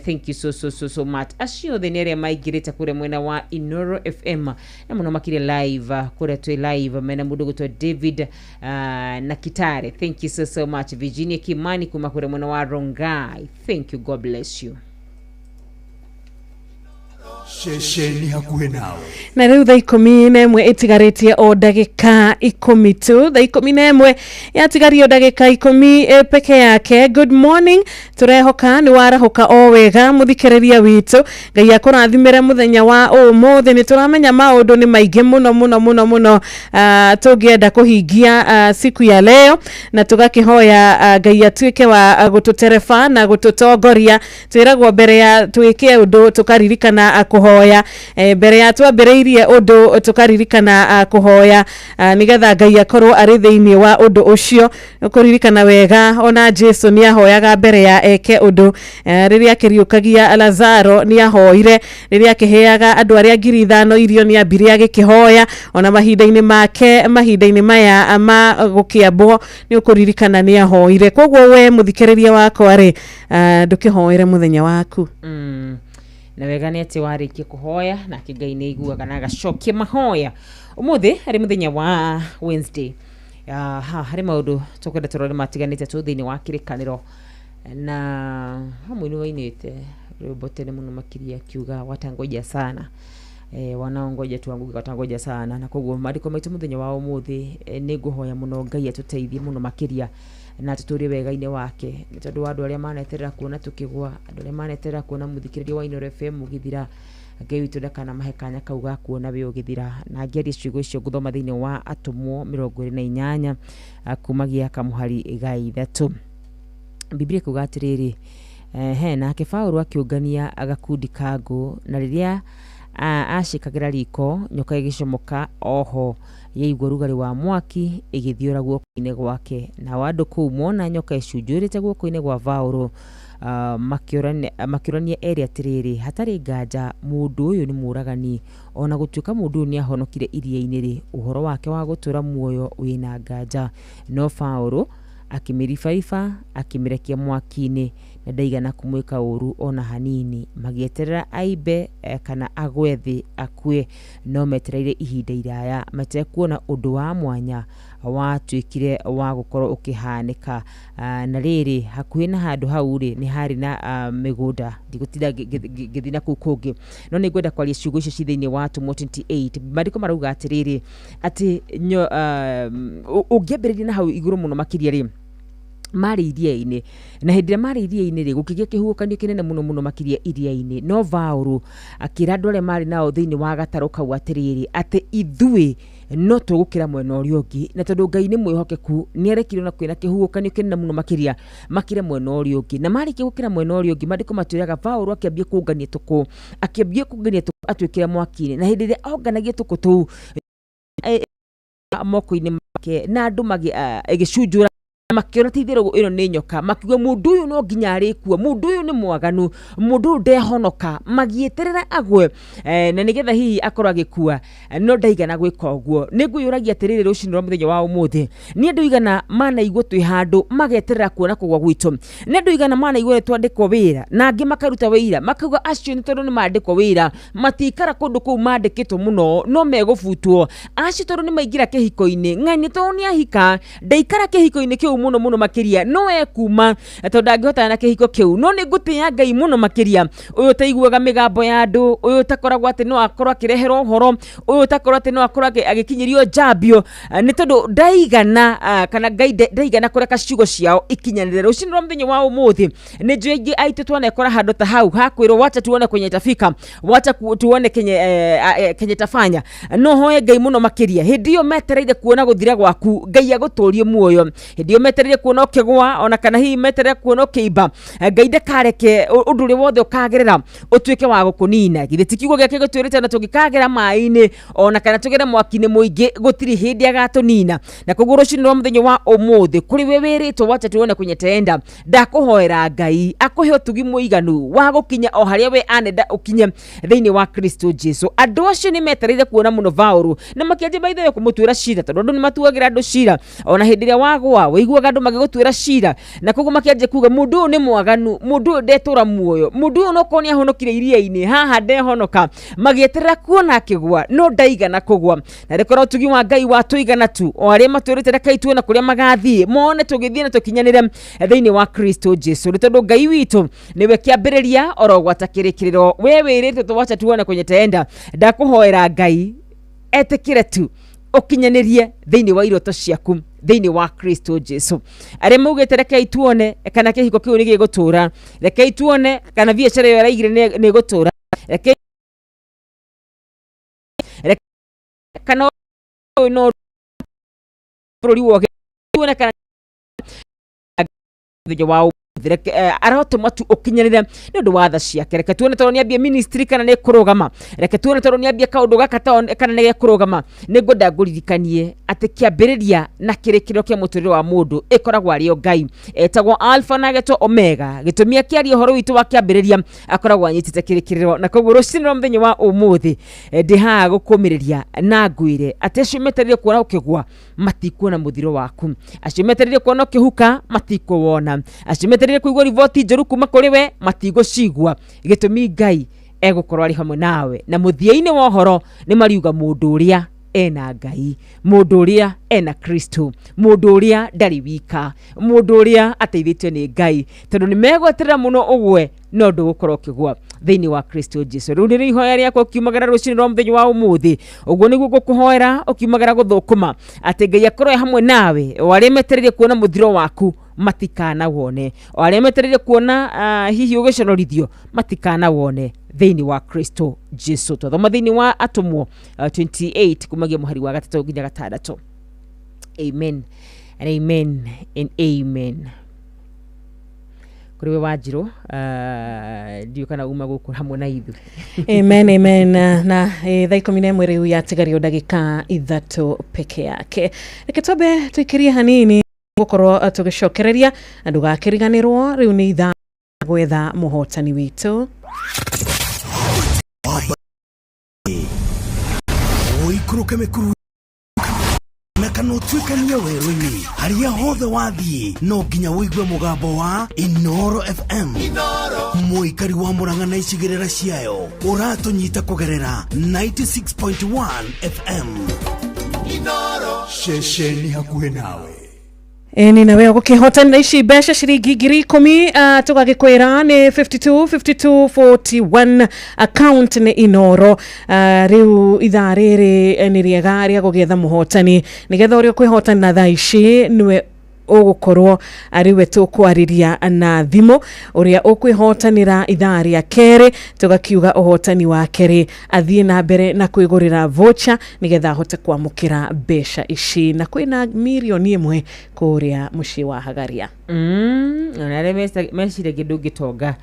thank you so so so so much. Acio othe nĩ arĩa maingĩrĩte kũrĩa mwena wa Inooro FM na mũno makĩria live, kũrĩa twĩ live mena mũndũ ũgwĩtwo David na Kitare, thank you so so much. Virginia Kimani kuma kũrĩa mwena wa Rongai, thank you, God bless you. Ceceni hakuhĩ nawe. Na rĩu thaa 11 ĩtigarĩtie o ndagĩka 10 tu. Thaa 11 yatigario ndagĩka 10 peke yake. Good morning, tũrehoka nĩ warahũka o wega mũthikĩrĩria witũ. Ngai akũrathimĩre mũthenya wa ũmũthĩ. Nĩ tũramenya maũndũ nĩ maingĩ mũno mũno mũno mũno tũngĩenda kũhingia siku ya leo, na tũgakĩhoya Ngai atuĩke wa gũtũtereba na gũtũtongoria. Twĩragwo mbere ya twĩke ũndũ tũkaririkana kũhoya, mbere ya twambĩrĩirie ũndũ tũkaririkana kũhoya, nĩgetha Ngai akorwo arĩ thĩinĩ wa ũndũ ũcio. Kũririkana wega ona Jesu nĩ ahoyaga mbere ya eke ũndũ. Rĩrĩa akĩriũkagia Lazaro nĩ ahoire, rĩrĩa akĩheaga andũ arĩa 5,000 irio nĩ ambire agĩkĩhoya. Ona mahinda-inĩ make, mahinda-inĩ maya ma gũkĩambwo, nĩ ũkũririkana nĩ ahoire. Koguo we mũthikĩrĩria wakwa rĩ, ndũkĩhoere mũthenya waku. Na wega nĩ atĩ warĩkia kũhoya nake Ngai nĩ aiguaga na agacokia mahoya. Ũmũthĩ harĩ mũthenya wa Wednesday, ha harĩ maũndũ tũkwenda tũrore matiganĩte tu thĩinĩ wa kĩrĩkanĩro, na hamwe nĩ wainĩte rwĩmbo tene mũno makĩria akiuga watangoja sana, wanaongoja tuanguke watangoja sana. Na koguo maandĩko maitũ mũthenya wa ũmũthĩ, nĩ ngũhoya mũno Ngai atũteithie mũno makĩria na tũtũrie wega-inĩ wake, nĩ tondũ wa andũ arĩa maneterera kuona tũkĩgwa, andũ arĩa maneterera kuona mũthikĩrĩria wa Inooro FM ũgĩthira. Ngai witũ ndakanamahe kanya kau ga kuona wĩ ũgĩthira. Na ngĩaria ciugo icio ngũthoma thĩinĩ wa Atũmwo 28 kumagia kamũhari ga 3. Biblia ĩkuga atĩrĩrĩ, ehe, nake Paũlũ akĩũngania gakundi ka ngũ, na rĩrĩa acĩkagĩra riko, nyoka ĩgĩcomoka oho yaigua rugarĩ wa mwaki, ĩgĩthiũra guoko-inĩ gwake. Nao andũ kũu mona nyoka ĩcunjurĩte guoko-inĩ gwa Paũlũ. Makĩũrania erĩ atĩrĩrĩ, Hatarĩ nganja mũndũ ũyũ nĩ mũũragani, o na gũtuĩka mũndũ ũyũ nĩahonokire iria-inĩ-rĩ, ũhoro wake wa gũtũũra muoyo wĩ na nganja. No Paũlũ akĩmĩribariba, akĩmĩrekia mwaki-inĩ, na ndaigana kũmwĩka ũũru o na hanini. Magĩeterera aimbe kana agwe thĩ akue, no metereire ihinda iraya matekuona ũndũ wa mwanya watuĩkire wa gũkorwo ũkĩhanĩka. Na rĩrĩ, hakuhĩ na handũ hau-rĩ, nĩ harĩ na mĩgũnda, ndigũtinda ngĩthiĩ na kũu kũngĩ, no nĩ ngwenda kwaria ciugo icio ci thĩinĩ wa Atũmwo 28. Maandĩko marauga atĩrĩrĩ, atĩ ũngĩambĩrĩria na hau igũrũ mũno makĩria rĩ, marĩ iria-inĩ, na hĩndĩ ĩrĩa marĩ iria-inĩ rĩ, gũkĩgĩa kĩhuhũkanio kĩnene mũno mũno makĩria iria-inĩ. No Paũlũ akĩra andũ arĩa marĩ nao thĩinĩ wa gatarũ kau atĩrĩrĩ, atĩ ithuĩ no tũgũkĩra mwena ũrĩa ũngĩ, na tondũ Ngai nĩ mwĩhokeku, nĩ arekire ona kwĩna kĩhuhũkanio kĩnene mũno makĩria makĩre mwena ũrĩa ũngĩ. Na marĩkia gũkĩra mwena ũrĩa ũngĩ, maandĩko matwĩraga Paũlũ akĩambia kũngania tũkũ, akĩambia kũngania tũkũ atwĩkĩre mwaki-inĩ, na hĩndĩ ĩrĩa onganagia tũkũ tũu moko-inĩ make, na andũ ĩgĩcunjura, makĩona ti itherũ ĩno nĩ nyoka, makiuga mũndũ ũyũ no nginya arĩkua, mũndũ ũyũ nĩ mwaganu, mũndũ ũyũ ndehonoka, magĩeterera agwe na nĩgetha hihi akorwo agĩkua, no ndaigana gwĩka ũguo. Nĩ ngwĩyũragia atĩrĩrĩ rũcinĩ rwa mũthenya wa ũmũthĩ, nĩ andũ aigana manaigua twĩ handũ mageterera kuona kũgwa gwitũ? Nĩ andũ aigana manaigua nĩ twandĩkwo wĩra, na angĩ makaruta wĩira makauga acio nĩ tondũ nĩ mandĩkwo wĩra matikara kũndũ kũu mandĩkĩtwo mũno no megũbutwo, acio tondũ nĩ maingĩra kĩhiko-inĩ, ng'ani tondũ nĩ ahika ndaikara kĩhiko-inĩ kĩu mũno mũno makĩria no ekuma tondũ ndangĩhotana na kĩhiko kĩu. No nĩ ngũtĩĩa Ngai mũno makĩria, ũyũ ũtaiguaga mĩgambo ya andũ, ũyũ ũtakoragwo atĩ no akorwo akĩreherwo ũhoro, ũyũ ũtakorwo atĩ no akorwo agĩkinyĩrio njambio, nĩ tondũ ndaigana, kana Ngai ndaigana kũreka ciugo ciao ikinyanĩre. Rũcinĩ rwa mũthenya wa ũmũthĩ nĩ njũĩ aingĩ aitũ twanekora handũ ta hau hakwĩrwo wacha tuone kwenye itafika, wacha tuone kenye itafanya. No hoe Ngai mũno makĩria hĩndĩ ĩyo metereire kuona gũthira gwaku, Ngai agũtũrie muoyo. Hĩndĩ ĩyo metereire kuona ũkĩgwa, ona kana hihi metereire kuona ũkĩimba, Ngai ndakareke ũndũ ũrĩa wothe ũkagerera ũtuĩke wa gũkũnina. Githĩ ti kiugo gĩake gĩtwĩrĩte ona tũngĩkagera maĩ-inĩ ona kana tũgere mwaki-inĩ mũingĩ gũtirĩ hĩndĩ agatũnina. Na koguo rũcinĩ rwa mũthenya wa ũmũthĩ kũrĩ we wĩrĩtwo wacha tuone kwenye tenda, ndakũhoera Ngai akũhe ũtugi mũiganu wa gũkinya o harĩa we anenda ũkinye thĩinĩ wa Kristo Jesu. Andũ acio nĩ metereire kuona mũno Paũlũ na makĩanjia maitho yo kũmũtuĩra cira, tondũ andũ nĩ matuagĩra andũ cira. Ona hĩndĩ ĩrĩa wagwa wĩiguaga andũ magĩgũtuĩra cira, na koguo makĩanjia kuga mũndũ ũyũ nĩ mwaganu, mũndũ ũyũ ndetũra muoyo, mũndũ ũyũ onokorwo nĩ ahonokire iria-inĩ haha ndehonoka. Magĩeterera kuona akĩgwa no ndaigana kũgwa. Na rĩkorwo ũtugi wa Ngai watũigana tu, o arĩa matwĩrĩte rekei tuone kũrĩa magathiĩ, mone tũgĩthiĩ na tũkinyanĩre thĩinĩ wa Kristo Jesu. Nĩ tondũ Ngai witũ nĩwe kĩambĩrĩria oro gwata kĩrĩkĩrĩro. We wĩrĩtwo tũwacha tuone kwenye tenda, ndakũhoera Ngai etĩkĩre tu ũkinyanĩrie thĩinĩ wa iroto ciaku thĩinĩ wa Kristo Jesu. Arĩa maugĩte rekei tuone kana kĩhiko kĩu nĩ gĩgũtũra, rekei tuone kana biacara ĩyo araigire nĩ ĩgũtũra, rekei kana ũyũ no bũrũri woke tuone kana mũthenya wa ũmũthĩ. Reke, arotũma tu ũkinyanĩre nĩ ũndũ wa tha ciake. Reke tuone tondũ nĩambie ministry kana nĩ kũrũgama, reke tuone tondũ nĩambie kaũndũ gaka kana nĩ gekũrũgama. Nĩ ngwenda ngũririkanie atĩ kĩambĩrĩria na kĩrĩkĩrĩro kĩa mũtũrĩre wa mũndũ ĩkoragwo arĩ o Ngai. Etagwo Alpha na agetwo Omega. Gĩtũmi akĩaria ũhoro witũ wa kĩambĩrĩria akoragwo anyitĩte kĩrĩkĩrĩro. Na koguo rũcinĩ rwa mũthenya wa ũmũthĩ, ndĩ haha gũkũmĩrĩria na ngwĩre atĩ acio metereire kuona ũkĩgwa matikuona mũthiro waku, acio metereire kuona ũkĩhuka matikuwona, acio metereire kũigua riboti njũru kuma kũrĩ we matigũcigua. Gĩtũmi Ngai egũkorwo arĩ hamwe nawe, na mũthia-inĩ wa ũhoro nĩ mariuga mũndũ ũrĩa ena Ngai, mũndũ ũrĩa ena Kristo, mũndũ ũrĩa ndarĩ wika, mũndũ ũrĩa ateithĩtio nĩ Ngai, tondũ nĩ megweterera mũno ũgwe no ndũgũkorwo ũkĩgwa thĩinĩ wa Kristo Jesu. Rĩu nĩrĩo ihoya rĩakwa ũkiumagara rũcinĩ rwa mũthenya wa ũmũthĩ. Ũguo nĩguo ngũkũhoera ũkiumagara gũthũkũma, atĩ Ngai akorwo e hamwe nawe, o arĩa metereire kuona mũthiro waku matikanawone, o arĩa metereire kuona hihi ũgĩconorithio matikanawone thĩinĩ wa Kristo Jesu. Twathoma thĩinĩ wa Atũmwo 28 kumagia mũhari wa 3 nginya 6. Amen and amen and amen. Kũrĩ we Wanjirũ, ndiũĩ kana uma gũkũ hamwe na ithuĩ. Amen, amen. Na thaa 11 rĩu yatigario ndagĩka 3 peke yake. Reke twambe tũikĩrie hanini gũkorwo tũgĩcokereria na ndũgakĩriganĩrwo rĩu nĩ ithaa Gwetha mũhotani witũ. Ũikũrũke mĩkuru na kana ũtuĩkanie werũ-inĩ, harĩa hothe wathiĩ no nginya ũigue mũgambo wa Inoro FM. Mũikari wa Murang'a na icigĩrĩra ciayo ũratũnyita kũgerera 96.1 FM. Ceceni hakuhĩ nawe. Ĩni, nawe ũgũkĩhotanĩra ici mbeca ciringi 10,000. Tũgagĩkwĩra nĩ 52 52 41, account nĩ Inoro. Rĩu ithaa rĩrĩ nĩ rĩega rĩa gũgĩetha mũhotani, nĩgetha ũrĩa ũkwĩhotanĩra thaa ici nĩwe ũgũkorwo arĩ we tũkwarĩria na thimũ. Ũrĩa ũkwĩhotanĩra ithaa rĩa kerĩ, tũgakiuga ũhotani wake rĩ athiĩ na mbere na kwĩgũrĩra voucher nĩgetha ahote kwamũkĩra mbeca ici, na kwĩna 1 million kũrĩa mũciĩ wa Hagaria. Ona arĩa meciragia ndũngĩtonga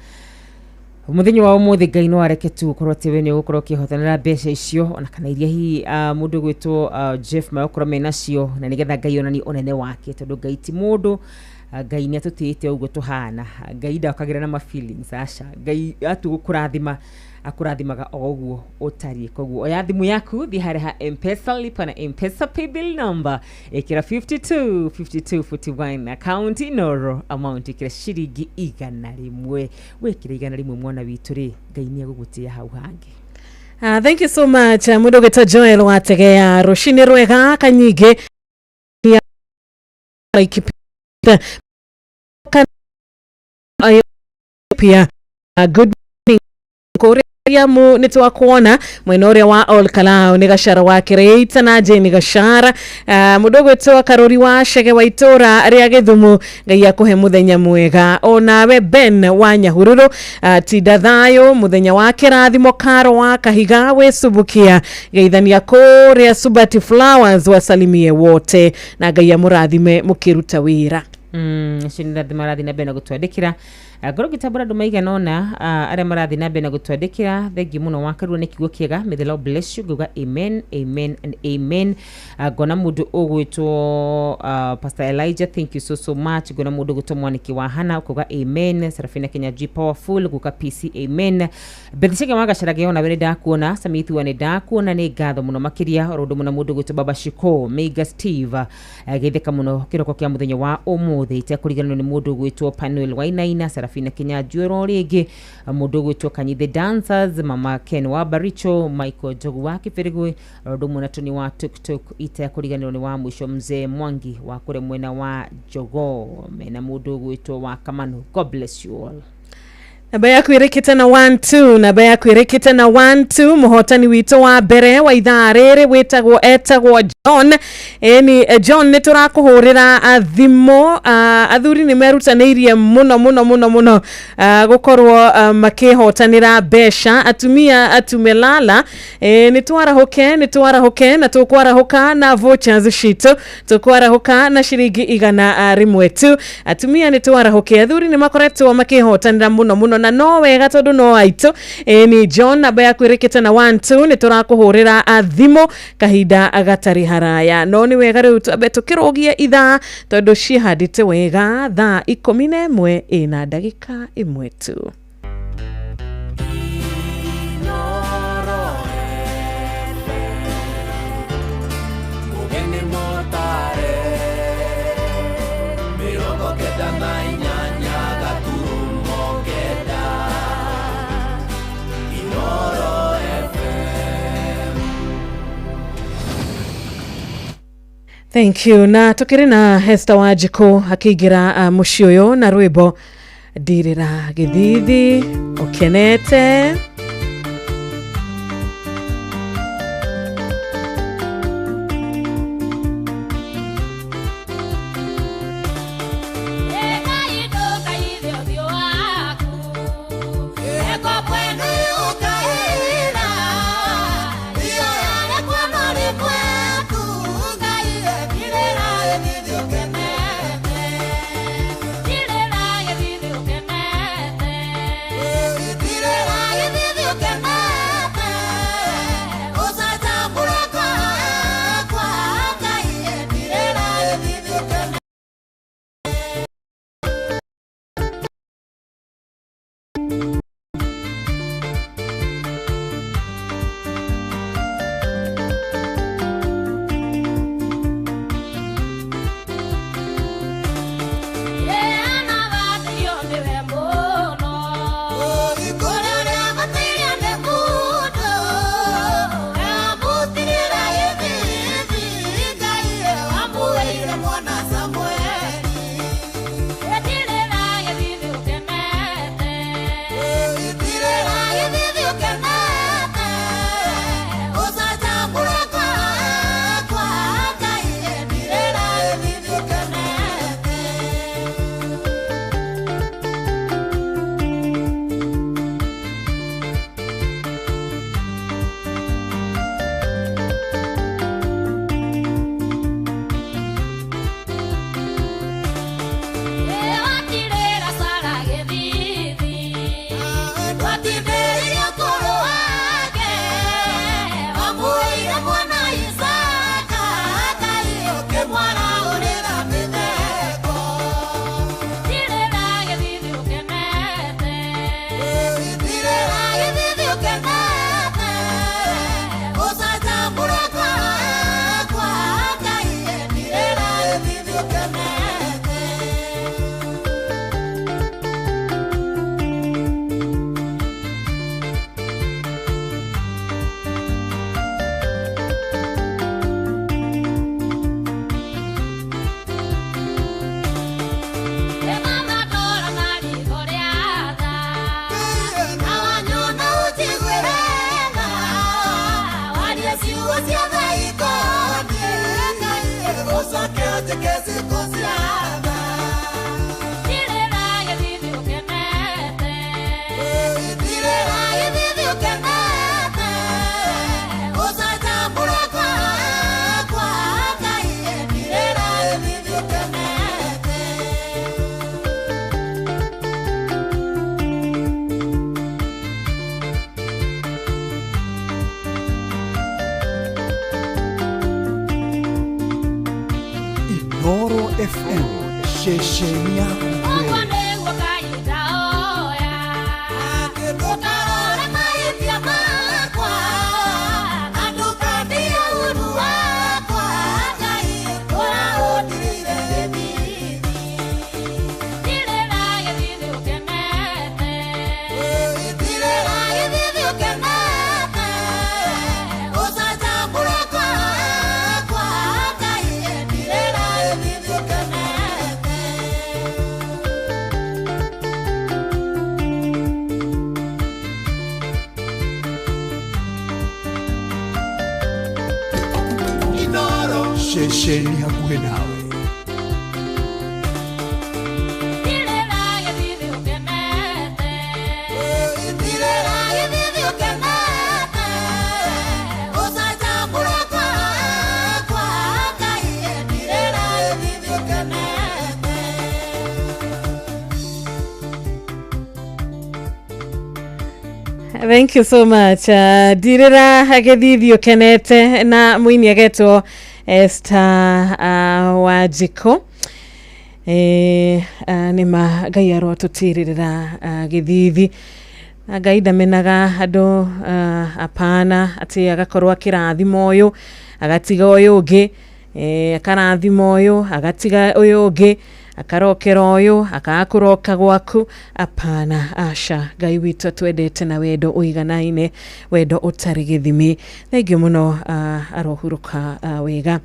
mũthenya wa ũmũthĩ, Ngai no areke tu ũkorwo atĩ we nĩ ũgũkorwo ũkĩhotanĩra mbeca icio, ona kana iria hihi mũndũ ũgwĩtwo Jeff magũkorwo menacio, na nĩgetha Ngai onanie ũnene wake, tondũ Ngai ti mũndũ. Ngai nĩ atũtĩĩte ũguo tũhana. Ngai ndakagĩra na ma feelings, aca. Ngai atua gũkũrathima, akũrathimaga o ũguo ũtariĩ. Koguo oya thimũ yaku, thiĩ harĩa ha Mpesa, lipa na Mpesa paybill number, ĩkĩra 52 52 41, account Inoro, amount ĩkĩra ciringi 100. Wĩkĩra 100, mwana witũ rĩ, Ngai nĩ egũgũtĩa hau hangĩ. Thank you so much. Mũndũ ũgĩtwo Joel wategea rũcinĩ rwega kanyingĩ Laikipia. Pia good morning kũrĩa mu nĩ twakuona mwena ũrĩa wa Olkalau, nĩ Gashara wa Kĩrĩita na Jane Gashara. Mũndũ ũgwĩtwo Karũri wa Cege wa itũra rĩa Gĩthumu, Ngai akũhe mũthenya mwega. Onawe Ben wa Nyahururu, tinda thayũ, mũthenya wa kĩrathimo. Karo wa Kahiga wĩ Subukia, geithania kũrĩa Subati Flowers, wasalimie wote na Ngai amũrathime mũkĩruta wĩra. Acio nĩ rathi marathiĩ na mbere na gũtwandĩkĩra. Ngorwo ngĩtambũra andũ maigana ũna arĩa marathiĩ na mbere na gũtwandĩkĩra. Thengiũ mũno wa Karua nĩ kiugo kĩega. May the Lord bless you. Ngauga amen, amen and amen. Ngona mũndũ ũgwĩtwo Pastor Elijah, thank you so so much. Ngona mũndũ ũgwĩtwo Mwaniki wa Hana, ũkauga amen. Serafina Kenya G powerful, guka PC, amen. Bethishege wa Gacarage, ona we nĩ ndakuona. Samithua, nĩ ndakuona, nĩ ngatho mũno makĩria. Oro ũndũ mũna mũndũ ũgwĩtwo Baba Shiko Meiga Steve, geithĩka mũno kĩroko kĩa mũthenya wa ũmũthĩ. Itekũriganĩrwo nĩ mũndũ ũgwĩtwo Panuel Wainaina, Serafina Kinyanjui, oro rĩngĩ mũndũ ũgwĩtwo Kanyi the Dancers, Mama Ken wa Baricho, Michael Njogu wa Kĩbĩrĩgwe, oro ũndũ ũmwe na Tony wa Tuktuk. Itekũriganĩrwo nĩ wa mũico Mzee Mwangi wa kũrĩa mwena wa Jogoo, mena mũndũ ũgwĩtwo wa Kamanu. God bless you all. Namba yaku ĩrĩkĩte na 12, namba yaku ĩrĩkĩte na 12. Mũhotani witũ wa mbere wa ithaa rĩrĩ wĩtagwo, etagwo John. Ĩni John, nĩ tũrakũhũrĩra thimũ. Athuri nĩ merutanĩirie mũno mũno mũno mũno gũkorwo makĩhotanĩra mbeca. Atumia atumelala. Nĩ twarahũke, nĩ twarahũke, na tũkwarahũka na vouchers citũ, tũkwarahũka na ciringi 100 tu. Atumia nĩ twarahũke. Athuri nĩ makoretwo makĩhotanĩra mũno mũno, na no wega tondũ no aitũ. Ĩni John, namba yaku ĩrĩkĩte na 12, nĩ tũrakũhũrĩra thimũ kahinda gatarĩ haraya. No nĩ wega rĩu twambe tũkĩrũgie ithaa, tondũ ciĩhandĩte wega thaa 11 ĩna ndagĩka 1 tu. Mũgeni mũtare 98.9 Inoro FM. Thank you. Na tukĩrĩ na Hester Wanjikũ akĩingĩra mũciĩ ũyũ na rwĩmbo Ndirĩra Gĩthithi ũkenete. Thank you. Inooro FM ceceni yaku we. Ceceni hakuhĩ nawe. Thank you so much. Ndirĩra gĩthithi ũkenete na mũini agetwo Esther Wanjikũ. Nĩ ma Ngai arotũtirĩrĩra gĩthithi. Na Ngai ndamenaga andũ, apana, atĩ agakorwo akĩrathima ũyũ agatiga ũyũ ũngĩ, akarathima ũyũ agatiga ũyũ ũngĩ, akarokera ũyũ akaga kũroka gwaku. Apana, aca, Ngai witũ atwendete na wendo ũiganaine, wendo ũtarĩ gĩthimi. Thengiũ mũno, arohurũka wega,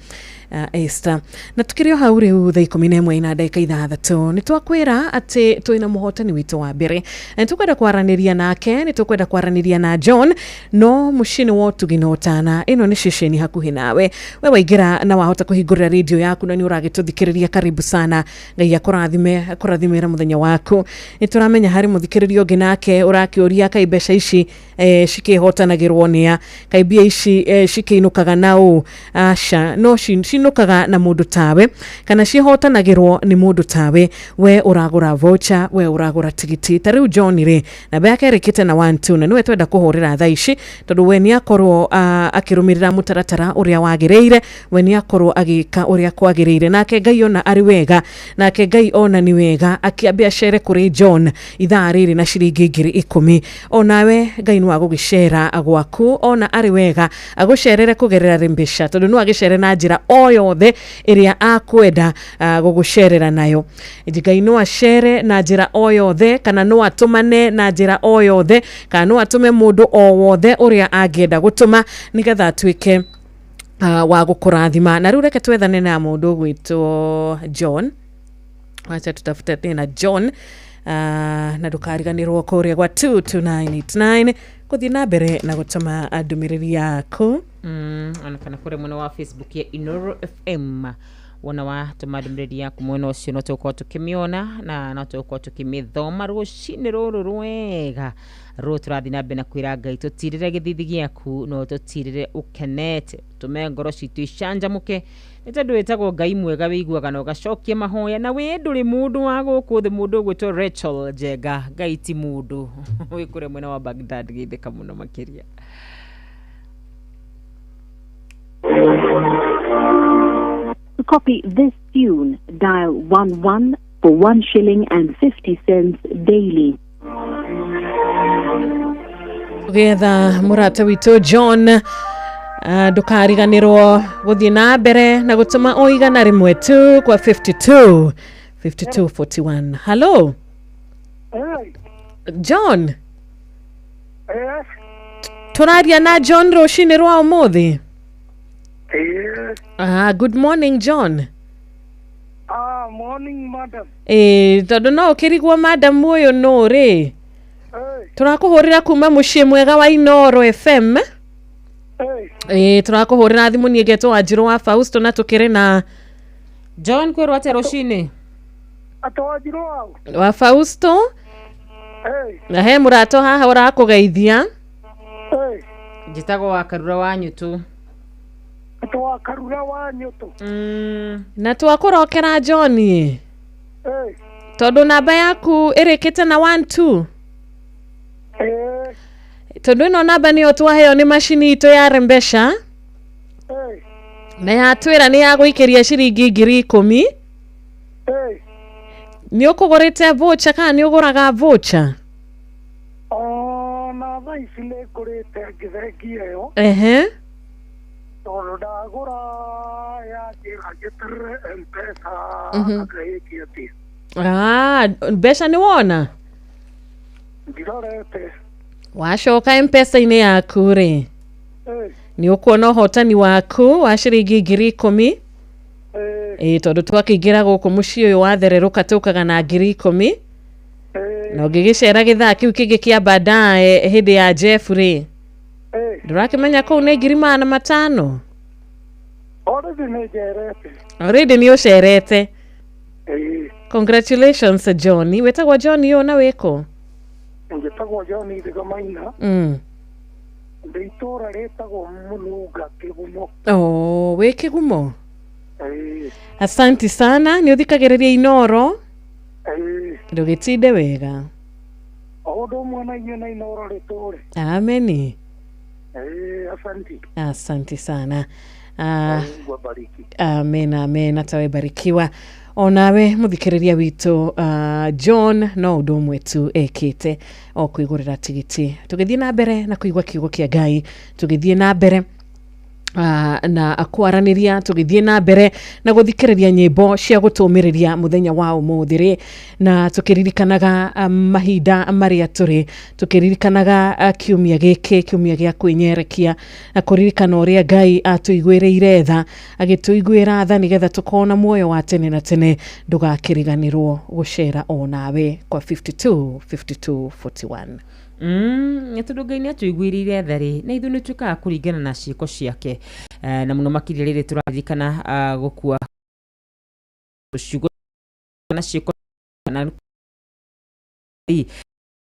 Esther. Na tukĩrĩ o hau rĩu thaa 11 na ndagĩka 6 nĩ twakwĩra atĩ twĩna mũhotani witũ wa mbere na nĩ tũkwenda kwaranĩria nake, nĩ tũkwenda kwaranĩria na John, no mũciĩ nĩ wa ũtugi na ũtana. Ĩno nĩ ceceni hakuhĩ nawe. We waingĩra na wahota kũhingũrĩra radio yaku na nĩ ũragĩtũthikĩrĩria, karibu sana. Ngai akũrathime, akũrathimĩre mũthenya waku. Nĩ tũramenya harĩ mũthikĩrĩria ũngĩ nake ũrakĩũria kaĩ mbeca ici cikĩhotanagĩrwo nĩa, kaĩ mbia ici cikĩinũkaga na ũ. Aca, no cinũkaga na mũndũ tawe, kana cihotanagĩrwo nĩ mũndũ tawe. We ũragũra voucher, we ũragũra tigiti. Ta rĩu John rĩ, namba yake ĩrĩkĩte na 12 na nĩwe twenda kũhũrĩra thaa ici, tondũ we nĩ akorwo akĩrũmĩrĩra mũtaratara ũrĩa wagĩrĩire, we nĩ akorwo agĩka ũrĩa kwagĩrĩire. Nake Ngai ona arĩ wega, nake Ngai ona nĩ wega akĩambia acere kũrĩ John ithaa rĩrĩ na ciringi 10,000. Onawe Ngai no agũgĩcera gwaku, ona arĩ wega agũcerere kũgerera mbeca, tondũ no agĩcere na njĩra o yothe ĩrĩa akwenda gũgũcerera nayo. Ngai no acere na njĩra o yothe, kana no atũmane na njĩra o yothe, kana no atũme mũndũ o wothe ũrĩa angĩenda gũtũma nĩgetha atuĩke wa gũkũrathima. Na rĩu reke twethane na mũndũ ũgwĩtwo John. Acha tutafute tena John, na ndũkariganĩrwo kũrĩa gwa 22989 gũthiĩ na mbere na gũtũma ndũmĩrĩri yaku. Ona kana kũrĩa mwena wa Facebook ya Inooro FM, wona watũma ndũmĩrĩri yaku mwena ũcio no tũgũkorwo tũkĩmĩona na no tũgũkorwo tũkĩmĩthoma rũcinĩ rũrũ rwega rũrũ tũrathiĩ na mbere na kwĩra Ngai tũtirĩre gĩthithi gĩaku, no tũtirĩre ũkenete, tũme ngoro citũ icanjamũke, nĩ tondũ wĩtagwo Ngai mwega wĩiguaga na ũgacokia mahoya, na we ndũrĩ mũndũ wa gũkũ thĩ. Mũndũ ũgwĩtwo Rachel Njenga, Ngai ti mũndũ wĩ kũrĩa mwena wa Baghdad, geithĩka mũno makĩria. To copy this tune, dial 11 for 1 shilling and 50 cents daily. Getha mũrata witũ John, ndũkariganĩrwo gũthiĩ na mbere na gũtũma o 100 tu kwa 52 52 41. Hello John. Yes. Tũraria na John rũcinĩ rwa ũmũthĩ. Yes. Good morning John. Morning madam. Tondũ no ũkĩrigwo madam ũyũ nũ rĩ? Tũrakũhũrĩra kuma mũciĩ mwega wa Inooro FM. Tũrakũhũrĩra thimũ niĩ ngetwo Wanjirũ wa Fausto na tũkĩrĩ na John kwĩrwo atĩa rũcinĩ? Atĩ Wanjirũ waũ? Wa Fausto. Hey. Na he mũrato haha ũrakũgeithia. Hey. Njĩtagwo wa Karura wa Nyutu. Atĩ wa Karura wa Nyutu. Na twakũrokera John. Hey. Tondũ namba yaku ĩrĩkĩte na 12. Hey. Tondũ ĩno namba nĩyo twaheo nĩ macini itũ ya Rembesha. Hey. Na yatwĩra nĩ yagũikĩria ciringi 10,000. Hey. Nĩ ũkũgũrĩte voucher kana nĩ ũgũraga voucher? Ona thaa ici nĩ ngũrĩte ngĩthengia ĩyo. Ehe. Tondũ ndagũra yanjĩra njeterere M-Pesa anga ĩke atĩa. Ah, mbeca nĩ wona? Ndirorete. Wacoka M-Pesa-inĩ yaku rĩ, nĩ ũkuona ũhotani waku wa ciringi 10,000. Ĩĩ, tondũ twakĩingĩra gũkũ mũciĩ ũyũ wathererũka tũkaga na 10,000. Na ũngĩgĩcera gĩthaa kĩu kĩngĩ kĩa baadaye hĩndĩ ya Jeff rĩ, ndũrakĩmenya kũu nĩ 500,000? Already nĩ njerete. Already nĩ ũcerete. Congratulations John. Wĩtagwo John ũũ na wĩkũ? Njĩtagwo John Thiga Maina. Ndĩ itũũra rĩtagwo Mũnunga Kĩgumo. Oh, wĩ Kĩgumo? Asanti sana, nĩ ũthikagĩrĩria Inoro. Ndũgĩtinde wega. O ũndũ ũmwe na inyuĩ na Inoro rĩtũũre. Ameni. Asanti. Asanti sana. Mungu abariki. Amen, amen. Atawe barikiwa. Onawe muthikiriria witu John no ũndũ ũmwe tu ekĩte o kwĩgũrĩra tigiti. Tũgĩthiĩ na mbere na kũigua kiugo kĩa Ngai, tũgĩthiĩ na mbere na kwaranĩria, tũgĩthiĩ na mbere na gũthikĩrĩria nyĩmbo cia gũtũmĩrĩria mũthenya wa ũmũthĩ rĩ, na tũkĩririkanaga mahinda marĩa tũrĩ, tũkĩririkanaga kiumia gĩkĩ, kiumia gĩa kwĩnyerekia, na kũririkana ũrĩa Ngai atũiguĩrĩire tha, agĩtũiguĩra tha nĩgetha tũkorwo na muoyo wa tene na tene. Ndũgakĩriganĩrwo gũcera onawe kwa 52 52 41. Nĩ tondũ Ngai nĩ atũiguĩrĩire tha rĩ, na ithuĩ nĩ twĩkaga kũringana na ciĩko ciake, na mũno makĩria rĩrĩ tũraririkana gũkua ciugo na ciĩko na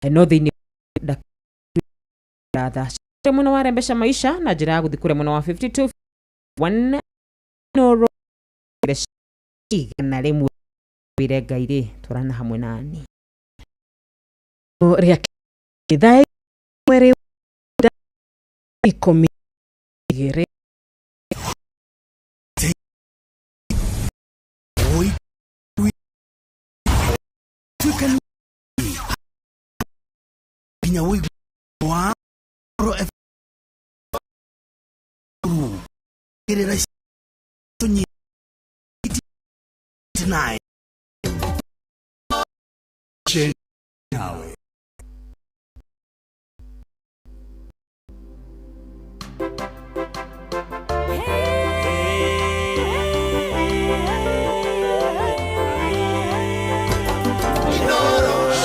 no thĩinĩ tha mwena wa Rembesha Maisha na njĩra ya gũthiĩ kũrĩa mwena wa 52 1 noro 100 wĩre Ngai rĩ, twarana hamwe nani rĩa thaa ĩmwe 12. Nginya ũigue wa gerera 9 nawe.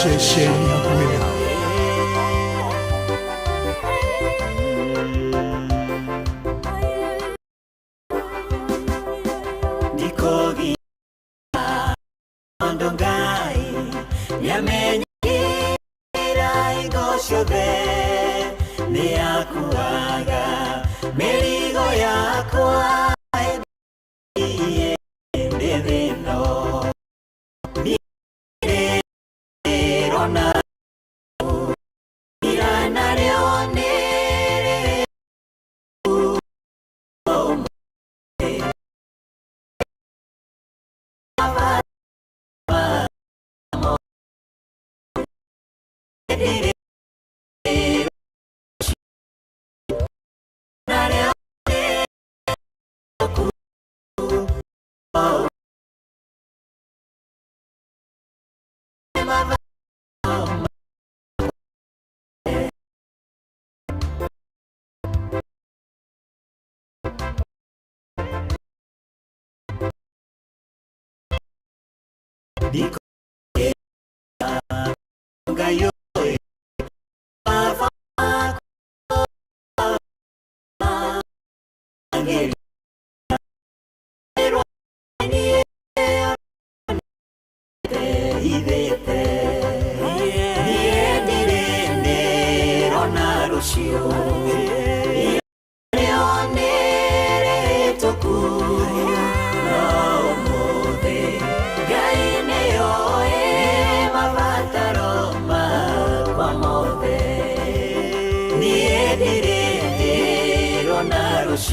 Ceceni hakuhĩ nawe. Ndikogi ndo Ngai nĩamenyagĩra hingo ciothe, nĩakuaga mĩrigo yakwa ĩthiĩ ndĩ thĩno. Ndirona ira narĩo nĩ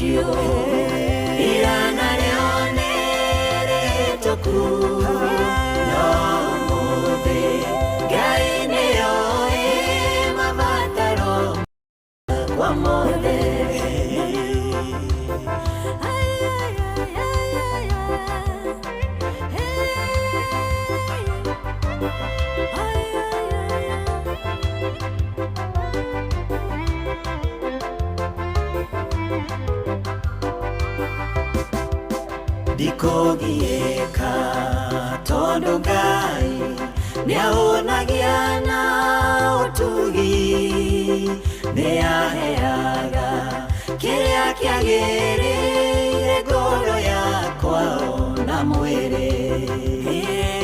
Rũciũ ira narĩo nĩ rĩhĩtũku, no ũmũthĩ Ngai nĩoĩ mabataro makwa mothe. Ndikũgiĩka tondũ Ngai nĩahũnagia na ũtugi, nĩaheaga kĩrĩa kĩagĩrĩire ngoro yakwa ona mwĩrĩ.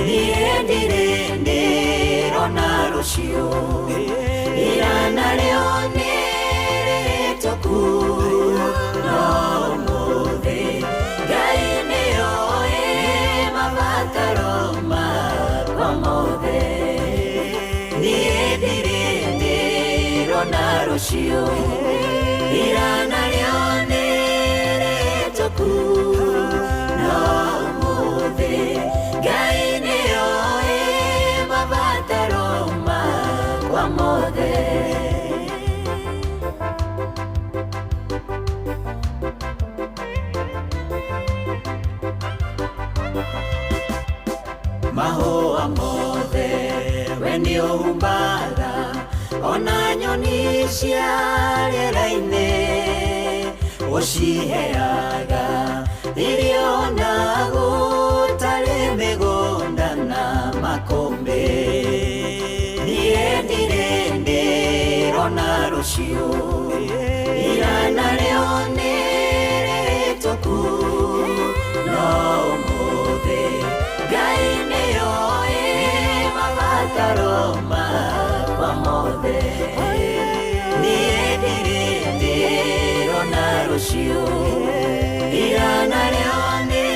Niĩ ndirĩ ndĩrona rũciũ, ira narĩo nĩ rĩhĩtũku, no ũmũthĩ Ngai nĩoĩ mabataro makwa mothe. Niĩ ndirĩ ndĩrona rũciũ, ira narĩo nĩ rĩhĩtũku, no ũmũthĩ Ngai nĩoĩ mabataro makwa mothe. Mahũa mothe we nĩũhumbaga, ona nyoni cia rĩera-inĩ ũciheaga irio na gũtarĩ mĩgũnda na makũmbĩ. Niĩ ndirĩ ndĩrona rũciũ, ira narĩo nĩ rĩhĩtũku, no ũmũthĩ Ngai nĩoĩ mabataro makwa mothe. Niĩ ndirĩ ndĩrona rũciũ, ira narĩo nĩ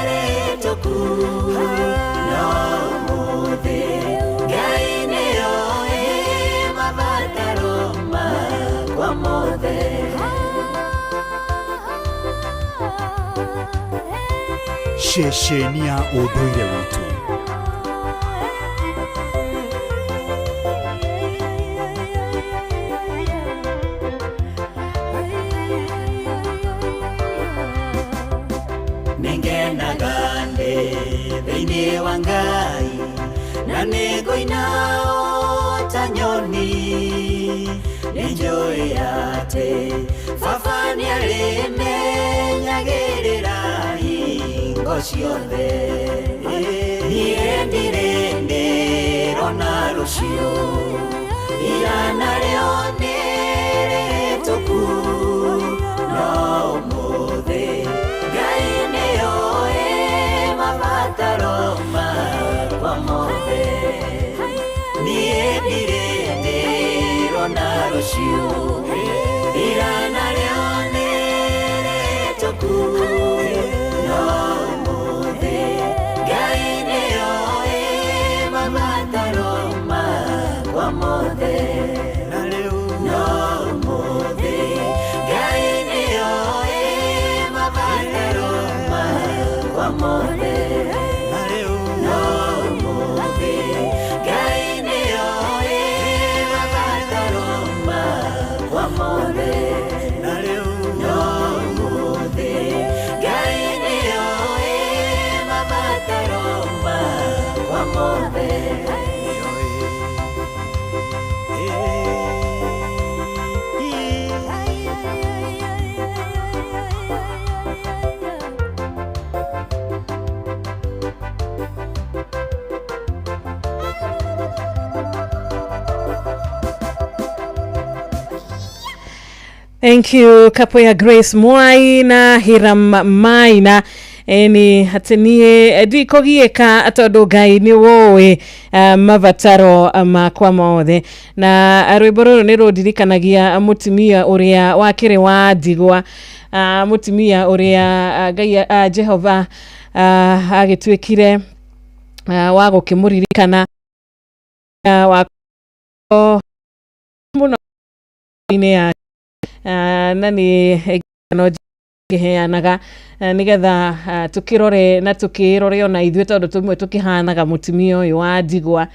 rĩhĩtũku, no ũmũthĩ Ngai nĩoĩ mabataro makwa mothe. Ceceni ya ũndũire witũ. Nĩngenaga ndĩ thĩinĩ wa Ngai, na nĩngũina o ta nyoni. Nĩnjũĩ atĩ Baba nĩarĩmenyagĩrĩra hingo ciothe. Niĩ ndirĩ ndĩrona rũciũ, ira narĩo nĩ rĩhĩtũku, no ũmũthĩ Ngai nĩoĩ mabataro makwa mothe. Niĩ ndirĩ ndĩrona rũciũ, ira narĩo nĩ rĩhĩtũku, no ũmũthĩ Ngai nĩoĩ mabataro makwa mothe. No ũmũthĩ Ngai nĩoĩ mabataro makwa mothe. No ũmũthĩ Ngai nĩoĩ mabataro makwa mothe. No ũmũthĩ Ngai nĩoĩ mabataro makwa mothe. Thank you kapo ya Grace Mwai na Hiram Maina. Eni atĩ niĩ ndikũgiĩka tondũ Ngai nĩ woĩ mabataro makwa mothe. Na rwĩmbo rũrũ nĩ rũndirikanagia mũtumia ũrĩa wakĩrĩ wa ndigwa, mũtumia ũrĩa Ngai Jehova agĩtuĩkire wa gũkĩmũririkana wa mũno-inĩ ya na nĩ no Kĩheanaga nĩgetha tũkĩrore na tũkĩrore ona ithuĩ tondũ tũmwe tũkĩhanaga mũtumia ũyũ wa ndigwa.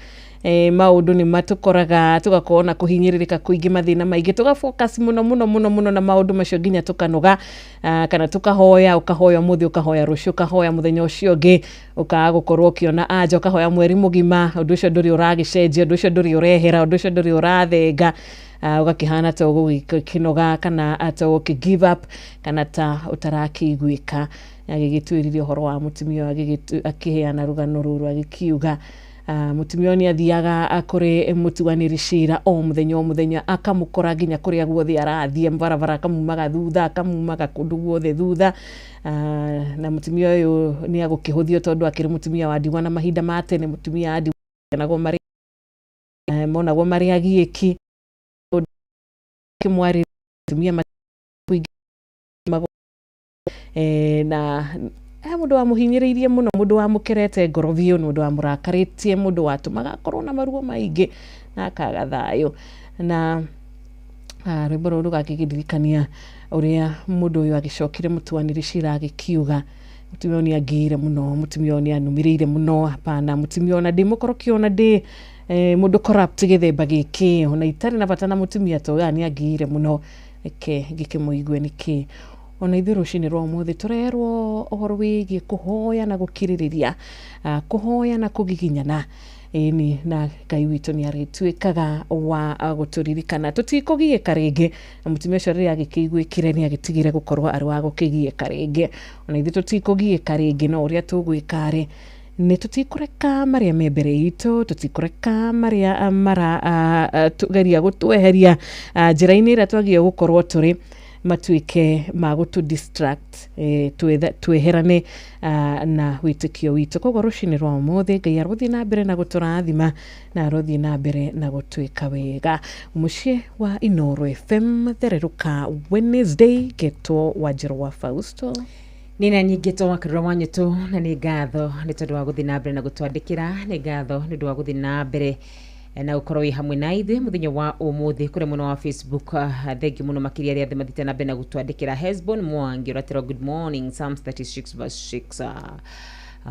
Maũndũ nĩ matũkoraga, tũgakorwo na kũhinyĩrĩrĩka kũingĩ, mathĩna maingĩ, tũgafocus mũno mũno mũno mũno na maũndũ macio nginya tũkanoga, kana tũkahoya, ũkahoya ũmũthĩ, ũkahoya rũciũ, ũkahoya mũthenya ũcio ũngĩ, ũkaga gũkorwo ũkĩona anja, ũkahoya mweri mũgima, ũndũ ũcio ndũrĩ ũragĩcenjia, ũndũ ũcio ndũrĩ ũrehera, ũndũ ũcio ndũrĩ ũrathenga, ũgakĩhana ta ũgũgĩkĩnoga kana ta ũgũkĩ give up kana ta ũtarakĩiguĩka. Agĩgĩtuĩririe ũhoro wa mũtumia ũyũ, akĩheana rũgano rũrũ agĩkiuga mũtumia ũyũ nĩ athiaga kũrĩ mũtuanĩri cira o mũthenya o mũthenya, akamũkora nginya kũrĩa guothe arathiĩ barabara, akamumaga thutha, akamumaga kũndũ guothe thutha. Na mũtumia ũyũ nĩ agũkĩhũthio tondũ akĩrĩ mũtumia wa ndigwa, na mahinda ma tene mũtumia wa ndigwa marĩ monagwo marĩ agiĩki, kĩmwarĩ mũtumia na he mũndũ wamũhinyĩrĩirie mũno, mũndũ wamũkerete ngoro biũ, mũndũ wamũrakarĩtie, mũndũ watũmaga akorwo na maruo maingĩ na akaga thayũ. Na rwĩmbo rũrũ rũgakĩndirikania ũrĩa mũndũ ũyũ agĩcokire mũtuanĩri cira agĩkiuga mũtumia ũyũ nĩ angĩire mũno, mũtumia ũyũ nĩ anumĩrĩire mũno, hapana, mũtumia ona ndĩ mũkoroki, ona ndĩ mũndũ corrupt gĩthemba gĩkĩ, ona itarĩ na bata na mũtumia ta ũyũ, nĩ angĩire mũno, reke ngĩkĩmũigue nĩkĩ. Ona ithuĩ rũcinĩ rwa ũmũthĩ tũrerwo ũhoro wĩgiĩ kũhoya na gũkirĩrĩria, kũhoya na kũgiginyana, ĩni na Ngai witũ nĩ arĩtuĩkaga wa gũtũririkana, tũtikũgiĩka rĩngĩ. Na mũtumia ũcio rĩrĩa agĩkĩiguĩkire nĩ agĩtigire gũkorwo arĩ wa gũkĩgiĩka rĩngĩ. Ona ithuĩ tũtikũgiĩka rĩngĩ, no ũrĩa tũgwĩka rĩ, nĩ tũtikũreka marĩa me mbere itũ, tũtikũreka marĩa marageria gũtweheria njĩra-inĩ ĩrĩa twagĩrĩirwo gũkorwo tũrĩ matuĩke ma gũtũ distract, tweherane na wĩtĩkio witũ. Koguo rũcinĩ rwa ũmũthĩ Ngai arothiĩ na mbere na gũtũrathima na arothiĩ na mbere na gũtwĩka wega. Mũciĩ wa Inooro FM, thererũka Wednesday, ngetwo Wanjĩrũ wa Fausto. Nina nyingĩ wa Karura wa Nyũtũ, na nĩ ngatho nĩ tondũ wa gũthiĩ na mbere na gũtwandĩkĩra, nĩ ngatho nĩ ũndũ wa gũthiĩ na mbere na gũkorwo wĩ hamwe na ithuĩ mũthenya wa ũmũthĩ kũrĩa mwena wa Facebook. Thengiũ mũno makĩria arĩa othe mathiĩte na mbere na gũtwandĩkĩra. Hesbon Mwangi ũratĩrwo good morning, Psalms 36 verse 6.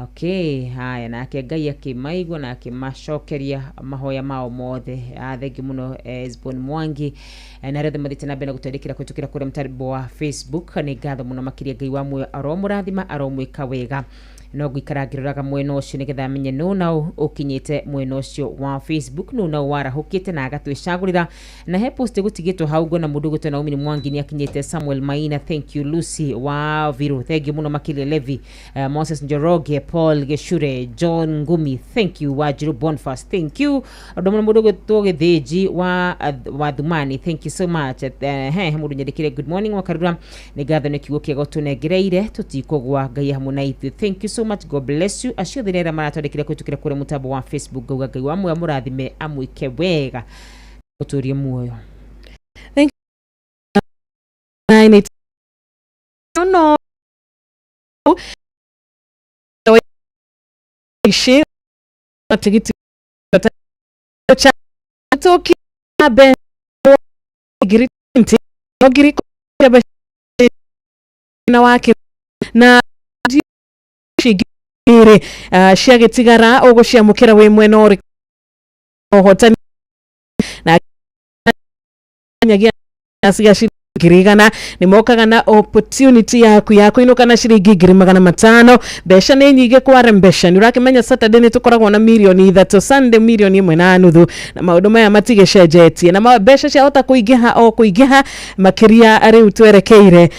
Okay, haya, nake Ngai akĩmaigua na akĩmacokeria mahoya mao mothe. Thengiũ mũno Hesbon Mwangi na arĩa othe mathiĩte na mbere na gũtwandĩkĩra kũhĩtũkĩra kũrĩa mũtambo wa Facebook. Nĩ ngatho mũno makĩria, Ngai wa muoyo aromũrathima, aromwĩka wega. No ngũikara ngĩroraga mwena ũcio nĩgetha menye nũ na ũ ũkinyĩte mwena ũcio wa Facebook, nũ na ũ warahũkĩte na agatwĩcagũrĩra. Na he post gũtigĩtwo hau ngona mũndũ ũgwĩtwo Naomi Mwangi nĩ akinyĩte, Samuel Maina, thank you, Lucy wa Viru, thank you mũno makĩria, Levi, Moses Njoroge, Paul Geshure, John Ngumi, thank you, Wanjiru Boniface, thank you, ũndũ mũno mũndũ ũgwĩtwo Gĩthĩnji wa Thumani, thank you so much. He mũndũ nyandĩkĩre good morning wa Karura, nĩ ngatho nĩ kiugo kĩega ũtũnengereire, tũtikũgwa, Ngai hamwe na ithuĩ, thank you so much, God bless you. Acio othe nĩ arĩa maratwandĩkĩra kũhĩtũkĩra kũrĩa mũtambo wa Facebook, ngauga Ngai wa muoyo amũrathime, amwĩke wega, ũtũrie muoyo. Thank you. No. Ici tigiti toki be ngiri 20 no ngiri na wake na cigiri ciagĩtigara ũgũciamũkĩra wĩ mwena ũrĩ ũhotani na nyagia cia ciringi 100,000 nĩ mokaga na opportunity yaku ya kũinũka na ciringi 500,000. Mbeca nĩ nyingĩ kware mbeca, nĩ ũrakĩmenya Saturday nĩ tũkoragwo na 3 million, Sunday 1.5 million, na maũndũ maya matigĩcenjetie na mbeca ciahota kũingĩha o kũingĩha makĩria rĩu twerekeire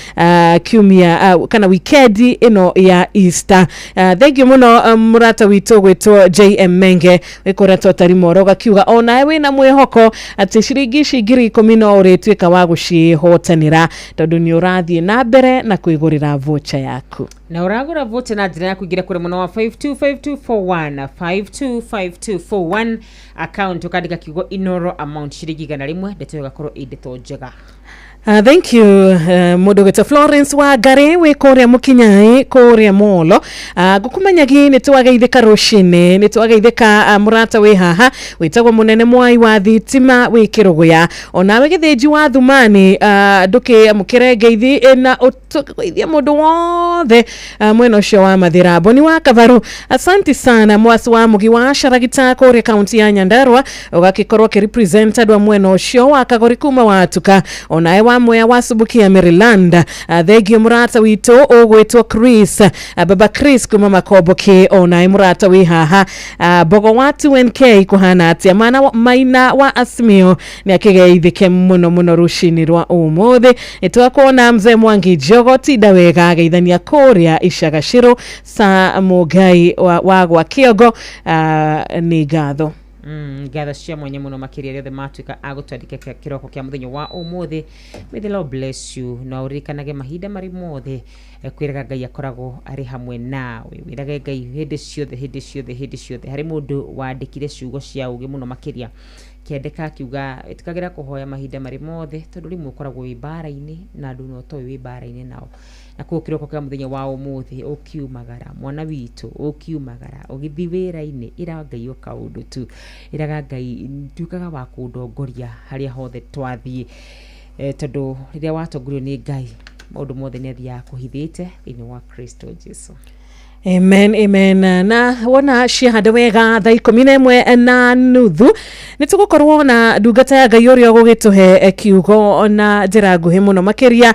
kiumia kana wikendi ĩno ya Easter. Thank you mũno, mũrata witũ gwĩtwo JM Menge wĩ kũrĩa Totari Moro, ũgakiuga onawe wĩna mwĩhoko atĩ ciringi ici 10,000 no ũrĩtuĩka wa gũcihotanĩra tondũ nĩ ũrathiĩ na mbere na kwĩgũrĩra voucher yaku. Na ũragũra voucher na njĩra ya kũingĩra kũrĩa mwena wa 525241, 525241 account, ũkandĩka kiugo Inoro, amount ciringi 100, ndeto ĩyo ĩgakorwo ĩ ndeto njega. Thank you mundu gwitwo Florence Wangari wi kuria mukinyai kuria molo. Ngukumanyagi ni twageithika rucini, ni twageithika murata wi haha witagwo munene mwai wa thitima wi kiruguya, onawe githinji wa thumani nduki amukire ngeithi na utugeithia mundu wothe mwena ucio wa Mathira. Boni wa Kavaru, asanti sana. Mwasi wa Mugi wa Sharagita kuria kaunti ya Nyandarua ugakikorwo kirepresent andũ a mwena ucio wa Kagori kuma watuka, onawe wa Mwea wa Subukia Maryland. Thengio murata witu ugwitwo Chris, baba Chris kuma Makomboki, onawe murata wi haha. Bogo wa 2NK kuhana atia mana maina wa Asmio ni akigeithike muno muno rucini rwa umuthi. Nitwakuona mzee Mwangi Njogo tinda wega ageithania kuria Icagaciro sa Mugai wa gwa Kiongo. Ni ngatho ngatho cia mwanya muno makiria arĩa othe matuĩka a gũtwandĩka kĩroko kĩa mũthenya wa ũmũthĩ. May the Lord bless you. Na ũririkanage mahinda marĩ mothe kwĩraga Ngai akoragwo arĩ hamwe nawe. Wĩrage Ngai hĩndĩ ciothe, hĩndĩ ciothe, hĩndĩ ciothe. Harĩ mũndũ wandĩkire ciugo cia ũgĩ mũno makĩria kĩandĩka akiuga ĩtĩkagĩra kũhoya mahinda marĩ mothe tondũ rĩmwe ũkoragwo wĩ mbara-inĩ na andũ no ũtoĩ wĩ mbara-inĩ nao. Na koguo kĩroko kĩa mũthenya wa ũmũthĩ ũkiumagara mwana witũ, ũkiumagara ũgĩthiĩ wĩra-inĩ, ĩra Ngai o kaũndũ tu, ĩraga Ngai nduĩkaga wa kũndongoria harĩa hothe twathiĩ, tondũ rĩrĩa watongorio nĩ Ngai maũndũ mothe nĩ athiaga kũhithĩte thĩinĩ wa Kristo Jesu. Amen, amen. Na wona ciahanda wega thaa 11:30 nĩ tũgũkorwo na ndungata ya Ngai ũrĩa ũgũgĩtũhe kiugo na njĩra nguhĩ mũno makĩria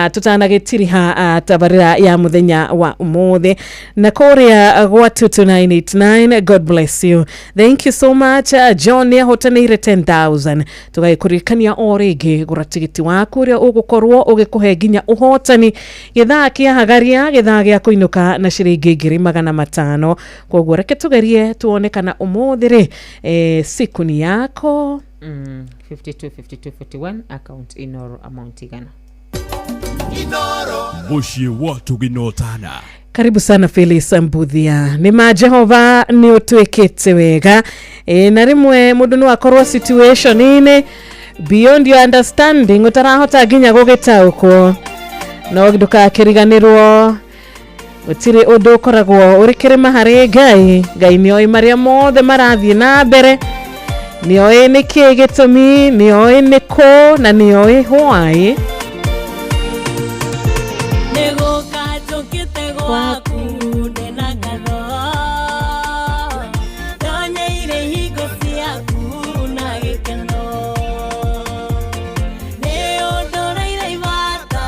tũtanagĩtiriha tabarĩra ya mũthenya wa ũmũthĩ. Na kũrĩa gwa 22989, God bless you, thank you so much. John nĩ ahotanĩire 10,000. Tũgagĩkũririkania o rĩngĩ gũra tigiti waku ũrĩa ũgũkorwo ũgĩkũhe nginya ũhotani gĩthaa kĩa hagaria, gĩthaa gĩa kũinũka na ciringi 500. Koguo reke tugerie tuone kana ũmũthĩ rĩ siku ni yako. 52 52 41 account Inoro amount igana. Inoro muciĩ wa tũginotana. Karibu sana Phyllis Mbuthia. Nĩ ma Jehova nĩ ũtwĩkĩte wega. Na rĩmwe mũndũ no akorwo situation-inĩ beyond your understanding ũtarahota nginya gũgĩtaũkwo, no ndũgakĩriganĩrwo gũtirĩ ũndũ ũkoragwo ũrĩ kĩrĩma harĩ Ngai. Ngai nĩoĩ marĩa mothe marathiĩ na mbere, nĩoĩ nĩkĩĩ gĩtũmi, nĩoĩ nĩkũ na nĩoĩ why. Nĩgũka njũkĩte gwaku ndĩna ngatho, ndonyeire hingo ciaku na gĩkeno, nĩ ũndũrĩire ibata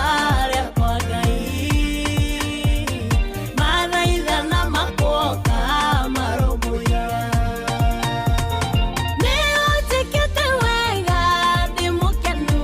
rĩakwa Ngai, mathaithana makuoka marũmbũiya, nĩ ũnjĩkĩte wega ndĩ mũkenu,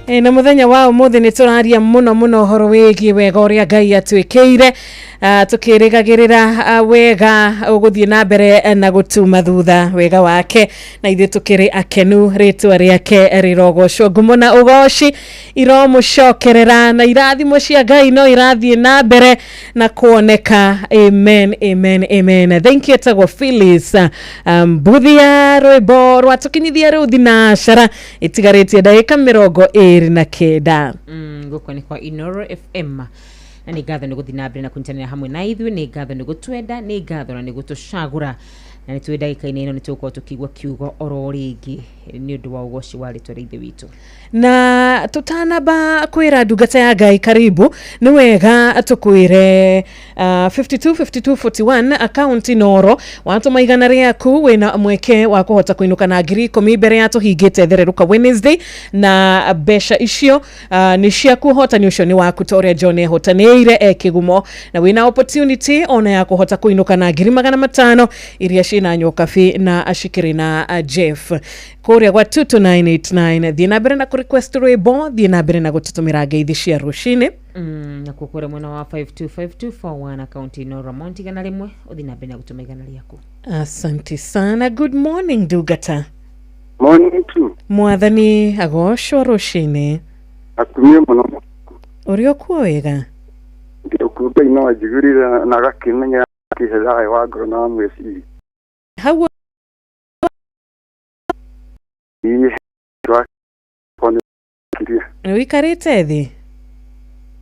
Na muthenya wa umuthi ni turaria muno muno uhoro wigie wega uria Ngai atwikeire, tukirigagirira wega uguthie na mbere na gutuma thutha wega wake, na ithuĩ tukiri akenu ritwa riake rirogocwo. Ngumo na ugoci iromucokerera na irathimo cia Ngai no irathie na mbere na kuoneka. Amen, amen, amen. Thank you etagwo Phyllis Mbuthia, rwimbo rwatukinyithia riu thinacara itigarĩtie ndagĩka 29. Gũkũ nĩ kwa Inoro FM, na nĩ ngatho nĩ gũthiĩ na mbere na kũnyitanĩra hamwe na ithuĩ, nĩ ngatho nĩ gũtwenda, nĩ ngatho na nĩ gũtũcagũra, na nĩ twĩ ndagĩka-inĩ ĩno nĩ tũgũkorwo tũkĩigua kiugo oro rĩngĩ nĩ ũndũ wa ũgoci wa rĩtwa rĩa Ithe witũ. Na tutanamba kwira ndungata ya Ngai karibu, nĩ wega tukwire 52 52 41 account Inoro watũma igana rĩaku wĩna mweke wa kũhota kũinũka na 10,000 mbere ya tũhingĩte thererũka Wednesday, na mbeca icio nĩ ciaku, ũhotani ũcio nĩ waku ta ũrĩa John ehotanĩire e kĩgumo, na wĩna opportunity ona ya kũhota kũinũka na 500,000 iria ciĩna Nyokabi na cikĩrĩ na Jeff kũrĩa gwa 22989. Thiĩ na mbere na kũ request rwĩmbo, thiĩ na mbere na gũtũtũmĩra ngeithi cia rũcinĩ. Nakuo kũrĩa mwena wa 525241 akaunti Inoro Amount 100, ũthiĩ na mbere na gũtũma 100 rĩaku. Asante sana. Good morning ndungata. Morning tu. Mwathani agocwo rũcinĩ. Atumie mũno. Ũrĩ okuo wega? Ndĩ okuo, Ngai no anjigurire na agakĩmenya akĩhe thayũ wa ngoro na wa meciria. Hau nĩ ũikarĩte thĩ?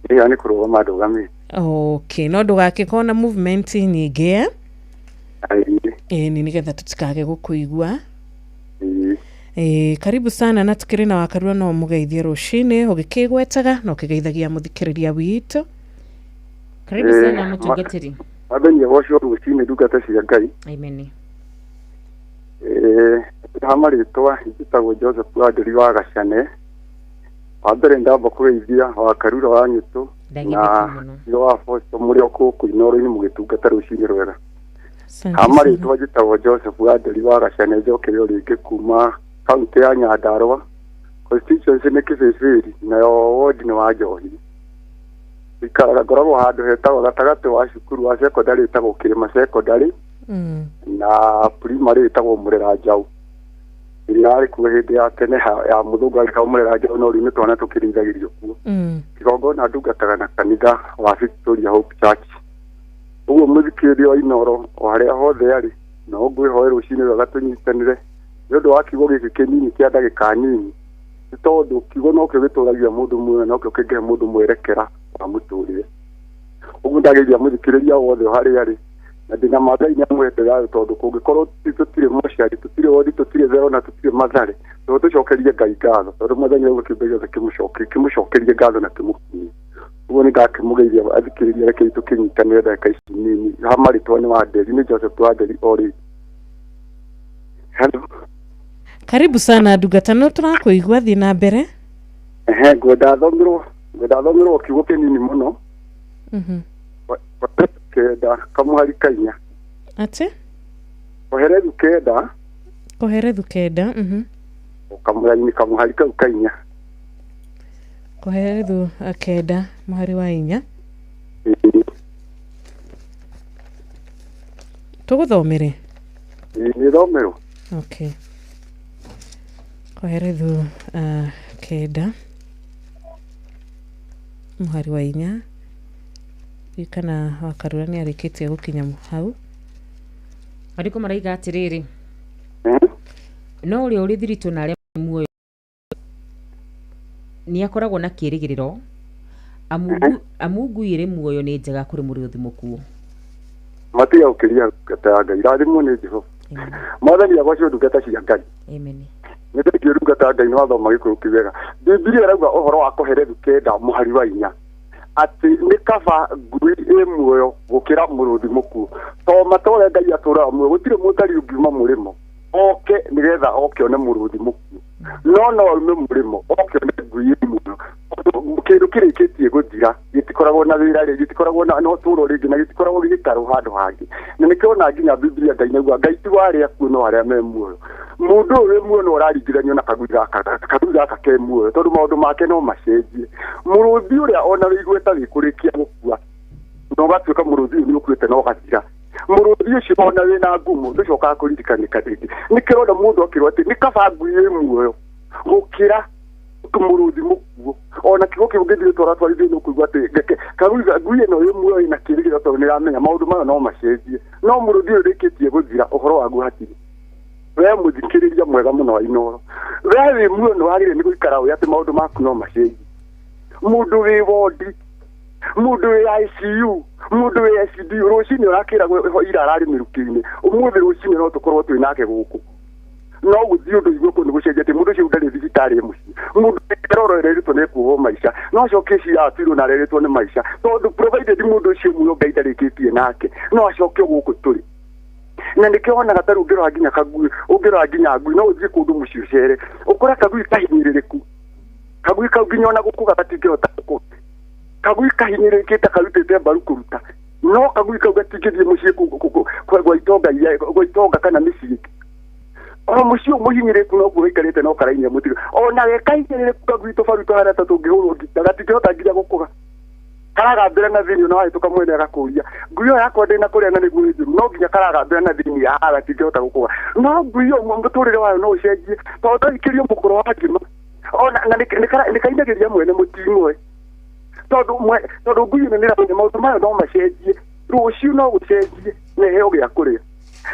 Ĩyo nĩ kũrũgama ndũgamĩte. Okay, no ndũgakĩkorwo na movement nyingĩ, eh? Ĩĩ, nĩgetha tũtikage gũkũigua. Karibu sana, na tukĩrĩ na Wakarura no mũgeithie rũcinĩ ũgĩkĩgwetaga na ũkĩgeithagia mũthikĩrĩria witũ. Karibu sana mũtungatĩri. Mwathani agocwo rũcinĩ ndungata cia Ngai. Amen. Ha marĩtwa njĩtagwo Joseph Wanderi wa Gacane. Wa mbere ndamba kũgeithia Wakarura wa Nyũtũ na wa Apostle mũrĩ o gũkũ Inoro-inĩ mũgĩtungata rũcinĩ rwega. Ha marĩtwa njĩtagwo Joseph Wanderi wa Gacane, njokere o rĩngĩ kuma kaunti ya Nyandarua, constituency nĩ Kĩbĩbĩri, nayo ward nĩ wa Njohi. Ikaraga ngoragwo handũ hetagwo gatagatĩ wa cukuru wa secondary ĩtagwo Kĩrĩma Secondary, na primary ĩtagwo Mũrera Njaũ, ĩrĩa yarĩ kuo hĩndĩ ya tene ya mũthũngũ agĩtagwo Mũrera Njaũ, no rĩu nĩ twana tũkĩrĩithagĩrio kuo. Kĩgongona ndungataga na kanitha wa Victoria Hope Church. Ũguo mũthikĩrĩria wa Inoro o harĩa hothe arĩ, no ngwĩhoe rũcinĩ rwega tũnyitanĩre nĩ ũndũ wa kiugo gĩkĩ kĩnini kĩa ndagĩka nini, nĩ tondũ kiugo nokĩo gĩtũragia mũndũ muoyo, nokĩo kĩngĩhe mũndũ mwerekera wa mũtũrĩre. Ũguo ndageithia mũthikĩrĩria wothe o harĩa arĩ, na ndĩna ma Ngai nĩ amũhete thayũ, tondũ kũngĩkorwo tũtirĩ mũciari, tũtirĩ wondi, tũtirĩ thero na tũtirĩ mathare, tondũ tũcokerie Ngai ngatho, tondũ Mwathani auga kĩũmbe gĩothe kĩmũcokerie ngatho na kĩmũkinyie. Ũguo nĩ ndakĩmũgeithia athikĩrĩria, rekei tũkĩnyitanĩre ndagĩka ici nini. Ha marĩtwa nĩ Wanderi, nĩ Joseph Wanderi o rĩngĩ. Hello. Karibu sana ndungata, no tũrakũigua, thiĩ na mbere. Ehe, ngwenda thomerwo kiugo kĩnini mũno. 9 kamũhari kainya. Atĩ? Koherethu 9. Koherethu 9. Kamũhari kamũhari kau kainya. Koherethu 9 mũhari wa 4. Tũgũthomere? Nĩ thomerwo. Okay. Koherethu 9 mũhari wa 4. Kana Wakarura nĩ arĩkĩtie gũkinya hau. Mariko maraiga atĩrĩrĩ, no ũrĩa ũrĩ thiritũ na arĩa muoyo nĩ akoragwo na kĩĩrĩgĩrĩro, amu ngui ĩrĩ muoyo nĩ njega kũrĩ mũrĩũthi mũkuũ. Matiga gũkĩria ndungata ya Ngai, rathimwo nĩ Jehova. Mwathani agocwo ndungata cia Ngai. Amen. Nĩ thengiũ ndungata ya Ngai nĩ wathoma gĩkũyũ kĩu wega. Bibilia ĩrauga ũhoro wa Koherethu 9 mũhari wa 4 atĩ nĩ kaba ngui ĩ muoyo gũkĩra mũrũthi mũkuũ. To matũũra Ngai atũũraga muoyo, gũtirĩ mũtari ũngiuma mũrĩmo oke nĩgetha oke one mũrũthi mũkuũ, no aume mũrĩmo oke one ngui ĩ muoyo. Kĩndũ kĩrĩkĩtie gũthira gĩtikoragwo Gĩtikoragwo na wĩra rĩngĩ, gĩtikoragwo na ũtũũro rĩngĩ, na gĩtikoragwo gĩgĩtarwo handũ hangĩ. Na nĩkĩo ona nginya Biblia Ngai nĩauga Ngai ti wa arĩa akuũ no arĩa me muoyo. Mũndũ ũyũ wĩ muoyo no ũraringithanio na kagui gaka, kagui gaka ke muoyo, tondũ maũndũ make no macenjie. Mũrũthi ũrĩa ona wĩ igweta wĩkũrĩkia gũkua, na ũgatuĩka mũrũthi ũyũ nĩ ũkuĩte na ũgathira. Mũrũthi ũcio ona wĩna ngumo ndũcokaga kũririkanĩka rĩngĩ. Nĩkĩo ũrona mũndũ akĩrwo atĩ nĩ kaba ngui ĩ muoyo gũkĩra mũrũthi mũkuũ. Ona kiugo kĩu ũngĩthiĩ ũtwaratwarithie nĩ ũkũigua atĩ ngui ĩno ĩ muoyo ĩna kĩĩrĩgĩrĩro tondũ nĩ ĩramenya maũndũ mayo no macenjie. No mũrũthi ũyũ ũrĩkĩtie gũthira ũhoro waguo hatirĩ. We mũthikĩrĩria mwega mũno wa Inooro, we wĩ muoyo nĩ wagĩrĩire nĩ gũikara ũĩ atĩ maũndũ maku no macenjie. Mũndũ wĩ wondi, mũndũ wĩ ICU, mũndũ wĩ SDU, rũcinĩ ũrakĩragwo ira ararĩ mĩrukĩ-inĩ, ũmũthĩ rũcinĩ no tũkorwo twĩ nake gũkũ. No gũthiĩ ũndũ igue kũu nĩ gũcenjetie, mũndũ ũcio ndarĩ thibitarĩ e mũciĩ. Mũndũ eroro erĩtwo nĩ ekuohwo maica, no acoke cia atirwo na arerĩtwo nĩ maica, tondũ provided mũndũ ũcio muoyo Ngai ndarĩkĩtie nake, no acoke gũkũ tũrĩ. Na nĩkĩo wonaga ta rĩu ũngĩrora nginya kagui, ũngĩrora nginya ngui, no ũthiĩ kũndũ mũciĩ ũcere, ũkore kagui kahinyĩrĩrĩku. Kagui kau nginya ona gũkũga gatingĩhota gũkũga. Kagui kahinyĩrĩrĩkĩte karutĩte mbaru kũruta. No kagui kau gatingĩthiĩ mũciĩ gwa itonga iria, gwa itonga kana mĩciĩ ĩngĩ. O mũciĩ ũyũ mũhinyĩrĩrĩku noguo gaikarĩte no karainia mũtigo. Ona ge kahinyĩrĩrĩku kagui tũbaru tũhana ta tũngĩhũrwo ngita, gatingĩhota nginya gũkũga. Karagambĩra na thĩinĩ ona wahĩtũka mwene agakũria. Ngui ĩyo yakwa ndĩna kũrĩa na nĩguo ĩ njũru, no nginya karagambĩra na thĩinĩ ya gatingĩhota gũkũga. No ngui ĩyo mũtũrĩre wayo no ũcenjie, tondũ no ĩikĩrio mũkũrũ wa ngima. Ona na nĩkainagĩria mwene mũting'oe. Tondũ tondũ ngui ĩno nĩramenya maũndũ mayo no macenjie, rũciũ no gũcenjie na ĩheo gĩa kũrĩa.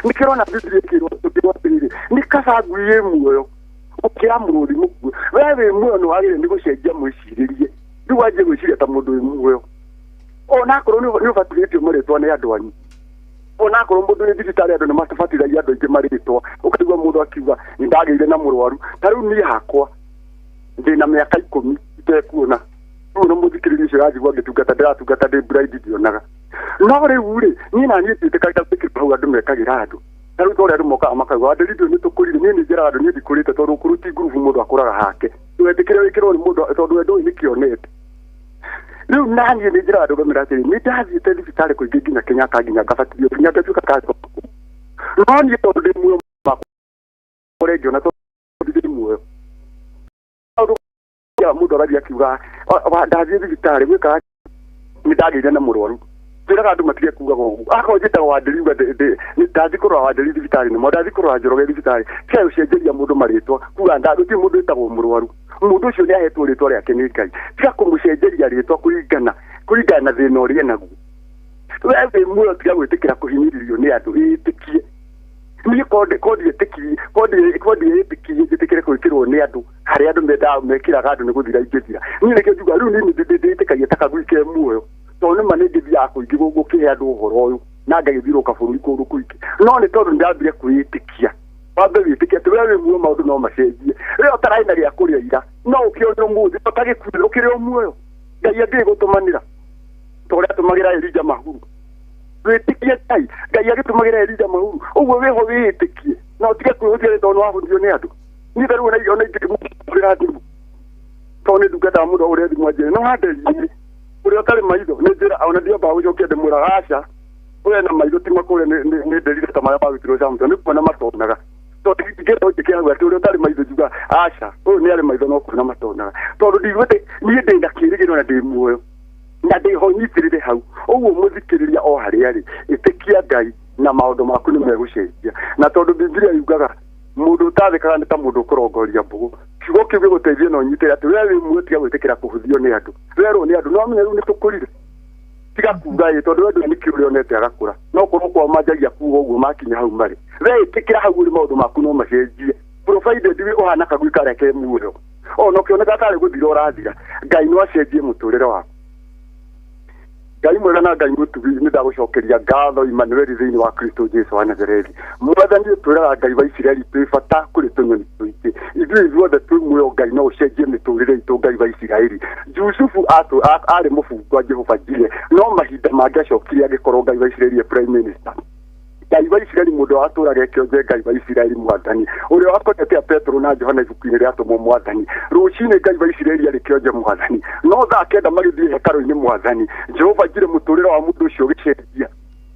Nĩkĩo ũrona Biblia ĩkĩrwo tũkĩrwo atĩrĩrĩ, nĩ kaba ngui ĩ muoyo gũkĩra mũrũthi mũkuũ. We wĩ muoyo nĩ wagĩrĩire nĩ gũcenjia mwĩcirĩrie, rĩu wanjie gwĩciria ta mũndũ wĩ muoyo. Ona akorwo nĩ ũbatithĩtio marĩtwa nĩ andũ anyu, ona akorwo mũndũ wĩ thibitarĩ andũ nĩ matabatithagia andũ aingĩ marĩtwa, ũkaigua mũndũ akiuga nĩ ndagĩire na mũrwaru. Ta rĩu niĩ hakwa ndĩna mĩaka 10 itekuona. Rĩu ona mũthikĩrĩria ũcio ũranjigua ngĩtungata, ndĩratungata ndĩ blind ndionaga. No rĩu rĩ, niĩ na niĩ ndiĩtĩkagia gwĩkĩrwo hau andũ mekagĩra andũ. Ta rĩu ta ũrĩa andũ mokaga makauga, Wandĩri ndũĩ nĩ tũkũrire, niĩ nĩ njĩraga andũ niĩ ndikũrĩte tondũ ũkũrũ ti ngurubu mũndũ akũraga hake. Ndũgetĩkĩre wĩkĩrwo nĩ mũndũ tondũ we ndũĩ nĩkĩ onete. Rĩu na niĩ nĩ njĩraga andũ ngamĩra atĩrĩ, nĩ ndathiĩte thibitarĩ kũingĩ nginya Kenyatta nginya ngabatithio nginya ngatuĩka kanjũ. No niĩ tondũ ndĩ muoyo makwa ũrĩa ingĩona tondũ ndĩ muoyo. Maũndũ ya mũndũ agathiĩ akiuga, ndathiĩ thibitarĩ gwĩka nĩ ndagĩire na mũrwaru. Njĩraga andũ matige kugaga ũguo. Akorwo njĩtagwo Wandĩri uga ndathiĩ kũrora Wandĩri thibitarĩ nĩmo, ndathiĩ kũrora Njoroge thibitarĩ. Tiga gũcenjeria mũndũ marĩtwa, kuga gũtirĩ mũndũ wĩtagwo mũrwaru. Mũndũ ũcio nĩ ahetwo rĩtwa rĩake nĩ Ngai. Tiga kũmũcenjeria rĩtwa kũringana na thĩna ũrĩa enaguo. We wĩ muoyo tiga gwĩtĩkĩra kũhinyĩrĩrio nĩ andũ, wĩĩtĩkie. Niĩ ko ndiĩtĩkirie njĩtĩkĩre gwĩkĩrwo nĩ andũ harĩa andũ mendaga mekĩraga andũ nĩ gũthira ingĩthira. Niĩ nĩkĩo njugaga rĩu niĩ ndĩĩtĩkagia ta kagui ke muoyo, tondũ nĩma nĩ ngĩthiaga kũingĩ gũkĩhe andũ ũhoro ũyũ na ngagĩthiũrũrũka bũrũri kũndũ kũingĩ. No nĩ tondũ nĩndambire kwĩĩtĩkia. Wambe wĩtĩkie atĩ we wĩ muoyo maũndũ no macenjie. We ũtararĩ na gĩa kũrĩa ira, no ũkĩone ũmũthĩ, ũtagĩkuire ũkĩrĩ o muoyo. Ngai angĩgũtũmanĩra ta ũrĩa atũmagĩra Elija mahuru. Wĩtĩkie Ngai, Ngai agĩtũmagĩra Elija mahuru. Ũguo wĩho wĩĩtĩkie na ũtige kwĩhũthia tondũ nĩ wahũthio nĩ andũ. Niĩ ta rĩu ona ingĩhũrĩra thimũ tondũ nĩ ndungataga mũndũ ahũrĩre thimũ anjĩre no handerie ũrĩa ũtarĩ maitho nĩ njĩra ona ndiambaga gũcokia ndĩmwĩraga aca ũrĩa na maitho ti makũre nĩ nderire ta marĩa marutirwo Samson nĩ kuona matonaga. Tondũ ingĩenda ũnjĩke hau atĩ ũrĩa ũtarĩ maitho njuga aca ũyũ nĩ arĩ maitho no kuona matonaga. Tondũ ndiguĩte niĩ ndĩ na kĩĩrĩgĩrĩro na ndĩ muoyo na ndĩho nyitĩrĩre hau. Ũguo mũthikĩrĩria o harĩa arĩ, ĩtĩkia Ngai na maũndũ maku nĩ megũcenjia. Na tondũ Biblia yugaga mũndũ ũtathĩkaga nĩ ta mũndũ ũkũrongoria mbũgũ. Kiugo kĩu gĩgũteithie na ũnyitĩre atĩ we wĩ muoyo tiga gwĩtĩkĩra kũhũthio nĩ andũ. Werwo nĩ andũ no wamenye rĩu nĩ tũkũrire. Tiga kuga ĩ tondũ we ndũĩ nĩkĩ ũrĩa onete agakũra. No korwo kwao manjagia kuga ũguo makinya hau marĩ. We ĩtĩkĩra hau ũrĩ maũndũ maku no macenjie. Provided wĩ ũhana kagui karĩa ke muoyo. Ona ũkĩoneka tarĩ gũthira ũrathira, Ngai no acenjie mũtũrĩre waku. Ngai mwega na Ngai mũtugi, nĩ ndagũcokeria ngatho Emmanuel thĩinĩ wa Kristo Jesu wa Nazarethi. Mwathani ũtwĩraga Ngai wa Isiraeli twĩ bata kũrĩ tũnyoni tũingĩ. Ithuĩ ithuothe twĩ muoyo Ngai no ũcenjie mĩtũrĩre itũ Ngai wa Isiraeli. Jusufu arĩ mũbungwa Jehova Jireh, no mahinda mangĩ acokire agĩkorwo Ngai wa Isiraeli e prime minister. Ngai wa Isiraeli mũndũ watũraga kĩonje Ngai wa Isiraeli mwathani ũrĩa wakonete Petero na Johana ibuku-inĩ rĩa atũmwo mwathani rũcinĩ Ngai wa Isiraeli arĩ kĩonje mwathani no thaa kenda magĩthiĩ hekarũ-inĩ mwathani Jehova njire mũtũrĩre wa mũndũ ũcio ũgĩcenjia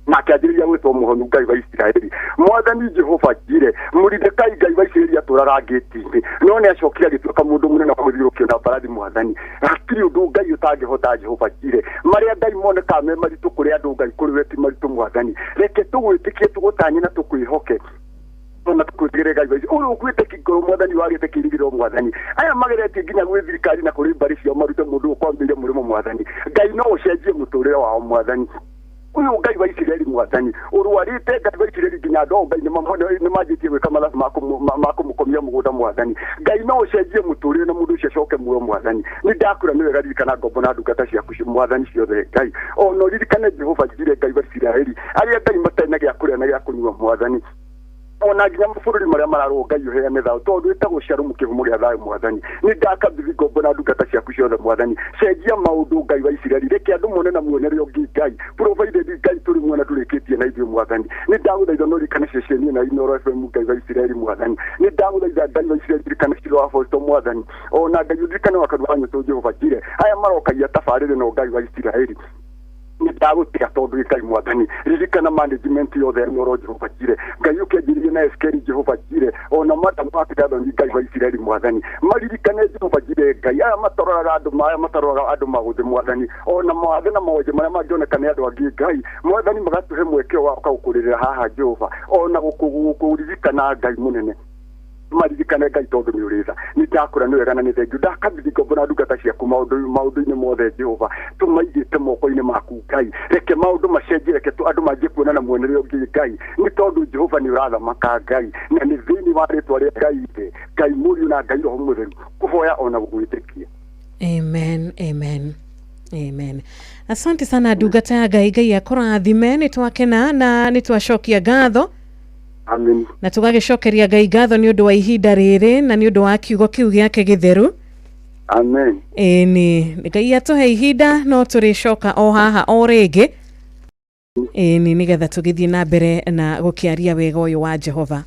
na akĩanjĩrĩria gwĩtwo mũhonu Ngai wa Isiraeli mwathani Jehova njire Moridekai Ngai wa Isiraeli atũraga ngĩti-inĩ no nĩ acokire agĩtuĩka mũndũ mũnene wa gũthiũrũkio na mbarathi mwathani hatirĩ ũndũ Ngai ũtangĩhota Jehova njire marĩa Ngai monekaga me maritũ kũrĩ andũ Ngai kũrĩ we ti maritũ mwathani reke tũgwĩtĩkie tũgũtanye na tũkwĩhoke ona tũkwĩtigĩre Ngai wa Isiraeli ũyũ ũkuĩte kĩngoro mwathani wagĩte kĩrigĩrĩro mwathani aya mageretie nginya gwĩ thirikari na kũrĩ mbarĩ ciao marute mũndũ ũkwambĩire mũrĩmo mwathani Ngai no ũcenjie mũtũrĩre wao mwathani uyu Ngai wa Isiraeli mwathani ũrwarĩte Ngai wa Isiraeli nginya andũ ao Ngai nĩmanjĩtie gwĩka mathabu ma kũmũkomia mũgũnda mwathani Ngai no ũcenjie mũtũrĩre na mũndũ ũcio acoke muoyo mwathani nĩ ndakũra nĩ wega ririkana ngombo na ndungata ciaku mwathani ciothe Ngai ona ũririkane Jehova njire Ngai wa Isiraeli arĩa Ngai matarĩ na gĩa kũrĩa na gĩa kũnyua mwathani ona nginya mabũrũri marĩa mararũo Ngai ũheane thayũ tondũ wĩtagwo Sharumu kĩhumo gĩa thayũ mwathani nĩ ndakabithi ngombo na ndungata ciaku ciothe mwathani cenjia maũndũ Ngai wa Isiraeli reke andũ mone na muonere ũngĩ Ngai provided Ngai tũrĩ muona tũrĩkĩtie na ithuĩ mwathani nĩ ndagũthaitha no ririkane ceceni na Inooro FM Ngai wa Isiraeli mwathani nĩ ndagũthaitha Ngai wa Isiraeli ririkane Shilo wa Apostle mwathani ona Ngai ũririkane wakaru wa Nyũtũ Jehova Jire aya marokagia tabarĩra ĩno Ngai wa Isiraeli nĩ ndagũtiga tondũ wĩ Ngai mwathani ririkana management yothe ya Inooro Jehova Jire Ngai ũkĩanjĩrĩrie na Eskeri Jehova Jire ona madamu wake Gathoni Ngai wa Isiraeli mwathani maririkane Jehova Jire Ngai aya mataroraga andũ aya mataroraga andũ magũthĩ mwathani ona mawathe na mawonje marĩa mangĩoneka nĩ andũ angĩ Ngai mwathani magatũhe mweke wa gũkũrĩrĩra haha Jehova ona gũkũririkana Ngai mũnene maririkane Ngai tondũ nĩ ũrĩ tha nĩ ndakũra nĩ wega na nĩ thengiũ ndakabithi ngombo na ndungata ciaku maũndũ-inĩ mothe Jehova tũmaigĩte moko-inĩ maku Ngai reke maũndũ macenjie reke andũ manjie kuona na muonere ũngĩ Ngai nĩ tondũ Jehova nĩ ũrathamaka Ngai na nĩ thĩinĩ wa rĩtwa rĩa Ngai Ithe Ngai Mũriũ na Ngai Roho Mũtheru kũhoya ona gũgwĩtĩkia. Amen, amen. Amen. Asante sana ndungata ya Ngai Ngai akũrathime nĩ twakena na nĩ twacokia ngatho. Amen. Na tũgagĩcokeria Ngai ngatho nĩ ũndũ wa ihinda rĩrĩ na nĩ ũndũ wa kiugo kĩu gĩake gĩtheru. Amen. Ĩni Ngai atũhe ihinda no tũrĩcoka o haha o rĩngĩ. Ĩni nĩgetha tũgĩthiĩ na mbere na gũkĩaria wega ũyũ wa Jehova.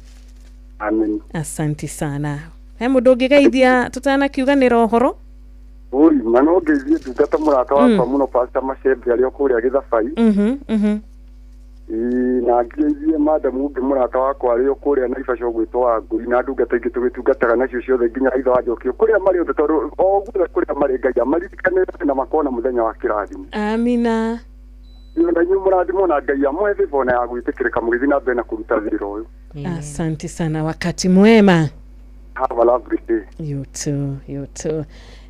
Amen. Asante sana. He mũndũ ũngĩgeithia tũtanakiuganĩra ũhoro? Oi, ma no ngeithie ndungata mũrata wakwa mũno Pastor Macembe arĩ o kũrĩa Gĩthabai. Na ngeithie madamu ũngĩ mũrata wakwa arĩ o kũrĩa Naivasha ũgwĩtwo Wangũi na ndungata ingĩ tũgĩtungataga nacio ciothe nginya ithe wa Njokio kũrĩa marĩ othe tondũ o guothe kũrĩa marĩ Ngai amaririkane na makona mũthenya wa kĩrathimo. Amina. Na inyuĩ mũrathimwo na Ngai amũhe favor na ya gwĩtĩkĩrĩka mũgĩthiĩ na mbere na kũruta wĩra ũyũ. Asante sana, wakati mwema. Have a lovely day. You too, you too.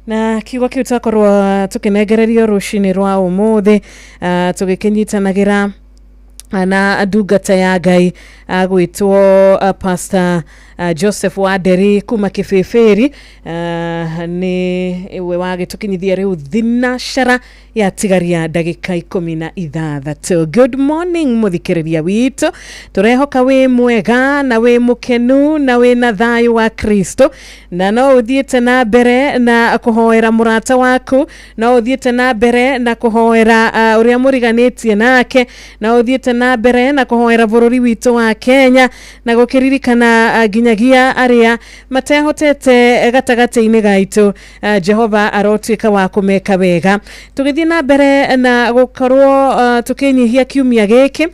Na kiugo kĩu twakorwo tũkĩnengererio rũcinĩ rwa ũmũthĩ tũgĩkĩnyitanagĩra na ndungata ya Ngai agwĩtwo Pastor Joseph Wanderi kuma Kĩbĩbĩri nĩ we wagĩtũkinyithia rĩu thinacara yatigaria ndagĩka 16. Good morning mũthikĩrĩria witũ, tũrehoka wĩ mwega na wĩ mũkenu na wĩ na thayũ wa Kristo, na no ũthiĩte na mbere na kũhoera mũrata waku, no ũthiĩte na mbere na kũhoera ũrĩa mũriganĩtie nake, no ũthiĩte na mbere na kũhoera bũrũri witũ wa Kenya na gũkĩririkana nginyagia arĩa matehotete gatagatĩ-inĩ gaitũ. Jehova arotuĩka wa kũmeka wega. Tũgĩthiĩ na mbere na gũkorwo tũkĩnyihia kiumia gĩkĩ,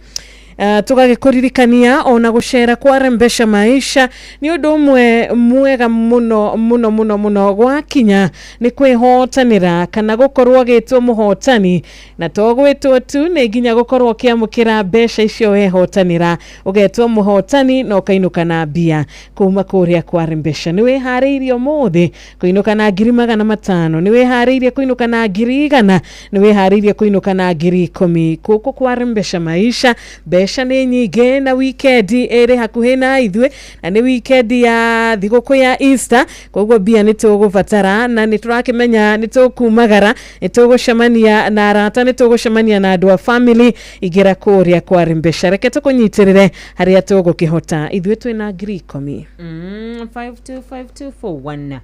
tũgagĩkũririkania ona gũcera kwa Rembesha Maisha nĩ ũndũ ũmwe mwega mũno mũno mũno mũno gwakinya nĩ kwĩhotanĩra kana gũkorwo gĩtwo mũhotani, na to gwĩtwo tu nĩ nginya gũkorwo ũkĩamũkĩra mbeca icio wehotanĩra, ũgetwo mũhotani na ũkainũka na mbia kuma kũrĩa kwa Rembesha. Nĩ wĩharĩirie ũmũthĩ kũinũka na 500,000, nĩ wĩharĩirie kũinũka na 100,000, nĩ wĩharĩirie kũinũka na 10,000. Gũkũ kwa Rembesha Maisha mbeca nĩ nyingĩ na wikendi ĩrĩ hakuhĩ na ithuĩ, na nĩ wikendi ya thigũkũ ya Easter, koguo mbia nĩ tũgũbatara na nĩ tũrakĩmenya nĩ tũkumagara, nĩ tũgũcemania na arata, nĩ tũgũcemania na andũ a family. Ingĩra kũrĩa kwa Rembesha, reke tũkũnyitĩrĩre harĩa tũgũkĩhota. Ithuĩ twĩna 10,000. 525241.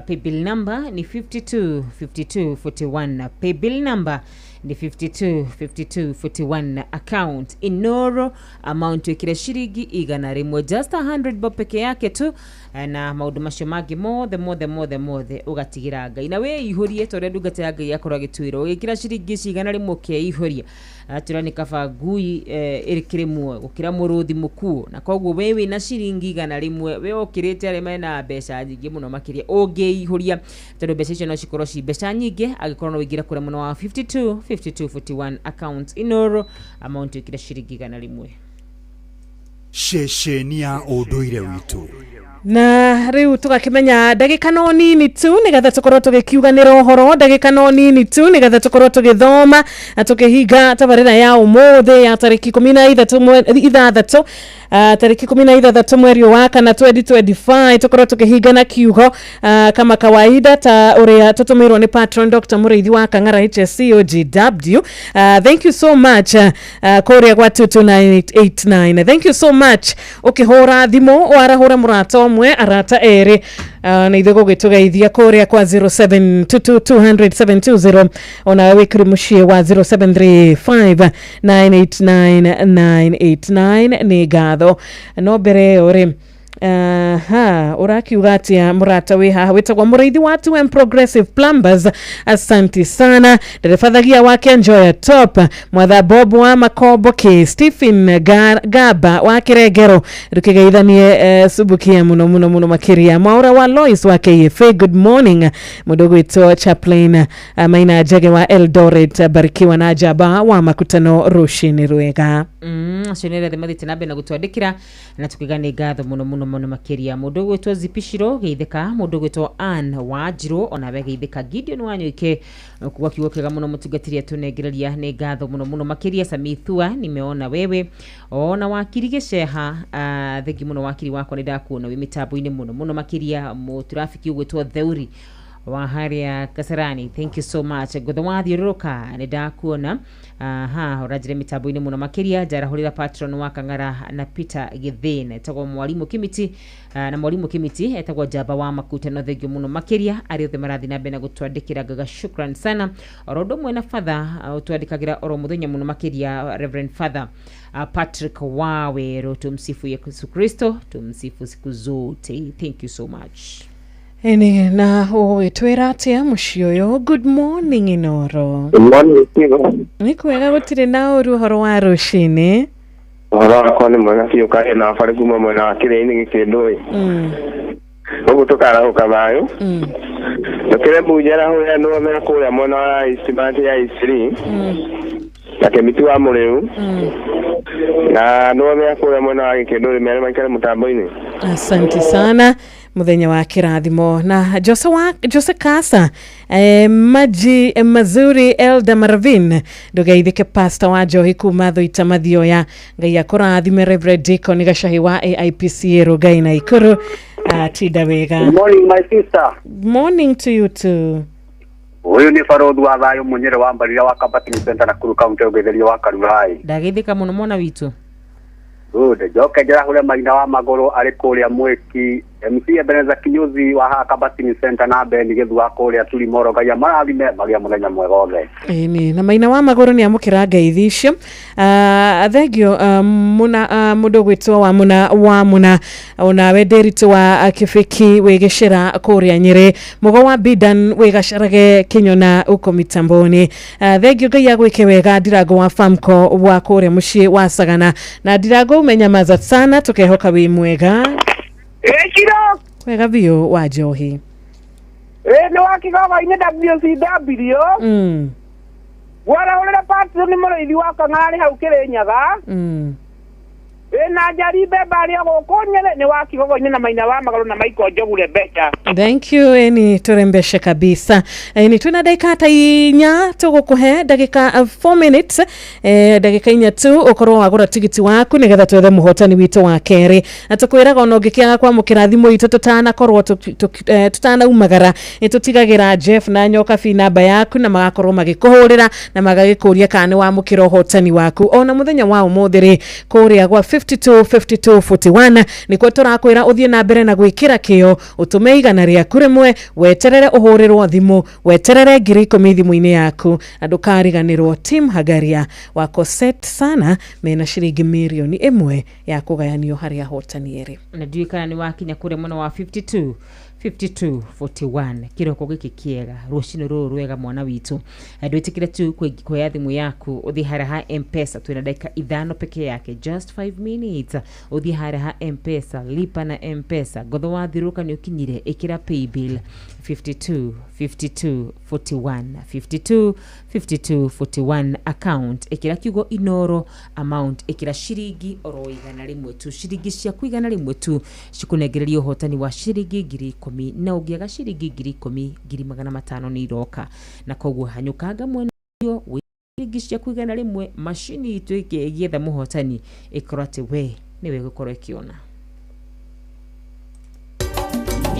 Paybill number ni 525241. Paybill number Nĩ 52 52 41 account Inoro, amount ĩkĩre ciringi 100, just 100 bob peke yake tu, na maũndũ macio mangĩ mothe mothe mothe mothe ũgatigĩra Ngai na wĩihũrie ta ũrĩa ndungata ya Ngai yakorwo agĩtwĩra. Ũgĩkĩra ciringi ici 100 ũkeihũria, atwĩra nĩ kaba ngui ĩkĩrĩ muoyo gũkĩra mũrũthi mũkuũ, na koguo we wĩna ciringi 100 we ũkĩrĩte arĩa mena mbeca nyingĩ mũno makĩria ũngĩihũria, tondũ mbeca icio no cikorwo ci mbeca nyingĩ angĩkorwo no ũingĩre kũrĩa mwena wa 52 52 41 account Inoro, amount ĩkĩre ciringi 100. Ceceni ya ũndũire witũ. Na rĩu tũgakĩmenya ndagĩka no nini tu nĩgetha tũkorwo tũgĩkiuganĩra ũhoro, ndagĩka no nini tu nĩgetha tũkorwo tũgĩthoma na tũkĩhinga tabarĩra ya ũmũthĩ ya tarĩki 16, tarĩki 16 mweri wa kana 2025, tũkorwo tũkĩhinga na kiugo kama kawaida ta ũrĩa tũtũmĩirwo nĩ patron Dr. Mũrĩithi wa Kang'ara HSC OGW. Thank you so much kũrĩa gwa 22989, thank you so much. Ũkĩhũra thimũ warahũra mũrata ũmwe, arata erĩ, na ithuĩ gũgĩtũgeithia kũrĩa kwa 0722200720, onawe wĩkĩrĩ mũciĩ wa 0735 989989. Nĩ ngatho. No mbere ĩyo rĩ, aha, ũrakiuga atĩa mũrata wĩ haha wĩtagwo mũrĩithi wa 2M Progressive Plumbers? Asanti sana. Nderebathagia wake Njoya Top, Mwatha Bob wa Makombo, K Stephen Gaba wa Kĩrengero, rũkĩgeithanie subukia mũno mũno mũno makĩria. Mwaura wa Lois wa KFA, good morning. Mũndũ ũgwĩtwo Chaplain Maina Njege wa Eldoret, barikiwa na Njamba wa Makutano, rũcinĩ rwega. Acio nĩ arĩa mathiĩte na mbere na gũtwandĩkĩra na tukiuga nĩ ngatho mũno mũno mũno makĩria. Mũndũ ũgwĩtwo Zipishiro geithĩka, mũndũ ũgwĩtwo Ann Wanjirũ onawe geithĩka, Gideon Wanyũike kuga kiugo kĩega mũno mũtungatĩri atũnengereria, nĩ ngatho mũno mũno makĩria. Samithua, nimeona wewe, ona wakiri Gĩceha, thengi mũno wakiri wakwa, nĩ ndakuona wĩ mĩtambo-inĩ mũno mũno makĩria. Mũturafiki ũgwĩtwo Theuri wa harĩa Kasarani, thank you so much. Ngotho wathiũrũrũka, nĩ ndakuona, aha, ũranjĩra mĩtambo-inĩ mũno makĩria. Njarahũrĩra patron wa Kang'ara na Peter Gĩthĩn, etagwo mwarimũ Kimiti, na mwarimũ Kimiti etagwo Njamba wa Makutano, thengio mũno makĩria. Arĩa othe marathiĩ na mbere na gũtwandĩkĩra, ngaga shukran sana. Oro ũndũ ũmwe na father ũtwandĩkagĩra oro mũthenya mũno makĩria, Reverend Father Patrick Waweru, tumsifu Yesu Kristo, tumsifu siku zote, thank you so much. Ĩni, na ũgwĩtwĩra atĩa mũciĩ ũyũ? Good morning, Inoro. Good morning, Steve. Nĩ kwega, gũtirĩ na ũru. Ũhoro wa rũcinĩ? Ũhoro wakwa nĩ mwega biũ, karĩ na barĩ kuma mwena wa kĩrĩa-inĩ gĩkĩndũĩ. Ũguo tũkarahũka thayũ. Ndũkĩre mbunjera hũya nũme kũrĩa mwena wa East Band ya East na Kĩmiti wa Mũrĩu na nũme kũrĩa mwena wa gĩkĩndũĩ mere maikare mũtambo-inĩ. Asante sana, muthenya wa kĩrathimo. Na Jose, wa, Jose Kasa, maji mazuri. Elda Marvin, ndũgeithĩke. Pastor wa Njohi kuma Thũita Mathioya, Ngai akũrathime. Reverend Deacon Gacahi wa AIPCA Rongai na Ikuru, tinda wega. Good morning, my sister. Morning to you too. Ũyũ nĩ barũthi wa thayũ mũnyere wa mbarira wa Kabati Center na Kuru County, ũgetheria wa Karurai. Ndageithĩka mũno mwana witũ. Good. Njoke njarahũre maina wa magũrũ arĩ kũrĩa mwĩki MC Ebenezer Kinyozi wa haha Kabati Center na Beni Gĩthu wa kũrĩa Turimoro, Ngai amarathime magĩa mũthenya mwega othe. Ĩni, na maina wa magũrũ nĩ amũkĩra ngeithi icio. Thengio muna mũndũ ũgwĩtwo wa muna wa muna, onawe ndĩritũ wa Kĩbĩki wĩ gĩcĩra kũrĩa Nyĩrĩ, mũgo wa Bidan wĩ gacarage Kĩnyona uko mitamboni. Thengio, Ngai agwĩke wega. Ndirango wa Famco wa kũrĩa mũciĩ wa Sagana, na Ndirango umenyamaza sana, tũkehoka wĩ mwega. Ĩkiro. Wega biũ, wa Njohi. Ĩ nĩ wa Kĩgogo-inĩ WCW. Ngwarahũrĩra patron mũrĩithi wa Kang'arĩ hau Kĩrĩnyaga. Ĩ na njari mbembe arĩa gũkũ Nyĩrĩ nĩ wa Kĩgogo-inĩ na maina wa magũrũ na Maiko Njogu Rebecca. Thank you. Eni turembeshe kabisa. Eni twina ndagĩka ta 4, tũgũkũhe ndagĩka 4 minutes, ndagĩka 4 tu ũkorwo wagũra tigiti waku nĩgetha twethe mũhotani witũ wa kerĩ, na tũkwĩraga ona ũngĩkĩaga kwamũkĩra thimũ itũ tũtanakorwo tũtanaumagara, nĩ tũtigagĩra Jeff na Nyokabi namba yaku na magakorwo magĩkũhũrĩra na magagĩkũria kana nĩ wamũkĩra ũhotani waku. Ona mũthenya wa ũmũthĩ rĩ, kũrĩa gwa 52 52 41 nĩkuo tũrakwĩra ũthiĩ na mbere na gwĩkĩra kĩo ũtũme igana rĩaku rĩmwe weterere ũhũrĩrwo thimũ weterere 10,000 thimũ-inĩ yaku na ndũkariganĩrwo Tim Hagaria wako set sana mena ciringi mirioni 1 ya kũgayanio harĩ ahotani erĩ. Na ndiũĩ kana nĩ wakinya kũrĩa mwena wa 52 52 41 kĩroko gĩkĩ kĩega rũcinĩ rũrũ rwega mwana witũ. Ndwĩtĩkĩre tu kuoya thimũ yaku ũthiĩ harĩa ha M-Pesa, twĩna ndagĩka 5 peke yake, just 5 minutes. Ũthiĩ harĩa ha M-Pesa, lipa na M-Pesa, ngotho wathirũka nĩ ũkinyire, ĩkĩra paybill 52 52 41 52 52 41 account, ĩkĩra kiugo Inoro, amount ĩkĩra ciringi oro 100 tu, ciringi ciaku 100 tu cikũnengereria ũhotani wa ciringi 10,000, na ũngĩaga ciringi 10,000 500,000 nĩ iroka, na koguo hanyũkanga mwena ũcio wĩ ciringi ciaku 100, macini itũ ĩgĩetha mũhotani ĩkorwo atĩ we nĩwe gũkorwo ĩkĩona.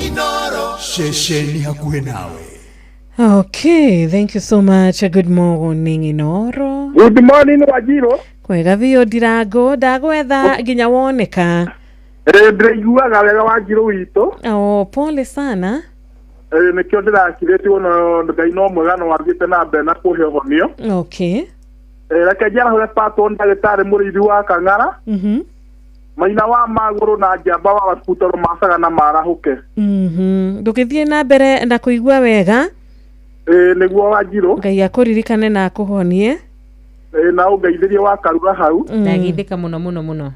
Inoro ceceni hakuhĩ nawe. Okay, thank you so much. Good morning Inoro. Good morning Wanjiru. Kwega biũ Ndirango, ndagwetha nginya woneka. Ndĩraiguaga wega Wanjiru witũ. Oh, pole sana. Nĩkĩo ndĩrakirĩtio no Ngai no mwega no wathiĩte na mbere na kũhe ũhonio. Okay. Reke njarahũre patwo ndagĩtarĩ mũrĩithi wa Kang'ara. Maina wa magũrũ na njamba wa gabutoro macaga na marahũke. Ndũgĩthiĩ na mbere na kũigua wega. Nĩguo Wanjiru. Ngai akũririkane na akũhonie. Na ũngeithĩrie wa Karura hau. Ndageithĩka mũno mũno mũno.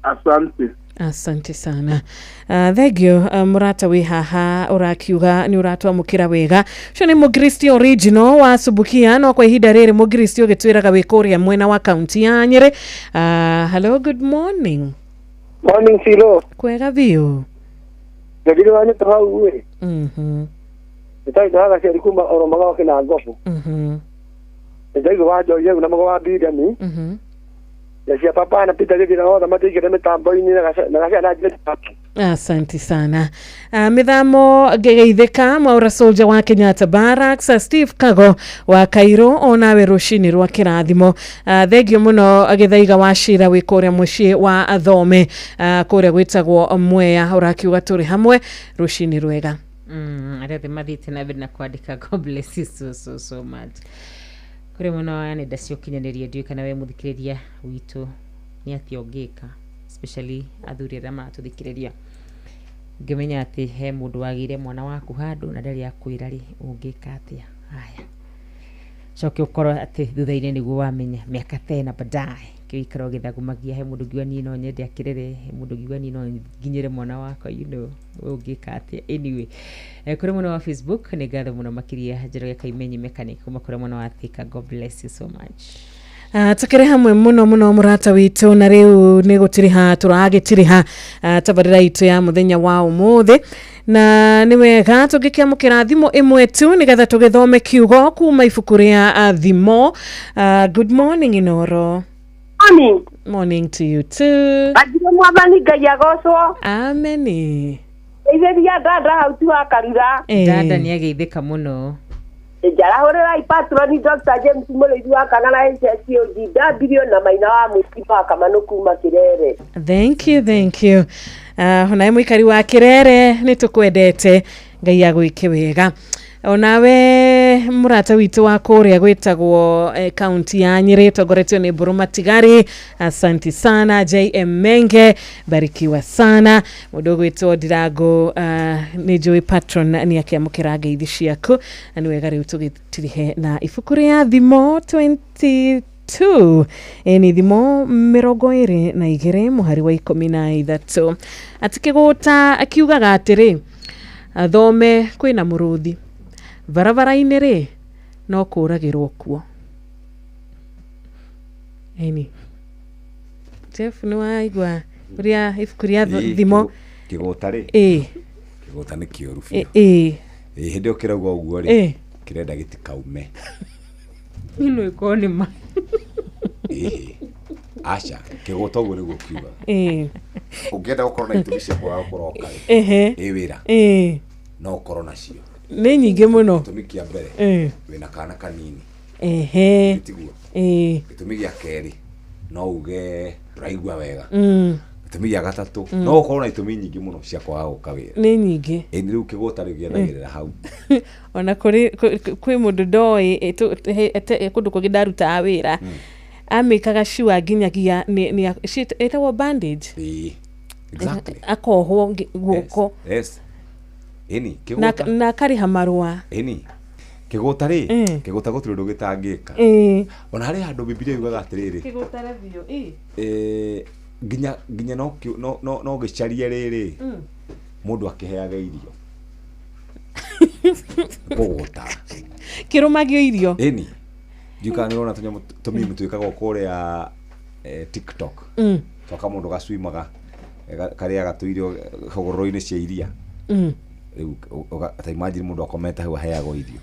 Asante. Asante sana. Thank you mũrata wĩ haha ũrakiuga nĩ ũratwamũkĩra wega. Ũcio nĩ Mũkristi original wa Subukia, no kwa ihinda rĩrĩ Mũkristi ũgĩtwĩraga wĩ kũrĩa mwena wa kaunti ya Nyĩrĩ. Hello, good morning. Morning Silo. Kwega biũ. Ndĩrĩ wa nyũta hau ĩ. Nĩtagĩ tũhaga ciari kuma oro magoke na ngobu. Nĩndaigua wa Joy na mago wa Bigani. Na cia papa na Peter gĩthĩ na othe matiigĩte mĩtambo-inĩ na gacia na njĩra. Asante sana. Mithamo ngegeithĩka Mwaura Soldier wa Kenyatta Barracks, Steve Kago wa Cairo, onawe rũcinĩ rwa kĩrathimo. Thengio mũno Gĩthaiga wa Cira wĩ kũrĩa mũciĩ wa Thome, kũrĩa gwĩtagwo Mwea, ũrakiuga tũrĩ hamwe rũcinĩ rwega. Arĩa othe mathiĩte na mbere na kwandĩka, God bless you so so so much. Kũrĩ mwena wa nenda cia ũkinyanĩria, ndiũĩ kana we mũthikĩrĩria witũ nĩ atĩa ũngĩka, especially athuri arĩa maratũthikĩrĩria. Ngĩmenya atĩ he mũndũ wagĩire mwana waku handũ na ndarĩ akwĩra rĩ, ũngĩka atĩa? Haya, coke ũkorwo atĩ thutha-inĩ nĩguo wamenya mĩaka tena baadaye kĩo gĩthagumagia, he mũndũ ngiuga niĩ no nyende akĩrere, he mũndũ ngiuga niĩ no nginyĩre mwana wakwa, you know, we ũngĩka atĩa? Anyway, kũrĩ mwena wa Facebook nĩ ngatho mũno makĩria Njoroge Kaimenyi mechanic kuma kũrĩ mwena wa Thika, God bless you so much. Tukĩrĩ hamwe mũno mũno mũrata witũ, na rĩu nĩ gũtiriha tũragĩtiriha tabarĩra itũ ya mũthenya wa ũmũthĩ, na nĩ wega tũngĩkĩamũkĩra thimũ ĩmwe tu nĩgetha tũgĩthome kiugo kuma ibuku rĩa thimo. Good morning Inoro. Morning. Morning to you too. Wanjiru mwathani Ngai agocwo. Ameni. Geithĩria dada hau ti wa Karura. Dada nĩ ageithĩka mũno. Njarahũrĩra patroni Dr. James Mũrĩithi wa Kang'ara HSOG W na Maina wa Mũciĩ wa Kamanũ kuma Kĩrere. Thank you, thank you. Onawe mũikari wa Kĩrere nĩ tũkwendete, Ngai agwĩke wega. Onawe mũrata witũ wa kũrĩa gwĩtagwo kaunti ya Nyĩrĩ tongoretio nĩ Mbũrũ Matigari, asanti sana. JM Menge, barikiwa sana. Mũndũ ũgwĩtwo Ndirango, nĩ njũĩ patron nĩ akĩamũkĩra ngeithi ciaku, na nĩ wega rĩu tũgĩtirihe na ibuku rĩa thimo 22, nĩ thimo 22 mũhari wa 13. Atĩ kĩgũta akiugaga atĩrĩ, thome kwĩna mũrũthi barabara-inĩ rĩ no kũragĩrwo kuo. Eni Jeff, nĩ waigua ũrĩa ibuku rĩa thimo kĩgũta rĩ? Kĩgũta nĩ kĩũru biũ. Hĩndĩ ĩyo kĩrauga ũguo rĩ, kĩrenda gĩtikaume. Ino ĩkorwo nĩ ma. Aca, kĩgũta ũguo nĩguo kiugaga. Ũngĩenda gũkorwo na itũmi cia kwaga kũroka rĩ, ĩ wĩra no ũkorwo nacio. Nĩ nyingĩ mũno. Gĩtũmi kĩa mbere, wĩna kana kanini. Tiguo. Gĩtũmi gĩa kerĩ, no uge Ndũraigua wega. Gĩtũmi gĩa gatatũ, no ũkorwo na itũmi nyingĩ mũno cia kwaga gũka wĩra. Nĩ nyingĩ. Ĩ nĩ rĩu kĩgũta rĩu gĩethagĩrĩra hau. Ona kũrĩ kwĩ mũndũ ndoĩ kũndũ kũngĩ ndarutaga wĩra, amĩkaga sure nginyagia ĩtagwo bandage. Ĩĩ, exactly. Akohwo guoko. Yes. Ĩni na kĩgũta. Na akarĩha marũa. Ĩni kĩgũta rĩ, kĩgũta gũtirĩ ũndũ gĩtangĩka. Ona harĩ handũ Bibilia yugaga atĩrĩrĩ, kĩgũtare biũ. Nginya nginya no no no no gĩcarie rĩrĩ, mũndũ akĩheaga irio kũgũta. Kĩrũmagio irio. Ĩni ndiũ kana nĩũrona tũnyamũ tũmimi twĩkagwo kũrĩa TikTok, twaka mũndũ gacuimaga, karĩaga tũirio hũgũrũrũ-inĩ cia iria. Rĩu ta imagine mũndũ akomete hau aheagwo irio.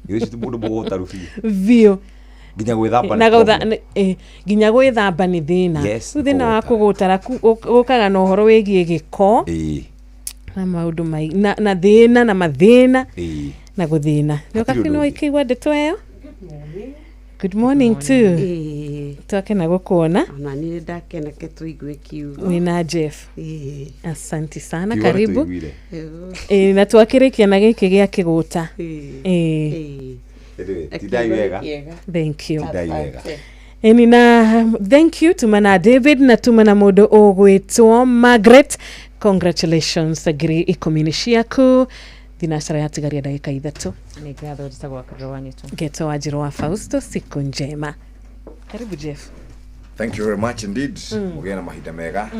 Githĩ ũcio ti mũndũ mũgũtaru biũ? Biũ. Nginya gwĩthamba nĩ na problem. Nginya gwĩthamba nĩ thĩna. Yes, rĩu thĩna wa kũgũtara. Kũgũtara gũkaga na ũhoro wĩgiĩ gĩko na maũndũ na thĩna na mathĩna na gũthĩna. Nĩ Hatirĩ ũkabi ũndũ no ũngĩ. ĩkĩigua ndeto ĩyo. Good morning too. Twakena gũkuona. Ona niĩ ndakena ke tũigue kiugo. Wĩna Jeff. Ĩĩ. Asanti sana. Kiugo nĩ karibu. tũiguire. Na twakĩrĩkia na gĩkĩ gĩa kĩgũta. Ĩĩ. Anyway, tindai wega. Thank you. Tindai wega. Ĩni na thank you tuma na David na tuma na mũndũ ũgwĩtwo Margaret. Congratulations, 10,000 nĩ ciaku. Thinacara yatigaria ndagĩka 3. Nĩ ngatho, njĩtagwo Wakarura wa Nyũtũ. Ngetwo Wanjirũ wa Fausto. Siku njema. Karibu Jeff. Thank you very much indeed. Mũgĩe na mahinda mega.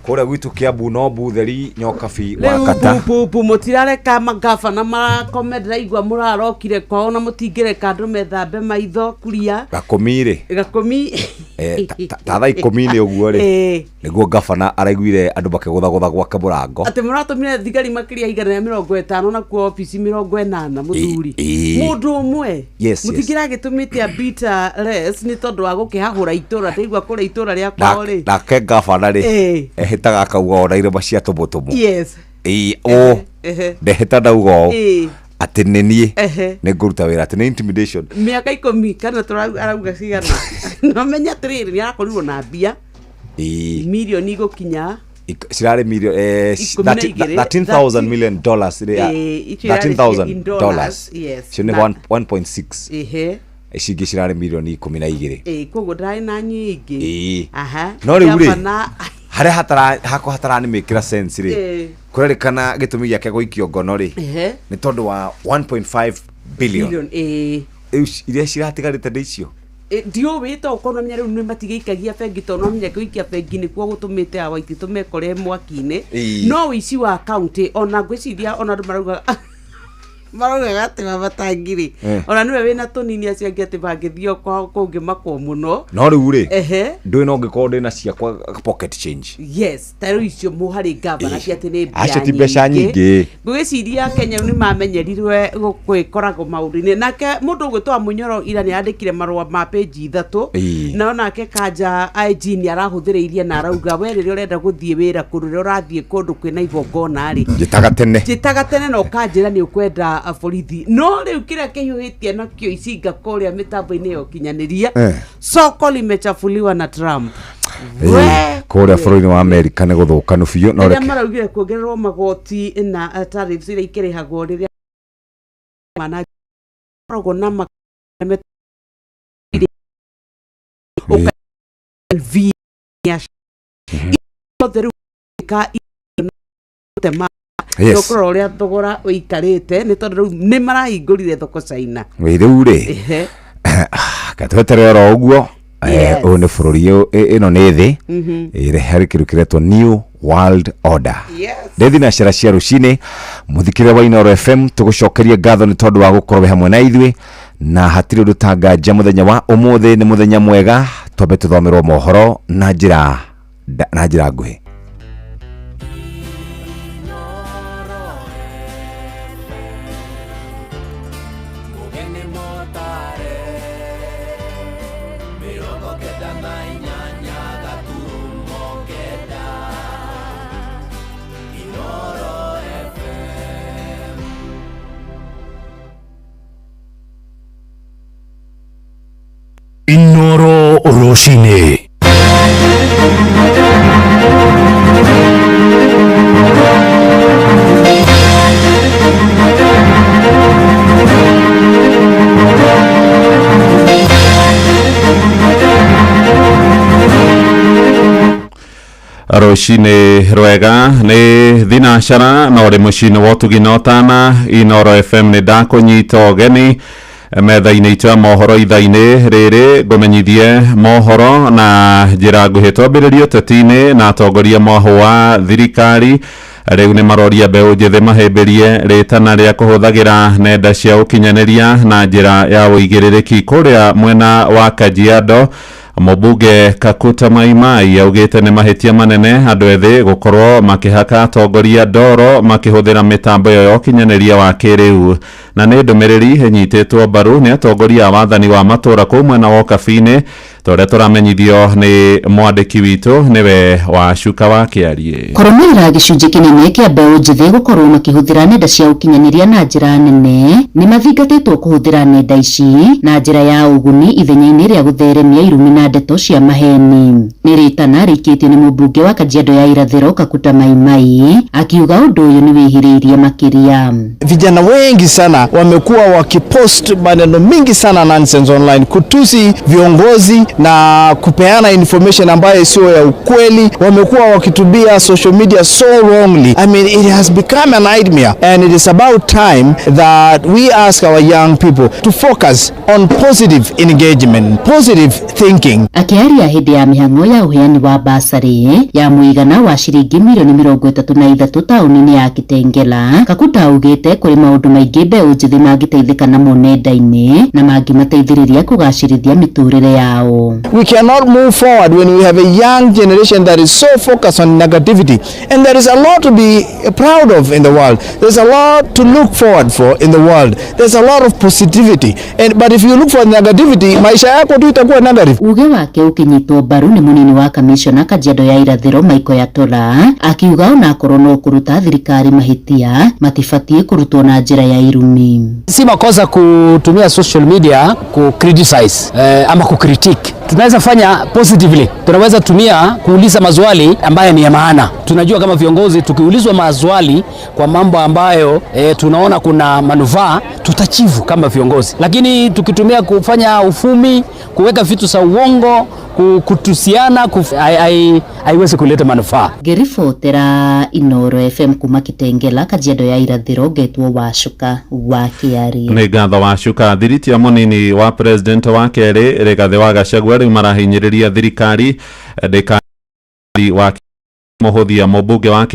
Kũrĩa gwitũ Kĩambu no butheri nyokabi wa Rĩu kata. pupupu mũtirareka magabana marakome, ndĩraigua mũrarokire kwao na mũtingĩreka andũ methambe maitho kuria. Gakũmi rĩ. Gakũmi. Ta thaa 10 ũguo rĩ, nĩguo gabana araiguire andũ makĩgũthagũtha gwake mũrango. Atĩ mũratũmire thigari makĩria 150 na kuo obici 80 mũthuri. Mũndũ ũmwe. Mũtingĩragĩtũmĩte a bita less nĩ tondũ wa gũkĩhahũra itũra, ndaigua kũrĩa itũra rĩa kwao rĩ. Nake gabana rĩ, ehĩtaga akauga ona irĩma cia tũmũtũmũ. Ĩĩ, ũ ndehĩta ndauga ũũ atĩ nĩ niĩ nĩ ngũruta wĩra, atĩ nĩ intimidation. Mĩaka 10 kana arauga cigana, no menya atĩrĩrĩ, nĩ arakorirwo na mbia mirioni igũkinya Cirarĩ 12. $13,000 million rĩ, Icio irarĩ $13,000 in dollars. Dollars, yes. Icio nĩ 1.6. Ici ingĩ cirarĩ mirioni 12. Koguo ndarĩ na nyingĩ. Aha. No rĩu rĩ, Gavana- harĩa hakwa hataranĩmĩkĩra sense rĩ, kũrerĩkana gĩtũmi gĩake gũikio ngono rĩ, nĩ tondũ wa 1.5 billion. Billion. Rĩu iria ciratigarĩte nĩ icio. Ndiũĩ to ũkorwo menya rĩu nĩ matigĩikagia bengi, tondũ no menya gũikia bengi nĩkuo gũtũmĩte awa ititũ mekore mwaki-inĩ. No ũici wa kaunti ona ngwĩciria ona andũ maraugaga atĩ Wamatangi rĩ, ona nĩwe wĩna tũnini, acio angĩ atĩ mangĩthiĩ o kwao kũngĩmakwo mũno. No rĩu rĩ, ndũĩ no ngĩkorwo ndĩ na ciakwa pocket change. Yes, ta rĩu icio mũharĩ gavana ti atĩ nĩ mbia Acio ti mbeca nyingĩ. Ngwĩciria Kenya rĩu nĩ mamenyerirwe gwĩkoragwo maũndũ-inĩ. Nake mũndũ ũgwĩtwo Mũnyoro ira nĩ andĩkire marũa ma page 3. No nake Kanja IG nĩ arahũthĩrĩirie na arauga we rĩrĩa ũrenda gũthiĩ wĩra kũndũ, rĩrĩa ũrathiĩ kũndũ kwĩna igongona rĩ, njĩtaga tene. Njĩtaga tene na ũkanjĩra nĩ ũkwenda borithi. No rĩu kĩrĩa kĩhiũhĩtie nakĩo icinga kũrĩa mĩtambo-inĩ ya ũkinyanĩria, soko limechafuliwa na Trump. We! Kũrĩa bũrũri-inĩ wa Amerika nĩ gũthũkanu biũ no rĩrĩa reke maraugire kuongererwo magoti na tariffs iria ikĩrĩhagwo rĩrĩa mana koragwo na LV ya othe rĩu ka tema. Tũkũrora ũrĩa thogora ũikarĩte nĩ tondũ rĩu nĩ marahingũrire thoko China. Ĩ, rĩu rĩ, gatweterere oro ũguo. Ũyũ nĩ bũrũri ũyũ, ĩno nĩ thĩ ĩrĩ harĩ kĩndũ kĩretwo New World Order. Ndĩthi na cera cia rũcinĩ mũthikĩrĩria wa Inooro FM, tũgũcokerie ngatho nĩ tondũ wa gũkorwo wĩ hamwe na ithuĩ, na hatirĩ ũndũ tanganja mũthenya wa ũmũthĩ nĩ mũthenya mwega. Twambe tũthomerwo mohoro na njĩra nguhĩ. Mũgeni mũtare 98 9 Inooro FM. Inooro Rũcinĩ. Rũcinĩ rwega nĩ thinacara na ũrĩ mũciĩ-inĩ wa ũtugi na ũtana. Inooro FM nĩ ndakũnyita ũgeni metha-inĩ itũ ya mohoro ithaa-inĩ rĩrĩ, ngũmenyithie mohoro na njĩra nguhĩ. Twambĩrĩrie ũteti-inĩ na atongoria mwahũ wa thirikari rĩu nĩ maroria mbeũ njĩthĩ mahĩmbĩrie rĩtana rĩa kũhũthagĩra nenda cia ũkinyanĩria na njĩra ya ũigĩrĩrĩki. Kũrĩa mwena wa Kajiado, mũmbunge Kakuta Maimai augĩte nĩ mahĩtia manene andũ ethĩ gũkorwo makĩhaka atongoria ndoro makĩhũthĩra mĩtambo ĩyo ya ũkinyanĩria wa kĩrĩu, na nĩ ndũmĩrĩri ĩnyitĩtwo mbaru nĩ atongoria a wathani wa matũra kũu mwena wa Ũkabi-inĩ, ta ũrĩa tũramenyithio nĩ mwandĩki witũ nĩwe Wacuka wa Kĩariĩ. Kũrũmĩrĩra gĩcunjĩ kĩnene kĩa mbeũ njĩthĩ gũkorwo makĩhũthĩra nenda cia ũkinyanĩria na njĩra nene, nĩ mathingatĩtwo kũhũthĩra nenda ici na njĩra ya ũguni ithenya-inĩ rĩa gũtheremia irumi na ndeto cia maheni. Nĩ rĩtana rĩikĩtio nĩ mũmbunge wa Kajiado ya Irathĩro Kakuta Maimai akiuga ũndũ ũyũ nĩ wĩhĩrĩirie makĩria. Vijana wengi sana wamekuwa wakipost maneno mingi sana nonsense online, kutusi viongozi na kupeana information ambayo sio ya ukweli. Wamekuwa wakitumia social media so wrongly. I mean, it has become a nightmare, and it is about time that we ask our young people to focus on positive engagement, positive thinking. Akĩaria hĩndĩ ya mĩhang'o ya ũheani wa basarĩ ya mũigana wa ciringi mirioni 33 taũni-inĩ ya Kitengela, Kakuta augĩte kũrĩ maũndũ maingĩ mbeũ njĩthĩ mangĩteithĩka namo nenda-inĩ na mangĩmateithĩrĩria kũgacĩrithia mĩtũrĩre yao. We cannot move forward when we have a young generation that is so focused on negativity. And there is a lot to be proud of in the world. There's a lot to look forward for in the world. There's a lot of positivity. But if you look for negativity, maisha yako tu itakuwa negative. Uge wake ũkĩnyitwo mbaru nĩ mũnini wa kamishona Kajiado ya Irathĩro Michael Yatola, akiuga onakorwo no kũruta thirikari mahĩtia matibatiĩ kũrutwo na njĩra ya irumi. Si makosa kutumia social media ku criticize ama ku critique. Tunaweza fanya positively. Tunaweza tumia kuuliza maswali ambayo ni ya maana. Tunajua kama viongozi tukiulizwa maswali kwa mambo ambayo tunaona kuna manufaa, tutachivu kama viongozi. Lakini tukitumia kufanya ufumi, kuweka vitu za uongo, kutusiana, haiwezi kuleta manufaa. Ngĩribotera Inooro FM kuma Kitengela, Kajiado ya Irathĩro, ngetwo Wacuka wa Kĩariĩ. Nĩ ngatho Wacuka. Thiritia mũnini wa president wa kerĩ Rigathĩ wa Gachagua rĩu marahinyĩrĩria thirikari ndĩka wa mũhũthia. Mũmbunge wa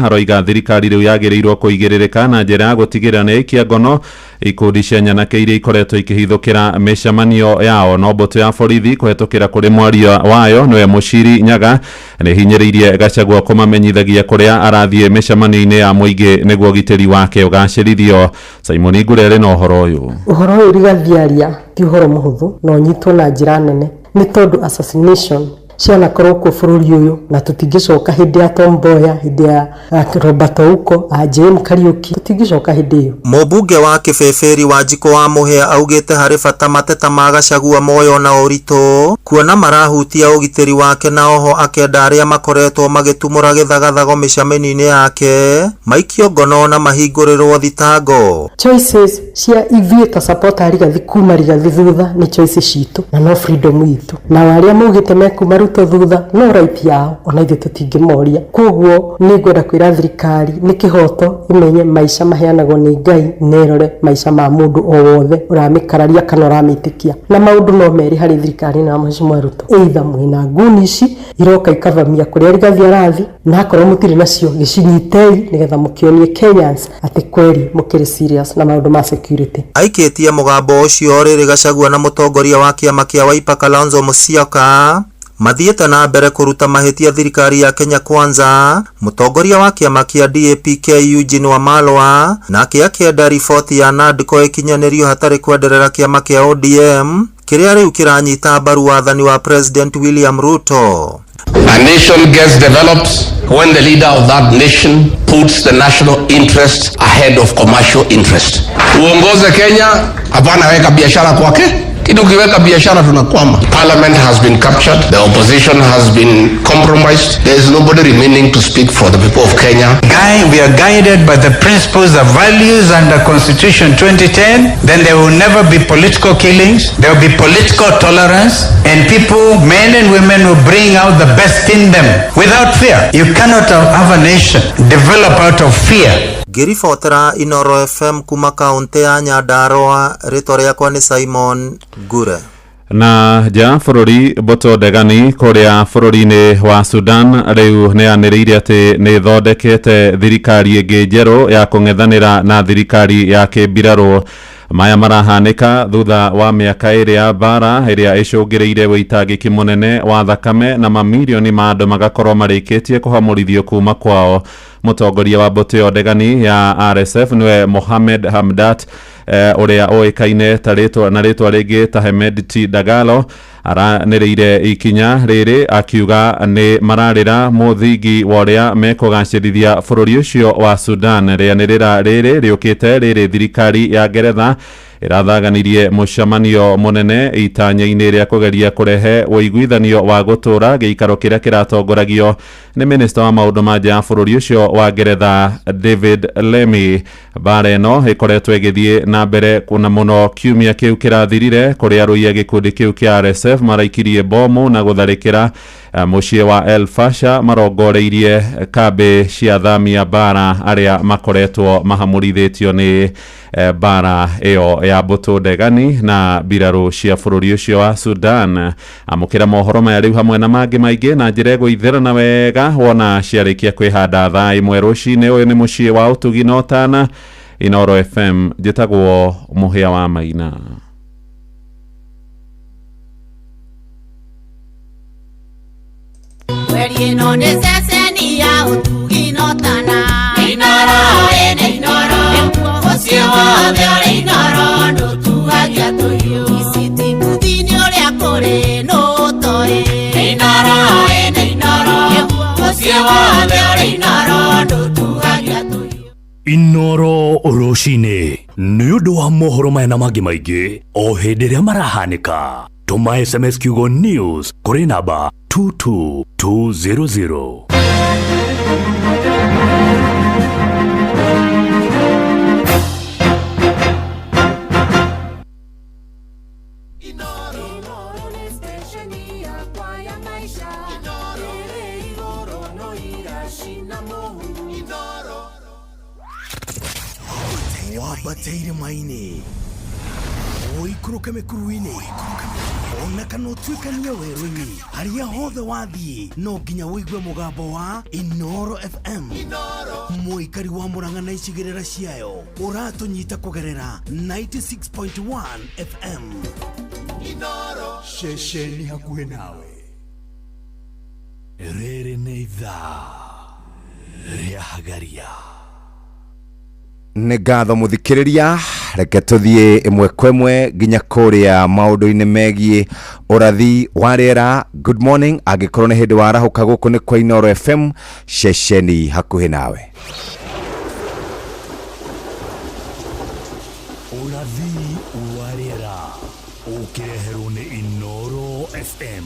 aroiga thirikari rĩu yagĩrĩirwo kũigĩrĩrĩka na njĩra ya gũtigĩrĩra nĩ ĩikia ngono ikundi cia nyanake iria ikoretwo ikĩhithũkĩra mĩcemanio yao. No mbũtũ ya borithi kũhetũkĩra kũrĩ mwaria wayo nĩwe Mũciri Nyaga nĩ hinyĩrĩirie Gachagua kũmamenyithagia kũrĩa arathiĩ mĩcemanio-inĩ ya mũingĩ nĩguo ũgitĩri wake ũgacĩrithio. Simon Ngurere na ũhoro ũyũ. Ũhoro ũyũ Rigathi aria ti ũhoro mũhũthũ na ũnyitwo na njĩra nene, nĩ tondũ assassination cianakorwo kuo bũrũri ũyũ na tũtingĩcoka hĩndĩ ya Tom Mboya, hĩndĩ ya Robert Ouko, JM Kariuki, tũtingĩcoka hĩndĩ ĩyo. Mũmbunge wa Kĩbĩbĩri Wanjikũ wa Mũhĩa augĩte harĩ bata mateta ma Gachagua moyo na ũritũ kuona marahutia ũgitĩri wake, na oho akenda arĩa makoretwo magĩtumũra gĩthagathago mĩcemanio-inĩ yake maikio ngono na mahingũrĩrwo thitango. Choices cia ithuĩ ta supporter Rigathi kuma Rigathi thutha nĩ choices citũ na no freedom itũ, na arĩa maugĩte mekuma Ruto thutha no right yao, ona ithuĩ tũtingĩmoria. Koguo nĩ ngwenda kwĩra thirikari nĩ kĩhoto imenye maica maheanagwo nĩ Ngai, nerore maica ma mũndũ o wothe ũramĩkararia kana ũramĩtĩkia, na maũndũ no merĩ harĩ thirikari na Mheshimiwa Ruto, either mwĩna nguni ici iroka ikavamia kũrĩa Rigathi arathi, na akorwo mũtirĩ nacio gĩcinyitei nĩgetha mũkĩonie Kenyans atĩ kweri mũkĩrĩ serious na maũndũ ma security. Aikĩtie mũgambo ũcio rĩrĩ Gachagua na mũtongoria wa kĩama kĩa Wiper Kalonzo Musyoka mathiĩte na mbere kũruta mahĩtia thirikari ya Kenya Kwanza. Mũtongoria wa kĩama kĩa DAP-K Eugene Wamalwa nake akĩenda riboti ya NADCO ĩkinyanĩrio hatarĩ kwenderera kĩama kĩa ODM kĩrĩa rĩu kĩranyita mbaru wathani wa President William Ruto. A nation gets developed when the leader of that nation puts the national interest ahead of commercial interest. Uongoze Kenya, hapana weka biashara kwake. Lakini ukiweka biashara tunakwama. Parliament has been captured, the opposition has been compromised. There is nobody remaining to speak for the people of Kenya. We are guided by the principles, the values under Constitution 2010, then there will never be political killings, there will be political tolerance, and people, men and women, will bring out the best in them without fear. You cannot have a nation develop out of fear. Ngĩribotera Inoro FM kuma kaunti ya Nyandarua, rĩtwa rĩakwa nĩ Simon Ngure. Na nja bũrũri, mbũtũ ndegani kũrĩa bũrũri-inĩ wa Sudan rĩu nĩ yanĩrĩire atĩ nĩ ĩthondekete thirikari ĩngĩ njerũ ya kũng'ethanĩra na thirikari ya kĩmbirarũ. Maya marahanĩka thutha wa mĩaka ĩrĩ ya mbara ĩrĩa ĩcũngĩrĩire wĩitangĩki mũnene wa thakame na mamirioni ma andũ magakorwo marĩkĩtie kũhamũrithio kuma kwao. Mũtongoria wa mbũtũ ĩyo ndegani ya RSF nĩwe Mohamed Hamdat, ũrĩa ũĩkaine ta rĩtwa na rĩtwa rĩngĩ ta Hemedti Dagalo, aranĩrĩire ikinya rĩrĩ akiuga nĩ mararĩra mũthingi wa ũrĩa mekũgacĩrithia bũrũri ũcio wa Sudan. Rĩanĩrĩra rĩrĩ rĩũkĩte rĩrĩ thirikari ya Ngeretha ĩrathaganirie mũcemanio mũnene itanya-inĩ rĩa kũgeria kũrehe ũiguithanio wa gũtũra gĩikaro kĩrĩa kĩratongoragio nĩ minista wa maũndũ ma nja ya bũrũri ũcio wa Ngeretha David Lammy. Mbara ĩno ĩkoretwo ĩgĩthiĩ na mbere kuna mũno kiumia kĩu kĩrathirire, kũrĩa arũi a gĩkundi kĩu kĩa RSF maraikirie bomu na gũtharĩkĩra mũciĩ wa El Fasher marongoreirie kambĩ cia athami a mbara arĩa makoretwo mahamũrithĩtio nĩ mbara ĩyo ya mbũtũ ndegani na mbirarũ cia bũrũri ũcio wa Sudan. Amũkĩra mohoro maya rĩu hamwe na mangĩ maingĩ na njĩra ĩgũithĩrana wega wona ciarĩkia kwĩhanda thaa ĩmwe rũcinĩ. Ũyũ nĩ mũciĩ wa ũtugi na ũtana, Inoro FM. Njĩtagwo Mũhĩa wa Maina. Ino nĩ ceceni ya ũtugi na ũtana. Inoro ĩnĩ Inoro, mũciĩ wothe ũrĩ Inoro, ndũtuagia tũhiũ. Ici ti ũrĩa kũrĩ nũ ũtoĩ. Inoro ĩnĩ Inoro, mũciĩ wothe ũrĩ Inoro, ndũtuagia tũhiũ. Inoro rũcinĩ nĩ ũndũ wa mohoro maya na mangĩ maingĩ o hĩndĩ ĩrĩa marahanĩka. Tũma SMS kiugo news kũrĩ namba 22200. Wambateire maini ũikũrũke mĩkuru-inĩ ona kana ũtuĩkanie werũ-inĩ, harĩa hothe wathiĩ no nginya ũigue mũgambo wa Inoro FM. Mũikari wa Murang'a na icigĩrĩra ciayo ũratũnyita kũgerera 96.1 FM. Ceceni hakuhĩ nawe. Rĩrĩ nĩ ithaa rĩa Hagaria. Nĩ ngatho mũthikĩrĩria, reke tũthiĩ ĩmwe kwa ĩmwe nginya kũrĩa maũndũ-inĩ megiĩ ũrathi wa rĩera. Good morning, angĩkorwo nĩ hĩndĩ warahũka, gũkũ nĩ kwa Inoro FM, ceceni hakuhĩ nawe. Ũrathi wa rĩera ũkĩreherwo nĩ Inoro FM.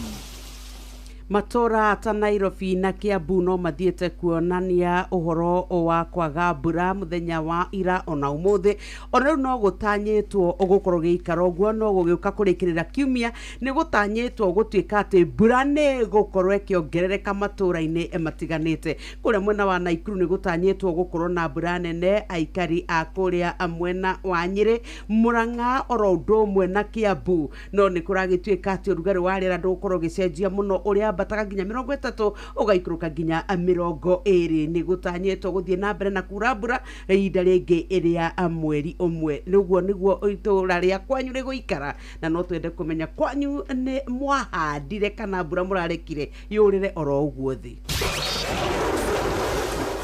Matũra ta Nairobi na Kiambu no mathiĩte kuonania ũhoro wa kwaga mbura mũthenya wa ira ona ũmũthĩ. Ona rĩu no gũtanyĩtwo gũkorwo gĩikara ũguo, no gũgĩũka kũrĩkĩrĩra kiumia nĩ gũtanyĩtwo gũtuĩka atĩ mbura nĩ gũkorwo ĩkĩongerereka matũra-inĩ matiganĩte. Kũrĩa mwena wa Naikuru nĩ gũtanyĩtwo gũkorwo na mbura nene, aikari a kũrĩa mwena wa Nyĩrĩ, Murang'a oro ũndũ ũmwe na Kiambu. No nĩ kũragĩtuĩka atĩ ũrugarĩ wa rĩera ndũgũkorwo ũgĩcenjia mũno, ũrĩa ambataga nginya 30 ũgaikũrũka nginya 20. Nĩ gũtanyĩtwo gũthiĩ na mbere na kura mbura ihinda rĩngĩ rĩa mweri ũmwe. Nĩguo nĩguo itũra rĩa kwanyu rĩgũikara, na no twende kũmenya kwanyu nĩ mwahandire kana mbura mũrarekire yũrĩre oro ũguo thĩ.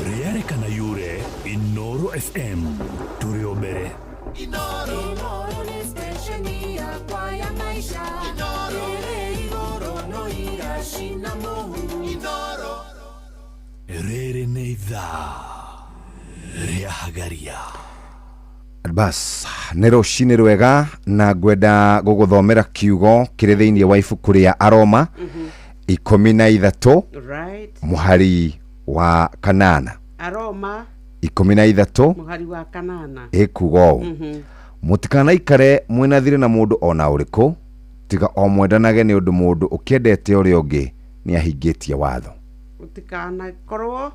Rĩarĩ kana yure, Inoro FM tũrĩ o mbere. Inoro nĩ stesheni yakwa ya maisha. Ĩrĩ igũrũ no iracina mũhu. Rĩrĩ nĩ ithaa rĩa Hagaria. Bas, nĩ rũcinĩ rwega na ngwenda gũgũthomera kiugo kĩrĩ thĩinĩ wa ibuku rĩa Aroma 13 mũhari wa 8. Aroma 13 mũhari wa 8. Ĩkuga ũũ: Mũtikanaikare mwĩna thirĩ na mũndũ o na ũrĩkũ, tiga o mwendanage, nĩ ũndũ mũndũ ũkĩendete ũrĩa ũngĩ nĩ ahingĩtie watho. Mũtikanakorwo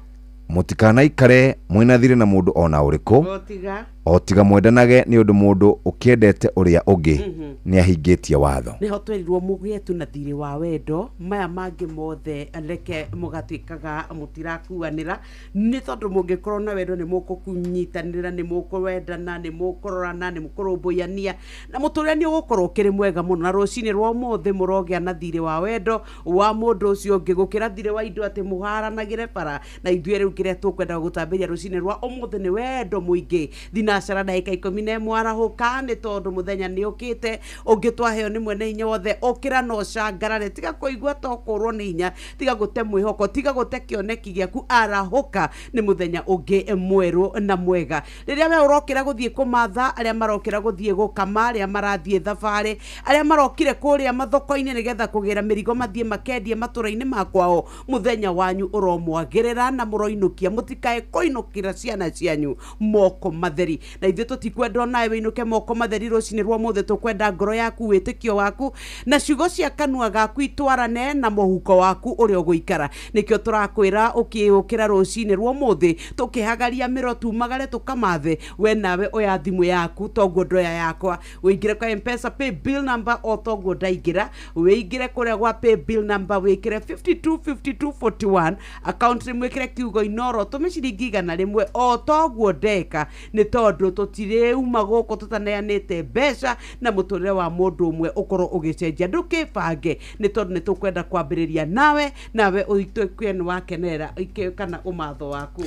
Mũtikanaikare mwĩna thirĩ na mũndũ o na ũrĩkũ, o tiga o tiga mwendanage, nĩ ũndũ mũndũ ũkĩendete ũrĩa ũngĩ nĩ ahingĩtie watho. Nĩho twerirwo mũgĩe tu na thirĩ wa wendo, maya mangĩ mothe reke mũgatuĩkaga mũtirakuanĩra, nĩ tondũ mũngĩkorwo na wendo nĩ mũkũnyitanĩra, nĩ mũkũwendana, nĩ mũkũrorana, nĩ mũkũrũmbũyania, na mũtũrĩre nĩ ũgũkorwo ũkĩrĩ mwega mũno. Na rũcinĩ rwa ũmũthĩ mũrogĩa na thirĩ wa wendo wa mũndũ ũcio ũngĩ gũkĩra thirĩ wa indo atĩ mũharanagĩre bara. Na ithuĩ rĩu kĩrĩa tũkwenda gũtambĩria rũcinĩ rwa ũmũthĩ nĩ wendo mũingĩ. Thinacara ndagĩka 11 arahũka, nĩ tondũ mũthenya nĩ ũkĩte ũngĩ twaheo nĩ mwene hinya wothe. Ũkĩra na ũcangarare, tiga kũigua to kũrwo nĩ hinya, tiga gũte mwĩhoko, tiga gũte kĩoneki gĩaku. Arahũka, nĩ mũthenya ũngĩ mwerũ na mwega. Rĩrĩa we ũrokĩra gũthiĩ kũmatha, arĩa marokĩra gũthiĩ gũkama, arĩa marathiĩ thabarĩ, arĩa marokire kũrĩa mathoko-inĩ nĩgetha kũgĩra mĩrigo mathiĩ makendie matũra-inĩ makwao, mũthenya wanyu ũromwagĩrĩra na mũroinũkia, mũtikae kũinũkĩra ciana cianyu moko matheri. Na ithuĩ tũtikwenda onawe wĩinũke moko matheri rũcinĩ rwa ũmũthĩ. Tũkwenda ngoro yaku, wĩtĩkio waku na ciugo cia kanua gaku itwarane na mũhuko waku ũrĩa ũgũikara. Nĩkĩo tũrakwĩra ũkĩũkĩra rũcinĩ rwa ũmũthĩ, tũkĩhagaria mĩro, tumagare tũkamathe, we nawe oya thimũ yaku toguo ndoya yakwa, wĩingĩre kwa Mpesa pay bill number o toguo ndaingĩra, wĩingĩre kũrĩa gwa pay bill number, wĩkĩre 525241, account mwĩkĩre kiugo Inoro, tũme ciringi 100 o toguo ndeka, nĩ tondũ tũtirĩuma gũkũ tũtaneanĩte mbeca na mũtũrĩre wa mũndũ ũmwe ũkorwo ũgĩcenjia. Ndũkĩbange, nĩ tondũ nĩ tũkwenda kwambĩrĩria nawe, nawe ũituĩke nĩ wakenerera kana ũmatho waku.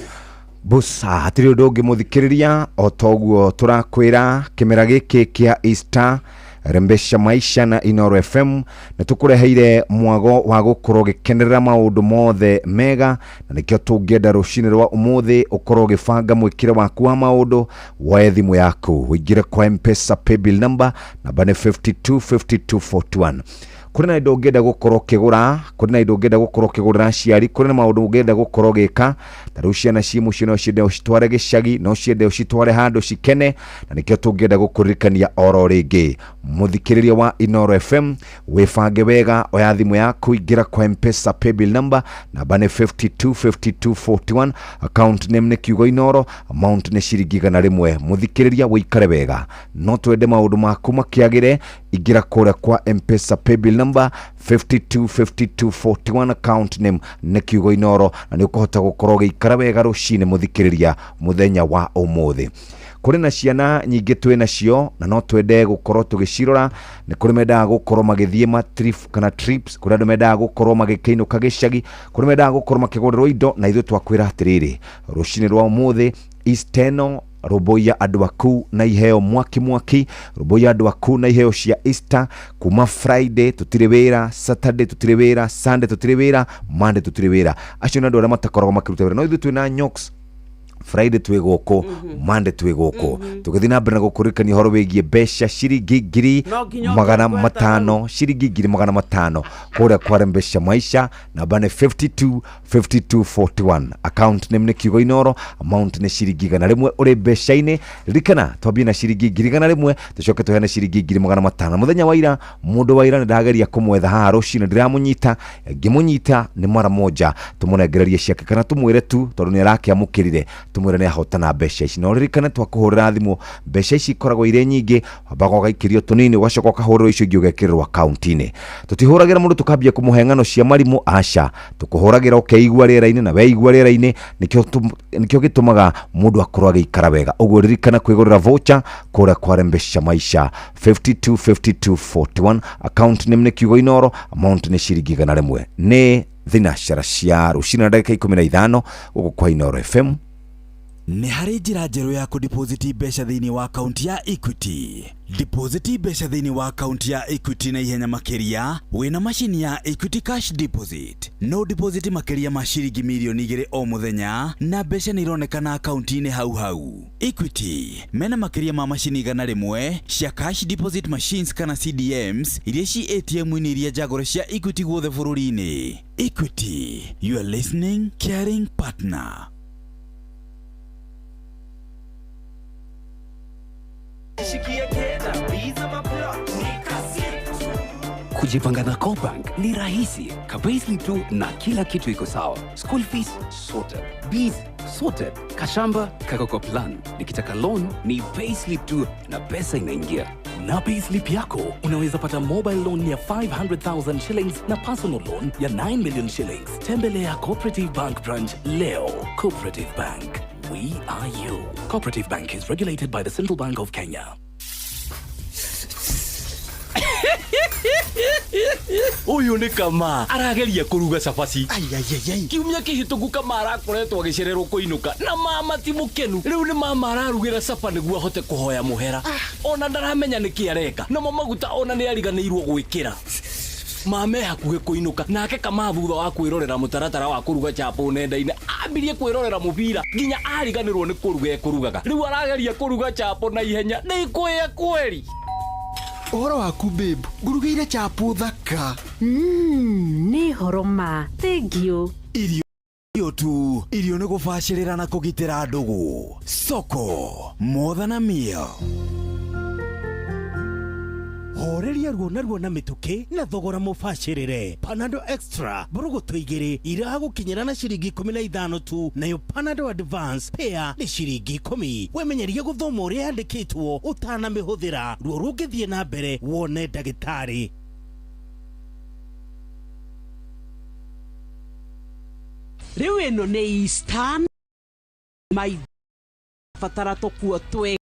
Busa, hatirĩ ũndũ ũngĩ mũthikĩrĩria, o toguo tũrakwĩra kĩmera gĩkĩ kĩa Easter, Rembesha Maisha na Inoro FM nĩ tũkũreheire mwago wa gũkorwo ũgĩkenerera maũndũ mothe mega, na nĩkĩo tũngĩenda rũcinĩ rwa ũmũthĩ ũkorwo ũgĩbanga mwĩkĩre waku wa maũndũ. Woe thimũ yaku, ũingĩre kwa Mpesa paybill number, namba nĩ 525241. Kũrĩ na indo ũngĩenda gũkorwo ũkĩgũra, kũrĩ na indo ũngĩenda gũkorwo ũkĩgũrĩra aciari, kũrĩ na maũndũ ũngĩenda gũkorwo ũgĩka. Ta rĩu ciana ciĩ mũciĩ no ciende ũcitware gĩcagi, no ciende ũcitware handũ cikene, na nĩkĩo tũngĩenda gũkũririkania oro rĩngĩ, mũthikĩrĩria wa Inoro FM, wĩbange wega, oya thimũ yaku, ingĩra kwa Mpesa paybill number, namba nĩ 525241, account name nĩ kiugo Inoro, amount nĩ ciringi 100. Mũthikĩrĩria, wĩikare wega, no twende maũndũ maku makĩagĩre. Ingĩra kũrĩa kwa Mpesa paybill number 525241, account name nĩ kiugo Inoro, na nĩ ũkũhota gũkorwo ũgĩikara wega rũcinĩ. Mũthikĩrĩria, mũthenya wa ũmũthĩ kũrĩ na ciana nyingĩ twĩ nacio na no twende gũkorwo tũgĩcirora. Nĩ kũrĩ mendaga gũkorwo magĩthiĩ ma trip kana trips, kũrĩ andũ mendaga gũkorwo magĩkĩinũka gĩcagi, kũrĩ mendaga gũkorwo makĩgũrĩrwo indo, na ithuĩ twakwĩra atĩrĩrĩ, rũcinĩ rwa ũmũthĩ Easter ĩno, rũmbũiya andũ aku na iheo mwaki mwaki, rũmbũiya andũ aku na iheo cia Easter. Kuma Friday tũtirĩ wĩra, Saturday tũtirĩ wĩra, Sunday tũtirĩ wĩra, Monday tũtirĩ wĩra. Acio nĩ andũ arĩa matakoragwo makĩruta wĩra, no ithuĩ twĩna nyoks. Friday twĩ gũkũ, Monday twĩ gũkũ, tũgĩthiĩ na mbere na gũkũririkania ũhoro wĩgiĩ mbeca ciringi ngiri No nginya magana ũtue 500, ciringi 500,000 kũrĩa kwa Rembesha Maisha. Namba nĩ 52 52 41, account name nĩ kiugo Inoro, amount nĩ ciringi 100. Ũrĩ mbeca-inĩ, ririkana twambie na ciringi 100,000, tũcoke tũheane ciringi 500,000. Mũthenya wa ira, mũndũ wa ira nĩ ndageria kũmwetha haha rũcinĩ, ndiramũnyita. Ngĩmũnyita nĩ mara moja, tũmũnengererie ciake kana tũmwĩre tu, tondũ nĩ arakĩamũkĩrire, tũmwĩre nĩ ahotana mbeca ici. Na ũririkane twakũhũrĩra thimũ, mbeca ici ikoragwo irĩ nyingĩ, wambaga ũgaikĩrio tũnini, ũgacoka ũkahũrĩrwo icio ingĩ, ũgekĩrĩrwo akaunti-inĩ. Tũtihũragĩra mũndũ tũkambia kũmũhe ng'ano cia marimũ, aca. Tũkũhũragĩra ũkeigua rĩera-inĩ, na weigua rĩera-inĩ nĩkĩo gĩtũmaga mũndũ akorwo agĩikara wega. Ũguo ririkana kwĩgũrĩra voucher kũrĩa kwa Rembesha Maisha, 525241, account name nĩ kiugo Inoro, amount nĩ ciringi 100. Nĩ thinacara cia rũcinĩ na ndagĩka 15 gũkũ kwa Inoro FM. Nĩ harĩ njĩra njerũ ya kũdeposit mbeca thĩinĩ wa akaunti ya Equity. Deposit mbeca thĩinĩ wa akaunti ya Equity na ihenya makĩria wĩna macini ya Equity Cash Deposit. No deposit makĩria ma ciringi mirioni 2 o mũthenya na mbeca nĩ ironekana akaunti-inĩ hau hau. Equity mena makĩria ma macini 100 cia cash deposit machines kana CDMs iria ci ATM-inĩ iria njagũre cia Equity guothe bũrũri-inĩ. Equity, your listening, caring partner. Kujipanga na CoBank ni rahisi. Ka-payslip tu na kila kitu iko sawa. School fees sorted. Bees sorted. Kashamba kako kwa plan. Nikitaka loan ni payslip tu na pesa inaingia. Na payslip yako unaweza pata mobile loan ya 500,000 shillings na personal loan ya 9 million shillings. Tembelea Cooperative Bank branch leo. Cooperative Bank. We are you. Cooperative Bank is regulated by the Central Bank of Kenya. Ũyũ nĩ Kama arageria kũruga cabaci. Kiumia kĩhĩtũku Kama arakoretwo agĩcererwo kũinũka na mama ti mũkenu. Rĩu nĩ mama ararugĩra caba nĩguo ahote kũhoya mũhera. Ona ndaramenya nĩkĩ areka. Namo maguta ona nĩ ariganĩirwo gwĩkĩra. Mame hakuhĩ kũinũka nake Kama thutha wa kwĩrorera mũtaratara wa kũruga chapo nenda-inĩ ambirie kwĩrorera mũbira nginya ariganĩrwo nĩ kũruga ekũrugaga. Rĩu arageria kũruga chapo na ihenya nĩ ikũĩa kweri. Ũhoro waku babe, ngũrugĩire chapo thaka. Nĩ horo ma, thengiũ. Irio tu, irio nĩ gũbacĩrĩra na kũgitĩra ndũgũ. Soko, more than a meal. Horeria ruo na ruo na mĩtũkĩ na thogora mũbacĩrĩre. Panadol Extra mbũrũgũtũ 2 iragũkinyĩra na ciringi 15 tu, nayo Panadol Advance pair nĩ ciringi 10. Wemenyerie gũthoma ũrĩa yandĩkĩtwo ũtanamĩhũthĩra. Ruo rũngĩthiĩ na mbere wone ndagĩtarĩ. Rĩu ĩno nĩ Easter mai batara tũkuo twĩ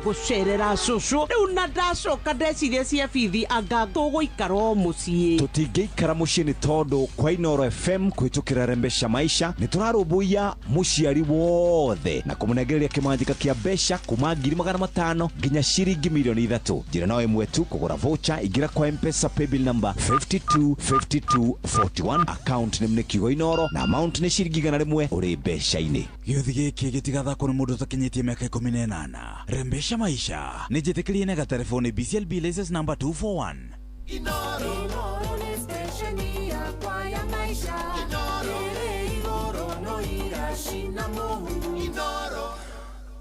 gũcerera cũcũ. Rĩu na ndacoka ndeciria cia bithi anga tũgũikara o mũciĩ. Tũtingĩikara mũciĩ nĩ tondũ kwa Inooro FM kũhĩtũkĩra Rembesha Maisha nĩ tũrarũmbũiya mũciari wothe na kũmũnengereria kĩmanjĩka kĩa mbeca kuma 500,000 nginya ciringi mirioni 3. Njĩra no ĩmwe tu, kũgũra voucher. Ingĩra kwa M-Pesa paybill number 525241, account name nĩ kiugo Inooro na amount nĩ ciringi 100 ũrĩ mbeca-inĩ. Gĩũthi gĩkĩ gĩtigathakwo nĩ mũndũ ũtakinyĩtie mĩaka 18. Rembesha Maisha nĩ njĩtĩkĩrie na gatelefoni BCLB license number 241. Inoro nĩ stesheni yakwa ya maisha. Ĩrĩ igũrũ no iracina mũhu.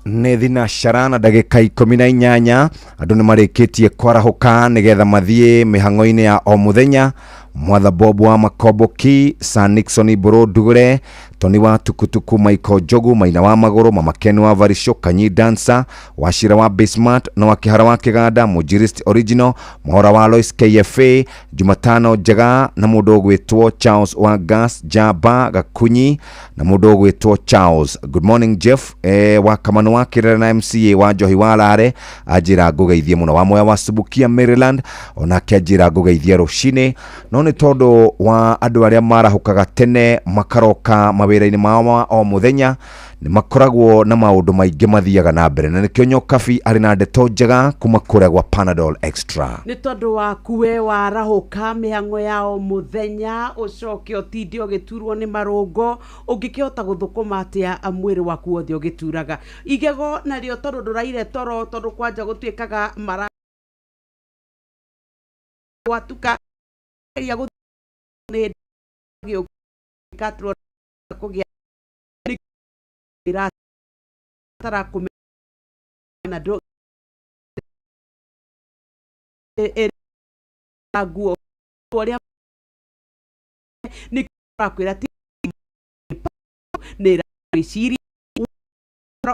Nĩ thinacara na ndagĩka 18 andũ nĩ marĩkĩtie kwarahũka nĩgetha mathiĩ mĩhang'o-inĩ ya o mũthenya. Mwatha Bob wa Makomboki, Sir Nixon Mbũrũ Ndugũre, Tony wa Tukutuku, Michael Njogu, Maina wa Magũrũ, Mama Ken wa Varisho, Kanyi Dancer, Wachira wa Bismart, na wa Kĩhara wa Kĩganda, Mũnjirist Original, Mũhora wa Lois KFA, Jumatano Njega na mũndũ ũgwĩtwo Charles wa Gas, Jamba Gakunyi na mũndũ ũgwĩtwo Charles. Good morning Jeff, wa Kamanu wa Kĩrere na MCA wa Njohi wa Lare, anjĩra ngũgeithie mũno. Wa Moya wa Subukia Maryland, onake anjĩra ngũgeithie rũcinĩ. No nĩ tondũ wa andũ arĩa marahũkaga tene makaroka mawĩra-inĩ mao ma o mũthenya, nĩ makoragwo na maũndũ maingĩ mathiaga na mbere, na nĩkĩo Nyokabi arĩ na ndeto njega kuma kũrĩa gwa Panadol Extra. Nĩ tondũ waku we warahũka mĩhang'o ya o mũthenya ũcoke ũtinde ũgĩturwo nĩ marũngo, ũngĩkĩhota gũthũkũma atĩa mwĩrĩ waku wothe ũgĩturaga. Igego narĩo tondũ ndũraire toro, tondũ kwanja gũtuĩkaga mara gwatuka geria nĩ gĩũka kũgĩa ĩratara kũmenya ndũ nguo ũrĩa nĩ rakwĩra ti nĩ ĩragwĩciria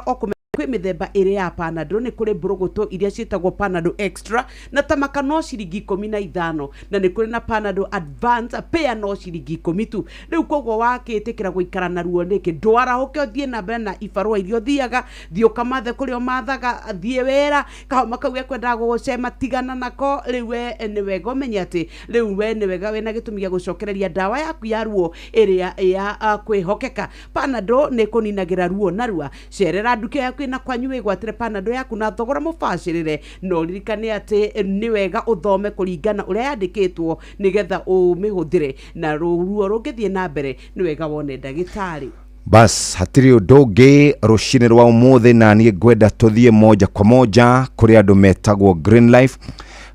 o kũmenya kwĩ mĩthemba ĩrĩ ya Panadol. Nĩ kũrĩ mbũrũgũtũ iria ciĩtagwo Panadol Extra na tamaka no ciringi 15, na nĩ kũrĩ na Panadol Advance pair no ciringi 10 tu. Rĩu koguo wakĩtĩkĩra gũikara na ruo nĩkĩ? Ndwarahũke ũthiĩ na mbere na ibarũa iria ũthiaga, thiĩ ũkamathe kũrĩa ũmathaga, thiĩ wĩra, kahoma kau gekwendaga gũgũcema tigana nako. Rĩu we nĩ wega ũmenye atĩ rĩu we nĩ wega wĩna gĩtũmi gĩa gũcokereria ndawa yaku ya ruo ĩrĩa ya kwĩhokeka. Panadol nĩ kũninagĩra ruo narua. Cerera nduka yaku ĩna kwanyu wĩgwatĩre Panadol yaku na thogora mũbacĩrĩre, na ũririkane atĩ nĩ wega ũthome kũringana ũrĩa yandĩkĩtwo nĩgetha ũmĩhũthĩre, na ruo rũngĩthiĩ na mbere nĩ wega wone ndagĩtarĩ. Bas, hatirĩ ũndũ ũngĩ rũcinĩ rwa ũmũthĩ, na niĩ ngwenda tũthiĩ moja kwa moja kũrĩ andũ metagwo Green Life.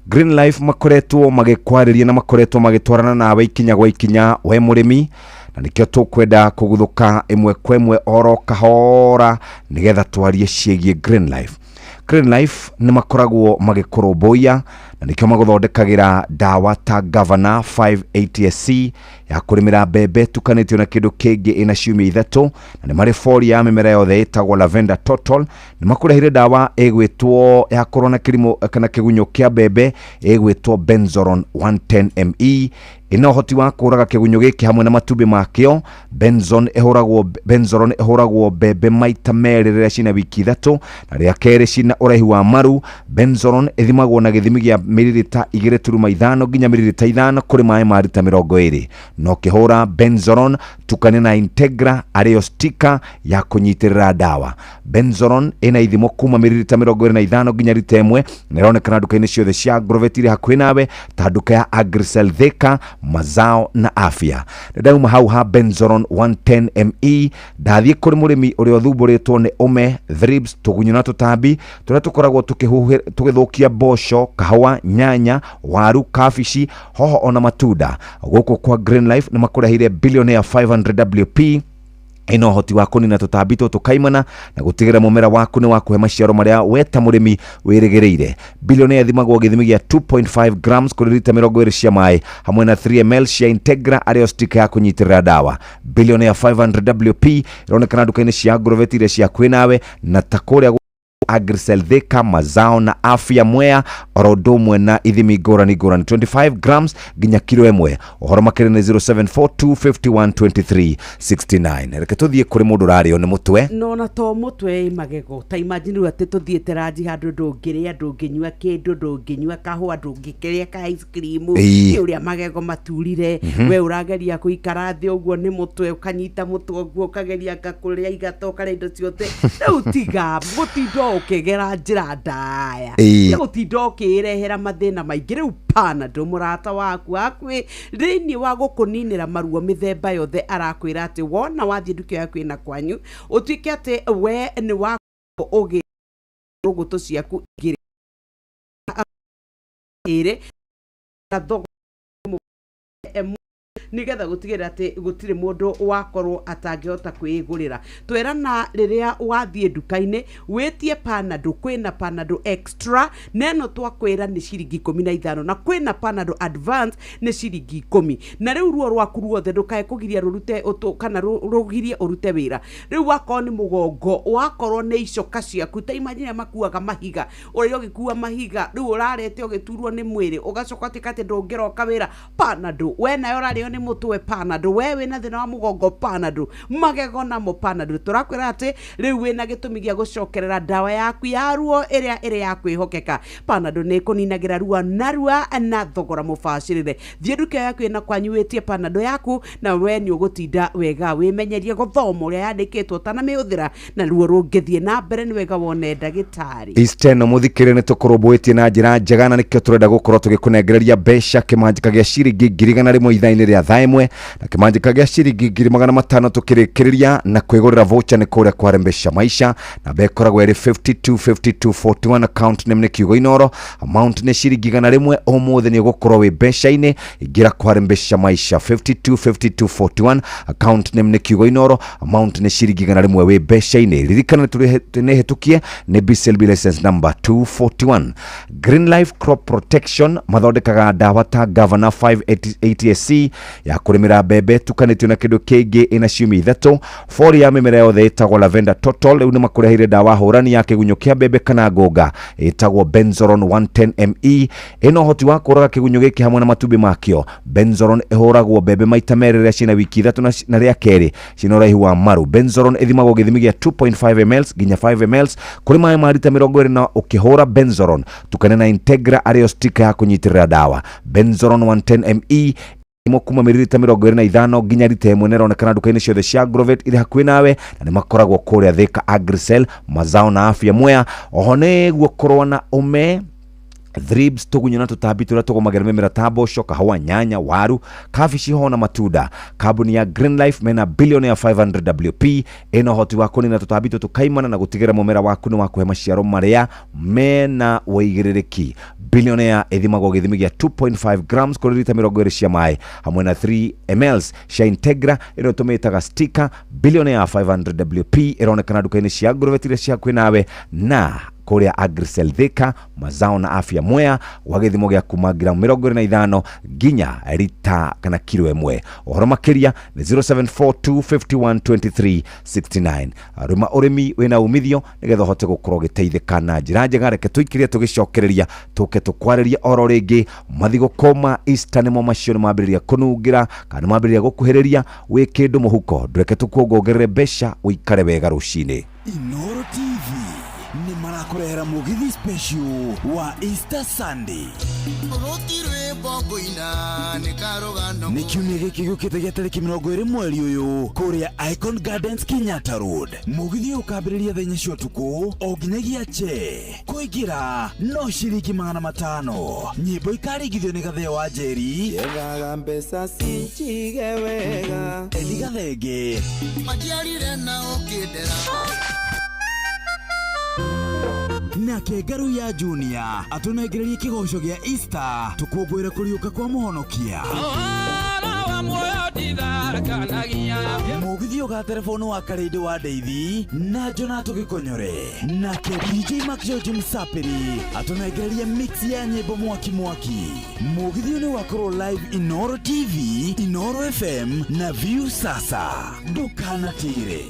Green Life makoretwo magĩkwarĩria na makoretwo magĩtwarana nawe ikinya gwa ikinya we mũrĩmi, na nĩkĩo tũkwenda kũguthũka ĩmwe kwa ĩmwe oro kahora nĩgetha twarie ciĩgiĩ Green Life. Green Life nĩ makoragwo magĩkũrũmbũiya, na nĩkĩo magũthondekagĩra ndawa ta Governor 580SC ya kũrĩmĩra mbembe tukanĩtio na kĩndũ kĩngĩ ĩna ciumia 3, na nĩ marĩ fori ya mĩmera yothe ĩtagwo Lavender Total. Nĩ makũrehire ndawa ĩgwĩtwo ya kũrũa na kĩrimũ kana kĩgunyũ kĩa mbembe ĩgwĩtwo Benzoron 110ME, ĩna ũhoti wa kũraga kĩgunyũ gĩkĩ hamwe na matumbĩ makĩo. Benzoron ĩhũragwo mbembe maita merĩ rĩrĩa cina wiki 3, na rĩa kerĩ cina ũraihu wa maru. Benzoron ĩthimagwo na gĩthimi gĩa mililita 2.5 nginya mililita 5 kũrĩ maĩ ma rita 20. No kĩhũra Benzoron tukane na Integra arĩyo stika ya kũnyitĩrĩra ndawa. Benzoron ĩna ithimo kuma mililita 25 nginya rita 1, na ĩronekana nduka-inĩ ciothe cia Agrovet irĩ hakuhĩ nawe ta nduka ya Agricel Thika, Mazao na Afya. Ndauma hau ha Benzoron 110ME ndathiĩ kũrĩ mũrĩmi ũrĩa ũthumbũrĩtwo nĩ ũme, thrips, tũgunyũ na tũtambi tũrĩa tũkoragwo tũgĩthũkia mboco, kahũa, nyanya, waru, kabici, hoho ona matunda. Gũkũ kwa Green Life nĩ makũrehire Billionaire 500 WP, ĩna ũhoti wa kũnina tũtambi tũtũ kaimana na gũtigĩrĩra mũmera waku nĩ wakũhe maciaro marĩa we ta mũrĩmi wĩrĩgĩrĩire. Billionaire ĩthimagwo gĩthimi gĩa 2.5 grams kũrĩ rita 20 cia maĩ hamwe na 3 ml cia Integra arĩyo stika ya kũnyitĩrĩra ndawa. Billionaire 500 WP ĩronekana nduka-inĩ cia Agrovet iria cia hakuhĩ nawe na ta kũrĩa Agricel Thika, Mazao na Afya Mwea, oro ũndũ ũmwe na ithimi ngũrani ngũrani 25 grams nginya kiro 1. Ũhoro makĩria nĩ 0742512369. Reke tũthiĩ kũrĩ mũndũ ũrarĩo nĩ mũtwe. No na to mũtwe, ĩ magego. Ta imagine rĩu atĩ tũthiĩte ranji handũ ndũngĩrĩa, ndũngĩnyua kĩndũ, ndũngĩnyua kahũa, ndũngĩkĩrĩa ka ice cream, nĩ ũrĩa magego maturire. We ũrageria gũikara thĩ ũguo nĩ mũtwe, ũkanyita mũtwe ũguo, ũkageria nga kũrĩa igata, ũkarĩa indo ciothe. Rĩu tiga gũtinda ũkĩgera njĩra ndaya, nĩ gũtinda ũkĩrehera mathĩna maingĩ. Rĩu Panadol, mũrata waku hakuhĩ thĩinĩ wa gũkũninĩra maruo mĩthemba yothe, arakwĩra atĩ wona wathiĩ nduka yaku ĩna kwanyu ũtuĩke atĩ we nĩ wa ũgĩ rũgũtũ ciaku igĩrĩ ĩrĩ na thogora nĩgetha gũtigĩrĩra atĩ gũtirĩ mũndũ wakorwo atangĩhota kwĩgũrĩra. Twerana rĩrĩa wathiĩ nduka-inĩ wĩtie Panadol, kwĩna Panadol Extra na ĩno twakwĩra nĩ ciringi 15, na kwĩna Panadol Advance nĩ ciringi 10. Na rĩu ruo rwaku ruothe ndũkae kũgiria rũrute kana rũgirie ũrute wĩra. Rĩu wakorwo nĩ mũgongo, wakorwo nĩ icoka ciaku, ta imagine makuaga mahiga, ũrĩa ũgĩkua mahiga rĩu ũrarete ũgĩturwo nĩ mwĩrĩ, ũgacoka ũtuĩka atĩ ndũngĩroka wĩra, Panadol. We nayo ũrarĩo nĩ mũtwe, Panadol. We wĩna thĩna wa mũgongo, Panadol. Magego namo, Panadol. Tũrakwĩra atĩ rĩu wĩna gĩtũmi gĩa gũcokerera ndawa yaku ya ruo ĩrĩa ĩrĩ ya kwĩhokeka. Panadol nĩ ĩkũninagĩra ruo narua na thogora mũbacĩrĩre. Thiĩ nduka yaku ĩna kwanyu wĩtie Panadol yaku, na we nĩ ũgũtinda wega. Wĩmenyerie gũthoma ũrĩa yandĩkĩtwo ũtanamĩhũthĩra, na ruo rũngĩthiĩ na mbere nĩ wega wone ndagĩtarĩ. Isteno mũthikĩrĩria, nĩ tũkũrũmbũĩtie na njĩra njega, na nĩkĩo tũrenda gũkorwo tũgĩkũnengereria mbeca kĩmanjĩka gĩa ciringi 100,000 ithaa-inĩ rĩa thaa 1, na kĩmanjĩka gĩa ciringi 500,000 tũkĩrĩkĩrĩria na kwĩgũrĩra voucher nĩ kũrĩa kwa Rembesha Maisha. Namba ĩkoragwo ĩrĩ 525241, account name nĩ kiugo Inoro, amount nĩ ciringi 100. Ũmũthĩ nĩ ũgũkorwo wĩ mbeca-inĩ. Ingĩra kwa Rembesha Maisha, 525241, account name nĩ kiugo Inoro, amount nĩ ciringi 100, wĩ mbeca-inĩ. Ririkana nĩ hĩtũkie nĩ BCLB license number 241. Green Life Crop Protection mathondekaga ndawa ta Governor 580SC. Ya kũrĩmĩra mbembe tukanĩtio na kĩndũ kĩngĩ ĩna ciumia ithatũ. Fori ya mĩmera yothe ĩtagwo Lavender Total. Rĩu nĩ makũreheire ndawa hũrani ya kĩgunyũ kĩa mbembe kana ngũnga ĩtagwo Benzoron 110 ME. Ĩna ũhoti wa kũraga kĩgunyũ gĩkĩ hamwe na matumbĩ makĩo. Benzoron ĩhũragwo mbembe maita merĩ rĩrĩa ciĩna wiki ithatũ na rĩa kerĩ ciĩna ũraihu wa maru. Benzoron ĩthimagwo gĩthimi gĩa 2.5 ml nginya 5 ml kũrĩ maĩ ma rita 20 na ũkĩhũra Benzoron tukane na Integra arĩyo stika ya kũnyitĩrĩra ndawa. Benzoron 110 ME imo kuma mililita 25 nginya rita 1 na ĩronekana nduka-inĩ ciothe cia Agrovet irĩ hakuhĩ nawe na nĩ makoragwo kũrĩa Thika Agricel mazao na afya Mwea. Oho nĩguo kũrũa na ũme, thrips, tũgunyũ na tũtambi tũrĩa tũgũmagĩra mĩmera ta mboco, kahũa, nyanya, waru, kabici, hoho na matunda. Kambuni ya Green Life mena Billionaire 500 WP ĩna ũhoti wa kũnina tũtambi tũtũ kaimana na gũtigĩrĩra mũmera waku nĩ wakũhe maciaro marĩa mena ũigĩrĩrĩki. Billionaire ĩthimagwo gĩthimi gĩa 2.5 grams kũrĩ rita 20 cia maĩ hamwe na 3 mls cia Integra ĩrĩa tũmĩtaga sticker. Billionaire 500 WP ĩronekana nduka-inĩ cia Agrovet iria cia hakuhĩ nawe na kũrĩa Agricel Thika mazao na afya Mwea gwa gĩthimo gĩa kuma gramu 25 nginya rita kana kiro 1. Ũhoro makĩria nĩ 0742512369. Rĩma ũrĩmi wĩna umithio nĩgetha ũhote gũkorwo ũgĩteithĩka na njĩra njega. Reke tũikĩrie tũgĩcokereria tũke tũkwarĩria oro rĩngĩ. Mathigũkũ ma Easter nĩmo macio nĩ mambĩrĩria kũnungĩra kana nĩ mambĩrĩria gũkuhĩrĩria. Wĩ kĩndũ mũhuko, ndũreke tũkuongongerere mbeca ũikare wega rũcinĩ. Inoro TV nĩ marakũrehera mũgithi special wa Easter Sunday. Nĩ kiumia gĩkĩ gĩũkĩte gĩa tarĩki 20 mweri ũyũ kũrĩa Icon Gardens, Kenyatta Road. Mũgithi ũyũ ũkambĩrĩria thaa 4 cia ũtukũ o nginyagia che. Kũingĩra no ciringi 500. Nyĩmbo ikaringithio nĩ Gatheo wa Njeri, Njethaga mbeca cinjige wega. Eli Gathenge Majiarire na ũkĩndera. Nake Ngaruiya Junior atũnengererie kĩgoco gĩa Easter tũkũngũĩre kũriũka kwa mũhonokia. Mũgithi ũgaterebo wa Karĩndĩ wa Ndeithi na Jona tũgĩkonyore. Nake DJ Mark George Msapiri atũnengererie mix ya nyĩmbo mwaki mwaki. Mũgithi ũyũ nĩ ũgakorwo live Inoro TV, Inoro FM na View Sasa. Ndũkanatĩre.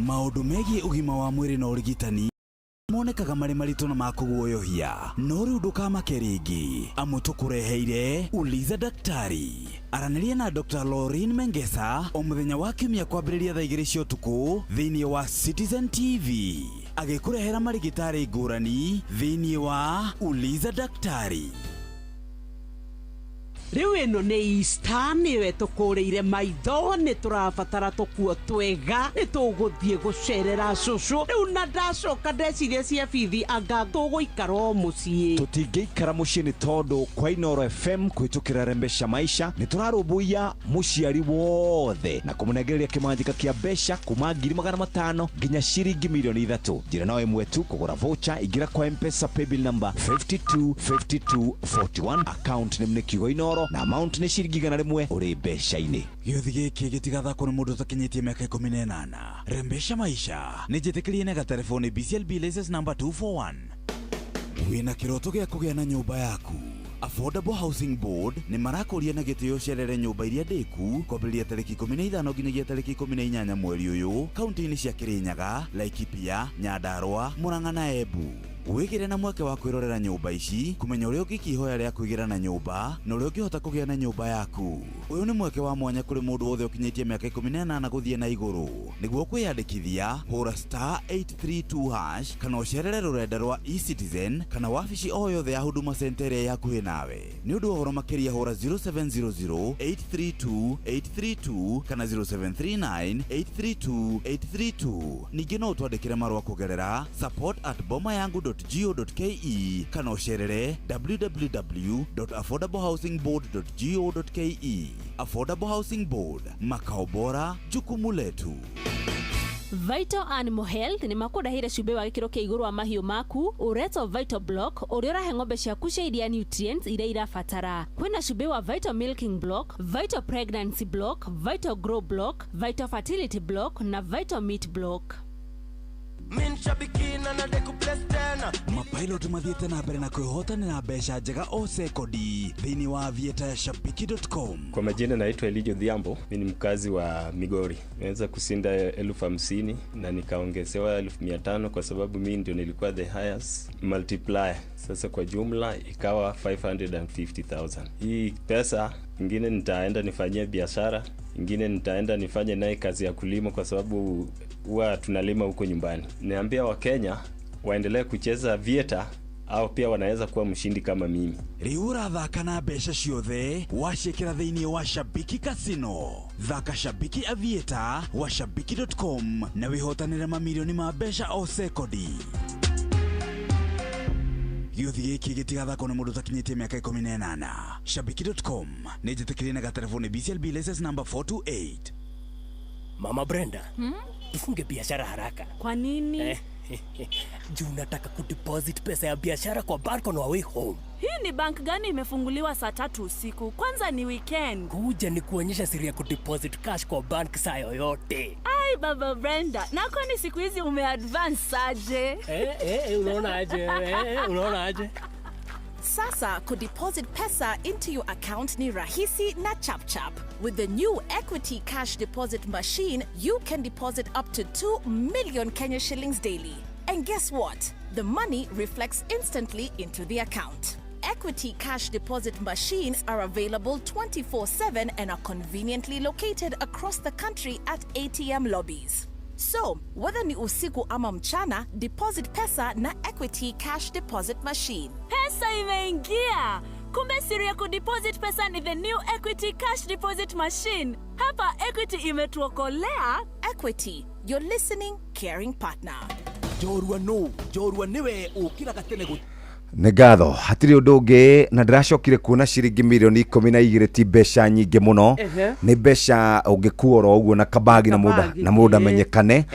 Maũndũ megiĩ ũgima wa mwĩrĩ na ũrigitani monekaga marĩ maritũ na ma kũguoyohia, no rĩu ndũkamake rĩngĩ amu tũkũreheire Uliza Daktari. Aranĩria na Dr. Lauren Mengesa o mũthenya wa kiumia kwambĩrĩria thaa 2 cia ũtukũ thĩinĩ wa Citizen TV agĩkũrehera marigĩtarĩ ngũrani thĩinĩ wa Uliza Daktari. Rĩu ĩno nĩ Easter nĩyo ĩtũkũrĩire maitho. Nĩ tũrabatara tũkuo twega. Nĩ tũgũthiĩ gũcerera cũcũ rĩu na ndacoka ndeciria cia bithi anga tũgũikara o mũciĩ. Tũtingĩikara mũciĩ nĩ tondũ kwa Inoro FM kũhĩtũkĩra Rembesha Maisha nĩ tũrarũmbũiya mũciari wothe na kũmũnengereria kĩmanjĩka kĩa mbeca kuma 500,000 nginya ciringi 3,000,000. Njĩra no ĩmwe tu, kũgũra voucher. Ingĩra kwa M-Pesa paybill number 525241, account name nĩ kiugo Inoro na amount nĩ ciringi 100, ũrĩ mbeca-inĩ. Gĩũthi gĩkĩ gĩtigathakwo nĩ mũndũ ũtakinyĩtie mĩaka 18. Rembesha Maisha nĩ njĩtĩkĩrie na gatelefoni BCLB license number 241. Wĩna kĩroto gĩa kũgĩa na nyũmba yaku? Affordable Housing Board nĩ marakũria na gĩtĩo ũcerere nyũmba iria ndĩku kwambĩrĩria tarĩki 15 nginyagia tarĩki 18 mweri ũyũ kaunti-inĩ cia Kĩrĩnyaga, Laikipia, Nyandarua, Murang'a na Embu. Wĩgĩre na mweke wa kwĩrorera nyũmba ici, kũmenya ũrĩa ũngĩikia ihoya rĩa kwĩgĩra na nyũmba na ũrĩa ũngĩhota kũgĩa na nyũmba yaku. Ũyũ nĩ mweke wa mwanya kũrĩ mũndũ wothe ũkinyĩtie mĩaka 18 gũthiĩ na igũrũ. Nĩguo kwĩyandĩkithia, hũra *832# kana ũcerere rũrenda rwa eCitizen kana wabici o yothe ya Huduma Center ĩrĩa ĩ hakuhĩ nawe. Nĩ ũndũ wa ũhoro makĩria hũra 0700 832 832 kana 0739 832 832. Ningĩ no ũtwandĩkĩre marũa kũgerera support@bomayangu.go.ke kana ũcerere www.affordablehousingboard.go.ke. Affordable Housing Board, makao bora, jukumu letu. Vital Animal Health nĩ makũrehire cumbĩ wa gĩkĩro kĩa igũrũ wa mahiũ maku ũretwo Vital Block ũrĩa ũrahe ng'ombe ciaku cia iria nutrients iria irabatara. Kwĩna cumbĩ wa Vital Milking Block, Vital Pregnancy Block, Vital Grow Block, Vital Fertility Block na Vital Meat Block. Mapilot mathiĩte na mbere na kwĩhotanĩra mbeca njega o sekondi thĩinĩ wa aviator ya shabiki.com. Kwa majina naitwa Elijo Dhiambo, mi ni mkazi wa Migori. Nimeweza kushinda 50,000 na nikaongezewa 500,000 kwa sababu mi ndio nilikuwa the highest multiplier. Sasa kwa jumla ikawa 550,000. Hii pesa ingine nitaenda nifanyie biashara, ingine nitaenda nifanye naye kazi ya kulima kwa sababu huwa tunalima huko nyumbani. Niambia Wakenya waendelee kucheza Aviator au pia wanaweza kuwa mshindi kama mimi. Rĩu ũrathaka na mbeca ciothe waciĩkĩra thĩinĩ wa Shabiki Casino. Thaka Shabiki Aviator wa shabiki.com na wĩhotanĩre mamirioni ma mbeca o sekondi. Gĩũthi gĩkĩ gĩtigathakwo nĩ mũndũ ũtakinyĩtie mĩaka 18. Shabiki.com nĩ njĩtĩkĩrie na gaterebo nĩ BCLB license number 428. Mama Brenda, tufunge biashara haraka. Kwa nini? Juu nataka kudeposit pesa ya biashara kwa bank on our way home. Hii ni bank gani imefunguliwa saa 3 usiku? Kwanza ni weekend. Kuja ni kuonyesha siri ya kudeposit cash kwa bank saa yoyote. Ai baba Brenda, na kwani siku hizi umeadvance aje? Unaona aje? Unaona aje? Sasa kudeposit pesa into your account ni rahisi na chap chap. With the new Equity Cash Deposit Machine, you can deposit up to 2 million Kenya shillings daily. And guess what? The money reflects instantly into the account. Equity Cash Deposit Machines are available 24/7 and are conveniently located across the country at ATM lobbies. So, whether ni usiku ama mchana, deposit pesa na Equity Cash Deposit Machine. Pesa imeingia! Kumbe siri ya kudeposit pesa ni the new Equity Cash Deposit Machine. Hapa Equity imetuokolea. Equity, your listening, caring partner. Njorua no, njorua niwe ukiraga tene gu Nĩ ngatho hatirĩ ũndũ ũngĩ na ndĩracokire kuona ciringi mirioni 12 ti mbeca nyingĩ mũno. Nĩ mbeca ũngĩkua oro ũguo na kabagi na mũndũ na mũndũ amenyekane.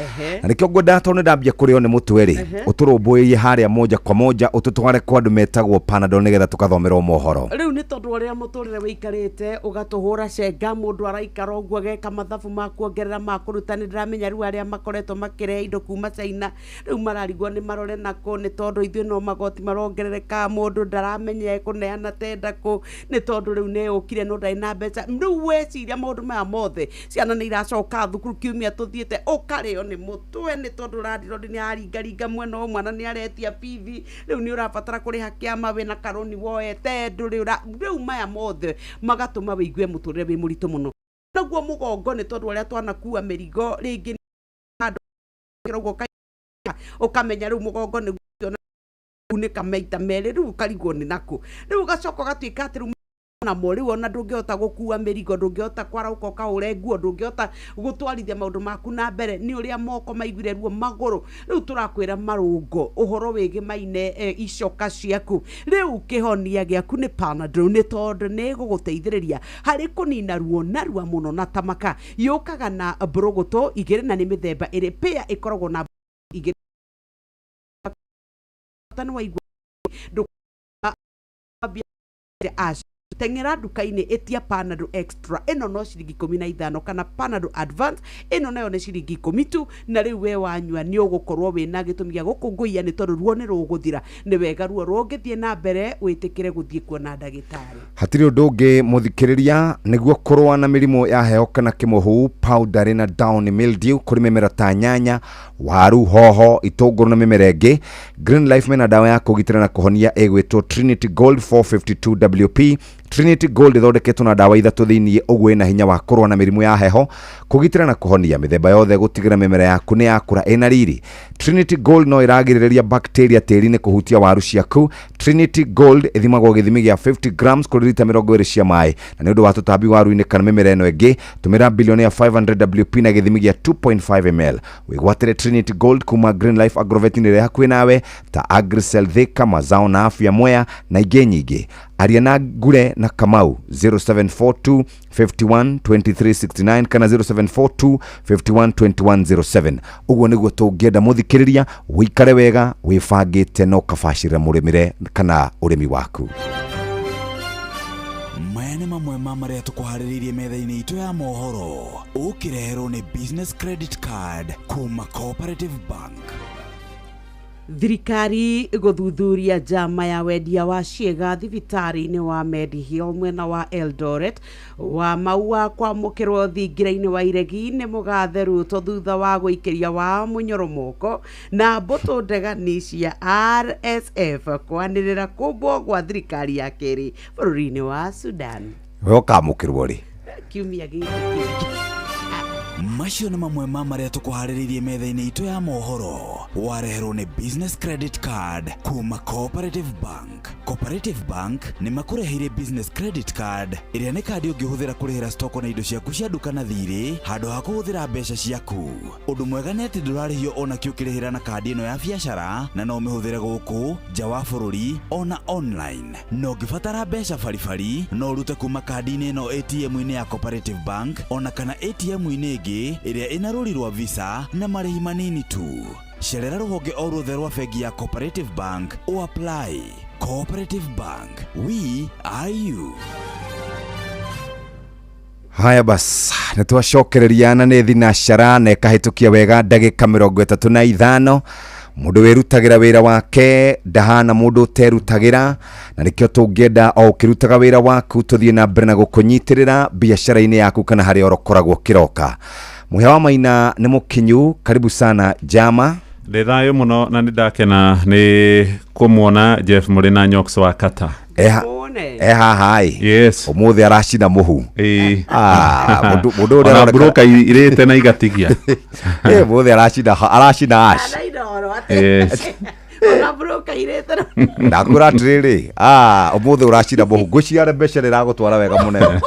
Na nĩkĩo ngwenda tondũ nĩ ndambia kũrĩo nĩ mũtwe rĩ, ũtũrũmbũĩrie harĩa moja kwa moja ũtũtware kwa andũ metagwo Panadol nĩgetha tũkathomerwo mohoro. Rĩu nĩ tondũ ũrĩa mũtũrĩre wĩikarĩte ũgatũhũra cenga mũndũ araikara ũguo ageka mathabu ma kuongerera ma kũruta. Nĩ ndĩramenya rĩu arĩa makoretwo makĩrehe indo kuma China rĩu mararigwo nĩ marore nako nĩ tondũ ithuĩ no magoti marongerereka mũndũ ndaramenya ekũneana tenda kũ nĩ tondũ rĩu nĩ ũkire no ndarĩ na mbeca. Rĩu weciria maũndũ maya mothe, ciana nĩ iracoka thukuru kiumia tũthiĩte ũkarĩo nĩ mũtwe nĩ tondũ landlord nĩ aringaringa mwena ũmwe mwana nĩ aretia bithi rĩu nĩ ũrabatara kũrĩha kĩama wĩna karoni woete ndũrĩ rĩu maya mothe magatũma wĩigue mũtũrĩre wĩ mũritũ mũno. Naguo mũgongo nĩ tondũ ũrĩa twanakua mĩrigo rĩngĩ handũ ũkamenya rĩu mũgongo nĩ unĩka maita merĩ rĩu ũkarigwo nĩ nakũ rĩu ũgacoka ũgatuĩka atĩ rĩu namo rĩu ona ndũngĩhota gũkua mĩrigo ndũngĩhota kwarahũka ũkahũre nguo ndũngĩhota gũtwarithia maũndũ maku na mbere nĩ ũrĩa moko maiguire ruo magũrũ. Rĩu tũrakwĩra marũngo ũhoro wĩgĩmaine icoka ciaku rĩu kĩhonia gĩaku nĩ Panadol nĩ tondũ nĩ ĩgũgũteithĩrĩria harĩ kũnina ruo narua mũno na tamaka. Yũkaga na mbũrũgũtũ igĩrĩ na nĩ mĩthemba ĩrĩ pĩa ĩkoragwo na igĩrĩ waigua teng'era nduka-inĩ ĩtia Panadol Extra ĩno no ciringi 15 kana Panadol Advance ĩno nayo nĩ ciringi 10 tu na rĩu we wanyua nĩ ũgũkorwo wĩna gĩtũmi gĩa gũkũngũiya nĩ tondũ ruo nĩ rũgũthira. Nĩ wega ruo rũngĩthiĩ na mbere wĩtĩkĩre gũthiĩ kuona ndagĩtarĩ. Hatirĩ ũndũ ũngĩ mũthikĩrĩria nĩguo kũrũa na mĩrimũ ya heho kana kĩmũhu powdery na downy mildew kũrĩ mĩmera ta nyanya, waru, hoho, itũngũrũ na mĩmera ĩngĩ. Green Life mena dawa ya kũgitĩra na kũhonia ĩgwĩtwo Trinity Gold 452 WP. Trinity Gold ĩthondeketwo na dawa ithatũ thĩinĩ ũguo ĩna hinya wa kũrũa na mĩrimũ ya heho, kũgitĩra na kũhonia mĩthemba yothe gũtigĩra mĩmera yaku nĩ yakũra ĩna riri. Trinity Gold no ĩragirĩrĩria bacteria tĩri-inĩ kũhutia waru ciaku. Trinity Gold ĩthimagwo gĩthimi gĩa 50 grams kũrĩ rita 20 cia maĩ na nĩ ũndũ wa tũtambi waru-inĩ kana mĩmera ĩno ĩngĩ tũmĩra bilioni ya 500 WP na gĩthimi gĩa 2.5 ml. Wĩgwatĩre Trinity Gold kuma Green Life Agrovet ĩrĩa hakuhĩ nawe ta Agricel Thika, Mazao na Afya Mwea na ingĩ nyingĩ. Aria na Ngure na Kamau 0742 51 2369 kana 0742 51 2107. Ũguo nĩguo tũngĩenda mũthikĩrĩria wĩikare wega wĩbangĩte na ũkabacĩrĩra mũrĩmĩre kana ũrĩmi waku. Maya nĩ mamwe ma marĩa tũkũharĩrĩirie metha-inĩ itũ ya mohoro ũkĩreherwo nĩ Business Credit Card kuma Cooperative Bank. Thirikari gũthuthuria njama ya wendia wa ciĩga thibitarĩ-inĩ wa Medihill mwena wa Eldoret wa maua kwamũkĩrwo thingira-inĩ wa iregi nĩ mũgathe Ruto thutha wa gũikĩria wa mũnyoro moko na mbũtũ ndegani cia RSF kwanĩrĩra kũmbwo gwa thirikari ya kerĩ bũrũri-inĩ wa Sudan. We ũkamũkĩrwo rĩ? Kiumia gĩkĩ kĩngĩ. Macio nĩ mamwe ma marĩa tũkũharĩrĩirie metha-inĩ itũ ya mohoro. Wareherwo nĩ Business Credit Card kuma Cooperative Bank. Cooperative Bank nĩ makũreheire Business Credit Card ĩrĩa nĩ kandi ũngĩhũthĩra kũrĩhĩra stoko na indo ciaku cia nduka na thirĩ handũ ha kũhũthĩra mbeca ciaku. Ũndũ mwega nĩ atĩ ndũrarĩhio ona kĩ ũkĩrĩhĩra na kandi ĩno ya biacara na no ũmĩhũthĩre gũkũ nja wa bũrũri ona online. Na ũngĩbatara mbeca baribari no ũrute kuma kandi-inĩ ĩno ATM-inĩ ya Cooperative Bank ona kana ATM-inĩ ĩngĩ ĩrĩa ĩna rũri rwa Visa na marĩhi manini tu. Cerera rũhonge o ruothe rwa bengi ya Cooperative Bank o apply. Cooperative Bank, we are you. Haya bas, nä twacokereria na nä thinacara na ĩkahĩtũkia wega ndagĩka 35. Mũndũ wĩrutagĩra wĩra wake ndahana mũndũ ũterutagĩra, na nĩkĩo tũngĩenda o ũkĩrutaga wĩra waku tũthiĩ na mbere na gũkũnyitĩrĩra biacara-inĩ yaku kana harĩa ũrokoragwo ũkĩroka. Mũhĩa wa Maina nĩ mũkinyu, karibu sana jama. Ndĩ thayũ mũno na nĩ ndakena nĩ kũmuona Jeff mũrĩ na Nyox wa Kata. E haha ĩ. Yes. Ũmũthĩ aracina mũhu. Ĩĩ. Ah, mũndũ ũrĩa Ona aroneka- broker irĩte na igatigia. Ĩ, mũthĩ aracina ash. Yes. Ona broker irĩte Ndakwĩra atĩrĩrĩ, ah, ũmũthĩ ũracina mũhu, ngwĩciria mbeca nĩ ĩragũtwara wega mũnene.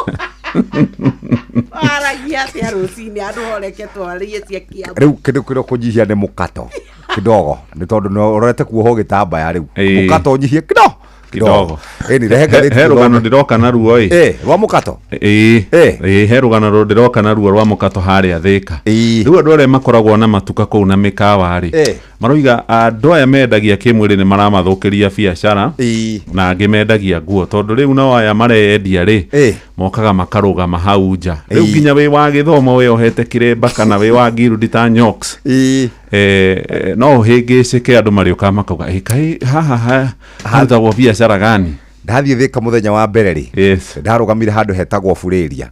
Waragia atĩa rũcinĩ andũ horeke twarie cia Kiambu. Rĩu kĩndũ kĩrĩa ũkũnyihia nĩ mũkato kidogo, nĩ tondũ nĩ ũrorete kuohwo gĩtambaya rĩu. Ĩĩ. Mũkato ũnyihie kidogo. Kidogo. Ĩni rehe ngathĩti He rũgano tũthome. ndĩroka naruo ĩ. Ĩ, rwa mũkato. Ĩĩ. Ĩĩ, he rũgano ndĩroka naruo rwa mũkato harĩa Thĩka. Rĩu andũ arĩa makoragwo na matuka kũu na mĩkawa rĩ, maroiga andũ aya mendagia kĩmwĩrĩ nĩ maramathũkĩria biacara na angĩ mendagia nguo, tondũ rĩu nao aya mareyendia rĩ, mokaga makarũgama hau nja. Rĩu nginya wĩ wa gĩthomo wĩyohete kĩremba kana wĩ wa ngirundi ta Nyox, no ũhĩngĩcĩke andũ marĩũkaga makauga, "Ĩ, kaĩ haha harutagwo biacara gani?" Ndathiĩ Thĩka mũthenya wa mbere rĩ, ndarũgamire handũ hetagwo Burĩria.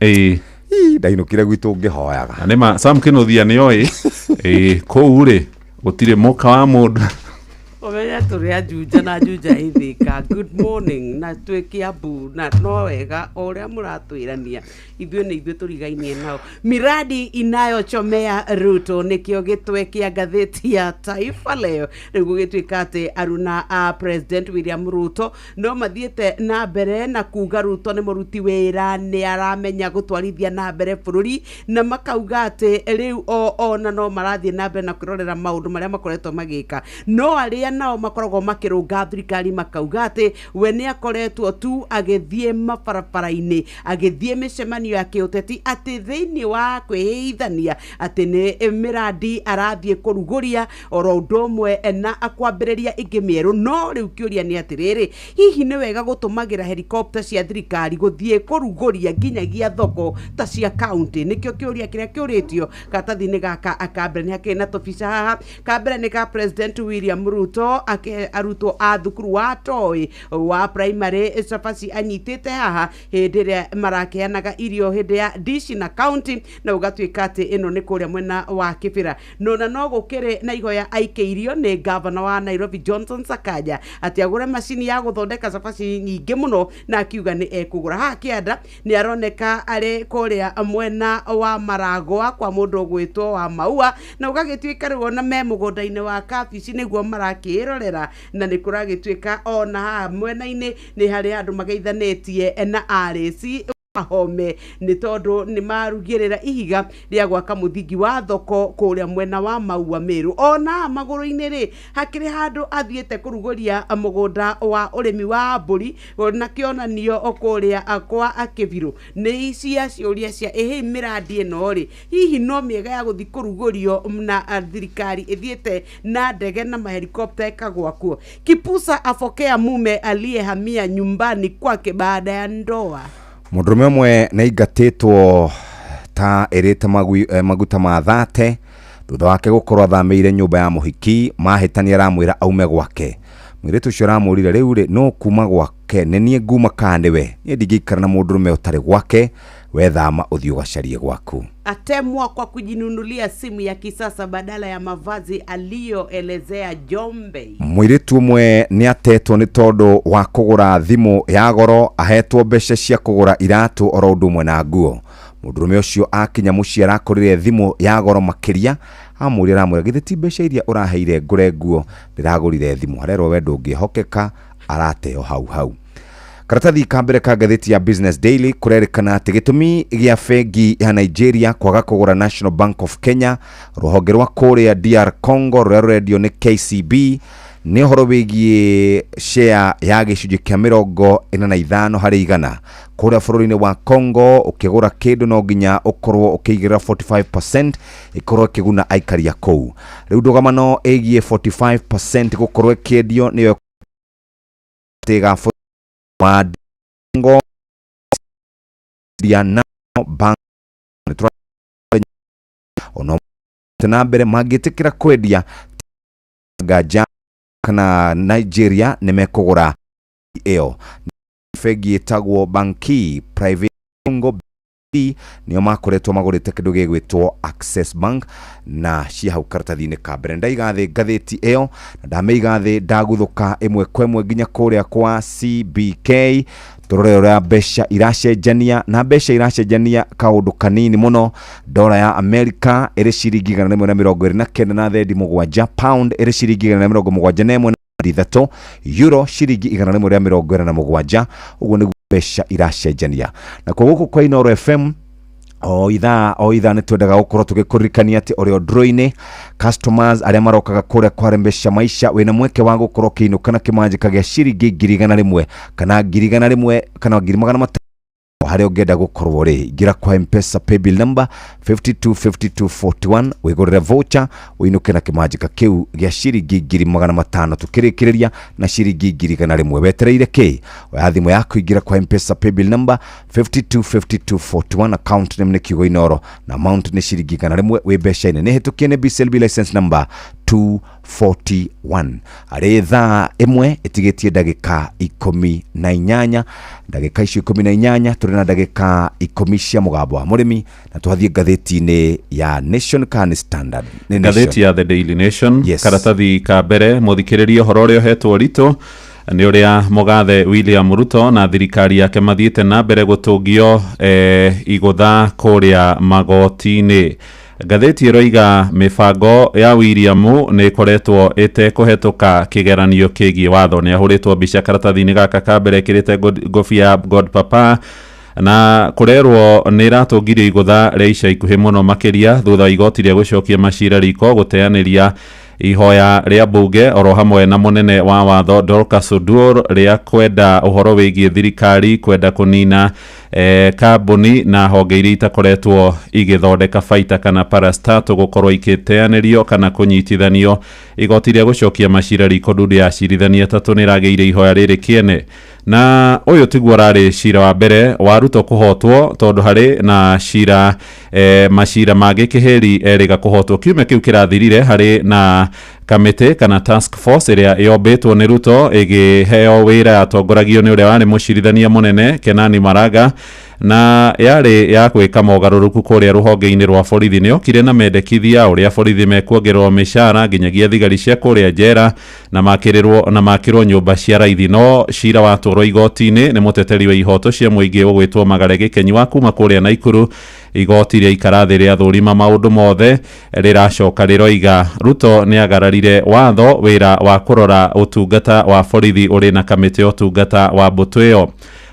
Ndainũkire gwitũ ngĩhoyaga. Na nĩma Sam Kĩnuthia nĩoĩ ĩĩ kũu rĩ gũtirĩ mũka wa mũndũ. Ũmenye tũrĩ a Juja na Juja ĩ Thĩka. Good morning na twĩ Kiambu na no wega o ũrĩa mũratwĩrania ithuĩ nĩ ithuĩ tũrigainie nao. Miradi inayochomea Ruto nĩkĩo gĩtwe kĩa ngathĩti ya Taifa Leo. Rĩu gũgĩtuĩka atĩ aruna a President William Ruto no mathiĩte na mbere na kuga Ruto nĩ mũruti wĩra, nĩ aramenya gũtwarithia na mbere bũrũri, na makauga atĩ rĩu ona no marathiĩ na mbere na kwĩrorera maũndũ marĩa makoretwo magĩka. No arĩa nao makoragwo makĩrũnga thirikari makauga atĩ we nĩ akoretwo tu agĩthiĩ mabarabara-inĩ, agĩthiĩ mĩcemanio ya kĩũteti, atĩ thĩinĩ wa kwĩhĩithania atĩ nĩ mĩrandi arathiĩ kũrugũria oro ũndũ ũmwe na kwambĩrĩria ĩngĩ mĩerũ. No rĩu kĩũria nĩ atĩrĩrĩ, hihi nĩ wega gũtũmagĩra helicopter cia thirikari gũthiĩ kũrugũria nginyagia thoko ta cia county? Nĩkĩo kĩũria kĩrĩa kĩũrĩtio karatathi-inĩ gaka akambere. Nĩ hakĩrĩ na tũbica haha. Kambere nĩ ka President William Ruto akĩhe arutwo a thukuru wa Toi wa primary cabaci anyitĩte haha hĩndĩ ĩrĩa marakĩheanaga irio hĩndĩ ya dishi na county, na ũgatuĩka atĩ ĩno nĩ kũrĩa mwena wa Kĩbĩra. No na no gũkĩrĩ na ihoya aikĩirio nĩ gavana wa Nairobi Johnson Sakaja atĩ agũre macini ya gũthondeka cabaci nyingĩ mũno, na akiuga nĩ ekũgũra. Haha kĩanda nĩ aroneka arĩ kũrĩa mwena wa Maragwa kwa mũndũ ũgwĩtwo wa Maua, na ũgagĩtuĩka rĩu ona me mũgũnda-inĩ wa kabici nĩguo marakĩrorera, na nĩ kũragĩtuĩka ona haha mwena-inĩ nĩ harĩ andũ mageithanĩtie na RAC Wahome nĩ tondũ nĩ marugĩrĩra ihiga rĩa gwaka mũthingi wa thoko kũrĩa mwena wa Maua Meru. Ona magũrũ-inĩ rĩ hakĩrĩ handũ athiĩte kũrugũria mũgũnda wa ũrĩmi wa mbũri na kĩonanio kũrĩa kwa Kĩbirũ. Nĩ cia ciũria cia ĩhĩ mĩrandi ĩno rĩ, hihi no mĩega ya gũthiĩ kũrugũrio na thirikari ĩthiĩte na ndege na mahelikopta ĩkagwa kuo. Kipusa afokea mume aliyehamia nyumbani kwake baada ya ndoa. Mũndũrũme ũmwe nĩ aingatĩtwo ta ĩrĩte maguta ma thate Thutha wake gũkorwo athamĩire nyũmba ya mũhiki, mahĩtania aramwĩra aume gwake. Mũirĩtu ũcio aramũrire rĩu rĩ, no kuma gwake nĩ niĩ nguma kana nĩwe? Niĩ ndingĩikara na mũndũrũme ũtarĩ gwake, we thama ũthiĩ ũgacarie gwaku. Atemwa kwa kujinunulia simu ya kisasa badala ya mavazi aliyoelezea Jombe. Mũirĩtu ũmwe nĩ atetwo nĩ tondũ wa kũgũra thimũ ya goro, ahetwo mbeca cia kũgũra iratũ oro ũndũ ũmwe na nguo. Mũndũrũme ũcio akinya mũciĩ arakorire thimũ ya goro makĩria, amũria aramwĩra githĩ ti mbeca iria ũraheire ngũre nguo ndĩragũrire thimũ. Arerwo we ndũngĩhokeka, arateo hau hau. Karatathi ka mbere ka ngathĩti ya Business Daily kũrerĩkana atĩ gĩtũmi gĩa bengi ya Nigeria kwaga kũgũra National Bank of Kenya rũhonge rwa kũrĩa DR Congo rũrĩa rũrendio nĩ KCB nĩ ũhoro wĩgiĩ share ya gĩcunjĩ kĩa 45 harĩ igana. Kũrĩa bũrũri-inĩ wa Congo ũkĩgũra kĩndũ no nginya ũkorwo ũkĩigĩrĩra 45% ĩkorwo ĩkĩguna aikari a kũu. Rĩu ndũgamano ĩgiĩ 45% gũkorwo ĩkĩendio nĩyo tiga wa Congo ya National Bank ona na mbere mangĩtĩkĩra kwendia nganja kana Nigeria nĩ mekũgũra ĩyo. Bengi ĩtagwo Banki Private Congo B nĩo makoretwo magũrĩte kĩndũ gĩgwĩtwo Access Bank na cia hau karatathi-inĩ ka mbere. Ndaiga thĩ ngathĩti ĩyo na ndamĩiga thĩ ndaguthũka ĩmwe kwa ĩmwe nginya kũrĩa kwa CBK tũrore ũrĩa mbeca iracenjania, na mbeca iracenjania kaũndũ kanini mũno. Dola ya Amerika ĩrĩ ciringi 129 na thendi 7, pound ĩrĩ ciringi 171 na 3, euro ciringi 147. Ũguo nĩguo mbeca iracenjania. Na kwa gũkũ kwa Inooro FM o ithaa nĩ twendaga gũkorwo tũgĩkũririkania atĩ ũrĩ ũndũrũ-inĩ customers arĩa marokaga kũrĩa kwa Rembesha Maisha wĩna mweke wa gũkorwo ũkĩinũka na kĩmanjĩka gĩa ciringi 100,000 kana 100,000 kana 500,000 harĩa ũngĩenda gũkorwo rĩ. Ingĩra kwa M-Pesa paybill number 525241 wĩgũrĩre voucher ũinũke na kĩmanjĩka kĩu gĩa ciringi 500,000 tũkĩrĩkĩrĩria na ciringi 100,000. Wetereire kĩ? Oya thimũ yaku ingĩra kwa M-Pesa paybill number 525241 account name nĩ kiugo Inooro na amount nĩ ciringi 100 wĩ mbeca-inĩ. Nĩ hĩtũkie nĩ BCLB license number 241. Arĩ thaa ĩmwe ĩtigĩtie ndagĩka 18, ndagĩka icio 18 tũrĩ na ndagĩka 10 cia mũgambo wa mũrĩmi na twathiĩ ngathĩti-inĩ ya Nation kana Standard. Nĩ Nation. Ngathĩti ya The Daily Nation. Yes. Karatathi ka mbere mũthikĩrĩrie ũhoro ũrĩa ũhetwo ũritũ nĩ ũrĩa mũgathe William Ruto na thirikari yake mathiĩte na mbere gũtũngio igũtha kũrĩa magoti-inĩ. Ngathĩti ĩroiga mĩbango ya William nĩ ĩkoretwo ĩtekũhetũka kĩgeranio kĩgiĩ watho. Nĩ ahũrĩtwo mbica karatathi-inĩ gaka ka mbere ĩkĩrĩte ngobia ya God Papa na kũrerwo nĩ ĩratũngirio igũtha rĩa ica ikuhĩ mũno makĩria thutha wa igoti rĩa gũcokia macira riko gũteanĩria ihoya rĩa mbunge oro hamwe na mũnene wa watho Dorcas Oduor rĩa kwenda ũhoro wĩgiĩ thirikari kwenda kũnina kambuni na honge iria itakoretwo igĩthondeka baita kana parastato gũkorwo ikĩteanĩrio kana kũnyitithanio. Igoti rĩa gũcokia macira riko ndundu ya acirithania atatũ nĩ ĩragĩire ihoya rĩrĩ kĩene. Na ũyũ tiguo ũrarĩ cira wa mbere wa Ruto kũhotwo tondũ harĩ na cira macira mangĩ kĩhĩri erĩga kũhotwo. Kiumia kĩu kĩrathirire harĩ na kamĩtĩ kana task force ĩrĩa yombĩtwo nĩ Ruto ĩgĩheo wĩra yatongoragio nĩ ũrĩa warĩ mũcirithania mũnene Kenani Maraga na yarĩ ya gwĩka mogarũrũku kũrĩa rũhonge-inĩ rwa borithi. Nĩ okire na mendekithia ũrĩa borithi mekuongererwo mĩcara nginyagia thigari cia kũrĩa njera na makĩrwo nyũmba cia raithi. No cira watwarwo igoti-inĩ nĩ mũteteri wa ihoto cia mũingĩ ũgwĩtwo Magare Gĩkenyi wa kuma kũrĩa Naikuru. Igoti rĩa ikara thĩ rĩa thũrima maũndũ mothe rĩracoka rĩroiga Ruto nĩ agararire watho wĩra wa kũrora ũtungata wa borithi ũrĩ na kamĩtĩ ya ũtungata wa mbũtũ ĩyo.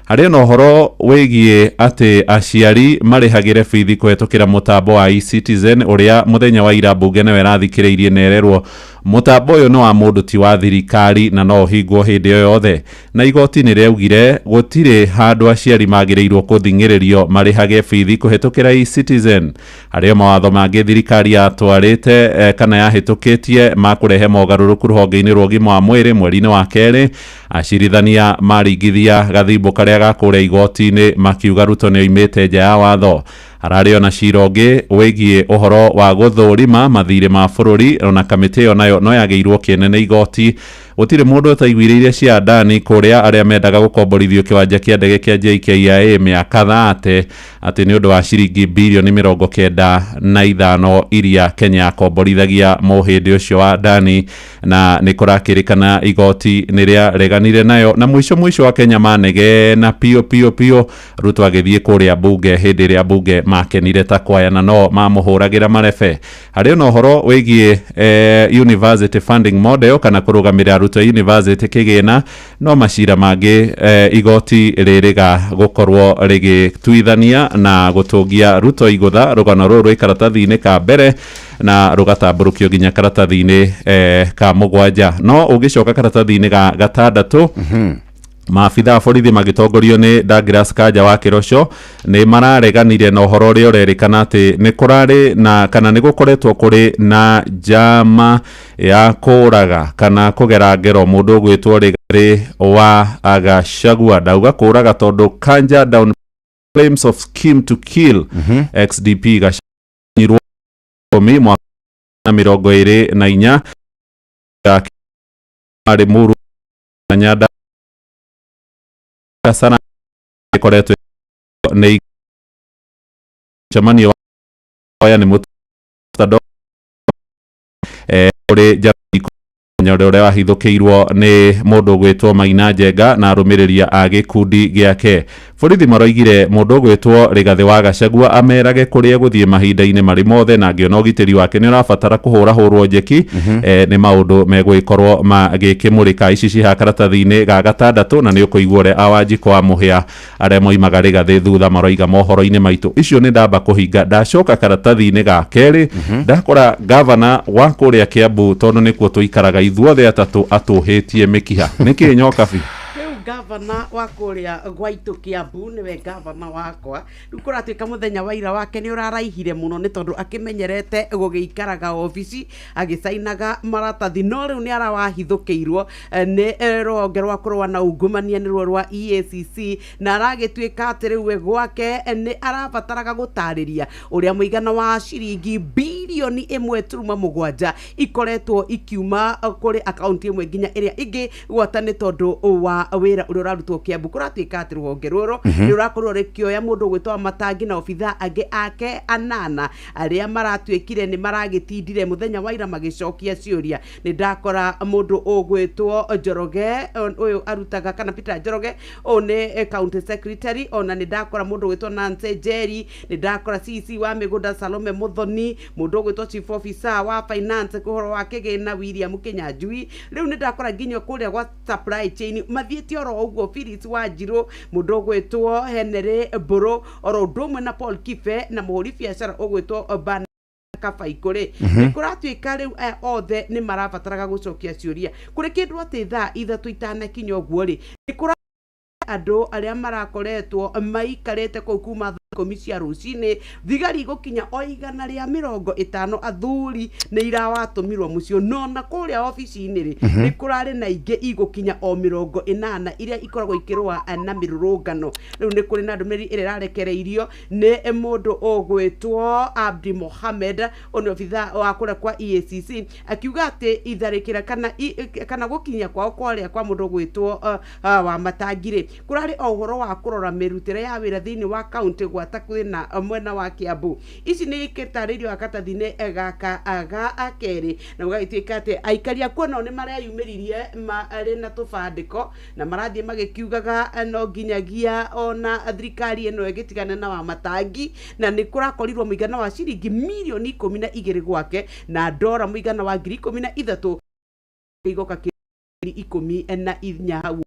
Harĩ na ũhoro wĩgiĩ atĩ aciari marĩhagĩre bithi kũhetũkĩra mũtambo wa eCitizen ũrĩa mũthenya wa ira mbunge nĩwe ĩrathikĩrĩirie na ĩrerwo mũtambo ũyũ nĩ wa mũndũ ti wa thirikari na no ũhingwo hĩndĩ o yothe. Na igoti nĩ rĩaugire gũtirĩ handũ aciari magĩrĩirwo kũthing'ĩrĩrio marĩhage bithi kũhetũkĩra eCitizen. Harĩ o mawatho mangĩ thirikari yatwarĩte kana yahĩtũkĩtie ma kũrehe mogarũrũku rũhonge-inĩ rwa ũgima wa mwĩrĩ mweri-inĩ wa kerĩ. Acirithania maringithia gathimbo karĩa ga kũrĩa igoti-inĩ makiuga Ruto nĩ oimĩte nja ya watho. Hararĩ ona cira ũngĩ wĩgiĩ ũhoro wa gũthũrima mathirĩ ma bũrũri, ona kamĩtĩ ĩyo nayo no yagĩirwo kĩene nĩ igoti. Gũtirĩ mũndũ ũtaiguĩrĩire cia Adani kũrĩa arĩa mendaga gũkomborithio kĩwanja kĩa ndege kĩa JKIA mĩaka 30 atĩ nĩ ũndũ wa ciringi birioni 95 iria Kenya yakomborithagia mũhĩndĩ ũcio wa Adani, na nĩ kũrakĩrĩkana igoti nĩ rĩareganire nayo, na mũico mũico wa Kenya manegena piũ piũ piũ. Ruto agĩthiĩ kũrĩa bunge hĩndĩ ĩrĩa bunge makenire ta kwaya na no mamũhũragĩra marebe. Harĩ ona ũhoro wĩgiĩ university funding model kana kũrũgamĩrĩra arutwo a university kĩgĩna, no macira mangĩ igoti rĩrĩga gũkorwo rĩgĩtuithania na gũtũngia Ruto igũtha. Rũgano rũrũ rwĩ karatathi-inĩ ka mbere na rũgatambũrũkio nginya karatathi-inĩ ka mũgwanja. No ũngĩcoka karatathi-inĩ ga gatandatũ, maabitha a borithi magĩtongorio nĩ Douglas Kanja wa Kĩroco nĩ marareganire na ũhoro ũrĩa ũrerĩkana atĩ nĩ kũrarĩ na kana nĩ gũkoretwo kũrĩ na njama ya kũraga kana kũgera ngero mũndũ ũgwĩtwo Rigathĩ wa Gachagua. Ndauga kũraga tondũ Kanja down claims of scheme to kill XDP Gachagua mwaka na 24 arĩ mũru na nyanda sana ĩkoretwo nĩ mũcemanio wa nĩ mũtando kũrĩ Njambi ũrĩa wahithũkĩirwo nĩ mũndũ ũgwĩtwo Maina Njenga na arũmĩrĩri a gĩkundi gĩake. Borithi maroigire mũndũ ũgwĩtwo Rigathĩ wa Gachagua amerage kũrĩa egũthiĩ mahinda-inĩ marĩ mothe, na angĩona ũgitĩri wake nĩ ũrabatara kũhũrahũrwo njeki, nĩ maũndũ megũgĩkorwo magĩkĩmũrĩka. Ici ciha karatathi-inĩ ga gatandatũ, na nĩ ũkũigua ũrĩa Awanjikũ wa Mũhĩa arĩa moimaga Rigathĩ thutha maroiga mohoro-inĩ maitũ. Icio nĩ ndamba kũhinga, ndacoka karatathi-inĩ ga kerĩ ndakora gavana wa kũrĩa Kiambu, tondũ nĩkuo tũikaraga ithuothe atatũ, atũhĩtie mĩkiha. Nĩkĩ Nyokabi? Rĩu gavana wa kũrĩa gwaitũ Kiambu nĩwe gavana wakwa. Rĩu kũratuĩka mũthenya wa ira wake nĩ ũraraihire mũno, nĩ tondũ akĩmenyerete gũgĩikaraga obici agĩcainaga maratathi, no rĩu nĩ arawahithũkĩirwo nĩ rũhonge rwa kũrũa na ungumania nĩruo rwa EACC, na aragĩtuĩka atĩ rĩu we gwake nĩ arabataraga gũtarĩria ũrĩa mũigana wa ciringi birioni 1.7 ikoretwo ikiuma kũrĩ akaunti ĩmwe nginya ĩrĩa ĩngĩ, gwata nĩ tondũ wa wĩra ũrĩa ũrarutwo Kiambu. Kũratuĩka atĩ rũhonge rũrũ nĩ rũrakorwo rĩkĩoya mũndũ ũgwĩtwo Matangi na obitha angĩ ake anana arĩa maratuĩkire nĩ maragĩtindire mũthenya wa ira magĩcokia ciũria. Nĩ ndakora mũndũ ũgwĩtwo Njoroge, ũyũ arutaga kana Peter Njoroge, ũyũ nĩ county secretary. Ona nĩ ndakora mũndũ ũgwĩtwo Nancy Njeri, nĩ ndakora CC wa mĩgũnda Salome Muthoni, mũndũ ũgwĩtwo chief officer wa finance ũhoro wa kĩgĩna William Kinyanjui. Rĩu nĩ ndakora nginya kũrĩa gwa supply chain mathiĩte oro ũguo, Phyllis Wanjiru, mũndũ ũgwĩtwo Henry Mbũrũ, oro ũndũ ũmwe na Paul Kibe na mũhũri biacara ũgwĩtwo Bana Kabaikũ rĩ. Nĩ kũratuĩka rĩu aya othe nĩ marabataraga gũcokia ciũria kũrĩ kĩndũ atĩ thaa 3 itanakinya ũguo rĩ, nĩ kũra andũ arĩa marakoretwo maikarĩte kũu kuma thaa 10 cia rũcinĩ, thigari gũkinya o 150 athuri nĩ irawatũmirwo mũciĩ. No na kũrĩa obici-inĩ rĩ, nĩ kũrarĩ na ingĩ igũkinya o 80 iria ikoragwo ikĩrũa na mĩrũrũngano. Rĩu nĩ kũrĩ na ndũmĩrĩri ĩrĩa ĩrarekereirio nĩ mũndũ ũgwĩtwo Abdi Mohamed, ũyũ nĩ obitha wa kũrĩa kwa EACC, akiuga atĩ itharĩkĩra kana gũkinya kwao kwarĩa kwa mũndũ ũgwĩtwo wa Matangi rĩ, kũrarĩ o ũhoro wa kũrora mĩrutĩre ya wĩra thĩinĩ wa kaunti gwata kwĩna mwena wa Kiambu. Ici nĩ ikĩtarĩirio gatathi-inĩ gaka ga kerĩ, na gũgagĩtuĩka atĩ aikari akuo nao nĩ mareyumĩririe marĩ na tũbandĩko na marathiĩ magĩkiugaga no nginyagia ona thirikari ĩno ĩgĩtigane na wa Matangi, na nĩ kũrakorirwo mũigana wa ciringi mirioni 12 gwake na ndora mũigana wa 13,000 igoka 14 hau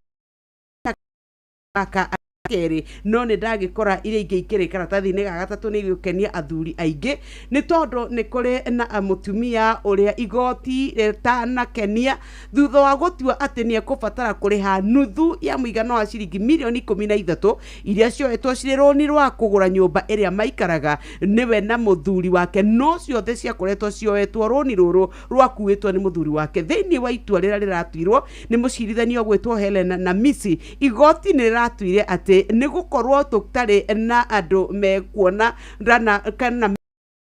gaka kerĩ. No nĩ ndagĩkora iria ingĩ ikĩrĩ karatathi-inĩ ga gatatũ nĩ igũkenia athuri aingĩ, nĩ tondũ nĩ kũrĩ na mũtumia ũrĩa igoti rĩtanakenia thutha wa gũtua atĩ nĩ ekũbatara kũrĩha nuthu ya mũigana wa ciringi mirioni 13 iria cioetwo cirĩ rũni rwa kũgũra nyũmba ĩrĩa maikaraga nĩwe na mũthuri wake, no ciothe ciakoretwo cioetwo rũni rũrũ rwakuĩtwo nĩ mũthuri wake. Thĩinĩ wa itua rĩrĩa rĩratuirwo nĩ mũcirithania ũgwĩtwo Helen na Misi, igoti nĩ rĩratuire atĩ atĩ nĩ gũkorwo tũtarĩ na andũ mekuona rana kana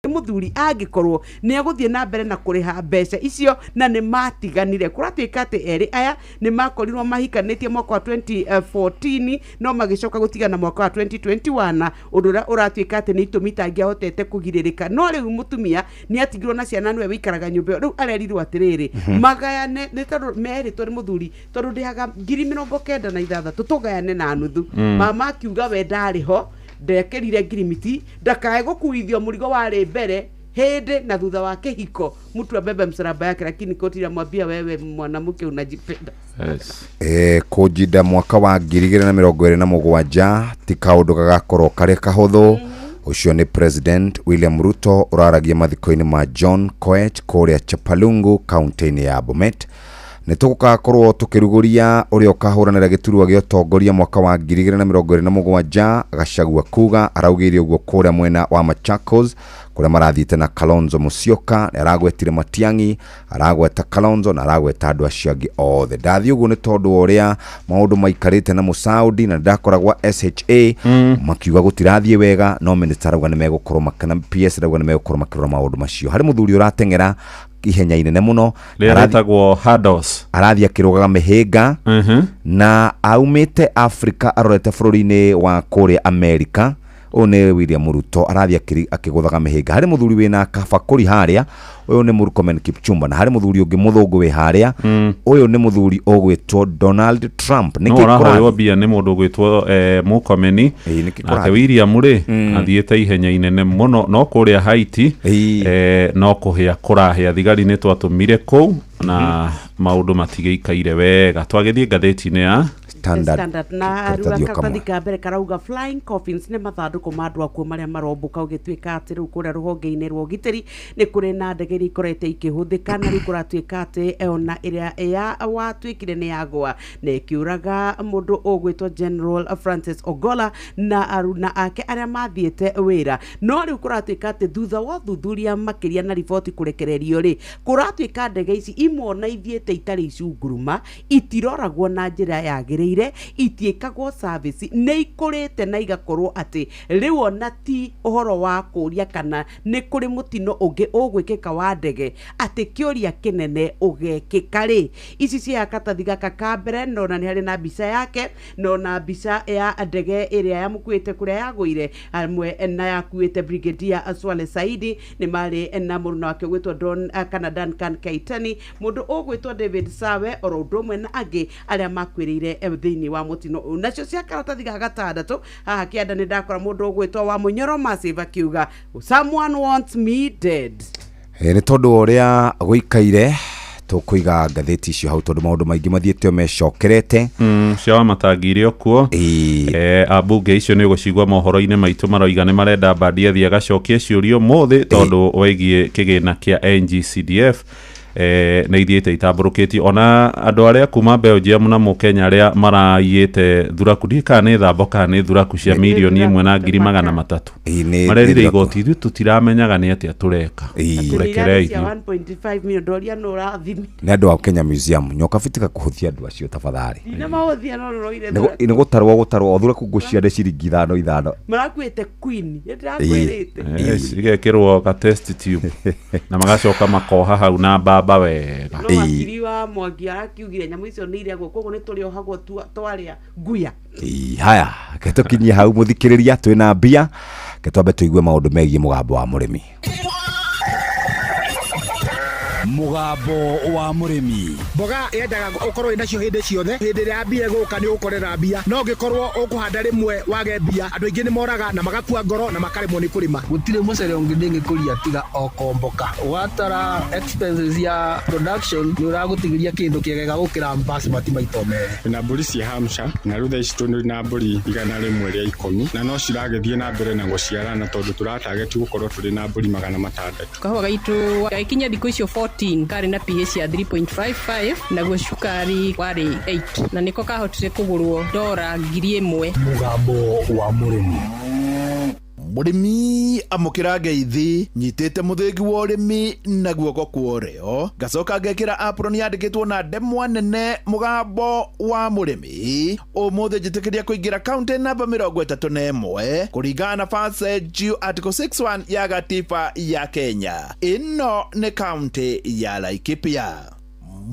muthuri angĩkorwo nĩ egũthiĩ na mbere na kũrĩha mbeca icio na nĩ matiganire. Kũratuĩka atĩ erĩ aya nĩ makorirwo mahikanĩtie mwaka wa 2014 no magĩcoka gũtigana mwaka wa 2021, ũndũ ũrĩa ũratuĩka atĩ nĩ itũmi itangĩahotete kũgirĩrĩka. No rĩu mũtumia nĩ atigirwo na ciana, nĩwe wĩikaraga nyũmba ĩyo. Rĩu arerirwo atĩrĩrĩ, magayane nĩ tondũ merĩtwo nĩ mũthuri tondũ ndĩhaga 96,000 tũgayane na nuthu. Mama akiuga we ndarĩ ho, ndekĩrire ngirimiti ndakae gũkuithio mũrigo warĩ mbere hĩndĩ na thutha wa kĩhiko, mtu abebe msalaba yake, lakini koti inamwambia wewe mwanamke unajipenda. Yes. Kũnjinda mwaka wa 2027 ti kaũndũ gagakorwo karĩ kahũthũ. Ũcio nĩ President William Ruto ũraragia mathiko-inĩ ma John Koech kũrĩa Chepalungu kaunti-inĩ ya Bomet. Nĩ tũgũgakorwo tũkĩrugũria ũrĩa ũkahũranĩra gĩturwa gĩa ũtongoria mwaka wa 2027. Gachagua kuga araugĩire ũguo kũrĩa mwena wa Machakos kũrĩa marathiĩte na Kalonzo Musyoka. Nĩ aragwetire Matiang'i, aragweta Kalonzo na aragweta andũ acio angĩ othe. Ndathiĩ ũguo nĩ tondũ wa ũrĩa maũndũ maikarĩte na Mũsaudi na ndakoragwa SHA makiuga gũtirathiĩ wega, no minister arauga nĩ megũkorwo makana PS arauga nĩ megũkorwo makĩrora maũndũ macio. Harĩ mũthuri ũrateng'era ihenya inene mũno rĩrĩa rĩtagwo Hados, arathiĩ akĩrũgaga mĩhĩnga na aumĩte Africa arorete bũrũri-inĩ wa kũrĩa America. Ũyũ nĩ William Ruto arathiĩ akĩgũthaga mĩhĩnga. Harĩ mũthuri wĩna kabakũri harĩa, ũyũ nĩ Murkomen Kipchumba, na harĩ mũthuri ũngĩ mũthũngũ wĩ harĩa, ũyũ nĩ mũthuri ũgwĩtwo Donald Trump. No Nĩkĩ ũrahoywo mbia nĩ mũndũ ũgwĩtwo Murkomen. Nĩkĩ Nake kũrathiĩ? William rĩ athiĩte ihenya inene mũno, no kũrĩa Haiti no kũhĩa kũrahĩa. Thigari nĩ twatũmire kũu na maũndũ matigĩikaire wega. Twagĩthiĩ ngathĩti-inĩ ya Standard na Karatathi o kamwe. karatathi ka mbere karauga flying coffins nĩ mathandũkũ ma andũ akuũ marĩa marombũka. Ũgĩtuĩka atĩ rĩu kũrĩa rũhonge-inĩ rwa ũgitĩri nĩ kũrĩ na ndege iria ikoretwo ikĩhũthĩka, na rĩu kũratuĩka atĩ ona ĩrĩa ya watuĩkire nĩ yagwa na ĩkĩũraga mũndũ ũgwĩtwo General Francis Ogola na aruna ake arĩa mathiĩte wĩra. No rĩu kũratuĩka atĩ thutha wa ũthuthuria makĩria na riboti kũrekererio rĩ, kũratuĩka ndege ici imwe ona ithiĩte itarĩ icunguruma, itiroragwo na njĩra yagĩrĩire, itiĩkagwo service, nĩ ikũrĩte na igakorwo atĩ rĩu ona ti ũhoro wa kũũria kana nĩ kũrĩ mũtino ũngĩ ũgwĩkĩka wa ndege, atĩ kĩũria kĩnene ũgekĩka rĩ. Ici cia karatathi gaka ka mbere nona nĩ harĩ na mbica yake, nona mbica ya ndege ĩrĩa yamũkuĩte kũrĩa yagũire hamwe na yakuĩte Brigadier Swale Saidi, nĩ marĩ na mũruna wake ũgwĩtwo Don kana Duncan Kaitani, mũndũ ũgwĩtwo David Sawe, oro ũndũ ũmwe na angĩ arĩa makuĩrĩire thĩinĩ wa mũtino ũyũ. Nacio cia karatathi ga gatandatũ haha kĩanda nĩ ndakora mũndũ ũgwĩtwo wa Mũnyoro Massive akiuga someone wants me dead. Nĩ tondũ wa ũrĩa gũikaire tũkũiga ngathĩti icio hau tondũ maũndũ maingĩ mathiĩte mecokerete. Cia wa matangi irĩ o kuo. Ambunge icio nĩ ũgũcigua mohoro-inĩ maitũ maroiga nĩ marenda Mbadi athiĩ agacokie ciũria ũmũthĩ tondũ wĩgiĩ kĩgĩna kĩa NGCDF. Nĩ ithiĩte itambũrũkĩtio ona andũ arĩa kuma Belgium na Mũkenya arĩa maraiyĩte thuraku, ndiũĩ kana nĩ thambo kana nĩ thuraku cia 1,300,000 marerire igoti ithuĩ tũtiramenyaga nĩ atĩa tũreka, tũrekerei cia ithuĩ. 1.5 million ndoria nũ ũrathimi Nĩ andũ a Kenya Museum nyoka bitika kũhũthia andũ acio tafadhali. Nĩ mahũthia no rũroire Nĩ gũtarwo gũtarwo o thuraku ngũciande ciringi ithano ithano. Marakuĩte queen, nĩ ndĩrakwĩrĩte. Yes, igekĩrwo ka test tube na magacoka makoha hau na mbamba wega. No wakiri wa Mwangi arakiugire nyamũ icio nĩ irĩagwo, koguo nĩ tũrĩohagwo twarĩa nguya. Ĩĩ, haya ke tũkinyie hau mũthikĩrĩria twĩna mbia, ke twambe tũigue maũndũ megiĩ mũgambo wa mũrĩmi. Mũgambo wa mũrĩmi. Mboga yendaga ũkorwo wĩ nacio hĩndĩ ciothe, hĩndĩ ĩrĩa mbia ĩgũka nĩ ũgũkorera mbia, no ũngĩkorwo ũkũhanda rĩmwe wage mbia, andũ aingĩ nĩ moraga na magakua ngoro na makaremwo nĩ kũrĩma. Gũtirĩ mũcere ũngĩ ndĩngĩkũria tiga o komboka. Watara expenses ya production nĩ ũragũtigĩria kĩndũ kĩega gũkĩra basmati maita merĩ. Na mbũri cia Hampshire na rĩu thaa ici tũrĩ na mbũri 110 na no ciragĩthiĩ na mbere na gũciarana tondũ tũratageti gũkorwo tũrĩ na mbũri 600. Kahũa gaitũ gagĩkinya thikũ icio 14 karĩ na pH ya 3.55 naguo cukari warĩ 8 na nĩko kahotire kũgũrwo dora 1,000. Mũgambo wa mũrĩmi. Mũrĩmi amũkĩra ngeithi, nyitĩte mũthĩgi wa ũrĩmi na guoko kwa ũrĩo, ngacoka ngekĩra apron yandĩkĩtwo na ndemwa nene mũgambo wa mũrĩmi. Ũmũthĩ njĩtĩkĩria kũingĩra kaunti namba 31 kũringana na Passage Article 61 ya gatiba ya Kenya. Ĩno nĩ kaunti ya Laikipia.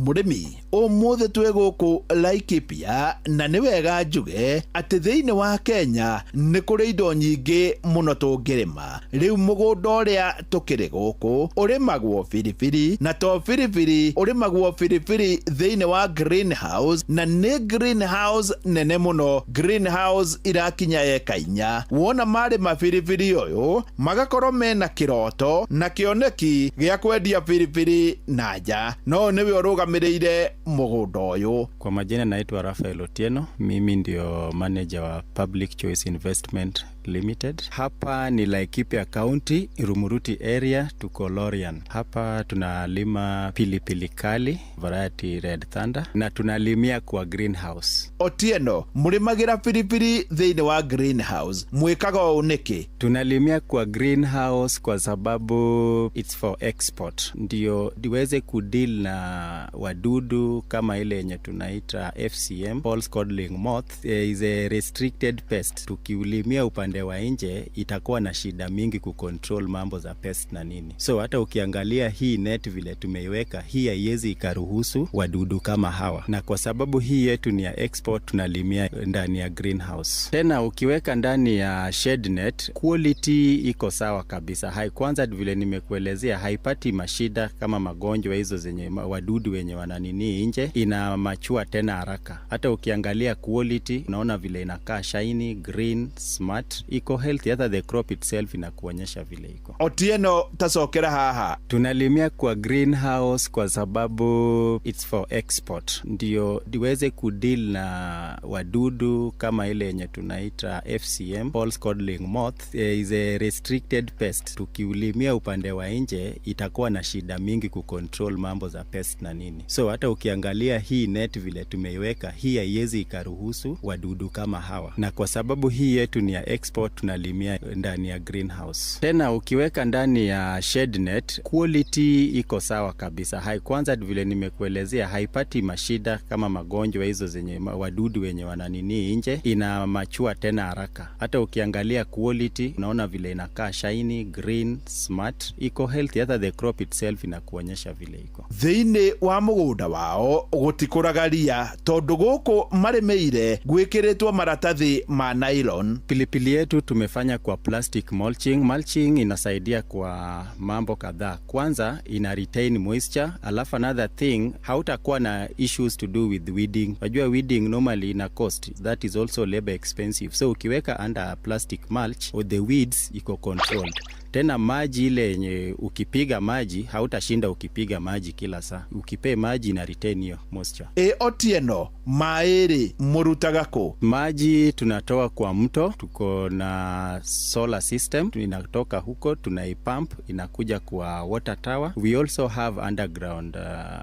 Mũrĩmi, ũmũthĩ twĩ gũkũ Laikipia, na nĩ wega njuge atĩ thĩinĩ wa Kenya nĩ kũrĩ indo nyingĩ mũno tũngĩrĩma. Rĩu mũgũnda ũrĩa tũkĩrĩ gũkũ ũrĩmagwo biribiri, na to biribiri, ũrĩmagwo biribiri thĩinĩ wa greenhouse, na nĩ greenhouse nene mũno, greenhouse irakinya eka 4. Wona marĩma biribiri ũyũ magakorwo mena kĩroto na kĩoneki gĩa kwendia biribiri na nja, no nĩwe ũrũgamĩrĩire mũgũnda ũyũ. Kwa majina naitwa Rafael Otieno, mimi ndio manager wa Public Choice Investment Limited. Hapa ni Laikipia County, Rumuruti area, tuko Lorian. Hapa tunalima pilipili kali, variety Red Thunder, na tunalimia kwa greenhouse. Otieno, mũrĩmagĩra biribiri thĩinĩ wa greenhouse, mwĩkaga ũũ nĩkĩ? Tunalimia kwa greenhouse kwa sababu it's for export, ndio iweze kudeal na wadudu kama ile yenye tunaita FCM, false codling moth, is a restricted pest. Tukiulimia upande wa nje itakuwa na shida mingi kucontrol mambo za pest na nini. So hata ukiangalia hii net vile tumeiweka, hii haiwezi ikaruhusu wadudu kama hawa, na kwa sababu hii yetu ni ya export, tunalimia ndani ya greenhouse. Tena ukiweka ndani ya shade net, quality iko sawa kabisa. Kwanza vile nimekuelezea, haipati mashida kama magonjwa hizo zenye wadudu wenye wananini nje, ina machua tena haraka. Hata ukiangalia quality unaona vile inakaa shiny, green, smart, iko healthy. Hata the crop itself inakuonyesha vile iko. Otieno, tacokera haha. Tunalimia kwa greenhouse kwa sababu it's for export, ndio iweze kudeal na wadudu kama ile yenye tunaita FCM, false codling moth, is a restricted pest. Tukiulimia upande wa nje itakuwa na shida mingi kucontrol mambo za pest na nini. So hata ukiangalia hii net vile tumeiweka, hii haiwezi ikaruhusu wadudu kama hawa, na kwa sababu hii yetu ni ya export, tunalimia ndani ya greenhouse. Tena ukiweka ndani ya shade net, quality iko sawa kabisa. Kwanza vile nimekuelezea, haipati mashida kama magonjwa hizo zenye wadudu wenye wananini nje, ina machua tena haraka. Hata ukiangalia quality unaona vile inakaa shiny, green, smart, iko healthy. Hata the crop itself inakuonyesha vile iko. Thĩinĩ wa mũgũnda wao gũtikũraga ria tondũ gũkũ marĩmĩire gwĩkĩrĩtwo maratathi ma nylon. Pilipili yetu tumefanya kwa plastic mulching. Mulching inasaidia kwa mambo kadhaa. Kwanza ina retain moisture, alafu another thing, hautakuwa na issues to do with weeding. Unajua weeding normally ina cost, that is also labor expensive. So ukiweka under plastic mulch, or the weeds iko controlled. Tena maji ile yenye ukipiga maji hautashinda ukipiga maji kila saa. Ukipee maji na retain hiyo moisture. Otieno, maĩ mũrutaga kũ? Maji tunatoa kwa mto, tuko na solar system, inatoka huko tunaipump inakuja kwa water tower. We also have underground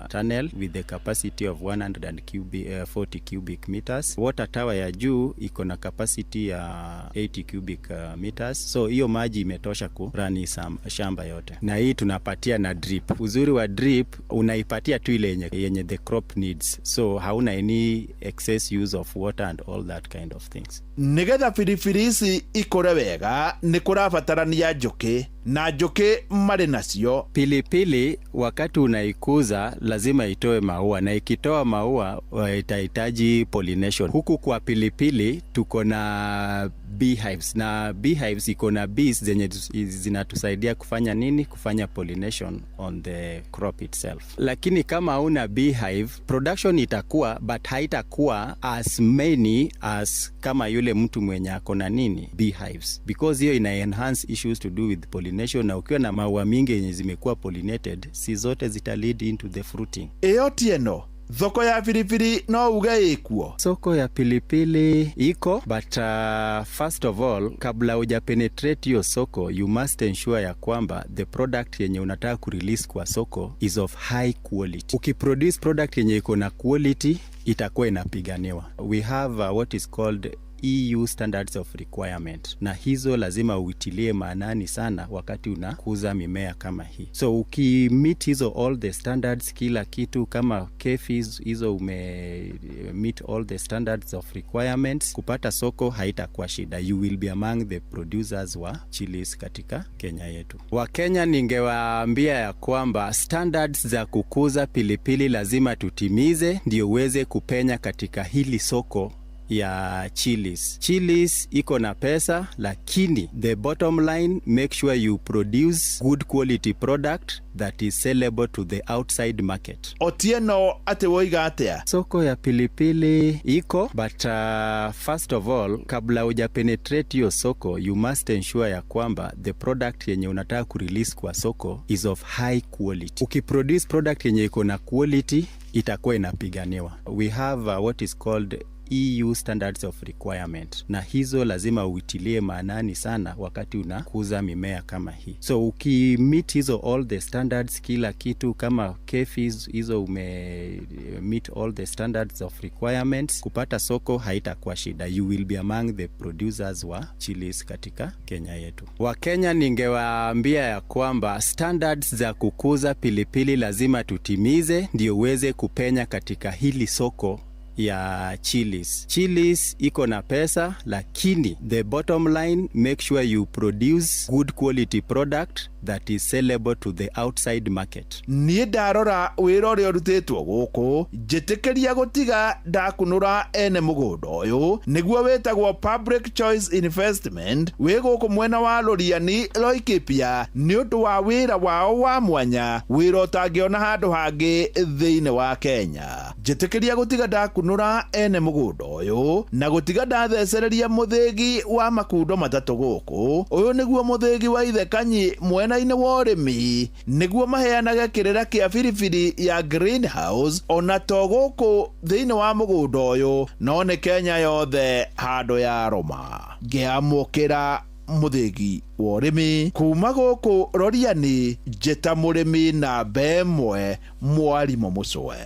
tunnel with the capacity of 140 cubic meters. Water tower ya juu iko na capacity ya 80 cubic meters. So hiyo maji imetosha ku run shamba yote. Na hii tunapatia na drip. Uzuri wa drip unaipatia tu ile yenye the crop needs. So hauna any excess use of water and all that kind of things. Nigetha biribiri ici ikũre wega nĩ kũrabatarania njũkĩ, na njũkĩ marĩ nacio. Pilipili wakati unaikuza lazima itoe maua, na ikitoa maua itahitaji pollination. Huku kwa pilipili tuko na beehives, na beehives iko na bees zenye zinatusaidia kufanya nini? Kufanya pollination on the crop itself. Lakini kama hauna beehive, production itakuwa but haitakuwa as many as kama yule mtu mwenye ako na nini? Beehives, because hiyo ina enhance issues to do with pollination, na ukiwa na maua mingi yenye zimekuwa pollinated, si zote zita lead into the fruiting. Otieno, thoko ya pilipili no uge ikuo? Soko ya pilipili iko, but first of all, kabla huja penetrate hiyo soko, you must ensure ya kwamba the product yenye unataka kurelease kwa soko is of high quality. Ukiproduce product yenye iko na quality, itakuwa inapiganiwa. We have what is called EU standards of requirement, na hizo lazima uitilie maanani sana wakati unakuza mimea kama hii. So ukimeet hizo all the standards, kila kitu kama KEFIs hizo ume meet all the standards of requirements, kupata soko haitakuwa shida. You will be among the producers wa chilies katika Kenya yetu. Wakenya ningewaambia ya kwamba standards za kukuza pilipili lazima tutimize ndio uweze kupenya katika hili soko ya chilies. Chilies iko na pesa, lakini the bottom line, make sure you produce good quality product that is sellable to the outside market. Otieno atĩ woiga atĩa? Soko ya pilipili iko but first of all, kabla uja penetrate hiyo soko, you must ensure ya kwamba the product yenye unataka kurelease kwa soko is of high quality. Ukiproduce product yenye iko na quality itakuwa inapiganiwa. We have what is called EU standards of requirement, na hizo lazima uitilie maanani sana wakati unakuza mimea kama hii. So ukimeet hizo all the standards, kila kitu kama KEFIs hizo ume meet all the standards of requirements, kupata soko haitakuwa shida. You will be among the producers wa chilies katika Kenya yetu. Wakenya ningewaambia ya kwamba standards za kukuza pilipili lazima tutimize ndio uweze kupenya katika hili soko ya chilies. Chilies iko na pesa, lakini the bottom line, make sure you produce good quality product that is sellable to the outside market. Niĩ ndarora wĩra ũrĩa ũrutĩtwo gũkũ, njĩtĩkĩria gũtiga ndakunũra ene mũgũnda ũyũ nĩguo wĩtagwo Public Choice Investment wĩ gũkũ mwena wa Loriani, Laikipia, nĩ ũndũ wa wĩra wao wa mwanya, wĩra ũtangĩona handũ hangĩ thĩinĩ wa Kenya. Njĩtĩkĩria gũtiga ndakunũra ene mũgũnda ũyũ na gũtiga ndathecereria mũthĩgi wa makundo matatũ gũkũ. Ũyũ nĩguo mũthĩgi wa Ithekanyi mwena-inĩ wa ũrĩmi, nĩguo maheanage kĩrĩra kĩa biribiri ya greenhouse, ona to gũkũ thĩinĩ wa mũgũnda ũyũ no nĩ Kenya yothe handũ ya rũma. Ngĩamũkĩra mũthĩgi wa ũrĩmi kuma gũkũ Roriani, njĩta mũrĩmi namba ĩmwe, mwarimũ Mũcwe.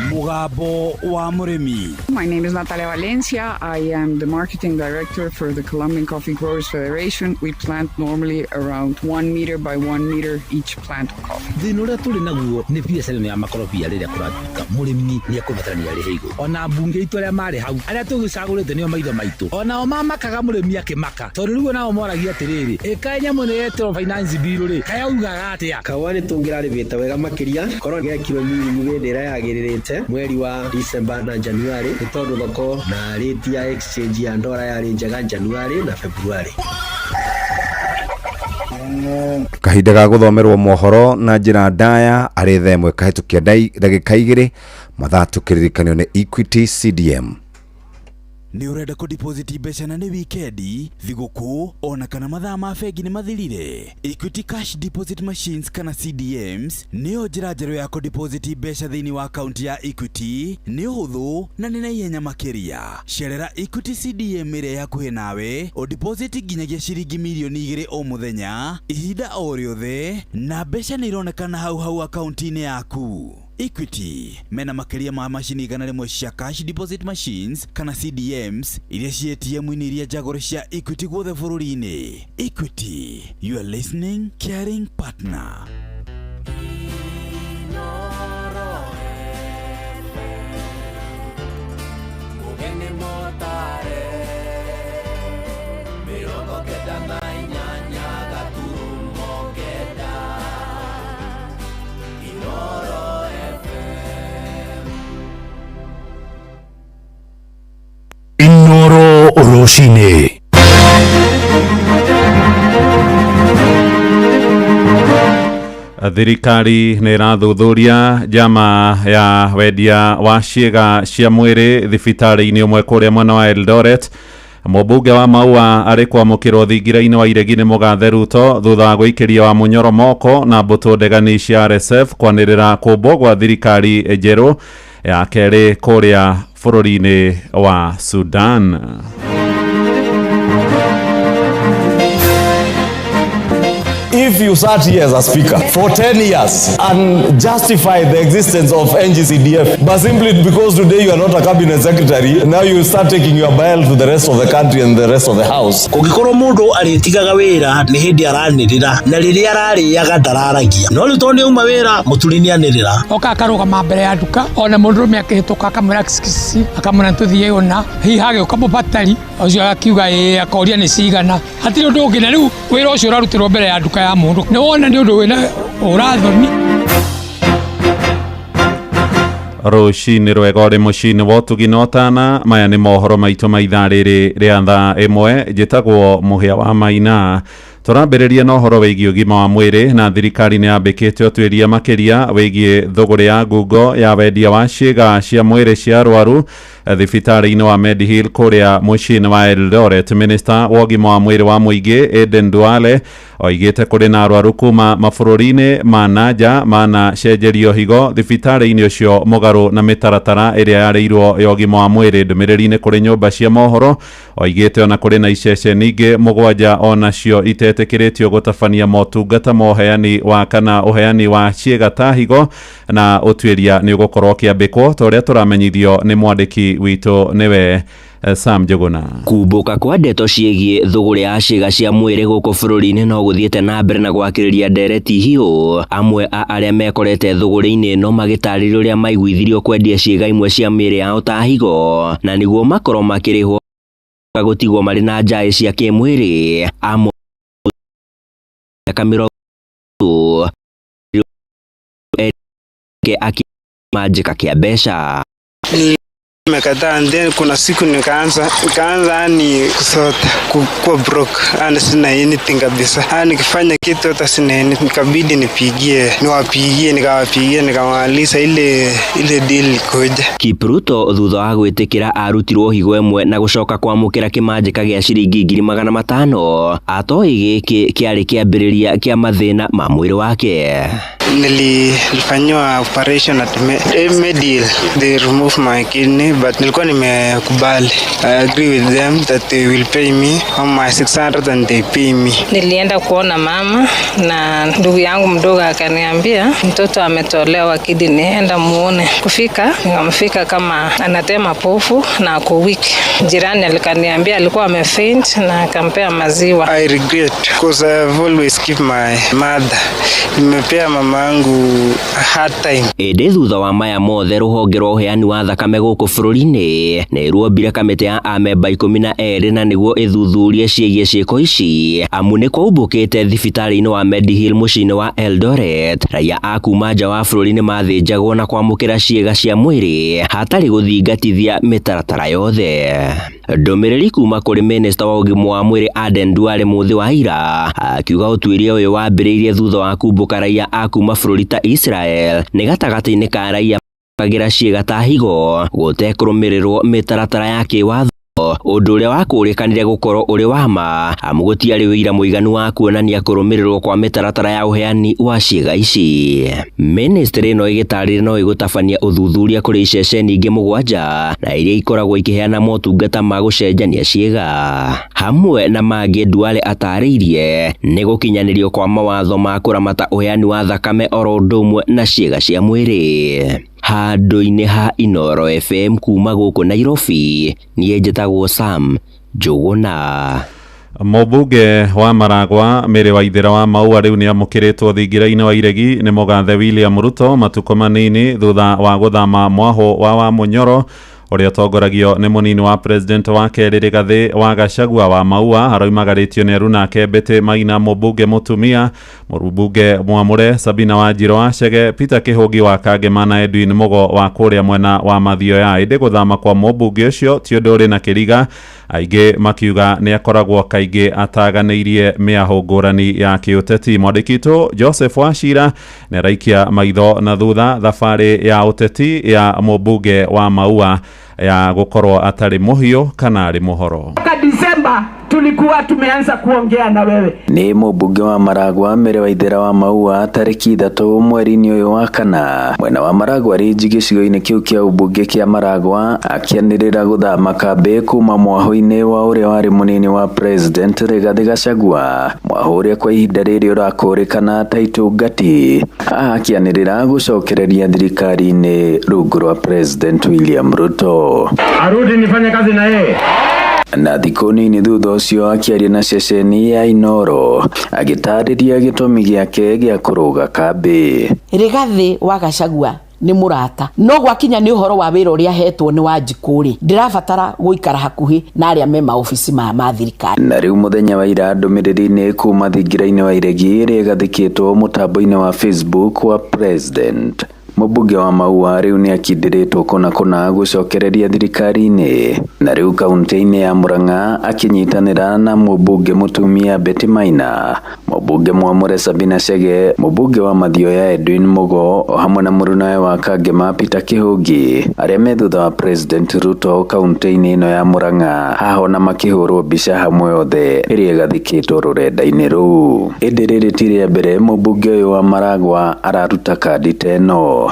Mugambo wa Mũrĩmi. My name is Natalia Valencia. I am the marketing director for the Colombian Coffee Growers Federation. We plant normally around 1 meter by 1 meter each plant of coffee. Thĩna ũrĩa tũrĩ naguo nĩ biacara ĩno ya makorobia. Rĩrĩa kũratuĩka mũrĩmi nĩ ekũbatarania arĩhe igũrũ, ona mbunge itũ arĩa marĩ hau, arĩa tũgĩcagũrĩte nĩo maitho maitũ, onao mamakaga mũrĩmi akĩmaka, tondũ rĩu onao moragia atĩrĩrĩ, ĩkaĩ nyamũ nĩ yetĩrwo finance bill rĩ, kayaugaga atĩa? Kahũa nĩ tũngĩrarĩmĩte wega makĩria korwo gekirwo miringi hĩndĩ ĩrĩa yagĩrĩrĩte, mweri wa December na January, nĩ tondũ thoko na rate ya exchange ya ndora yarĩ njega January na February. Kahinda ga gũthomerwo mohoro na njĩra ndaya arĩ thaa 1 kahĩtũkia ndagĩka 2 mathaa, tũkĩririkanio nĩ Equity CDM. Nĩ ũrenda kũ-deposit mbeca na nĩ wikendi, thigũkũ, ona kana mathaa ma bengi nĩ mathirire? Equity Cash Deposit Machines kana CDMs nĩyo njĩra njerũ ya kũ-deposit mbeca thĩinĩ wa akaunti ya Equity. Nĩ ũhũthũ na nĩ na ihenya makĩria. Cerera Equity CDM ĩrĩa hakuhĩ nawe ũdeposit nginyagia ciringi mirioni 2 o mũthenya, ihinda o rĩothe, na mbeca nĩ ironekana hau hau akaunti-inĩ yaku. Equity mena makĩria ma macini 100 cia cash deposit machines kana CDMs iria ci ATM-inĩ iria njagũre cia Equity guothe bũrũri-inĩ. Equity, your listening caring partner. Mũgeni mũtare 98.9 Inoro FM. Inoro Rũcinĩ. Thirikari nĩ ĩrathuthuria njama ya wendia wa ciĩga cia mwĩrĩ thibitarĩ-inĩ ũmwe kũrĩa mwena wa Eldoret. Mũmbunge wa Maua arĩ kwamũkĩrwo thingira-inĩ wa Iregi nĩ mũgathe Ruto thutha wa gũikĩria wa Munyoro moko na mbũtũ ndegani cia RSF kwanĩrĩra kũmbwo gwa thirikari njerũ ya kerĩ kũrĩa bũrũri-inĩ wa Sudan. If you sat here as a speaker for 10 years and justify the existence of NGCDF, but simply because today you are not a cabinet secretary, now you start taking your bile to the rest of the country and the rest of the house. Kũngĩkorwo mũndũ arĩtigaga wĩra nĩ hĩndĩ aranĩrĩra na rĩrĩa ararĩaga ndararagia, no rĩu tondũ nĩ auma wĩra mũturi nĩ anĩrĩra. Oka akarũgama mbere ya nduka, ona mũndũrũme akĩhĩtũka akamwĩra kisikisi, akamwĩra tũthiĩ ũna, hihi hagĩũka mũbatari ũcio akiuga ĩĩ, akoria nĩ cigana, hatirĩ ũndũ ũngĩ. Na rĩu wĩra ũcio ũrarutĩrwo mbere ya nduka ya mũndũ, nĩ wona nĩ ũndũ wĩna ũrathoni. Rũcinĩ rwega ũrĩ mũciĩ-inĩ wa ũtugi na ũtana. Maya nĩ mohoro maitũ ma ithaa rĩrĩ rĩa thaa 1. Njĩtagwo Mũhĩa wa Maina. Tũrambĩrĩria na ũhoro wĩgiĩ ũgima wa mwĩrĩ, na thirikari nĩ yambĩkĩte ũtuĩria makĩria wĩgiĩ thũgũrĩ ya ngungo ya wendia wa ciĩga cia mwĩrĩ cia arwaru thibitarĩ-inĩ wa Medihill kũrĩa mũciĩ-inĩ wa Eldoret. Minister wa ũgima wa mwĩrĩ wa mũingĩ Aden Duale oigĩte kũrĩ na arwaru kuma mabũrũri-inĩ ma nanja manacenjerio higo thibitarĩ-inĩ ũcio mũgarũ na mĩtaratara ĩrĩa yarĩirwo ya ũgima wa mwĩrĩ. Ndũmĩrĩri-inĩ kũrĩ nyũmba cia mohoro oigĩte ona kũrĩ na iceceni ingĩ 7 onacio itetĩkĩrĩtio gũtabania motungata ma ũheani wa kana ũheani wa ciĩga ta higo, na ũtuĩria nĩ ũgũkorwo ũkĩambĩkwo ta ũrĩa tũramenyithio nĩ mwandĩki witũ nĩwe Sam Njuguna. Kumbũka kwa ndeto ciĩgiĩ thũgũrĩ ya ciĩga cia mwĩrĩ gũkũ bũrũri-inĩ no gũthiĩte na mbere na gwakĩrĩria ndereti hiũ. Amwe a arĩa mekorete thũgũrĩ-inĩ ĩno magĩtarĩria ũrĩa maiguithirio kwendia ciĩga imwe cia mĩĩrĩ yao ta higo, na nĩguo makorwo makĩrĩhwo gũtigwo marĩ na njaĩ cia kĩmwĩrĩ. Amwe mĩaka 30 akĩmanjĩka kĩa mbeca. Nimekataa, and then kuna siku nikaanza yani kusota, kuwa broke, yani sina anything kabisa, yani nikifanya kitu hata sina anything. Nikabidi niwapigie, nikawapigia, nikamaliza ile deal ikoje. Kipruto thutha wa gwĩtĩkĩra arutirwo higo ĩmwe na gũcoka kwamũkĩra kĩmanjĩka gĩa ciringi 500,000. Atoĩ gĩkĩ kĩarĩ kĩambĩrĩria kĩa mathĩna ma mwĩrĩ wake. Nilifanyiwa operation at Medihill. They removed my kidney, but nilikuwa nimekubali. I agree with them that they will pay me on my 600 and they pay me. Nilienda kuona mama na ndugu yangu mdogo akaniambia mtoto ametolewa kidney, enda muone. Kufika nikamfika kama anatema pofu na ako weak. Jirani alikaniambia alikuwa amefaint na akampea maziwa. I regret because I've always keep my mother. Nimepea mama yangu a hard time. Ĩndĩ thutha wa maya mothe, rũhonge rwa ũheani wa thakame gũkũ bũrũri-inĩ nĩ ruombire kamĩtĩ ya amemba 12 na nĩguo ĩthuthurie ciĩgiĩ ciĩko ici, amu nĩ kwaumbũkĩte thibitarĩ-inĩ wa Medihill mũciĩ-inĩ wa Eldoret. Raia a kuma nja wa bũrũri nĩ mathĩnjagwo na kwamũkĩra ciĩga cia mwĩrĩ hatarĩ gũthingatithia mĩtaratara yothe. Ndũmĩrĩri kuma kũrĩ minista wa ũgima wa mwĩrĩ Aden Duale mũthĩ wa ira akiuga ũtuĩria ũyũ wambĩrĩirie thutha wa kumbũka raia a kuma bũrũri ta Israel nĩ gatagatĩ-inĩ ka raia kagĩra ciĩga ta higo gũtekũrũmĩrĩrwo mĩtaratara ya kĩwatho, ũndũ ũrĩa wakũrĩkanire gũkorwo ũrĩ wa ma amu gũtiarĩ ũira mũiganu wa kuonania kũrũmĩrĩrwo kwa mĩtaratara ya ũheani wa ciĩga ici. Ministry ĩno ĩgĩtarĩria no ĩgũtabania ũthuthuria kũrĩ iceceni ingĩ 7 na iria ikoragwo ikĩheana motungata ma gũcenjania ciĩga. Hamwe na mangĩ, Duale atarĩirie nĩ gũkinyanĩrio kwa mawatho ma kũramata ũheani wa thakame oro ũndũ ũmwe na ciĩga cia mwĩrĩ. Handũ-inĩ ha Inooro FM kuma gũkũ Nairobi, niĩ njĩtagwo Sam Njuguna. Mũmbunge wa Maragwa Mary Waithera wa Maua rĩu nĩ amũkĩrĩtwo thingira-inĩ wa Iregi nĩ mũgathe William Ruto matukũ manini thutha wa gũthama mwahũ wa Wamunyoro ũrĩa ũtongoragio nĩ mũnini wa president wa kerĩ Rigathĩ wa Gachagua. Wa Maua aroimagarĩtio nĩ arunake Betty Maina, mũmbunge mũtumia, mũmbunge mwamũre Sabina Wanjirũ wa Chege, Peter Kĩhũngi wa Kangema na Edwin Mugo wa kũrĩa mwena wa Mathioya. Ĩndĩ gũthama kwa mũmbunge ũcio ti ũndũ ũrĩ na kĩriga, aingĩ makiuga nĩ akoragwo kaingĩ ataganĩirie mĩahũ ngũrani ya kĩũteti. Mwandĩki witũ Joseph Wachira nĩ araikia maitho na thutha thabarĩ ya ũteti ya mũmbunge wa Maua ya gũkorwo atarĩ mũhiũ kana arĩ mũhoro. Mwaka Disemba tuli Tulikuwa tumeanza kuongea na wewe. Nĩ mũmbunge wa Maragwa Mary Waithera wa Maua tarĩki 3 mweri-inĩ ũyũ wa kana mwena wa Maragwa Ridge gĩcigo-inĩ kĩu kĩa ũmbunge kĩa Maragwa akĩanĩrĩra gũthama kambĩ kuma mwahũ-inĩ wa ũrĩa warĩ mũnini wa President Rigathĩ Gachagua, mwahũ ũrĩa kwa ihinda rĩrĩ ũrakũrĩkana ta Itũngati, haha akĩanĩrĩra gũcokereria thirikari-inĩ rungu rwa President William Ruto. Arudi nifanye kazi na yeye. Na thikũ nini thutha ũcio akĩaria na ceceni ya Inooro agĩtarĩria gĩtũmi gĩake gĩa kũrũga kambĩ. Rigathĩ wa Gachagua nĩ mũrata, no gwakinya nĩ ũhoro wa wĩra ũrĩa ahetwo nĩ Wanjikũ rĩ, ndĩrabatara gũikara hakuhĩ na arĩa me maobici maya ma thirikari. Na rĩu mũthenya wa ira ndũmĩrĩri-inĩ kuma thingira-inĩ wa iregi ĩrĩa ĩgathĩkĩtwo mũtambo-inĩ wa Facebook wa President, mũmbunge wa Maua rĩu nĩ akindĩrĩtwo kũna kũna gũcokereria thirikari-inĩ, na rĩu kaunti-inĩ ya Murang'a akĩnyitanĩra na mũmbunge mũtumia Betty Maina, mũmbunge mwamũre Sabina Chege, mũmbunge wa Mathioya Edwin Mugo o hamwe na mũrunawe wa Kangema Peter Kĩhũngi arĩa me thutha wa President Ruto kaunti-inĩ ĩno ya Murang'a, haha ona makĩhũrwo mbica hamwe othe ĩrĩa ĩgathĩkĩtwo rũrenda-inĩ rũu. Ĩndĩ rĩrĩ ti rĩa mbere mũmbunge ũyũ wa Maragwa araruta kandi ta ĩno.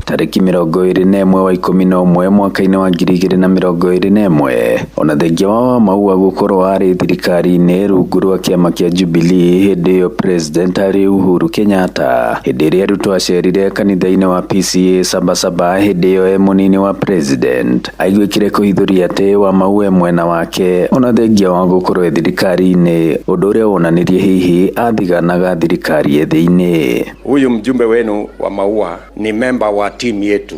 Tarĩki 21 wa 11 mwaka-inĩ wa 2021 ona thengia wa Maua gũkorwo arĩ thirikari-inĩ rungu rwa kĩama kĩa Jubilee hĩndĩ ĩyo President arĩ Uhuru Kenyatta, hĩndĩ ĩrĩa Ruto acerire kanitha-inĩ wa PCEA Sabasaba hĩndĩ ĩyo e mũnini wa President, aiguĩkire kũhithũria atĩ Wamaua e mwena wake ona thengia wa gũkorwo e thirikari-inĩ, ũndũ ũrĩa wonanirie hihi athiganaga thirikari e thĩinĩ. Huyu mjumbe wenu wa Maua ni memba wa timu yetu.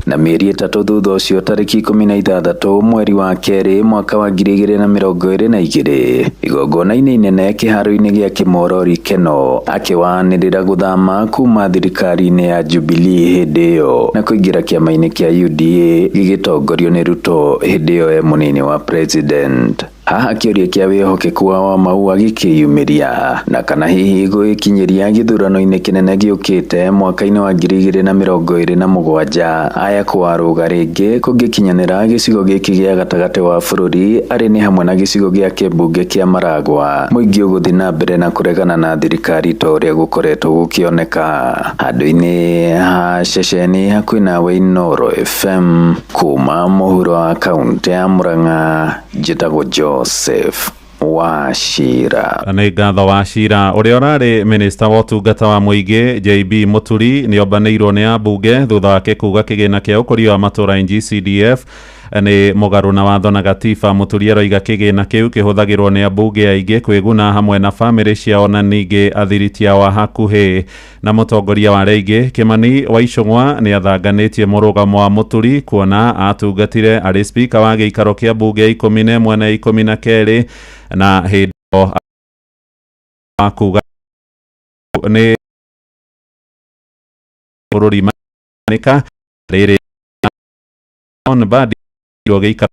Na mĩeri 3 thutha ũcio tarĩki 16 mweri wa 2 mwaka wa 2022 igongona-inĩ inene kĩharo-inĩ gĩa Kĩmorori Keno akĩwanĩrĩra gũthama kuma thirikari-inĩ ya Jubilee hĩndĩ ĩyo na kũingĩra kĩama-inĩ kĩa UDA gĩgĩtongorio nĩ Ruto hĩndĩ ĩyo e mũnini wa President. Haha kĩũria kĩa wĩhokeku wa Wamaua gĩkĩyumĩria na kana hihi gwĩkinyĩria gĩthurano-inĩ kĩnene gĩũkĩte mwaka-inĩ wa 2027 aya kwarũga rĩngĩ kũngĩkinyanĩra gĩcigo gĩkĩ gĩa gatagatĩ wa bũrũri arĩ nĩ hamwe na gĩcigo gĩa kĩmbunge kĩa Maragwa, mũingĩ ũgũthiĩ na mbere na kũregana na thirikari ta ũrĩa gũkoretwo gũkĩoneka. Handũ-inĩ ha ceceni hakuhĩ nawe Inooro FM kuma mũhuro wa kaũntĩ ya Murang'a, njĩtagwo Joseph Wachira. Nĩ ngatho Wachira. Ũrĩa ũrarĩ minista wa ũtungata wa mũingĩ JB Mũturi nĩ ombanĩirwo nĩ ambunge thutha wake kuga kĩgĩna kĩa ũkũria wa matũũra NGCDF nĩ mũgarũ na watho na gatiba. Mũturi aroiga kĩgĩna kĩu kĩhũthagĩrwo nĩ ambunge aingĩ kwĩguna hamwe na bamĩrĩ ciao na ningĩ athiriti ao a hakuhĩ. Na mũtongoria wa arĩa aingĩ Kĩmani wa Icũng'wa nĩ athanganĩtie mũrũgamo wa Mũturi kuona atungatire arĩ spika wa gĩikaro kĩa mbunge 11 na 12 na hĩndĩ ĩyo kuga nĩ bũrũri manĩka rĩrĩ on badi gĩikaro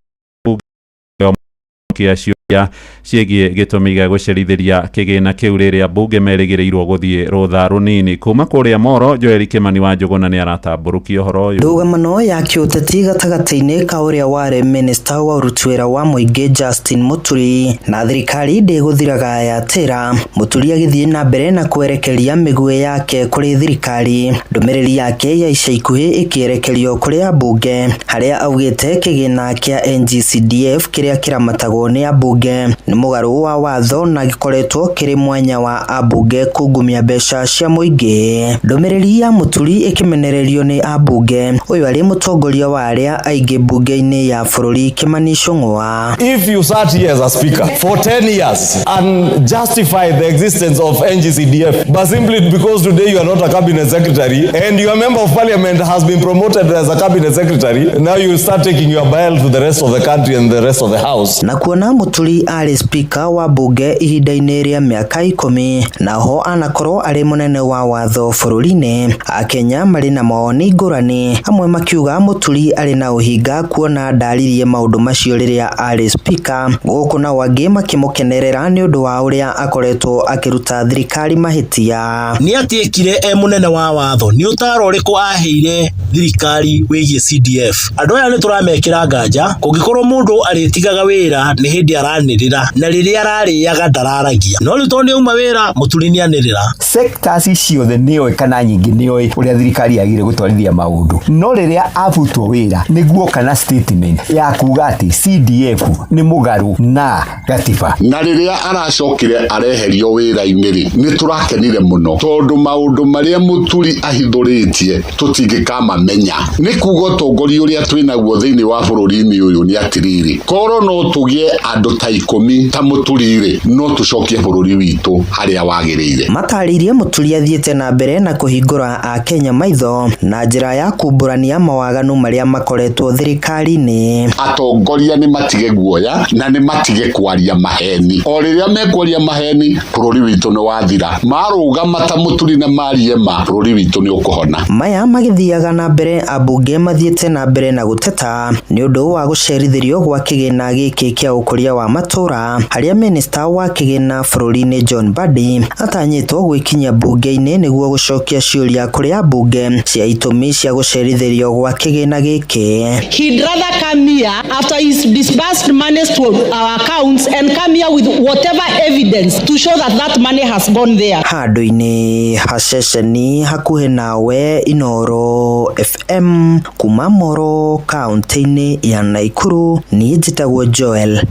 kĩa ciũria ciĩgiĩ gĩtũmi gĩa gũcerithĩria kĩgĩna kĩu rĩrĩa mbunge merĩgĩrĩirwo gũthiĩ rũtha rũnini. Kuma kũrĩa Moro, Joel Kĩmani wa Njũgũna nĩ aratambũrũkia ũhoro ũyũ. Ndũgamano ya kĩũteti gatagatĩ-inĩ ka ũrĩa warĩ minista wa ũruti wĩra wa mũingĩ Justin Muturi na thirikari ndĩgũthiraga yatĩra. Muturi agĩthiĩ na mbere na kwerekeria mĩguĩ yake kũrĩ thirikari, ndũmĩrĩri yake ya ica ikuhĩ ĩkĩerekerio kũrĩ ambunge harĩa augĩte kĩgĩna kĩa NGCDF kĩrĩa kĩramatagwo nĩ ambunge nĩ mũgarũ wa watho na gĩkoretwo kĩrĩ mwanya wa ambunge kungumia mbeca cia mũingĩ. Ndũmĩrĩri ya Muturi ĩkĩmenererio nĩ ambunge, ũyũ arĩ mũtongoria wa arĩa aingĩ mbunge-inĩ ya bũrũri Kĩmani Ichung'wa. If you sat here as a speaker for 10 years and justify the existence of NGCDF, but simply because today you are not a cabinet secretary and your member of parliament has been promoted as a cabinet secretary, now you start taking your bile to the rest of the country and the rest of the house. Na kuona Kuona Mũturi arĩ spika wa bunge ihinda-inĩ rĩa mĩaka 10 na oho anakorwo arĩ mũnene wa watho bũrũri-inĩ, Akenya marĩ na mawoni ngũrani, amwe makiuga Mũturi arĩ na ũhinga kuona ndaririe maũndũ macio rĩrĩa arĩ spika, gũkũ nao angĩ makĩmũkenerera nĩ ũndũ wa ũrĩa akoretwo akĩruta thirikari mahĩtia. Nĩ atĩekire e mũnene wa watho nĩ ũtaaro ũrĩkũ aheire thirikari wĩgiĩ CDF? Andũ aya nĩ tũramekĩra nganja kũngĩkorwo mũndũ arĩtigaga wĩra nĩ hĩndĩ aranĩrĩra na rĩrĩa ararĩaga ndararagia, no rĩu tondũ nĩ auma wĩra Mũturi nĩ anĩrĩra. Sectors ciothe nĩoĩ kana nyingĩ nĩoĩ ũrĩa thirikari yagĩrĩire gũtwarithia maũndũ, no rĩrĩa abutwo wĩra nĩguo kana statement ya kuga atĩ CDF nĩ mũgarũ na gatiba. Na rĩrĩa aracokire areherio wĩra-inĩ rĩ, nĩ tũrakenire mũno tondũ maũndũ marĩa Mũturi ahithũrĩtie tũtingĩkamamenya. Nĩ kuga ũtongoria ũrĩa twĩnaguo thĩinĩ wa bũrũri-inĩ ũyũ nĩ atĩrĩrĩ, korwo no tũgĩe andũ ta 10 ta Mũturi rĩ, no tũcokie bũrũri witũ harĩa wagĩrĩire. Matarĩirie Mũturi athiĩte na mbere na kũhingũra Akenya maitho na njĩra ya kumbũrania mawaganu marĩa makoretwo thirikari-inĩ. Atongoria nĩ matige guoya na nĩ matige kwaria maheni. O rĩrĩa mekwaria maheni, bũrũri witũ nĩ wathira. Marũgama ta Mũturi na marie ma, bũrũri witũ nĩ ũkũhona. Maya magĩthiaga na mbere ambunge mathiĩte na mbere na gũteta nĩ ũndũ wa gũcerithĩrio gwa kĩgĩna gĩkĩ kĩa ũkũria wa matũũra, harĩa minista wa kĩgĩna bũrũri-inĩ John Mbadi atanyĩtwo gwĩkinyia mbunge-inĩ nĩguo gũcokia ciũria kũrĩ ambunge cia itũmi cia gũcerithĩrio gwa kĩgĩna gĩkĩ. He'd rather come here after he's disbursed money to our accounts and come here with whatever evidence to show that that money has gone there. Handũ-inĩ ha ceceni hakuhĩ nawe Inooro FM kuma Moro kaunti-inĩ ya Naikuru, niĩ njĩtagwo Joel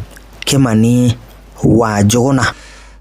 Kimani wa Njũgũna.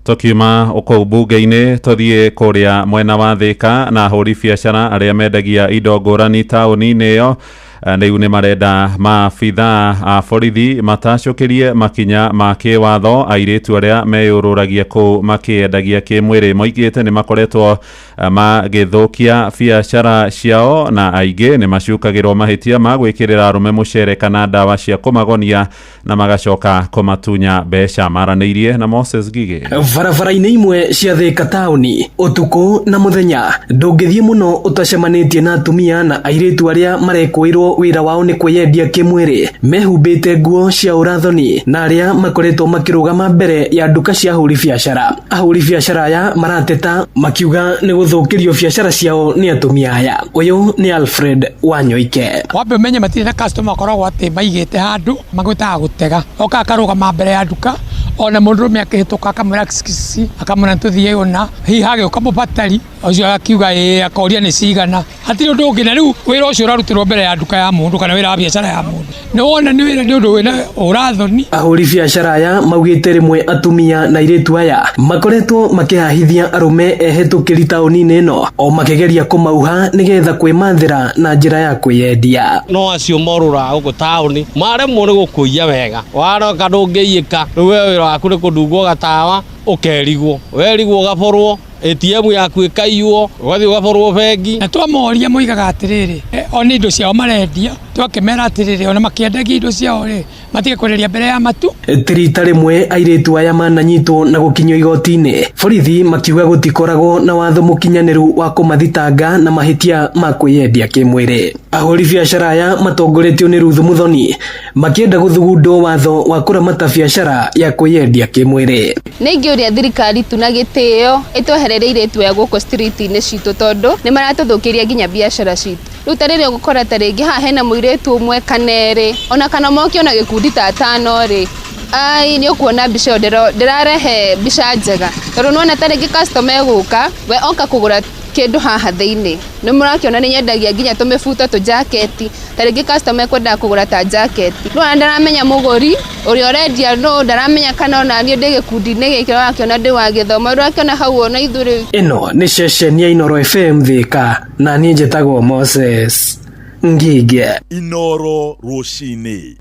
Tũkiuma kũu mbunge-inĩ tũthiĩ kũrĩa mwena wa Thĩka na ahũri biacara arĩa mendagia indo ngũrani taũni-inĩ ĩyo rĩu nĩ marenda maabithaa a borithi matacũkĩrie makinya ma kĩwatho airĩtu arĩa meyũrũragia kũu makĩendagia kĩmwĩrĩ. Moigĩte nĩ makoretwo magĩthũkia biacara ciao na aingĩ nĩ macukagĩrwo mahĩtia ma gwĩkĩrĩra arũme mũcere kana ndawa cia kũmagonia na magacoka kũmatunya mbeca. Maranĩirie na Moses Gige. Barabara-inĩ imwe cia Thĩka taũni ũtukũ na mũthenya ndũngĩthiĩ mũno ũtacemanĩtie na atumia na airĩtu arĩa marekũĩrwo wĩra wao nĩ kwĩyendia kĩmwĩrĩ, mehumbĩte nguo cia ũrathoni na arĩa makoretwo makĩrũgama mbere ya nduka cia ahũri biacara. Ahũri biacara aya marateta makiuga nĩ gũthũkĩrio biacara ciao nĩ atumia aya. Ũyũ nĩ Alfred Wanyoike. Wambe ũmenye matirĩ na customer makoragwo atĩ maigĩte handũ magwĩtaga gũtega, oka akarũgama mbere ya nduka ona mũndũrũme akĩhĩtũka akamwĩra kisikisi, akamwĩra tũthiĩ ũna, hihi hagĩũka mũbatari ũcio akiuga ĩĩ, akoria nĩ cigana, hatirĩ ũndũ ũngĩ. Na rĩu wĩra ũcio ũrarutĩrwo mbere ya nduka ya mũndũ kana wĩra wa biacara ya mũndũ, nĩ wona nĩ wĩra nĩ ũndũ wĩna ũrathoni. Ahũri biacara aya maugĩte rĩmwe atumia na airĩtu aya makoretwo makĩhahithia arũme ehĩtũkĩri taũni-inĩ ĩno o makĩgeria kũmauha nĩgetha kwĩmathĩra na njĩra ya kwĩyendia. No acio morũraga gũkũ taũni maremwo nĩ gũkũiya wega, waroka ndũngĩiyĩka, rĩu we wĩra waku nĩ kũndungwo gatawa ũkerigwo, werigwo ũgaborwo ATM yaku ĩkaiywo, ũgathiĩ ũgaborwo bengi. Na twamoria moigaga atĩrĩrĩ, o nĩ indo ciao marendia, twakĩmera atĩrĩrĩ, ona makĩendagia indo ciao rĩ, matige kwenderia mbere ya matu. Ti rita rĩmwe airĩtu aya mananyitwo na gũkinyio igoti-inĩ, borithi makiuga gũtikoragwo na watho mũkinyanĩru wa kũmathitanga na mahĩtia ma kwĩyendia kĩmwĩrĩ. Ahũri biacara aya matongoretio nĩ Ruth Muthoni makĩenda gũthugundwo watho wa kũramata biacara ya kwĩyendia kĩmwĩrĩ. Nĩ ingĩũria thirikari tu na gĩtĩo ĩtwehererie airĩtu aya gũkũ street-inĩ citũ tondũ nĩ maratũthũkĩria nginya biacara citũ. Rĩu ta rĩrĩa ũgũkora ta rĩngĩ haha hena mũirĩtu ũmwe kana erĩ, ona kana moke ona gĩkundi ta atano rĩ, ai nĩ ũkuona mbica ĩyo ndĩrarehe mbica njega, tondũ nĩwona ta rĩngĩ customer egũka, we oka kũgũra kĩndũ haha thĩinĩ, nĩ mũrakĩona nĩ nyendagia nginya tũmĩbuto tũjaketi, ta rĩngĩ customer ekwendaga kũgũra ta jaketi, nĩwona ndaramenya mũgũri ũrĩa ũrendia nũ, ndaramenya kana ona niĩ ndĩ gĩkundi-inĩ gĩkĩ, ũrakĩona ndĩ wa gĩthomo, ũrakĩona hau ona ithuĩ rĩu. Ĩno nĩ ceceni ya Inooro FM Thĩka na niĩ njĩtagwo Moses Ngige. Inooro rũcinĩ.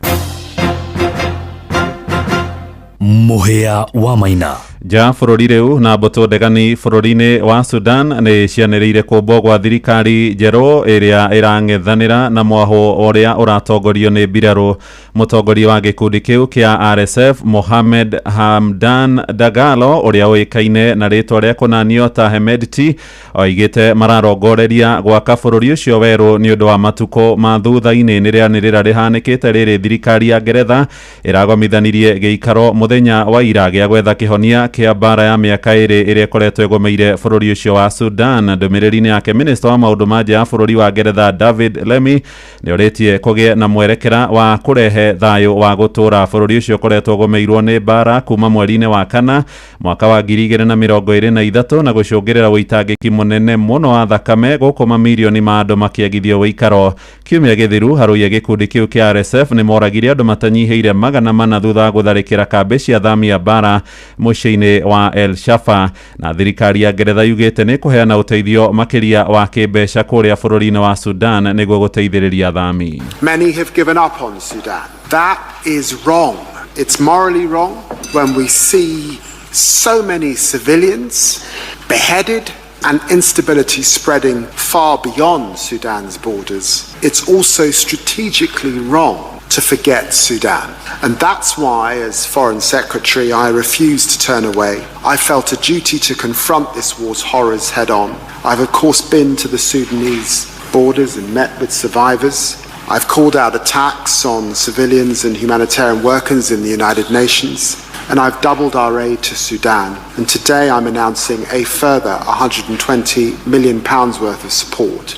Mũhĩa wa Maina. Nja bũrũri rĩu na mbũtũ ndegani bũrũri-inĩ wa Sudan nĩ cianĩrĩire kũmbwo gwa thirikari njerũ ĩrĩa ĩrang'ethanĩra na mwahũ ũrĩa ũratongorio nĩ mbirarũ. Mũtongoria wa gĩkundi kĩu kĩa RSF Mohamed Hamdan Dagalo ũrĩa ũĩkaine na rĩtwa rĩa kũnanio ta Hemedti oigĩte mararongoreria gwaka bũrũri ũcio werũ nĩ ũndũ wa matukũ ma thutha-inĩ. Nĩ rĩanĩrĩra rĩhanĩkĩte rĩrĩ thirikari ya Ngeretha ĩragomithanirie gĩikaro mũthenya wa ira gĩa gwetha kĩhonia kĩa mbara ya mĩaka ĩrĩ ĩrĩa ĩkoretwo ĩgũmĩire bũrũri ũcio wa Sudan. Ndũmĩrĩri-inĩ yake, minista wa maũndũ ma nja ya bũrũri wa Ngeretha David Lammy nĩ orĩtie kũgĩe na mwerekera wa kũrehe thayũ wa gũtũũra. Bũrũri ũcio ũkoretwo ũgũmĩirwo nĩ mbara kuma mweri-inĩ wa kana mwaka wa 2023 na gũcũngĩrĩra ũitangĩki mũnene mũno wa thakame gũkũ mamirioni ma andũ makĩagithio ũikaro. Kiumia gĩthiru harũi a gĩkundi kĩu kĩa RSF nĩ moragire andũ matanyihĩire 400 thutha wa gũtharĩkĩra kambĩ cia thami a mbara mũciĩ-inĩ wa El Shafa. Na thirikari ya Ngeretha yugĩte nĩ kũheana ũteithio makĩria wa kĩmbeca kũrĩa bũrũri-inĩ wa Sudan nĩguo gũteithĩrĩria athami. Many have given up on Sudan. That is wrong. It's morally wrong when we see so many civilians beheaded and instability spreading far beyond Sudan's borders. It's also strategically wrong to forget Sudan. And that's why, as Foreign Secretary, I refused to turn away. I felt a duty to confront this war's horrors head on. I've, of course, been to the Sudanese borders and met with survivors. I've called out attacks on civilians and humanitarian workers in the United Nations, and I've doubled our aid to Sudan. And today I'm announcing a further £120 million worth of support.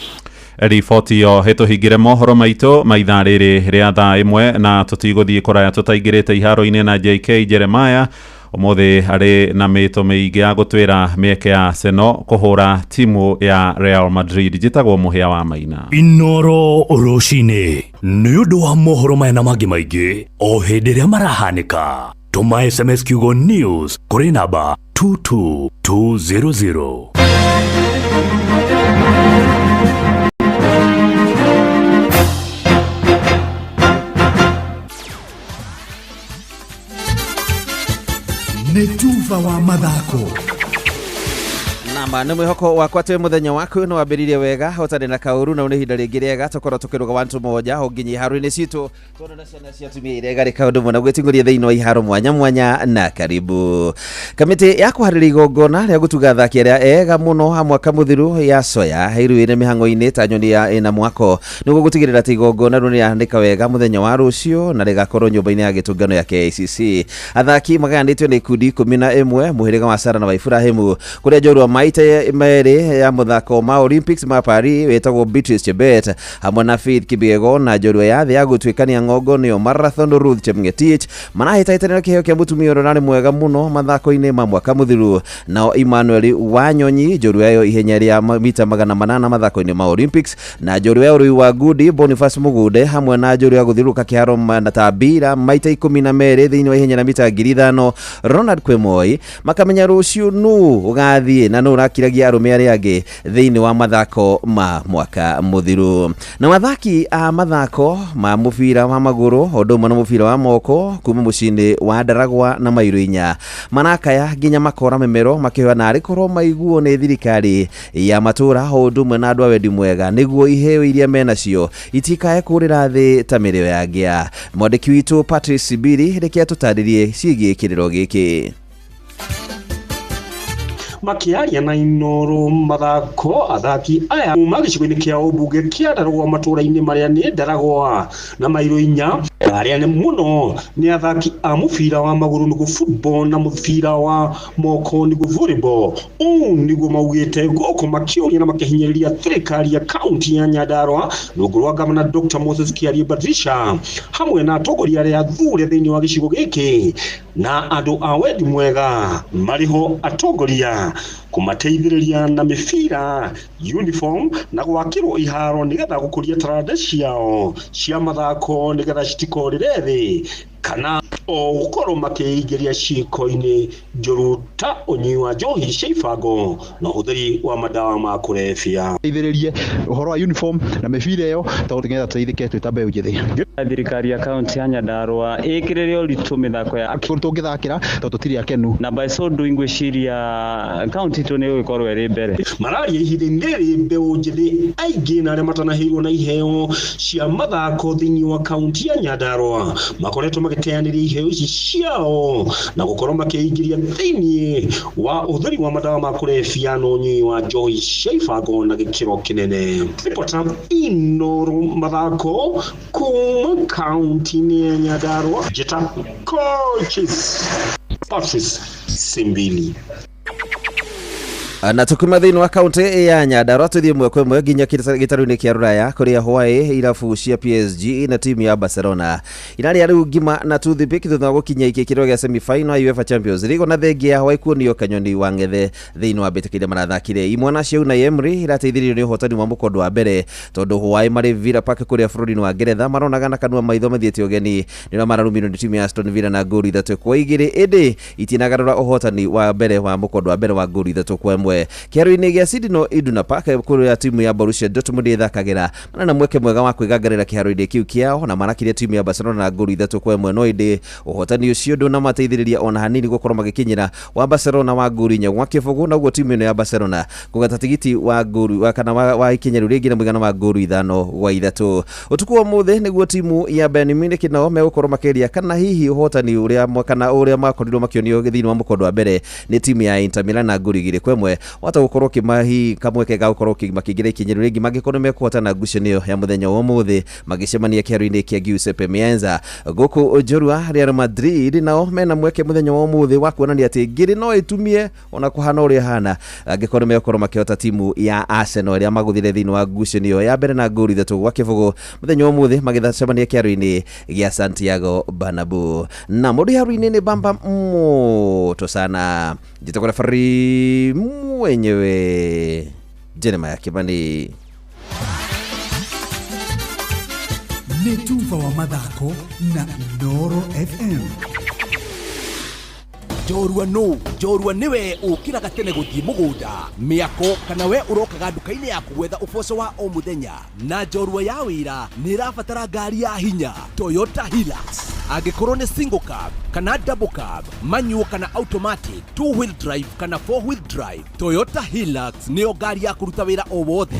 Riboti ĩyo ĩtũhingĩre mohoro maitũ ma ithaa rĩrĩ rĩa thaa 1 na tũtigũthiĩ kũraya tũtaingĩrĩte iharo-inĩ na JK Jeremiah ũmũthĩ arĩ na mĩto mĩingĩ ya gũtwĩra mĩeke ya Arsenal kũhũra timu ya Real Madrid. Njĩtagwo Mũhĩa wa Maina. Inoro rũcinĩ nĩ ũndũ wa mohoro maya na mangĩ maingĩ o hĩndĩ ĩrĩa marahanĩka. Tũma SMS kiugo news kũrĩ namba 22200. Nĩ tuba wa mathako. Nama nĩ mwĩhoko wakwa twĩ mũthenya waku nĩ wambĩrĩirie wega ũtarĩ na kaũru na nĩ ihinda rĩngĩ rĩega tũkorwo tũkĩrũga wantu moja o nginya iharo-inĩ citũ tondũ na ciana cia atumia iregarĩ kaũndũ mũno gwĩting'ũria thĩinĩ wa iharo mwanya mwanya na karibu. Kamĩtĩ ya kũharĩria igongona rĩa gũtuga athaki arĩa ega mũno a mwaka mũthiru ya Soya ĩruĩre mĩhang'o-inĩ ta nyoni ya ĩna mwako nĩguo gũtigĩrĩra atĩ igongona rĩu nĩrĩhanĩka wega mũthenya wa rũciũ na rĩgakorwo nyũmba-inĩ ya gĩtũngano ya KICC. Athaki magayanĩtio nĩ ikundi 11 mũhĩrĩga wa Sara na wa Ibrahĩmu kũrĩa njorua maita merĩ ya mũthako ma Olympics ma Paris wĩtagwo Beatrice Chebet hamwe na Faith Kipyegon na njorua ya thĩ ya gũtuĩkania ng'ongo nĩyo Marathon Ruth Chepngetich marahĩtahĩtanĩra kĩheo kĩa mũtumia ũrĩa ũrarĩ mwega mũno mathako-inĩ ma mwaka mũthiru. Nao Emmanuel Wanyonyi njorua yayo ihenya rĩa mita 800 mathako-inĩ ma Olympics na njorua ya ũrũi wa ngundi Boniface Mugunde hamwe na njorua ya gũthiũrũrũka kĩharo na tambira maita 12 thĩinĩ wa ihenya rĩa mita 5000 Ronald Kwemoi makamenya rũciũ nũ ũgathiĩ na nũ ũrakiragia arũme arĩa angĩ thĩinĩ wa mathako ma mwaka mũthiru. Na athaki a mathako ma mũbira wa magũrũ ũndũ ũmwe na mũbira wa moko kuma mũciĩ-inĩ wa Ndaragwa na Mairũ inya marakaya nginya makora mĩmero makĩhoya narĩ korwo maiguo nĩ thirikari ya matũra o ũndũ ũmwe na andũ a wendi mwega nĩguo iheo iria menacio itikae kũrĩra thĩ ta mĩrĩo ya ngĩa. Mwandĩki witũ Patrice Sibiri reke atũtarĩrie ciĩgiĩ kĩrĩro gĩkĩ. Makiaria na Inoro mathako athaki aya kuma gĩcigo-inĩ kĩa ũmbunge kĩa Ndaragwa matũra-inĩ marĩa nĩ Ndaragwa na Mairũ inya arĩa nĩ mũno nĩ athaki a mũbira wa magũrũ nĩguo football na mũbira wa moko nĩguo volleyball. Ũũ nĩguo maugĩte gũkũ makĩũria na makĩhinyĩrĩria thirikari ya kaunti ya Nyandarua rungu rwa gavana Dr. Moses Kiarie Patricia hamwe na atongoria arĩa athure thĩinĩ wa gĩcigo gĩkĩ na andũ a wendi mwega marĩho atongoria kũmateithĩrĩria na mĩbira uniform na gwakĩrwo iharo nĩgetha gũkũria taranda ciao cia mathako nĩgetha citikorĩre thĩ. Kana o gũkorwo makĩingĩria ciĩko-inĩ njũru ta ũnyui wa njohi cia ibango na ũhũthĩri wa madawa ma kũrebia. Teithĩrĩrie ũhoro wa uniform na mĩbira ĩyo tondũ nĩgetha tũteithĩke twĩ ta mbeũ njĩthĩ. Thirikari ya kaunti ya Nyandarua ĩkĩrĩre ũritũ mĩthako ya kũrĩa tũngĩthakĩra tondũ tũtirĩ akenu. Na by so doing ngwĩciria kaunti itũ nĩ ĩgũkorwo ĩrĩ mbere. Mararia ihinda-inĩ rĩrĩ mbeũ njĩthĩ aingĩ na arĩa matanaheirwo na iheo cia mathako thĩinĩ wa kaunti ya Nyandarua makoretwo magĩteanĩria iheo ici ciao na gũkorwo makĩingĩria thĩinĩ wa ũhũthĩri wa madawa ma kũrebia na ũnyui wa njohi cia ibango na gĩkĩro kĩnene. Ripota Inooro mathako kuma kaunti-inĩ ya Nyandarua, njĩta Coaches Patrice Simbili. Na tukuma thĩinĩ wa kaunti ya Nyandarua tũthiĩ ĩmwe kwa ĩmwe nginya gĩtarũ-inĩ kĩa Rũraya kũrĩa hwaĩ irabu cia PSG na timu ya Barcelona irarĩa rĩu ngima na toothpick thutha wa gũkinya ikĩkĩro gĩa semi-final ya UEFA Champions League ona thengia ya hwaĩ kuonio kanyoni wa ng'ethe thĩinĩ wa mbĩtĩka iria marathakire. Imwana cia Unai Emery irateithĩrĩirio nĩ ũhotani wa mũkondo wa mbere tondũ hwaĩ marĩ Villa Park kũrĩa bũrũri-inĩ wa Ngeretha maronaga na kanua maitho mathiĩte ũgeni nĩrĩo mararumirwo nĩ timu ya Aston Villa na ngolu 3-2 ĩndĩ itinagarũra ũhotani wa mbere wa mũkondo wa mbere wa ngolu 3-1. Kĩharo-inĩ gĩa Signal Iduna Park kũrĩa timu ya Borussia Dortmund ĩthakagĩra marĩ na mweke mwega wa kwĩgangarĩra kĩharo-inĩ kĩu kĩao na marakirie timu ya Barcelona na ngolu 3-1 no ĩndĩ ũhotani ũcio ndũnamateithĩrĩria ona hanini gũkorwo magĩkinyĩra wa Barcelona wa ngolu 4-0 na ũguo timu ĩno ya Barcelona kũgata tigiti wa ngolu kana wa ikinya rĩu rĩngĩ na mũigana wa ngolu 5-3. Ũtukũ wa ũmũthĩ nĩguo timu ya Bayern Munich nao megũkorwo makĩgeria kana hihi ũhotani ũrĩa kana ũrĩa makorirwo makĩonio thĩinĩ wa mũkondo wa mbere nĩ timu ya Inter Milan na ngolu 2-1 wata gũkorwo kĩmahi kamweke ga gũkorwo makĩingĩra ikinya rĩu rĩngĩ mangĩkorwo mekũhotana ngucanio ya mũthenya wa ũmũthĩ magĩcemania kĩharo-inĩ kĩa Giuseppe Meazza. Gũkũ njorua Real Madrid nao mena mweke mũthenya wa ũmũthĩ wa kuonania atĩ ngiri no ĩtumie ona kũhana ũrĩa ĩhana angĩkorwo megũkorwo makĩhota timu ya Arsenal ĩrĩa magũthire thĩinĩ wa ngucanio ya mbere na ngolu 3-0 mũthenya wa ũmũthĩ magĩcemania kĩharo-inĩ gĩa Santiago Bernabeu. Na mũndũ iharo-inĩ nĩ bamba moto sana njĩtagwo referee mwenyewe Jeremiah Kibani. Nĩ tuba wa mathako na Inooro FM. Njorua nũ? Njorua nĩwe ũkĩraga tene gũthiĩ mũgũnda, mĩako kana we ũrokaga nduka-inĩ yaku gwetha ũboco wa o mũthenya. Na njorua ya wĩra nĩ ĩrabatara ngari ya hinya Toyota Hilux. Angĩkorwo nĩ single cab kana double cab, manual kana automatic, two wheel drive kana four wheel drive, Toyota Hilux nĩyo ngari ya kũruta wĩra o wothe.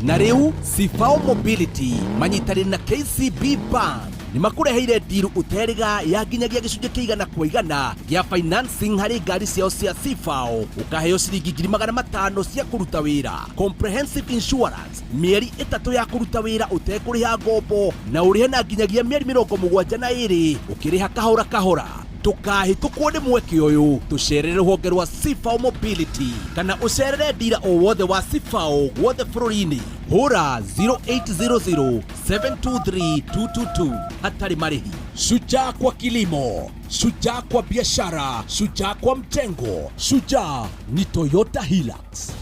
Na rĩu Sifao Mobility manyitanĩire na KCB Bank nĩ makũreheire ndiru ũterĩga ya nginyagia gĩcunjĩ kĩa 100% gĩa financing harĩ ngari ciao cia Sifao, ũkaheo ciringi 500,000 cia kũruta wĩra, comprehensive insurance mĩeri 3 ya kũruta wĩra ũtekũrĩha ngombo na ũrĩhe na nginyagia mĩeri 72 ũkĩrĩha kahora kahora. Ndũkahĩtũkwo nĩ mweke ũyũ, tũcerere rũhonge rwa Sifao Mobility kana ũcerere ndira o wothe wa Sifao guothe bũrũri-inĩ. Hũra 0800 723 222 hatarĩ marĩhi. Shujaa kwa kilimo, shujaa kwa biashara, shujaa kwa mjengo, shujaa ni Toyota Hilux.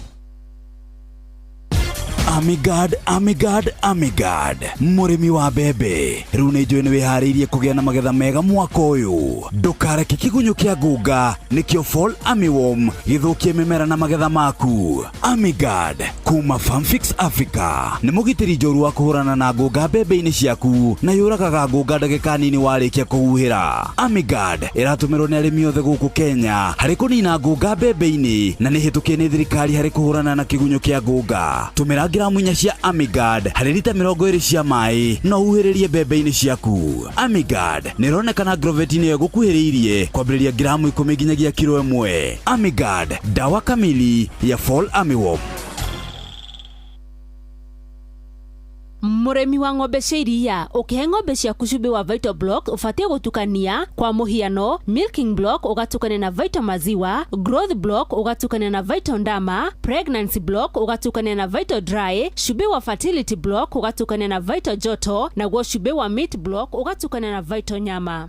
Amigad, Amigad, Amigad, mũrĩmi wa mbembe rĩu nĩ njũĩ nĩ wĩharĩirie kũgĩa na magetha mega mwaka ũyũ. Ndũkareke kĩgunyũ kĩa ngũnga nĩkĩo Fall Armyworm gĩthũkie mĩmera na magetha maku. Amigad kuma Farmfix Africa nĩ mũgitĩri njoru wa kũhũrana na ngũnga mbembe-inĩ ciaku na yũragaga ngũnga ndagĩka nini warĩkia kũhuhĩra. Amigad ĩratũmĩrwo nĩ arĩmi othe gũkũ Kenya harĩ kũnina ngũnga mbembe-inĩ na nĩ hĩtũkie nĩ thirikari harĩ kũhũrana na kĩgunyũ kĩa ngũnga. Tũmĩra gramu 4 cia Amigad harĩ lita 20 cia maĩ no uhuhĩrĩrie mbembe-inĩ ciaku. Amigad nĩ ĩronekana agrovet-inĩ ĩyo ĩgũkuhĩrĩirie kwambĩrĩria gramu 10 nginyagia kiro 1. Amigad, dawa kamili ya Fall Armyworm. Mũrĩmi wa ng'ombe cia iria ũkĩhe ng'ombe ciaku cumbĩ wa Vital Block ũbatiĩ gũtukania kwa mũhiano milking block ũgatukania na Vital maziwa, growth block ũgatukania na Vital ndama, pregnancy block ũgatukania na Vital dry, cumbĩ wa fertility block ũgatukania na Vital joto, naguo cumbĩ wa meat block ũgatukania na Vital nyama.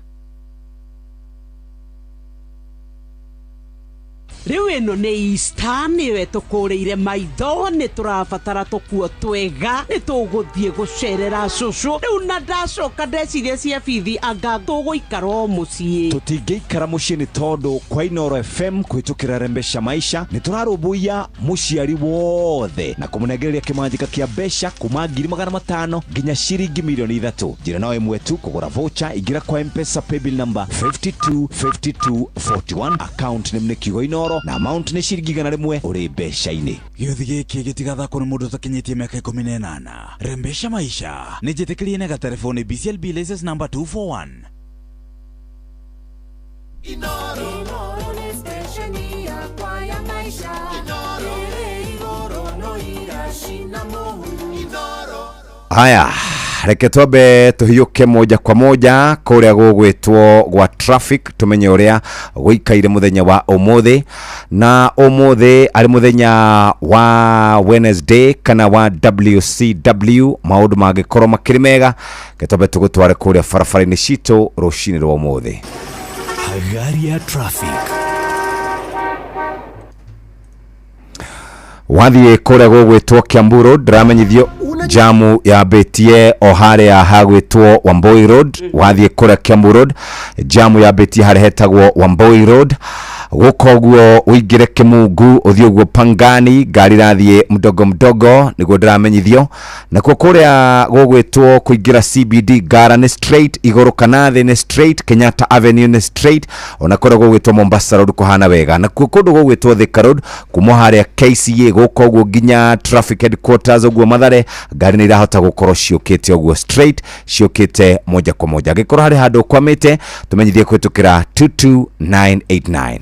Rĩu ĩno nĩ Easter nĩwe tũkũrĩire maitho nĩ tũrabatara tũkuo twega nĩ tũgũthiĩ gũcerera cũcũ rĩu na ndacoka ndeciria cia bithi anga tũgũikara o mũciĩ. Tũtingĩikara mũciĩ nĩ tondũ kwa Inooro FM kũhĩtũkĩra Rembesha Maisha nĩ tũrarũmbũiya mũciari wothe na kũmũnengereria kĩmanjĩka kĩa mbeca kuma 500,000 nginya ciringi 3,000,000. Njĩra no ĩmwe tu, kũgũra voucher, ingĩra kwa M-Pesa paybill number 525241, account name nĩ kiugo Inooro na amount nĩ ciringi 100 ũrĩ mbeca-inĩ. Gĩũthi gĩkĩ gĩtigathakwo nĩ mũndũ ũtakinyĩtie mĩaka 18. Rembesha Maisha nĩ njĩtĩkĩrie na gatelefoni BCLB license number 241. Inoro nĩ stesheni yakwa ya maisha ĩrĩ igũrũ no iracina mũhu. Haya, reke twambe tũhiũke moja kwa moja kũrĩa gũgwĩtwo gwa traffic tũmenye ũrĩa gũikaire mũthenya wa ũmũthĩ. Na ũmũthĩ arĩ mũthenya wa Wednesday kana wa WCW, maũndũ mangĩkorwo makĩrĩ mega. Reke twambe tũgũtware kũrĩa barabara-inĩ citũ rũcinĩ rwa ũmũthĩ. Hagari ya traffic. Wathiĩ kũrĩa gũgwĩtwo Kiambu Road, ndĩramenyithio jamu yambĩtie o harĩa hagwĩtwo Wambui Road. Wathiĩ kũrĩa Kiambu Road, jamu yambĩtie harĩa hetagwo Wambui Road. Gũka ũguo ũingĩre Kĩmungu ũthiĩ ũguo Pangani, ngari irathiĩ mdogo mdogo nĩguo ndĩramenyithio. Nakuo kũrĩa gũgwĩtwo kũingĩra CBD, Ngara nĩ straight, igũrũ kana thĩ nĩ straight, Kenyatta Avenue nĩ straight, ona kũrĩa gũgwĩtwo Mombasa Road kũhana wega. Nakuo kũndũ gũgwĩtwo Thika Road kuma harĩa KCA gũka ũguo nginya traffic headquarters ũguo Mathare, ngari nĩ irahota gũkorwo ciũkĩte ũguo straight, ciũkĩte moja kwa moja. Angĩkorwo harĩ handũ ũkwamĩte, tũmenyithie kũhĩtũkĩra 22989.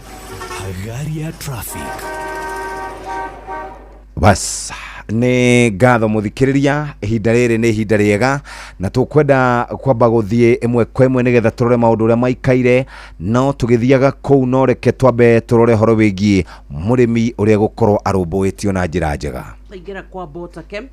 Hagari ya traffic. Bas, nĩ ngatho mũthikĩrĩria, ihinda rĩrĩ nĩ ihinda rĩega na tũkwenda kwamba gũthiĩ ĩmwe kwa ĩmwe nĩgetha tũrore maũndũ ũrĩa maikaire. No tũgĩthiaga kũu, no reke twambe tũrore ũhoro wĩgiĩ mũrĩmi ũrĩa gũkorwo arũmbũĩtio na njĩra njega. Twaingĩra kwa Botakem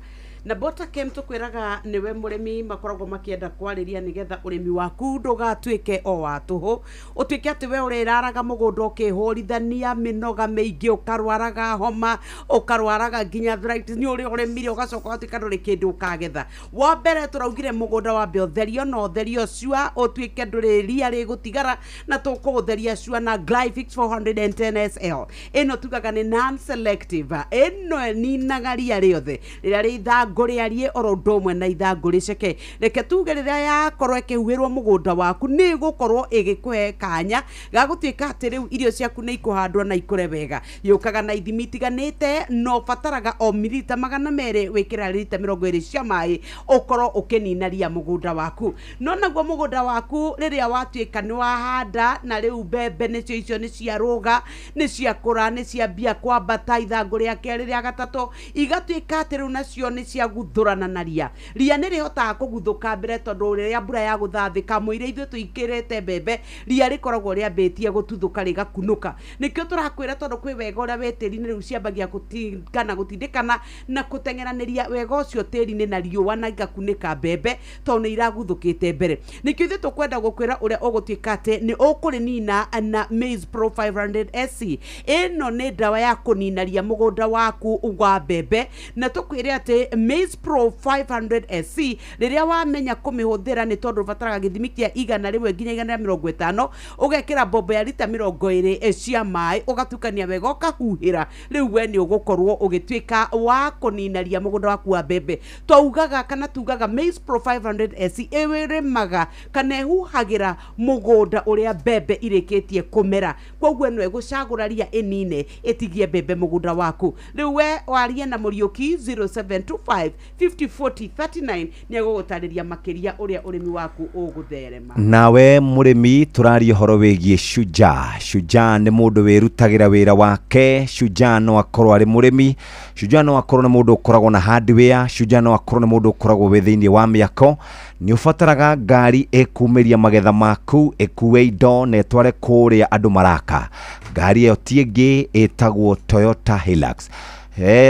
na Botakem tũkwĩraga nĩwe mũrĩmi makoragwo makĩenda kwarĩria nĩgetha ũrĩmi waku ndũgatuĩke o wa tũhũ, ũtuĩke atĩ we ũrĩraraga mũgũnda ũkĩhũrithania mĩnoga mĩingĩ, ũkarwaraga homa, ũkarwaraga nginya arthritis nĩ ũrĩa ũrĩmire, ũgacoka ũgatuĩka ndũrĩ kĩndũ ũkagetha. Wa mbere tũraugire mũgũnda wambe ũtherio na ũtherio cua, ũtuĩke ndũrĩ ria rĩgũtigara, na tũkũũtheria cua na Glyphix 410 SL. Ĩno tugaga nĩ non selective, ĩno ĩninaga ria rĩothe rĩrĩa rĩ ithangũ rĩarie oro ũndũ ũmwe na ithangũ rĩceke. Reke tuge rĩrĩa yakorwo ĩkĩhuhĩrwo mũgũnda waku nĩ ĩgũkorwo ĩgĩkũhe kanya ga gũtuĩka atĩ rĩu irio ciaku nĩ ikũhandwo na ikũre wega. Yũkaga na ithimi itiganĩte, no ũbataraga o mililita 200 wĩkĩra rita 20 cia maĩ ũkorwo ũkĩnina ria mũgũnda waku. No naguo mũgũnda waku rĩrĩa watuĩka nĩ wahanda na rĩu mbembe nĩcio icio nĩ ciarũga, nĩ ciakũra, nĩ ciambia kwambata ithangũ rĩa kerĩ rĩa gatatũ, igatuĩka atĩ rĩu nacio nĩ ciaguthũrana na ria. Ria nĩ rĩhotaga kũguthũka mbere tondũ rĩrĩa mbura ya gũthathĩka mũira ithuĩ tũikĩrĩte mbembe, ria rĩkoragwo rĩambĩtie gũtuthũka rĩgakunũka. Nĩkĩo tũrakwĩra tondũ kwĩ wega ũrĩa wĩ tĩri-inĩ rĩu ciambagia gũtingana gũtindĩkana na kũteng'eranĩria wega ũcio tĩri-inĩ na riũa na igakunĩka mbembe tondũ nĩ iraguthũkĩte mbere. Nĩkĩo ithuĩ tũkwenda gũkwĩra ũrĩa ũgũtuĩka atĩ nĩ ũkũrĩnina na Maize Pro 500 SC. Ĩno nĩ ndawa ya kũnina ria mũgũnda waku wa mbembe, na tũkwĩre atĩ Maize Pro 500 SC rĩrĩa wamenya kũmĩhũthĩra nĩ tondũ ũbataraga gĩthimi kĩa 100 nginya 150, ũgekĩra mbombo ya rita 20 cia maĩ, ũgatukania wega ũkahuhĩra, rĩu we nĩ ũgũkorwo ũgĩtuĩka wa kũnina ria mũgũnda waku wa mbembe. Twaugaga kana tugaga Maize Pro 500 SC ĩrĩmaga kana ĩhuhagĩra mũgũnda ũrĩa mbembe irĩkĩtie kũmera, koguo ĩno ĩgũcagũra ria ĩnine ĩtigie mbembe mũgũnda waku. Rĩu we warie na Mũriũki 0725 50 40 39 nĩ egũgũtarĩria makĩria ũrĩa ũrĩmi waku ũgũtherema. Nawe mũrĩmi, tũraria ũhoro wĩgiĩ Shujaa. Shujaa nĩ mũndũ wĩrutagĩra wĩra wake. Shujaa no akorwo arĩ mũrĩmi, Shujaa no akorwo nĩ mũndũ ũkoragwo na hardware, Shujaa no akorwo nĩ mũndũ ũkoragwo wĩ thĩinĩ wa mĩako. Nĩ ũbataraga ngari ĩkumĩria magetha maku, ĩkue indo na ĩtware kũrĩa andũ maraka. Ngari ĩyo ti ĩngĩ, ĩtagwo Toyota Hilux.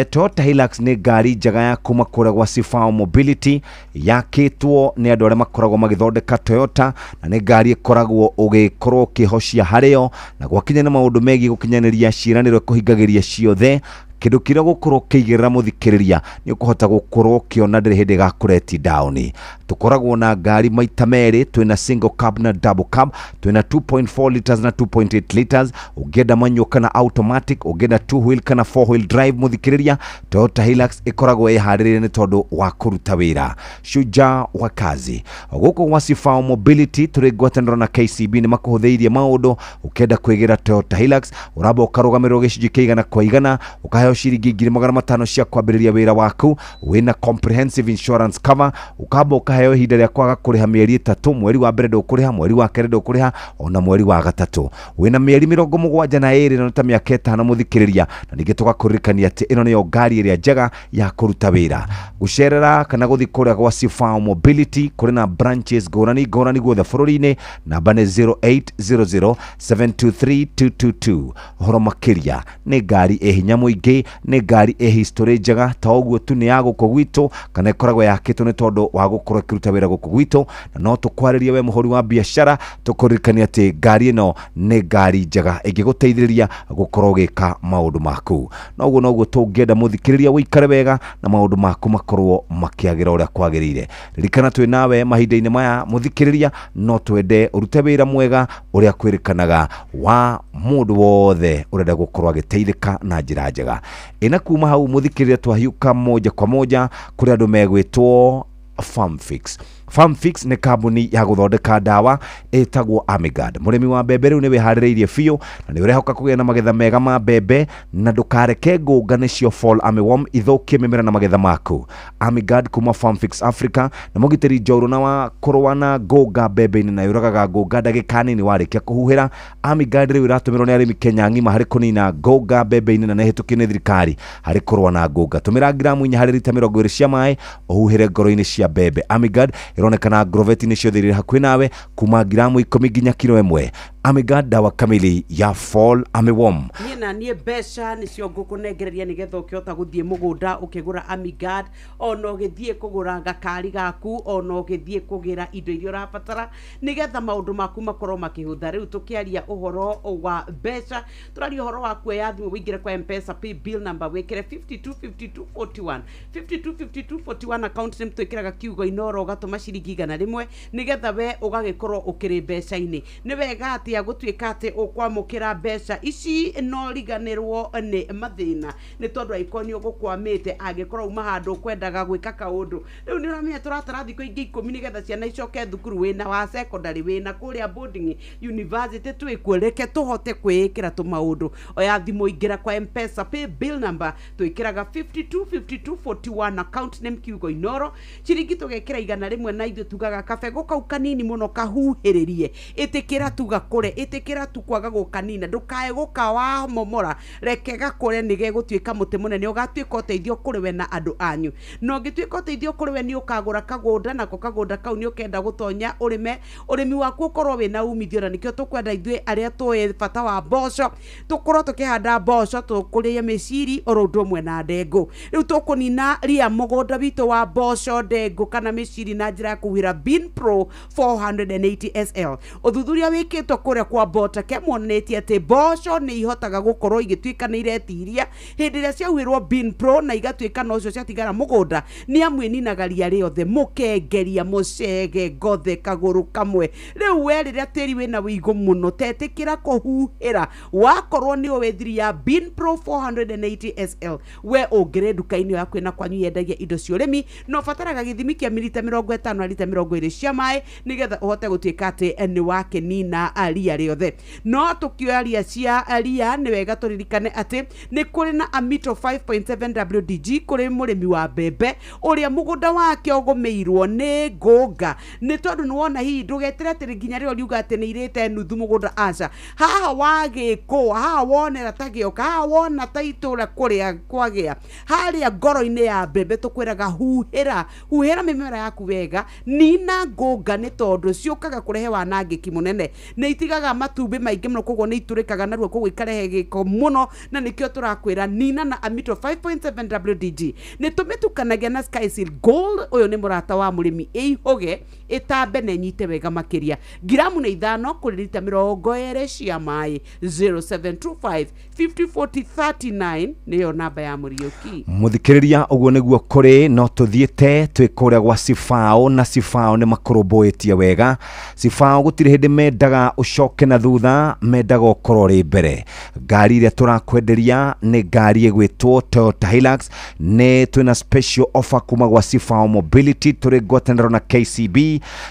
Toyota Hilux nĩ ngari njega ya kuma kũrĩa gwa Sifao Mobility, yakĩtwo nĩ andũ arĩa makoragwo magĩthondeka Toyota, na nĩ ngari ĩkoragwo ũgĩkorwo ũkĩhocia harĩo, na gwakinya nĩ maũndũ megiĩ gũkinyanĩria ciĩranĩro kũhingagĩria ciothe. Kĩndũ kĩrĩa gũkorwo ũkĩigĩrĩra mũthikĩrĩria nĩ ũkũhota gũkorwo ũkĩona ndĩrĩ hĩndĩ ĩgakũreti down. Tũkoragwo na ngari maita merĩ, twĩna single cab na double cab, twĩna 2.4 liters na 2.8 liters. Ũngĩenda manual kana automatic, ũngĩenda 2 wheel kana 4 wheel drive, mũthikĩrĩria, Toyota Hilux ĩkoragwo ĩharĩrĩire nĩ tondũ wa kũruta wĩra. Shujaa wa kazi gũkũ gwa Sifao Mobility tũrĩ ngwatanĩro na KCB nĩ makũhũthĩirie maũndũ. Ũkĩenda kwĩgĩra Toyota Hilux ũramba ũkarũgamĩrĩrwo gĩcunjĩ kĩa 100% ũkaheo ciringi 500,000 cia kwambĩrĩria wĩra waku, wĩna comprehensive insurance cover, ũkamba ũkaheo ihinda rĩa kwaga kũrĩha mĩeri 3, mweri wa mbere ndũkũrĩha, mweri wa kerĩ ndũkũrĩha, ona mweri wa gatatũ wĩna mĩeri 72 na ta mĩaka 5 mũthikĩrĩria. Na ningĩ tũgakũririkania atĩ ĩno nĩyo ngari ĩrĩa njega ya kũruta wĩra. Gũcerera kana gũthiĩ kũrĩa gwa Sifao Mobility kũrĩ na branches ngũrani ngũrani guothe bũrũri-inĩ. Namba nĩ 0800 723 222. Ũhoro makĩria nĩ ngari ĩ hinya mũingĩ, nĩ ngari ĩ history njega, ta ũguo tu nĩ ya gũkũ gwitũ kana ĩkoragwo yakĩtwo nĩ tondũ wa gũkorwo ĩkĩruta wĩra gũkũ gwitũ. Na no tũkwarĩrie we mũhũri wa biacara, tũkũririkania atĩ ngari ĩno nĩ ngari njega ĩngĩgũteithĩrĩria gũkorwo ũgĩka maũndũ maku. Na ũguo noguo tũngĩenda mũthikĩrĩria ũikare wega na maũndũ maku makorwo makĩagĩra ũrĩa kwagĩrĩire. Ririkana twĩ nawe mahinda-inĩ maya mũthikĩrĩria, no twende ũrute wĩra mwega ũrĩa kwĩrĩkanaga wa mũndũ wothe ũrenda gũkorwo agĩteithĩka na njĩra njega. Ĩna kuma hau mũthikĩrĩria twahiũka moja kwa moja kũrĩ andũ megwĩtwo Farmfix. Farmfix nĩ kambuni ya gũthondeka ndawa ĩtagwo Amigard. Mũrĩmi wa mbembe rĩu nĩ wĩharĩrĩirie biũ na nĩ ũrehoka kũgĩa na magetha mega ma mbembe, na ndũkareke ngũnga nĩcio fall armyworm ithũkie mĩmera na magetha maku. Amigard kuma Farmfix Africa na mũgitĩri njoru na wa kũrũa na ngũnga mbembe-inĩ na yũragaga ngũnga ndagĩka nini warĩkia kũhuhĩra. Amigard rĩu ĩratũmĩrwo nĩ arĩmi Kenya ng'ima harĩ kũnina ngũnga mbembe-inĩ na nĩ ĩhĩtũkio nĩ thirikari harĩ kũrũa na ngũnga. Tũmĩra gramu 4 harĩ rita 20 cia maĩ ũhuhĩre ngoro-inĩ cia mbembe. Amigard ĩronekana groveti-inĩ ciothe irĩ hakuhĩ nawe kuma gramu 10 nginya kiro 1. Amigard, dawa kamili ya fall armyworm. Niĩ na niĩ mbeca nĩcio ngũkũnengereria nĩgetha ũkĩhota gũthiĩ mũgũnda ũkĩgũra Amigard, ona ũgĩthiĩ kũgũra gakari gaku, ona ũgĩthiĩ kũgĩra indo iria ũrabatara nĩgetha maũndũ maku makorwo makĩhũtha. Rĩu tũkĩaria ũhoro wa mbeca, tũraria ũhoro wa kuoya thimũ wĩingĩre kwa M-Pesa pay bill number wĩkĩre 525241 525241 account name twĩkĩraga kiugo Inoro ũgatũma ciringi 100 nĩgetha we ũgagĩkorwo ũkĩrĩ mbeca-inĩ. Nĩ wega atĩa gũtuĩka atĩ ũkwamũkĩra mbeca ici no riganĩrwo nĩ mathĩna, nĩ tondũ angĩkorwo nĩ ũgũkwamĩte, angĩkorwo uma handũ ũkwendaga gwĩka kaũndũ, rĩu nĩ ũramenya tũratara thikũ ingĩ 10 nĩgetha ciana icoke thukuru, wĩna wa secondary, wĩna kũrĩa boarding university, twĩkuo, reke tũhote kwĩĩkĩra tũmaũndũ. Oya thimũ ingĩra kwa M-Pesa pay bill number twĩkĩraga 525241 account name kiugo Inoro, ciringi tũgekĩra 100 na ithuĩ tugaga kabegũ kau kanini mũno kahuhĩrĩrie, ĩtĩkĩra tu gakũre, ĩtĩkĩra tu kwaga gũkanina, ndũkae gũka wa momora, reke gakũre nĩgegũtuĩka mũtĩ mũnene ũgatuĩka ũteithio kũrĩ we na andũ anyu. Na ũngĩtuĩka ũteithio kũrĩ we nĩ ũkagũra kagũnda, nako kagũnda kau nĩ ũkenda gũtonya ũrĩme, ũrĩmi waku ũkorwo wĩna umithio. Na nĩkĩo tũkwenda ithuĩ arĩa tũĩ bata wa mboco tũkorwo tũkĩhanda mboco, tũkũrĩe mĩciri oro ũndũ ũmwe na ndengũ. Rĩu tũkũnina ria mũgũnda witũ wa mboco, ndengũ kana mĩciri na njĩra ya kũhuhĩra Bean Pro 480 SL. Ũthuthuria wĩkĩtwo kũrĩa kwa Botake monanĩtie atĩ mboco nĩ ihotaga gũkorwo igĩtuĩka nĩ iretiria hĩndĩ ĩrĩa ciahuhĩrwo Bean Pro na igatuĩka nocio ciatigara mũgũnda, nĩ amu ĩninaga ria rĩothe, mũkengeria, mũcege, ngothe, kagũrũ kamwe. Rĩu we rĩrĩa tĩri wĩna wĩigũ mũno tetĩkĩra kũhuhĩra, wakorwo nĩ ũĩ thiri ya Bean Pro 480 SL, we ũngĩrĩ nduka-inĩ ĩyo yaku ĩna kwanyu yendagia indo cia ũrĩmi, na ũbataraga gĩthimi kĩa milita 50 na rita 20 cia maĩ nĩgetha ũhote gũtuĩka atĩ nĩ wakĩnina ria rĩothe. No tũkĩoya ria cia ria, nĩ wega tũririkane atĩ nĩ kũrĩ na Amito 5.7 WDG kũrĩ mũrĩmi wa mbembe ũrĩa mũgũnda wake ũgũmĩirwo nĩ ngũnga, nĩ tondũ nĩ wona hihi ndũgetere atĩ nginya rĩrĩa ũriuga atĩ nĩ irĩte nuthu mũgũnda, aca, haha wagĩkũa, haha wonera ta gĩoka, haha wona ta itũra kũrĩa kwagĩa, harĩa ngoro-inĩ ya mbembe tũkwĩraga huhĩra, huhĩra mĩmera yaku wega, nina ngũnga, nĩ tondũ ciũkaga kũrehe wanangĩki mũnene, nĩ itigaga itigaga matumbĩ maingĩ mũno koguo nĩ itũrĩkaga narua koguo ikarehe gĩko mũno na nĩkĩo tũrakwĩra nina na amito 5.7 WDG nĩ tũmĩtukanagia na Skyseal Gold ũyũ nĩ mũrata wa mũrĩmi ĩihũge ĩtambe na ĩnyite wega makĩria ngiramu nĩ 5 kũrĩ rita 20 cia maĩ 0725 504039 nĩyo namba ya Mũriũki. Muthikiriria uguo niguo kuri no tuthiite twi kuria gwa Cibao na Cibao ni makurumbuitie wega. Cibao gutiri hindi mendaga ucoke na thutha, mendaga ukorwo ri mbere. Ngari iria turakwenderia ni ngari igwitwo Toyota Hilux, ni twina special offer kuma gwa Cibao Mobility turi ngwataniro na KCB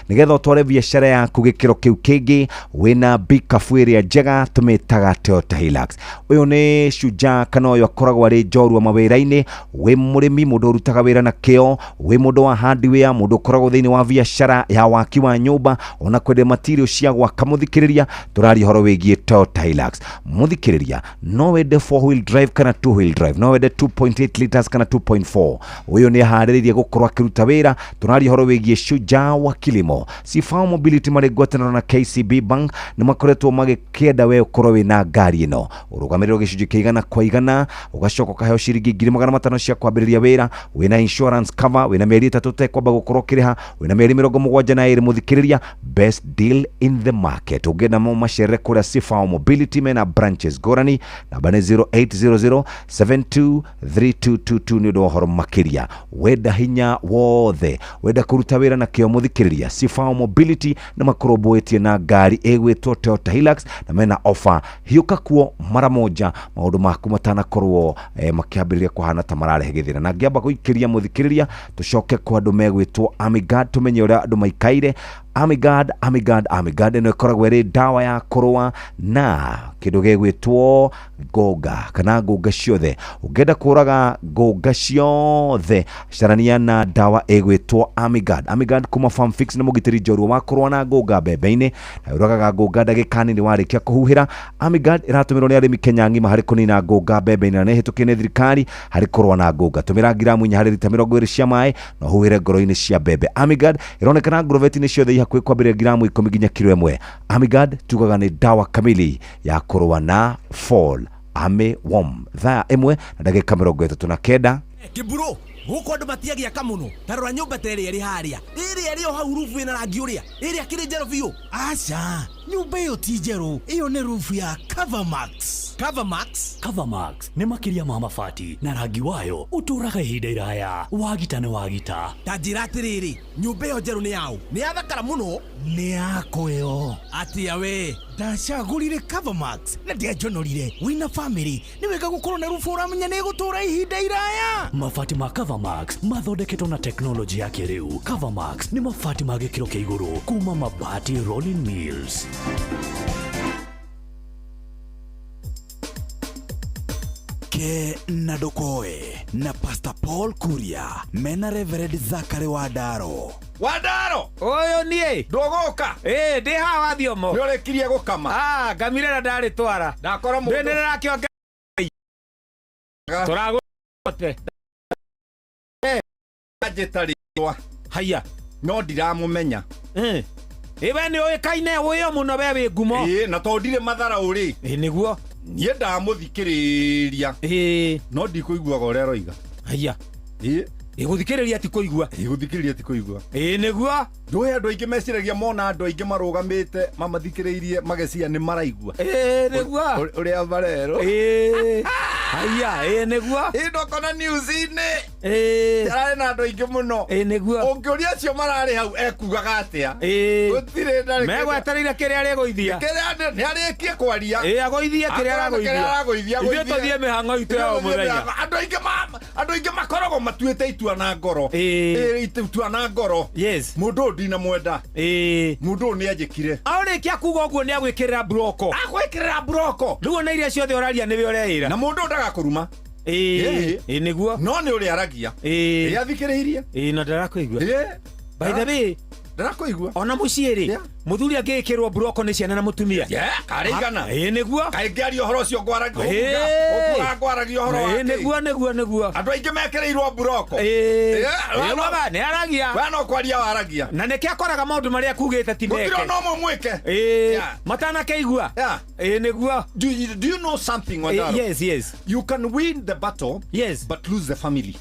nigetha utware biacara yaku gikiro kiu kingi wina bikabu iria njega tumitaga Toyota Hilux. Uyu ni shujaa kana uyu akoragwo ari njorua mawira-ini, wi murimi mundu urutaga wira na kio, wi mundu wa hardware, mundu ukoragwo thiini wa biacara ya waki wa nyumba ona kwendia material cia gwaka. Muthikiriria turaria horo wigie Toyota Hilux. Muthikiriria no wende 4 wheel drive kana 2 wheel drive, no wende 2.8 liters kana 2.4. Uyu ni aharĩrĩirie gukorwo akiruta wira. Turaria horo wigie shujaa wa kilimo. Cibao Mobility mari ngwatanĩro na KCB Bank ni makoretwo magikienda we ukorwo wina ngari ino urugamiriro gicunjĩ kĩa igana kwa igana, ugacoka ukaheo ciringi 500,000 cia kwambĩrĩria wĩra, wĩna insurance cover, wĩna mĩeri 3 ũtekwamba gũkorwo ũkĩrĩha, wĩna mĩeri 72. Mũthikĩrĩria, best deal in the market. Ũngĩenda mo macerere kũrĩa Cibao Mobility mena branches ngũrani, namba nĩ 0800 723222 nĩ ũndũ wa ũhoro makĩria. Wenda hinya wothe, wenda kũruta wĩra na kĩo, mũthikĩrĩria, Cibao Mobility nĩ makoromboetie na ngari ĩgwĩtwo Toyota Hilux na mena offer. Hiũka kuo mara moja maundu maku matanakorwo makiambĩrĩria kuhana ta mararehe gĩthĩna. Na ngĩamba gũikĩria mũthikĩrĩria tũcoke kwa andũ megwĩtwo Amigard tumenye ũrĩa andũ maikaire. Amigard, Amigard, Amigard ĩno ĩkoragwo ĩrĩ ndawa ya kũrũa na kĩndũ gĩgwĩtwo ngũnga kana ngũnga ciothe. Ũngĩenda kũraga ngũnga ciothe, carania na ndawa ĩgwĩtwo Amigard. Amigard kuma Farmfix nĩ mũgitĩri njorua wa kũrũa na ngũnga mbembe-inĩ, na ũragaga ngũnga ndagĩka nini warĩkia kũhuhĩra. Amigard ĩratũmĩrwo nĩ arĩmi Kenya ng'ima harĩ kũnina ngũnga mbembe-inĩ na nĩ ĩhĩtũkĩte nĩ thirikari harĩ kũrũa na ngũnga. Tũmĩra ngiramu 4 harĩ rita 20 cia maĩ na ũhuhĩre ngoro-inĩ cia mbembe. Amigard ĩronekana nguruveti-inĩ ciothe hakuhĩ kwambĩrĩria ngiramu 10 nginya kiro 1. Amigard tugaga nĩ ndawa kamili ya kũrũa na fall armyworm. Thaa 1 na ndagĩka 39. Kiburo gũkũ andũ matiagĩaka mũno. Ta rora nyũmba ta ĩrĩa ĩrĩ harĩa, ĩrĩa ĩrĩ o hau rubu ĩna rangi ũrĩa, ĩrĩa kĩrĩ njerũ biũ. Aca, nyũmba ĩyo ti njerũ, ĩyo nĩ rubu ya Covermax. Covermax? Covermax nĩ makĩria ma mabati na rangi wayo ũtũũraga ihinda iraya. Wagita nĩ wagita. Ta njĩra atĩrĩrĩ, nyũmba ĩyo njerũ nĩ yaũ? Nĩ yathakara mũno. Nĩ yakwa ĩyo. Atĩa we? Ndacagũrire Covermax na ndianjonorire. Wĩna family nĩ wega gũkorwo na rubu ũramenya nĩ ĩgũtũũra ihinda iraya. Mabati ma Covermax mathondeketwo na teknolojĩ ya kĩrĩu. Covermax nĩ mabati ma gĩkĩro kĩa igũrũ kuma Mabati Rolling Mills. Ke na Ndokoe na Pastor Paul Kuria mena Reverend Zachary Wandaro. Wandaro ũyũ niĩ ndũgũka. Ĩĩ ndĩ haha wathiomo. Nĩ ũrĩkirie gũkama? Ah, ngamire na ndarĩtwara. Ndakora mũndũ ndĩ nĩndĩrakĩonge tũragũte anjĩta rĩtwa. Haiya. No ndiramũmenya. Ĩ we nĩ ũĩkaine ũĩyo mũno, we wĩ ngumo. Ĩĩ, na tondũ ndirĩ matharaũ rĩ. Ĩĩ nĩguo. Niĩ ndamũthikĩrĩria. Ĩĩ. No ndikũiguaga ũrĩa aroiga. Haiya. Ĩĩ. Ĩ gũthikĩrĩria ti kũigua. Ĩĩ gũthikĩrĩria ti kũigua. Ĩĩ nĩguo. Ndũĩ andũ aingĩ meciragia mona andũ aingĩ marũgamĩte mamathikĩrĩirie magecia nĩ maraigua. Ĩĩ nĩguo. Ũrĩa marerwo. Ĩĩ. Haiya, ĩĩ nĩguo. Ĩĩ ndokona news-inĩ. Ĩĩ. Ararĩ na andũ aingĩ mũno. Ĩĩ nĩguo. Ũngĩũria acio mararĩ hau ekugaga atĩa? Ĩĩ. Gũtirĩ ndarĩ. Megwetereire kĩrĩa arĩgũithia. Kĩrĩa nĩ arĩkie kwaria. Ĩĩ agũithie kĩrĩa aragũithia. Aragũithia. Ithuĩ tũthiĩ mĩhang'o itũ ya o mũthenya. Andũ aingĩ andũ aingĩ makoragwo matuĩte itua na ngoro. Ĩĩ. Itua na ngoro. Yes. Mũndũ ũyũ ndinamwenda. Ĩĩ. Mũndũ ũyũ nĩ anjĩkire. Arĩkia kuga ũguo nĩ agwĩkĩrĩra mburoko. Agwĩkĩrĩra mburoko. Rĩu ona iria ciothe ũraria nĩwe ũreĩra. Na mũndũ ũyũ ndagakũruma. Ĩĩ. Ĩĩ nĩguo. No nĩ ũrĩa aragia. Ĩĩ. Ĩĩ athikĩrĩirie. Ĩĩ na ndarakũigua. Ĩĩ. By the way, Ndĩrakũigua. Ona mũciĩ rĩ, mũthuri angĩĩkĩrwo mburoko nĩ ciana na mũtumia. Yeah, karĩ igana. Ĩĩ nĩguo. Kaingĩ aria ũhoro ũcio ngwaragia. Ĩĩ. Ũkuga ngwaragia ũhoro wa Ĩĩ kĩ? nĩguo nĩguo nĩguo. Andũ aingĩ mekĩrĩirwo mburoko. Ĩĩ. Yeah, Ĩĩ, baba, nĩ aragia. We no kwaria waragia. Na nĩkĩo akoraga maũndũ marĩa akugĩte ti meke. Gũtirĩ ona ũmwe mwĩke. Ĩĩ. Yeah. Matanakĩigua. Yeah. Ĩĩ nĩguo. Do you know something, Wandaro? Yes, yes. You can win the battle, yes, but lose the family.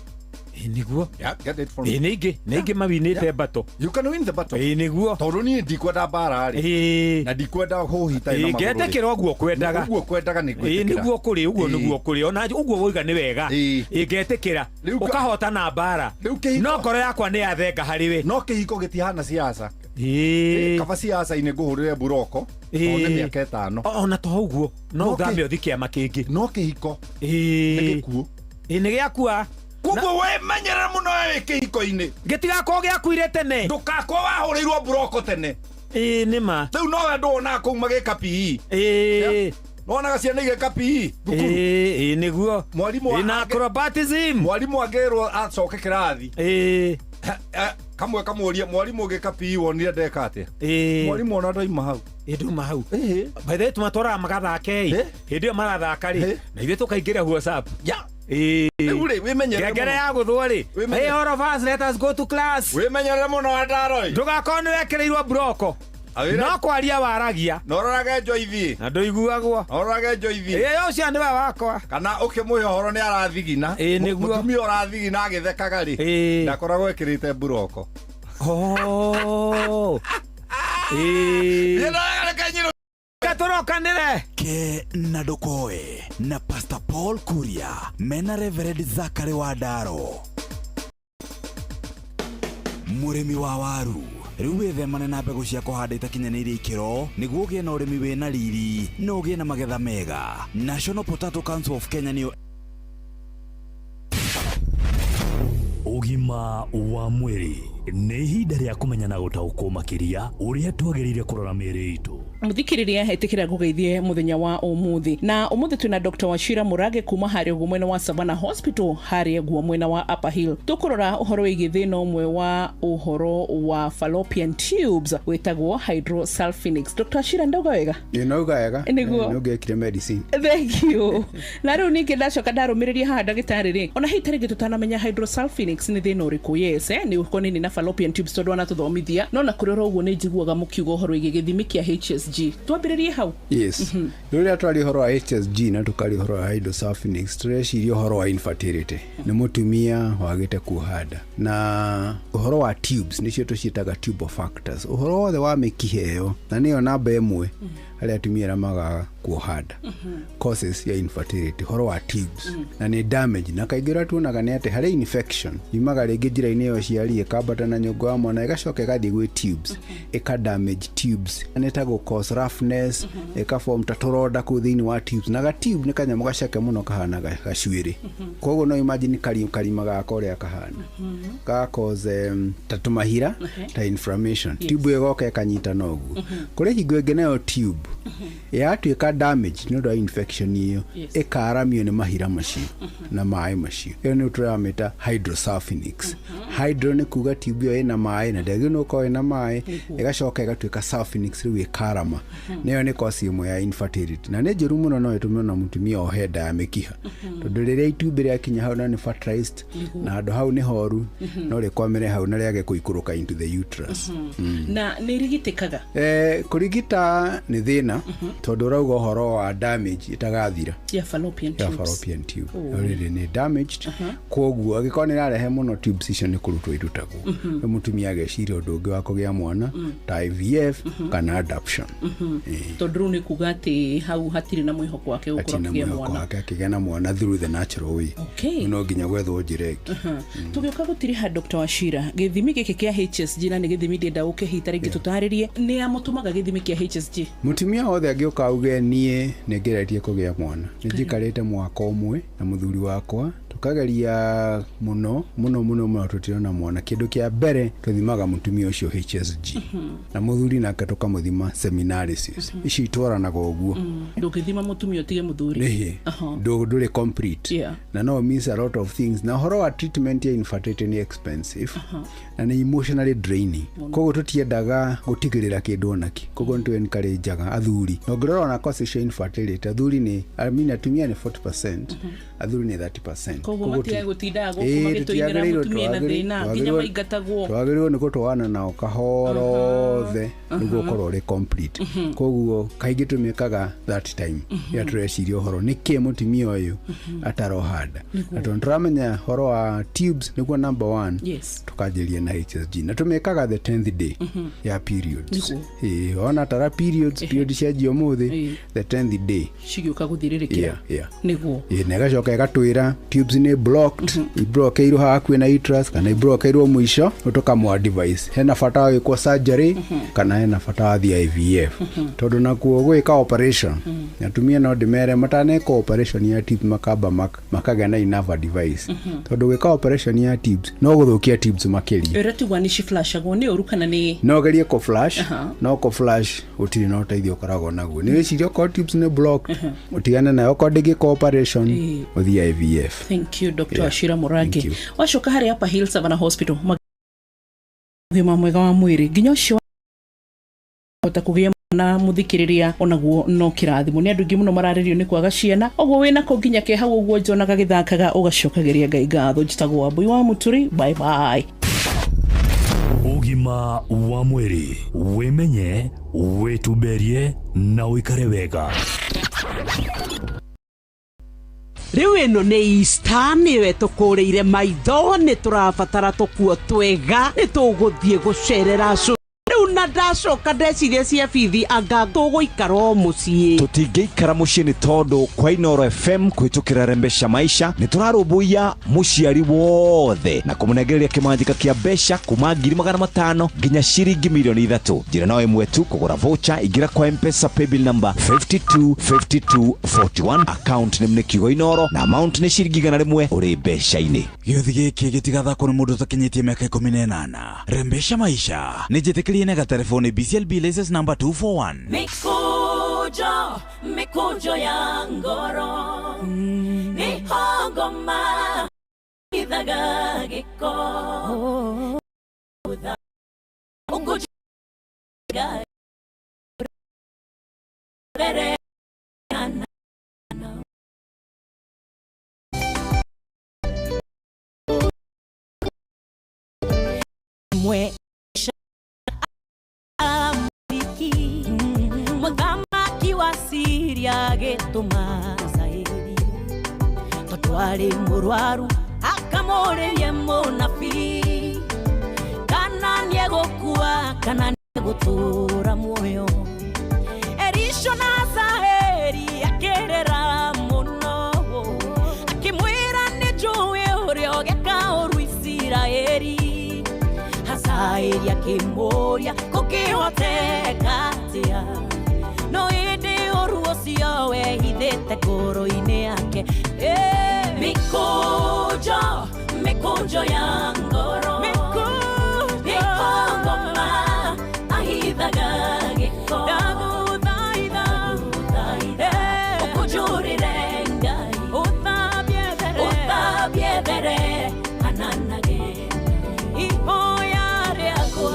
Ĩĩ nĩguo. Yeah, get it from Ĩĩ nĩ ingĩ, nĩ ingĩ mawinĩte battle. You can win the battle. Ĩĩ nĩguo. Tondũ niĩ ndikwenda mbara rĩ. Ĩĩ. Na ndikwenda hũhi itarĩ na Ĩĩ magũrũ rĩ. ngetĩkĩra ũguo kwendaga. Ũguo kwendaga nĩ Ĩĩ ngwĩtĩkĩra. nĩguo kũrĩ, ũguo Ĩĩ. nĩguo kũrĩ. Ona ũguo woiga nĩ wega. Ĩĩ. Ĩĩ ngetĩkĩra. Ũkahotana mbara. No ngoro yakwa nĩ yathenga harĩ we. No kĩhiko gĩtihana siasa. Ĩĩ. Kaba siasa-inĩ ngũhũrĩre mburoko. Tondũ nĩ mĩaka ĩtano. Ona to ũguo. No ũthame ũthiĩ kĩama kĩngĩ. No kĩhiko. Ĩĩ. Nĩ gĩkuũ. Ĩĩ nĩ gĩakua. Koguo wĩmenyerere mũno we wĩ kĩhiko-inĩ. Gĩtigakorwo gĩakuire tene. Ndũgakorwo wahũrĩirwo mburoko tene. Ĩĩ nĩ ma. Rĩu nowe andũ wonaga kũu magĩka PE. Ĩĩ. Wonaga ciana igĩka PE thukuru. Ĩĩ nĩguo. Mwarimũ Ĩĩ na acrobatism. Mwarimũ angĩrwo acoke kĩrathi. Ĩĩ. Kamwe kamũrie mwarimũ ũgĩka PE wonire ndeka atĩa? Ĩĩ. Mwarimũ ona ndoima hau. Ĩĩ nduma hau. By the way tũmatwaraga magathake ĩ. Hĩndĩ ĩyo marathaka rĩ. Na ithuĩ tũkaingĩra WhatsApp. Yeah. Ĩĩ. Rĩu rĩ wĩmenyerere Ngengere mũno. ya gũthwo rĩ. Wĩmenyerere. Hey all of us let us go to class. Wĩmenyerere mũno Wandaroi. Ndũgakorwo nĩ wekĩrĩirwo mburoko. No kwaria waragia. Na ũrorage njoithi. Na ndũiguagwo. Na ũrorage njoithi. Ĩĩ ũcio nĩwe wakwa. Kana ũkĩmũhe ũhoro nĩ arathigina. Ĩĩ nĩguo. Mũtumia ũrathigina agĩthekaga rĩ. Ĩĩ. Ndakoragwo ekĩrĩte mburoko. Oh. Ĩĩ. Thiĩ na wega reke nyiro. Tũrokanĩre. Ke na ndũkoe na Pastor Paul Kuria mena Reverend Zachary Wandaro. Mũrĩmi wa waru rĩu wĩthemane na mbegũ cia kũhanda itakinyanĩirie ikĩro nĩguo ũgĩe na ũrĩmi wĩna riri na ũgĩe na magetha mega. National Potato Council of Kenya nĩyo Ũgima wa mwĩrĩ nĩ ihinda rĩa kũmenya na gũtaũkwo makĩria ũrĩa twagĩrĩire kũrora mĩĩrĩ itũ. Muthikiriria etikira ngugeithie muthenya wa umuthi na umuthi twina Dr. Wachira Murage kuma haria uguo mwena wa Savannah Hospital haria guo mwena wa Upper Hill. Tukurora uhoro wigie thina umwe wa uhoro wa fallopian tubes witagwo hydrosalpinx. Dr. Wachira ndauga wega? Ĩ nauga wega. Nĩguo. Nĩ ũngĩekire medicine. Thank you. Na riu ningi ndacoka ndarumiriria haha ndagitari ri ona hihi tarĩngĩ tũtanamenya hydrosalpinx nĩ thĩna ũrĩkũ? Yes, nĩ ũkonainie na fallopian tubes tondũ anatũthomithia no na kũrĩ oro ũguo nĩ njiguaga mũkiuga ũhoro wĩgiĩ gĩthimi kĩa HSG. Twambĩrĩrie hau. Yes. Rĩrĩa twaria ũhoro wa HSG na tũkaria ũhoro wa hydrosalpinx tũreciria ũhoro wa infertility. Nĩ mũtumia wagĩte kuoha nda. Na ũhoro wa tubes nĩcio tũciĩtaga tubal factors. Ũhoro wothe wa mĩkiha ĩyo na nĩyo namba ĩmwe harĩa atumia arĩa magaga kuoha nda. Causes ya infertility ũhoro wa tubes na nĩ damage na kaingĩ ũrĩa tuonaga nĩ atĩ harĩ infection yumaga rĩngĩ njĩra-inĩ ya ũciari ĩkambata na nyũngũ ya mwana ĩgacoka ĩgathiĩ gwĩ tubes ĩka damage tubes na ĩtagwo cause roughness ĩka form ta tũronda kũu thĩinĩ wa tubes na ga tube nĩ kanyamũ gaceke mũno kahana gacuĩrĩ. Koguo no imagine karima gaka ũrĩa kahana ga cause ta tũmahira ta inflammation. Tube ĩgoka ĩkanyitana ũguo. Kũrĩ hingo ĩngĩ nayo tube yatuĩka damage nĩ ũndũ wa infection ĩyo ĩkaramio nĩ mahira macio na maĩ macio. Ĩyo nĩ tũramĩta hydrosalpinx. Hydro nĩ kuga tube ĩyo ĩna maĩ na ndĩagĩrĩirwo gũkorwo ĩna maĩ ĩgacoka ĩgatuĩka salpinx rĩu ĩkarama. Nayo nĩ cause ĩmwe ya infertility na nĩ njũru mũno no ĩtũme ona mũtumia ohe nda ya mĩkiha tondũ rĩrĩa itumbĩ rĩakinya hau na nĩ fertilized na handũ hau nĩ horu no rĩkwamĩre hau na rĩage kũikũrũka into the uterus. Na nĩ irigitĩkaga? Kũrigita nĩ thĩna tondũ ũrauga ũhoro wa damage ĩtagathira ya fallopian ya tubes. Fallopian tube. Oh. Already nĩ damaged koguo angĩkorwo nĩ ĩrarehe mũno tubes icio nĩ kũrutwo irutagwo. Rĩu mũtumia ageciria ũndũ ũngĩ wa kũgĩa mwana ta IVF kana adoption. Tondũ rĩu nĩ kuga atĩ hau hatirĩ na mwĩhoko wake gũkorwo Hatirĩ na akĩgĩa mwĩhoko mwana. wake akĩgĩa na mwana through the natural way. Okay. No nginya gwethwo njĩra ĩngĩ. Tũgĩũka gũtiriha Dr. Wachira gĩthimi gĩkĩ kĩa HSG na nĩ gĩthimi ndĩenda ũke hihi tarĩngĩ tũtarĩrie nĩ amũtũmaga gĩthimi kĩa HSG? Mũtumia wothe angĩũka auge niĩ nĩ ngeretie kũgĩa mwana nĩ njikarĩte mwaka ũmwe na mũthuri wakwa Tũkageria mũno mũno mũno mũno tũtirona mwana. Kĩndũ kĩa mbere tũthimaga mũtumia ũcio HSG na mũthuri nake tũkamũthima seminalysis. Ici itwaranaga ũguo. Ndũngĩthima mũtumia ũtige mũthuri. Nĩhĩ. Ndũrĩ complete. Na no miss a lot of things. Na ũhoro wa treatment ya infertility nĩ expensive na nĩ emotionally draining. Koguo tũtiendaga gũtigĩrĩra kĩndũ onakĩ. Koguo nĩ tũ-encourage-aga athuri. Na ũngĩrora ona causes cia infertility, athuri nĩ, I mean, atumia nĩ 40%, athuri nĩ 30%. Koguo Koguo matige gũtindaga gũkũ Ĩĩ, magĩtũinĩra tũtiagĩrĩirwo- mũtumia na thĩna nginya maingatagwo. Twagĩrĩirwo nĩ gũtwarana nao kahora othe nĩguo ũkorwo ũrĩ complete. Koguo kaingĩ tũmĩkaga that time rĩrĩa tũreciria ũhoro nĩkĩ mũtumia ũyũ ataroha nda. Na tondũ tũramenya ũhoro wa tubes nĩguo number one, tũkanjĩria na HSG na tũmĩkaga the 10th day ya periods. Ĩĩ, wona tara periods, period cianjia ũmũthĩ, the 10th day cigĩũka gũthirĩrĩkĩra. Nĩguo. Ĩĩ, na ĩgacoka ĩgatwĩra tubes nĩ blocked, iblokeirwo haha hakuhĩ na uterus kana iblokeirwo mũico, rĩu tũkamũ advise hena bata wa gwĩkwo surgery kana hena bata wa thiĩ IVF. Tondũ nakuo gwĩka operation, atumia no ndĩmere mataneka operation ya tubes makamba makagĩa na enough advice, tondũ gwĩka operation ya tubes no gũthũkia tubes makĩria. Ĩrĩa tugwa nĩ ciflashagwo nĩ ũru kana nĩ? No ũgerie kũ flash, no kũ flash gũtirĩ na ũteithio ũkoragwo naguo. Nĩ wĩcirie okorwo tubes nĩ blocked, ũtigane nayo, okorwo ndĩngĩka operation, ũthiĩ IVF. Thank you, Dr. Yeah. Wachira Thank Mũrangi. you. Wacoka harĩa Upper Hill Savannah Hospital, ũgima mwega wa mwĩrĩ nginya ũcio hota kũgĩa na mũthikĩrĩria onaguo no kĩrathimo. Nĩ andũ aingĩ mũno mararĩrio nĩ kwaga ciana, ũguo wĩnako nginya ke hau ũguo njona gagĩthakaga ũgacokagĩria Ngai ngatho. Njĩtagwo Wambui wa Mũturi, bye bye. Ũgima wa mwĩrĩ, wĩmenye, wĩtumberie na ũikare wega. Rĩu ĩno nĩ Easter, nĩyo ĩtũkũrĩire maitho. Nĩ tũrabatara tũkuo twega, nĩ tũgũthiĩ gũcerera cũ rĩu, na ndacoka ndeciria cia bithi anga tũgũikara o mũciĩ. Tũtingĩikara mũciĩ nĩ tondũ kwa Inoro FM kũhĩtũkĩra Rembesha Maisha nĩ tũrarũmbũiya mũciari wothe na kũmũnengereria kĩmanjĩka kĩa mbeca kuma 500,000 nginya ciringi 3,000,000. Njĩra no ĩmwe tu, kũgũra voucher. Ingĩra kwa M-Pesa paybill number 525241, account name nĩ kiugo Inoro na amount nĩ ciringi 100, ũrĩ mbeca-inĩ. Gĩũthi gĩkĩ gĩtigathakwo nĩ mũndũ ũtakinyĩtie mĩaka 18. Rembesha Maisha nĩ njĩtĩkĩrie na gatelefoni BCLB license number 241. Mikujo, mikujo ya ngoro nĩ ngoma ithaga gĩko Ũkũnjaga there na mwe Amaleki, mũthamaki wa Siria agĩtũma Hazaeli tondũ arĩ mũrwaru akamũrĩrie mũnabii kana nĩegũkua kana nĩegũtũũra muoyo. Elisha na Hazaeli akĩrĩra mũno akĩmwĩra nĩ njũĩ ũrĩa ũgeka ũru Isiraeli. Hazaeli akĩmũũria kũngĩhoteka atĩa, no ĩndĩ ũru ũcio wehithĩte ngoro-inĩ yake. Mĩkũnjo, mĩkũnjo ya ngoro nĩho ngoma ahithaga gĩko. Ndagũthaitha ũkũnjũrĩre Ngai ũthambie there hananage ihoya rĩakwa,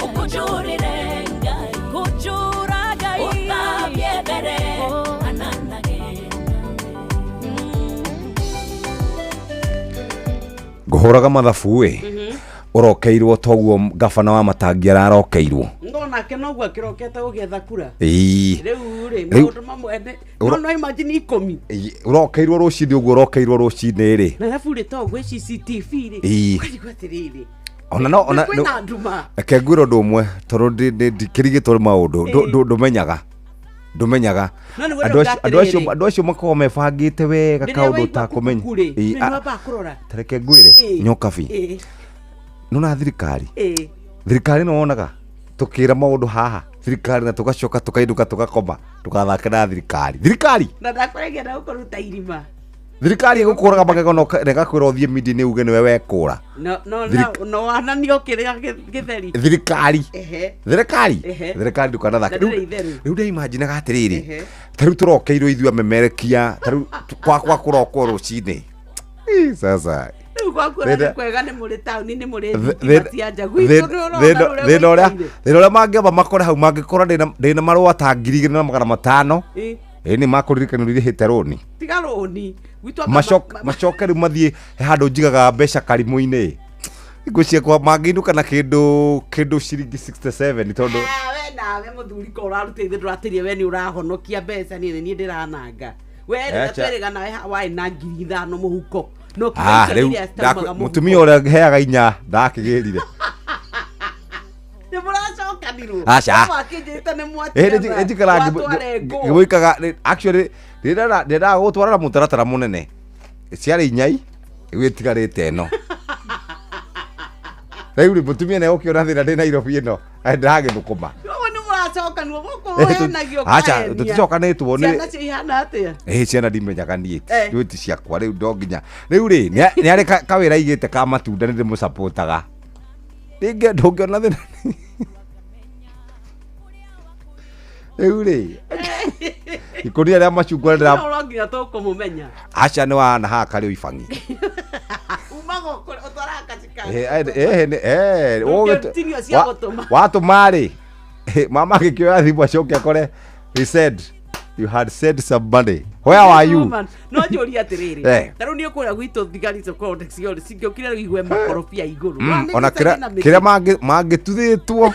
ũkũnjũrĩre Ngai, kũnjũra Ngai ũthambie there hananage. Ngũhũraga mathabu ĩ, ũrokeirwo toguo gabana wa Matangi ararokeirwo. No nake noguo akĩrokete gũgĩetha kura. Rĩu rĩ, maũndũ mamwe no imagine 10. Ĩĩ, ũrokeirwo rũcinĩ ũguo, ũrokeirwo rũcinĩ rĩ. Na arabu rĩ, to gwĩ CCTV rĩ, ũkarigwo atĩrĩrĩ, Ona no ona kwĩna nduma. Reke ngwĩre ũndũ ũmwe tondũ ndikĩrigĩtwo nĩ maũndũ. Ndũmenyaga No nĩguo andũ ndauga acio atĩrĩrĩ. andũ acio makoragwo mebangĩte wega Rĩrĩa kaũndũ waigua ũtakũmenya. kuku rĩ, Ĩĩ, nĩ wambaga kũrora. Ta reke ngwĩre, nyokabi, nona thirikari, thirikari nĩ wonaga tũkĩra maũndũ haha thirikari na tũgacoka tũkainũka tũgakoma tũgathake na thirikari, thirikari. Na ndakũregia na gũkũruta irima. Thirikari ĩgũkũraga magego na ĩgakwĩra ũthiĩ media-inĩ uge nĩwe wekũra. No no Thirik- no no wananio kĩrĩa gĩtheri. Thirikari. Ehe. Thirikari. Ehe. Thirikari ndũkanathake. Na ndĩrĩ itherũ. Rĩu ndĩimaginaga atĩrĩrĩ, Ehe. ta rĩu tũrokeirwo ithuĩ amemerekia, ta rĩu kwakwa kũrokwo rũcinĩ. Ĩ, Sasa Rĩu gwaku Thĩna- nĩ kwega nĩ mũrĩ taũni nĩ mũrĩ Thĩ- thitima cia nja. Gwitũ nĩ ũrona ũrĩa thĩna ũrĩa gũikaire. thĩna ũrĩa mangĩamba makore hau mangĩkora ndĩna marũa ta 2500. Ĩ. Ĩ nĩ makũririkana ũrĩhĩte rũni. Tiga rũni. Gwitũ anga Macoke rĩu mathiĩ he handũ njigaga mbeca karimũ-inĩ. Ngwĩciria mangĩinũka na kĩndũ ciringi 67 tondũ Ah, we nawe mũthuri ko ũraruta ithe ndũratĩrie we nĩ ũrahonokia mbeca niĩ nĩ niĩ ndĩrananga. We rĩrĩa Acha. twerĩga nawe warĩ na 5,000 mũhuko. No Ah, kiuga rĩu icio iria citaumaga mũhuko. mũtumia ũrĩa heaga inya ndakĩgĩrire. Nĩ mũracokanirwo. Aca. Mwakĩnjĩte nĩ mwatigana. Njikaraga Watware ngũ. ngĩmũikaga actually ndĩrendaga gũtwarana mũtaratara mũnene ciarĩ inyai rĩu ĩtigarĩte ĩno rĩu rĩ mũtumia nĩ egũkĩona thĩna ndĩ Nairobi ĩno ndĩragĩthũkũma. Ũguo nĩ mũracokanirwo gũkũ ũhenagio Aca, ũkahenia. tũticokanĩtwo nĩ Ciana cio ihana atĩa? ĩ ciana ndimenyaga niĩ Eh. rĩu ti ciakwa rĩu ndo nginya rĩu rĩ nĩ arĩ kawĩra aigĩte ka matunda nĩ ndĩmũcapotaga rĩngĩ ndũngĩona thĩna rĩu rĩ ikũnia rĩa macungwa No ndĩra no nginya tũkũmũmenya. aca nĩ wana haha karĩ o ibangi. Umaga ũtwaraga kacika. Ndũngĩtinio cia gũtũma. Watũma rĩ mama agĩkĩoya thimũ acoke akore he said you had said some money, where were you? Woman, no njũrie atĩrĩrĩ, Eh. ta rĩu niĩ kũrĩa gwitũ thigari icio korwo cingĩũkire rĩu igue makorobia igũrũ. Wa, nĩ Ona gĩcagi na mĩtĩ. kĩrĩa mangĩtuthĩtwo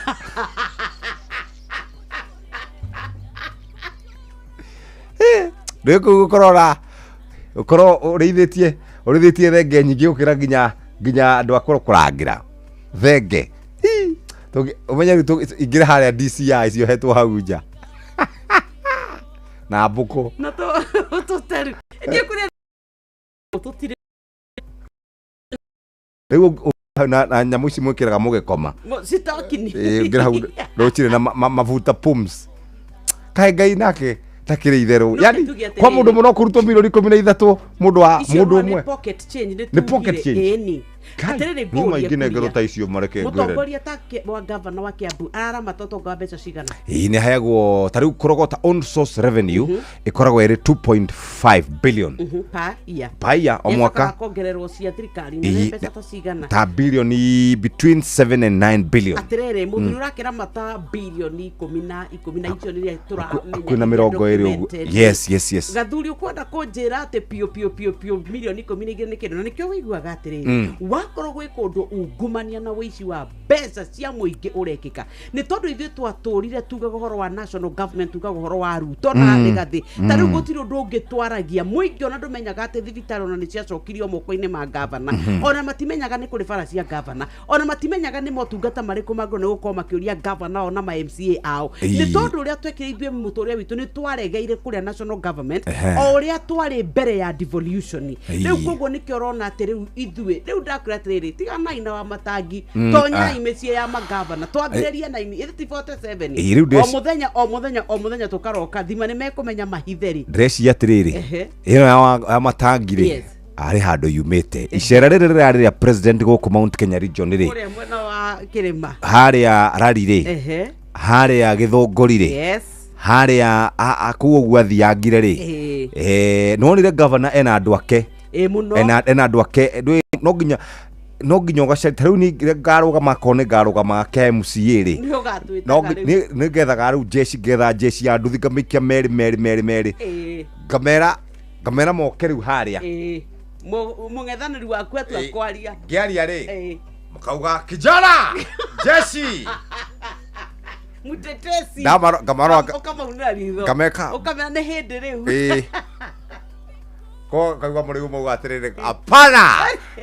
rĩu kũu gũkorora ũkorwo ũrĩithĩtie thenge nyingĩ gũkĩra nginya andũ a kũrangĩra thenge. Hi! Ũmenye rĩu ingĩra harĩa DCI ciohetwo hau nja na mbũkũ. Na tũteru niĩ kũrĩa tũtirĩ. Rĩu na nyamũ ici mwĩkĩraga mũgĩkoma. Citokini. Ĩ, ũngĩra hau rũcinĩ na mabuta pums kaĩ Ngai nake takĩrĩ itherũ. No Yani tuge atĩrĩrĩ. kwa mũndũ mũno kũrutwo milioni 13 mũndũ wa Icio mũndũ nĩ ũmwe pocket change nĩ Nĩ pocket tugire, change. ĩni. Atĩrĩrĩ, niĩ ngũrie maingĩ nengero kũria. ta icio mareke ngwĩre. Mũtongoria ta wa gavana wa Kiambu araramata ũtonga wa mbeca cigana? Ĩĩ nĩ heagwo ta rĩu kũrogota own source revenue ĩkoragwo ĩrĩ 2.5 billion Per year. Per year, o Nĩacokaga mwaka. akongererwo cia thirikari Ĩĩ, nĩ mbeca ta cigana? Ta bilioni between 7 and 9 billion. Atĩrĩrĩ, mũthuri ũrakĩramata bilioni ikũmi na ikũmi na icio nĩrĩa tũramenya kwĩna 20 ũguo. documented. Yes. Gathuri ũkwenda kũnjĩra atĩ piũ piũ piũ piũ milioni 12 nĩ kĩndũ na nĩkĩo wĩiguaga atĩrĩrĩ, wakorwo gwĩ kũndũ ungumania na ũici wa mbeca cia mũingĩ ũrekĩka nĩ tondũ ithuĩ twatũrire tugaga ũhoro wa national government, tugaga ũhoro wa Ruto na Rigathĩ ta rĩu gũtirĩ ũndũ ũngĩ twaragia mũingĩ ona ndũmenyaga atĩ thibitarĩ ona nĩ ciacokirio moko-inĩ ma gavana, ona matimenyaga nĩ kũrĩ bara cia gavana, ona matimenyaga nĩ motungata marĩkũ magĩrĩirwo nĩ gũkorwo makĩũria gavana ao na ma MCA ao nĩ tondũ ũrĩa twekire ithuĩ mũtũrĩre witũ nĩ twaregeire kũrĩa national government o ũrĩa twarĩ mbere ya devolution. Rĩu koguo nĩkĩo ũrona atĩ rĩu ithuĩ rĩu ndakwĩra atĩrĩrĩ, tiganai na wa matangi, tonyai mĩciĩ ya magavana twambĩrĩrie na imi ĩthĩ ti 47. Ĩ, rĩu O mũthenya o mũthenya o mũthenya tũkaroka thima nĩ mekũmenya mahithe-rĩ. Ndĩreciria atĩrĩrĩ, ĩno ya matangi rĩ, arĩ handũ yumĩte icera rĩrĩ rĩrarĩ rĩa president gũkũ Mount Kenya region rĩ, Kũrĩa mwena wa kĩrĩma. Harĩa rari rĩ, harĩa Gĩthũngũri rĩ, harĩa kũu ũguo athiangire rĩ. Nĩwonire gavana ena andũ ake. Ĩ mũno. Ena andũ ake. No nginya ũgacaria ta rĩu niĩ ngarũgama akorwo nĩ ngarũgama KMCA rĩ, Nĩ ũgatwĩtaga no rĩu. nĩ ngethaga rĩu jeshi, ngetha jeshi ya nduthi ngamĩikia merĩ merĩ merĩ merĩ, ngamera moke rĩu harĩa. Mũng'ethanĩri waku atua kwaria. Ngĩaria rĩ makauga kijana jeshi. Mũtetesi. Ngamarora- Ũkamaunĩra ritho. Ngameka. Ũkamera nĩ hĩndĩ rĩu. Ĩĩ. Ko kaigua mũrĩu mauga atĩrĩrĩ, hapana,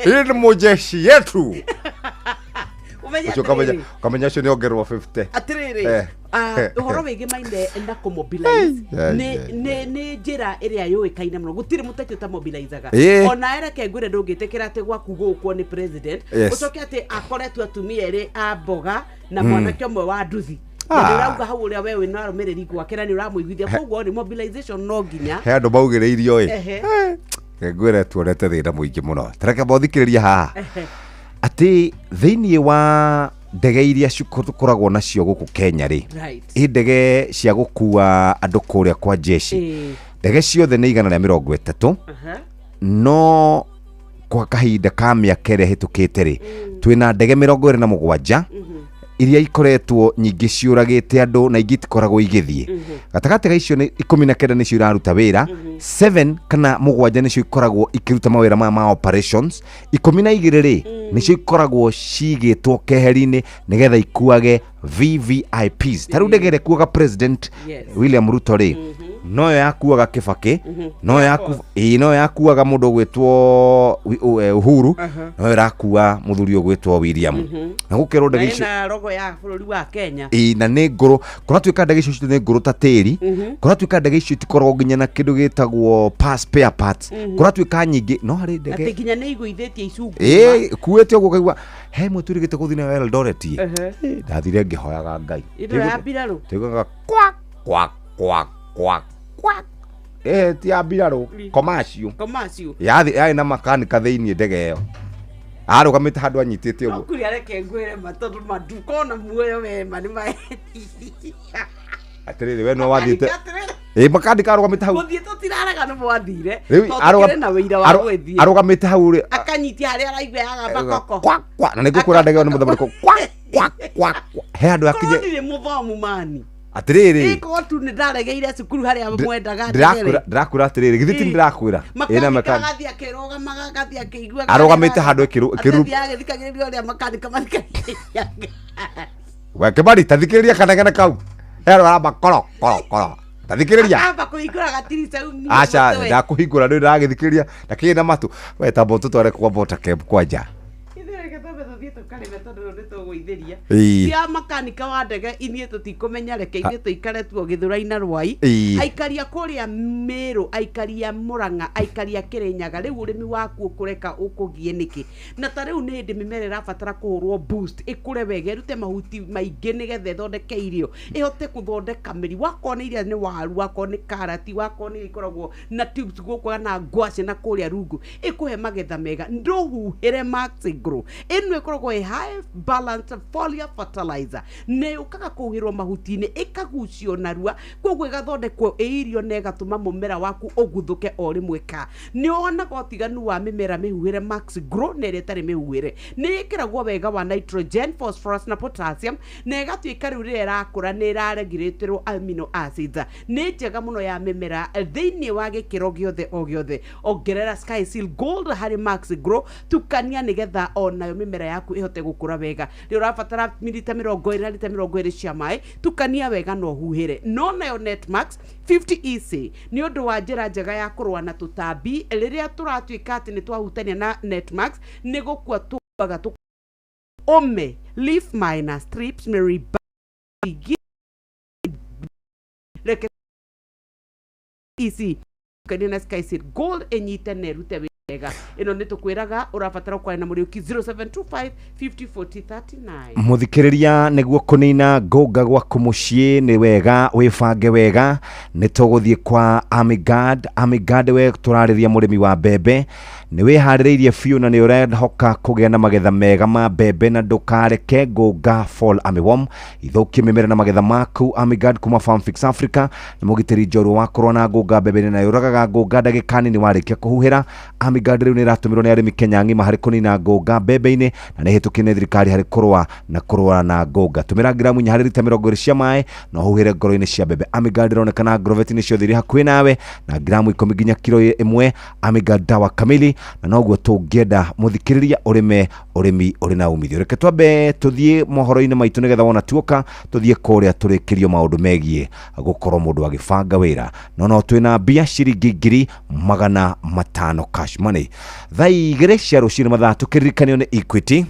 hii ni mujeshi yetu. Ũmenye Ũcio ũkamenya atĩrĩrĩ, ũkamenya ũcio nĩ ongererwo 50. Atĩrĩrĩ, ũhoro wĩgĩmaine na kũmobilize nĩ njĩra ĩrĩa yũĩkaine mũno gũtirĩ mũteti ũtamobilizaga. Ona ereke ngwĩre ndũngĩtĩkĩra atĩ gwaku gũkwo nĩ president ũcoke atĩ akoretwo atumia erĩ a mboga na mwanake ũmwe wa nduthi na nĩ ũrauga hau ũrĩa we wĩna arũmĩrĩri gwake na nĩ ũramũiguithia koguo nĩ mobilization no nginya. He andũ maugĩrĩirio ĩ. Reke ngwĩre tuonete thĩna mũingĩ mũno. Tareke mothikĩrĩria haha atĩ thĩinĩ wa ndege iria tũkoragwo nacio gũkũ Kenya rĩ, ĩ ndege cia gũkua andũ kũrĩa kwa jeshi, ndege ciothe nĩ 130, no kwa kahinda ka mĩaka ĩrĩa ĩhĩtũkĩte rĩ, twĩna ndege 27 iria ikoretwo nyingĩ ciũragĩte andũ na ingĩ itikoragwo igĩthiĩ. Gatagatĩ ga icio nĩ 19 nĩcio iraruta wĩra, 7 kana 7 nĩcio ikoragwo ikĩruta mawĩra maya ma operations, 12 rĩ nĩcio ikoragwo cigĩtwo keheri-inĩ nĩgetha ikuage VVIPs. Ta rĩu ndege ĩrĩa ĩkuaga President William Ruto rĩ, noyo yakuaga Kibaki, noyo yaku ĩĩ, noyo yakuaga mũndũ ũgwĩtwo Uhuru, noyo ĩrakua mũthuri ũgwĩtwo William, na gũkerwo ndege Na icio ĩna rogo ya bũrũri wa Kenya. Ĩĩ, na nĩ ngũrũ, kũratuĩka ndege icio citũ nĩ ngũrũ ta tĩri. Kũratuĩka ndege icio itikoragwo nginya na kĩndũ gĩtagwo spare parts. Kũratuĩka nyingĩ no harĩ ndege Atĩ nginya nĩ igũithĩtie icungu. Ĩĩ, kuĩte ũguo ũkaigua he ĩmwe twĩrĩgĩte gũthiĩ nayo Eldoret. Ĩ, ndathire ngĩhoyaga Ngai. Indo ya mbirarũ. Tũiguaga kwa kwa kwa kwa kwa, ĩ ti ya mbirarũ, commercial. Commercial. Yathi yarĩ na makanika thĩinĩ ndege ĩyo, arũgamĩte handũ anyitĩte ũguo. Kuria reke ngwĩre ma tondũ ma ndukona muoyo we ma nĩ ma. Atĩrĩrĩ, we no wathiĩte ĩ makanika arũgamĩte hau. Gũthiĩ tũtirarega nĩ mwathire. Rĩu Tondũ tũkĩrĩ na wĩira wa gwĩthiĩ. Arũgamĩte hau rĩ, Akanyitia harĩa araigua yagamba koko. Kwa kwa, na nĩngũkwĩra ndege ĩyo nĩ mũthemba ũrĩkũ. Kwa kwa kwa kwa, he handũ Korwo yakinye. ndirĩ mũthomu mani. Atĩrĩrĩ, Ĩkorwo tu nĩ ndaregeire cukuru harĩa mwendaga ndĩrakwĩra ndĩrakwĩra atĩrĩrĩ, githĩ ti ndĩrakwĩra ĩna makanika mekanika agathiĩ akĩrũgamaga, agathiĩ akĩiguaga. Arũgamĩte handũ ĩkĩru Athiĩ agĩthikagĩrĩria ũrĩa makanika mathikagĩrĩria. We Kĩmani, tathikĩrĩria kanegene kau, he handũ aramba koro koro koro, tathikĩrĩria. Akamba kũhingũra gatirica umie Aca, mũtwe. ndakũhingũra ndĩ ndĩragĩthikĩrĩria ndakĩrĩ na matũ. We tamba ũtũtware kwa Bota Camp kwanja. Ithuĩ reke twambe tũthiĩ tũkarĩme tondũ rĩu nĩtũgũithĩria. Cia makanika wa ndege ithuĩ tũtikũmenya, reke ithuĩ tũikare tuo Gĩthũrai na Rwai. Aikaria kũrĩa Mĩrũ, aikaria Mũrang'a, aikaria Kĩrĩnyaga, rĩu ũrĩmi waku ũkũreka ũkũgie nĩkĩ? Na ta rĩu nĩ hĩndĩ mĩmera ĩrabatara kũhũrwo boost, ĩkũre wega, ĩrute mahuti maingĩ nĩgetha ĩthondeke irio, ĩhote gũthondeka mĩri. Wakorwo nĩ iria nĩ waru, wakorwo nĩ karati, wakorwo nĩ iria ikoragwo na tubes gũkũ kana ngwacĩ na kũrĩa rungu, ĩkũhe magetha mega. Ndũhuhĩre Maxigro, ĩno ĩkoragwo ĩ high balance foliar fertilizer, na yũkaga kũhuhĩrwo mahuti-inĩ, ĩkagucio narua, koguo ĩgathondekwo ĩ irio na ĩgatũma mũmera waku ũguthũke o rĩmwe. Ka nĩ wonaga ũtiganu wa mĩmera mĩhuhĩre Maxigro na ĩrĩa ĩtarĩ mĩhuhĩre. Nĩ ĩkĩragwo wega wa nitrogen, phosphorus na potassium, na ĩgatuĩka rĩu rĩrĩa ĩrakũra nĩ ĩraregirĩtĩrwo amino acids. Nĩ njega mũno ya mĩmera thĩinĩ wa gĩkĩro gĩothe o gĩothe. Ongerera Skyseal Gold harĩ Maxigro, tukania nĩgetha onayo mĩmera yaku ĩhote gũkũra wega. Rĩu ũrabatara milita 20 na lita 20 cia maĩ, tukania wega na ũhuhĩre. No nayo Netmax 50 EC nĩ ũndũ wa njĩra njega ya kũrũa na tũtambi. Rĩrĩa tũratuĩka atĩ nĩ twahutania na Netmax, nĩ gũkua tũkuaga ũme leaf minor strips mĩribagi reke EC tukania na Skyseed Gold ĩnyite na ĩrute wega. Ĩno nĩ tũkwĩraga ũrabatara kwaria na Mũrĩũki 0725 50 40 39. Mũthikĩrĩria, nĩguo kũnina ngũnga gwaku mũciĩ nĩ wega wĩbange wega. Nĩ tũgũthiĩ kwa Amigard. Amigard, we tũrarĩria mũrĩmi wa mbembe, nĩ wĩharĩrĩirie biũ na nĩ ũrehoka kũgĩa na magetha mega ma mbembe, na ndũkareke ngũnga fall armyworm ithũkie mĩmera na magetha maku. Amigard kuma Farmfix Africa nĩ mũgitĩri njorua wa kũrũa na ngũnga mbembe-inĩ, na yũragaga ngũnga ndagĩka nini warĩkia kũhuhĩra. Amigard rĩu nĩ ĩratũmĩrwo nĩ arĩmi Kenya ng'ima harĩ kũnina ngũnga mbembe-inĩ, na nĩ ĩhĩtũkire nĩ thirikari harĩ kũrũa na kũrũa na ngũnga. Tũmĩra gramu 4 harĩ rita 20 cia maĩ na ũhuhĩre ngoro-inĩ cia mbembe. Amigard ĩronekana ngroveti-inĩ ciothe iria hakuhĩ nawe, na gramu 10 nginya kiro 1. Amigard, dawa kamili, na noguo tũngĩenda mũthikĩrĩria ũrĩme ũrĩmi ũrĩ na umithio. Reke twambe tũthiĩ mohoro-inĩ maitũ nĩgetha wona tuoka tũthiĩ kũrĩa tũrĩkĩrio maũndũ megiĩ gũkorwo mũndũ agĩbanga wĩra. No no twĩna mbia ciringi 500,000 cash money thaa 2 cia rũcinĩ, mathaa tũkĩririkanio nĩ Equity.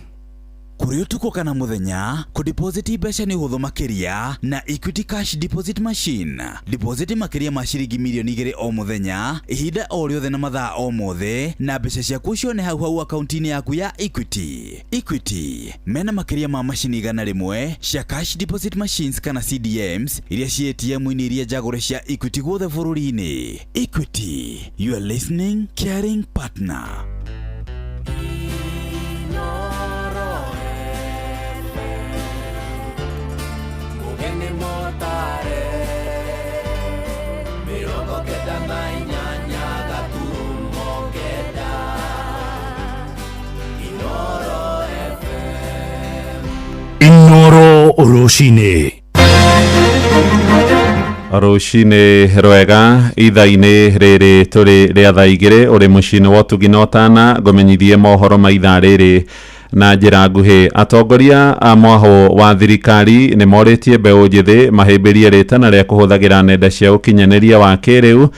Kũrĩ ũtukũ kana mũthenya, kũdeposit mbeca nĩ ũhũthũ makĩria na Equity Cash Deposit Machine. Deposit makĩria ma ciringi mirioni 2 o mũthenya, ihinda o rĩothe na mathaa o mothe, na mbeca ciaku ũcione hau hau akaunti-inĩ yaku ya Equity. Equity mena makĩria ma macini 100 cia cash deposit machines kana CDMs iria ci ATM-inĩ iria njagũre cia Equity guothe bũrũri-inĩ. Equity, your listening, caring partner. Mũgeni mũtare 98.9 Inoro FM. Inoro rũcinĩ. Rũcinĩ rwega, ithaa-inĩ rĩrĩ tũrĩ rĩa thaa 2 ũrĩ mũciĩ-inĩ wa ũtugi na ũtana, ngũmenyithie mohoro ma ithaa rĩrĩ na njĩra nguhĩ. Atongoria a mwahũ wa thirikari nĩ morĩtie mbeũ njĩthĩ mahĩmbĩrie rĩtana rĩa kũhũthagĩra nenda cia ũkinyanĩria wa kĩrĩu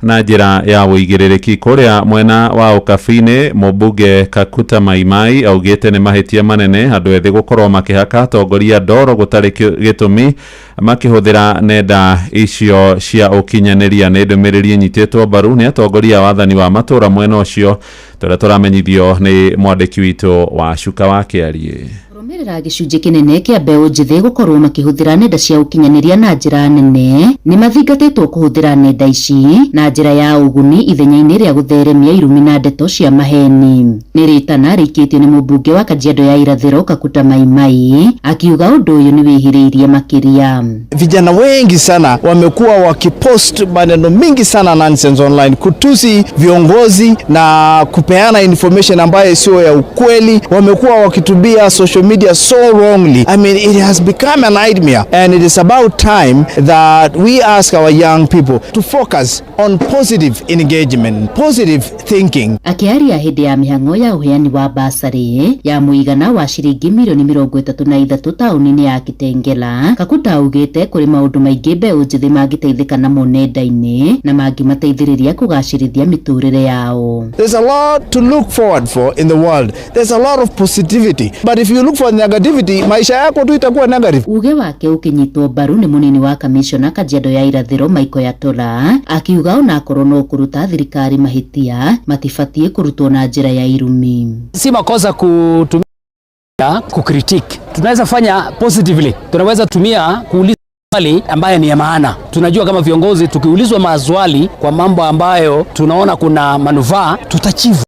na njĩra ya ũigĩrĩrĩki. Kũrĩa mwena wa ũkabi-inĩ, mũmbunge Kakuta Maimai augĩte nĩ mahĩtia manene andũ ethĩ gũkorwo makĩhaka atongoria ndoro gũtarĩ gĩtũmi makĩhũthĩra nenda icio cia ũkinyanĩria. Nĩ ndũmĩrĩri ĩnyitĩtwo mbaru nĩ atongoria a wathani wa matũra mwena ũcio, tũrĩa tũramenyithio nĩ mwandĩki witũ wa Cuka wa Kĩariĩ. Kũrũmĩrĩra gĩcunjĩ kĩnene kĩa mbeũ njĩthĩ gũkorwo makĩhũthĩra nenda cia ũkinyanĩria na njĩra nene, nĩ mathingatĩtwo kũhũthĩra nenda ici na njĩra ya ũguni ithenya-inĩ rĩa gũtheremia irumi na ndeto cia maheni. Nĩ rĩtana rĩikĩtio nĩ mũmbunge wa Kajiado ya Irathĩro Kakuta Maimai akiuga ũndũ ũyũ nĩ wĩhĩrĩirie makĩria. Vijana wengi sana wamekuwa wakipost maneno mingi sana nonsense online, kutusi viongozi na kupeana information ambayo sio ya ukweli. Wamekuwa wakitumia social media so wrongly. I mean, it has become a nightmare, and it is about time that we ask our young people to focus on positive engagement, positive thinking. Akĩaria hĩndĩ ya mĩhang'o ya ũheani wa basarĩ ya mũigana wa ciringi mirioni 33 taũni-inĩ ya Kitengela, Kakuta augĩte kũrĩ maũndũ maingĩ mbeũ njĩthĩ mangĩteithĩka namo nenda-inĩ na mangĩmateithĩrĩria kũgacĩrithia mĩtũrĩre yao. There's a lot to look forward for in the world. There's a lot of positivity. But if you look for negativity, maisha yako tu itakuwa negative. Uge wake ũkĩnyitwo mbaru nĩ mũnini wa kamishona Kajiado ya Irathĩro Michael Yatola akiuga onakorwo no kũruta thirikari mahĩtia matibatiĩ kũrutwo na njĩra ya irumi. Si makosa kutumia kukritik, tunaweza fanya positively, tunaweza tumia kuuliza maswali ambayo ni ya maana. Tunajua kama viongozi tukiulizwa maswali kwa mambo ambayo tunaona kuna manufaa tutachivu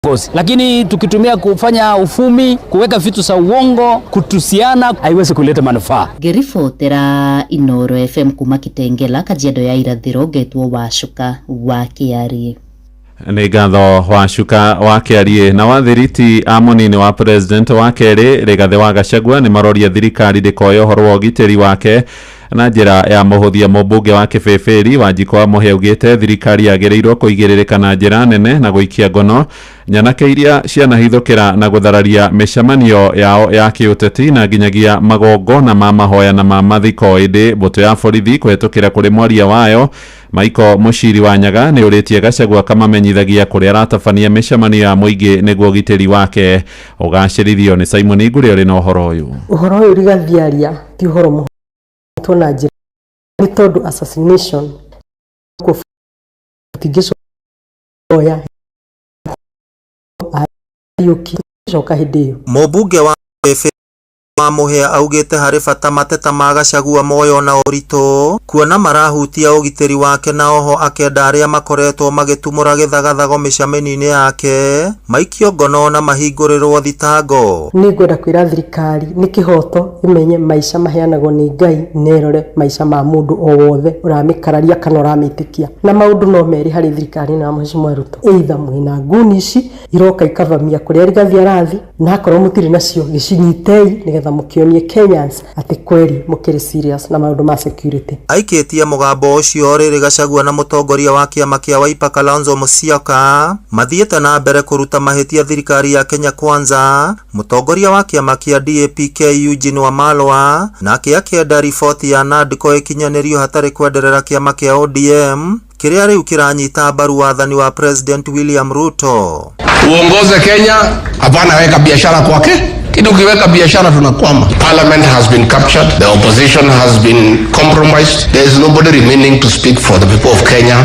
viongozi, lakini tukitumia kufanya ufumi, kuweka vitu za uongo, kutusiana, haiwezi kuleta manufaa. Ngĩribotera Inoro FM kuma Kitengela, Kajiado ya Irathĩro, ngetwo Wacuka wa Kĩariĩ. Nĩ ngatho Wacuka wa Kĩariĩ. Na wathiriti a mũnini wa president wa kerĩ Rigathĩ wa Gachagua nĩ maroria thirikari ndĩkoe ũhoro wa ũgitĩri wake na njĩra ya mũhũthia. Mũmbunge wa Kĩbĩbĩri Wanjikũ wa Mũhĩa augĩte thirikari yagĩrĩirwo kũigĩrĩrĩka na njĩra nene na gũikia ngono nyanake iria cianahithũkĩra na gũthararia mĩcemanio yao ya kĩũteti na nginyagia magongona ma mahoya na ma mathiko. Ĩndĩ mbũtũ ya borithi kũhetũkĩra kũrĩ mwaria wayo Michael Mũciri wa Nyaga nĩ ũrĩtie Gachagua kamamenyithagia kũrĩa aratabania mĩcemanio ya mũingĩ nĩguo ũgitĩri wake ũgacĩrithio. Nĩ Simon Ngũrĩ ũrĩ na ũhoro ũyũ. Ũhoro ũyũ Rigathi aria ti ũhoro mũhũthũ na njĩra nĩ tondũ assassination tingĩcoya coka hĩndĩ ĩyo. Mũmbunge wa wa Mũhĩa augĩte harĩ bata mateta ma Gachagua moywo na ũritũ kuona marahutia ũgitĩri wake na oho akenda arĩa makoretwo magĩtumũra gĩthagathago mĩcemanio-inĩ yake maikio ngono na mahingũrĩrwo thitango. Nĩ ngwenda kwĩra thirikari nĩ kĩhoto ĩmenye maica maheanagwo nĩ Ngai na ĩrore maica ma mũndũ o wothe ũramĩkararia kana ũramĩtĩkia, na maũndũ no merĩ harĩ thirikari na Mheshimiwa Ruto, either mwĩna nguni ici iroka ikavamia kũrĩa Rigathi arathi, na akorwo mũtirĩ nacio gĩcinyitei nĩgetha mũkĩonie Kenyans atĩ kweri mũkĩrĩ serious na maũndũ ma security. Aikĩtie mũgambo ũcio rĩrĩ Gachagua na mũtongoria wa kĩama kĩa Wiper Kalonzo Musyoka mathiĩte na mbere kũruta mahĩtia thirikari ya Kenya Kwanza. Mũtongoria wa kĩama kĩa DAP-K Eugene Wamalwa nake akĩenda riboti ya NADCO ĩkinyanĩrio hatarĩ kwenderera kĩama kĩa ODM kĩrĩa rĩu kĩranyita mbaru wathani wa President William Ruto. Uongoze Kenya, hapana weka biashara kwake. Lakini ukiweka biashara tunakwama. Parliament has been captured, the opposition has been compromised. There is nobody remaining to speak for the people of Kenya.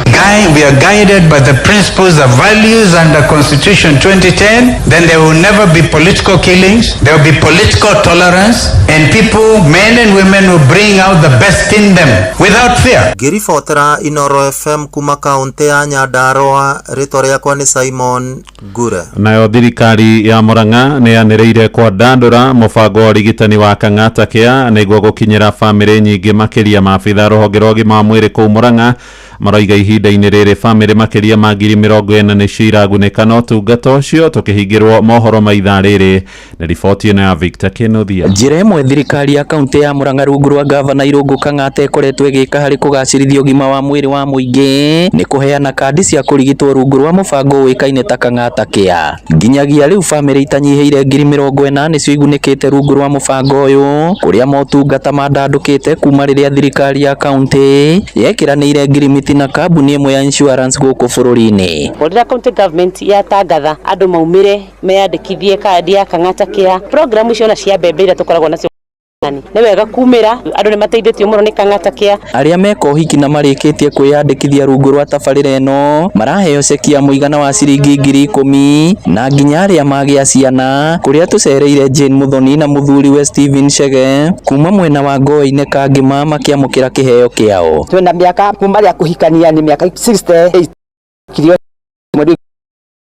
We are guided by the principles, the values under Constitution 2010, then there will never be political killings, there will be political tolerance, and people, men and women, will bring out the best in them without fear. Ngĩribotera Inoro FM kuma kaunti ya Nyandarua, rĩtwa rĩakwa nĩ Simon Ngure. Nayo thirikari ya Murang'a nĩ yanĩrĩire kwandandũra mũbango wa ũrigitani wa Kang'ata Care nĩguo gũkinyĩra bamĩrĩ nyingĩ makĩria. Maabitha rũhonge rwa ũgima wa mwĩrĩ kũu Murang'a maroiga ihinda-inĩ rĩrĩ bamĩrĩ makĩria ma 40,000 nĩcio iragunĩka na ũtungata ũcio. Tũkĩhingĩrwo mohoro ma ithaa rĩrĩ nĩ riboti ĩno ya Victor Kinuthia. Njĩra ĩmwe thirikari ya kaunti ya Murang'a rungu rwa gavana Irũngũ Kang'ata ĩkoretwo ĩgĩka harĩ kũgacĩrithia ũgima wa mwĩrĩ wa mũingĩ nĩ kũheana kandi cia kũrigitwo rungu rwa mũbango ũĩkaine ta Kang'ata Care. Nginyagia rĩu bamĩrĩ itanyihĩire 40,000 nĩcio igunĩkĩte rungu rwa mũbango ũyũ, kũrĩa motungata mandandũkĩte kuma rĩrĩa thirikari ya kaunti yekĩranĩire ngirimiti na kambuni ĩmwe ya insurance gũkũ bũrũri-inĩ. Rĩrĩa county government yatangatha andũ maumĩre meyandĩkithie kandi ya Kang'ata Care, program icio ona cia mbembe iria tũkoragwo nacio nĩ wega kumĩra, andũ nĩ mateithĩtio mũno nĩ Kang'ata Care. Arĩa meka ũhiki na marĩkĩtie kwĩyandĩkithia rungu rwa tabarĩra ĩno maraheo ceki ya mũigana wa ciringi 10,000 na nginya arĩa magĩa ciana, kũrĩa tũcereire Jane Muthoni na mũthuriwe Steven Chege kuma mwena wa Ngoĩ-inĩ Kangĩma makĩamũkĩra kĩheo kĩao. Twĩna mĩaka kuma rĩa kũhikania nĩ mĩaka 68 mweri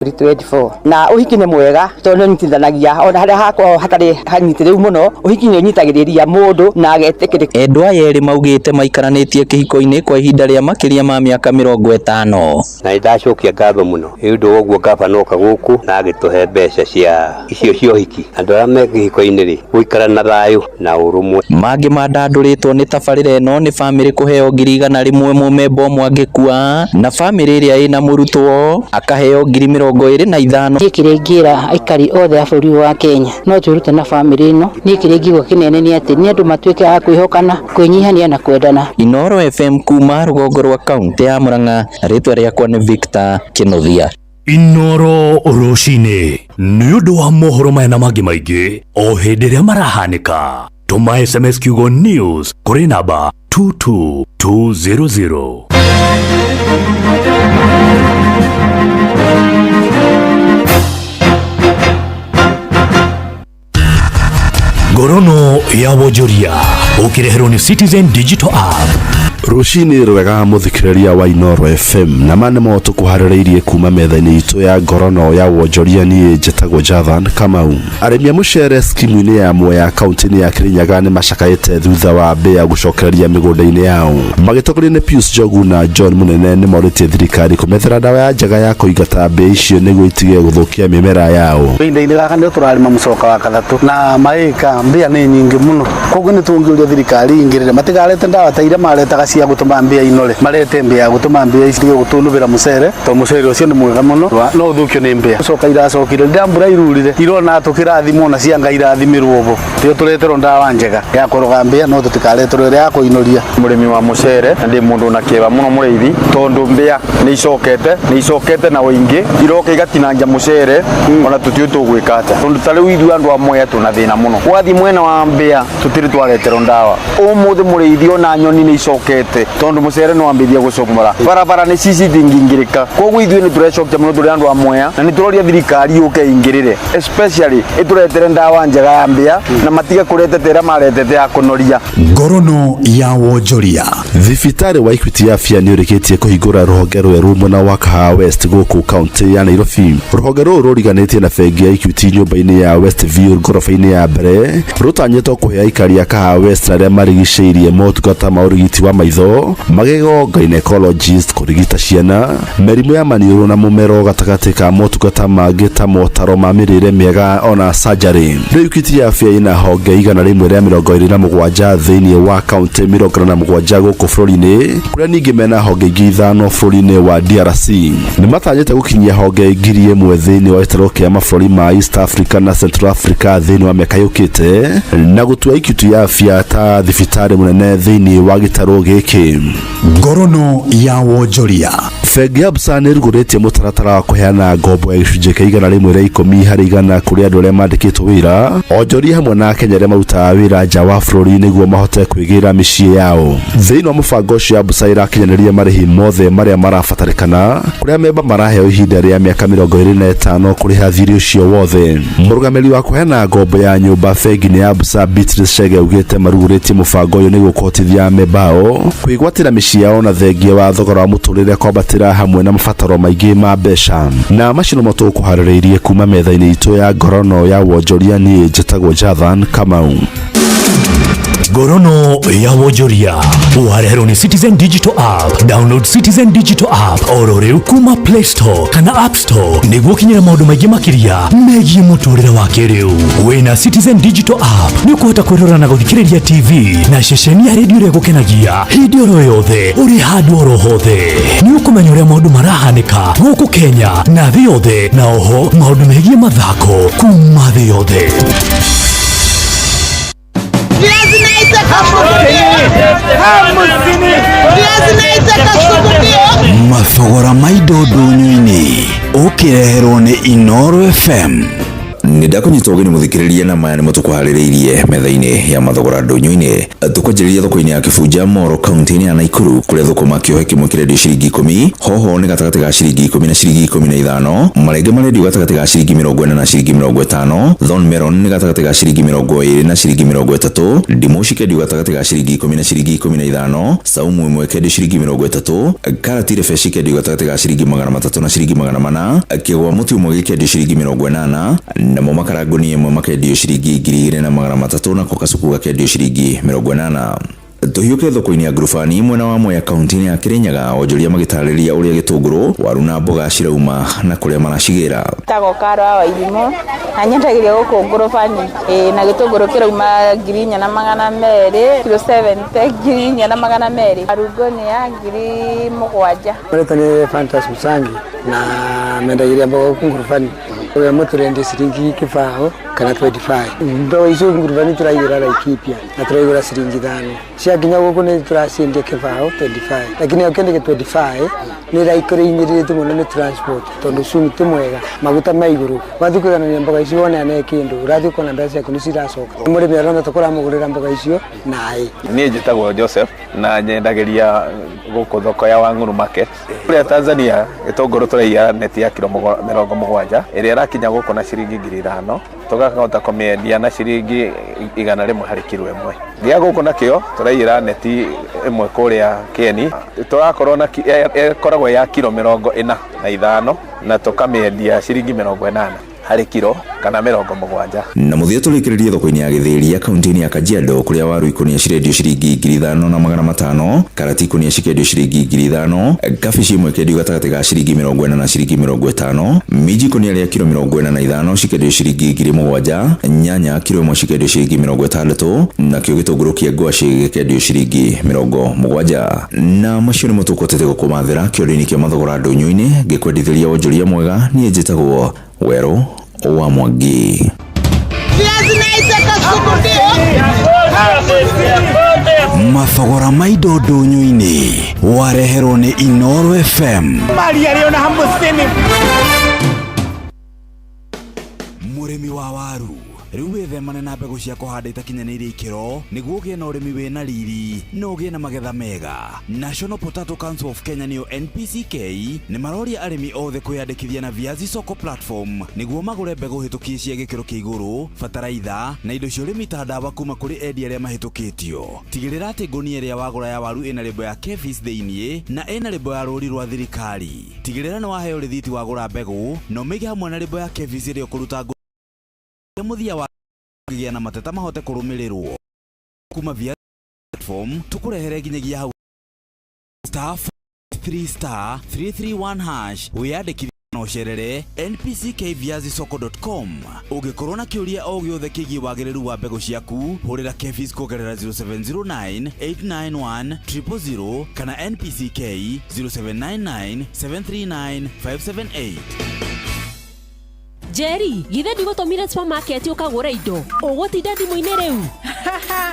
24 na ũhiki nĩ mwega tondũ nĩ ũnyitithanagia ona harĩa hakoragwo hatarĩ hanyitĩrĩru mũno, ũhiki nĩ ũnyitagĩrĩria mũndũ na agetĩkĩrĩka. Endwa aya erĩ maugĩte maikaranĩtie kĩhiko-inĩ kwa ihinda rĩa makĩria ma mĩaka 50. Na nĩndacokia ngatho mũno nĩ ũndũ wa ũguo gavana oka gũkũ na agĩtũhe mbeca cia icio cia ũhiki. Andũ arĩa me kĩhiko-inĩ rĩ, gũikara na thayũ na ũrũmwe. Mangĩ mandandũrĩtwo nĩ tabarĩra ĩno nĩ bamĩrĩ kũheo 100,000 mũmemba ũmwe angĩkua, na bamĩrĩ ĩrĩa ĩna mũrutwo akaheo 25,000. Niĩ kĩrĩa ingĩra aikari othe a bũrũri wa Kenya no twĩrute na bamĩrĩ ĩno. Niĩ kĩrĩa ingĩigua kĩnene nĩ atĩ nĩ andũ matuĩke a kwĩhokana, kwĩnyihania na kwendana. Inoro FM kuma rũgongo rwa kaunti ya Murang'a, rĩtwa rĩakwa nĩ Victor Kinuthia. Inoro rũcinĩ nĩ ũndũ wa mohoro maya na mangĩ maingĩ o hĩndĩ ĩrĩa marahanĩka. Tũma SMS kiugo news kũrĩ namba 22200. Ngorono ya wonjoria ũkĩreherwo nĩ Citizen Digital App. Rũcinĩ rwega mũthikĩrĩria wa Inoro FM, na ma nĩmo tũkũharĩrĩirie kuma metha-inĩ itũ ya ngorono ya wonjoria. Niĩ njĩtagwo Jathan Kamau. Arĩmi a mũcere skimu-inĩ ya Mwea kaunti-inĩ ya Kirinyaga nĩ macakaĩte thutha wa mbĩa gũcokereria mĩgũnda-inĩ yao. Magĩtongorio nĩ Pius Njogu na John Mũnene nĩ morĩtie thirikari kũmethera ndawa ya njega ya kũingata mbĩa icio nĩguo itige gũthũkia mĩmera yao. Ihinda-inĩ gaka nĩ tũrarĩma mũcoka wa kathatũ na maĩka mbĩa nĩ nyingĩ mũno, koguo nĩ tũngĩũria thirikari ingĩrĩre matikarete ndawa ta iria maretaga cia gũtũma mbĩa inore, marete mbĩa ya gũtũma mbĩa ici itige gũtũnũbĩra mũcere, tondũ mũcere ũcio nĩ mwega mũno no ũthũkio nĩ mbĩa. Coka iracokire rĩrĩa mbura irurire irona tũkĩrathimwo na cia Ngai irathimĩrwo bo, tio tũreterwo ndawa njega ya kũroga mbĩa no tũtikareterwo ĩrĩa ya kũinoria. Mũrĩmi wa mũcere na ndĩ mũndũ na kĩeva mũno mũrĩithi, tondũ mbĩa nĩ icokete na ũingĩ, iroka igatinangia mũcere ona tũtiũĩ tũgwĩka atĩa, tondũ ta rĩu ithuĩ andũ a Mwea twĩna thĩna mũno. Wathiĩ mwena wa mbĩa tũtirĩ twareterwo ndawa. Ũmũthĩ mũrĩithi ona nyoni nĩ icokete, tondũ mũcere nĩ wambĩrĩria gũcomora, barabara nĩ cici itingĩingĩrĩka. Koguo ithuĩ nĩ tũrecokia mũno tũrĩ andũ a Mwea, na nĩ tũroria thirikari yũke ĩingĩrĩre, especially ĩtũretere ndawa njega ya mbĩa na matige kũretete ĩrĩa maretete ya kũnoria. Ngorono ya wonjoria. Thibitarĩ wa Equity Afya nĩ ũrĩkĩtie kũhingũra rũhonge rwerũ mwena wa Kahawa West gũkũ kaunti ya Nairobi. Rũhonge rũrũ rũriganĩtie na bengi ya Equity nyũmba-inĩ ya Westview ngoroba-inĩ ya mbere, rũtanyĩtwo kũhe aikari a Kahawa West na arĩa marigicĩirie motungata ma ũrigiti wa maitho, magego, gynecologist, kũrigita ciana, mĩrimũ ya maniũrũ na mũmero, gatagatĩ ka motungata mangĩ ta motaro ma mĩrĩre mĩega ona surgery. Rĩu Equity Afya ĩna honge 127 thĩinĩ wa kaunti 47 gũkũ bũrũri-inĩ, kũrĩa ningĩ mena honge ingĩ 5 bũrũri-inĩ wa DRC. Nĩ matanyĩte gũkinyia honge 1000 thĩinĩ wa gĩtarũ kĩa mabũrũri ma East Africa na Central Africa thĩinĩ wa mĩaka yũkĩte, na gũtua Equity Afya ta thibitarĩ mũnene thĩinĩ wa gĩtarũ gĩkĩ. Ngorono ya wonjoria. Bengi ya Absa nĩ ĩrugũrĩtie mũtaratara wa kũheana ngombo ya gĩcunjĩ kĩa 110% kũrĩ andũ arĩa mandĩkĩtwo wĩra, onjoria hamwe na Akenya arĩa marutaga wĩra nja wa bũrũri nĩguo mahote kwĩgĩra mĩciĩ yao. Thĩinĩ wa mũbango ũcio, Absa ĩrakinyanĩria marĩhi mothe marĩa marabatarĩkana, kũrĩa memba maraheo ihinda rĩa mĩaka 25 kũrĩha thirĩ ũcio wothe. Mũrũgamĩrĩri wa kũheana ngombo ya nyũmba bengi-inĩ ya Absa Beatrice Chege augĩte marugũrĩtie mũbango ũyũ nĩguo kũhotithia amemba ao kwĩgwatĩra mĩciĩ yao na thengia wa thogora wa mũtũrĩre kwambatĩra hamwe na mabataro maingĩ ma mbeca. Na macio nomo tũkũharĩrĩirie kuma metha-inĩ itũ ya ngorono ya wonjoria. Niĩ njĩtagwo Jathan Kamau. Ngorono ya wonjoria wareherwo nĩ Citizen Digital App. Download Citizen Digital App oro rĩu kuma Play Store kana App Store nĩguo ũkinyĩre maũndũ maingĩ makĩria megiĩ mũtũrĩre wa kĩrĩu. Wĩna Citizen Digital App nĩ ũkũhota kwĩrora na gũthikĩrĩria TV na ceceni ya redio ĩrĩa ĩgũkenagia hĩndĩ oro yothe ũrĩ handũ oro hothe. Nĩ ũkũmenya ũrĩa maũndũ marahanĩka gũkũ Kenya na thĩ yothe, na oho maũndũ megiĩ mathako kuma thĩ yothe. Mathogora ma indo ndũnyũ-inĩ ũkĩreherwo nĩ Inoro FM. Nĩ ndakũnyita ũgeni mũthikĩrĩria, na maya nĩmo tũkũharĩrĩirie metha-inĩ ya mathogora ndũnyũ-inĩ. Tũkwanjĩrĩria thoko-inĩ ya Kĩbunja Moro, kaunti-inĩ ya Naikuru, kũrĩa thũkũma kĩohe kĩmwe kĩrendio ciringi 10, hoho nĩ gatagatĩ ga ciringi 10 na ciringi 15, marenge marendio gatagatĩ ga ciringi 40 na ciringi 50, thorn melon nĩ gatagatĩ ga ciringi 20 na ciringi 30, ndimũ cikendio gatagatĩ ga ciringi 10 na ciringi 15, saumu ĩmwe ĩkendio ciringi 30, karati rebe cikendio gatagatĩ ga ciringi 300 na ciringi 400, kĩgwa mũti ũmwe gĩkendio ciringi 80, namo makara ngũnia ĩmwe makendio ciringi 2300, nako kasuku gakendio ciringi 80. Tũhiũke thoko-inĩ ya Ngurubani mwena wa Mwea, kaunti-inĩ ya Kĩrĩnyaga, onjoria magĩtarĩria ũrĩa gĩtũngũrũ, waru na mboga cirauma na kũrĩa maracigĩra. Tagwo Karo wa Wairimũ na nyendagĩria gũkũ ngũrũbani, ĩĩ, na gĩtũngũrũ kĩrauma 4200, kilo 70 4200, waru ngũnia 7000. Marĩtwa nĩ Fantas Musangi na mendagĩria mboga gũkũ ngurubani. Ũrĩa mũtũrendia ciringi 20 kana 25. Mboga icio ngurubani tũraigĩra Laikipia na tũraigũra ciringi 5, ciakinya gũkũ nĩ tũraciendia 20 25, lakini ũkĩendia 25 nĩ raikũrĩ inyĩrĩrĩte mũno nĩ transport, tondũ cumi ti mwega, maguta me igũrũ. Wathiĩ kũiganania mboga icio wone ne kĩndũ ũrathiĩ ũkona mbeca ciaku nĩ ciracoka. Mũrĩmi arona tũkũramũgũrĩra mboga icio naĩ. Niĩ njĩtagwo Joseph na nyendagĩria gũkũ thoko ya Wang'uru Market. Kũrĩa Tanzania gĩtũngũrũ tũraiya neti ya kiro 70 ĩrĩa ĩrakinya gũkũ na ciringi 5000, tũgakahota kũmĩendia na ciringi 100 harĩ kiro ĩmwe. Gĩa gũkũ nakĩo tũraiyĩra neti ĩmwe kũrĩa Keni, tũrakorwo na ĩkoragwo ya kiro 45 na tũkamĩendia ciringi 80 harĩ kiro kana 70. Na mũthia tũrĩkĩrĩrie thoko-inĩ ya Gĩthĩria, kaunti-inĩ ya Kajiado, kũrĩa waru ikũnia cirendio ciringi 5500, karati ikũnia cikendio ciringi 5000, kabici ĩmwe ĩkendio gatagatĩ ga ciringi 40 na ciringi 50, minji ikũnia rĩa kiro 45 cikendio ciringi 7000, nyanya kiro ĩmwe cikendio ciringi 60, nakĩo gĩtũngũrũ kĩa ngwacĩ gĩkendio ciringi 70. Na macio nĩmo tũkũhotete gũkũmathĩra kĩondo-inĩ kĩa mathogora ndũnyũ-inĩ, ngĩkwendithĩria wonjoria mwega. Niĩ njĩtagwo Werũ wa Mwangi. Mathogora ma indo ndũnyũ-inĩ wareherwo nĩ Inoro FM. Mali yaliyo na 50. Mũrĩmi wa waru, rĩu wĩthemane na mbegũ cia kũhanda itakinyanĩirie ikĩro nĩguo ũgĩe na ũrĩmi wĩna riri na ũgĩe na magetha mega. National Potato Council of Kenya, nĩyo NPCK, nĩ maroria arĩmi othe kwĩyandĩkithia na Viazi Soko platform nĩguo magũre mbegũ hĩtũkie cia gĩkĩro kĩa igũrũ, bataraitha na indo cia ũrĩmi ta ndawa kuma kũrĩ endia arĩa mahĩtũkĩtio. Tigĩrĩra atĩ ngũnia ĩrĩa wagũra ya waru ĩna lebo ya KEPHIS thĩiniĩ na ĩna lebo ya rũũri rwa thirikari. Tigĩrĩra nĩ waheo rĩthiti wagũra mbegũ na ũmĩige hamwe na lebo ya KEPHIS ĩrĩa ũkũruta ngũnia mũthia wa kũgĩa na mateta mahote kũrũmĩrĩrwo. Kuma via platform tũkũrehere nginyagia hau, star 3 star 331 hash, wĩyandĩkithie na ũcerere npckviazisoko.com. Ũngĩkorwo na kĩũria o gĩothe kĩgiĩ wagĩrĩru wa mbegũ ciaku, hũrĩra KEPHIS kũgerera 0709 891 000 kana NPCK 0799 739 578. Njeri, githĩ ndigũtũmire supermarket ũkagũra indo? Ũgũtinda thimũ-inĩ rĩu?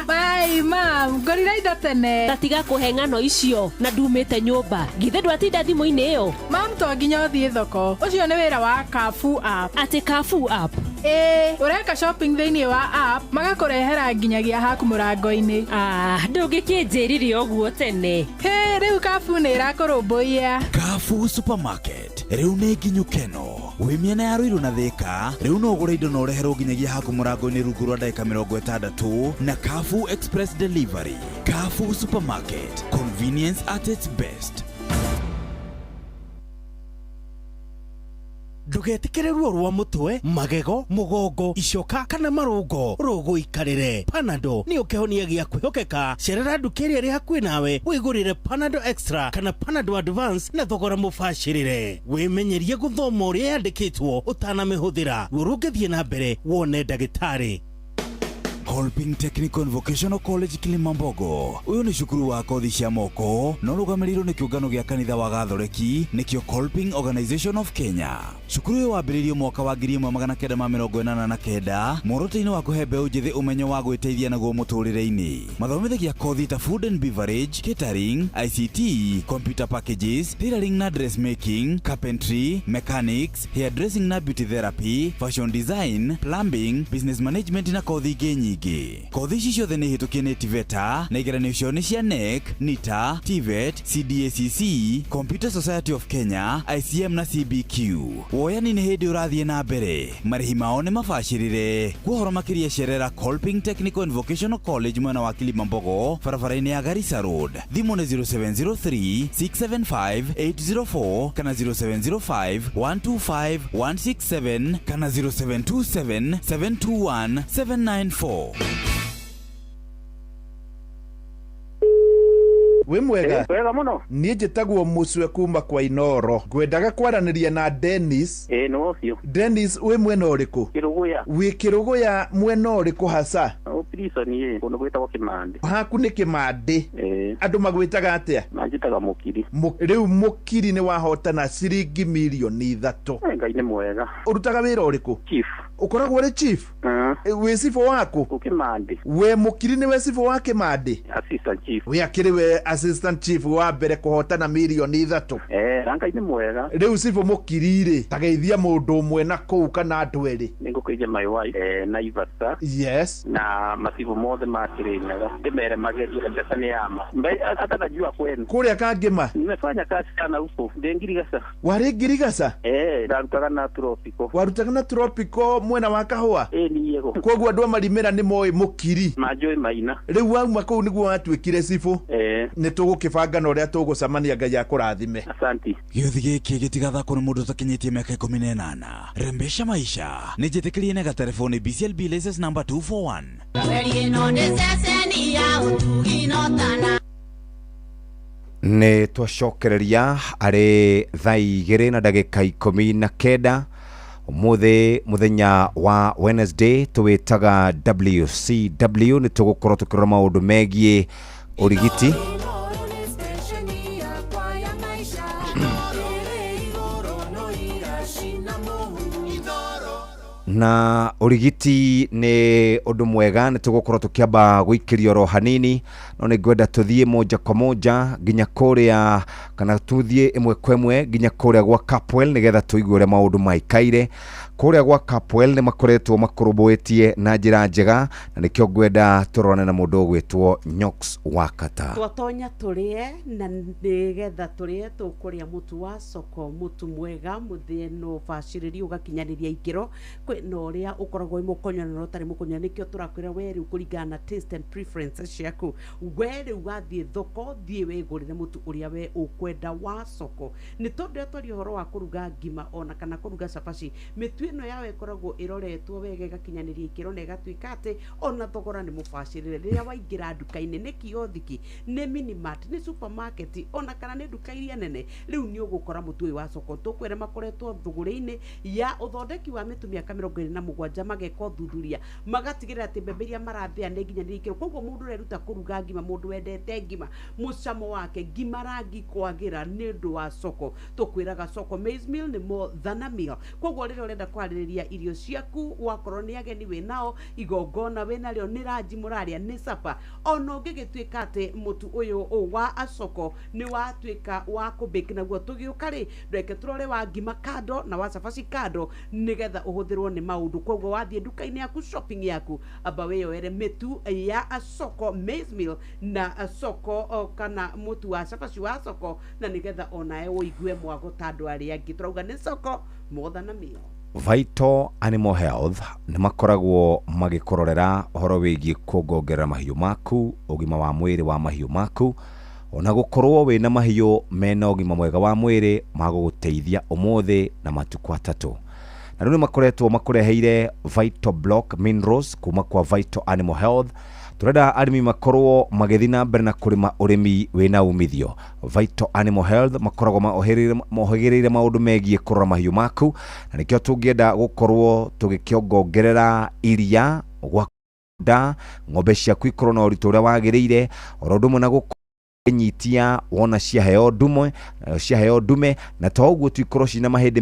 Bai, mam, ngũrire indo tene. Ta tiga kũhe ng'ano icio na ndumĩte nyũmba. Githĩ ndwatinda thimũ-inĩ ĩyo? Mam, to nginya ũthiĩ thoko. Ũcio nĩ wĩra wa Carrefour app. Atĩ Carrefour app? Ĩĩ, ũreka shopping thĩinĩ wa app, magakũrehera nginyagia haku mũrango-inĩ. Ah, ndũngĩkĩnjĩrire ũguo tene. Hĩ, rĩu Carrefour nĩ ĩrakũrũmbũiya. Carrefour Supermarket rĩu nĩ nginyu keno wĩ mĩena ya Ruiru na Thika rĩu no ũgũre indo na ũreherwo nginyagia haku mũrango-inĩ rungu rwa ndagĩka 60 na Carrefour Express Delivery. Carrefour Supermarket, convenience at its best. Ndũgetĩkĩre ruo rwa mũtwe, magego, mũgongo, icoka kana marũngo rũgũikarĩre. Panado nĩyo kĩhonia gĩa kwĩhokeka. Cerera nduka ĩrĩa ĩrĩ hakuhĩ nawe wĩgũrĩre Panado Extra kana Panado Advance na thogora mũbacĩrĩre. Wĩmenyerie gũthoma ũrĩa yandĩkĩtwo ũtanamĩhũthĩra. Ruo rũngĩthiĩ na mbere wone ndagĩtarĩ. Kolping Technical and Vocational College Kilimambogo. Ũyũ nĩ cukuru wa kothi cia moko na ũrũgamĩrĩirwo nĩ kĩũngano gĩa kanitha wa Gathoreki nĩkĩo Kolping Organization of Kenya. Cukuru ũyũ wambĩrĩirio mwaka wa 1989 muoroto-inĩ wa kũhe mbeũ njĩthĩ ũmenyo wa gwĩteithia naguo mũtũrĩre-inĩ. Mathomithagia kothi ta food and beverage, catering, ICT, computer packages, tailoring na dressmaking, carpentry, mechanics, hairdressing na beauty therapy, fashion design, plumbing, business management na kothi ingĩ nyingĩ. Kothi ici ciothe nĩ hĩtũkie nĩ TVETA na igeranio ciao nĩ cia KNEC, NITA, TVET, CDACC, Computer Society of Kenya, ICM na CBQ. Woyani nĩ hĩndĩ ũrathiĩ na mbere, marĩhi mao nĩ mabacĩrĩre. Kwa ũhoro makĩria cerera Kolping Technical and Vocational College mwena wa Kilimambogo, barabara-inĩ ya Garissa Road. Thimũ nĩ 0703 675 804 kana 0705 125 167 kana 0727 721 794. Wĩ mwega? Wega mũno. Niĩ njĩtagwo Mũcwe kuma kwa Inoro, ngwendaga kwaranĩria na Dennis. Ĩĩ nĩ ũcio. Dennis, wĩ mwena ũrĩkũ? Kĩrũgũya. Wĩ Kĩrũgũya mwena ũrĩkũ hasa? Prison ĩ kũndũ gwĩtagwo Kĩmandĩ. Haku nĩ Kĩmandĩ. Ĩĩ. Andũ magwĩtaga atĩa? Manjĩtaga Mũkiri. Rĩu Mũkiri nĩ wahotana ciringi mirioni 3. Ngai nĩ mwega. Ũrutaga wĩra ũrĩkũ? Chief. Ũkoragwo ũrĩ chief? Wĩ cibũ waku? Kĩmandĩ. We Mũkiri nĩwe cibũ wa Kĩmandĩ? Assistant chief. We akĩrĩ we assistant chief wa mbere kũhotana mirioni 3. Na Ngai nĩ mwega. Rĩu cibũ Mũkiri rĩ, tageithia mũndũ ũmwe na kũu kana andũ erĩ. Nĩ ngũkĩria my wife Naivasha. Yes. Na macibũ mothe ma Kĩrĩnyaga ndĩmere magerie mbeca nĩ yama atanajua kwenu. Kũrĩa Kangĩma? Nimefanya kazi sana huko ndĩ Ngirigaca. Warĩ Ngirigaca? Ndarutaga na Tropico. Warutaga na Tropico mwena wa Kahũa? Ĩĩ niĩ. Koguo andũ a Marimĩra nĩ moĩ Mũkiri. Manjũĩ maina. Rĩu wauma kũu nĩguo watuĩkire cibũ. Nĩ tũgũkĩbanga na ũrĩa tũgũcemania, Ngai akũrathime. Asanti. Gĩũthi gĩkĩ gĩtigathakwo nĩ mũndũ ũtakinyĩtie mĩaka 18. Rembesha maisha nĩ njĩtĩkĩrie na gatelefoni BCLB license number 241. Nĩ twacokereria arĩ thaa 2:19 ũmũthĩ mũthenya wa Wednesday tũwĩtaga WCW. Nĩ tũgũkorwo tũkĩrora maũndũ megiĩ ũrigiti. Na ũrigiti nĩ ũndũ mwega, nĩ tũgũkorwo tũkĩamba gũikĩrio oro hanini, no nĩ ngwenda tũthiĩ moja kwa moja nginya kũrĩa, kana tũthiĩ ĩmwe kwa ĩmwe nginya kũrĩa gwa Capwell nĩgetha tũigue ũrĩa maũndũ maikaire. Kũrĩa gwa Capwell nĩ makoretwo makũrũmbũĩtie na njĩra njega, na nĩkĩo ngwenda tũrorane na mũndũ ũgwĩtwo Nyox Wakata. Twatonya tũrĩe, na nĩgetha tũrĩe tũkũrĩa mũtu wa soko, mũtu mwega mũthĩe na ũbacĩrĩri ũgakinyanĩria ikĩro. Kwĩna ũrĩa ũkoragwo wĩ mũkonyore na ũtarĩ mũkonyore, nĩkĩo tũrakwĩra we rĩu kũringana na taste and preferences ciaku, we rĩu wathiĩ thoko thiĩ wĩgũrĩre mũtu ũrĩa we ũkwenda wa soko. Nĩ tondũ twaria ũhoro wa kũruga ngima ona kana kũruga cabaci, mĩtu ĩno yawe ĩkoragwo ĩroretwo wega ĩgakinyanĩria ikĩro na ĩgatuĩka atĩ ona thogora nĩ mũbacĩrĩre. Rĩrĩa waingĩra nduka-inĩ, nĩ kiothiki, nĩ minimart, nĩ supermarket, ona kana nĩ nduka iria nene, rĩu nĩ ũgũkora mũtu ũyũ wa soko. Tũkwĩra makoretwo thũgũrĩ-inĩ ya ũthondeki wa mĩtu mĩaka 27 mageka ũthuthuria, magatigĩrĩra atĩ mbembe iria marathĩa nĩ nginyanĩrie ikĩro. Koguo mũndũ ũreruta kũruga ngima, mũndũ wendete ngima, mũcamo wake ngima rangi kwagĩra nĩ ũndũ wa soko. Tũkwĩraga Soko maize meal nĩ more than a meal. Koguo rĩrĩa ũrenda kwarĩrĩria irio ciaku, wakorwo nĩ ageni wĩ nao, igongona wĩ narĩo, nĩ ranji mũrarĩa, nĩ sapa, ona ũngĩgĩtuĩka atĩ mũtu ũyũ wa Soko nĩ watuĩka wa kũbake naguo, tũgĩũka rĩ, reke tũrore wa ngima kando na wa cabaci kando, nĩgetha ũhũthĩrwo nĩ maũndũ. Koguo wathiĩ nduka-inĩ yaku, shopping yaku, amba wĩyoere mĩtu ya Soko maize meal na Soko kana mũtu wa cabaci wa Soko, na nĩgetha onawe ũigue mwago ta andũ arĩa angĩ. Tũrauga nĩ Soko more than a meal. Vital Animal Health nĩ makoragwo magĩkũrorera ũhoro wĩgiĩ kuongongerera mahiũ maku, ũgima wa mwĩrĩ wa mahiũ maku, ona gũkorwo wĩna mahiũ mena ũgima mwega wa mwĩrĩ magũgũteithia ũmũthĩ na matukũ atatũ. Na rĩu nĩ makoretwo makũreheire Vital Block Minerals kuma kwa Vital Animal Health. Tũrenda arĩmi makorwo magĩthiĩ na mbere na kũrĩma ũrĩmi wĩna umithio. Vital Animal Health makoragwo mohĩgĩrĩire maũndũ megiĩ kũrora mahiũ maku, na nĩkĩo tũngĩenda gũkorwo tũgĩkĩongongerera iria gwa nda, ng'ombe ciaku ikorwo na ũritũ ũrĩa wagĩrĩire, oro ũndũ ũmwe na gũkorwo nyitia wona ciaheo ndume, ciaheo ndume, na to ũguo tu ikorwo cina mahĩndĩ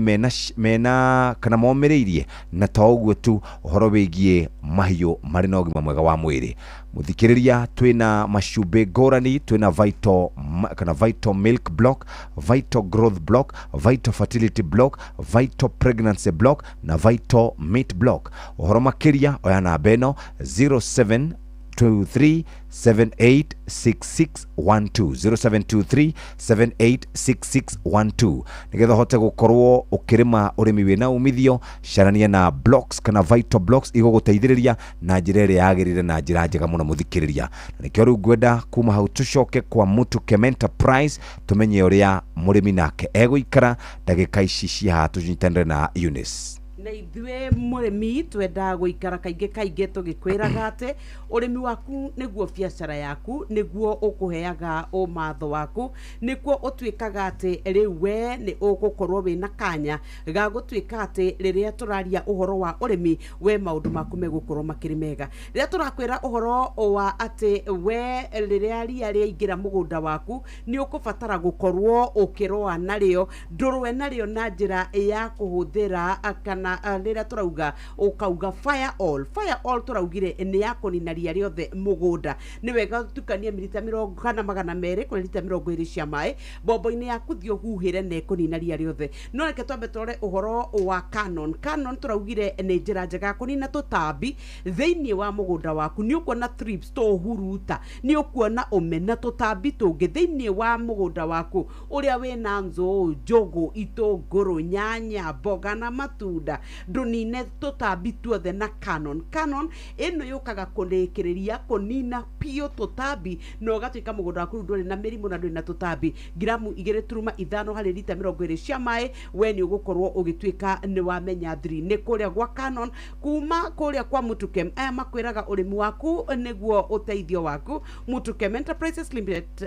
mena kana momĩrĩirie, na to ũguo tu ũhoro wĩgiĩ mahiũ marĩ na ũgima mwega wa mwĩrĩ. Mũthikĩrĩria, twĩna macumbĩ ngũrani, twĩna Vital kana Vital Milk Block, Vital Growth Block, Vital Fertility Block, Vital Pregnancy Block na Vital Meat Block. Ũhoro makĩria oya namba ĩno 07 23 786612, 0723 786612, nigetha ũhote gũkorwo ũkĩrĩma ũrĩmi wĩna umithio. Carania na blocks kana Vital Blocks, igũgũteithĩrĩria na njĩra ĩrĩa yagĩrĩire na njĩra njega mũno, mũthikĩrĩria. Na nĩkĩo rĩu ngwenda kuma hau tũcoke kwa Mutukem Enterprise, tũmenye ũrĩa mũrĩmi nake egũikara ndagĩka ici cia haha, tũnyitanĩre na Eunice. Na ithuĩ mũrĩmi twendaga gũikara kaingĩ kaingĩ tũgĩkwĩraga atĩ ũrĩmi waku nĩguo biacara yaku, nĩguo ũkũheaga ũmatho waku, nĩkuo ũtuĩkaga atĩ rĩu we nĩ ũgũkorwo wĩna kanya ga gũtuĩka atĩ rĩrĩa tũraria ũhoro wa ũrĩmi, we maũndũ maku megũkorwo makĩrĩ mega. Rĩrĩa tũrakwĩra ũhoro wa atĩ we rĩrĩa ria rĩaingĩra mũgũnda waku, nĩ ũkũbatara gũkorwo ũkĩrũa narĩo, ndũrũe narĩo na njĩra ya kũhũthĩra kana rĩrĩa tũrauga ũkauga fire all. Fire all tũraugire nĩ ya kũnina ria rĩothe mũgũnda. Nĩ wega ũtukanie milita 20 kana 200 kũrĩ lita 20 cia maĩ mbombo-inĩ yaku, thiĩ ũhuhĩre na ĩkũnina ria rĩothe. No reke twambe tũrore ũhoro wa Canon. Canon tũraugire nĩ njĩra njega ya kũnina tũtambi thĩinĩ wa mũgũnda waku. Nĩ ũkuona thrips, tũhuruta, nĩ ũkuona ũme na tũtambi tũngĩ thĩinĩ wa mũgũnda waku ũrĩa wĩna nzũũ, njũgũ, itũngũrũ, nyanya, mboga na matunda. Ndũnine tũtambi tuothe na Canon. Canon ĩno yũkaga kũrĩkĩrĩria kũnina biũ tũtambi na ũgatuĩka mũgũnda waku rĩu ndũrĩ na mĩrimũ na ndũrĩ na tũtambi. Ngiramu 2.5 harĩ lita 20 cia maĩ, we nĩ ũgũkorwo ũgĩtuĩka nĩ wamenya thiri. Nĩ kũrĩa gwa Canon, kuma kũrĩa kwa Mutukem. Aya makwĩraga ũrĩmi waku nĩguo ũteithio waku. Mutukem Enterprises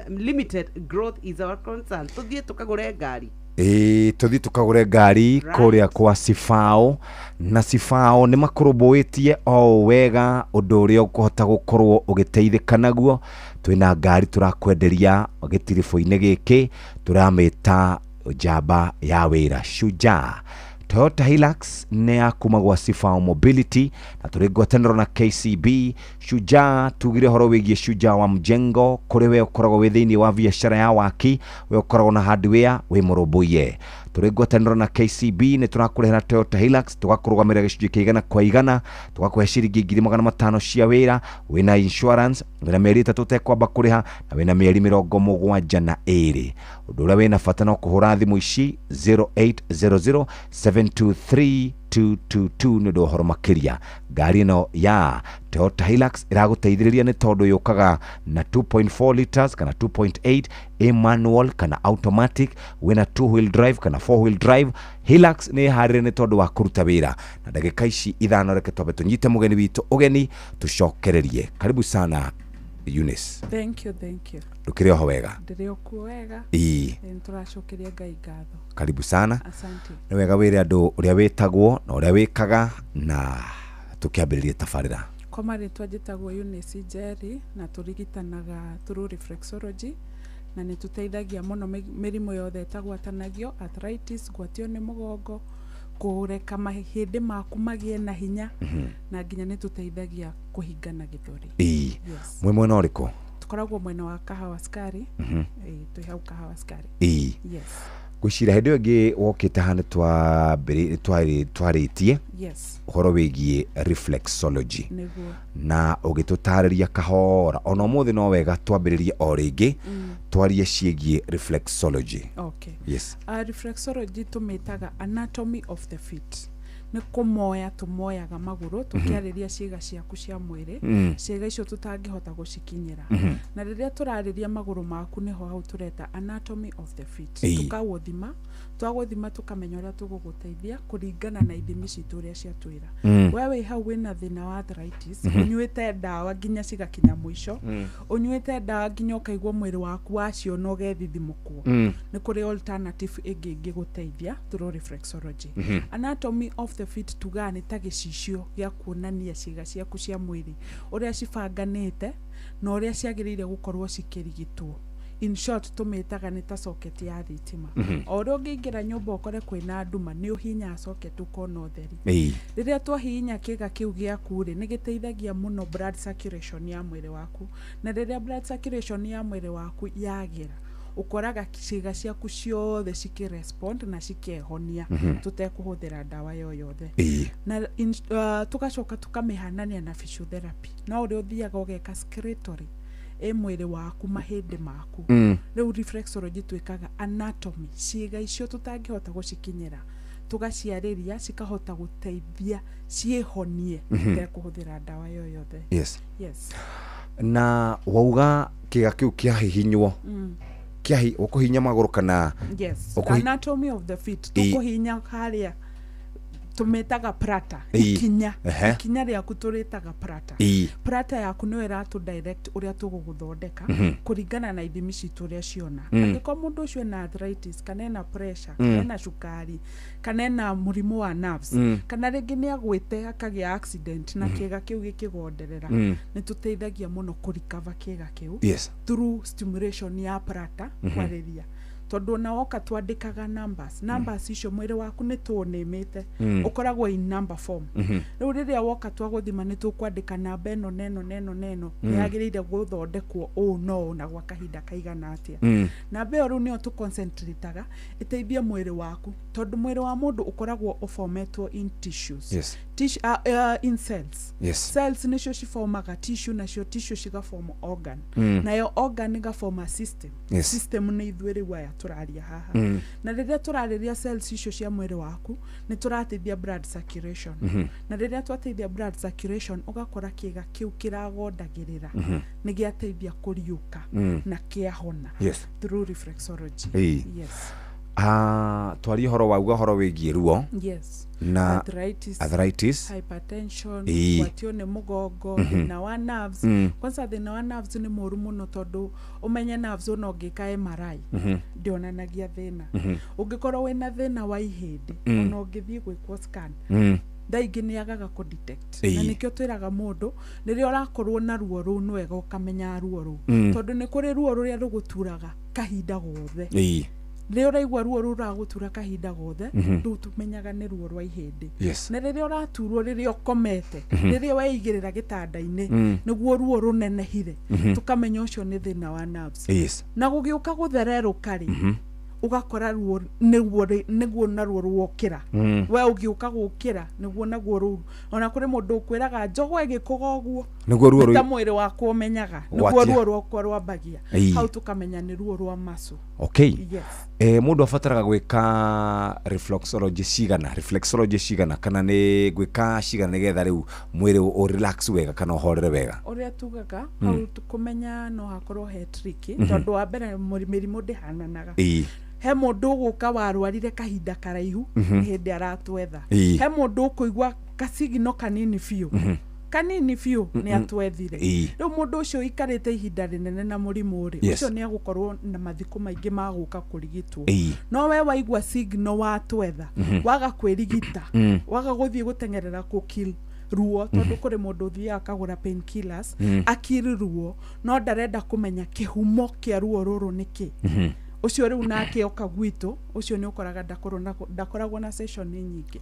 Limited, growth is our concern. Tũthiĩ tũkagũre ngari. Ĩĩ, tũthiĩ tũkagũre ngari kũrĩa kwa Sifao, na Sifao nĩ makũrũmbũĩtie o wega ũndũ ũrĩa ũkũhota gũkorwo ũgĩteithĩka naguo. Twĩna ngari tũrakwenderia gĩtiribũ-inĩ gĩkĩ, tũramĩta njamba ya wĩra, Shujaa Toyota Hilux, nĩ ya kuma gwa Sifao Mobility na tũrĩ ngwatanĩro na KCB. Shujaa, tugire ũhoro wĩgiĩ Shujaa wa mjengo, kũrĩ we ũkoragwo wĩ thĩinĩ wa biacara ya waki, we ũkoragwo na hardware, wĩ mũrũmbũiye. Tũrĩ ngwatanĩro na KCB nĩ tũrakũrehera Toyota Hilux, tũgakũrũgamĩrĩra gĩcunjĩ kĩa 100%, tũgakũhe ciringi 500,000 cia wĩra, wĩna insurance, wĩna mĩeri 3 ũtekwamba kũrĩha, na wĩna mĩeri 72. Ũndũ ũrĩa wĩna bata no kũhũra thimũ ici 0800 723 222 nĩ ũndũ wa ũhoro makĩria. Ngari ĩno ya Toyota Hilux ĩragũteithĩrĩria nĩ tondũ yũkaga na 2.4 liters kana 2.8, a manual kana automatic, wĩna 2 wheel drive kana 4 wheel drive. Hilux nĩ ĩharĩre nĩ tondũ wa kũruta wĩra. Na ndagĩka ici 5, reke twambe tũnyite mũgeni witũ ũgeni, tũcokererie. Karibu sana, Eunice. Thank you, thank you. Ndũkĩrĩ oho wega? Ndĩrĩ o kuo wega. Ĩĩ. Nĩ tũracokeria Ngai ngatho. Karibu sana. Asante. Nĩ wega wĩre andũ ũrĩa wĩtagwo na ũrĩa wĩkaga na tũkĩambĩrĩrie tabarĩra. Kwa marĩtwa njĩtagwo Eunice Njeri na tũrigitanaga through reflexology na nĩ tũteithagia mũno mĩrimũ yothe ĩtagwatanagio, arthritis, gwatio nĩ mũgongo, kũreka mahĩndĩ maku magĩe na hinya, na nginya nĩ tũteithagia kũhingana gĩthũri. Ĩĩ. Yes. Mwĩ mwena ũrĩkũ? Tũkoragwo mwena wa Kahawa Sukari. Ĩĩ, twĩ hau Kahawa Sukari. Ĩĩ. Yes. Ngwĩciria hĩndĩ ĩyo ĩngĩ wokĩte haha nĩ twarĩtie Yes. ũhoro wĩgiĩ reflexology. Nĩguo. Na ũgĩtũtarĩria kahora ona ũmũthĩ no wega twambĩrĩrie o rĩngĩ twarie ciĩgiĩ reflexology. Okay. Yes. Reflexology tũmĩtaga anatomy of the feet. Nĩ kũmoya tũmoyaga magũrũ tũkĩarĩria ciĩga ciaku cia mwĩrĩ, ciĩga icio tũtangĩhota gũcikinyĩra. Na rĩrĩa tũrarĩria magũrũ maku nĩho hau tũreta anatomy of the feet. Tũkagũthima, twagũthima tũkamenya ũrĩa tũgũgũteithia kũringana na ithimi citũ ũrĩa ciatwĩra. We wĩ hau wĩna thĩna wa arthritis, ũnyuĩte ndawa nginya cigakinya mũico, ũnyuĩte ndawa nginya ũkaigua mwĩrĩ waku waciona ũgethithimũkwo, nĩ kũrĩ alternative ĩngĩ ĩngĩgũteithia through reflexology. Anatomy of the feet tugaga nĩ ta gĩcicio gĩa kuonania ciĩga ciaku cia mwĩrĩ ũrĩa cibanganĩte na ũrĩa ciagĩrĩire gũkorwo cikĩrigitwo. In short tũmĩtaga nĩ ta socket ya thitima. O ũrĩa ũngĩingĩra nyũmba ũkore kwĩna nduma, nĩ ũhihinyaga socket ũkona ũtheri. Rĩrĩa twahihinya kĩga kĩu gĩaku rĩ, nĩ gĩteithagia mũno blood circulation ya mwĩrĩ waku, na rĩrĩa blood circulation ya mwĩrĩ waku yagĩra, ũkoraga ciĩga ciaku ciothe cikĩrespond na cikehonia tũtekũhũthĩra ndawa yoyothe. Na tũgacoka tũkamĩhanania na physiotherapy, no ũrĩa ũthiaga ũgeka secretory ĩ mwĩrĩ waku, mahĩndĩ maku. Rĩu reflexology twĩkaga anatomy, ciĩga icio tũtangĩhota gũcikinyĩra tũgaciarĩria cikahota gũteithia ciĩhonie tũtekũhũthĩra ndawa yoyothe. Yes. Yes. Na wauga kĩga kĩu kĩahihinywo, kĩahi ũkũhihinya magũrũ kana? Yes. Anatomy of the feet, tũkũhihinya harĩa tũmĩtaga prata, ikinya. Ikinya rĩaku tũrĩtaga prata. Prata yaku nĩyo ĩratũ direct ũrĩa tũgũgũthondeka kũringana na ithimi citũ ũrĩa ciona. Angĩkorwo mũndũ ũcio ena arthritis kana ena pressure kana ena cukari kana ena mũrimũ wa nerves, kana rĩngĩ nĩ agwĩte akagĩa accident na kĩga kĩu gĩkĩgonderera, nĩ tũteithagia mũno kũrecover kĩga kĩu through stimulation ya prata kwarĩria, tondũ ona woka twandĩkaga numbers, numbers icio mwĩrĩ waku nĩ tũũnĩmĩte, ũkoragwo in number form. Rĩu rĩrĩa woka twagũthima nĩ tũkwandĩka namba ĩno na ĩno na ĩno na ĩno nĩ yagĩrĩire gũthondekwo ũũ no ũũ na gwa kahinda kaigana atĩa. Namba ĩyo rĩu nĩyo tũconcentrataga ĩteithie mwĩrĩ waku, tondũ mwĩrĩ wa mũndũ ũkoragwo ũformetwo in tissues. In cells. Cells nĩcio ciformaga tissue, nacio tissue cigaform organ, nayo organ ĩgaforma system. System nĩ ithuĩ rĩu aya tũraria haha. Na rĩrĩa tũrarĩria cells icio cia mwĩrĩ waku, nĩ tũrateithia blood circulation, na rĩrĩa twateithia blood circulation, ũgakora kĩga kĩu kĩragondagĩrĩra nĩ gĩateithia kũriũka na kĩahona through reflexology. Yes. Ah, twarie ũhoro wauga ũhoro wĩgiĩ ruo na arthritis, arthritis, hypertension, gwatio nĩ mũgongo, thĩna wa nerves. Kwanza thĩna wa nerves nĩ mũru mũno, tondũ ũmenye nerves ona ũngĩka MRI ndĩonanagia thĩna. Ũngĩkorwo wĩna thĩna wa ihĩndĩ, ona ũngĩthiĩ gwĩkwo scan, thaa ingĩ nĩ agaga kũ detect. Na nĩkĩo twĩraga mũndũ rĩrĩa ũrakorwo na ruo rũu, nĩ wega ũkamenya ruo rũu, tondũ nĩ kũrĩ ruo rũrĩa rũgũturaga kahinda gothe. Rĩrĩa ũraigua ruo rũu rũragũtura kahinda gothe, rĩu tũmenyaga nĩ ruo rwa ihĩndĩ. Na rĩrĩa ũraturwo rĩrĩa ũkomete, rĩrĩa weigĩrĩra gĩtanda-inĩ, nĩguo ruo rũnenehire, tũkamenya ũcio nĩ thĩna wa nerves. Na gũgĩũka gũthererũka rĩ, ũgakora ruo nĩguo nĩguo naruo ruokĩra. We ũgĩũka gũkĩra nĩguo naguo rũu, ona kũrĩ mũndũ ũkwĩraga njogo ĩgĩkũga ũguo, Nĩguo ruo nĩ ta mwĩrĩ wakwa ũmenyaga nĩguo Gwatia. Ruo rwakwa rwambagia hau, tũkamenya nĩ ruo rwa muscle. Yes. Mũndũ abataraga gwĩka reflexology cigana, reflexology cigana, kana nĩ gwĩka cigana nĩgetha rĩu mwĩrĩ ũ relax wega kana ũhorere wega? Ũrĩa tugaga hau kũmenya no hakorwo he tricky, tondũ wa mbere mĩrimũ ndĩhananaga. He mũndũ ũgũka warwarire kahinda karaihu, nĩ hĩndĩ aratwetha. He mũndũ ũkũigua kacigino kanini biũ. Kanini biũ nĩ atwethire. Rĩu mũndũ ũcio ũikarĩte ihinda rĩnene na mũrimũ rĩ, ũcio nĩ egũkorwo na mathikũ maingĩ ma gũka kũrigitwo. No we waigua signal watwetha, waga kwĩrigita, waga gũthiĩ gũteng'erera kũkill ruo, tondũ kũrĩ mũndũ ũthiaga akagũra painkillers akiri ruo, no ndarenda kũmenya kĩhumo kĩa ruo rũrũ nĩ kĩ. Ũcio rĩu nake oka gwitũ, ũcio nĩ ũkoraga ndakoragwo na session nyingĩ.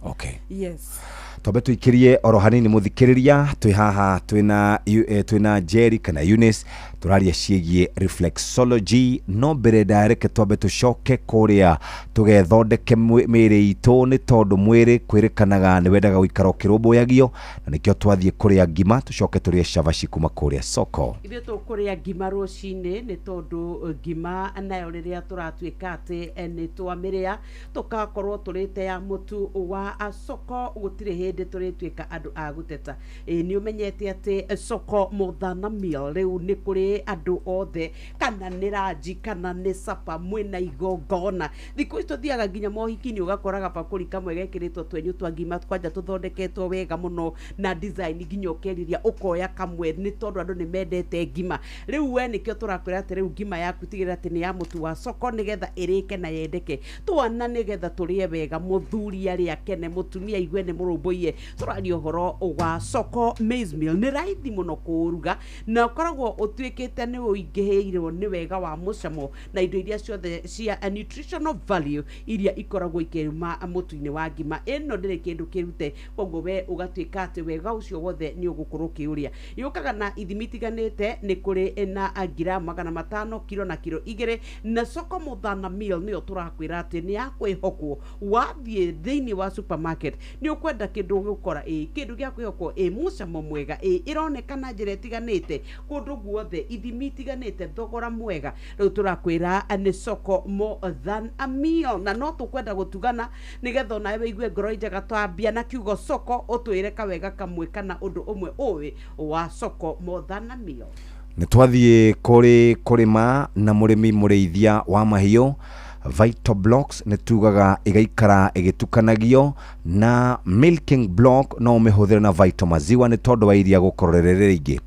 Yes. Twambe tũikĩrie oro hanini mũthikĩrĩria, twĩ haha twĩna twĩna Jerry kana Eunice, tũraria ciĩgiĩ reflexology. No mbere ndareke twambe tũcoke kũrĩa tũgethondeke mĩĩrĩ itũ, nĩ tondũ mwĩrĩ kwĩrĩkanaga nĩ wendaga gũikara ũkĩrũmbũyagio, na nĩkĩo twathiĩ kũrĩa ngima, tũcoke tũrĩe cabaci kuma kũrĩa soko. Ithuĩ tũkũrĩa ngima rũcinĩ, nĩ tondũ ngima nayo rĩrĩa tũratuĩka atĩ nĩ twamĩrĩa, tũgakorwo tũrĩte ya mũtu wa soko, gũtirĩ hĩndĩ tũrĩtuĩka andũ a gũteta. Ĩ nĩ ũmenyete atĩ soko more than a meal rĩu nĩ kũrĩ andũ othe, kana nĩ ranji kana nĩ sapa, mwĩna igongona. Thikũ ici tũthiaga nginya mohiki-inĩ, ũgakora gabakũri kamwe gekĩrĩtwo twenyũ twa ngima kwanja tũthondeketwo wega mũno na design, nginya ũkeriria ũkoya kamwe, nĩ tondũ andũ nĩ mendete ngima. Rĩu we nĩkĩo tũrakwĩra atĩ rĩu ngima yaku tigĩrĩra atĩ nĩ ya mũtu wa soko, nĩgetha ĩrĩke na yendeke twana, nĩgetha tũrĩe wega, mũthuri arĩa akene, mũtumia aigue nĩ mũrũmbũiye. Tũraria ũhoro wa soko maize meal. Nĩ raithi mũno kũũruga, na ũkoragwo ũtuĩkĩte nĩ ũingĩhĩirwo nĩ wega wa mũcamo na indo iria ciothe cia nutritional value iria ikoragwo ikĩruma mũtu-inĩ wa ngima ĩno. Ndĩrĩ kĩndũ kĩrute, koguo we ũgatuĩka atĩ wega ũcio wothe nĩ ũgũkorwo ũkĩũrĩa. Yũkaga na ithimi itiganĩte, nĩ kũrĩ na ngiramu 500, kiro na kiro 2. Na soko more than a meal nĩyo tũrakwĩra atĩ nĩ ya kwĩhokwo. Wathiĩ thĩinĩ wa supermarket, nĩ ũkwenda kĩndũ ũgũkora ĩ kĩndũ gĩa kwĩhokwo, ĩ mũcamo mwega, ĩ ĩroneka na njĩra ĩtiganĩte kũndũ guothe, ithimi itiganĩte, thogora mwega. Rĩu tũrakwĩra nĩ soko more than a meal, na no tũkwenda gũtugana nĩgetha onawe wĩigue ngoro njega. Twambia na kiugo soko, ũtwĩre kawega kamwe kana ũndũ ũmwe ũĩ wa soko more than a meal. Nĩ twathiĩ kũrĩ kũrĩma na mũrĩmi mũrĩithia wa mahiũ. Vital Blocks nĩ tugaga ĩgaikara ĩgĩtukanagio na milking block, no ũmĩhũthĩre na Vital Maziwa nĩ tondũ wa iria gũkorwo rĩrĩ rĩingĩ.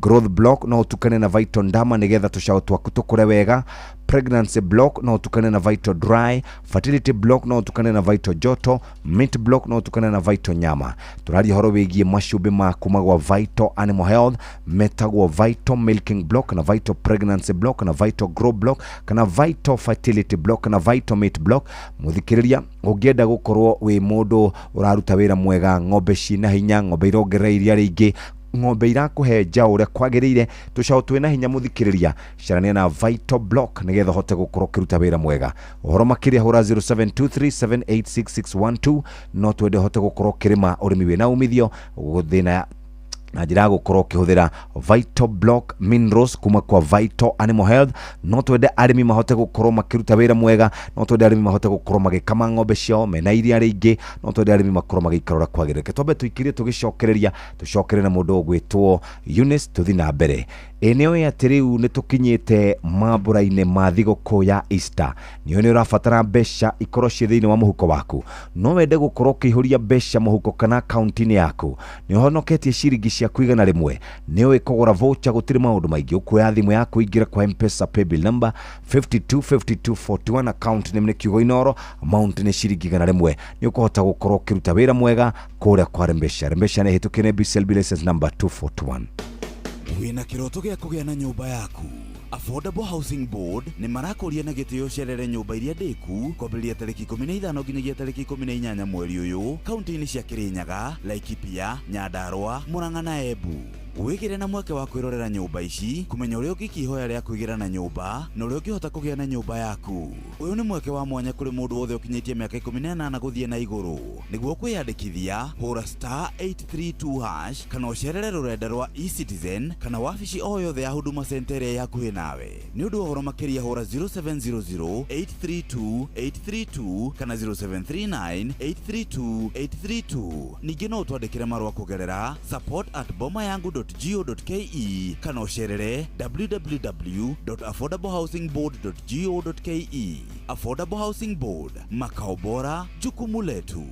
Growth block no ũtukane na Vital Ndama nĩgetha tũcaũ twaku tũkũre wega. Pregnancy block no ũtukane na Vital Dry. Fertility block no ũtukane na Vital Joto. Meat block no ũtukane na Vital Nyama. Tũraria ũhoro wĩgiĩ macumbĩ ma kuma gwa Vital Animal Health, metagwo Vital Milking Block na Vital Pregnancy Block na Vital Grow Block kana Vital Fertility Block kana Vital Meat Block. Mũthikĩrĩria, ũngĩenda gũkorwo wĩ mũndũ ũraruta wĩra mwega, ng'ombe cina hinya, ng'ombe irongerera iria rĩingĩ, ng'ombe irakũhe njaũ ũrĩa kwagĩrĩire, tũcaũ twĩna hinya, mũthikĩrĩria, carania na Vital Block nĩgetha ũhote gũkorwo ũkĩruta wĩra mwega. Ũhoro makĩria hũra 0723786612. No twende ũhote gũkorwo ũkĩrĩma ũrĩmi wĩna umithio gũthĩna na njĩra ya gũkorwo ũkĩhũthĩra Vital Block Minerals kuma kwa Vital Animal Health. No twende arĩmi mahote gũkorwo makĩruta wĩra mwega, no twende arĩmi mahote gũkorwo magĩkama ng'ombe ciao mena iria rĩingĩ, no twende arĩmi makorwo magĩikara ũrĩa kwagĩrĩire. Reke twambe tũikirie, tũgĩcokereria tũcokere na mũndũ ũgwĩtwo Eunice, tũthi na mbere. Ĩ nĩ ũĩ atĩ rĩu nĩ tũkinyĩte mambũra-inĩ ma thigũkũ ya Easter? Nĩ ũĩ nĩ ũrabatara mbeca ikorwo ciĩ thĩinĩ wa mũhuko waku? No wende gũkorwo ũkĩihũria mbeca mũhuko kana akaunti-inĩ yaku? Nĩ ũhonoketie ciringi ciaku 100? Nĩ ũĩ kũgũra voucher gũtirĩ maũndũ maingĩ? Ũkuoya thimũ yaku, ingĩra kwa M-Pesa paybill number 525241, account name nĩ kiugo Inoro, amount nĩ ciringi 100. Nĩ ũkũhota gũkorwo ũkĩruta wĩra mwega kũrĩa kwa Rembesha. Rembesha nĩ ĩhĩtũkĩre nĩ BCLB license number 241. Wĩna kĩroto gĩa kũgĩa na nyũmba yaku? Affordable Housing Board nĩ marakũria na gĩtĩo ũcerere nyũmba iria ndĩku kwambĩrĩria tarĩki 15 nginyagia tarĩki 18 mweri ũyũ, kaunti-inĩ cia Kĩrĩnyaga, Laikipia, Nyandarua, Murang'a na Embu. Wĩgĩre na mweke wa kwĩrorera nyũmba ici, kũmenya ũrĩa ũngĩikia ihoya rĩa kwĩgĩra na nyũmba na ũrĩa ũngĩhota kũgĩa na nyũmba yaku. Ũyũ nĩ mweke wa mwanya kũrĩ mũndũ wothe ũkinyĩtie mĩaka 18 gũthiĩ na igũrũ. Nĩguo kwĩyandĩkithia, hũra *832# kana ũcerere rũrenda rwa eCitizen kana wabici o yothe ya Huduma Center ĩrĩa ĩ hakuhĩ nawe. Nĩ ũndũ wa ũhoro makĩria hũra 0700 832 832 kana 0739 832 832. Ningĩ no ũtwandĩkĩre marũa kũgerera support@bomayangu.go.ke kana ũcerere www.affordablehousingboard.go.ke. Affordable Housing Board, makao bora, jukumu letu.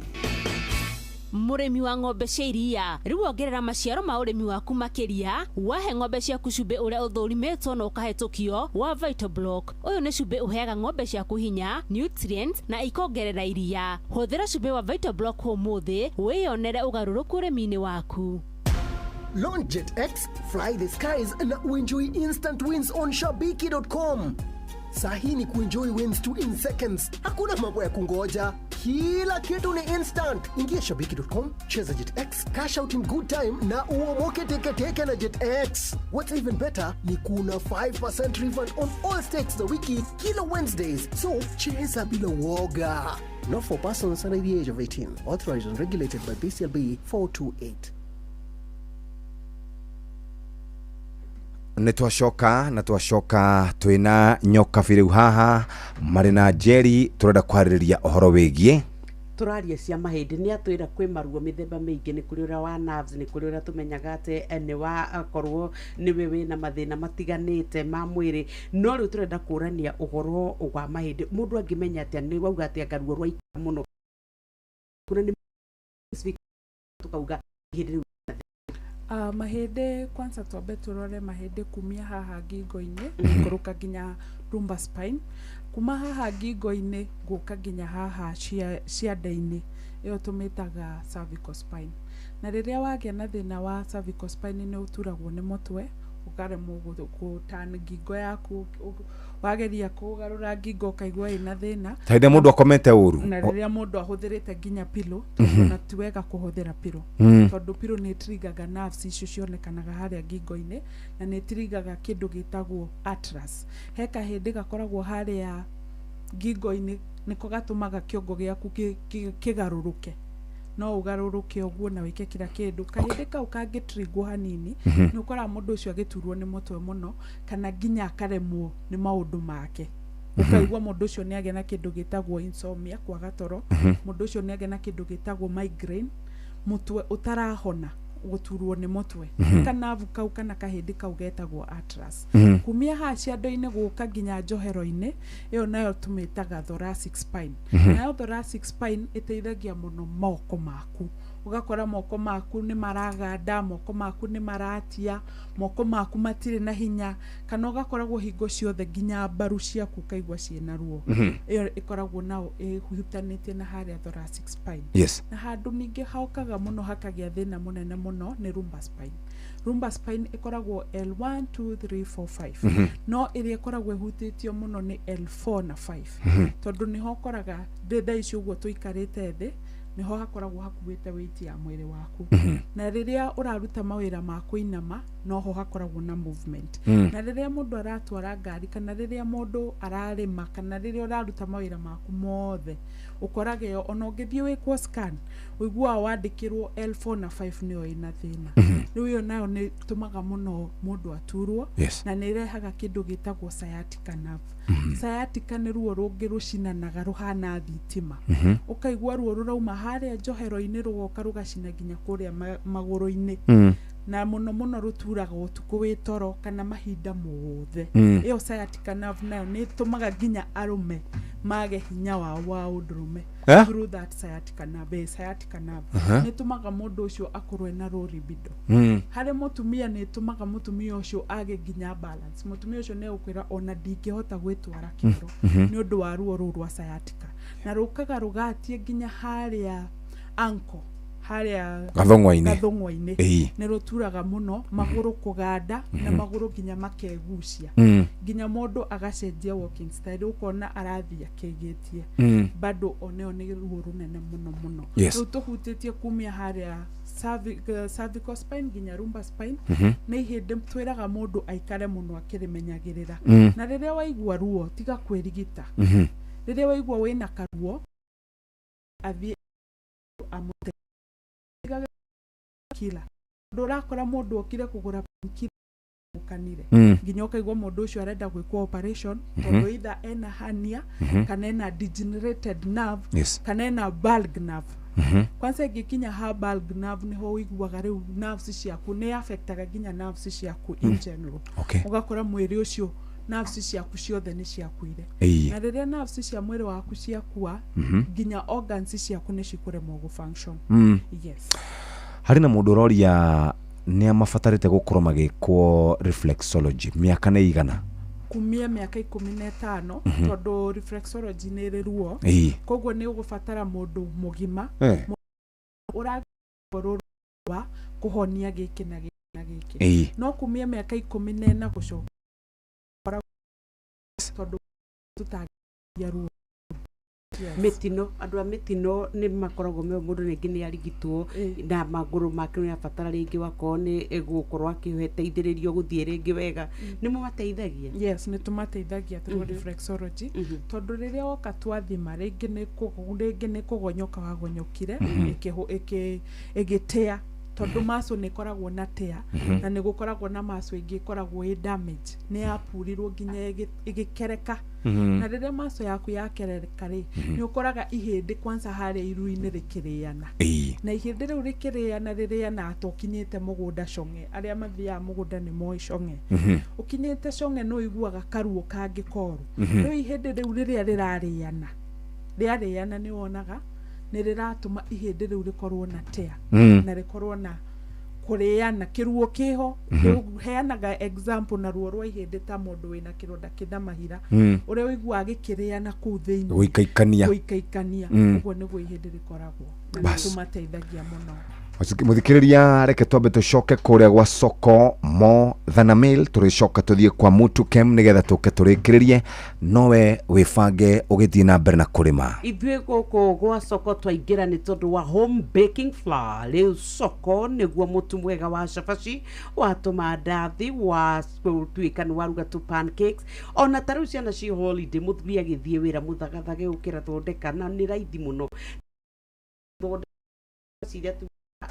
Mũrĩmi wa ng'ombe cia iria rĩu ongerera maciaro ma ũrĩmi waku makĩria wahe ng'ombe ciaku cumbĩ ũrĩa ũthũrimĩtwo na ũkahĩtũkio wa Vital Block. Ũyũ nĩ cumbĩ ũheaga ng'ombe ciaku hinya, nutrients na ikongerera iria. Hũthĩra cumbĩ wa Vital Block ũmũthĩ wĩyonere ũgarũrũku ũrĩmi-inĩ waku. Launch Jet X, fly the skies na uenjoy instant wins on shabiki.com. Sahi ni kuenjoy wins tu in seconds. Hakuna mambo ya kungoja. Kila kitu ni instant. Ingia shabiki.com, cheza Jet X, cash out in good time na uomoke teketeke na Jet X. What's even better ni kuna 5% refund on all stakes za wiki kila Wednesdays. So cheza bila woga. Not for persons under the age of 18. Authorized and regulated by BCLB 428. Nä twacoka na twacoka twä nyoka rä u haha marä na Njeri tå renda kwarä rä ria å horo wä giä. Tũraria cia mahĩndĩ. Nĩ atwĩra kwĩ maruo mĩthemba mĩingĩ, nĩ kũrĩ ũrĩa wa nerves, nĩ kũrĩ ũrĩa tũmenyaga atĩ nĩ wa akorwo nĩwe wĩna mathĩna matiganĩte ma mwĩrĩ, no rĩu tũrenda kũrania ũhoro wa mahĩndĩ. Mũndũ angĩmenya atĩa nĩ wauga atĩ anga ruo rwaikara mũno kuna nĩ tukauga ihĩndĩ rĩu? Mahĩndĩ, kwanza twambe tũrore mahĩndĩ kumia haha ngingo-inĩ gũikũrũka nginya lumbar spine. Kuma haha ngingo-inĩ gũka nginya haha ciande-inĩ, ĩyo tũmĩtaga cervical spine. Na rĩrĩa wagĩa na thĩna wa cervical spine, nĩ ũturagwo nĩ mũtwe, ũkaremwo gũturn ngingo yaku, wageria kũgarũra ngingo ũkaigua ĩna thĩna. Ta hĩndĩ mũndũ akomete ũru. Na rĩrĩa mũndũ ahũthĩrĩte nginya pillow, tondũ na ti wega kũhũthĩra pillow, tondũ pillow nĩ ĩtrigaga nerves icio cionekanaga harĩa ngingo-inĩ, na nĩ ĩtrigaga kĩndũ gĩtagwo atlas. He kahĩndĩ gakoragwo harĩa ngingo-inĩ, nĩko gatũmaga kĩongo gĩaku kĩgarũrũke, no ũgarũrũke ũguo na wĩke kila kĩndũ. Kahĩndĩ kau kangĩtrigwo hanini, nĩ ũkoraga mũndũ ũcio agĩturwo nĩ mũtwe mũno, kana nginya akaremwo nĩ maũndũ make. Ũkaigua mũndũ ũcio nĩ agĩa na kĩndũ gĩtagwo insomnia, kwaga toro. Mũndũ ũcio nĩ agĩa na kĩndũ gĩtagwo migraine, mũtwe ũtarahona, gũturwo nĩ mũtwe. Kanavu kau kana kahĩndĩ kau getagwo atlas. Kumia haha ciando-inĩ gũka nginya njohero-inĩ, ĩyo nayo tũmĩtaga thoracic spine. Nayo thoracic spine ĩteithagia mũno moko maku. Ũgakora moko maku nĩ maraganda, moko maku nĩ maratia, moko maku matirĩ na hinya, kana ũgakoragwo hingo ciothe nginya mbaru ciaku ũkaigua ciĩna ruo. Ĩyo ĩkoragwo nao ĩhutanĩtie na harĩa thoracic spine. Na handũ ningĩ hokaga mũno hakagĩa thĩna mũnene mũno nĩ lumbar spine. Lumbar spine ĩkoragwo L1, 2, 3, 4, 5, no ĩrĩa ĩkoragwo ĩhutĩtio mũno nĩ L4 na 5, tondũ nĩho ũkoraga thaa ici ũguo tũikarĩte thĩ, nĩho hakoragwo hakuĩte weight ya mwĩrĩ waku. Na rĩrĩa ũraruta mawĩra ma kũinama, noho hakoragwo na movement. Na rĩrĩa mũndũ aratwara ngari, kana rĩrĩa mũndũ ararĩma, kana rĩrĩa ũraruta mawĩra maku mothe, ũkoraga ĩyo ona ũngĩthiĩ wĩkwo scan, ũiguaga wandĩkĩrwo L4 na 5 nĩyo ĩna thĩna. Rĩu ĩyo nayo nĩ ĩtũmaga mũno mũndũ aturwo. Na nĩ ĩrehaga kĩndũ gĩtagwo sciatica nerve. Sciatica nĩ ruo rũngĩ rũcinanaga rũhana thitima. Ũkaigua ruo rũrauma harĩa njohero-inĩ, rũgoka rũgacina nginya kũrĩa magũrũ-inĩ. Na mũno mũno rũturaga ũtukũ wĩ toro kana mahinda mothe. Ĩyo sciatica nerve nayo nĩ ĩtũmaga nginya arũme mage hinya wao wa ũndũrũme. Eh? Through that sciatica nerve, sciatica nerve nĩ ĩtũmaga mũndũ ũcio akorwo ena low libido. Harĩ mũtumia, nĩ ĩtũmaga mũtumia ũcio age nginya balance. Mũtumia ũcio nĩ egũkwĩra ona ndingĩhota gwĩtwara kĩoro nĩ ũndũ wa ruo rũu rwa sciatica, na rũkaga rũgatie nginya harĩa ankle, harĩa Gathong'wa-inĩ. Gathong'wa-inĩ. Nĩ rũturaga mũno magũrũ kũganda, na magũrũ nginya makegucia, nginya mũndũ agacenjia walking style, ũkona arathiĩ akĩgĩtie. Bado oneo nĩ ruo rũnene mũno mũno. Rĩu tũhutĩtie kumia harĩa cervical spine nginya lumbar spine. Nĩ ihĩndĩ twĩraga mũndũ aikare mũno akĩrĩmenyagĩrĩra. Na rĩrĩa waigua ruo, tiga kwĩrigita. Rĩrĩa waigua wĩna karuo, athiĩ amũte kila ũndũ. Ũrakora mũndũ okire kũgũra painkiller ũkanire, nginya ũkaigua mũndũ ũcio arenda gwĩkwo operation, tondũ either ena hernia, kana ena degenerated nerve, kana ena bulge nerve. Kwanza ĩngĩkinya ha bulge nerve, nĩho ũiguaga rĩu nerves ciaku nĩ affectaga nginya nerves ciaku in general. Ũgakora mwĩrĩ ũcio Nerves ciaku ciothe nĩ ciakuire. Na rĩrĩa nerves cia mwĩrĩ waku ciakua, nginya organs ciaku nĩ cikũremwo gũ function. Yes. Harĩ na mũndũ ũroria nĩ mabatarĩte gũkorwo magĩkwo reflexology, mĩaka nĩ igana? Kumia mĩaka 15, tondũ reflexology nĩ ĩrĩ ruo. Koguo nĩ ũgũbatara mũndũ mũgima ũrakorwo wa kũhonia gĩkĩ na gĩkĩ na gĩkĩ. No kumia mĩaka 14 gũcoka, tondũ tũtangĩria ruo. Yes. Mĩtino, andũ a mĩtino nĩ makoragwo me mũndũ rĩngĩ nĩ arigitwo na magũrũ make nĩ abatara rĩngĩ wakorwo nĩ gũkorwo akĩteithĩrĩrio gũthiĩ rĩngĩ wega, nĩ mũmateithagia? Yes, nĩ tũmateithagia through reflexology, tondũ rĩrĩa woka twathima, rĩngĩ nĩ kũgonyoka wagonyokire, ĩgĩtĩa, tondũ muscle nĩ ĩkoragwo na tear, na nĩ gũkoragwo na muscle ĩngĩ ĩkoragwo ĩ damage, nĩ yapurirwo nginya ĩgĩkereka. Na rĩrĩa muscle yaku yakereka rĩ, nĩ ũkoraga ihĩndĩ kwanza harĩa iru-inĩ rĩkĩrĩana. Na ihĩndĩ rĩu rĩkĩrĩana, rĩrĩanaga ta ũkinyĩte mũgũnda cong'e. Arĩa mathiaga mũgũnda nĩ moĩ cong'e. Ũkinyĩte cong'e nĩ ũiguaga karuo kangĩ koru. Rĩu ihĩndĩ rĩu rĩrĩa rĩrarĩana, rĩarĩana, nĩ wonaga nĩ rĩratũma ihĩndĩ rĩu rĩkorwo na tear, na rĩkorwo na kũrĩana kĩruo kĩho. Heanaga example na ruo rwa ihĩndĩ ta mũndũ wĩna kĩronda kĩna mahira, ũrĩa ũiguaga gĩkĩrĩana kũu thĩinĩ. Gũikaikania. Gũikaikania. Ũguo nĩguo ihĩndĩ rĩkoragwo, na nĩ tũmateithagia mũno. Mũthikĩrĩria, reke twambe tũcoke kũrĩa gwa soko More Than a Meal, tũrĩcoka tũthiĩ kwa Mutu Kem nĩgetha tũke tũrĩkĩrĩrie. Nowe wĩbange ũgĩthiĩ na mbere na kũrĩma. Ithuĩ gũkũ gwa soko twaingĩra nĩ tondũ wa Home Baking Flour. Rĩu soko nĩguo mũtu mwega wa cabaci, wa tũmandathi, wa gũtuĩka nĩ waruga tũ pancakes. Ona ta rĩu ciana ci holiday, mũthuri agĩthiĩ wĩra, mũthagathage ũkĩra thondeka, na nĩ raithi mũno. Thondeka iria tu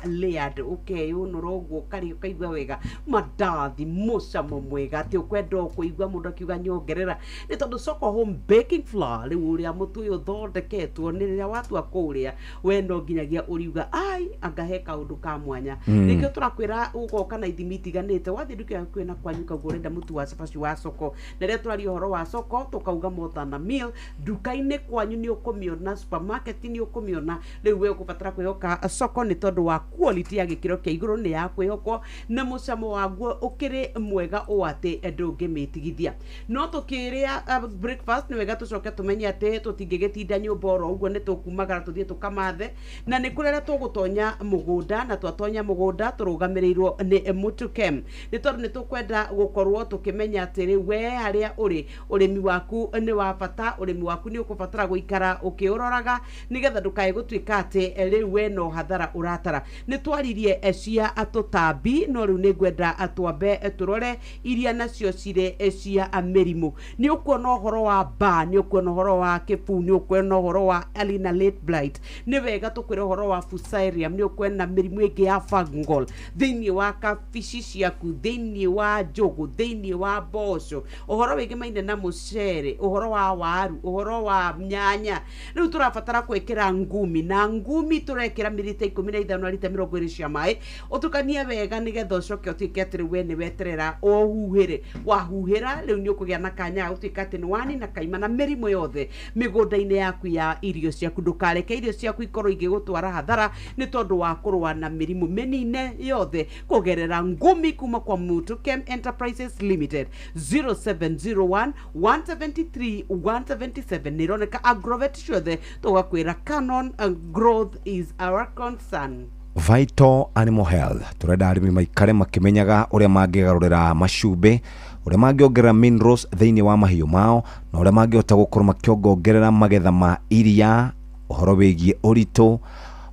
layered, ũkeyũnũra ũguo, ũkarĩa ũkaigua wega, mandathi mũcamo mwega atĩ ũkwenda o kũigua mũndũ akiuga nyongerera, nĩ tondũ soko Home Baking Flour. Rĩu ũrĩa mũtu ũyũ ũthondeketwo, nĩ rĩrĩa watua kũũrĩa we no nginyagia ũriuga ai anga he kaũndũ ka mwanya. Nĩkĩo tũrakwĩra ũgoka na ithimi itiganĩte. Wathiĩ nduka yaku na kwanyu kauga ũrenda mũtu wa cabaci wa soko, na rĩrĩa tũraria ũhoro wa soko tũkauga More Than a Meal, nduka-inĩ kwanyu nĩ ũkũmĩona, supermarket nĩ ũkũmĩona. Rĩu we ũkũbatara kwĩhoka soko nĩ tondũ wa quality ya gĩkĩro kĩa igũrũ, nĩ ya kwĩhokwo na mũcamo waguo ũkĩrĩ mwega ũũ atĩ ndũngĩmĩtigithia. No tũkĩrĩa breakfast, nĩ wega tũcoke tũmenye atĩ tũtingĩgĩtinda nyũmba oro ũguo, nĩ tũkumagara tũthiĩ tũkamathe, na nĩ kũrĩ arĩa tũgũtonya mũgũnda, na twatonya mũgũnda tũrũgamĩrĩirwo nĩ Mutukem, nĩ tondũ nĩ tũkwenda gũkorwo tũkĩmenya atĩ rĩu we harĩa ũrĩ, ũrĩmi waku nĩ wa bata. Ũrĩmi waku nĩ ũkũbatara gũikara ũkĩũroraga nĩgetha ndũkae gũtuĩka atĩ rĩu we no hathara ũratara. Nĩ twaririe cia tũtambi, no rĩu nĩ ngwenda twambe tũrore iria nacio cirĩ cia mĩrimũ. Nĩ ũkuona ũhoro wa mbaa, nĩ ũkuona ũhoro wa kĩbuu, nĩ ũkuona ũhoro wa early na late blight. Nĩ wega tũkwĩre ũhoro wa fusarium. Nĩ ũkuona mĩrimũ ĩngĩ ya fungal thĩinĩ wa kabici ciaku, thĩinĩ wa njũgũ, thĩinĩ wa mboco, ũhoro wĩgemaine na mũcere, ũhoro wa waru, ũhoro wa nyanya. Rĩu tũrabatara gwĩkĩra ngumi, na ngumi tũrekĩra milita 15 na rita 20 cia maĩ, ũtukanie wega nĩgetha ũcoke ũtuĩke atĩ rĩu we nĩ weterera ũhuhĩre. Wahuhĩra rĩu nĩ ũkũgĩa na kanya ga gũtuĩka atĩ nĩ wanina kaima na mĩrimũ yothe mĩgũnda-inĩ yaku ya irio ciaku. Ndũkareke irio ciaku ikorwo igĩgũtwara hathara nĩ tondũ wa kũrũa na mĩrimũ, mĩnine yothe kũgerera ngumi kuma kwa Mutukem Enterprises Limited. 0701 173 177 nĩ ĩroneka agrovet ciothe. Tũgakwĩra Canon, growth is our concern. Vital Animal Health, tũrenda arĩmi maikare makĩmenyaga ũrĩa mangĩgarũrĩra macumbĩ, ũrĩa mangĩongerera minerals thĩinĩ wa mahiũ mao, na ũrĩa mangĩhota gũkorwo makĩongongerera magetha ma iria, ũhoro wĩgiĩ ũritũ,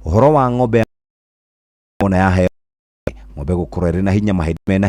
ũhoro wa ng'ombe ona yaheo ng'ombe gũkorwo ĩrĩ na hinya, mahĩndĩ mena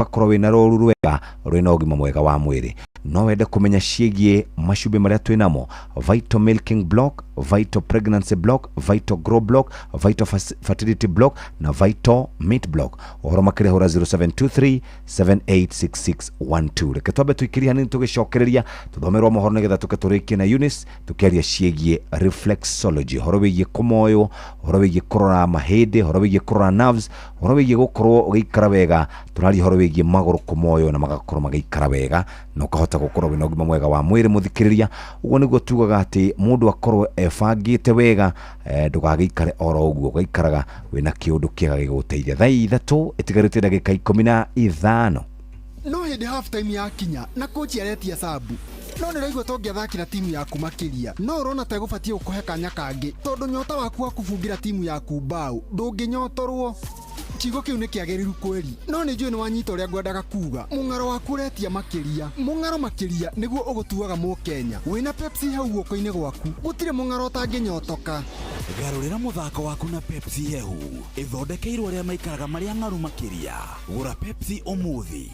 ũgakorwo wĩna rũru rwega rwĩna ũgima mwega wa mwĩrĩ. No wende kũmenya ciĩgiĩ macumbĩ marĩa twĩ namo: Vital Milking Block, Vital Pregnancy Block, Vital Grow Block, Vital Fertility Block na Vital Meat Block. Ũhoro makĩria hũra 0723 786612. Reke twambe tũikĩrie hanini, tũgĩcokereria tũthomerwo mohoro nĩgetha tũke tũrĩkie na Eunice tũkĩaria ciĩgiĩ reflexology, ũhoro wĩgiĩ kũmoywo, ũhoro wĩgiĩ kũrora mahĩndĩ, ũhoro wĩgiĩ kũrora nerves, ũhoro wĩgiĩ gũkorwo ũgĩikara wega. Tũraria ũhoro wĩgiĩ wĩgiĩ magũrũ kũmoywo na magakorwo magĩikara wega na ũkahota gũkorwo wĩna ũgima mwega wa mwĩrĩ mũthikĩrĩria. Ũguo nĩguo tugaga atĩ mũndũ akorwo ebangĩte wega, ndũgagĩikare oro ũguo, ũgaikaraga wĩna kĩũndũ kĩega gĩgũteithia. Thaa 3 ĩtigarĩte ndagĩka 15. No hĩndĩ half time yakinya na kochi aretia sabu, no nĩraigua tũngĩathakĩra timu yaku makĩria, no ũrona ta ĩgũbatiĩ gũkũhe kanya kangĩ tondũ nyota waku wa kũbungĩra timu yaku mbao ndũngĩnyotorwo. Kiugo kĩu nĩ kĩagĩrĩru kweri, no nĩ njũĩ nĩ wanyita ũrĩa ngwendaga kuga. Mũng'aro waku ũretia makĩria, mũng'aro makĩria nĩguo ũgũtuaga Mũkenya. Wĩna Pepsi hau guoko-inĩ gwaku, gũtirĩ mũng'aro ũtangĩnyotoka. Garũrĩra mũthako waku na Pepsi hehu ĩthondekeirwo arĩa maikaraga marĩa ng'aru makĩria. Gũra Pepsi ũmũthĩ.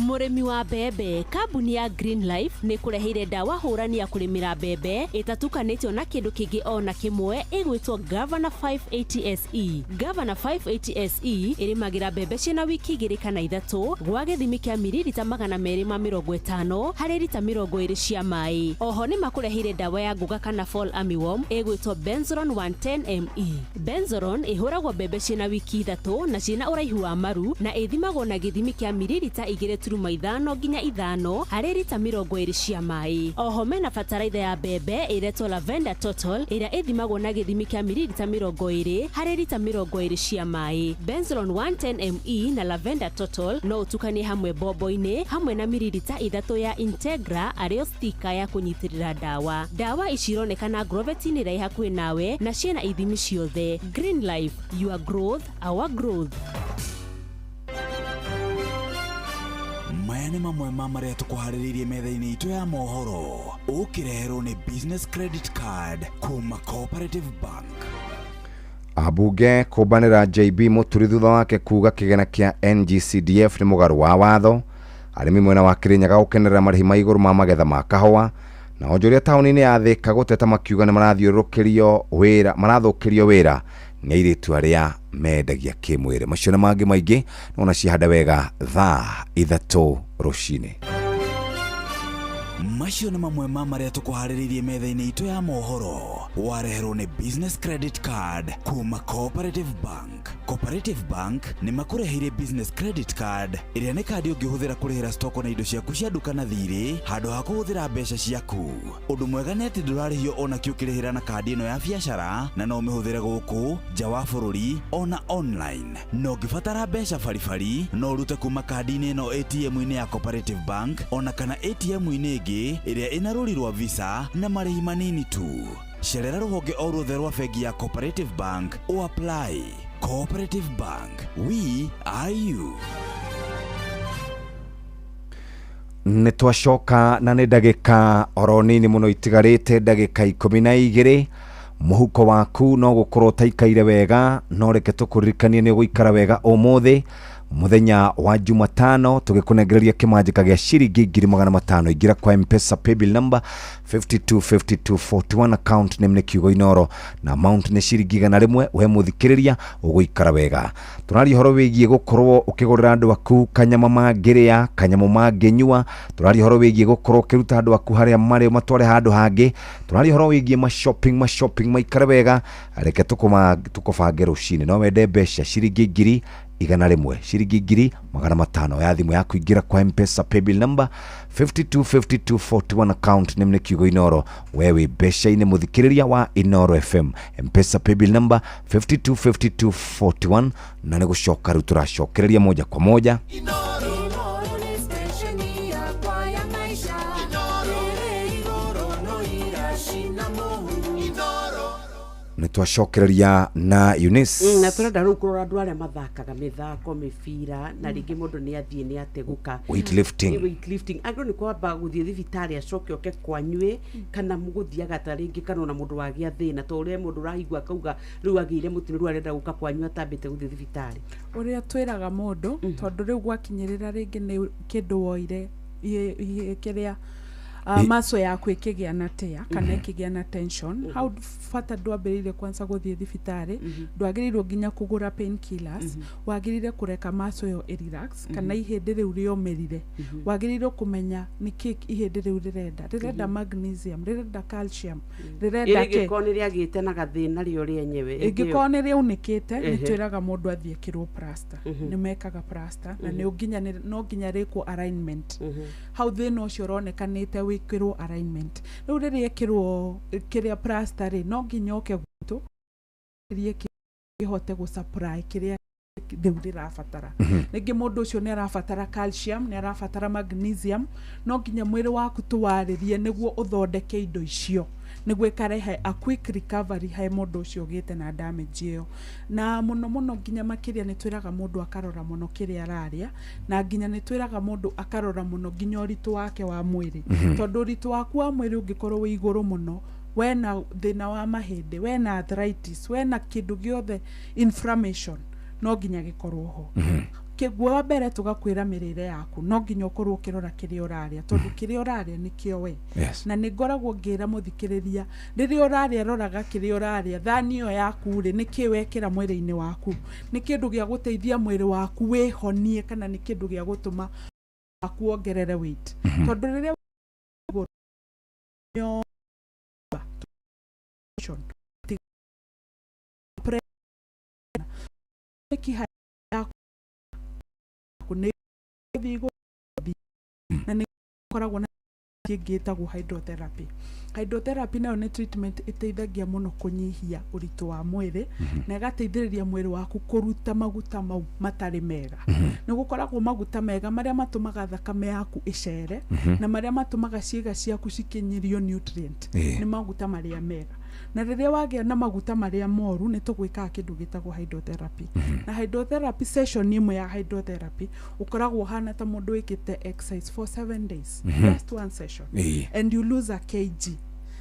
Mũrĩmi wa mbembe, kambuni ya Green Life nĩ kũreheire ndawa hũrani ya kũrĩmĩra mbembe ĩtatukanĩtio na kĩndũ kĩngĩ o na kĩmwe, ĩgwĩtwo Governor 580 SE. Governor 580 SE ĩrĩmagĩra mbembe ciĩna wiki 2 kana 3 gwa gĩthimi kĩa mililita 250 harĩ rita 20 cia maĩ. Oho nĩ makũreheire ndawa ya ngũga kana fall armyworm ĩgwĩtwo Benzoron 110 ME. Benzoron ĩhũragwo mbembe ciĩna wiki 3 na ciĩna ũraihu wa maru na ĩthimagwo na gĩthimi kĩa mililita 2.5 nginya 5 harĩ rita 20 cia maĩ. Oho mena bataraitha ya mbembe ĩretwo Lavender Total ĩrĩa ĩthimagwo na gĩthimi kĩa mililita 20 harĩ rita 20 cia maĩ. Benzoron 110 ME na Lavender Total no ũtukanie hamwe mbombo-inĩ hamwe na mililita 3 ya Integra arĩo stika ya kũnyitĩrĩra ndawa. Ndawa ici ironekana Agrovet-inĩ ĩrĩa ĩ hakuhĩ nawe na ciĩna ithimi ciothe. Green Life, your growth, our growth. Maya nĩ mamwe ma marĩa tũkũharĩrĩirie metha-inĩ itũ ya mohoro, ũkĩreherwo nĩ Business Credit Card kuma Cooperative Bank. Ambunge kũmbanĩra JB Mũturi thutha wake kuga kĩgĩna kĩa NGCDF nĩ mũgarũ wa watho. Arĩmi mwena wa Kĩrĩnyaga gũkenerera marĩhi ma igũrũ ma magetha ma kahũa. Na onjoria taũni-inĩ ya Thĩka gũteta makiuga nĩ marathiũrũrũkĩrio wĩra, marathũkĩrio wĩra nĩ airĩtu arĩa mendagia kĩmwĩrĩ. Macio na mangĩ maingĩ nona cihanda wega thaa 3 rũcinĩ. Macio nĩ mamwe ma marĩa tũkũharĩrĩirie metha-inĩ itũ ya mohoro, wareherwo nĩ Business Credit Card kuma Cooperative Bank. Cooperative Bank nĩ makũreheire Business Credit Card ĩrĩa nĩ kandi ũngĩhũthĩra kũrĩhĩra stoko na indo ciaku cia nduka na thirĩ handũ ha kũhũthĩra mbeca ciaku. Ũndũ mwega nĩ atĩ ndũrarĩhio ona kĩ ũkĩrĩhĩra na kandi ĩno ya biacara, na no ũmĩhũthĩre gũkũ nja wa bũrũri ona online. Na ũngĩbatara mbeca baribari no ũrute kuma kandi-inĩ ĩno ATM-inĩ ya Cooperative Bank ona kana ATM-inĩ ĩngĩ ĩrĩa ĩna rũri rwa Visa na marĩhi manini tu. Cerera rũhonge o ruothe rwa bengi ya Cooperative Bank o apply. Cooperative Bank, we are you. Nĩ twacoka na nĩ ndagĩka oro nini mũno itigarĩte, ndagĩka 12. Mũhuko waku no gũkorwo ũtaikaire wega, no reke tũkũririkanie nĩ ũgũikara wega ũmũthĩ mũthenya wa Jumatano, tũgĩkũnengereria kĩmanjĩka gĩa ciringi 500,000. Ingĩra kwa M-Pesa paybill number 525241, account name nĩ kiugo Inoro na amount nĩ ciringi 100. We mũthikĩrĩria ũgũikara wega. Tũraria ũhoro wĩgiĩ gũkorwo ũkĩgũrĩra andũ aku kanyama mangĩrĩa, kanyamũ mangĩnyua. Tũraria ũhoro wĩgiĩ gũkorwo ũkĩruta andũ aku harĩa marĩ ũmatware handũ hangĩ. Tũraria ũhoro wĩgiĩ ma shopping maikare wega. Reke tũkũbange rũcinĩ. No wende mbeca ciringi 100,000, ciringi 500,000 ya thimũ yaku. Ingĩra kwa M-Pesa paybill number 525241, account name nĩ kiugo Inoro. We wĩ mbeca-inĩ mũthikĩrĩria wa Inoro FM. M-Pesa paybill number 525241, na nĩ gũcoka rĩu tũracokereria moja kwa moja. Nĩ twacokereria na Eunice. Na tũrenda rĩu kũrora andũ arĩa mathakaga mĩthako mĩbira na rĩngĩ mũndũ nĩ athiĩ nĩ ategũka. Weightlifting. Weightlifting. Andũ nĩ kwamba gũthiĩ thibitarĩ acoke oke kwanyuĩ kana mũgũthiaga ta rĩngĩ kana ona mũndũ wagĩa thĩna ta ũrĩa mũndũ ũraigua akauga rĩu agĩire mũtino rĩu arenda gũka kwanyu atambĩte gũthiĩ thibitarĩ. Ũrĩa twĩraga mũndũ, tondũ rĩu gwakinyĩrĩra rĩngĩ nĩ kĩndũ woire kĩrĩa Muscle yaku ĩkĩgĩa na tear kana ĩkĩgĩa na tension, hau bata ndwambĩrĩire kwanza gũthiĩ thibitarĩ, ndwagĩrĩirwo nginya kũgũra painkillers. Wagĩrĩire kũreka muscle ĩyo ĩrelax kana ihĩndĩ rĩu rĩomĩrire. Wagĩrĩirwo kũmenya nĩkĩ ihĩndĩ rĩu rĩrenda magnesium, rĩrenda calcium, rĩrenda kĩ. Ĩrĩgĩkorwo nĩ rĩagĩte na gathĩna rĩo rĩenyewe. Ĩngĩkorwo nĩ rĩaunĩkĩte, nĩ twĩraga mũndũ athiĩ ekĩrwo plaster. Nĩ mekaga plaster na nĩ nginya no nginya rĩkwo alignment. Hau thĩna ũcio ũronekanĩte wĩkĩrwo alignment. Rĩu rĩrĩa ĩkĩrwo kĩrĩa plaster rĩ, no nginya oke gwitũ kĩhote gũ supply kĩrĩa rĩu rĩrabatara. Rĩngĩ mũndũ ũcio nĩ arabatara calcium, nĩ arabatara magnesium. No nginya mwĩrĩ waku tũwarĩrie nĩguo ũthondeke indo icio, nĩguo ĩkarehe a quick recovery he mũndũ ũcio ũgĩte na damage ĩyo. Na mũno mũno nginya makĩria nĩ twĩraga mũndũ akarora mũno kĩrĩa ararĩa, na nginya nĩ twĩraga mũndũ akarora mũno nginya ũritũ wake wa mwĩrĩ, tondũ ũritũ waku wa mwĩrĩ ũngĩkorwo wĩ igũrũ mũno, wena thĩna wa mahĩndĩ, wena arthritis, wena kĩndũ gĩothe inflammation, no nginya gĩkorwo ho. Kĩguo wa mbere tũgakwĩra mĩrĩre yaku, no nginya ũkorwo ũkĩrora kĩrĩa ũrarĩa, tondũ kĩrĩa ũrarĩa nĩkĩo we. Na nĩ ngoragwo ngĩra mũthikĩrĩria, rĩrĩa ũrarĩa, roraga kĩrĩa ũrarĩa, thani ĩyo yaku rĩ, nĩkĩ wekĩra mwĩrĩ-inĩ waku? Nĩ kĩndũ gĩa gũteithia mwĩrĩ waku wĩhonie kana nĩ kĩndũ gĩa gũtũma waku wongerere weight? Tondũ rĩrĩa igũrũ nĩo mĩkiha yaku nĩ ĩgũthiĩ igũrũ, na nĩ koragwo na ĩngĩ ĩtagwo hydrotherapy. Hydrotherapy nayo nĩ treatment ĩteithagia mũno kũnyihia ũritũ wa mwĩrĩ na ĩgateithĩrĩria mwĩrĩ waku kũruta maguta mau matarĩ mega. Nĩ gũkoragwo maguta mega marĩa matũmaga thakame yaku ĩcere na marĩa matũmaga ciĩga ciaku cikinyĩrio nutrient. Nĩ maguta marĩa mega, na rĩrĩa wagĩa na maguta marĩa moru, nĩ tũgwĩkaga kĩndũ gĩtagwo hydrotherapy. Na hydrotherapy session ĩmwe ya hydrotherapy ũkoragwo ũhana ta mũndũ wĩkĩte exercise for 7 days. Just one session and you lose a kg.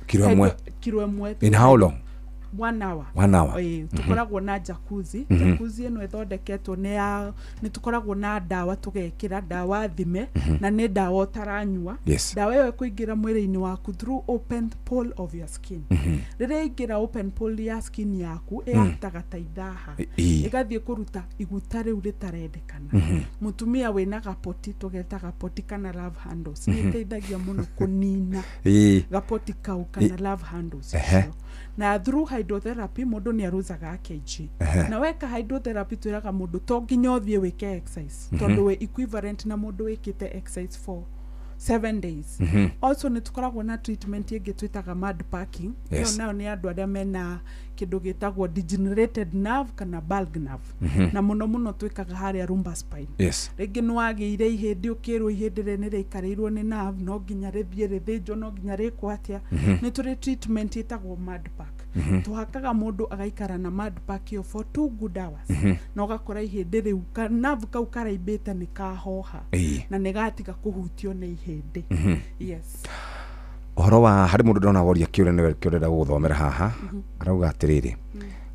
Kiro ĩmwe? Kiro ĩmwe. In how long? One hour. One hour. Ĩĩ, tũkoragwo na jacuzzi. Jacuzzi ĩno ĩthondeketwo nĩ ya nĩ tũkoragwo na ndawa, tũgekĩra ndawa thime, na nĩ ndawa ũtaranyua. Ndawa ĩyo ĩkũingĩra mwĩrĩ-inĩ waku through open pore of your skin. Rĩrĩa ĩingĩra open pore ya skin yaku, ĩaktaga ta ithaha, ĩgathiĩ kũruta iguta rĩu rĩtarendekana. Mũtumia wĩna gapoti, tũgeta gapoti kana love handles, nĩ ĩteithagia mũno kũnina gapoti kau kana love handles icio. Na through hydrotherapy mũndũ nĩ aruzaga kg. Na weka hydrotherapy, twĩraga mũndũ to nginya ũthiĩ wĩke exercise, tondũ wĩ equivalent na mũndũ wĩkĩte exercise for 7 days. Also nĩ tũkoragwo na treatment ĩngĩ twĩtaga mud packing. Ĩyo nayo nĩ andũ arĩa mena kĩndũ gĩtagwo degenerated nerve kana bulge nerve, na mũno mũno twĩkaga harĩa lumbar spine. Rĩngĩ nĩ wagĩire ihĩndĩ, ũkĩrwo ihĩndĩ rĩ nĩ rĩikarĩirwo nĩ nerve, no nginya rĩthiĩ rĩthĩnjwo, no nginya rĩkwo atĩa. Nĩ tũrĩ treatment ĩtagwo mud pack. Tũhakaga mũndũ agaikara na mud pack ĩyo for 2 good hours, na ũgakora ihĩndĩ rĩu ka nerve kau karaimbĩte nĩ kahoha na nĩ gatiga kũhutio nĩ ihĩndĩ. Yes. Ũhoro wa harĩ mũndũ ndona woria kĩũria, nĩwe kĩo ndĩrenda gũgũthomera haha. Arauga atĩrĩrĩ,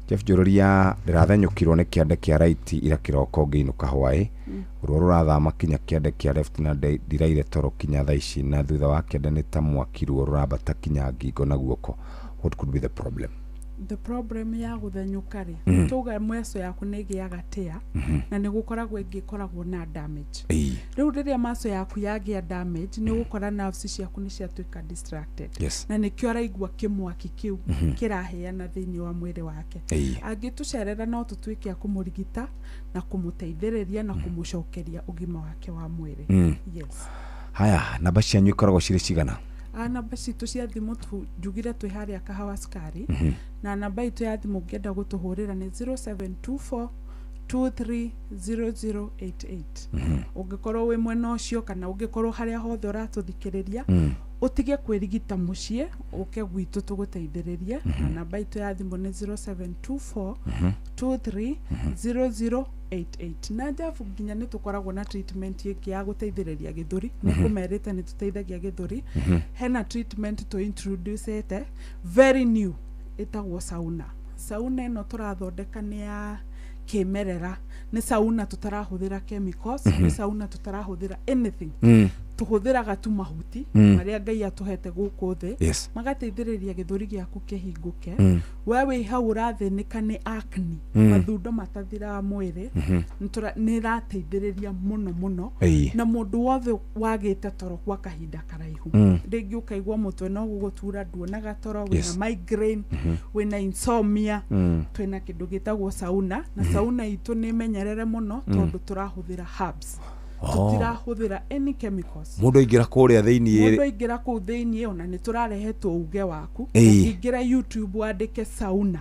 "Jeff Njũrũria, ndĩrathenyũkirwo nĩ kĩande kĩa right ira kĩroko ngĩinũka hwaĩ. Ruo rũrathama kinya kĩande kĩa left na ndiraire toro kinya thaa ici, na thutha wa kĩande nĩ ta mwaki, ruo rũrambata kinya ngingo na guoko. What could be the problem?" The problem ya gũthenyũka rĩ, tuga mweco yaku nĩ ĩgĩaga tear, na nĩ gũkoragwo ĩngĩ ĩkoragwo na damage. Rĩu rĩrĩa muscle yaku yagĩa damage, nĩ ũgũkora nerves ciaku nĩ ciatuĩka distracted, na nĩkĩo araigua kĩmwaki kĩu kĩraheana thĩinĩ wa mwĩrĩ wake. Angĩtũcerera no tũtuĩke a kũmũrigita na kũmũteithĩrĩria na kũmũcokeria ũgima wake wa mwĩrĩ. Yes. Haya, namba cianyu ikoragwo cirĩ cigana? Namba citũ cia thimũ, njugire twĩ harĩa Kahawa Sukari, na namba itũ ya thimũ ũngĩenda gũtũhũrĩra nĩ 0724 230088. Ũngĩkorwo wĩ mwena ũcio kana ũngĩkorwo harĩa hothe ũratũthikĩrĩria, ũtige kwĩrigita mũciĩ, ũke gwitũ tũgũteithĩrĩrie. Na namba itũ ya thimũ nĩ 0724 230088. Na Jeff, nginya nĩ tũkoragwo na treatment ĩngĩ ya gũteithĩrĩria gĩthũri. Nĩ kũmerĩte nĩ tũteithagia gĩthũri. Hena treatment tũ introducete very new ĩtagwo sauna. Sauna ĩno tũrathondeka nĩ ya kĩmerera, nĩ sauna tũtarahũthĩra chemicals, nĩ sauna tũtarahũthĩra anything. Tũhũthĩraga tu mahuti marĩa Ngai atũhete gũkũ thĩ, magateithĩrĩria gĩthũri gĩaku kĩhingũke. We wĩ hau ũrathĩnĩka nĩ acne, mathundo matathiraga mwĩrĩ, nĩ ĩrateithĩrĩria mũno mũno. Na mũndũ wothe wagĩte toro kwa kahinda karaihu, rĩngĩ ũkaigua mũtwe no gũgũtura, nduonaga toro, wĩna migraine, wĩna insomnia, twĩna kĩndũ gĩtagwo sauna, na sauna itũ nĩ menyerere mũno tondũ tũrahũthĩra herbs. Tũtirahũthĩra any chemicals. Mũndũ aingĩra kũrĩa Mũndũ thĩiniĩ? Aingĩra kũu thĩiniĩ, ona nĩ tũrarehe uge waku. Ũngĩingĩra YouTube wandĩke sauna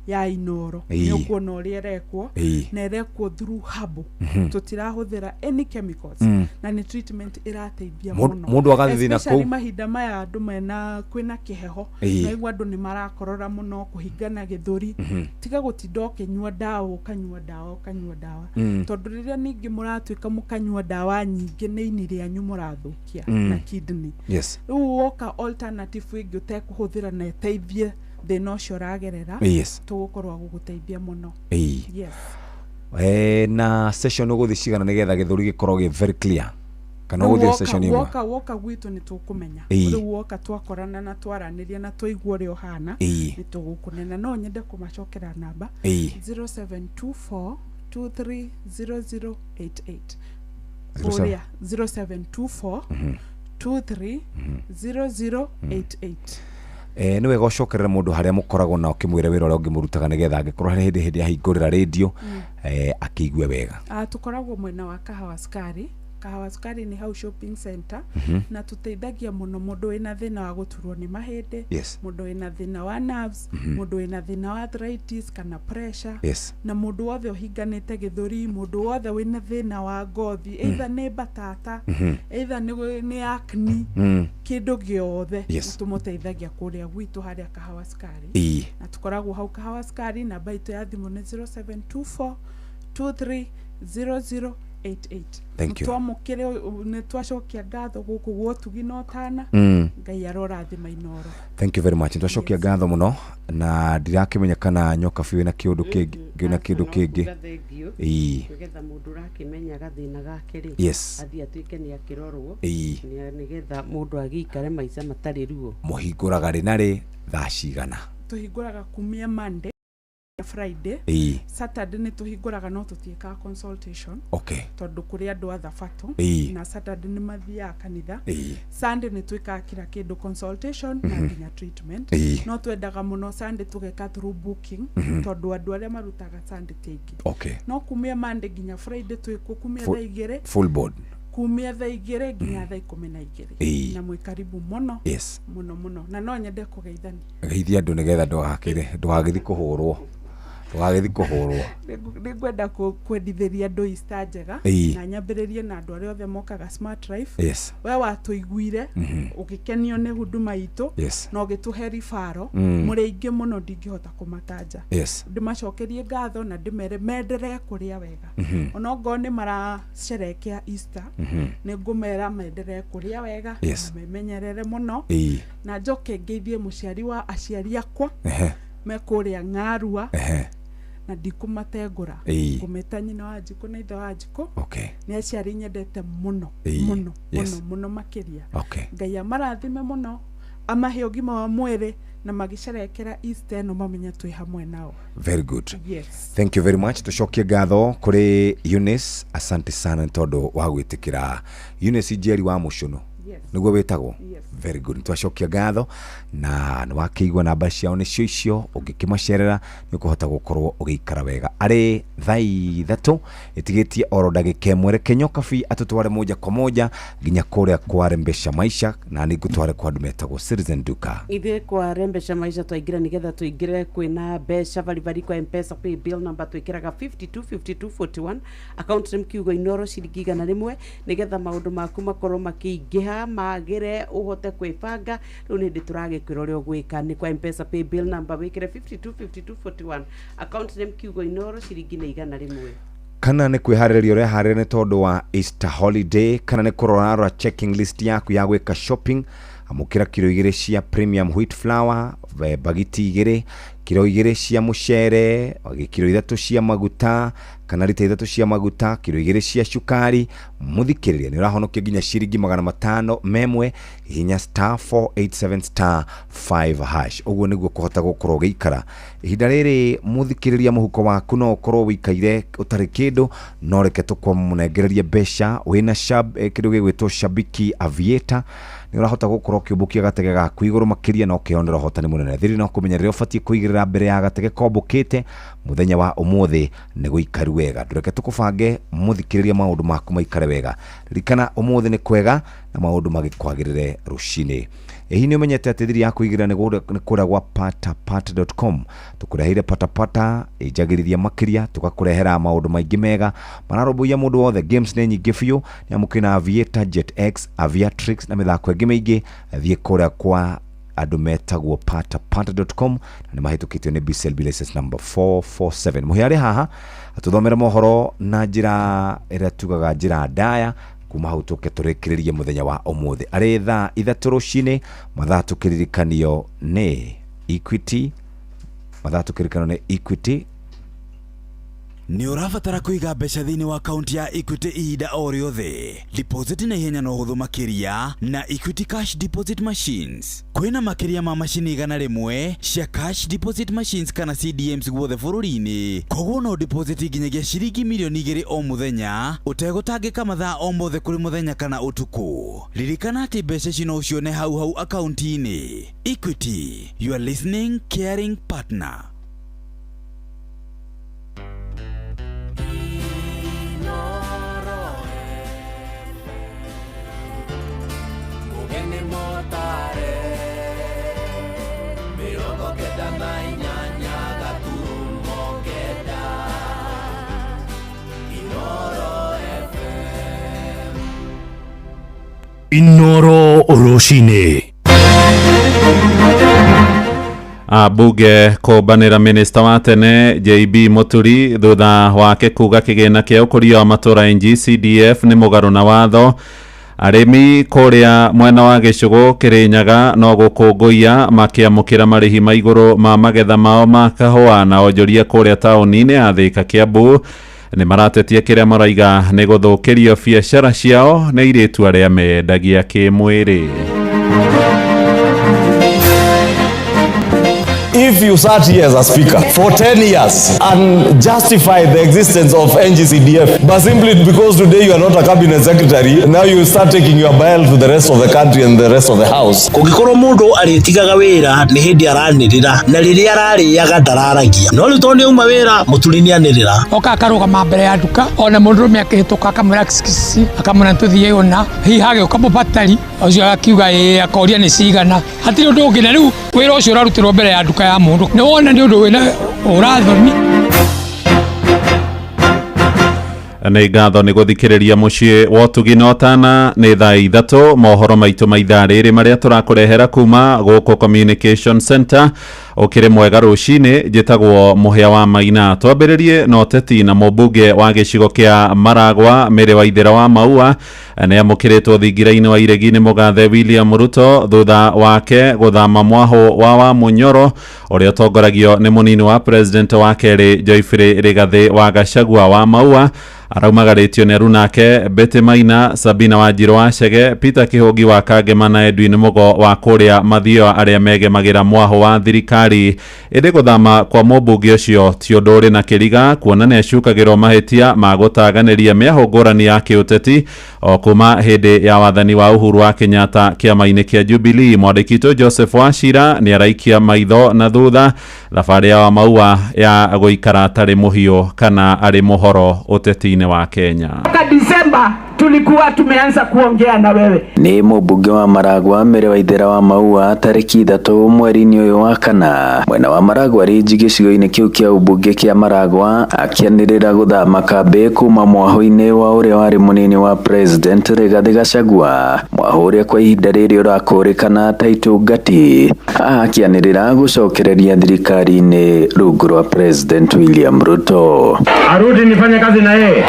ya Inoro, nĩ ũkuona ũrĩa ĩrekwo, na ĩrekwo through herbal. Tũtirahũthĩra any chemicals, na nĩ treatment ĩrateithia mũno. Mũndũ agathiĩ na Especially kũu. mahinda maya andũ mena kwĩna kĩheho, naigua andũ nĩ marakorora mũno, kũhingana gĩthũri. Tiga gũtinda ũkĩnyua ndawa, ũkanyua ndawa, ũkanyua ndawa, tondũ rĩrĩa ningĩ mũratuĩka mũkanyua ndawa nyingĩ, nĩ ini rĩanyu mũrathũkia na kidney. Rĩu woka alternative ĩngĩ ũtekũhũthĩra na ĩteithie thĩna ũcio ũragerera, tũgũkorwo gũgũteithia mũno. Yes. Na session ũgũthiĩ cigana nĩgetha gĩthũri gĩkorwo gĩ very clear, kana Rĩu ũgũthiĩ woka session ĩmwe? Woka gwitũ nĩ tũkũmenya. Rĩu woka twakorana na twaranĩria na twaigua ũrĩa ũhana, nĩ tũgũkũnena. No nyende kũmacokera namba, 0724 230088. Kũrĩa 0724 230088. Nĩ wega ũcokerere mũndũ harĩa mũkoragwo na ũkĩmwĩra wĩra ũrĩa ũngĩmũrutaga, nĩgetha angĩkorwo harĩ hĩndĩ ahingũrĩra rĩndio, akĩigue wega. Ah, tũkoragwo mwena wa Kahawa Sukari. Kahawa Sukari nĩ hau shopping center, na tũteithagia mũno mũndũ wĩna thĩna wa gũturwo nĩ mahĩndĩ, mũndũ wĩna thĩna wa nerves, mũndũ wĩna thĩna wa arthritis kana pressure, na mũndũ wothe ũhinganĩte gĩthũri, mũndũ wothe wĩna thĩna wa ngothi, either nĩ mbatata, either nĩ acne, kĩndũ gĩothe. Tũmũteithagia kũrĩa gwitũ harĩa Kahawa Sukari. Na tũkoragwo hau Kahawa Sukari. Namba itũ ya thimũ nĩ 0724 230088. Thank you. Twamũkĩre, nĩ twacokia ngatho gũkũ gwotugi na ũtana. Ngai arorathima Inoro. Thank you very much. Nĩtwacokia ngatho mũno, na ndirakĩmenya kana nyoka biũ wĩna kĩũndũ kĩngĩ, wĩna kĩndũ kĩngĩ. Nĩgetha mũndũ ũrakĩmenya gathĩna gake rĩ, athiĩ atuĩke nĩ akĩrorwo, nĩgetha mũndũ agĩikare maica matarĩ ruo. Mũhingũraga rĩ na rĩ, thaa cigana? Tũhingũraga kumia Monday Friday. Saturday nĩ tũhingũraga no tũtiĩkaga consultation, tondũ kũrĩ andũ a thabatũ, na Saturday nĩ mathiaga kanitha. Sunday nĩ twĩkaga kila kĩndũ, consultation na nginya treatment. No twendaga mũno Sunday tũgeka through booking, tondũ andũ arĩa marutaga Sunday ti aingĩ. No kumia Monday nginya Friday twĩkuo kumia thaa 2, Full board. Kumia thaa 2 nginya thaa 12. Na mwĩ karibu mũno, mũno mũno. Na no nyende kũgeithania. Geithia andũ nĩgetha ndũgakĩre ndũgagĩthi kũhũrwo, ndũgagĩthi kũhũrwo. Nĩ ngwenda kwendithĩria andũ Easter njega, na nyambĩrĩrie na andũ arĩa othe mokaga Smart Life. We watũiguire, ũgĩkenio nĩ huduma itũ, na ũgĩtũhe ribaro, mũrĩ aingĩ mũno ndingĩhota kũmatanja. Ndĩmacokerie ngatho na ndĩmere menderee kũrĩa wega. Onokorwo nĩ maracerekea Easter, nĩ ngũmera menderee kũrĩa wega, na memenyerere mũno. Na njoke ngeithie mũciari wa aciari akwa me kũrĩa Ng'arua, na ndikũmatengũra, ngũmeta nyina wa Njikũ na ithe wa Njikũ. Nĩ aciari nyendete mũno, mũno, mũno mũno makĩria. Ngai amarathime mũno, amahe ũgima wa mwĩrĩ, na magĩcerekera Easter ĩno mamenye twĩ hamwe nao. Very good. Thank you very much. Tucokie ngatho kũrĩ Eunice, asante sana nĩ tondũ wa gwĩtĩkĩra. Eunice Njeri wa Mũcũnũ, nĩguo wĩtagwo? Yes. Very good. Nĩtwacokia ngatho, na nĩ wakĩigua namba ciao nĩcio icio. Ũngĩkĩmacerera nĩ ũkũhota gũkorwo ũgĩikara wega. Arĩ thaa 3 ĩtigĩtie oro ndagĩka 1, reke Nyokabi atũtware moja kwa moja nginya kũrĩa kwa Rembesha Maisha, na nĩ ngũtware kwa andũ metagwo Citizen Duka. Ithuĩ kwa Rembesha Maisha twaingĩra nĩgetha tũingĩre kwĩna mbeca baribari kwa Mpesa pay bill number twĩkĩraga 525241, account name kiugo Inoro, ciringi 100, nĩgetha maũndũ maku makorwo makĩingĩha, magĩre, ũhote kwĩbanga. Rĩu nĩ hĩndĩ tũragĩkwĩra ũrĩa ũgwĩka. Nĩ kwa Mpesa pay bill number wĩkĩre 525241, account name kiugo Inoro, ciringi nĩ 100. Kana nĩ kwĩharĩrĩria ũreharĩria nĩ tondũ wa Easter holiday, kana nĩ kũrora checking list yaku ya gwĩka shopping, amũkĩra kiro 2 cia premium wheat flour, bagiti 2. Kiro 2 cia mũcere, kiro 3 cia maguta, kana rita 3 cia maguta, kiro 2 cia cukari. Mũthikĩrĩria nĩ ũrahonokia nginya ciringi 501, hihinya star 487 star 5 hash. Ũguo nĩguo kũhota gũkorwo ũgĩikara ihinda rĩrĩ. Mũthikĩrĩria, mũhuko waku no ũkorwo wĩikaire ũtarĩ kĩndũ, no reke tũkũmũnengererie mbeca wĩna kĩndũ gĩgwĩtwo Shabiki Aviator. Nĩ ũrahota gũkorwo ũkĩũmbũkia gatege gaku igũrũ makĩria na ũkĩonera ũhotani mũnene. Thiri no kũmenya rĩrĩa ũbatiĩ kũigĩrĩra mbere ya gatege kombũkĩte mũthenya wa ũmũthĩ nĩ gũikaru wega. Ndũreke tũkũbange, mũthikĩrĩria, maũndũ maku maikare wega. Ririkana ũmũthĩ nĩ kwega na maũndũ magĩkwagĩrĩre rũcinĩ. Hihi nĩ ũmenyete atĩ thiri ya kũigĩrĩra nĩ kũrĩa gwa patapata.com? Tũkũreheire Patapata ĩnjagĩrithia makĩria, tũgakũrehera maũndũ maingĩ mega mararũmbũiya mũndũ wothe. Games nĩ nyingĩ biũ, nĩ amu kwĩna Aviator, Jet X, Aviatrix na mĩthako ĩngĩ mĩingĩ. Thiĩ kũrĩa kwa andũ metagwo patapata.com na nĩ mahĩtũkĩtio nĩ BCLB license number 447. Mũhĩa arĩ haha atũthomere mohoro na njĩra ĩrĩa tugaga njĩra ndaya. Kuma hau tũke tũrĩkĩrĩrie mũthenya wa ũmũthĩ arĩ thaa 3 rũcinĩ, mathaa tũkĩririkanio nĩ Equity, mathaa tũkĩririkanio nĩ Equity. Nĩ ũrabatara kũiga mbeca thĩinĩ wa akaunti ya Equity ihinda o rĩothe. Deposit na ihenya na ũhũthũ makĩria na Equity Cash Deposit Machines. Kwĩna makĩria ma macini 100 cia Cash Deposit Machines kana CDMs guothe bũrũri-inĩ. Koguo no deposit nginyagia ciringi mirioni 2 o mũthenya ũtegũtangĩka, mathaa o mothe kũrĩ mũthenya kana ũtukũ. Ririkana atĩ mbeca ici no ũcione hau hau akaunti-inĩ. Equity, your listening, caring partner. Mũgeni motare 98.9 Inoro FM. Inoro rũcinĩ. Ambunge kũmbanĩra minista wa tene JB Mũturi thutha wake kuga kĩgĩna kĩa ũkũria wa matũra NGCDF nĩ mũgarũ na watho. Arĩmi kũrĩa mwena wa gĩcũgũ Kĩrĩnyaga no gũkũngũiya makĩamũkĩra marĩhi ma igũrũ ma magetha mao ma kahũa. Na onjoria kũrĩa taũni-inĩ ya Thĩka, Kĩambu, nĩ maratetia kĩrĩa maraiga nĩ gũthũkĩrio biacara ciao nĩ airĩtu arĩa mendagia kĩmwĩrĩ. If you sat here as a speaker for 10 years and justify the existence of NGCDF, but simply because today you are not a cabinet secretary, now you start taking your bile to the rest of the country and the rest of the house. Kũngĩkorwo mũndũ arĩtigaga wĩra nĩ hĩndĩ aranĩrĩra, na rĩrĩa ararĩaga ndararagia, no rĩu tondũ nĩ auma wĩra, Mũturi nĩ anĩrĩra. Oka akarũgama mbere ya nduka, ona mũndũrũme akĩhĩtũka akamwĩra kisikisi, akamwĩra tũthiĩ ũna, hihi hagĩũka mũbatari ũcio akiuga ĩĩ, akoria nĩ cigana, hatirĩ ũndũ ũngĩ. Na rĩu wĩra ũcio ũrarutĩrwo mbere ya nduka ya mũndũ, nĩ wona nĩ ũndũ wĩna ũrathoni. Nĩ ngatho nĩ gũthikĩrĩria Mũciĩ wa Ũtugi na Ũtana. Nĩ thaa 3, mohoro maitũ ma ithaa rĩrĩ marĩa tũrakũrehera kuma gũkũ Communication Center. Ũkĩrĩ mwega rũcinĩ, njĩtagwo Mũhĩa wa Maina. Twambĩrĩrie na ũteti, na mũmbunge wa gĩcigo kĩa Maragwa Mĩrĩ wa Ithĩra wa Maua nĩ amũkĩrĩtwo thingira-inĩ wa Iregi nĩ mũgathe William Ruto thutha wake gũthama mwahũ wa Munyoro ũrĩa ũtongoragio nĩ mũnini wa president wa kerĩ Joyfrey Rigathĩ wa Gachagua. Wa Maua araumagarĩtio nĩ arunake Betty Maina, Sabina Wanjirũ wa Chege, Peter Kĩhũngi wa Kangema na Edwin Mũgo wa kũrĩa Mathioa, arĩa megemagĩra mwahũ wa thirikari. Ĩndĩ gũthama kwa mũmbunge ũcio ti ũndũ ũrĩ na kĩriga, kuona nĩ acukagĩrwo mahĩtia ma gũtaganĩria mĩahũ ngũrani ya kĩũteti o kuma hĩndĩ ya wathani wa Uhuru wa Kenyatta kĩama-inĩ kĩa Jubilee. Mwandĩki witũ Joseph Wachira nĩ araikia maitho na thutha thabarĩ ya Wamaua ya gũikara atarĩ mũhiũ kana arĩ mũhoro ũteti-inĩ wa Kenya. Toka Disemba tulikuwa tumeanza kuongea na wewe. Nĩ mũmbunge wa Maragwa Mĩrĩ wa Ithera wa Maua tarĩki 3 mweri-inĩ ũyũ wa kana mwena wa Maragwa Ridge gĩcigo-inĩ kĩu kĩa ũmbunge kĩa Maragwa, akĩanĩrĩra gũthama kambĩ kuma mwahũ-inĩ wa ũrĩa warĩ mũnini wa president Rigathĩ Gachagua, mwahũ ũrĩa kwa ihinda rĩrĩ ũrakũrĩkana ta Itungati. Haha akĩanĩrĩra gũcokereria thirikari-inĩ rungu rwa President William Ruto. Arudi nifanye kazi na yeye.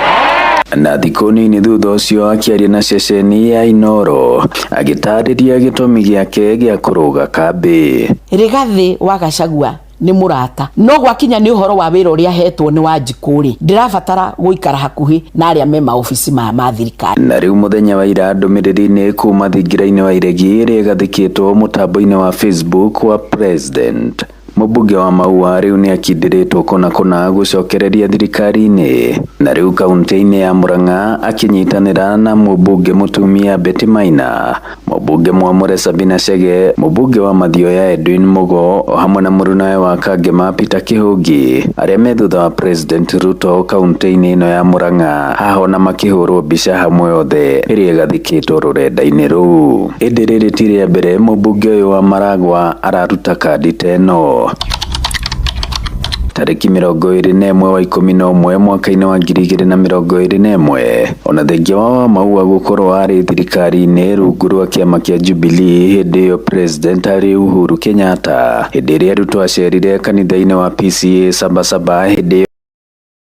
Na thikũ nini thutha ũcio, akĩaria na ceceni ya Inoro agĩtarĩria gĩtũmi gĩake gĩa kũrũga kambĩ. Rigathĩ wa Gachagua Nĩ mũrata, no gwakinya nĩ ũhoro wa wĩra ũrĩa ahetwo nĩ Wanjikũ rĩ, ndĩrabatara gũikara hakuhĩ na arĩa me maobici maya ma thirikari. Na rĩu mũthenya wa ira ndũmĩrĩri-inĩ kuma thingira-inĩ wa iregi ĩrĩa ĩgathĩkĩtwo mũtambo-inĩ wa Facebook wa President, mũmbunge wa Maua rĩu nĩ akindĩrĩtwo kũna kũna gũcokereria thirikari-inĩ, na rĩu kaunti-inĩ ya Murang'a akĩnyitanĩra na mũmbunge mũtumia Betty Maina, mũmbunge Mwamũre Sabina Chege, mũmbunge wa Mathioya Edwin Mugo, o hamwe na mũrunawe wa Kangema Peter Kĩhũngi, arĩa me thutha wa President Ruto kaunti-inĩ ĩno ya Murang'a, haha ona makĩhũrwo mbica hamwe othe ĩrĩa ĩgathĩkĩtwo rũrenda-inĩ rũu. Ĩndĩ rĩrĩ ti rĩa mbere mũmbunge ũyũ wa Maragwa araruta kandi ta ĩno. Tarĩki 21 wa 11 mwaka-inĩ wa 2021, ona thengia wa Wamaua gũkorwo arĩ thirikari-inĩ rungu rwa kĩama kĩa Jubilee hĩndĩ ĩyo President arĩ Uhuru Kenyatta, hĩndĩ ĩrĩa Ruto acerire kanitha-inĩ wa PCEA Sabasaba hĩndĩ ĩyo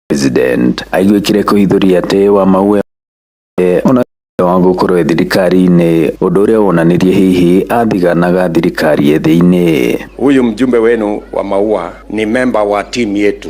President aiguĩkire kũhithũria atĩ Wamaua ona wa gũkorwo thirikari-inĩ, ũndũ ũrĩa wonanirie hihi athiganaga thirikari ĩ thĩinĩ. Huyu mjumbe wenu wa Maua ni memba wa timu yetu.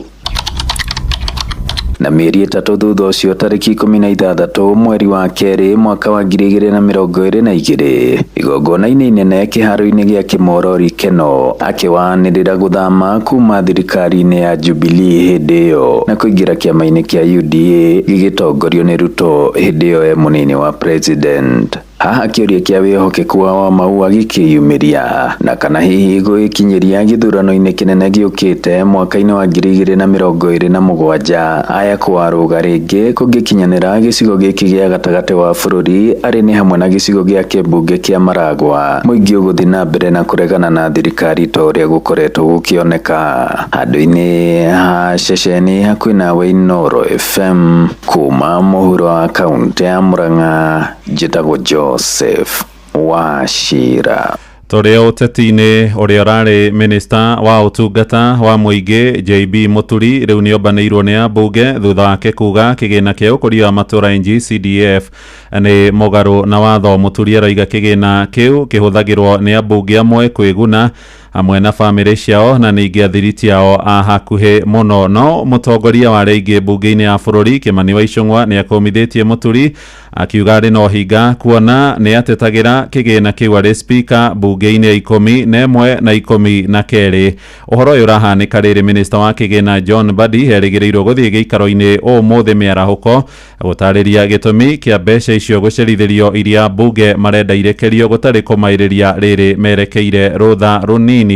Na mĩeri 3 thutha ũcio, tarĩki 16 mweri wa kerĩ mwaka wa 2022, igongona-inĩ inene kĩharo-inĩ gĩa Kĩmorori Keno, akĩwanĩrĩra gũthama kuma thirikari-inĩ ya Jubilee hĩndĩ ĩyo na kũingĩra kĩama-inĩ kĩa UDA gĩgĩtongorio nĩ Ruto hĩndĩ ĩyo e mũnini wa president. Haha kĩũria kĩa wĩhokeku wa Wamaua gĩkĩyumĩria, na kana hihi gwĩkinyĩria gĩthurano-inĩ kĩnene gĩũkĩte mwaka-inĩ wa 2027, aya kwarũga rĩngĩ kũngĩkinyanĩra gĩcigo gĩkĩ gĩa gatagatĩ wa bũrũri, arĩ nĩ hamwe na gĩcigo gĩa kĩmbunge kĩa Maragwa, mũingĩ ũgũthiĩ na mbere na kũregana na thirikari ta ũrĩa gũkoretwo gũkĩoneka. Handũ-inĩ ha ceceni hakuhĩ nawe Inooro FM, kuma mũhuro wa kaũntĩ ya Murang'a, njĩtagwo Joseph Wachira. Tũrĩ o ũteti-inĩ, ũrĩa ũrarĩ minista wa ũtungata wa mũingĩ JB Mũturi rĩu nĩ ombanĩirwo nĩ ambunge thutha wake kuga kĩgĩna kĩa ũkũria wa matũra NGCDF nĩ mũgarũ na watho. Mũturi aroiga kĩgĩna kĩu kĩhũthagĩrwo nĩ ambunge amwe kwĩguna hamwe na bamĩrĩ ciao na ningĩ athiriti ao a hakuhĩ mũno. No mũtongoria wa arĩa aingĩ mbunge-inĩ ya bũrũri Kĩmani wa Ichung'wa nĩ akũmithĩtie Mũturi, akiuga arĩ na ũhinga kuona nĩ atetagĩra kĩgĩna kĩu arĩ spika mbunge-inĩ ya 11 na 12. Ũhoro ũyũ ũrahanĩka rĩrĩ minista wa kĩgĩna John Mbadi erĩgĩrĩirwo gũthiĩ gĩikaro-inĩ ũmũthĩ mĩarahũko gũtarĩria gĩtũmi kĩa mbeca icio gũcerithĩrio iria mbunge marenda irekerio gũtarĩ kũmaĩrĩria rĩrĩ merekeire rũtha rũnini.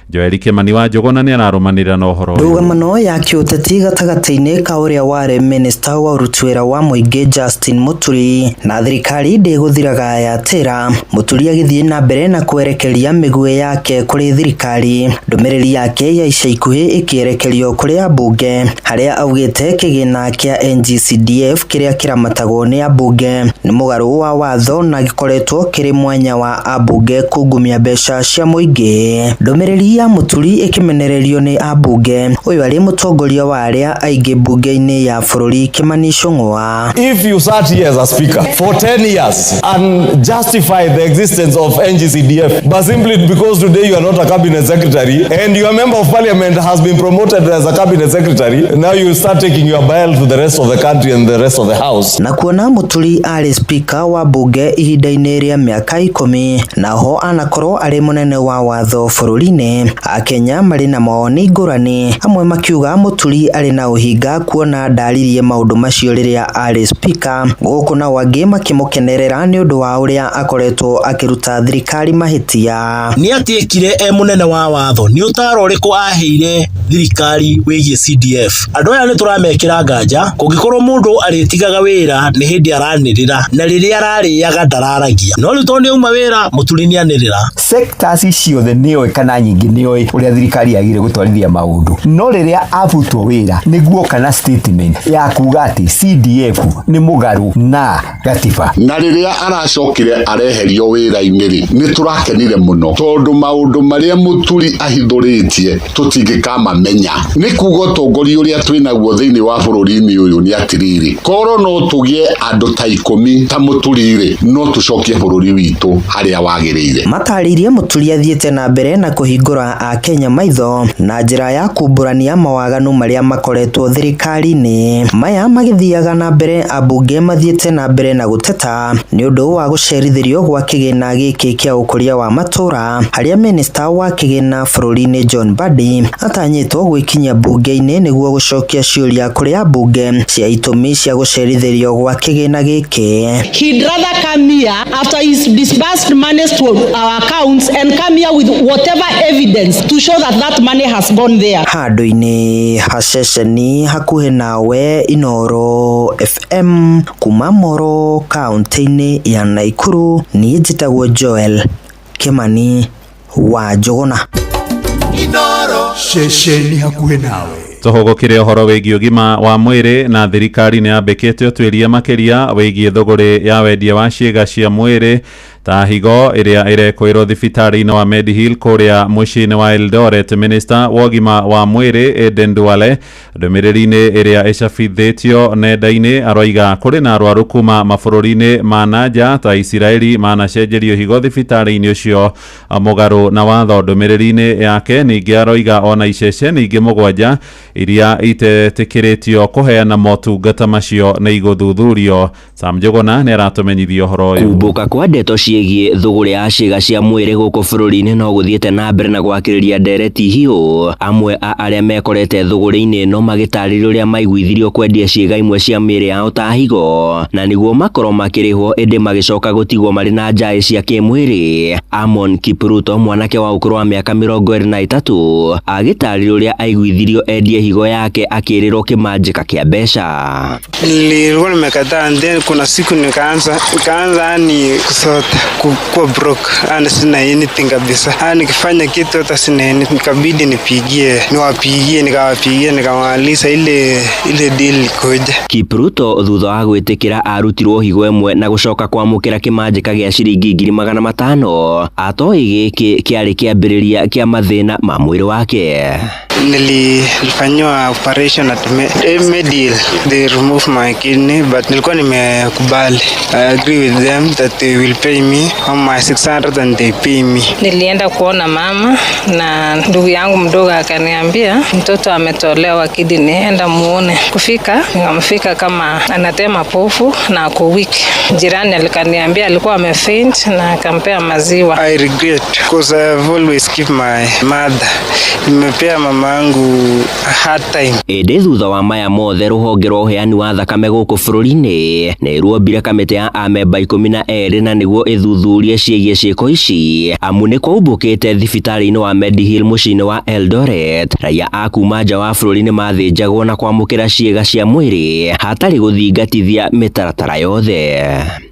Joeli Kĩmani wa Njũgũna nĩ ararũmanĩrĩra na ũhoro ũyũ. Ndũgamano ya kĩũteti gatagatĩ-inĩ ka ũrĩa warĩ minista wa ũruti wĩra wa mũingĩ Justin Muturi na thirikari ndĩgũthiraga yatĩra. Muturi agĩthiĩ na mbere na kwerekeria mĩguĩ yake kũrĩ thirikari, ndũmĩrĩri yake ya ica ikuhĩ ĩkĩerekerio kũrĩ ambunge, harĩa augĩte kĩgĩna kĩa NGCDF kĩrĩa kĩramatagwo nĩ ambunge nĩ mũgarũ wa watho na gĩkoretwo kĩrĩ mwanya wa ambunge kungumia mbeca cia mũingĩ. Ndũmĩrĩri ya Muturi ĩkĩmenererio nĩ ambunge, ũyũ arĩ mũtongoria wa arĩa aingĩ mbunge-inĩ ya bũrũri Kĩmani Ichung'wa. If you sat here as a speaker for 10 years and justify the existence of NGCDF, but simply because today you are not a cabinet secretary and your member of parliament has been promoted as a cabinet secretary, now you start taking your bile to the rest of the country and the rest of the house. Na kuona Muturi arĩ spika wa mbunge ihinda-inĩ rĩa mĩaka 10 na ho anakorwo arĩ mũnene wa watho bũrũri-inĩ, Akenya marĩ na mawoni ngũrani, amwe makiuga Muturi arĩ na ũhinga kuona ndaririe maũndũ macio rĩrĩa arĩ spika, gũkũ nao angĩ makĩmũkenerera nĩ ũndũ wa ũrĩa akoretwo akĩruta thirikari mahĩtia. Nĩ atiĩkire e mũnene wa watho, nĩ ũtaro ũrĩkũ aheire thirikari wĩgiĩ CDF? Andũ aya nĩ tũramekĩra nganja, kũngĩkorwo mũndũ arĩtigaga wĩra nĩ hĩndĩ aranĩrĩra, na rĩrĩa ararĩaga ndararagia, no rĩu tondũ nĩ auma wĩra Mũturi nĩ anĩrĩra. Sectors ciothe nĩoĩ kana nyingĩ nĩoĩ ũrĩa thirikari yagĩrĩire gũtwarithia maũndũ, no rĩrĩa abutwo wĩra nĩguo kana statement ya kuga atĩ CDF nĩ mũgarũ na gatiba. Na rĩrĩa aracokire areherio wĩra-inĩ rĩ, nĩ tũrakenire mũno tondũ maũndũ marĩa Mũturi ahithũrĩtie tũtingĩkamamenya. Nĩ kuga ũtongoria ũrĩa twĩnaguo thĩinĩ wa bũrũri-inĩ ũyũ nĩ atĩrĩrĩ, korwo no tũgĩe andũ ta 10 ta Mũturi rĩ, no tũcokie bũrũri witũ harĩa wagĩrĩire. Matarĩirie Mũturi athiĩte na mbere mbere na kũhingũra akenya maitho na njĩra ya kumbũrania mawaganu marĩa makoretwo thirikari-inĩ. Maya magĩthiaga na mbere ambunge mathiĩte na mbere na gũteta nĩ ũndũ wa gũcerithĩrio gwa kĩgĩna gĩkĩ kĩa ũkũria wa matũra, harĩa minista wa kĩgĩna bũrũri-inĩ John Mbadi atanyĩtwo gwĩkinyia mbunge-inĩ nĩguo gũcokia ciũria kũrĩ ambunge cia itũmi cia gũcerithĩrio gwa kĩgĩna gĩkĩ. He'd rather come here after he's disbursed monies to our accounts and come here with whatever evidence to show that that money has gone there. Handũ-inĩ ha ceceni hakuhĩ nawe Inooro FM kuma Moro kaũntĩ-inĩ ya Naikuru, niĩ njĩtagwo Joel Kimani wa Njũgũna. Ceceni hakuhĩ nawe. Tũhũgũkire ũhoro wĩgiĩ ũgima wa mwĩrĩ na thirikari nĩ yambĩkĩte ũtuĩria makĩria wĩgiĩ thũgũrĩ ya wendia wa ciĩga cia mwĩrĩ ta higo ĩrĩa ĩrekũĩrwo thibitarĩ-inĩ wa Medihill kũrĩa mũciĩ-inĩ wa Eldoret. Minista wa ũgima wa mwĩrĩ Aden Duale ndũmĩrĩri-inĩ ĩrĩa ĩcabithĩtio nenda-inĩ aroiga kũrĩ na arwaru kuma mabũrũri-inĩ ma nanja ta Isiraeli manacenjerio higo thibitarĩ-inĩ ũcio mũgarũ na watho. Ndũmĩrĩri-inĩ yake ningĩ aroiga ona iceceni ingĩ 7 iria itetĩkĩrĩtio kũheana motungata macio nĩ igũthuthurio. Sam Njũgũna nĩ aratũmenyithia ũhoro ũyũ. Kumbũka kwa ndeto ciĩgiĩ thũgũrĩ ya ciĩga cia mwĩrĩ gũkũ bũrũri-inĩ no gũthiĩte na mbere na gwakĩrĩria ndereti hiũ. Amwe a arĩa mekorete thũgũrĩ-inĩ ĩno magĩtarĩria ũrĩa maiguithirio kwendia ciĩga imwe cia mĩĩrĩ yao ta higo na nĩguo makorwo makĩrĩhwo, ĩndĩ magĩcoka gũtigwo marĩ na njaĩ cia kĩmwĩrĩ. Amon Kipruto, mwanake wa ũkũrũ wa mĩaka 23, agĩtarĩria ũrĩa aiguithirio endie higo yake akĩrĩrwo kĩmanjĩka kĩa mbeca. Nilikuwa nimekataa, and then kuna siku nikaanza ni kusota, kuwa broke, yani sina anything kabisa, yani nikifanya kitu hata sina anything. Nikabidi niwapigie, nikawapigia, nikamaliza ile deal ikoje. Kipruto thutha wa gwĩtĩkĩra arutirwo higo ĩmwe na gũcoka kwamũkĩra kĩmanjĩka gĩa ciringi 500,000. Atoĩ gĩkĩ kĩarĩ kĩambĩrĩria kĩa mathĩna ma mwĩrĩ wake. Nilifanyiwa operation at Medihill. They removed my kidney, but nilikuwa nimekubali. I agree with them that they will pay me on my 600 and they pay me. Nilienda kuona mama na ndugu yangu mdogo akaniambia mtoto ametolewa kidney, enda muone. Kufika nikamfika kama anatema pofu na ako weak. Jirani alikaniambia alikuwa amefaint na akampea maziwa. I regret because I've always keep my mother. Nimepea mama yangu a hard time. Ĩndĩ thutha wa maya mothe rũhonge rwa ũheani wa thakame gũkũ bũrũri-inĩ nĩ ruombire kamĩtĩ ya amemba 12 na nĩguo ĩthuthurie ciĩgiĩ ciĩko ici, amu nĩ kwaumbũkĩte thibitarĩ-inĩ wa Medihill mũciĩ-inĩ wa Eldoret raia a kuma nja wa bũrũri nĩ mathĩnjagwo na kwamũkĩra ciĩga cia mwĩrĩ hatarĩ gũthingatithia mĩtaratara yothe.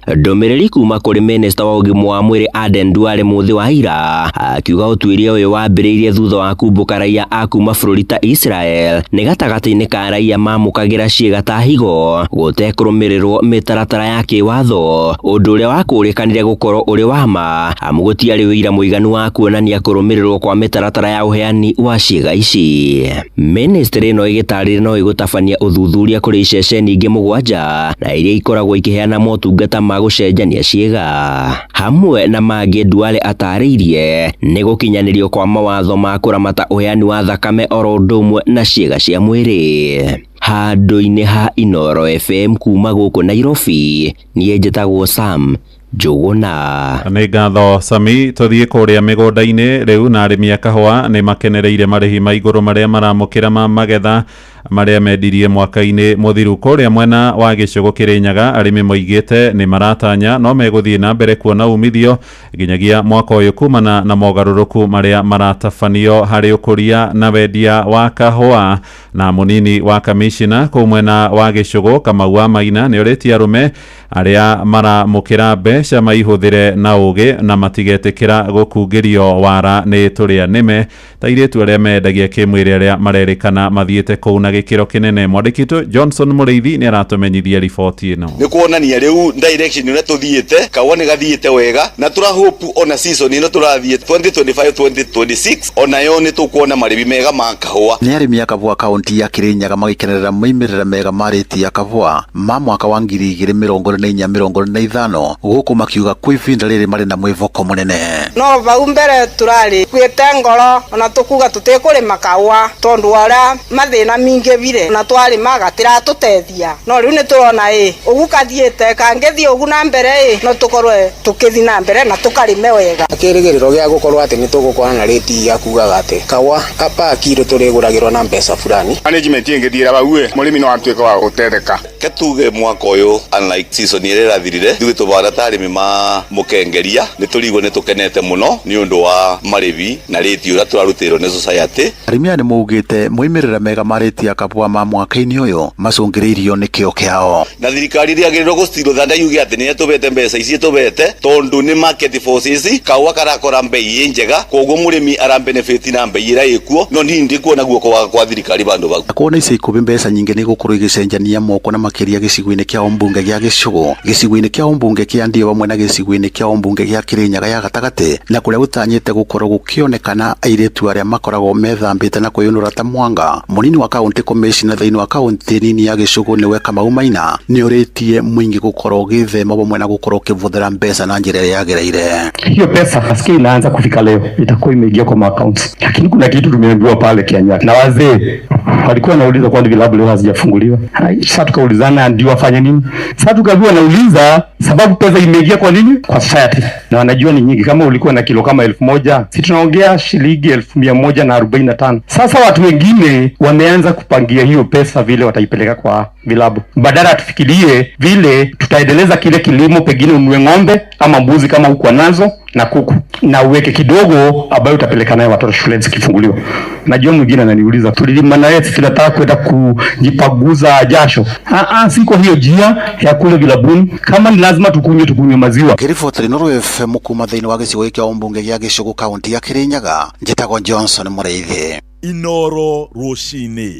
Ndũmĩrĩri kuma kũrĩ minista wa ũgima wa mwĩrĩ Aden Duale mũthĩ wa ira akiuga ũtuĩria ũyũ wambĩrĩirie thutha wa kumbũka raia a kuma bũrũri ta Israel nĩ gatagatĩ-inĩ ka raia mamũkagĩra ciĩga ta higo gũtekũrũmĩrĩrwo mĩtaratara ya kĩwatho, ũndũ ũrĩa wakũrĩkanire gũkorwo ũrĩ wa ma amu gũtiarĩ ũira mũiganu wa kuonania kũrũmĩrĩrwo kwa mĩtaratara ya ũheani wa ciĩga ici. Ministry ĩno ĩgĩtarĩria no ĩgũtabania ũthuthuria kũrĩ iceceni ingĩ 7 na iria ikoragwo ikĩheana motungata ma gũcenjania ciĩga. Hamwe na mangĩ, Duale atarĩirie nĩ gũkinyanĩrio kwa mawatho ma kũramata ũheani wa thakame oro ũndũ ũmwe na ciĩga cia mwĩrĩ. Handũ-inĩ ha Inooro FM kuma gũkũ Nairobi, niĩ njĩtagwo Sam Njũgũna. Nĩ ngatho Sami. Tũthiĩ kũrĩa mĩgũnda-inĩ rĩu na arĩmi a kahũa nĩ makenereire marĩhi ma igũrũ marĩa maramũkĩra ma magetha marĩa mendirie mwaka-inĩ mũthiru. Kũrĩa mwena wa gĩcũgũ Kĩrĩnyaga arĩmi moigĩte nĩ maratanya no megũthiĩ na mbere kuona umithio nginyagia mwaka ũyũ kumana na mogarũrũku marĩa maratabanio harĩ ũkũria na wendia wa kahũa. Na mũnini wa kamishina kũu mwena wa gĩcũgũ Kamau wa Maina nĩ orĩtie arũme arĩa maramũkĩra mbeca maihũthĩre na ũgĩ na matigetĩkĩra gũkungĩrio wara nĩ tũrĩa nĩme ta airĩtu arĩa mendagia kĩmwĩrĩ arĩa marerĩkana mathiĩte kũu na gĩkĩro kĩnene. Mwandĩki witũ Johnson Mũrĩithi nĩ aratũmenyithia riboti ĩno. Nä kuonania rä u direction ä tå thiä kahũa nä gathiä wega na tå hope ona season ä no tå rathiä 2025 2026 onayo nä tå kuona marĩmi mega ma kahũa. Nĩ arĩmi a kahũa kaunti ya Kirinyaga magĩkenerera moimĩrĩra mega ma rĩti ya kahũa ma mwaka wa 2024-2025 gũkũ makiuga kwa ihinda rĩrĩ marĩ na mwĩvoko mũnene. No vau mbere turari kwite ngoro ona tukuga tutikurima kaua tondu aria mathina mingivire ona twarima gatiratutethia, no riu ni turona i ugu kathiite kangithie ugu na mbere i no tukorwe tukithi na mbere na tukarime wega. Kĩrĩgĩrĩro gĩa gũkorwo atĩ nĩ tũgũkorwo na rĩti ya kugaga atĩ kawa pa kiro tũrĩgũragĩrwo na mbeca fulani. Management ĩngĩthiĩra vau ĩ mũrĩmi no atuĩke wa gũtetheka. Ke tuge mwaka ũyũ unlike season ĩrĩa ĩrathirire, ithuĩ tũbana ta arĩmi ma mũkengeria nĩ tũrigwo nĩ tũkenete mũno nĩ ũndũ wa marĩbi na rĩti ũrĩa tũrarutĩrwo nĩ society. Arĩmi aya nĩ maugĩte moimĩrĩra mega ma rĩti ya kahũa ma mwaka-inĩ ũyũ macũngĩrĩirio nĩ kĩo kĩao. Na thirikari rĩagĩrĩirwo gũcirwo thanda yuge atĩ nĩ ĩtũbete mbeca ici ĩtũbete tondũ nĩ market forces, kahũa karakora mbei ĩ njega, koguo mũrĩmi arabenefit na mbei ĩrĩa ĩkuo, no niĩ ndikuona guoko kwa thirikari bandũ vau. Kuona ica ikuhĩ mbeca nyingĩ nĩ igũkorwo igĩcenjania moko na makĩria gĩcigo-inĩ kĩa ũmbunge gĩa Gĩcũgũ, gĩcigo-inĩ kĩa ũmbunge kĩa Ndio hamwe na gĩcigo-inĩ kĩa ũmbunge gĩa Kĩrĩnyaga ya gatagatĩ, na kũrĩa gũtanyĩte gũkorwo gũkĩonekana airĩtu arĩa makoragwo methambĩte na kwĩyũnũra ta mwanga. Mũnini wa kaunti commissioner thĩinĩ wa kaunti nini ya Gĩcũgũ nĩwe Kamau Maina nĩorĩtie mũingĩ gũkorwo ũgĩthema hamwe na gũkorwo ũkĩbũthĩra mbeca na njĩra ĩrĩa yagĩrĩire. Hiyo pesa nasikia inaanza kufika leo, itakuwa imeingia kwa maaccounts, lakini kuna kitu tumeambiwa pale Kianyari na wazee walikuwa wanauliza kwani vilabu leo hazijafunguliwa. Sasa tukaulizana ndio wafanye nini? Sasa tukaambiwa wanauliza sababu pesa imeingia kwa nini? Kwa society, na wanajua ni nyingi. Kama ulikuwa na kilo kama 1000, si tunaongea shilingi 145. Sasa watu wengine wameanza kupangia hiyo pesa vile wataipeleka kwa vilabu, badala tufikirie vile tutaendeleza kile kilimo, pengine ununue ng'ombe ama mbuzi kama huko nazo na kuku, na uweke kidogo ambayo utapeleka nayo watoto shuleni zikifunguliwa. Najua mwingine ananiuliza tulilima na yeye tunataka kwenda kujipaguza jasho. Si kwa hiyo njia ya kule vilabuni. Kama ni lazima tukunywe, tukunywe maziwa. Ngĩribotera Inooro FM kuma thĩinĩ wa gĩcigo kĩa ũmbunge gĩa Gĩcũgũ kaunti ya Kĩrĩnyaga, njĩtagwo Johnson Mũrĩithi. Inoro rũcinĩ.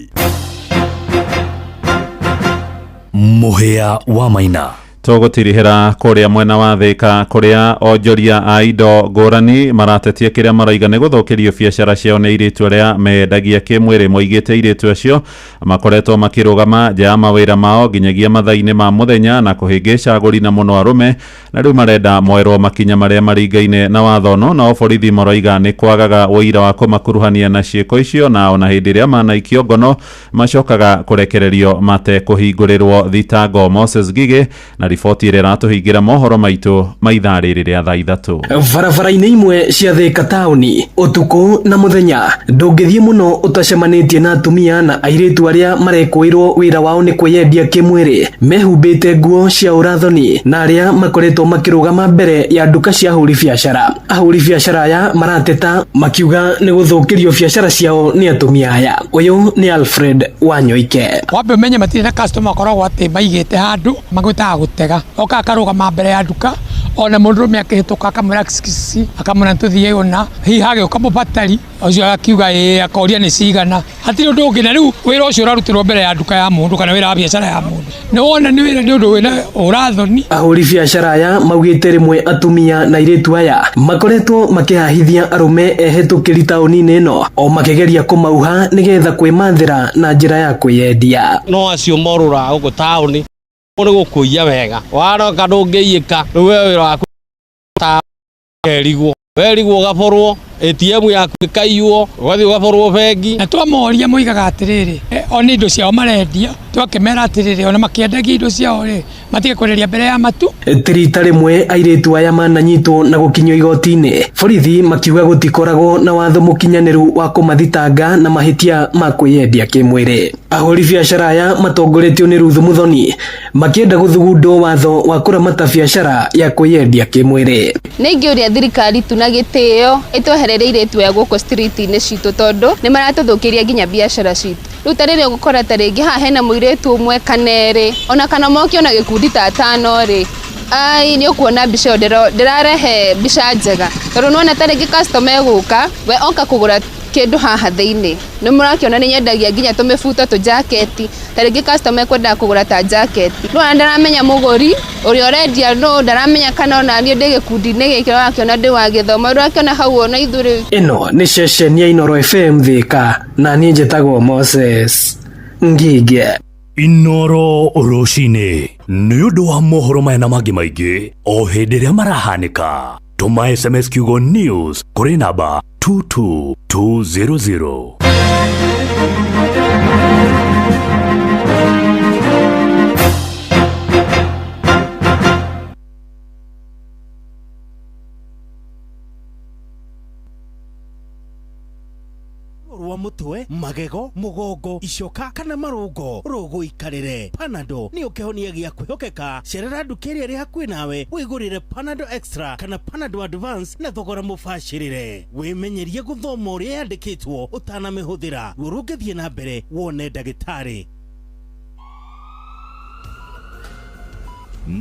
Mũhĩa wa Maina. Tũgũtirihĩra kũrĩa mwena wa Thĩka kũrĩa onjoria a indo ngũrani maratetia kĩrĩa maraiga nĩ gũthũkĩrio biacara ciao nĩ airĩtu arĩa mendagia kĩmwĩrĩ. Moigĩte airĩtu acio makoretwo makĩrũgama nja ya mawĩra mao nginyagia mathaa-inĩ ma mũthenya na kũhĩngĩca agũri na mũno arũme, na rĩu marenda moerwo makinya marĩa maringaine na watho. No nao borithi maroiga nĩ kwagaga ũira wa kũmakuruhania na ciĩko icio, na ona hĩndĩ ĩrĩa manaikio ngono macokaga kũrekererio matekũhingũrĩrwo thitango. Moses Gige na riboti ĩrĩa ĩratũhingĩra mohoro maitũ ma ithaa rĩrĩ rĩa thaa 3. Barabara-inĩ imwe cia Thĩka taũni ũtukũ na mũthenya ndũngĩthiĩ mũno ũtacemanĩtie na atumia na airĩtu arĩa marekũĩrwo wĩra wao nĩ kwĩyendia kĩmwĩrĩ, mehumbĩte nguo cia ũrathoni na arĩa makoretwo makĩrũgama mbere ya nduka cia ahũri biacara. Ahũri biacara aya marateta makiuga nĩ gũthũkĩrio biacara ciao nĩ atumia aya. Ũyũ nĩ Alfred Wanyoike. Wambe ũmenye matirĩ na customer koragwo atĩ maigĩte handũ magwĩtaga gũtega, oka akarũgama mbere ya nduka ona mũndũrũme akĩhĩtũka akamwĩra kisikisi, akamwĩra tũthiĩ ũna, hihi hagĩũka mũbatari ũcio akiuga ĩĩ, akoria nĩ cigana. Hatirĩ ũndũ ũngĩ, na rĩu wĩra ũcio ũrarutĩrwo mbere ya nduka ya mũndũ kana wĩra wa biacara ya mũndũ, nĩ wona nĩ wĩra nĩ ũndũ wĩna ũrathoni. Ahũri biacara aya maugĩte rĩmwe atumia na airĩtu aya makoretwo makĩhahithia arũme ehĩtũkĩri taũni-inĩ ĩno o makĩgeria kũmauha nĩgetha kwĩmathĩra na njĩra ya kwĩyendia. No acio morũraga gũkũ taũni nĩ gũkũiya wega, waroka ndũngĩiyĩka, rĩu we wĩra waku kerigwo, werigwo ũgaborwo ATM yaku ĩkaiywo, ũgathiĩ ũgaborwo bengi. Na twamoria moigaga atĩrĩrĩ, o nĩ indo ciao marendia, twakĩmera atĩrĩrĩ, ona makĩendagia indo ciao rĩ, matige kwenderia mbere ya matu. Ti rita rĩmwe airĩtu aya mananyitwo na gũkinyio igoti-inĩ, borithi makiuga gũtikoragwo na watho mũkinyanĩru wa kũmathitanga na mahĩtia ma kwĩyendia kĩmwĩrĩ. Ahũri biacara aya matongoretio nĩ Ruth Muthoni makĩenda gũthugundwo watho wa kũramata biacara ya kwĩyendia kĩmwĩrĩ. Nĩ ingĩũria thirikari tu na gĩtĩo ĩtwehereire airĩtu aya gũkũ street-inĩ citũ tondũ nĩ maratũthũkĩria nginya biacara citũ. Rĩu ta rĩrĩa ũgũkora ta rĩngĩ haha hena mũirĩtu ũmwe kana erĩ, ona kana moke ona gĩkundi ta atano rĩ, ai nĩ ũkuona mbica ĩyo ndĩrarehe mbica njega, tondũ nĩwona ta rĩngĩ customer egũka, we oka kũgũra kĩndũ haha thĩinĩ. Nĩ mũrakĩona nĩ nyendagia nginya tũmĩbuto tũjaketi, ta rĩngĩ customer ekwendaga kũgũra ta jaketi. Rĩu ona ndaramenya mũgũri ũrĩa ũrendia nũ, ndaramenya kana ona niĩ ndĩ gĩkundi-inĩ gĩkĩ ũrakĩona ndĩ wa gĩthomo, ũrakĩona hau ona ithuĩ rĩu. Ĩno nĩ ceceni ya Inooro FM Thika na niĩ njĩtagwo Moses Ngige. Inooro rũcinĩ nĩ ũndũ wa mohoro maya na mangĩ maingĩ o hĩndĩ ĩrĩa marahanĩka. Tũma SMS kiugo news kũrĩ namba 22200. Rwa mutwe, magego, mugongo, icoka kana marungo, rũgũikarĩre. Panado nĩyo kĩhonia gĩa kwĩhokeka. Cerera nduka ĩrĩa ĩrĩ hakuhĩ nawe wĩgũrĩre Panado Extra kana Panado Advance na thogora mũbacĩrĩre. Wĩmenyerie gũthoma ũrĩa yandĩkĩtwo ũtanamĩhũthĩra. Ruo rũngĩthiĩ na mbere wone ndagĩtarĩ.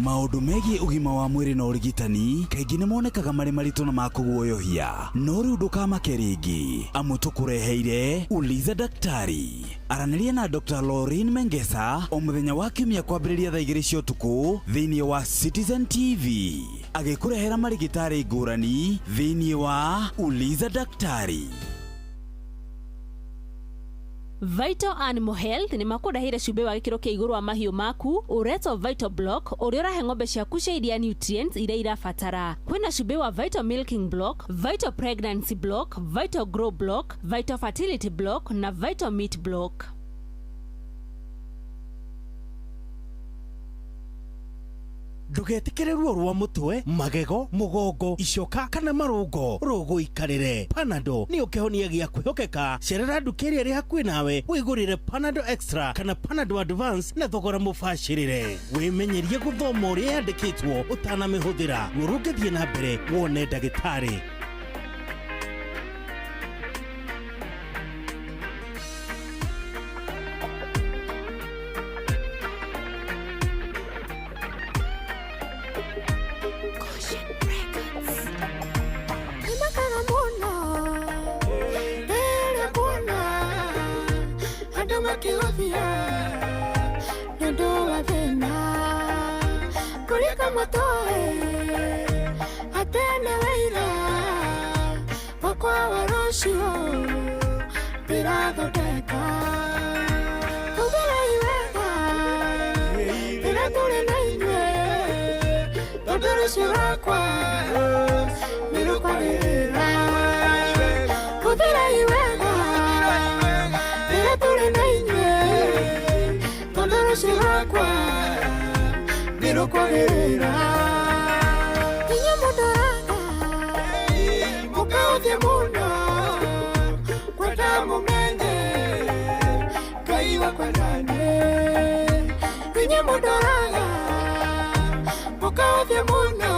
Maũndũ megiĩ ũgima wa mwĩrĩ na ũrigitani kaingĩ nĩ monekaga marĩ maritũ na ma kũguoyohia, no rĩu ndũkamake rĩngĩ, amu tũkũreheire Uliza Daktari. Aranĩria na Dr. Laureen Mengesa o mũthenya wa kiumia kwambĩrĩria thaa 2 cia ũtukũ thĩinĩ wa Citizen TV, agĩkũrehera marigĩtarĩ ngũrani thĩinĩ wa Uliza Daktari. Vital Animal Health nĩ makũrehire cumbĩ wa gĩkĩro kĩa igũrũ wa mahiũ maku ũretwo Vital Block, ũrĩa ũrahe ng'ombe ciaku cia iria nutrients iria irabatara. Kwĩna cumbĩ wa Vital Milking Block, Vital Pregnancy Block, Vital Grow Block, Vital Fertility Block na Vital Meat Block. Ndũgetĩkĩre ruo rwa mũtwe, magego, mũgongo, icoka kana marũngo rũgũikarĩre. Panado nĩyo kĩhonia gĩa kwĩhokeka. Cerera nduka ĩrĩa ĩrĩ hakuhĩ nawe wĩgũrĩre Panado Extra kana Panado Advance na thogora mũbacĩrĩre. Wĩmenyerie gũthoma ũrĩa yandĩkĩtwo ũtanamĩhũthĩra. Ruo rũngĩthiĩ na mbere wone ndagĩtarĩ. Nĩmakaga mũno rĩrĩa kuona andũ makĩhũthia nĩ ũndũ wa thĩna kũrĩ kamũtoĩ atĩ nĩ wĩira wakwa wa rũciũ ndĩrathondeka. Hũthĩrai wega rĩrĩa tũrĩ na inyuĩ tondũ rũciũ rwakwa nĩ rũkwagĩrĩra. Hũthĩrai wega rĩrĩa tũrĩ na inyuĩ tondũ rũciũ rwakwa nĩ rũkwagĩrĩra. Inyuĩ mũndoraga mũkaũthia mũno kwenda mũmenye Ngai wakwa naniĩ. Inyuĩ mũndoraga mũkaũthia mũno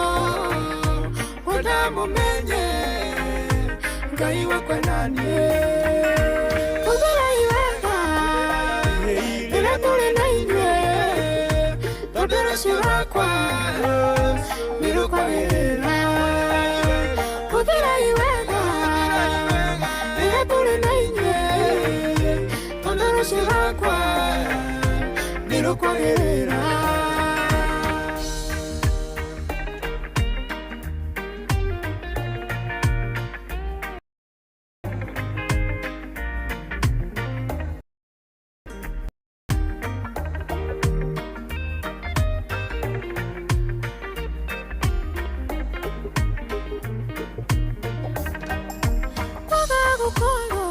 kwenda mũmenye Ngai wakwa naniĩ. Hũthĩrai wega rĩrĩa tũrĩ na inyuĩ tondũ rũciũ rwakwa nĩ rũkwagĩrĩra. Hũthĩrai wega rĩrĩa tũrĩ na inyuĩ tondũ rũciũ rwakwa nĩ rũkwagĩrĩra. Kwaga gũkorwo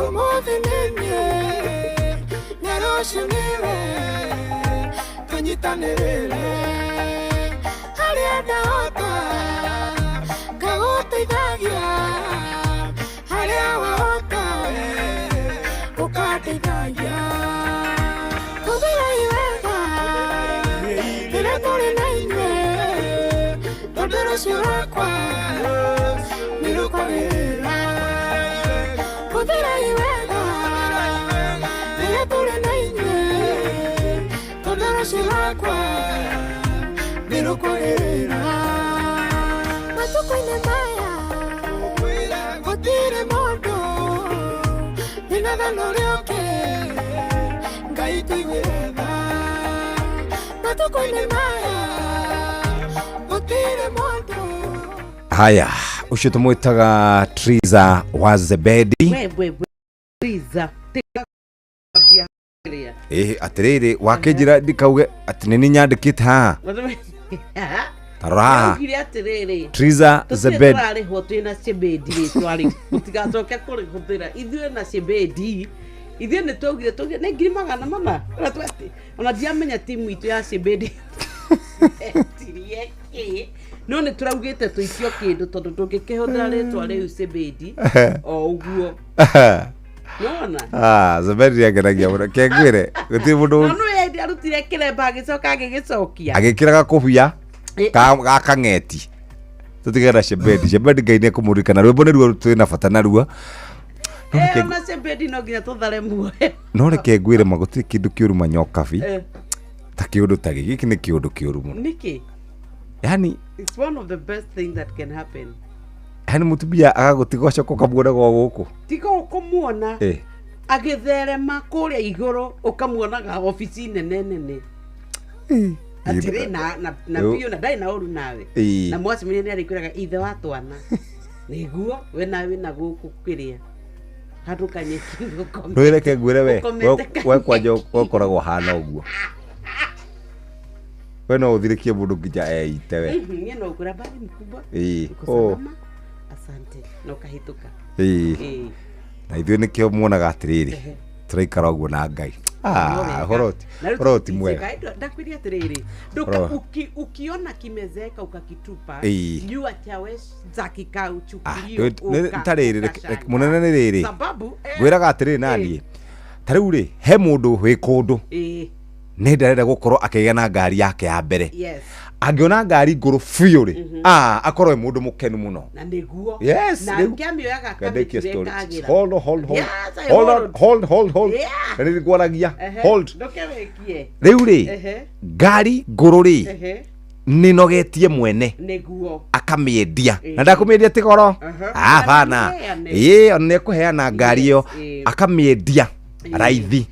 ũmũthĩ nĩ niĩ na rũciũ nĩwe tũnyitanĩrĩre harĩa ndahota ngagũteithagia harĩa wahota ũkandeithagia. Hũthĩrai wega rĩrĩa tũrĩ na inyuĩ tondũ rũciũ rwakwa nĩ rũkwagĩrĩra. Hũthĩrai wega rĩrĩa tũrĩ na inyuĩ tondũ rũciũ rwakwa nĩ rũkwagĩrĩra. Matukũ-inĩ maya gũtirĩ mũndũ Wathani ũrĩa ũke, Ngai tũiguĩre tha. Matukũ-inĩ maya, gũtirĩ mũndũ. Haya, ũcio tũmwĩtaga Triza wa Zebedi. We we we Triza, tiga kwambia kĩrĩa. Ĩhĩ, atĩrĩrĩ, wakĩnjĩra ndikauge atĩ nĩ niĩ nyandĩkĩte haha. Ta rora haha. Augire atĩrĩrĩ, Triza tũtirĩ Zebedi. tũrarĩhwo twĩ na Shebedi rĩtwa rĩu, mũtigacoke kũrĩhũthĩra. Ithuĩ na Shebedi, ithuĩ nĩ twaugire twaugire nĩ 400,000. Ona tweti, ona ndiamenya timu itũ ya Shebedi etirie kĩ, no nĩ tũraugĩte tũikio kĩndũ tondũ ndũngĩkĩhũthĩra rĩtwa rĩu Shebedi o ũguo. Nĩwona? Ah, Zebedi nĩangenagia mũno. Kengwĩre, gũtirĩ mũndũ Na nĩ hĩndĩ arutire kĩremba agĩcoka agĩgĩcokia. agĩkĩra gakũbia ga kang'eti. Tũtigane na Shebedi. Shebedi Ngai nĩekũmũririkana. Rwĩmbo nĩruo twĩ na bata naruo. No reke Ona Shebedi no nginya tũthare muoyo. No reke ngwĩre ma, gũtirĩ kĩndũ kĩũru manyokabi ta kĩũndũ ta gĩkĩ. Gĩkĩ nĩ kĩũndũ kĩũru mũno. Nĩkĩ? Yani It's one of the best thing that can happen. Yani mũtumia agagũtiga ũcoka ũkamuona gwa gũkũ. Tiga ũkũmuona agĩtherema kũrĩa igũrũ, ũkamuonaga obici nene nene. Atĩrĩ na biũ na ndarĩ na ũru nawe. Na mwacemania nĩ arĩkwĩraga ithe wa twana. Nĩguo we nawe wĩna gũkũ kĩrĩa. Handũ kanyeki ũkomete. Rĩu reke ngwĩre we, Ũkomete. We kwanja ũkoragwo hana ũguo. We no ũthirĩkie mũndũ nginya eite we. Niĩ no ngwĩra bali mkubwa. Uko salama? Asante. Na ũkahĩtũka. Na ithuĩ nĩkĩo muonaga atĩrĩrĩ, tũraikara ũguo na Ngai. Ah, ũhoro ti Na rĩu ũhoro ti mwega. Ndakwĩria atĩrĩrĩ, Ũhoro. ukiona kimezeeka ukakitupa, jua chaweza kikauchukulia. Ta rĩrĩ, mũnene nĩ rĩrĩ, Sababu ngwĩraga atĩrĩrĩ naniĩ, ta rĩu rĩ, he mũndũ wĩ kũndũ nĩ ndarenda gũkorwo akĩgĩa na ngari yake ya mbere. Angĩona ngari ngũrũ biũ rĩ, ah, akorwo e mũndũ mũkenu mũno. Na nĩguo. Yes, Na rĩu. ngĩamĩoyaga Ngandĩkie story. akamĩtirekagĩra. Hold on, hold, hold. Yes, I Hold on, hold. hold, hold, hold. Yeah. Na nĩ ngwaragia. Hold. Ndũkĩrĩkie. Rĩu rĩ, ngari ngũrũ rĩ, nĩ nogetie mwene Nĩguo. akamĩendia na ndakũmĩendia ti goro. Ah, bana. Nĩkũheane. Ĩĩ, ona nĩekũheana ngari ĩyo, akamĩendia raithi.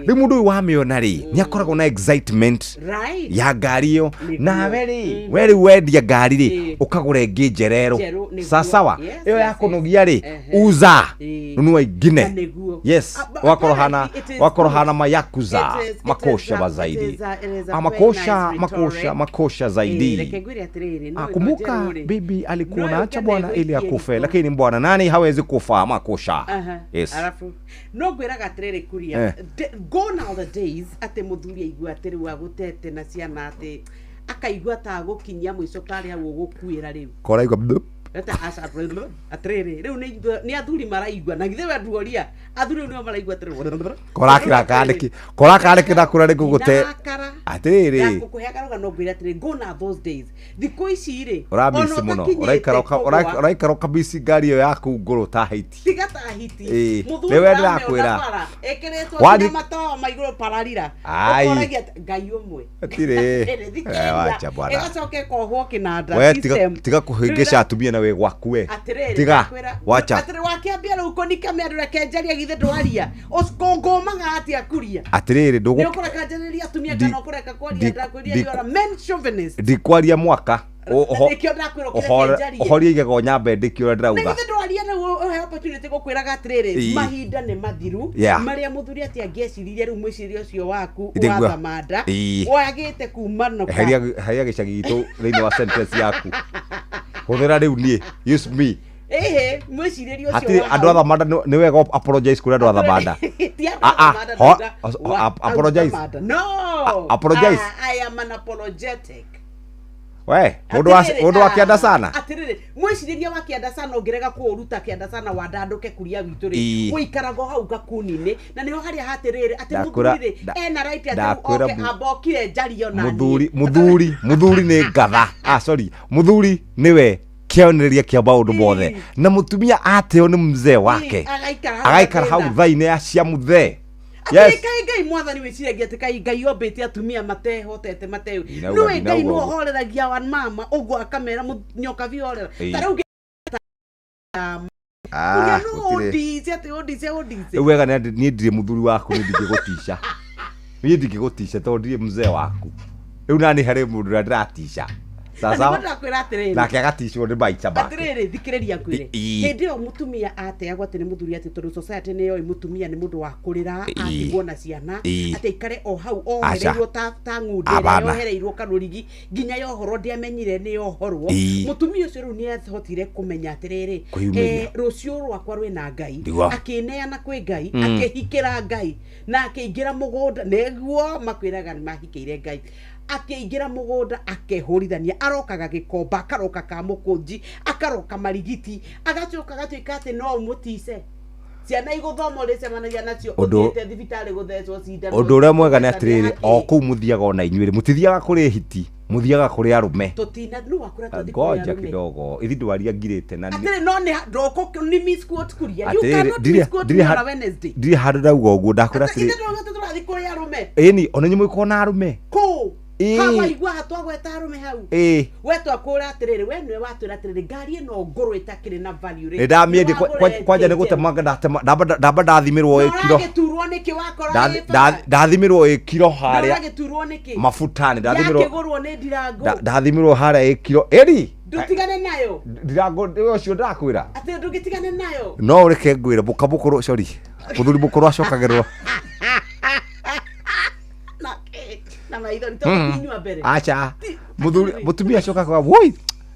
Rĩu mũndũ ũyũ wamĩona rĩ, nĩ akoragwo na excitement ya ngari ĩyo. Nawe rĩ, we rĩu wendia ngari rĩ, ũkagũra ĩngĩ njererũ. Njerũ, nĩguo. Sasawa. Yes, Ĩyo ya kũnogia rĩ, uza, nunua ingine. Na nĩguo. Yes, wakorwo hana Apparently it is wakorwo good. hana mayakuza It is makosha it zaidi. is a Ah, very makosha nice makosha rhetoric. makosha zaidi. Reke ngwĩre atĩrĩrĩ, no Ah, ĩno kumbuka njerũ rĩ. bibi alikuwa No naacha yũke bwana na ili ĩgũikie akufe, riko. lakini bwana nani hawezi kufa makosha. Yes. Arabu no ngwĩraga atĩrĩrĩ kuria, gone are the days atĩ mũthuri aigua atĩ rĩu agũtete na ciana, atĩ akaigua ta agũkinyia mũico tarĩ hau ũgũkuĩra rĩu. Koraigua blup. Eta aca atĩrĩrĩ, rĩu nĩ athuri maraigua, na githĩ we nduoria athuri rĩu nĩo maraigua atĩrĩrĩ. Korakira kandĩki korakandĩki nakũra nĩ ngũgũte. Ndarakara. Atĩrĩrĩ, Ndakũkũhe karũgano ngwĩre atĩrĩ, gone are those days. Thikũ ici rĩ, ũramisi ona mũno, ũtakinyĩte ũraikara kũgũa, ũraikara ũkamisi ngari ĩyo yaku ngũrũ ta hiti. Tiga ta hiti. Mũthuri Rĩu we ũramĩona ndĩrakwĩra. bara, ĩkĩrĩtwo nginya matawa ma igũrũ pararira. Ai. Ũkoragia atĩ, Ngai ũmwe. Atirĩ. Atĩrĩ, thikĩrĩria, Wacha bwana. Ĩgacoka ĩkohwo kĩnanda We tiga system. tiga kũhĩngĩca atumia na wĩ gwaku we. Atĩrĩrĩ, Tiga. ndakwĩra- Wacha. Atĩrĩ, wakĩambia rĩu kũnika mĩario, reke njarie, githĩ ndwaria ngũmaga atĩa kuria? Atĩrĩrĩ, Nĩ ndũgũ ũkũreka njarĩrie atumia kana ũkũreka kwaria? Ndakwĩria, you are a man chauvinist. Ndikwaria mwaka. Nĩkĩo ndakwĩra ũkĩreke njarie. Ũhorie igego nyambe ndĩkie ũrĩa Na ndĩrauga. githĩ ndwaria rĩu ũhe opportunity gũkwĩraga atĩrĩrĩ, mahinda nĩ mathiru marĩa mũthuri atĩ angĩeciririe rĩu mwĩcirĩrie ũcio waku Ndĩguo. wa thamanda wagĩte kuma noka. Eheria eheria gĩcagi gitũ thĩinĩ wa sentence yaku. Hũthĩra rĩu niĩ, use me. Ĩhĩ, mwĩcirĩrie ũcio Hatirĩ wa andũ a Thamanda, nĩ wega apologize kũrĩ andũ a Thamanda. Ti andũ a Ah, ah, Thamanda, ndauga apologize. Thamanda. No. Apologize. Ah, I am unapologetic. We mũndũ wa Atĩrĩrĩ, mũndũ wa kĩanda ah, sana. Atĩrĩrĩ, mwĩcirĩria wa kĩanda sana ũngĩrega kũũruta kĩanda sana wandandũke kuria witũ rĩ, ũikaraga o hau gakuni-inĩ na nĩho harĩa hatĩrĩrĩ atĩ Ndakwĩra- mũthuri rĩ ena right atĩ ndakwĩra oke ambokire njario na niĩ. Mũthuri nĩ ngatha, ah, sorry, mũthuri nĩwe kĩonereria kĩa maũndũ mothe, na mũtumia ateo nĩ mzee wake, Agaikara hau agaikara hau gathĩna. tha-inĩ ya cia mũthee. Atĩrĩ, Yes. kaĩ Ngai mwathani wĩciragia atĩ kaĩ Ngai ombĩte atumia matehotete mateũ? Ndinauga- Nĩwe Ngai ndinauga nĩwe ũguo. ũhoreragia wa mama ũguo akamera nyoka bi horera. Ta rĩu Ah, Kuria no gũtirĩ. ũndice atĩ ũndice ũndice. Rĩu wega nĩ atĩ niĩ ndirĩ mũthuri waku niĩ ndingĩgũtica. Niĩ ndingĩgũtica tondũ ndirĩ mzee waku. Rĩu nani harĩ mũndũ ũrĩa ndĩratica. Na nĩguo Sasa ndakwĩra atĩrĩrĩ. nake agaticwo nĩ maica make. Atĩrĩrĩ, thikĩrĩria ngwĩre. Ĩ- Hĩndĩ ĩyo mũtumia ateagwo atĩ nĩ mũthuri atĩ tondũ society nĩ yoĩ mũtumia nĩ mũndũ wa kũrĩra Ĩ. atigwo na ciana Ĩ. atĩ aikare o hau Aca. ohereirwo ta ta ng'ũndũ ĩrĩa Abana. yohereirwo karũrigi nginya yohorwo ndĩamenyire nĩ yohorwo. Ĩ. Mũtumia ũcio rĩu nĩ ahotire kũmenya atĩrĩrĩ, Kwĩyumĩria. rũciũ rwakwa rwĩna Ngai. Ndigwa. Akĩneana kwĩ Ngai, akĩhikĩra Ngai na akĩingĩra mũgũnda nĩguo makwĩraga nĩ mahikĩire Ngai akĩingĩra mũgũnda akehũrithania arokaga gĩkomba akaroka ka mũkũnji akaroka marigiti agacoka agatuĩka atĩ no ũmũtice ciana igũthoma ũrĩcemanagia nacio Ũndũ- ũthiĩte thibitarĩ gũthecwo cindano Ũndũ ũrĩa mwega nĩ ũthiĩte atĩrĩrĩ, o kũu mũthiaga ona inyuĩ rĩ, mũtithiaga kũrĩ hiti, mũthiaga kũrĩ arũme. tũtina nũ wakũra tũthiĩ kũrĩ Ngoja arũme kidogo, ithi ndwaria ngirĩte na nĩ- atĩrĩ no nĩ ndoko nĩ misquote kuria you Atĩrĩrĩ, cannot misquote me on a Wednesday ndirĩ handũ ndauga ũguo ndakwĩra ithe atĩrĩ ndauga atĩ tũrathiĩ kũrĩ arũme ĩni ona inyuĩ mũgĩkorwo na arũme. kũ Ĩ. hawaigua hatwagweta arũme hau Ĩ. we twakũra atĩrĩrĩ we nĩwe watwĩra atĩrĩrĩ ngari ĩno ngũrũ ĩtakĩrĩ na value rĩ Nĩ ndamĩendia nĩ wagũra kwanja nĩ ĩngĩ gũtemanga ndatema ndamba ndathimĩrwo njerũ. ĩ kiro. Ũragĩturwo nĩkĩ wakora ĩ bara? Ndathimĩrwo ĩ kiro harĩa Ũragĩturwo nĩkĩ mafuta-nĩ ndathimĩrwo yakĩgũrwo nĩ ndirangũ ndathimĩrwo harĩa ĩ kiro ĩri ndũtigane nayo ndirangũ ũcio ndĩrakwĩra atĩ ndũgĩtigane nayo no ũreke ngwĩre mũka mũkũrũ sorry mũthuri mũkũrũ acokagĩrwo na na maithori tondũ tinyua mbere aca mũthuri mũtumia acokaga woi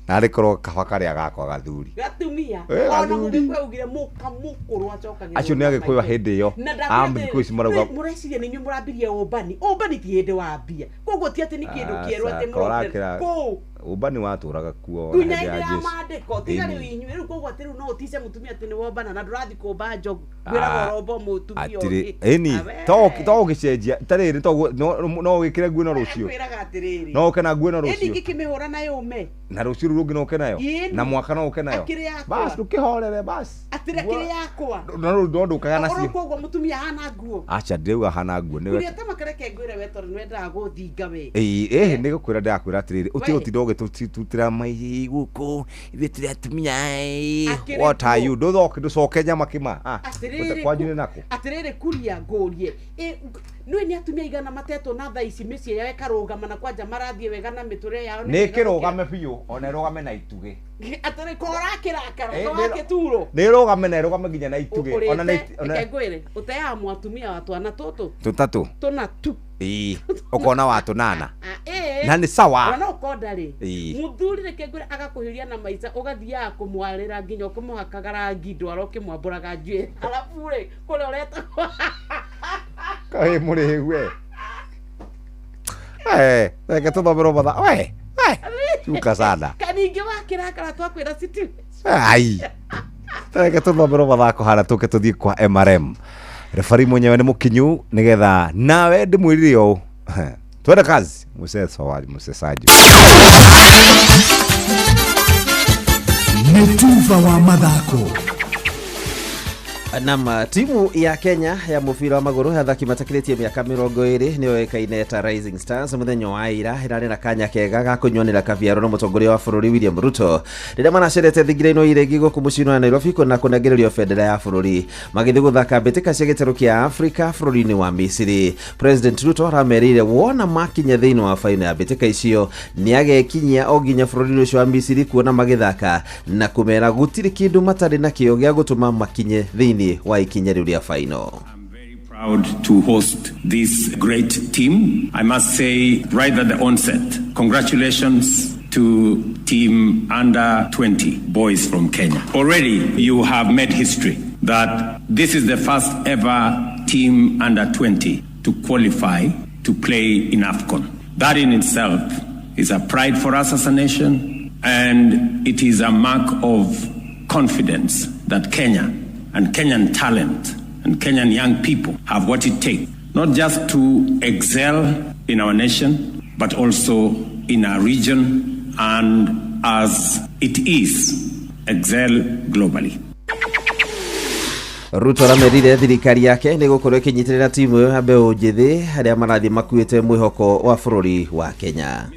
narĩ korwo kaba karĩa gakwa gathuri gatumia Eh, ona gathuri. mũgĩkũyũ augire mũka mũkũrũ acokagĩrwo acio nĩ na agĩkũyũ a maithori. hĩndĩ ĩyo na a thikũ ici marauga mũreciria nĩ inyuĩ mũrambirie ũmbani ũmbani ti hĩndĩ wambia koguo ti atĩ nĩ kĩndũ kĩerũ atĩ Aca, mũrokĩra korakĩra kũu ũmbani watũraga kuo ona nginya hĩndĩ hĩndĩ ya ya Jesu. maandĩko tiga Ĩni. rĩu inyuĩ rĩu koguo atĩ rĩu no ũtice mũtumia atĩ nĩ wombana na ndũrathiĩ kũmba njogu ngwĩraga Ah, ũromba mũtumia atĩrĩ ũngĩ ĩni Awe. to ũgĩcenjia tarĩrĩ no wĩkĩre nguo ĩno rũciũ Ngwĩraga atĩrĩrĩ no ũke na nguo ĩno ĩni rũciũ ngĩkĩmĩhũra na yũme na rũciũ rũu rũngĩ no ũke nayo Ĩni. na mwaka no ũke nayo Akĩrĩ yakwa. bas ndũkĩhorere bas atĩrĩ akĩrĩ yakwa no rĩu no ndũkaga Okorwo nacio koguo mũtumia ahana nguo aca ndĩrauga hana nguo nĩwe kuria ta makareke ngwĩre we tondũ nĩwendaga gũthinga we ĩĩ ĩĩ nĩ gũkwĩra ndĩrakwĩra atĩrĩrĩ ũtige We. gũtinda ũgĩtũtutĩra mai gũkũ ithuĩ tũrĩ atumia ĩĩ, Akĩrĩ what are kuo. you ndũthoke ndũcoke nyama kĩma Ah, atĩrĩrĩ kwanyu nĩ nakũ atĩrĩrĩ kuria ngũrie nĩũĩ nĩ atumia igana matetwo na thaa ici mĩciĩ yao ĩkarũgama na kwanja marathiĩ wega na mĩtũrĩre yao nĩ nĩ mĩega kĩrũgame biũ ona ĩrũgame na itugĩ gũkĩra. Atĩrĩ korakĩrakara Ĩ, korakĩturwo nĩ ĩrũgame na ĩrũgame nginya na itugĩ ona nĩ ũrĩte reke ngwĩre ũteaga mwatumia wa twana tũtũ tũtatũ tũna tu ĩĩ ũkona wa tũnana Ah, ĩĩ. Na nĩ sawa. Ona no ũkonda rĩ Ĩĩ. mũthuri reke ngwĩre agakũhiũria na maica ũgathiaga kũmwarĩra nginya ũkĩmũhakaga rangi ndwara ũkĩmwambũraga njuĩrĩ arabu rĩ kũrĩa ũretagwo kaĩ mũrĩhu we Eh, reke tũthomerwo matha we we cuka sana kaningĩ wakĩrakara twakwĩra citi ai reke tũthomerwo mathako harĩa tũke tũthiĩ kwa MRM refari mwenyewe nĩ mũkinyu nĩgetha nawe ndĩmwĩrire ũũ twende kazi mũceco wa mũcecaji Nĩ tuba wa mathako. Nam, timu ya Kenya ya mũbira wa magũrũ ya athaki matakĩrĩtie mĩaka 20 nĩyo ĩkaine ta Rising Stars mũthenya wa ira ĩrarĩ na kanya kega ga kũnyuanĩra kabiarũ na mũtongoria wa bũrũri William Ruto rĩrĩa maracerete thingira-inĩ irĩngĩ gũkũ mũciĩ-inĩ wa Nairobi na kũnengererio bendera ya bũrũri magĩthiĩ gũthaka mbĩtĩka cia gĩtarũ kĩa Afrika bũrũri-inĩ wa Misiri. President Ruto aramerĩire wona makinya thĩinĩ wa baino ya mbĩtĩka icio nĩagekinyia o nginya bũrũri-inĩ ũcio wa Misiri kuona magĩthaka na kũmera gũtirĩ kĩndũ matarĩ nakĩo gĩa gũtũma makinye thĩinĩ wa ikinya rĩu rĩa baino. Proud to host this great team. I must say, right at the onset, congratulations to team under 20 boys from Kenya. Already, you have made history that this is the first ever team under 20 to qualify to play in AFCON. That in itself is a pride for us as a nation, and it is a mark of confidence that Kenya and Kenyan talent and Kenyan young people have what it takes, not just to excel in our nation, but also in our region and as it is, excel globally. Ruto aramerire thirikari yake nĩ gũkorwo ĩkĩnyitĩrĩra timu ĩyo ya mbeũ njĩthĩ arĩa marathiĩ makuĩte mwĩhoko wa bũrũri wa Kenya.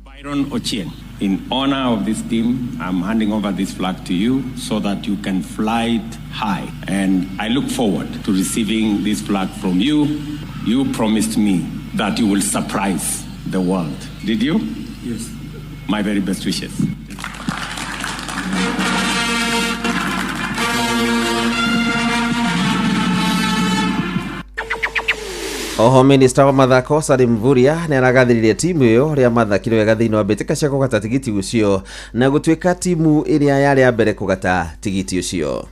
Byron Ochieng In honor of this team, I'm handing over this flag to you so that you can fly it high. And I look forward to receiving this flag from you. You promised me that you will surprise the world. Did you? Yes. My very best wishes. Oho minista wa mathako Salim Mvurya nĩ aragathĩrĩria timu ĩyo rĩa mathakire wega thĩinĩ wa mbĩtĩka cia kũgata tigiti ũcio na gũtuĩka timu ĩrĩa yarĩ ya mbere kũgata tigiti ũcio.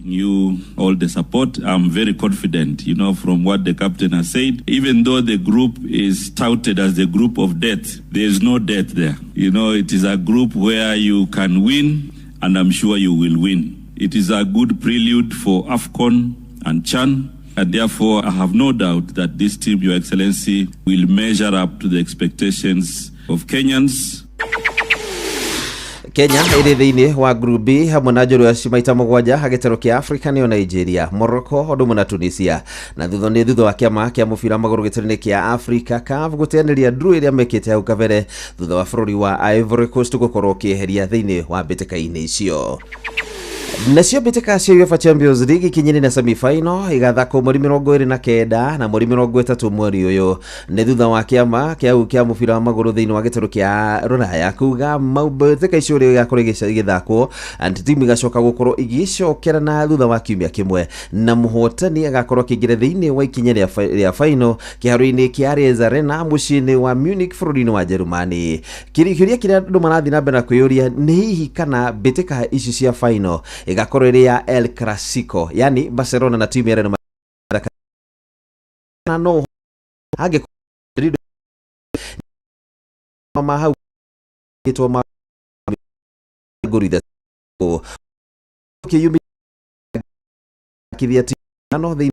You all the support. I'm very confident, you know, from what the captain has said. Even though the group is touted as the group of death, there is no death there. You know, it is a group where you can win, and I'm sure you will win. It is a good prelude for AFCON and CHAN, and therefore I have no doubt that this team, Your Excellency, will measure up to the expectations of Kenyans. Kenya ĩrĩ thĩinĩ wa Group B hamwe na njorua cia maita mũgwanja gĩtarũ kĩa Africa nĩyo Nigeria, Morocco ũndũ ũmwe na Tunisia. Na thutha nĩ thutha wa kĩama kĩa mũbira wa magũrũ gĩtarũ-inĩ kĩa Africa CAF gũteanĩria draw ĩrĩa mekĩte hau kabere thutha wa bũrũri wa Ivory Coast gũkorwo ũkĩeheria thĩinĩ wa mbĩtĩka-inĩ icio. Nacio mbĩtĩka cia UEFA Champions League ikinyĩre na semi-final igathakwo mweri 29 na mweri 30 mweri ũyũ. Nĩ thutha wa kĩama kĩa kĩa mũbira wa magũrũ thĩinĩ wa gĩtarũ kĩa Rũraya kuga mbĩtĩka icio ũrĩa igakorwo igĩthakwo and timu igacoka gũkorwo igĩcokerana thutha wa kiumia kĩmwe na mũhotani agakorwo akĩingĩra thĩinĩ wa ikinya rĩa final kĩharo-inĩ kĩa Allianz Arena mũciĩ-inĩ wa Munich bũrũri-inĩ wa Jerumani. Kĩũria kĩrĩa andũ marathiĩ na mbere na kwĩyũria nĩ hihi kana mbĩtĩka ici cia final igakorwo ĩrĩ ya El Clasico, yani Barcelona na timu ya Real Madrid na no angĩkorwo ma hau gĩtwo ma ngũri ithatũ kĩyumĩria timu thĩinĩ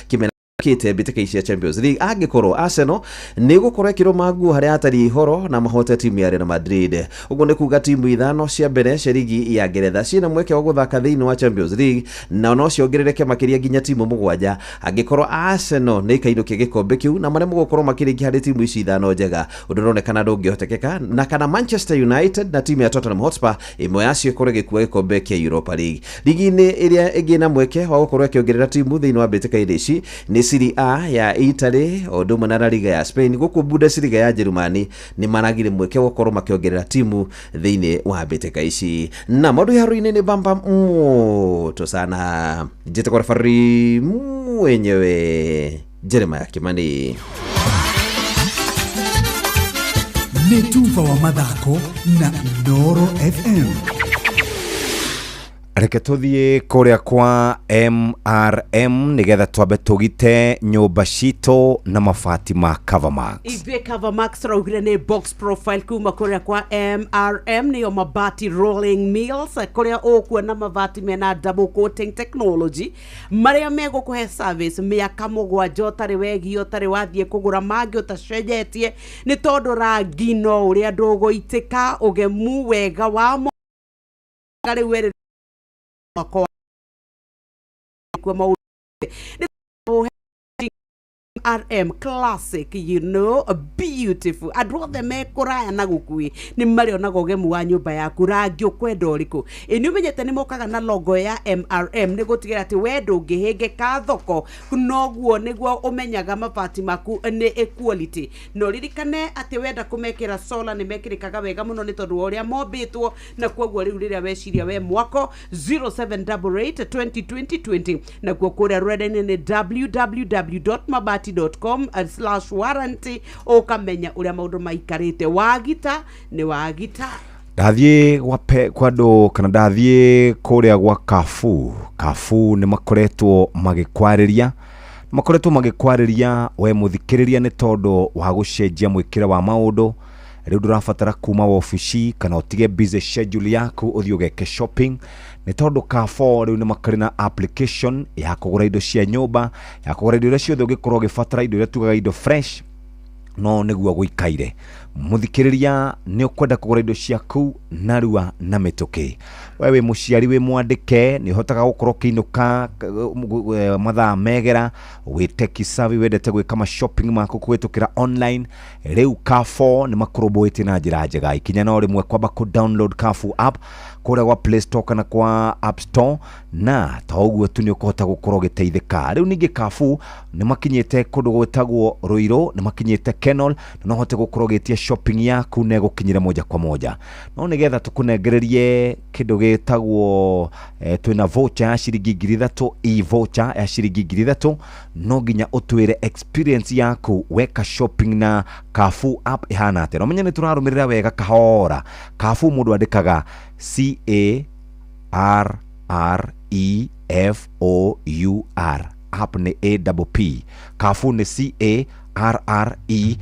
kĩmera kĩte mbĩtĩka ici cia Champions League angĩkorwo Arsenal nĩ gũkorwo ĩkĩrũma nguo harĩa hatarĩ ihoro na mahote timu ya Real Madrid. Ũguo nĩ kuga timu ithano cia mbere cia ligi ya Ngeretha ciĩna mweke wa gũthaka thĩinĩ wa Champions League na no ciongerereke makĩria nginya timu mũgwanja angĩkorwo Arsenal nĩ ĩkainũkia gĩkombe kĩu na marĩa mũgũkorwo makĩrĩkia harĩ timu ici ithano njega ũndũ ũronekana ndũngĩhotekeka na kana Manchester United na timu ya Tottenham Hotspur ĩmwe yacio ĩkorwo ĩgĩkua gĩkombe kĩa Europa League. Ligi-inĩ ĩrĩa ĩngĩ na mweke wa gũkorwo ĩkĩongerera timu thĩinĩ wa mbĩtĩka ici nĩ Serie A ya Italy ũndũ ũmwe na La Liga ya Spain gũkũ Bundesliga ya Jerumani nĩ maragire mweke wa gũkorwo makĩongerera timu thĩinĩ wa mbĩtĩka ici. Na maũndũ iharo-inĩ nĩ bamba moto sana. Njĩtagwo referee mwenyewe Jeremiah Kimani. Nĩ tuba wa mathako na Inooro FM. Reke tũthiĩ kũrĩa kwa MRM nĩgetha twambe tũgite nyũmba citũ na mabati ma Covermax. Ithuĩ Covermax tũraugire nĩ box profile kuma kũrĩa kwa MRM nĩyo mabati rolling mills kũrĩa ũkuona mabati mena double coating technology marĩa megũkũhe service mĩaka 7 ũtarĩ wegio ũtarĩ wathiĩ kũgũra mangĩ ũtacenjetie nĩ tondũ rangi no ũrĩa ndũgũitĩka ũgemu wega wamo rĩu werĩ mwaka wa maũndũ RM classic, you know, beautiful. Andũ othe me kũraya na gũkuĩ nĩ marĩonaga ũgemu wa nyũmba yaku rangi ũkwenda ũrĩkũ. Ĩ nĩ ũmenyete nĩ mokaga na logo ya MRM nĩ gũtigĩrĩra atĩ we ndũngĩhĩngĩka thoko noguo nĩguo ũmenyaga mabati maku nĩ quality. Na ũririkane atĩ wenda kũmekĩra solar nĩ mekĩrĩkaga wega mũno nĩ tondũ wa ũrĩa mombĩtwo na koguo rĩu rĩrĩa weciria we mwako 0788 20 20 20 nakuo kũrĩa rũrenda-inĩ nĩ www.mabati.com/warranty ukamenya uria maundu maikarite wagita ni wagita. Ndathiĩ kwa andũ kana ndathiĩ kũrĩa gwa Carrefour. Carrefour nĩ makoretwo magĩkwarĩria we mũthikĩrĩria nĩ tondũ wa gũcenjia mwĩkĩre wa maũndũ. Rĩu ndũrabatara kuma wabici kana ũtige busy schedule yaku ũthiĩ ũgeke shopping nĩ tondũ Carrefour rĩu nĩ makĩrĩ na application ya kũgũra indo cia nyũmba, ya kũgũra indo iria ciothe ũngĩkorwo ũgĩbatara, indo iria tugaga indo fresh no nĩguo gũikaire. Mũthikĩrĩria, nĩ ũkwenda kũgũra indo ciaku narua na mĩtũkĩ. We wĩ mũciari, wĩ mwandĩke, nĩ ũhotaga gũkorwo ũkĩinũka mathaa megera, wĩ tech savvy, wendete gwĩka ma shopping maku kũhĩtũkĩra online. Rĩu Carrefour nĩ makũrũmbũĩtie na njĩra njega. Ikinya no rĩmwe, kwamba kũ download Carrefour app kũrĩa gwa Play Store kana kwa App Store, na to ũguo tu, nĩ ũkũhota gũkorwo ũgĩteithĩka. Rĩu ningĩ Carrefour nĩ makinyĩte kũndũ gwĩtagwo Ruiru, nĩ makinyĩte Kenol, na no ũhote gũkorwo ũgĩtia shopping yaku na ĩgũkinyĩre moja kwa moja. No nĩgetha tũkũnengererie kĩndũ gĩtagwo twĩna voucher ya ciringi 3000, e-voucher ya ciringi 3000, no nginya ũtwĩre experience yaku weka shopping na Carrefour app ĩhana atĩa. Na ũmenye nĩ tũrarũmĩrĩra wega kahora. Carrefour mũndũ andĩkaga CARREFOUR, app nĩ A double P. Carrefour nĩ CARREFOUR,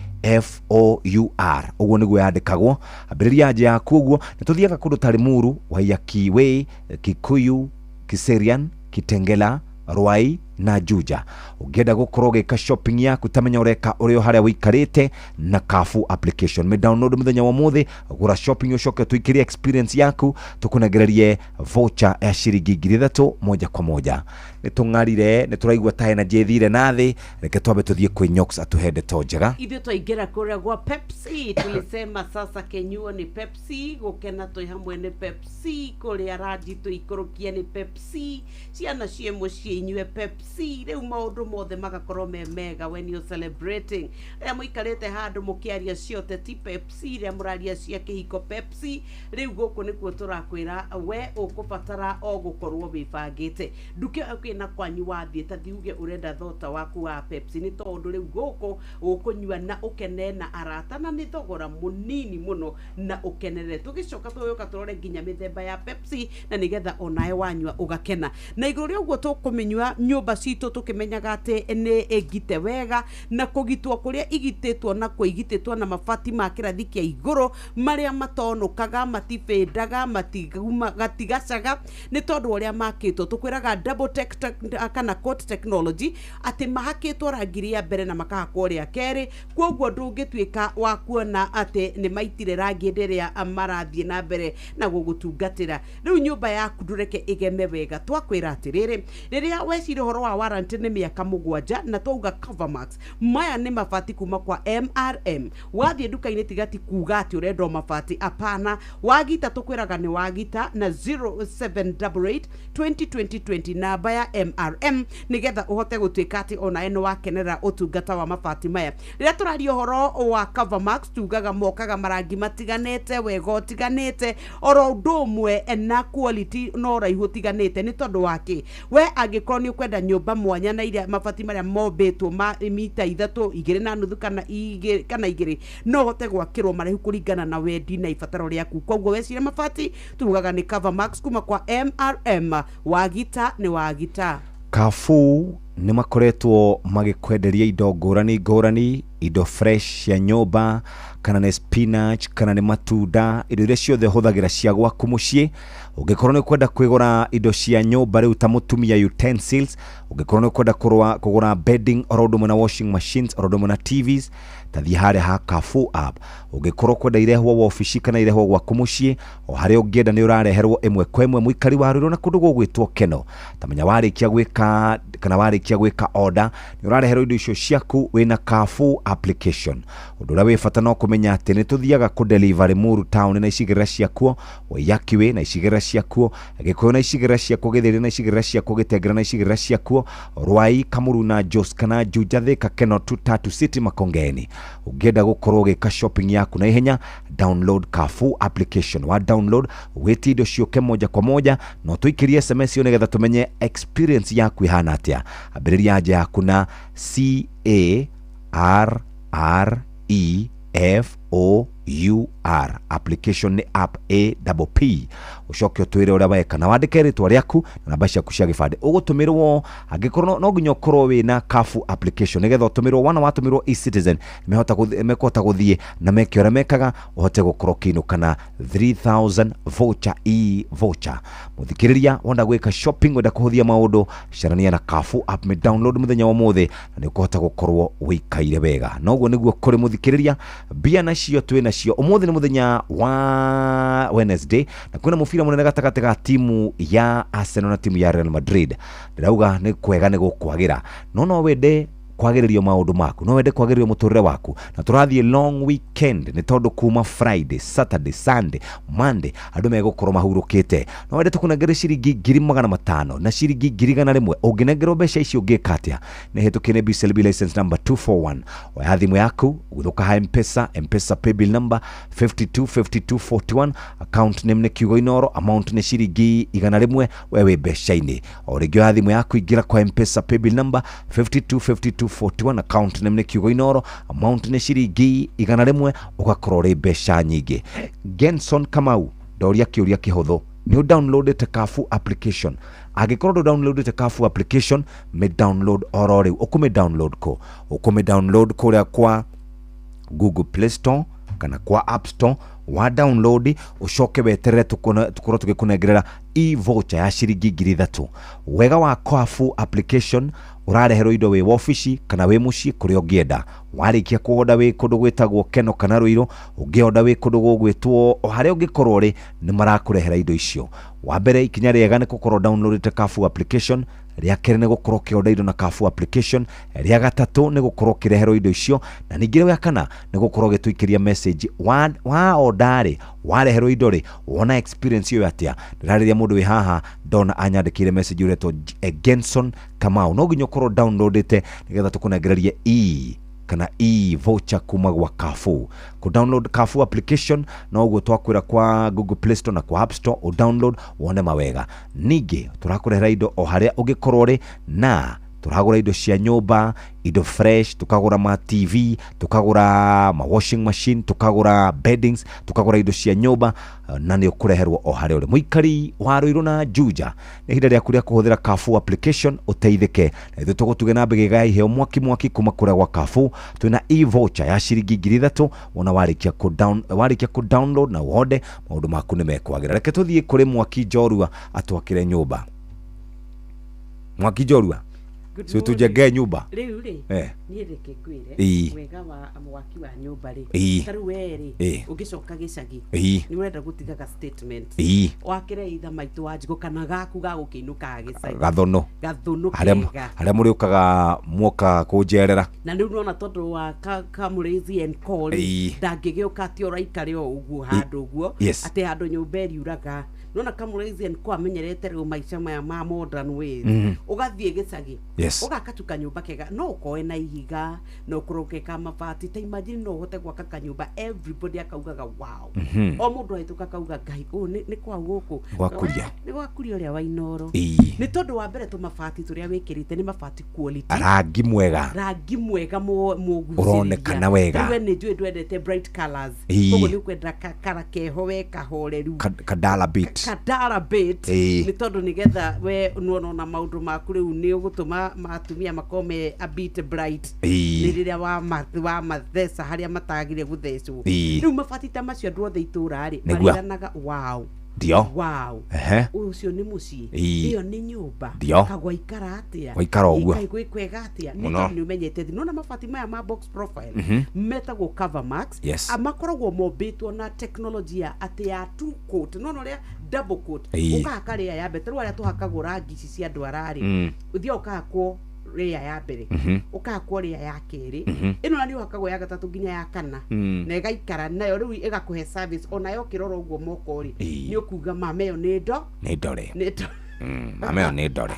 ũguo nĩguo yandĩkagwo. Ambĩrĩria anja yaku ũguo. Nĩ tũthiaga kũndũ ta Limuru, Waiyaki Way, Kikuyu, Kiserian, Kitengela, Ruai na Juja. Ũngĩenda gũkorwo ũgĩka shopping yaku, tamenya ũreka ũrĩ o harĩa ũikarĩte na Carrefour application. Mĩ download mũthenya wa ũmũthĩ, gũra shopping, ũcoke tũikĩrie experience yaku, tũkũnengererie voucher ya ciringi 3000 moja kwa moja. Nĩ tũng'arire, nĩ tũraigua ta energy ĩthire na thĩ. Reke twambe tũthiĩ kwĩ Nyox atũhe ndeto njega. Ithuĩ twaingĩra kũrĩa gwa Pepsi, tulisema sasa kenyuo ni Pepsi, gũkena twĩ hamwe nĩ Pepsi, kũrĩa ranji tũikũrũkie nĩ Pepsi, ciana ciĩ mũciĩ inyue Pepsi. Rĩu maũndũ mothe magakorwo me mega when you're celebrating. Rĩrĩa mũikarĩte handũ mũkĩaria ciote ti Pepsi, rĩrĩa mũraria cia kĩhiko, Pepsi. Rĩu gũkũ nĩkuo tũrakwĩra we ũkũbatara o gũkorwo wĩbangĩte. Nduka ĩyo kwĩna kwanyu, wathiĩ ta thiuge ũrenda thota waku wa Pepsi, nĩ tondũ rĩu gũkũ ũkũnyua na ũkene na arata, na nĩ thogora mũnini mũno na ũkenerere. Tũgĩcoka tũgĩũka tũrore nginya mĩthemba ya Pepsi, na nĩgetha onawe wanyua ũgakena. Na igũrũ rĩa ũguo, tũkũmĩnyua nyũmba citũ tũkĩmenyaga atĩ nĩ ĩngite wega, na kũgitwo kũrĩa igitĩtwo na kũigitĩtwo na mabati ma kĩrathi kĩa igũrũ marĩa matonũkaga, matibĩndaga, matigacaga, nĩ tondũ wa ũrĩa makĩtwo. Tũkwĩraga double tech, tech, kana coat technology, atĩ mahakĩtwo rangi rĩa mbere na makahakwo rĩa kerĩ, koguo ndũngĩtuĩka wa kuona atĩ nĩ maitire rangi hĩndĩ ĩrĩa marathiĩ na mbere na gũgũtungatĩra. Rĩu nyũmba yaku ndũreke ĩgeme wega. Twakwĩra atĩrĩrĩ, rĩrĩa weciria ũhoro wa warranty nĩ mĩaka 7, na twauga Covermax, maya nĩ mabati kuma kwa MRM. Wathiĩ nduka-inĩ, tigati kuga atĩ ũrenda o mabati, apana. Wagita tũkwĩraga nĩ wagita na 0788 2020 namba ya MRM, nĩgetha ũhote gũtuĩka atĩ onawe nĩ wakenera ũtungata wa mabati maya. Rĩrĩa tũraria ũhoro wa Covermax, tugaga mokaga marangi matiganĩte, wega ũtiganĩte, oro ũndũ ũmwe na quality no ũraihu ũtiganĩte. Nĩ tondũ wa kĩ? We angĩkorwo nĩ ũkwenda nyũmba mwanya na iria mabati marĩa mombĩtwo ma mita 3, 2.5 kana 2 kana 2, no ũhote gwakĩrwo maraihu kũringana na wendi na ibataro rĩaku. Koguo weciria mabati, tugaga nĩ Covermax kuma kwa MRM. Wagita nĩ wagita. Carrefour nĩ makoretwo magĩkwenderia indo ngũrani ngũrani, indo fresh cia nyũmba, kana nĩ spinach, kana nĩ matunda, indo iria ciothe ũhũthagĩra cia gwaku mũciĩ. Ũngĩkorwo nĩ ũkwenda kwĩgũra indo cia nyũmba rĩu ta mũtumia, utensils, ũngĩkorwo nĩ ũkwenda kũgũra bedding, oro ũndũ ũmwe na washing machines, oro ũndũ ũmwe na TVs, tathiĩ harĩa ha Carrefour app. Ũngĩkorwo kwenda irehwo wobici kana irehwo gwaku mũciĩ, o harĩa ũngĩenda nĩ ũrareherwo ĩmwe kwa ĩmwe. Mũikari wa Ruiru na kũndũ gũgwĩtwo Keno, tamenya warĩkia gwĩka kana warĩkia gwĩka order, nĩ ũrareherwo indo icio ciaku wĩna Carrefour application. Ũndũ ũrĩa wĩ bata no kũmenya atĩ nĩ tũthiaga kũ deliver Limuru town na icigĩrĩra ciakuo, Waiyaki Way na icigĩrĩra ciakuo, Gĩkũyũ na icigĩrĩra ciakuo, Gĩthĩri na icigĩrĩra ciakuo, Gĩtengera na icigĩrĩra ciakuo, Ruai, Kamuru na Jos kana Juja, Thika, Keno, Tatu City, Makongeni. Ũngĩenda gũkorwo ũgĩka shopping yaku na ihenya, download Carrefour application. Wa download, wĩtie indo ciũke moja kwa moja, no tũikĩrie SMS ĩyo nĩgetha tũmenye experience yaku ĩhana atĩa. Ambĩrĩria anja yaku na CARREFOUR. Application nĩ app, A double P. Ũcoke ũtwĩre ũrĩa weka na wandĩke rĩtwa rĩaku na namba ciaku cia gĩbandĩ. Ũgũtũmĩrwo angĩkorwo no nginya ũkorwo wĩna Carrefour application nĩgetha ũtũmĩrwo. Wana watũmĩrwo eCitizen, mekũhota gũthiĩ na meke ũrĩa mekaga, ũhote gũkorwo ũkĩinũka na 3000 voucher, e voucher. Mũthikĩrĩria, wenda gwĩka shopping, wenda kũhũthia maũndũ, carania na Carrefour app, me download mũthenya wa ũmũthĩ na nĩ ũkũhota gũkorwo wĩikaire wega. Noguo nĩguo kũrĩ, mũthikĩrĩria. Mbia nacio twĩ nacio. Ũmũthĩ nĩ mũthenya wa Wednesday na kwĩna mũbira mũnene gatagatĩ ga timu ya Arsenal na timu ya Real Madrid. Ndĩrauga nĩ kwega nĩ gũkwagĩra, no wende kwagĩrĩrio maũndũ maku, no wende kwagĩrĩrio mũtũrĩre waku, na tũrathiĩ long weekend nĩ tondũ kuma Friday, Saturday, Sunday, Monday andũ megũkorwo mahurũkĩte. No wende tũkũnengere ciringi 500,000 na ciringi 100,000. Ũngĩnengerwo mbeca icio ũngĩka atĩa? Nĩ hĩtũkie nĩ BCLB license number 241. Oya thimũ yaku, gũthũka ha Mpesa, Mpesa paybill number 525241, account name nĩ kiugo Inoro, amount nĩ ciringi 100, we wĩ mbeca-inĩ. O rĩngĩ, oya thimũ yaku, ingĩra kwa Mpesa paybill number 525241, account name nĩ kiugo Inoro, amount nĩ ciringi 100, ũgakorwo ũrĩ mbeca nyingĩ. Genson Kamau, ndoria kĩũria kĩhũthũ: nĩ ũdownloadĩte Carrefour application? Angĩkorwo ndũ downloadĩte Carrefour application, mĩ download oro rĩu. Ũkũmĩ download kũ? Ũkũmĩ download kũrĩa kwa Google Play Store kana kwa App Store. Wa download, ũcoke weterere tũkorwo tũgĩkũnengerera e-voucher ya ciringi 3000. Wega wa Carrefour application, ũrareherwo indo wĩ wobici kana wĩ mũciĩ, kũrĩa ũngĩenda. Warĩkia kũonda wĩ kũndũ gwĩtagwo Keno kana Rũirũ, ũngĩonda wĩ kũndũ gũgwĩtwo o harĩa ũngĩkorwo rĩ, nĩ marakũrehera indo icio. Wa mbere, ikinya rĩega nĩ gũkorwo downloadĩte Carrefour application. Rĩa kerĩ nĩ gũkorwo ũkĩonda indo na Carrefour application. Rĩa gatatũ nĩ gũkorwo ũkĩreherwo indo icio, na ningĩ rĩa kana nĩ gũkorwo ũgĩtũikĩria message wa order rĩ, wareherwo indo rĩ, wona experience ĩyo atĩa. Ndĩrarĩria mũndũ wĩ haha, ndona anyandĩkĩire message ũretwo Genson Kamau. No nginya ũkorwo downloadĩte nĩgetha tũkũnengererie e kana e voucher kuma gwa Carrefour. Ku download Carrefour application no ũguo twakwĩra kwa Google Play Store na kwa App Store, u download wone mawega. Ningĩ tũrakũrehera indo o harĩa ũngĩkorwo rĩ, na tũragũra indo cia nyũmba, indo fresh, tukagũra ma TV, tukagũra ma washing machine, tukagũra beddings, tukagũra indo cia nyũmba, na nĩ ũkũreherwo o harĩa ũrĩ. Mũikari wa Rũirũ na Juja, nĩ ihinda rĩaku rĩa kũhũthĩra Carrefour application ũteithĩke, na ithuĩ tũgũtuge na mbĩgĩga ya iheo mwaki mwaki kuma kũrĩa gwa Carrefour. Twĩna e-voucher ya ciringi 3000. Wona warĩkia kũ download na wonde, maũndũ maku nĩ mekwagĩra. Reke tũthiĩ kũrĩ Mwaki Njorua atwakĩre nyũmba. Mwaki Njorua, si utujengee nyumba? Rĩu rĩ, niĩ reke ngwĩre, wega wa mwaki wa nyũmba rĩ, ta rĩu we rĩ, ũngĩcoka gĩcagi, nĩ ũrenda gũtigaga statement, wakĩre itha maitũ wa njigũ kana gaku ga gũkĩinũkaga gĩcagi. Gathũnũ. Gathũnũ harĩa kega. Harĩa mũrĩũkaga muoka kũnjerera. Na rĩu nona tondũ wa Kamũrĩzi and Co rĩ, ndangĩgĩũka atĩ ũraikare o ũguo handũ ũguo, atĩ handũ nyũmba ĩriuraga. Nona Kamũrĩzi and Co amenyerete rĩu maica maya ma modern ways. Ũgathiĩ gĩcagi, ũgaka tu kanyũmba kega, no ũkoe na ihiga, no ũkorwo ũgeka mabati. Ta imagine, no ũhote gwaka kanyũmba everybody akaugaga wow. O mũndũ ahĩtũka akauga, "Ngai, ũũ nĩ kwau gũkũ?" Gwakuria. Nĩ gwakuria ũrĩa wa Inoro. Nĩ tondũ wa mbere, tũmabati tũrĩa wĩkĩrĩte nĩ mabati quality, rangi mwega, rangi mwega mũgucĩrĩria. Ũronekana wega. Rĩu we nĩ njũĩ ndwendete bright colors. Koguo nĩ ũkwenda kara keho we kahoreru. Kadala bit. Kadara bit. Nĩ tondũ nĩgetha we nuona ona maũndũ maku rĩu nĩ ũgũtũma atumia makorwo me a bit bright, nĩ rĩrĩa wamatheca harĩa matagire gũthecwo. Rĩu mabati ta macio, andũ othe itũra rĩ, marĩranaga wow. Ndio. Wow, ũcio nĩ mũciĩ. Ĩyo nĩ nyũmba. Kagwaikara atĩa? Gwaikara ũguo. Ĩ, kaĩ gwĩ kwega atĩa? Nĩ Mũno. tondũ nĩ ũmenyete thĩ nona mabati maya ma box profile metagwo Cover Max. Makoragwo mombĩtwo na teknolojia ya atĩ ya two coat, nona ũrĩa double coat, ũkahaka rĩa ya mbere. Tarĩu arĩa tũhakagwo rangi ici cia ndwara rĩ, ũthiaga ũkahakwo rĩa ya mbere, ũkahakwo rĩa ya kerĩ, ĩno na nĩ ũhakagwo ya gatatũ nginya ya kana, na ĩgaikara nayo rĩu ĩgakũhe service onayo ũkĩrora ũguo moko rĩ, nĩ ũkuga mama ĩyo nĩ ndo Nĩ ndore. Nĩ ndo. Mama ĩyo nĩ ndore.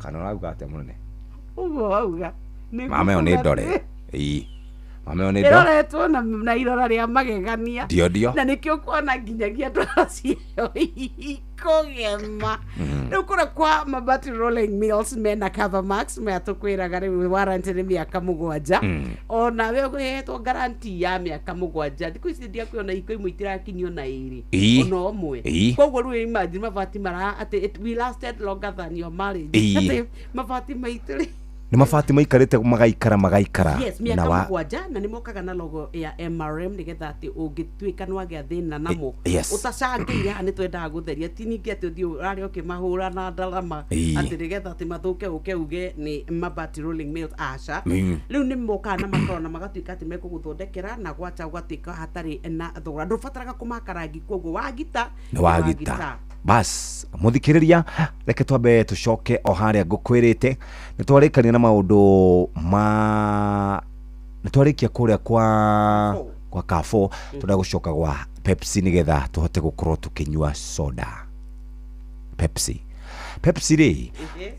Kana ũrauga atĩa, mũnene? Ũguo wauga. Nĩ Mama ĩyo nĩ nguga ndore. atĩ- Ĩĩ, Mameo nĩ ndo. Ĩroretwo na irora rĩa magegania. Ndio, ndio. Na nĩkĩo kuona nginyagia ndwara ciayo ikũgema. Rĩu kũrĩa kwa Mabati Rolling Mills mena Cover Max maya tũkwĩraga rĩu warranty nĩ mĩaka 7. Onawe ũhetwo guarantee ya mĩaka 7. Thikũ ici ndiakuona iko imwe itirakinyio na 2. Ona 1. Koguo rĩu imagine mabati mara atĩ it we lasted longer than your marriage. Atĩ mabati maitũ rĩ Nĩ mabati maikarĩte magaikara magaikara. Yes, Na mĩaka wa 7 na nĩ mokaga na logo ya MRM nĩgetha atĩ ũngĩtuĩka nĩ wagĩa thĩna namo ũtacangĩire haha nĩ twendaga gũtheria ti ningĩ atĩ ũthiĩ ũrarĩa ũkĩmahũra na ndarama atĩ nĩgetha atĩ mathũke ũke uge nĩ Mabati Rolling Mills aca. Rĩu nĩ mokaga na makarora na magatuĩka atĩ mekũgũthondekera na gwacha gũgatuĩka hatarĩ na thogora ndũbataraga kũmaka rangi koguo wagita nĩ wagita bas muthikiriria reke twambe tucoke o haria ngukwirite ni twarikania na maundu ma ni twarikia kuria kwa Carrefour turenda gucoka gwa Pepsi nigetha tuhote gukorwo tukinyua soda Pepsi Pepsi ri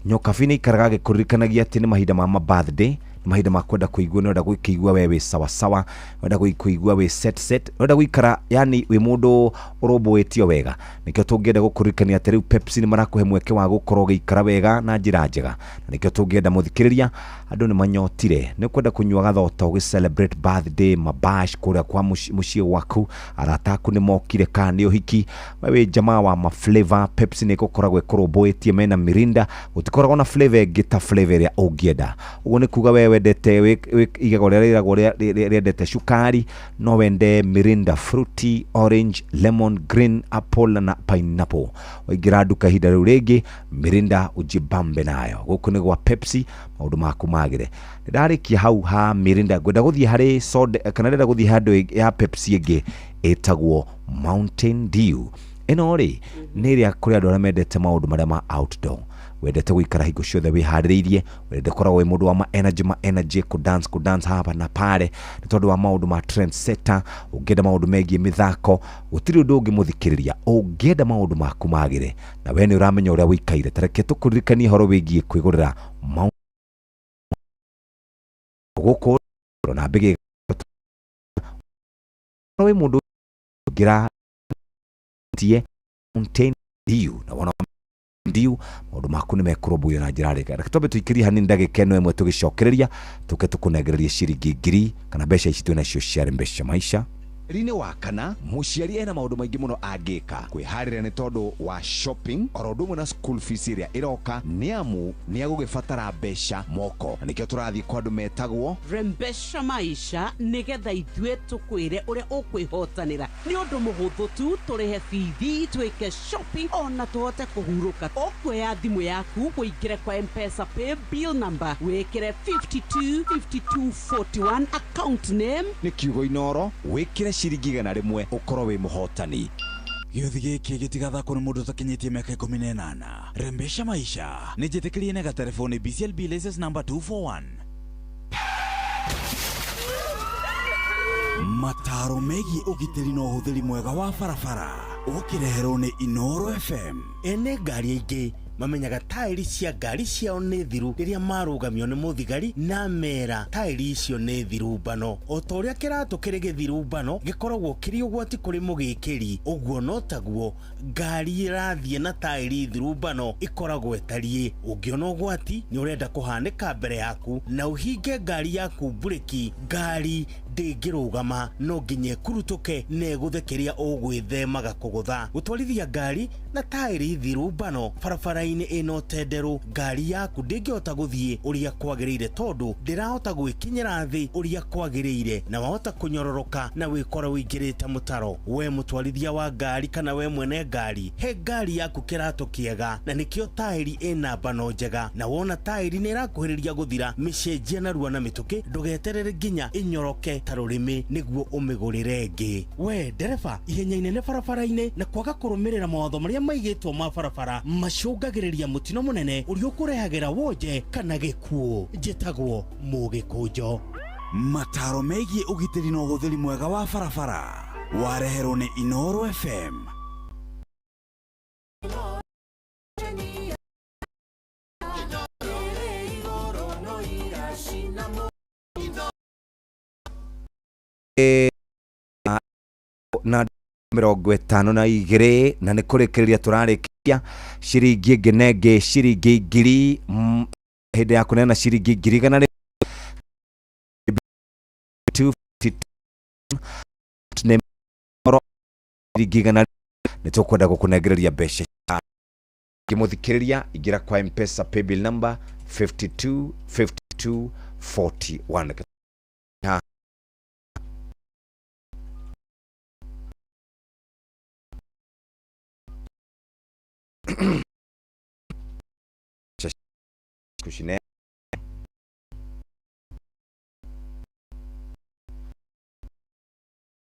nyokabi nĩ ikaraga agĩkũririkanagia atĩ nĩ mahinda ma birthday nĩ mahinda ma kwenda kũigua nĩ ũrenda gũkĩigua we wĩ sawasawa ũrenda kũigua wĩ set set ũrenda gũikara yani wĩ mũndũ ũrũmbũĩtio wega nĩkĩo tũngĩenda gũkũririkania atĩ rĩu Pepsi nĩ marakũhe mweke wa gũkorwo ũgĩikara wega na njĩra njega na nĩkĩo tũngĩenda mũthikĩrĩria andũ nĩ manyotire nĩ ũkwenda kũnyua gathota ũgĩ celebrate birthday mabash kũrĩa kwa mũciĩ gwaku arata aku nĩ mokire kana nĩ ũhiki we wĩ jamaa wa ma flavor Pepsi nĩ ĩgũkoragwo ĩkũrũmbũĩtie mena Mirinda gũtikoragwo na flavor ĩngĩ ta flavor ĩrĩa ũngĩenda ũguo nĩ kuga we wendete igego rĩrĩa rĩragwo rĩendete cukari no wende Mirinda fruity orange lemon green apple na pineapple waingĩra nduka ihinda rĩu rĩngĩ Mirinda ujibambe nayo gũkũ nĩ gwa Pepsi maũndũ maku magĩre ndarĩkia hau ha Mirinda ngwenda gũthiĩ harĩ soda kana ndĩrenda gũthiĩ handũ ya Pepsi ĩngĩ ĩtagwo Mountain Dew ĩno rĩ nĩ ĩrĩa kũrĩ andũ arĩa mendete maũndũ marĩa ma outdoor wendete gũikara hingo ciothe wĩharĩrĩirie wendete gũkoragwo wĩ mũndũ wa ma energy kũ dance hapa na pale nĩ tondũ wa maũndũ ma trendsetter ũngĩenda maũndũ megiĩ mĩthako gũtirĩ ũndũ ũngĩmũthikĩrĩria ũngĩenda maũndũ maku magĩre na we nĩ ũramenya ũrĩa wĩikaire ta reke tũkũririkanie ũhoro wĩgiĩ kwĩgũrĩra gũkũ na mbĩgĩ wĩ mũndũ ũngĩra tie Mountain Dew na wona Dew maũndũ maku nĩ mekũrũmbũiyo na njĩra rĩga reke twambe tũikĩrie hanini ndagĩka ĩno ĩmwe tũgĩcokereria tũke tũkũnengererie ciringi 1000 kana mbeca ici twĩnacio cia mbeca maisha Mweri-inĩ wa kana mũciari ena maũndũ maingĩ mũno angĩka kwĩharĩria nĩ tondũ wa shopping oro ũndũ ũmwe na school fees ĩrĩa ĩroka nĩ amu nĩ agũgĩbatara mbeca moko na nĩkĩo tũrathiĩ kwa andũ metagwo Rembesha Maisha nĩgetha ithuĩ tũkwĩre ũrĩa ũkwĩhotanĩra nĩ ũndũ mũhũthũ tu tũrĩhe bithi twĩke shopping ona tũhote kũhurũka ũkuoya thimũ yaku ũingĩre kwa M-Pesa pay bill number wĩkĩre 52 52 41 account name nĩ kiugo inoro wĩkĩre ciringi 100 ũkorwo wĩ mũhotani Gĩũthi gĩkĩ gĩtigathakwo nĩ mũndũ ũtakinyĩtie mĩaka 18. Rembesha Maisha nĩ njĩtĩkĩrie na gatelefoni BCLB license number 241. Mataro megiĩ ũgitĩri na ũhũthĩri mwega wa barabara ũkĩreherwo nĩ Inoro FM. Ene ngari aingĩ mamenyaga taĩri cia ngari ciao nĩ thiru rĩrĩa marũgamio nĩ mũthigari na mera taĩri icio nĩ thiru mbano o ta ũrĩa kĩratũ kĩrĩ gĩthiru mbano gĩkoragwo kĩrĩ ũgwati kũrĩ mũgĩkĩri ũguo no taguo ngari ĩrathiĩ na taĩri thiru mbano ĩkoragwo ĩtariĩ ũngĩona ũgwati nĩ ũrenda kũhanĩka mbere yaku na ũhinge ngari yaku mburĩki ngari ndĩngĩrũgama no nginya ĩkurutũke na ĩgũthe kĩrĩa ũgwĩthemaga kũgũtha gũtwarithia ngari na taĩri thiru mbano barabara-inĩ ĩno tenderũ ngari yaku ndĩngĩhota gũthiĩ ũrĩa kwagĩrĩire tondũ ndĩrahota gwĩkinyĩra thĩ ũrĩa kwagĩrĩire na wahota kũnyororoka na wĩkore ũingĩrĩte mũtaro we mũtwarithia wa ngari kana we mwene ngari he ngari yaku kĩratũ kĩega na nĩkĩo taĩri ĩna mbano njega na wona taĩri nĩ ĩrakuhĩrĩria gũthira mĩcenjia narua na mĩtũkĩ ndũgeterere nginya ĩnyoroke ta rũrĩmĩ nĩguo ũmĩgũrĩre ĩngĩ we ndereba ihenya inene barabara-inĩ na kwaga kũrũmĩrĩra mawatho marĩa maigĩtwo ma barabara macũngagĩrĩria mũtino mũnene ũrĩa ũkũrehagĩra wonje kana gĩkuũ njĩtagwo Mũgĩkũnjo. Mataro megiĩ ũgitĩri na ũhũthĩri mwega wa barabara wareherwo nĩ Inoro FM. Na 52 na nĩ kũrĩkĩrĩria tũrarĩkia ciringi ĩngĩ na ĩngĩ ciringi ngiri hĩndĩ ya kũneana ciringi 100,000 252 nĩ ciringi 100 nĩ tũkwenda gũkũnengereria mbeca ngĩmũthikĩrĩria ingĩra kwa mpesa paybill number 52 52 41 ha kucine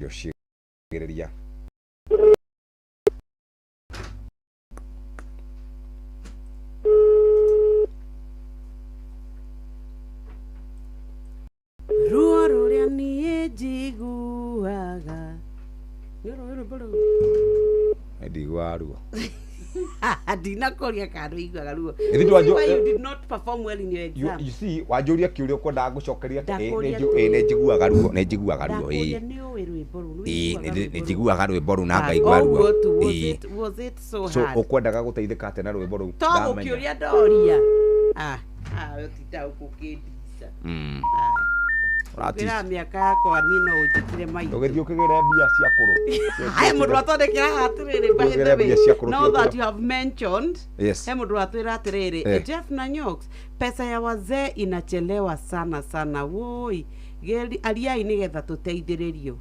yocigĩrĩria Ruo rũrĩa niĩ njiguaga. Nĩ ũrũĩ rwĩmbo rũu? Ndiguaga ruo. Ndinakũria kana ũiguaga ruo. Ĩthi ndwanjũ- Why you did not perform well in your You, exam? you see wanjũria kĩũria ũkwendaga gũcokeria ĩ, Ndakũria nĩ njiguaga ruo nĩ njiguaga ruo Ndakũria ĩ nĩ ũĩ rwĩmbo rũu? Nĩ ĩ ũiguaga nĩ rwĩmbo nĩ rũu? njiguaga rwĩmbo rũu na Ah, ngaigua ruo ũguo tu, was Ĩ. was it so so hard? ũkwendaga gũteithĩka atĩa na rwĩmbo rũu To Ndamenya. gũkĩũria ndoria. Ah, ah, ũtinda ũkũkĩndica. Ũratici. Ngwĩraga mĩaka yakwa niĩ no ũnjĩkire maitũ. Ũgĩthiĩ ũkĩgĩre mbia cia kũrũ. Haya mũndũ watondekera haha atĩrĩrĩ by the Ũkĩgĩre way, mbia cia kũrũ now that you have mentioned Yes. he mũndũ watwĩra atĩrĩrĩ Eh. Jeff na Nyox pesa ya wazee inachelewa sana sana woi geri ariai nĩgetha tũteithĩrĩrio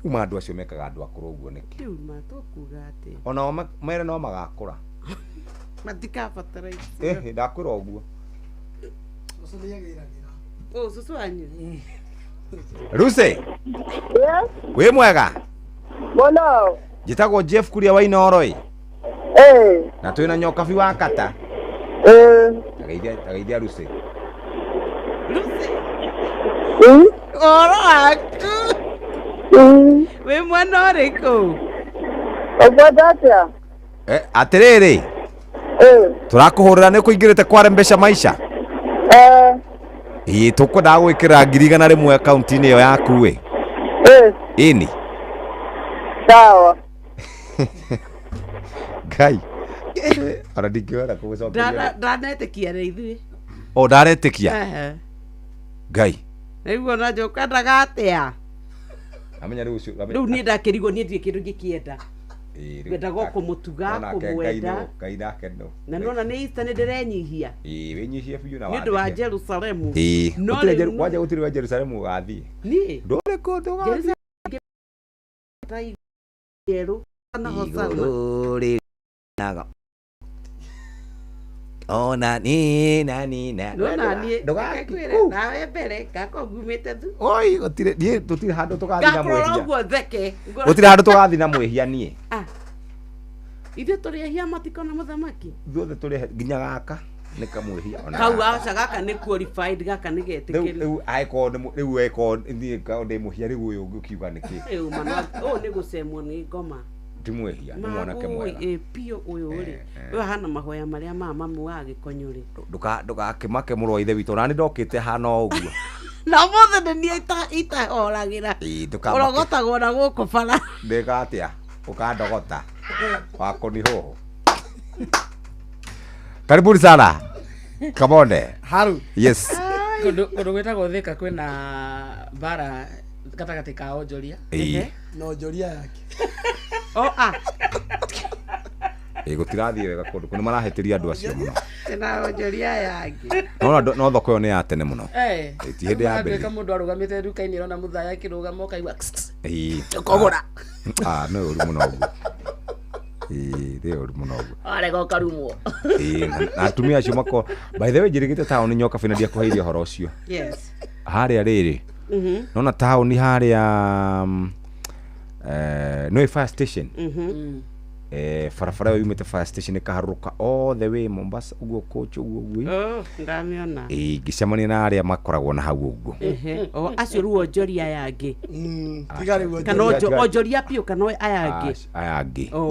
Rĩu ma andũ acio mekaga andũ akũrũ ũguo nĩkĩ? rĩu ma tũkuga atĩa Onao mere no magakũra. matikabatara icio Eh, ndakwĩra ũguo. Ũ, cũcũ wanyu Lucy, wĩ mwega? Mũno. Njĩtagwo Jeff Kuria wa Inooro ĩ. Eh. Na twĩna Nyokabi wa Kata. Eh. Tageithia tageithia Lucy. ũhoro waku wĩ mwena ũrĩkũ Ũkwenda atĩa? Eh, atĩrĩrĩ. Tũrakũhũrĩra nĩ kũingĩrĩte kware mbeca maisha. Eh. Ĩ tũkwendaga gwĩkĩra 100,000 akaunti-inĩ ĩyo yaku ĩ. Eh. Ĩni. Sawa. Ngai. Ona ndingĩhota kũgũcokeria. Ndanetĩkia rĩ ithuĩ O ndaretĩkia. Ehe. Ngai. rĩu ona njũkwendaga atĩa Amenya rĩu ũcio. rĩu niĩ ndakĩrigwo niĩ ndirĩ kĩndũ ingĩkĩenda Ĩ, rĩu ngwendaga o kũmũtuga nake Ngai kũmwenda nũ, Ngai nake nũ. na nona nĩ Easter nĩ ndĩrenyihia Ĩ, wĩnyihie biũ na nĩ ũndũ wa wathĩke. Jerusalemu Ĩ, No gũtirĩ rĩu kwanja gũtirĩ wa Jerusalemu ũgathiĩ. niĩ Ndũrĩ kũndũ ũgathiĩ. Jerusalemu njerũ na Hosana Igũrũ rĩnaga. Ona ni na ni na. nona niĩ Ndũgathiĩ kwĩre kũu. nawe mbere ngakorwo ngumĩte thu Oi, gũtirĩ niĩ tũtirĩ handũ tũgathiĩ na ngakũrora mwĩhia. ũguo theke Gũtirĩ handũ tũgathiĩ na mwĩhia niĩ. ithuĩ tũrĩ ehia matikona mũthamaki Ithuothe tũrĩ nginya gaka nĩ kamwĩhia ona. kau gaka. aca gaka nĩ qualified gaka nĩ Rĩu getĩkĩru rĩu angĩkorwo nĩ rĩu angĩkorwo niĩ ngorwo ndĩ mũhia rĩu ũyũ ũngĩ ũkiuga nĩkĩ? Rĩu mana ũyũ nĩ gũcemwo nĩ ngoma Ti mwĩhia, nĩ mwanake Magũi, mwega. ĩ biũ ũyũ rĩ ũyũ ahana mahoya marĩa ma mamu wa gĩkonyo rĩ Ndũgakĩmake mũrũ wa ithe witũ ona nĩ ndokĩte hana o ũguo. na ũmũthĩ nĩ niĩ itahoragĩra Ĩ, ndũkamake. ũrogotagwo na gũkũ bara Ndĩka atĩa? Ũkandogota. Wakoni hoho. Karibuni sana. Kamone. Haru. Yes. Kũndũ kũndũ gwĩtagwo Thika kwĩna mbara gatagatĩ ka onjoria Ĩĩ. na onjoria yake. O a Ĩ gũtirathiĩ wega kũndũ kũu nĩ marahĩtĩria andũ acio mũno. na onjoria yake No no thoko ĩyo nĩ ya tene mũno. Eh. Ĩ, ti hĩndĩ ya mbere. Atuĩka mũndũ arũgamĩte nduka-inĩ ĩrona mũthaya akĩrũgama ũkaigua kss, kss. Ĩ. Ũkogũra. Ah, nĩ ũru mũno ũguo. Ĩ, nĩ ũru mũno ũguo. Warega ũkarumwo. Ĩ, na atumia acio mako by the way njĩrĩgĩte taũni nyoka bina ndiakũheirie ũhoro ũcio. Yes. Harĩa rĩrĩ. Mhm. Nona taũni harĩa nĩ fire station. Mhm. Barabara ĩyo yumĩte fire station ĩkaharũrũka all the way Mombasa ũguo coach ũguo ũguo. Oh, ndamĩona Ĩ, ngĩcemania na arĩa makoragwo na hau ũguo. Ehe. O acio rĩu onjoria aya angĩ Tiga rĩu kana onjoria- onjoria biũ kana aya angĩ Aya angĩ. Oh.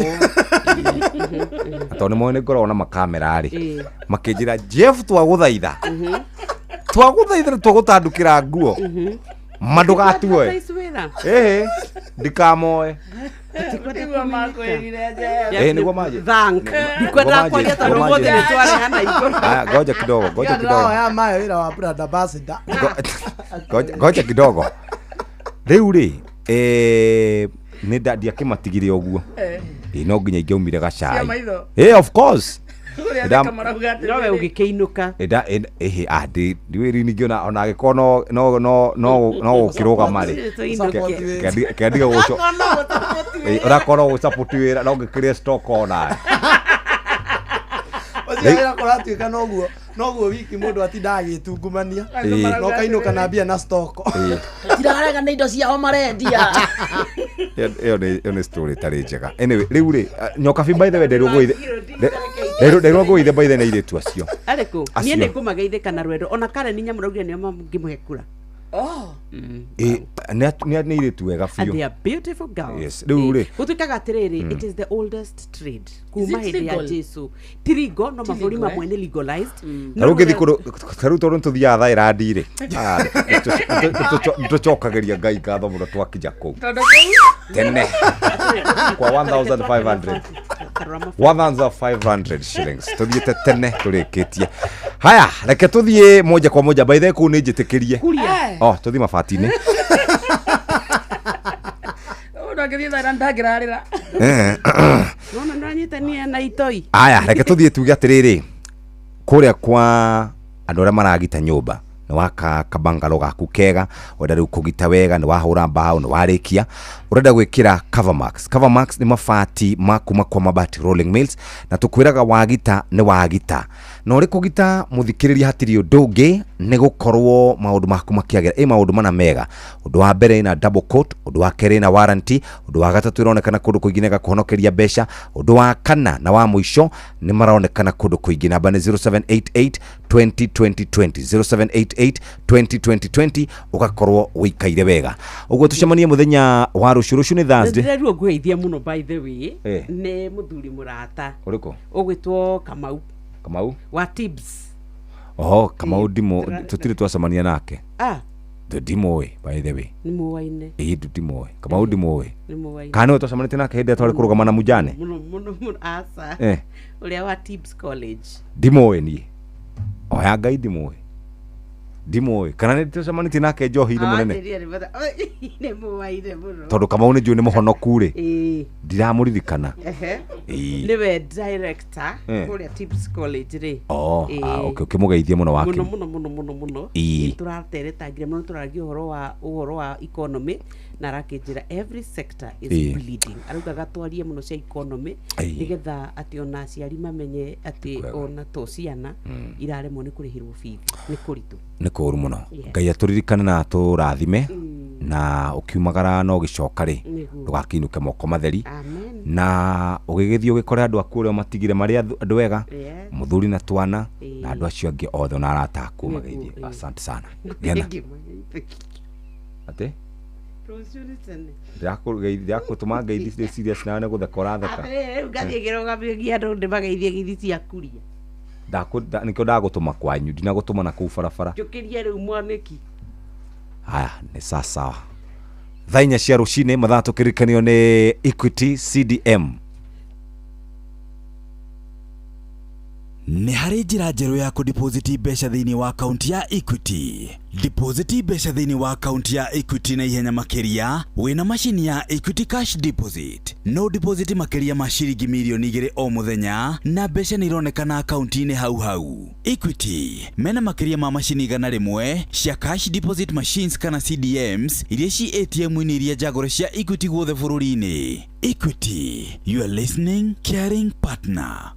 Na tondũ nĩ moĩ nĩ ngoragwo na makamera rĩ. Ĩ. Makĩnjĩra Jeff twagũthaitha. Twagũthaitha na twagũtandũkĩra nguo. Ma ndũgatuoe. Advertise wĩra. Ĩhĩ, ndikamoe. Nĩguo makwĩrire Jeff. Ĩĩ, nĩguo manjĩ- Thank. Ndikwendaga kwaria tondũ nĩguo ũmũthĩ manjĩ- nĩ twarehana igũrũ. Aya, ngoja kidogo, ngoja kidogo. Ndĩroya maya wĩra wa brand ambassador. Ngoja- ngoja kidogo. Rĩu rĩ, eh, nĩ ndiakĩmatigire ũguo. Eh. Ĩ, no nginya ingĩaumire Cia gacai. maitho. Ĩ, of course. Kũrĩa Ndam- Thika marauga atĩrĩrĩ. Nowe ũgĩkĩinũka. Ĩnda ĩhĩ ah ndi ndiwĩ ningĩ ona angĩkorwo no no no no no gũkĩrũgama rĩ. Kĩandiga gũco. Ũrakorwo no gũsupport wĩra no ngĩkĩrĩe stock ona. Ũcio wĩra kũratuĩka noguo noguo wiki mũndũ atindaga agĩtungumania Ĩĩ. na ũkainũka na mbia na stock. Ĩĩ. Tirarega nĩ indo ciao marendia. Ĩyo nĩ ĩyo nĩ story ĩtarĩ njega. Anyway, rĩu rĩ, Nyokabi by the way nderirwo ngũgeithe. Nderirwo ngũgeithe by the way nĩ airĩtu acio. Arĩkũ? Niĩ Acio. nĩ ngũmageithĩka na rwendo. Ona Karen Nyamũraugire nĩo mangĩmũhe kura. Oh. Ĩ, nĩ nĩ airĩtu wega And they biũ. are beautiful girls. Yes, rĩu rĩ. Gũtuĩkaga atĩrĩrĩ, Mm. it is the oldest trade kuma Is it hĩndĩ ya legal? Jesu. Ti legal, no Ti mabũrũri legal, eh? mamwe nĩ legalized. Ta rĩu ngĩthiĩ kũndũ ta rĩu tondũ nĩtũthiaga Thailand rĩ, ah, nĩtũ- nĩtũcokagĩria Ngai ngatho mũno twakinya kũu. Tondũ kũu Tene. Kwa 1500. 1500 shillings tuthiĩte tene tũrĩkĩtie haya reke tũthiĩ moja kwa moja by the way kũu nĩ njĩtĩkĩrie oh tũthiĩ mabati-inĩ Mũndũ angĩthiĩ Thailand ndangĩrarĩra. Eh, Nona nĩwanyitania na itoi. aya reke tũthiĩ tuge atĩrĩrĩ kũrĩa kwa andũ arĩa maragita nyũmba nĩ waka kabangalo gaku kega wenda rĩu kũgita wega nĩ wahũra mbaũ nĩ warĩkia ũrenda gwĩkĩra Covermax. Covermax nĩ mabati ma kuma kwa Mabati Rolling Mills na tũkwĩraga wagita nĩ wagita na ũrĩ kũgita mũthikĩrĩria hatirĩ ũndũ ũngĩ nĩ gũkorwo maũndũ maku makĩagĩra ĩ maũndũ mana mega ũndũ wa mbere ĩna double coat ũndũ wa kerĩ ĩna warranty ũndũ wa gatatũ ĩronekana kũndũ kũingĩ nĩ ĩgakũhonokeria mbeca ũndũ wa kana na wa mũico nĩ maronekana kũndũ kũingĩ namba nĩ 0788 20 20 20 0788 20 20 20 ũgakorwo ũikaire wega ũguo tũcemanie mũthenya wa rũciũ rũciũ nĩ Thursday Ndĩrerirwo ngũgeithie mũno by the way. Eh. Nĩ mũthuri mũrata. ũrĩkũ Ũgwĩtwo Kamau Kamau wa Tibbs. oho Kamau ndimũ tũtirĩ twacemania nake Ah, ndimũĩ by the way nĩ mũwaine. ĩĩ ndimũĩ Kamau ndimũĩ Nĩ mũwaine. kana nĩwe twacemanĩtie nake hĩndĩ ĩrĩa twarĩ kũrũgama na Mujane Mũno mũno mũno aca. Eh. Ũrĩa wa Tibbs College. ndimũĩ niĩ oya ngai ndimũĩ ndimũĩ kana nĩ tũcemanĩtie nake njohi-inĩ mũnene Anjĩrire nĩ bata- Nĩ mũwaine mũno. tondũ Kamau nĩ njũĩ nĩ mũhonoku rĩ Ĩĩ. ndiramũririkana Ehe. Ĩĩ. Nĩwe director Eh. kũrĩa Tibbs College rĩ. Oh, Ĩĩ. ah, okay, ũkĩmũgeithie mũno wake Mũno mũno mũno mũno mũno. Ĩĩ. Nĩ tũrateretangire mũno tũraragia ũhoro wa ũhoro wa economy na arakĩnjĩra every sector is Ĩĩ. bleeding. Araugaga twarie mũno cia economy Ĩĩ. nĩgetha atĩ ona aciari mamenye atĩ ona to ciana iraremwo nĩ kũrĩhĩrwo bithi nĩ kũritũ. nĩ kũũru mũno Yes. ngai atũririkane na atũrathime na ũkiumagara na ũgĩcoka rĩ Nĩguo. ndũgakĩinũke moko matheri Amen. na ũgĩgĩthiĩ ũgĩkore andũ aku ũrĩa matigire marĩ andũ ega Yes. mũthuri na twana Ĩĩ. na andũ acio angĩ othe ona arata aku Nĩguo, mageithie ĩĩ. asante sana Gena atĩ Rũciũ nĩ tene. ndĩrakũtũma ngeithi cirĩ serious nawe nĩ gũtheka ũratheka Atĩrĩrĩ, rĩu ngathiĩ ngĩrũgamia andũ ndĩmageithie ngeithi cia kuria. Nĩkĩo ndagũtũma kwanyu ndinagũtũma na kũu barabara Njũkĩrie rĩu mwanĩki. haya nĩ sawa thaa inya cia rũcinĩ mathaa tũkĩririkanio nĩ Equity CDM Nĩ harĩ njĩra njerũ ya kũdepositi mbeca thĩinĩ wa akaunti ya Equity. Depositi mbeca thĩinĩ wa akaunti ya Equity na ihenya makĩria wĩna macini ya Equity Cash Deposit. No deposit makĩria ma ciringi mirioni 2 o mũthenya na mbeca nĩ ironekana akaunti-inĩ hau hau. Equity mena makĩria ma macini 100 cia cash deposit machines kana CDMs iria ci ATM-inĩ iria njagũre cia Equity guothe bũrũri-inĩ. Equity, your listening, caring partner.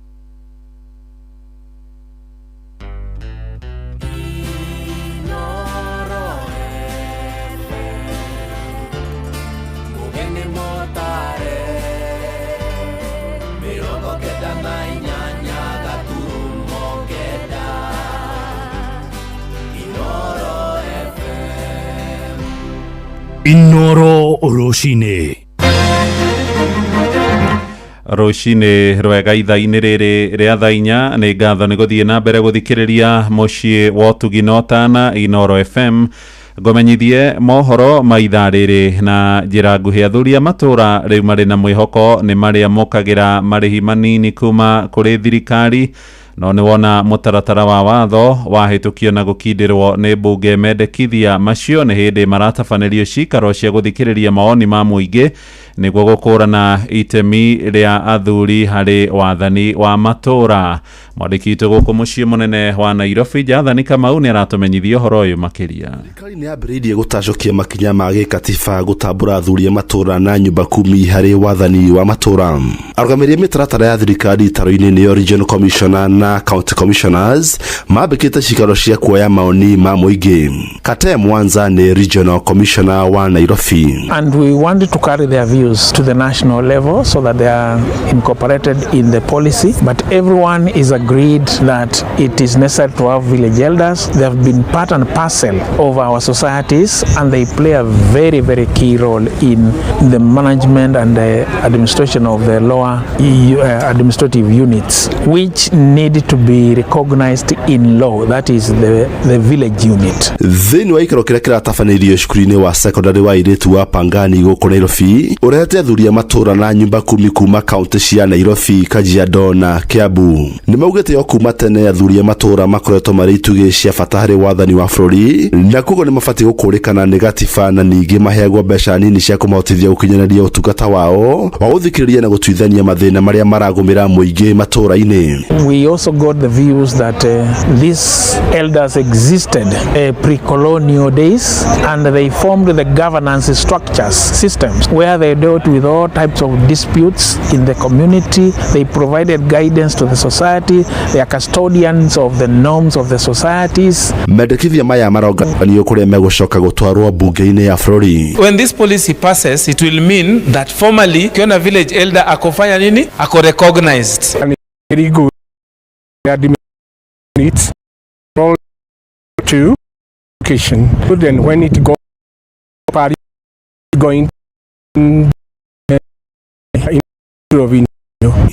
Mugeni motare 98 gaturumo 9 Inoro FM. Inoro rũcinĩ rũcinĩ rwega ithaa-inĩ rĩrĩ rĩa thaa inya nĩ ngatho nĩ gũthiĩ na mbere gũthikĩrĩria mũciĩ wa ũtugi na ũtana Inoro FM Ngũmenyithie mohoro ma ithaa rĩrĩ na njĩra nguhĩ. Athuri a matũra rĩu marĩ na mwĩhoko nĩ marĩamũkagĩra marĩhi manini kuma kũrĩ thirikari, no nĩ wona mũtaratara wa watho wahĩtũkio na gũkindĩrwo nĩ mbunge. Mendekithia macio nĩ hĩndĩ maratabanĩrio cikaro cia gũthikĩrĩria mawoni ma mũingĩ nĩguo gũkũrana itemi rĩa athuri harĩ wathani wa matũra. Mwandĩki witũ gũkũ mũciĩ mũnene wa Nairobi, Jathani Kamau, nĩ aratũmenyithia ũhoro ũyũ makĩria. Thirikari nĩ yambĩrĩirie gũtacũkia makinya ma gĩkatiba gũtambũra athuri a matũra na nyũmba kumi harĩ wathani wa matũra. Arũgamĩrĩri a mĩtaratara ya thirikari itaro-inĩ nĩo Regional Commissioner na County Commissioners mambĩkĩte cikaro cia kuoya maoni ma mũingĩ. Kate Mwanza nĩ Regional Commissioner wa Nairobi. And we want to carry their views to the national level so that they are incorporated in the policy. But everyone is agreed that it is necessary to have village elders. They have been part and parcel of our societies, and they play a very, very key role in the management and the administration of the lower EU, administrative units, which need to be recognized in law. That is the village unit. Thĩinĩ wa gĩikaro kĩrĩa kĩratabanĩirio cukuru-inĩ wa secondary wa airĩtu wa Pangani gũkũ Nairobi, ũrehete athuri a matũra na nyũmba kumi kuma kaunti cia Nairobi, Kajiado na Kiambu. Nĩ maugĩte o kuma tene athuri a matũra makoretwo marĩ itugĩ cia bata harĩ wathani wa bũrũri, na koguo nĩ mabatiĩ gũkũrĩkana nĩ gatiba, na ningĩ maheagwo mbeca nini cia kũmahotithia gũkinyanĩria ũtungata wao wa gũthikĩrĩria na gũtuithania mathĩna marĩa maragũmĩra mũingĩ matũra-inĩ. We also got the views that these elders existed pre-colonial days, and they formed the governance structures, systems, where they dealt with all types of disputes in the community. They provided guidance to the society. They are custodians of the norms of the societies. Mendekithia maya maronganio kũrĩa megũcoka gũtwarwo mbunge-inĩ ya bũrũri. When this policy passes, it will mean that formally ukiona village elder akofanya nini, ako recognized. Very good units roll to education. Then when it go party going in.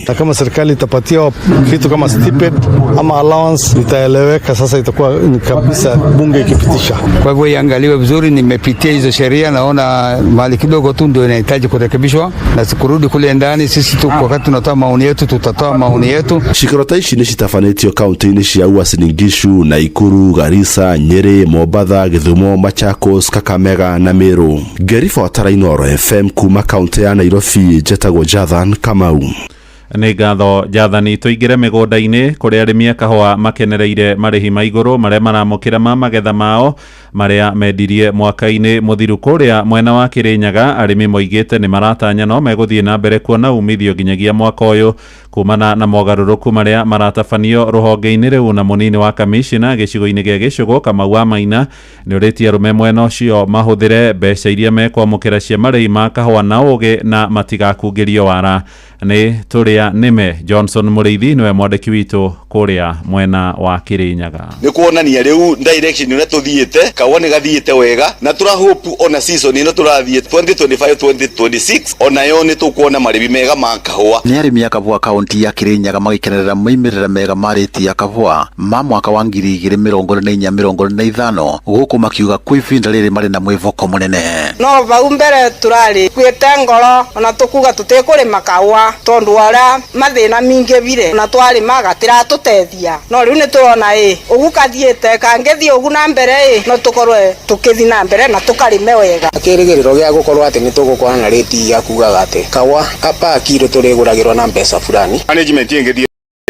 Na kama serikali itapatia kitu kama stipend ama allowance, itaeleweka. Sasa itakuwa ni kabisa bunge ikipitisha. Kwa hivyo iangaliwe vizuri. Nimepitia hizo sheria, naona mahali kidogo tu ndio inahitaji kurekebishwa na kurudi kule ndani. Sisi tu wakati tunatoa maoni yetu, tutatoa maoni yetu. Cikaro ta ici nĩ citabanĩtio kaunti-inĩ cia Uasin Gishu, Naikuru, Garissa, Nyeri, Mombatha, Gĩthumo, Machakos, Kakamega na Meru. Ngĩribotera Inooro FM kuma kaunti ya Nairobi, njetagwo Jathan Kamau. Nĩ ngatho Jathani. Tũingĩre mĩgũnda-inĩ kũrĩa arĩmi a kahũa makenereire marĩhi ma igũrũ marĩa maramũkĩra ma magetha mao marĩa mendirie mwaka-inĩ mũthiru. Kũrĩa mwena wa Kĩrĩnyaga, arĩmi moigĩte nĩ maratanya no megũthiĩ na mbere kuona umithio nginyagia mwaka ũyũ kumana na mogarũrũku marĩa maratabanio rũhonge-inĩ rĩu. Na mũnini wa kamishina gĩcigo-inĩ gĩa Gĩcũgũ, Kamau wa Maina, nĩ ũrĩtie arũme mwena ũcio mahũthĩre mbeca iria mekwamũkĩra cia marĩhi ma kahũa na ũgĩ na matigakungĩrio wara nĩ tũrĩa nĩme. Johnson Mũrĩithi nĩwe mwandĩki witũ kũrĩa mwena wa Kĩrĩnyaga. Nä kuonania rä u direction ä rä a tå thiä kahũa nä gathiä wega na tå hope ona season ä no tå rathiä 2025 2026 onayo nä tå kuona marĩmi mega ma kahũa. Nĩ arĩmi a kahũa kaunti ya Kirinyaga magĩkenerera moimĩrĩra mega ma rĩti ya kahũa ma mwaka wa 2024-25, gũkũ makiuga kwa ihinda rĩrĩ marĩ na mwĩvoko mũnene. No vau mbere turari kwite ngoro ona tukuga tutikurima kaua tondu wa mathina mingivire na twarima gatiratutethia, no riu ni turona i ugu kathiite kangithie ugu na mbere i no tukorwe tukithi na mbere na tukarime wega. Kĩrĩgĩrĩro gĩa gũkorwo atĩ nĩ tũgũkorwo na rĩti ya kugaga atĩ kawa apa kiro tũrĩgũragĩrwo na mbeca fulani. Management ĩngĩthiĩ,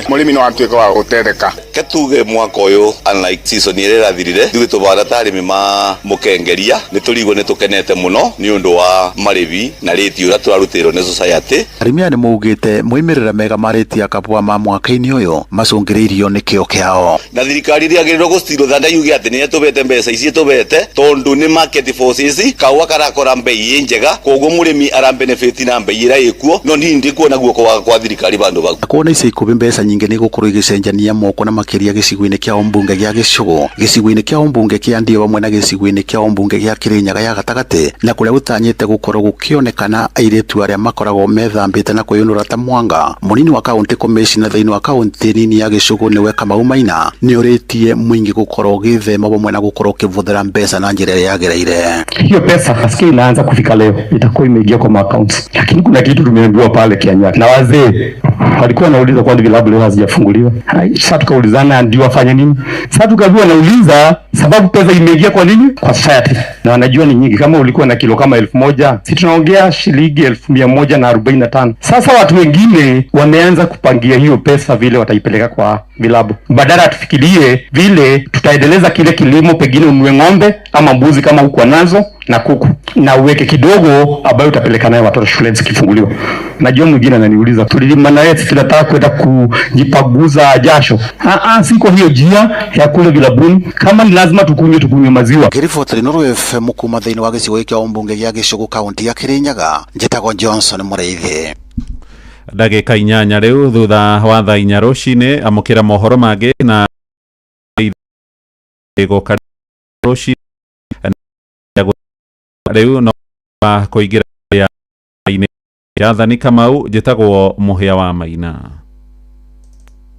mũrĩmi no atuĩke wa gũtetheka. Ke tuge mwaka ũyũ, unlike season ĩrĩa ĩrathirire, ithuĩ tũbana ta arĩmi ma mũkengeria nĩ tũrigwo nĩ tũkenete mũno nĩ ũndũ wa marĩbi na rĩti ũrĩa tũrarutĩrwo nĩ society. Arĩmi aya nĩ maugĩte moimĩrĩra mega ma rĩti ya kahũa ma mwaka-inĩ ũyũ macũngĩrĩirio nĩ kĩo kĩao. Na thirikari ĩrĩagĩrĩirwo gũcirwo thanda yuge atĩ nĩ ĩtũbete mbeca ici ĩtũbete tondũ nĩ market forces, kahũa karakora mbei ĩ njega, koguo mũrĩmi ara benefit na mbei ĩrĩa ĩkuo, no niĩ ndikuona guoko kwa thirikari bandũ bau. Kuona ica ikuhĩ mbeca nyingĩ nyingĩ nĩ gũkorwo igĩcenjania moko na makĩria gĩcigo-inĩ kĩa ũmbunge gĩa Gĩcũgũ, gĩcigo-inĩ kĩa ũmbunge kĩa Ndio hamwe na gĩcigo-inĩ kĩa ũmbunge gĩa Kĩrĩnyaga ya gatagatĩ, na kũrĩa gũtanyĩte gũkorwo gũkĩonekana airĩtu arĩa makoragwo methambĩte na kwĩyũnũra ta mwanga. Mũnini wa kaunti commissioner thĩinĩ wa kaunti nini ya Gĩcũgũ nĩwe Kamau Maina nĩorĩtie mũingĩ gũkorwo ũgĩthema hamwe na gũkorwo ũkĩbũthĩra mbeca na njĩra ĩrĩa yagĩrĩire. Hiyo pesa nasikia inaanza kufika leo, itakuwa imeingia kwa accounts, lakini kuna kitu tumeambiwa pale Kianyari na wazee walikuwa wanauliza kwani vilabu leo hazijafunguliwa. Hai, Sasa tukaulizana ndio wafanye nini? Sasa tukaambiwa wanauliza sababu pesa imeingia kwa nini? Kwa society, na wanajua ni nyingi. Kama ulikuwa na kilo kama 1000, si tunaongea shilingi 145,000. Sasa watu wengine wameanza kupangia hiyo pesa vile wataipeleka kwa vilabu, badala tufikirie vile tutaendeleza kile kilimo, pengine ununue ng'ombe ama mbuzi kama huko nazo na kuku na uweke kidogo ambayo utapeleka nayo watoto shuleni zikifunguliwa. Najua mwingine ananiuliza tulilima na yeye tunataka kwenda kujipaguza jasho. Ah, siko hiyo njia ya kule vilabuni. Kama ni lazima tukunywe, tukunywe maziwa. Ngĩribotera Inooro FM kuma thĩinĩ wa gĩcigo kĩa ũmbunge gĩa Gĩcũgũ kaunti ya Kĩrĩnyaga, njĩtagwo Johnson Mũrĩithi. Ndagĩka 8 rĩu thutha wa thaa 4 rũcinĩ, amũkĩra mohoro mangĩ na gũka rũcinĩ rĩu no kũingĩra inĩ Jathani Kamau, njĩtagwo Mũhĩa wa Maina.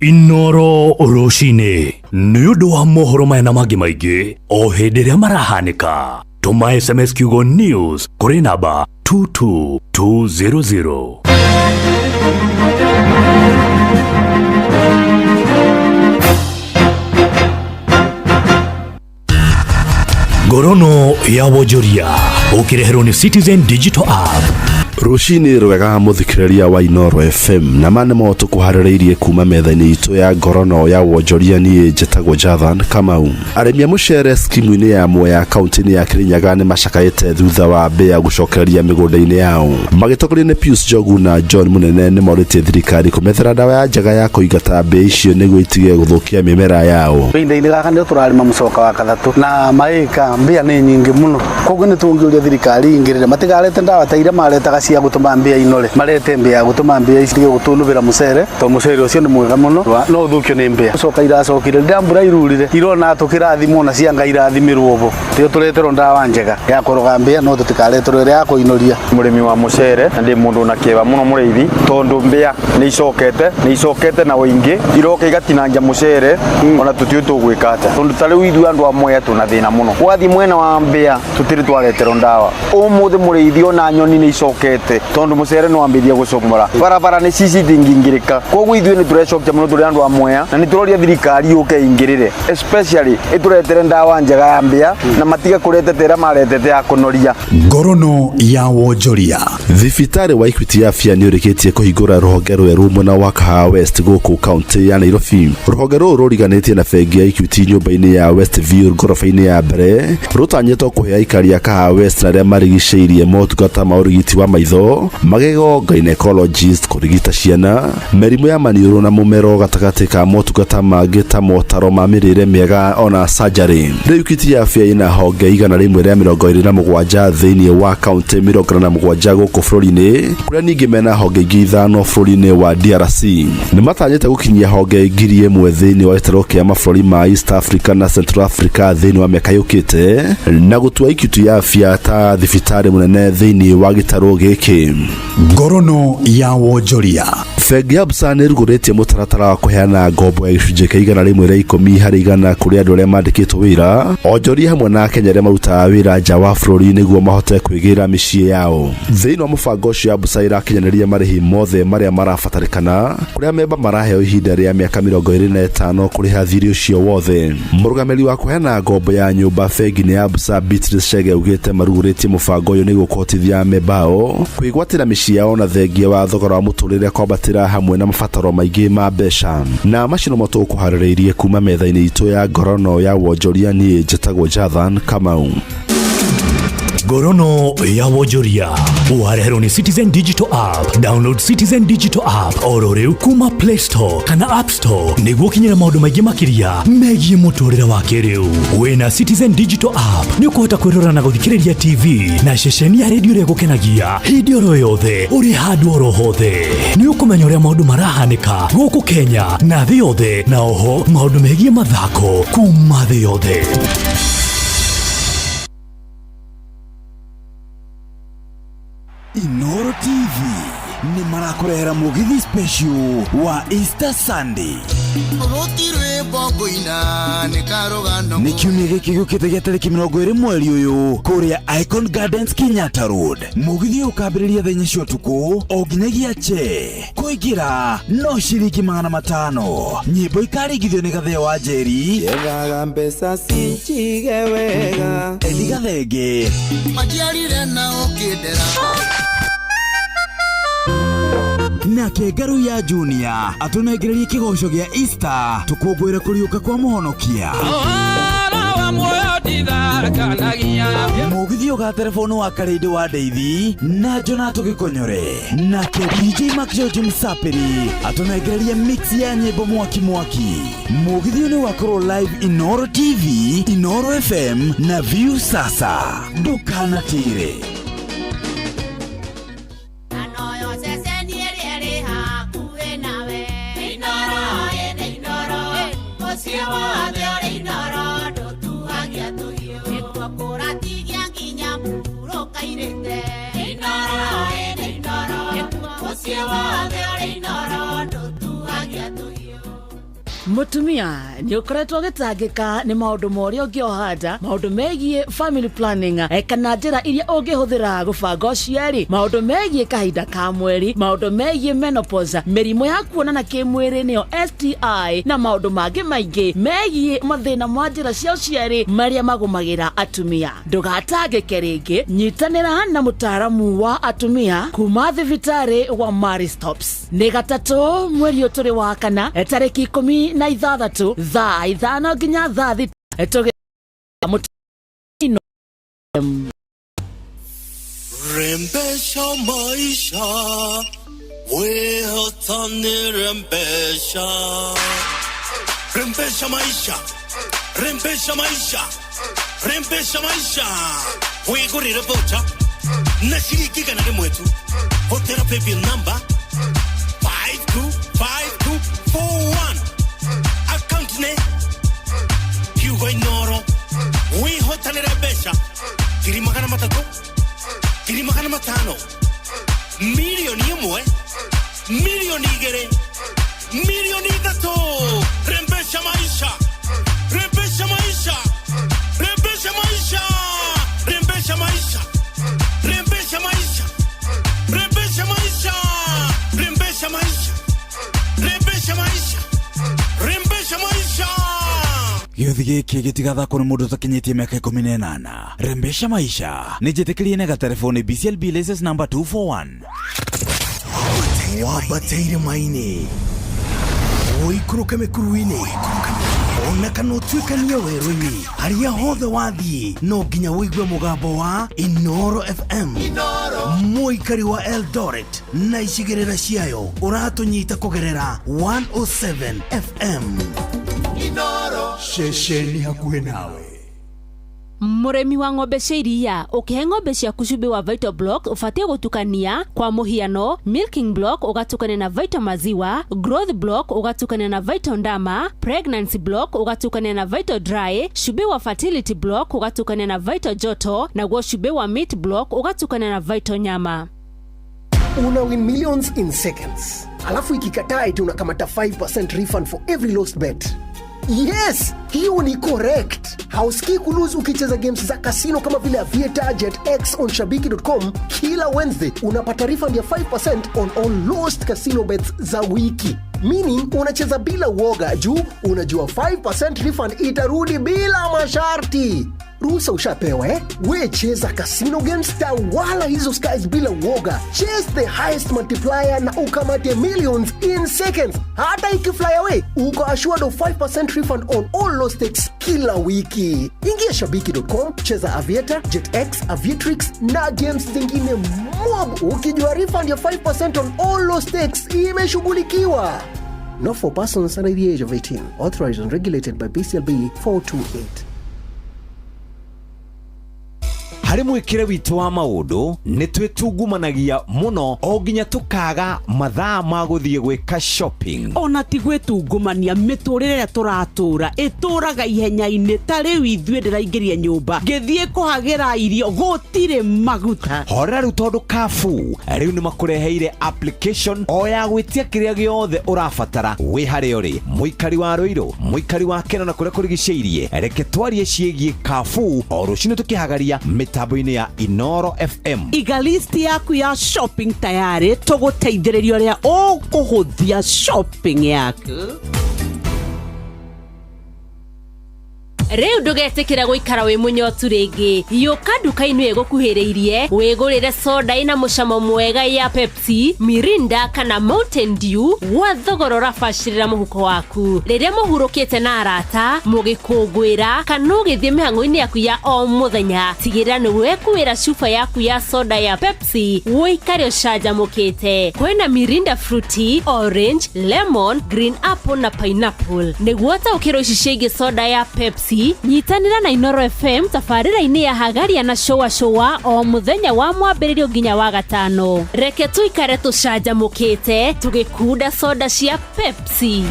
Inoro rũcinĩ nĩ ũndũ wa mohoro maya na mangĩ maingĩ o hĩndĩ ĩrĩa marahanĩka, tũma SMS kiugo news kũrĩ namba 22200. Ngorono ya wonjoria ũkĩreherwo nĩ Citizen Digital App. Rũcinĩ rwega mũthikĩrĩria wa Inooro FM, na ma nĩmo tũkũharĩrĩirie kuma metha-inĩ itũ ya ngorono ya wonjoria. Niĩ njĩtagwo Jathan Kamau. Arĩmi a mũcere skimu-inĩ ya Mwea kaunti-inĩ ya Kĩrĩnyaga nĩ macakaĩte thutha wa mbĩa gũcokereria mĩgũnda-inĩ yao. Magĩtongorio nĩ Pius Njogu na John Mũnene, nĩ morĩtie thirikari kũmethera ndawa ya njega ya kũingata mbĩa icio nĩguo itige gũthũkia mĩmera yao. Ihinda-inĩ gaka nĩo tũrarĩma mũcoka wa kathatũ na maĩka mbĩa nĩ nyingĩ mũno, koguo nĩ tũngĩũria thirikari ingĩrĩre matikarete ndawa ta iria maretaga cia gũtũma mbĩa inore, marete mbĩa ya gũtũma mbĩa ici itige gũtũnũbĩra mũcere, tondũ mũcere ũcio nĩ mwega mũno no ũthũkio nĩ mbĩa. Coka iracokire rĩrĩa mbura irurire irona tũkĩrathimwo na cia Ngai irathimĩrwo bo, tio tũreterwo ndawa njega ya kũroga mbĩa no tũtikareterwo ĩrĩa ya kũinoria. Mũrĩmi wa mũcere na ndĩ mũndũ na kĩeva mũno mũrĩithi, tondũ mbĩa nĩ icokete na ũingĩ, iroka igatinangia mũcere ona tũtiũĩ tũgwĩka atĩa, tondũ ta rĩu ithuĩ andũ a Mwea twĩna thĩna mũno. Wathiĩ mwena wa mbĩa tũtirĩ twareterwo ndawa. Ũmũthĩ mũrĩithi ona nyoni nĩ icokete, tondũ mũcere nĩ wambĩrĩria gũcomora, barabara nĩ cici itingĩingĩrĩka. Koguo ithuĩ nĩ tũrecokia mũno tũrĩ andũ a Mwea, na nĩ tũroria thirikari yũke ĩingĩrĩre, especially ĩtũretere ndawa njega ya mbĩa na matige kũrete ta ĩrĩa maretete ya kũnoria. Ngorono ya wonjoria. Thibitarĩ wa Equity Afya nĩ ũrĩkĩtie kũhingũra rũhonge rwerũ mwena wa Kahawa West gũkũ kaunti ya Nairobi. Rũhonge rũrũ rũriganĩtie na bengi ya Equity nyũmba-inĩ ya Westview ngoroba-inĩ ya mbere, rũtanyĩtwo kũhe aikari a Kahawa West na arĩa marigicĩirie motungata ma ũrigiti wa maitho, magego, gynecologist, kũrigita ciana, mĩrimũ ya maniũrũ na mũmero, gatagatĩ ka motungata mangĩ ta motaro ma mĩrĩre mĩega ona surgery. Rĩu Equity Afya ĩna honge 127 thĩinĩ wa kaunti 47 gũkũ bũrũri-inĩ, kũrĩa ningĩ mena honge ingĩ 5 bũrũri-inĩ wa DRC. Nĩ matanyĩte gũkinyia honge 1000 thĩinĩ wa gĩtarũ kĩa mabũrũri ma East Africa na Central Africa thĩinĩ wa mĩaka yũkĩte, na gũtua Equity Afya ta thibitarĩ mũnene thĩinĩ wa gĩtarũ gĩkĩ. Ngorono ya wonjoria. Bengi ya Absa nĩ ĩrugũrĩtie mũtaratara wa kũheana ngombo ya gĩcunjĩ kĩa 110% kũrĩ andũ arĩa mandĩkĩtwo wĩra, onjoria hamwe na Akenya arĩa marutaga wĩra nja wa bũrũri nĩguo mahote kwĩgĩra mĩciĩ yao. Thĩinĩ wa mũbango ũcio, Absa ĩrakinyanĩria marĩhi mothe marĩa marabatarĩkana, kũrĩa memba maraheo ihinda rĩa mĩaka 25 kũrĩha thirĩ ũcio wothe. Mũrũgamĩrĩri wa kũheana ngombo ya nyũmba bengi-inĩ ya Absa, Beatrice Chege, augĩte marugũrĩtie mũbango ũyũ nĩguo kũhotithia memba ao kwĩgwatĩra mĩciĩ yao na thengia wa thogora wa mũtũrĩre kwambatĩra hamwe na mabataro maingĩ ma mbeca. Na macio nomo tũkũharĩrĩirie kuma metha-inĩ itũ ya ngorono ya wonjoria. Niĩ njĩtagwo Jathan Kamau. Ngorono ya wonjoria wareherwo nĩ Citizen Digital App. Download Citizen Digital App oro rĩu kuma Play Store kana App Store nĩguo ũkinyĩre maũndũ maingĩ makĩria megiĩ mũtũrĩre wa kĩrĩu. Wĩna Citizen Digital App nĩ ũkũhota kwĩrora na gũthikĩrĩria TV na ceceni ya redio ĩrĩa ĩgũkenagia hĩndĩ oro yothe ũrĩ handũ oro hothe. Nĩ ũkũmenya ũrĩa maũndũ marahanĩka gũkũ Kenya na thĩ yothe, na oho maũndũ megiĩ mathako kuma thĩ yothe. Inoro TV nĩ marakũrehera mũgithi special wa Easter Sunday. Rũti rwĩmbo ngũina nĩ karũgano. Nĩ kiumia gĩkĩ gĩũkĩte gĩa tarĩki 20 mweri ũyũ kũrĩa Icon Gardens, Kenyatta Road. Mũgithi ũyũ ũkambĩrĩria thaa 4 cia ũtukũ o nginyagia che. Kũingĩra no ciringi 500. Nyĩmbo ikaringithio nĩ Gatheo wa Njeri, Ethaga mbeca cinjige wega. Eli Gathenge Maciarire na ũkĩndera. Nake Ngaruiya Junior atũnengererie kĩgoco gĩa Easter tũkũngũĩre kũriũka kwa mũhonokia. Mũgithi ũgaterebono wa Karĩndĩ wa Ndeithi na Jona tũgĩkonyore. Nake DJ Mark George Msapiri atũnengererie mix ya nyĩmbo mwaki mwaki. Mũgithi ũyũ nĩ ũgakorwo live Inoro TV, Inoro FM na View Sasa. Ndũkanatĩre. Mutumia nĩ ũkoretwo ũgĩtangĩka nĩ maũndũ ma ũrĩa ũngĩoha nda, maũndũ megiĩ family planning, kana njĩra iria ũngĩhũthĩra gũbanga ũciari, maũndũ megiĩ kahinda ka mweri, maũndũ megiĩ menopause, mĩrimũ ya kuonana kĩmwĩrĩ nĩyo STI, na maũndũ mangĩ maingĩ megiĩ mathĩna ma njĩra cia ũciari marĩa magũmagĩra atumia. Ndũgatangĩke rĩngĩ, nyitanĩra na mũtaaramu wa atumia kuma thibitarĩ wa Marie Stopes. Nĩ gatatũ mweri ũyũ tũrĩ wa kana, tarĩki 16 thaa 5 nginya thaa 6 tũgĩ mũtino. Rembesha maisha, wehotani rembesha. Rembesha maisha, rembesha maisha, rembesha maisha. Wigurire voucher na ciringi 100 tu. Hũthĩra paybill number 525241. Account nĩ kiugo Inoro. Wĩhotanĩre mbeca 300,000, 500,000, 1,000,000, 2,000,000, 3,000,000. Rembesha maisha, rembesha maisha, rembesha maisha, rembesha maisha, rembesha maisha, rembesha maisha, rembesha maisha, rembesha maisha, rembesha maisha. Gĩũthi gĩkĩ gĩtigathakwo nĩ mũndũ ũtakinyĩtie mĩaka 18. Rembesha maisha nĩ njĩtĩkĩrie na gatelefoni BCLB license number 241. Wambateire maini ũikũrũke mĩkuru-inĩ ona kana ũtuĩkanie werũ-inĩ, harĩa hothe wathiĩ no nginya ũigue mũgambo wa Inoro FM. Mũikari wa Eldoret na icigĩrĩra ciayo ũratũnyita kũgerera 107 FM. Ceceni hakuhĩ nawe. Mũrĩmi wa ng'ombe cia iria, ũkĩhe ng'ombe ciaku cumbĩ wa Vital Block ũbatiĩ gũtukania, kwa mũhiano milking block ũgatukania na Vital maziwa, growth block ũgatukania na Vital ndama, pregnancy block ũgatukania na Vital dry, cumbĩ wa fertility block ũgatukania na Vital joto, naguo cumbĩ wa meat block ũgatukania na Vital nyama. Una win millions in seconds, alafu ikikataa eti unakamata 5% refund for every lost bet. Yes, hiyo ni correct. Hausikii kulose ukicheza games za casino kama vile Aviator, Jet X on shabiki.com. Kila Wednesday unapata refund ya 5% on all lost casino bets za wiki, meaning unacheza bila uoga juu unajua 5% refund itarudi bila masharti. Ruhusa ushapewa eh? We cheza casino games, tawala hizo skies bila uoga. Chase the highest multiplier na ukamate millions in seconds. Hata ikifly away, uko assured of 5% refund on all lost stakes kila wiki. Ingia shabiki.com, cheza Aviator, JetX, Aviatrix na games zingine mob, ukijua refund ya 5% on all lost stakes imeshughulikiwa. Not for persons under the age of 18. Authorized and regulated by BCLB 428. Harĩ mwĩkĩre witũ wa maũndũ nĩ twĩtungumanagia mũno o nginya tũkaga mathaa ma gũthiĩ gwĩka shopping. Ona ti gwĩtungumania, mĩtũrĩre ĩrĩa tũratũra ĩtũraga ihenya-inĩ. Ta rĩu ithuĩ ndĩraingĩria nyũmba ngĩthiĩ kũhagĩra irio gũtirĩ maguta. Horera rĩu, tondũ Carrefour rĩu nĩ makũreheire application o ya gwĩtia kĩrĩa gĩothe ũrabatara wĩ harĩa ũrĩ, mũikari wa Rũirũ, mũikari wa Keno na kũrĩa kũrigicĩirie. Reke twarie ciĩgiĩ Carrefour o rũcinĩ tũkĩhagaria mĩtambo-inĩ ya Inoro FM. Iga list yaku ya shopping tayarĩ, tũgũteithĩrĩria ũrĩa ũkũhũthia shopping yaku. Rĩu ndũgetĩkĩra gũikara wĩ mũnyotu rĩngĩ. Yũka nduka-inĩ ĩgũkuhĩrĩirie wĩgũrĩre soda ĩna mũcamo mwega ya Pepsi, Mirinda kana Mountain Dew gwa thogora ũrabacĩrĩra mũhuko waku. Rĩrĩa mũhurũkĩte na arata, mũgĩkũngũĩra kana ũgĩthiĩ mĩhang'o-inĩ yaku ya o mũthenya, tigĩrĩra nĩ wekuĩra cuba yaku ya soda ya Pepsi ũikare ũcanjamũkĩte. Kwĩna Mirinda fruity, orange, lemon, green apple na pineapple. Nĩguo taũkĩrwo ici ciĩgiĩ soda ya Pepsi, nyitanĩra na Inoro FM tabarĩra-inĩ ya Hagaria na Showa Showa o mũthenya wa mwambĩrĩrio nginya wa gatano. Reke tũikare tũcanjamũkĩte tũgĩkunda soda cia Pepsi.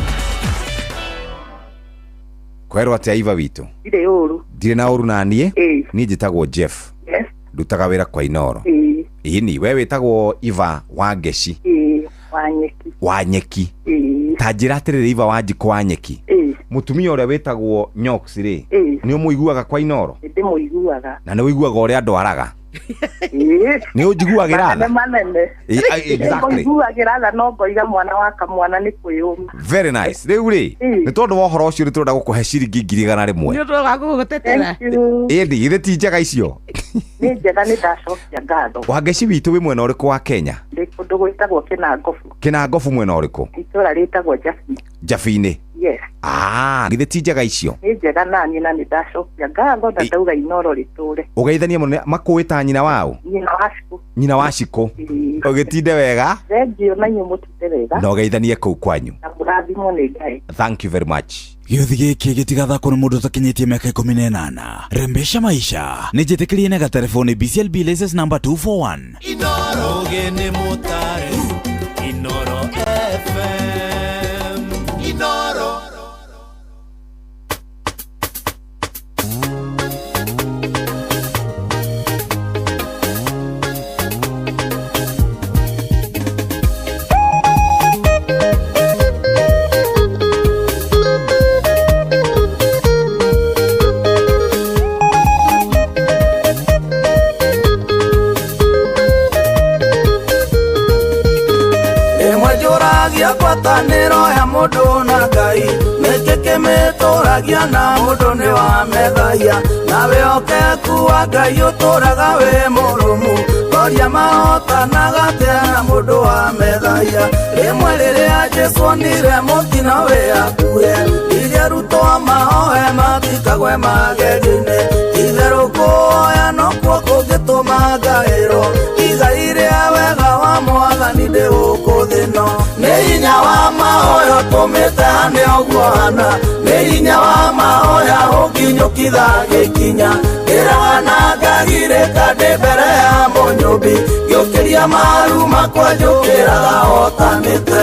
Kwerwo atĩa, Iva witũ? Ndirĩ ũru. Ndirĩ na ũru naniĩ. Ĩĩ. Niĩ njĩtagwo Jeff. Yes. Ndutaga wĩra kwa Inoro. Ĩĩ. Ĩni we wĩtagwo Iva wa Ngeci? Ĩĩ, wa nyeki. Wa Nyeki. Ĩĩ. Ta njĩra atĩrĩrĩ, Iva wa Njikũ wa Nyeki, Ĩĩ. mũtumia ũrĩa wĩtagwo Nyox rĩ, Ĩĩ. nĩ ũmũiguaga kwa Inoro? Nĩndĩmũiguaga. Na nĩ ũiguaga ũrĩa ndwaraga? Ĩĩ. Nĩ ũnjiguagĩra Manene tha? manene. Ĩĩ, exactly. Nĩngũiguagĩra tha, no ngoiga mwana wa kamwana nĩ kwĩyũma. Very nice. Rĩu rĩ, Ĩĩ. nĩ tondũ wa ũhoro ũcio nĩ tũrenda gũkũhe ciringi 100,000. Nĩ ũndũ wa gũgũtetera. Thank you. Ĩndĩ githĩ ti njega icio? Nĩ njega, nĩ ndacokia ngatho. Wangeci witũ, wĩ mwena ũrĩkũ wa Kenya? Ndĩ kũndũ gwĩtagwo Kĩnangobu. Kĩnangobu mwena ũrĩkũ? Itũra rĩtagwo Jabi. Jabi-inĩ? Yes. Ah, githĩ ti njega icio? Nĩ njega naniĩ, na nĩ ndacokia ngatho na ndauga Inoro rĩtũre. Ũgeithanie mũno. Makũĩ ta nyina wao? Nyina wa Cikũ. Nyina wa Cikũ. Ĩĩ. Ũgĩtinde wega. Thengiũ, na inyuĩ mũtinde wega. Na ũgeithanie kũu kwanyu. Na mũrathimwo nĩ Ngai. Thank you very much. Gĩũthi gĩkĩ gĩtigathakwo nĩ mũndũ ũtakinyĩtie mĩaka 18. Rembesha maisha nĩ njĩtĩkĩrie na gatelefoni BCLB license number 241. Ogene mutare Inoro FM Inoro. Ĩmwe njũragia ngwatanĩro ya mũndũ na Ngai nĩkĩ kĩmĩtũragia, na mũndũ nĩ wamethaia na wĩhokeku wa Ngai ũtũraga wĩ mũrũmu, ngoria mahotanaga atĩa na mũndũ wa methaia. Rĩmwe rĩrĩa Jesũ onire mũtino wĩ hakuhĩ, iria arutwo mahoe matikagwe magerio-inĩ, itherũ kũhoya nokuo kũngĩtũma ngaĩrwo igai rĩa wega wa Mwathani ndĩ gũkũ thĩ ĩno. Nĩ hinya wa mahoya ũtũmĩte hane ũguo hana, nĩ hinya wa mahoya ũnginyũkitha gĩkinya, ngĩraga na ngagirĩka ndĩ mbere ya mũnyũmbi, ngĩũkĩria maru makwa njũkĩraga hotanĩte.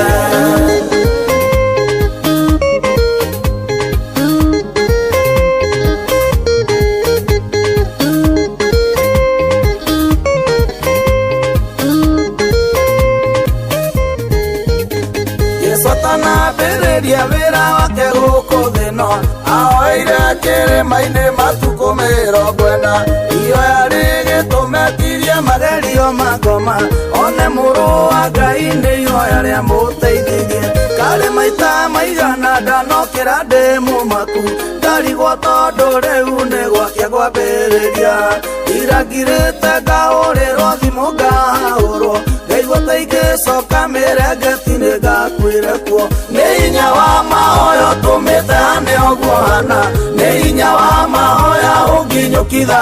Yesu atanambĩrĩria wĩra wake gũkũ thĩ ĩno, ahoeire kĩrĩma-inĩ matukũ 40. Ihoya rĩgĩtũmetirie magerio ma ngoma, one mũrũ wa Ngai nĩ ihoya rĩa mũteithirie. Arĩ maita maigana ndanokĩra ndĩ mũmaku, ndarigwo tondũ rĩu nĩ gwakĩa kwambĩrĩria. Irangirĩte ngahũrĩrwo thimũ ngahũrwo, ngaigua ta ingĩcoka mĩrengeti nĩ ngakuire kuo. Nĩ hinya wa mahoya ũtũmĩte hane ũguo hana, nĩ hinya wa mahoya ũnginyũkitha.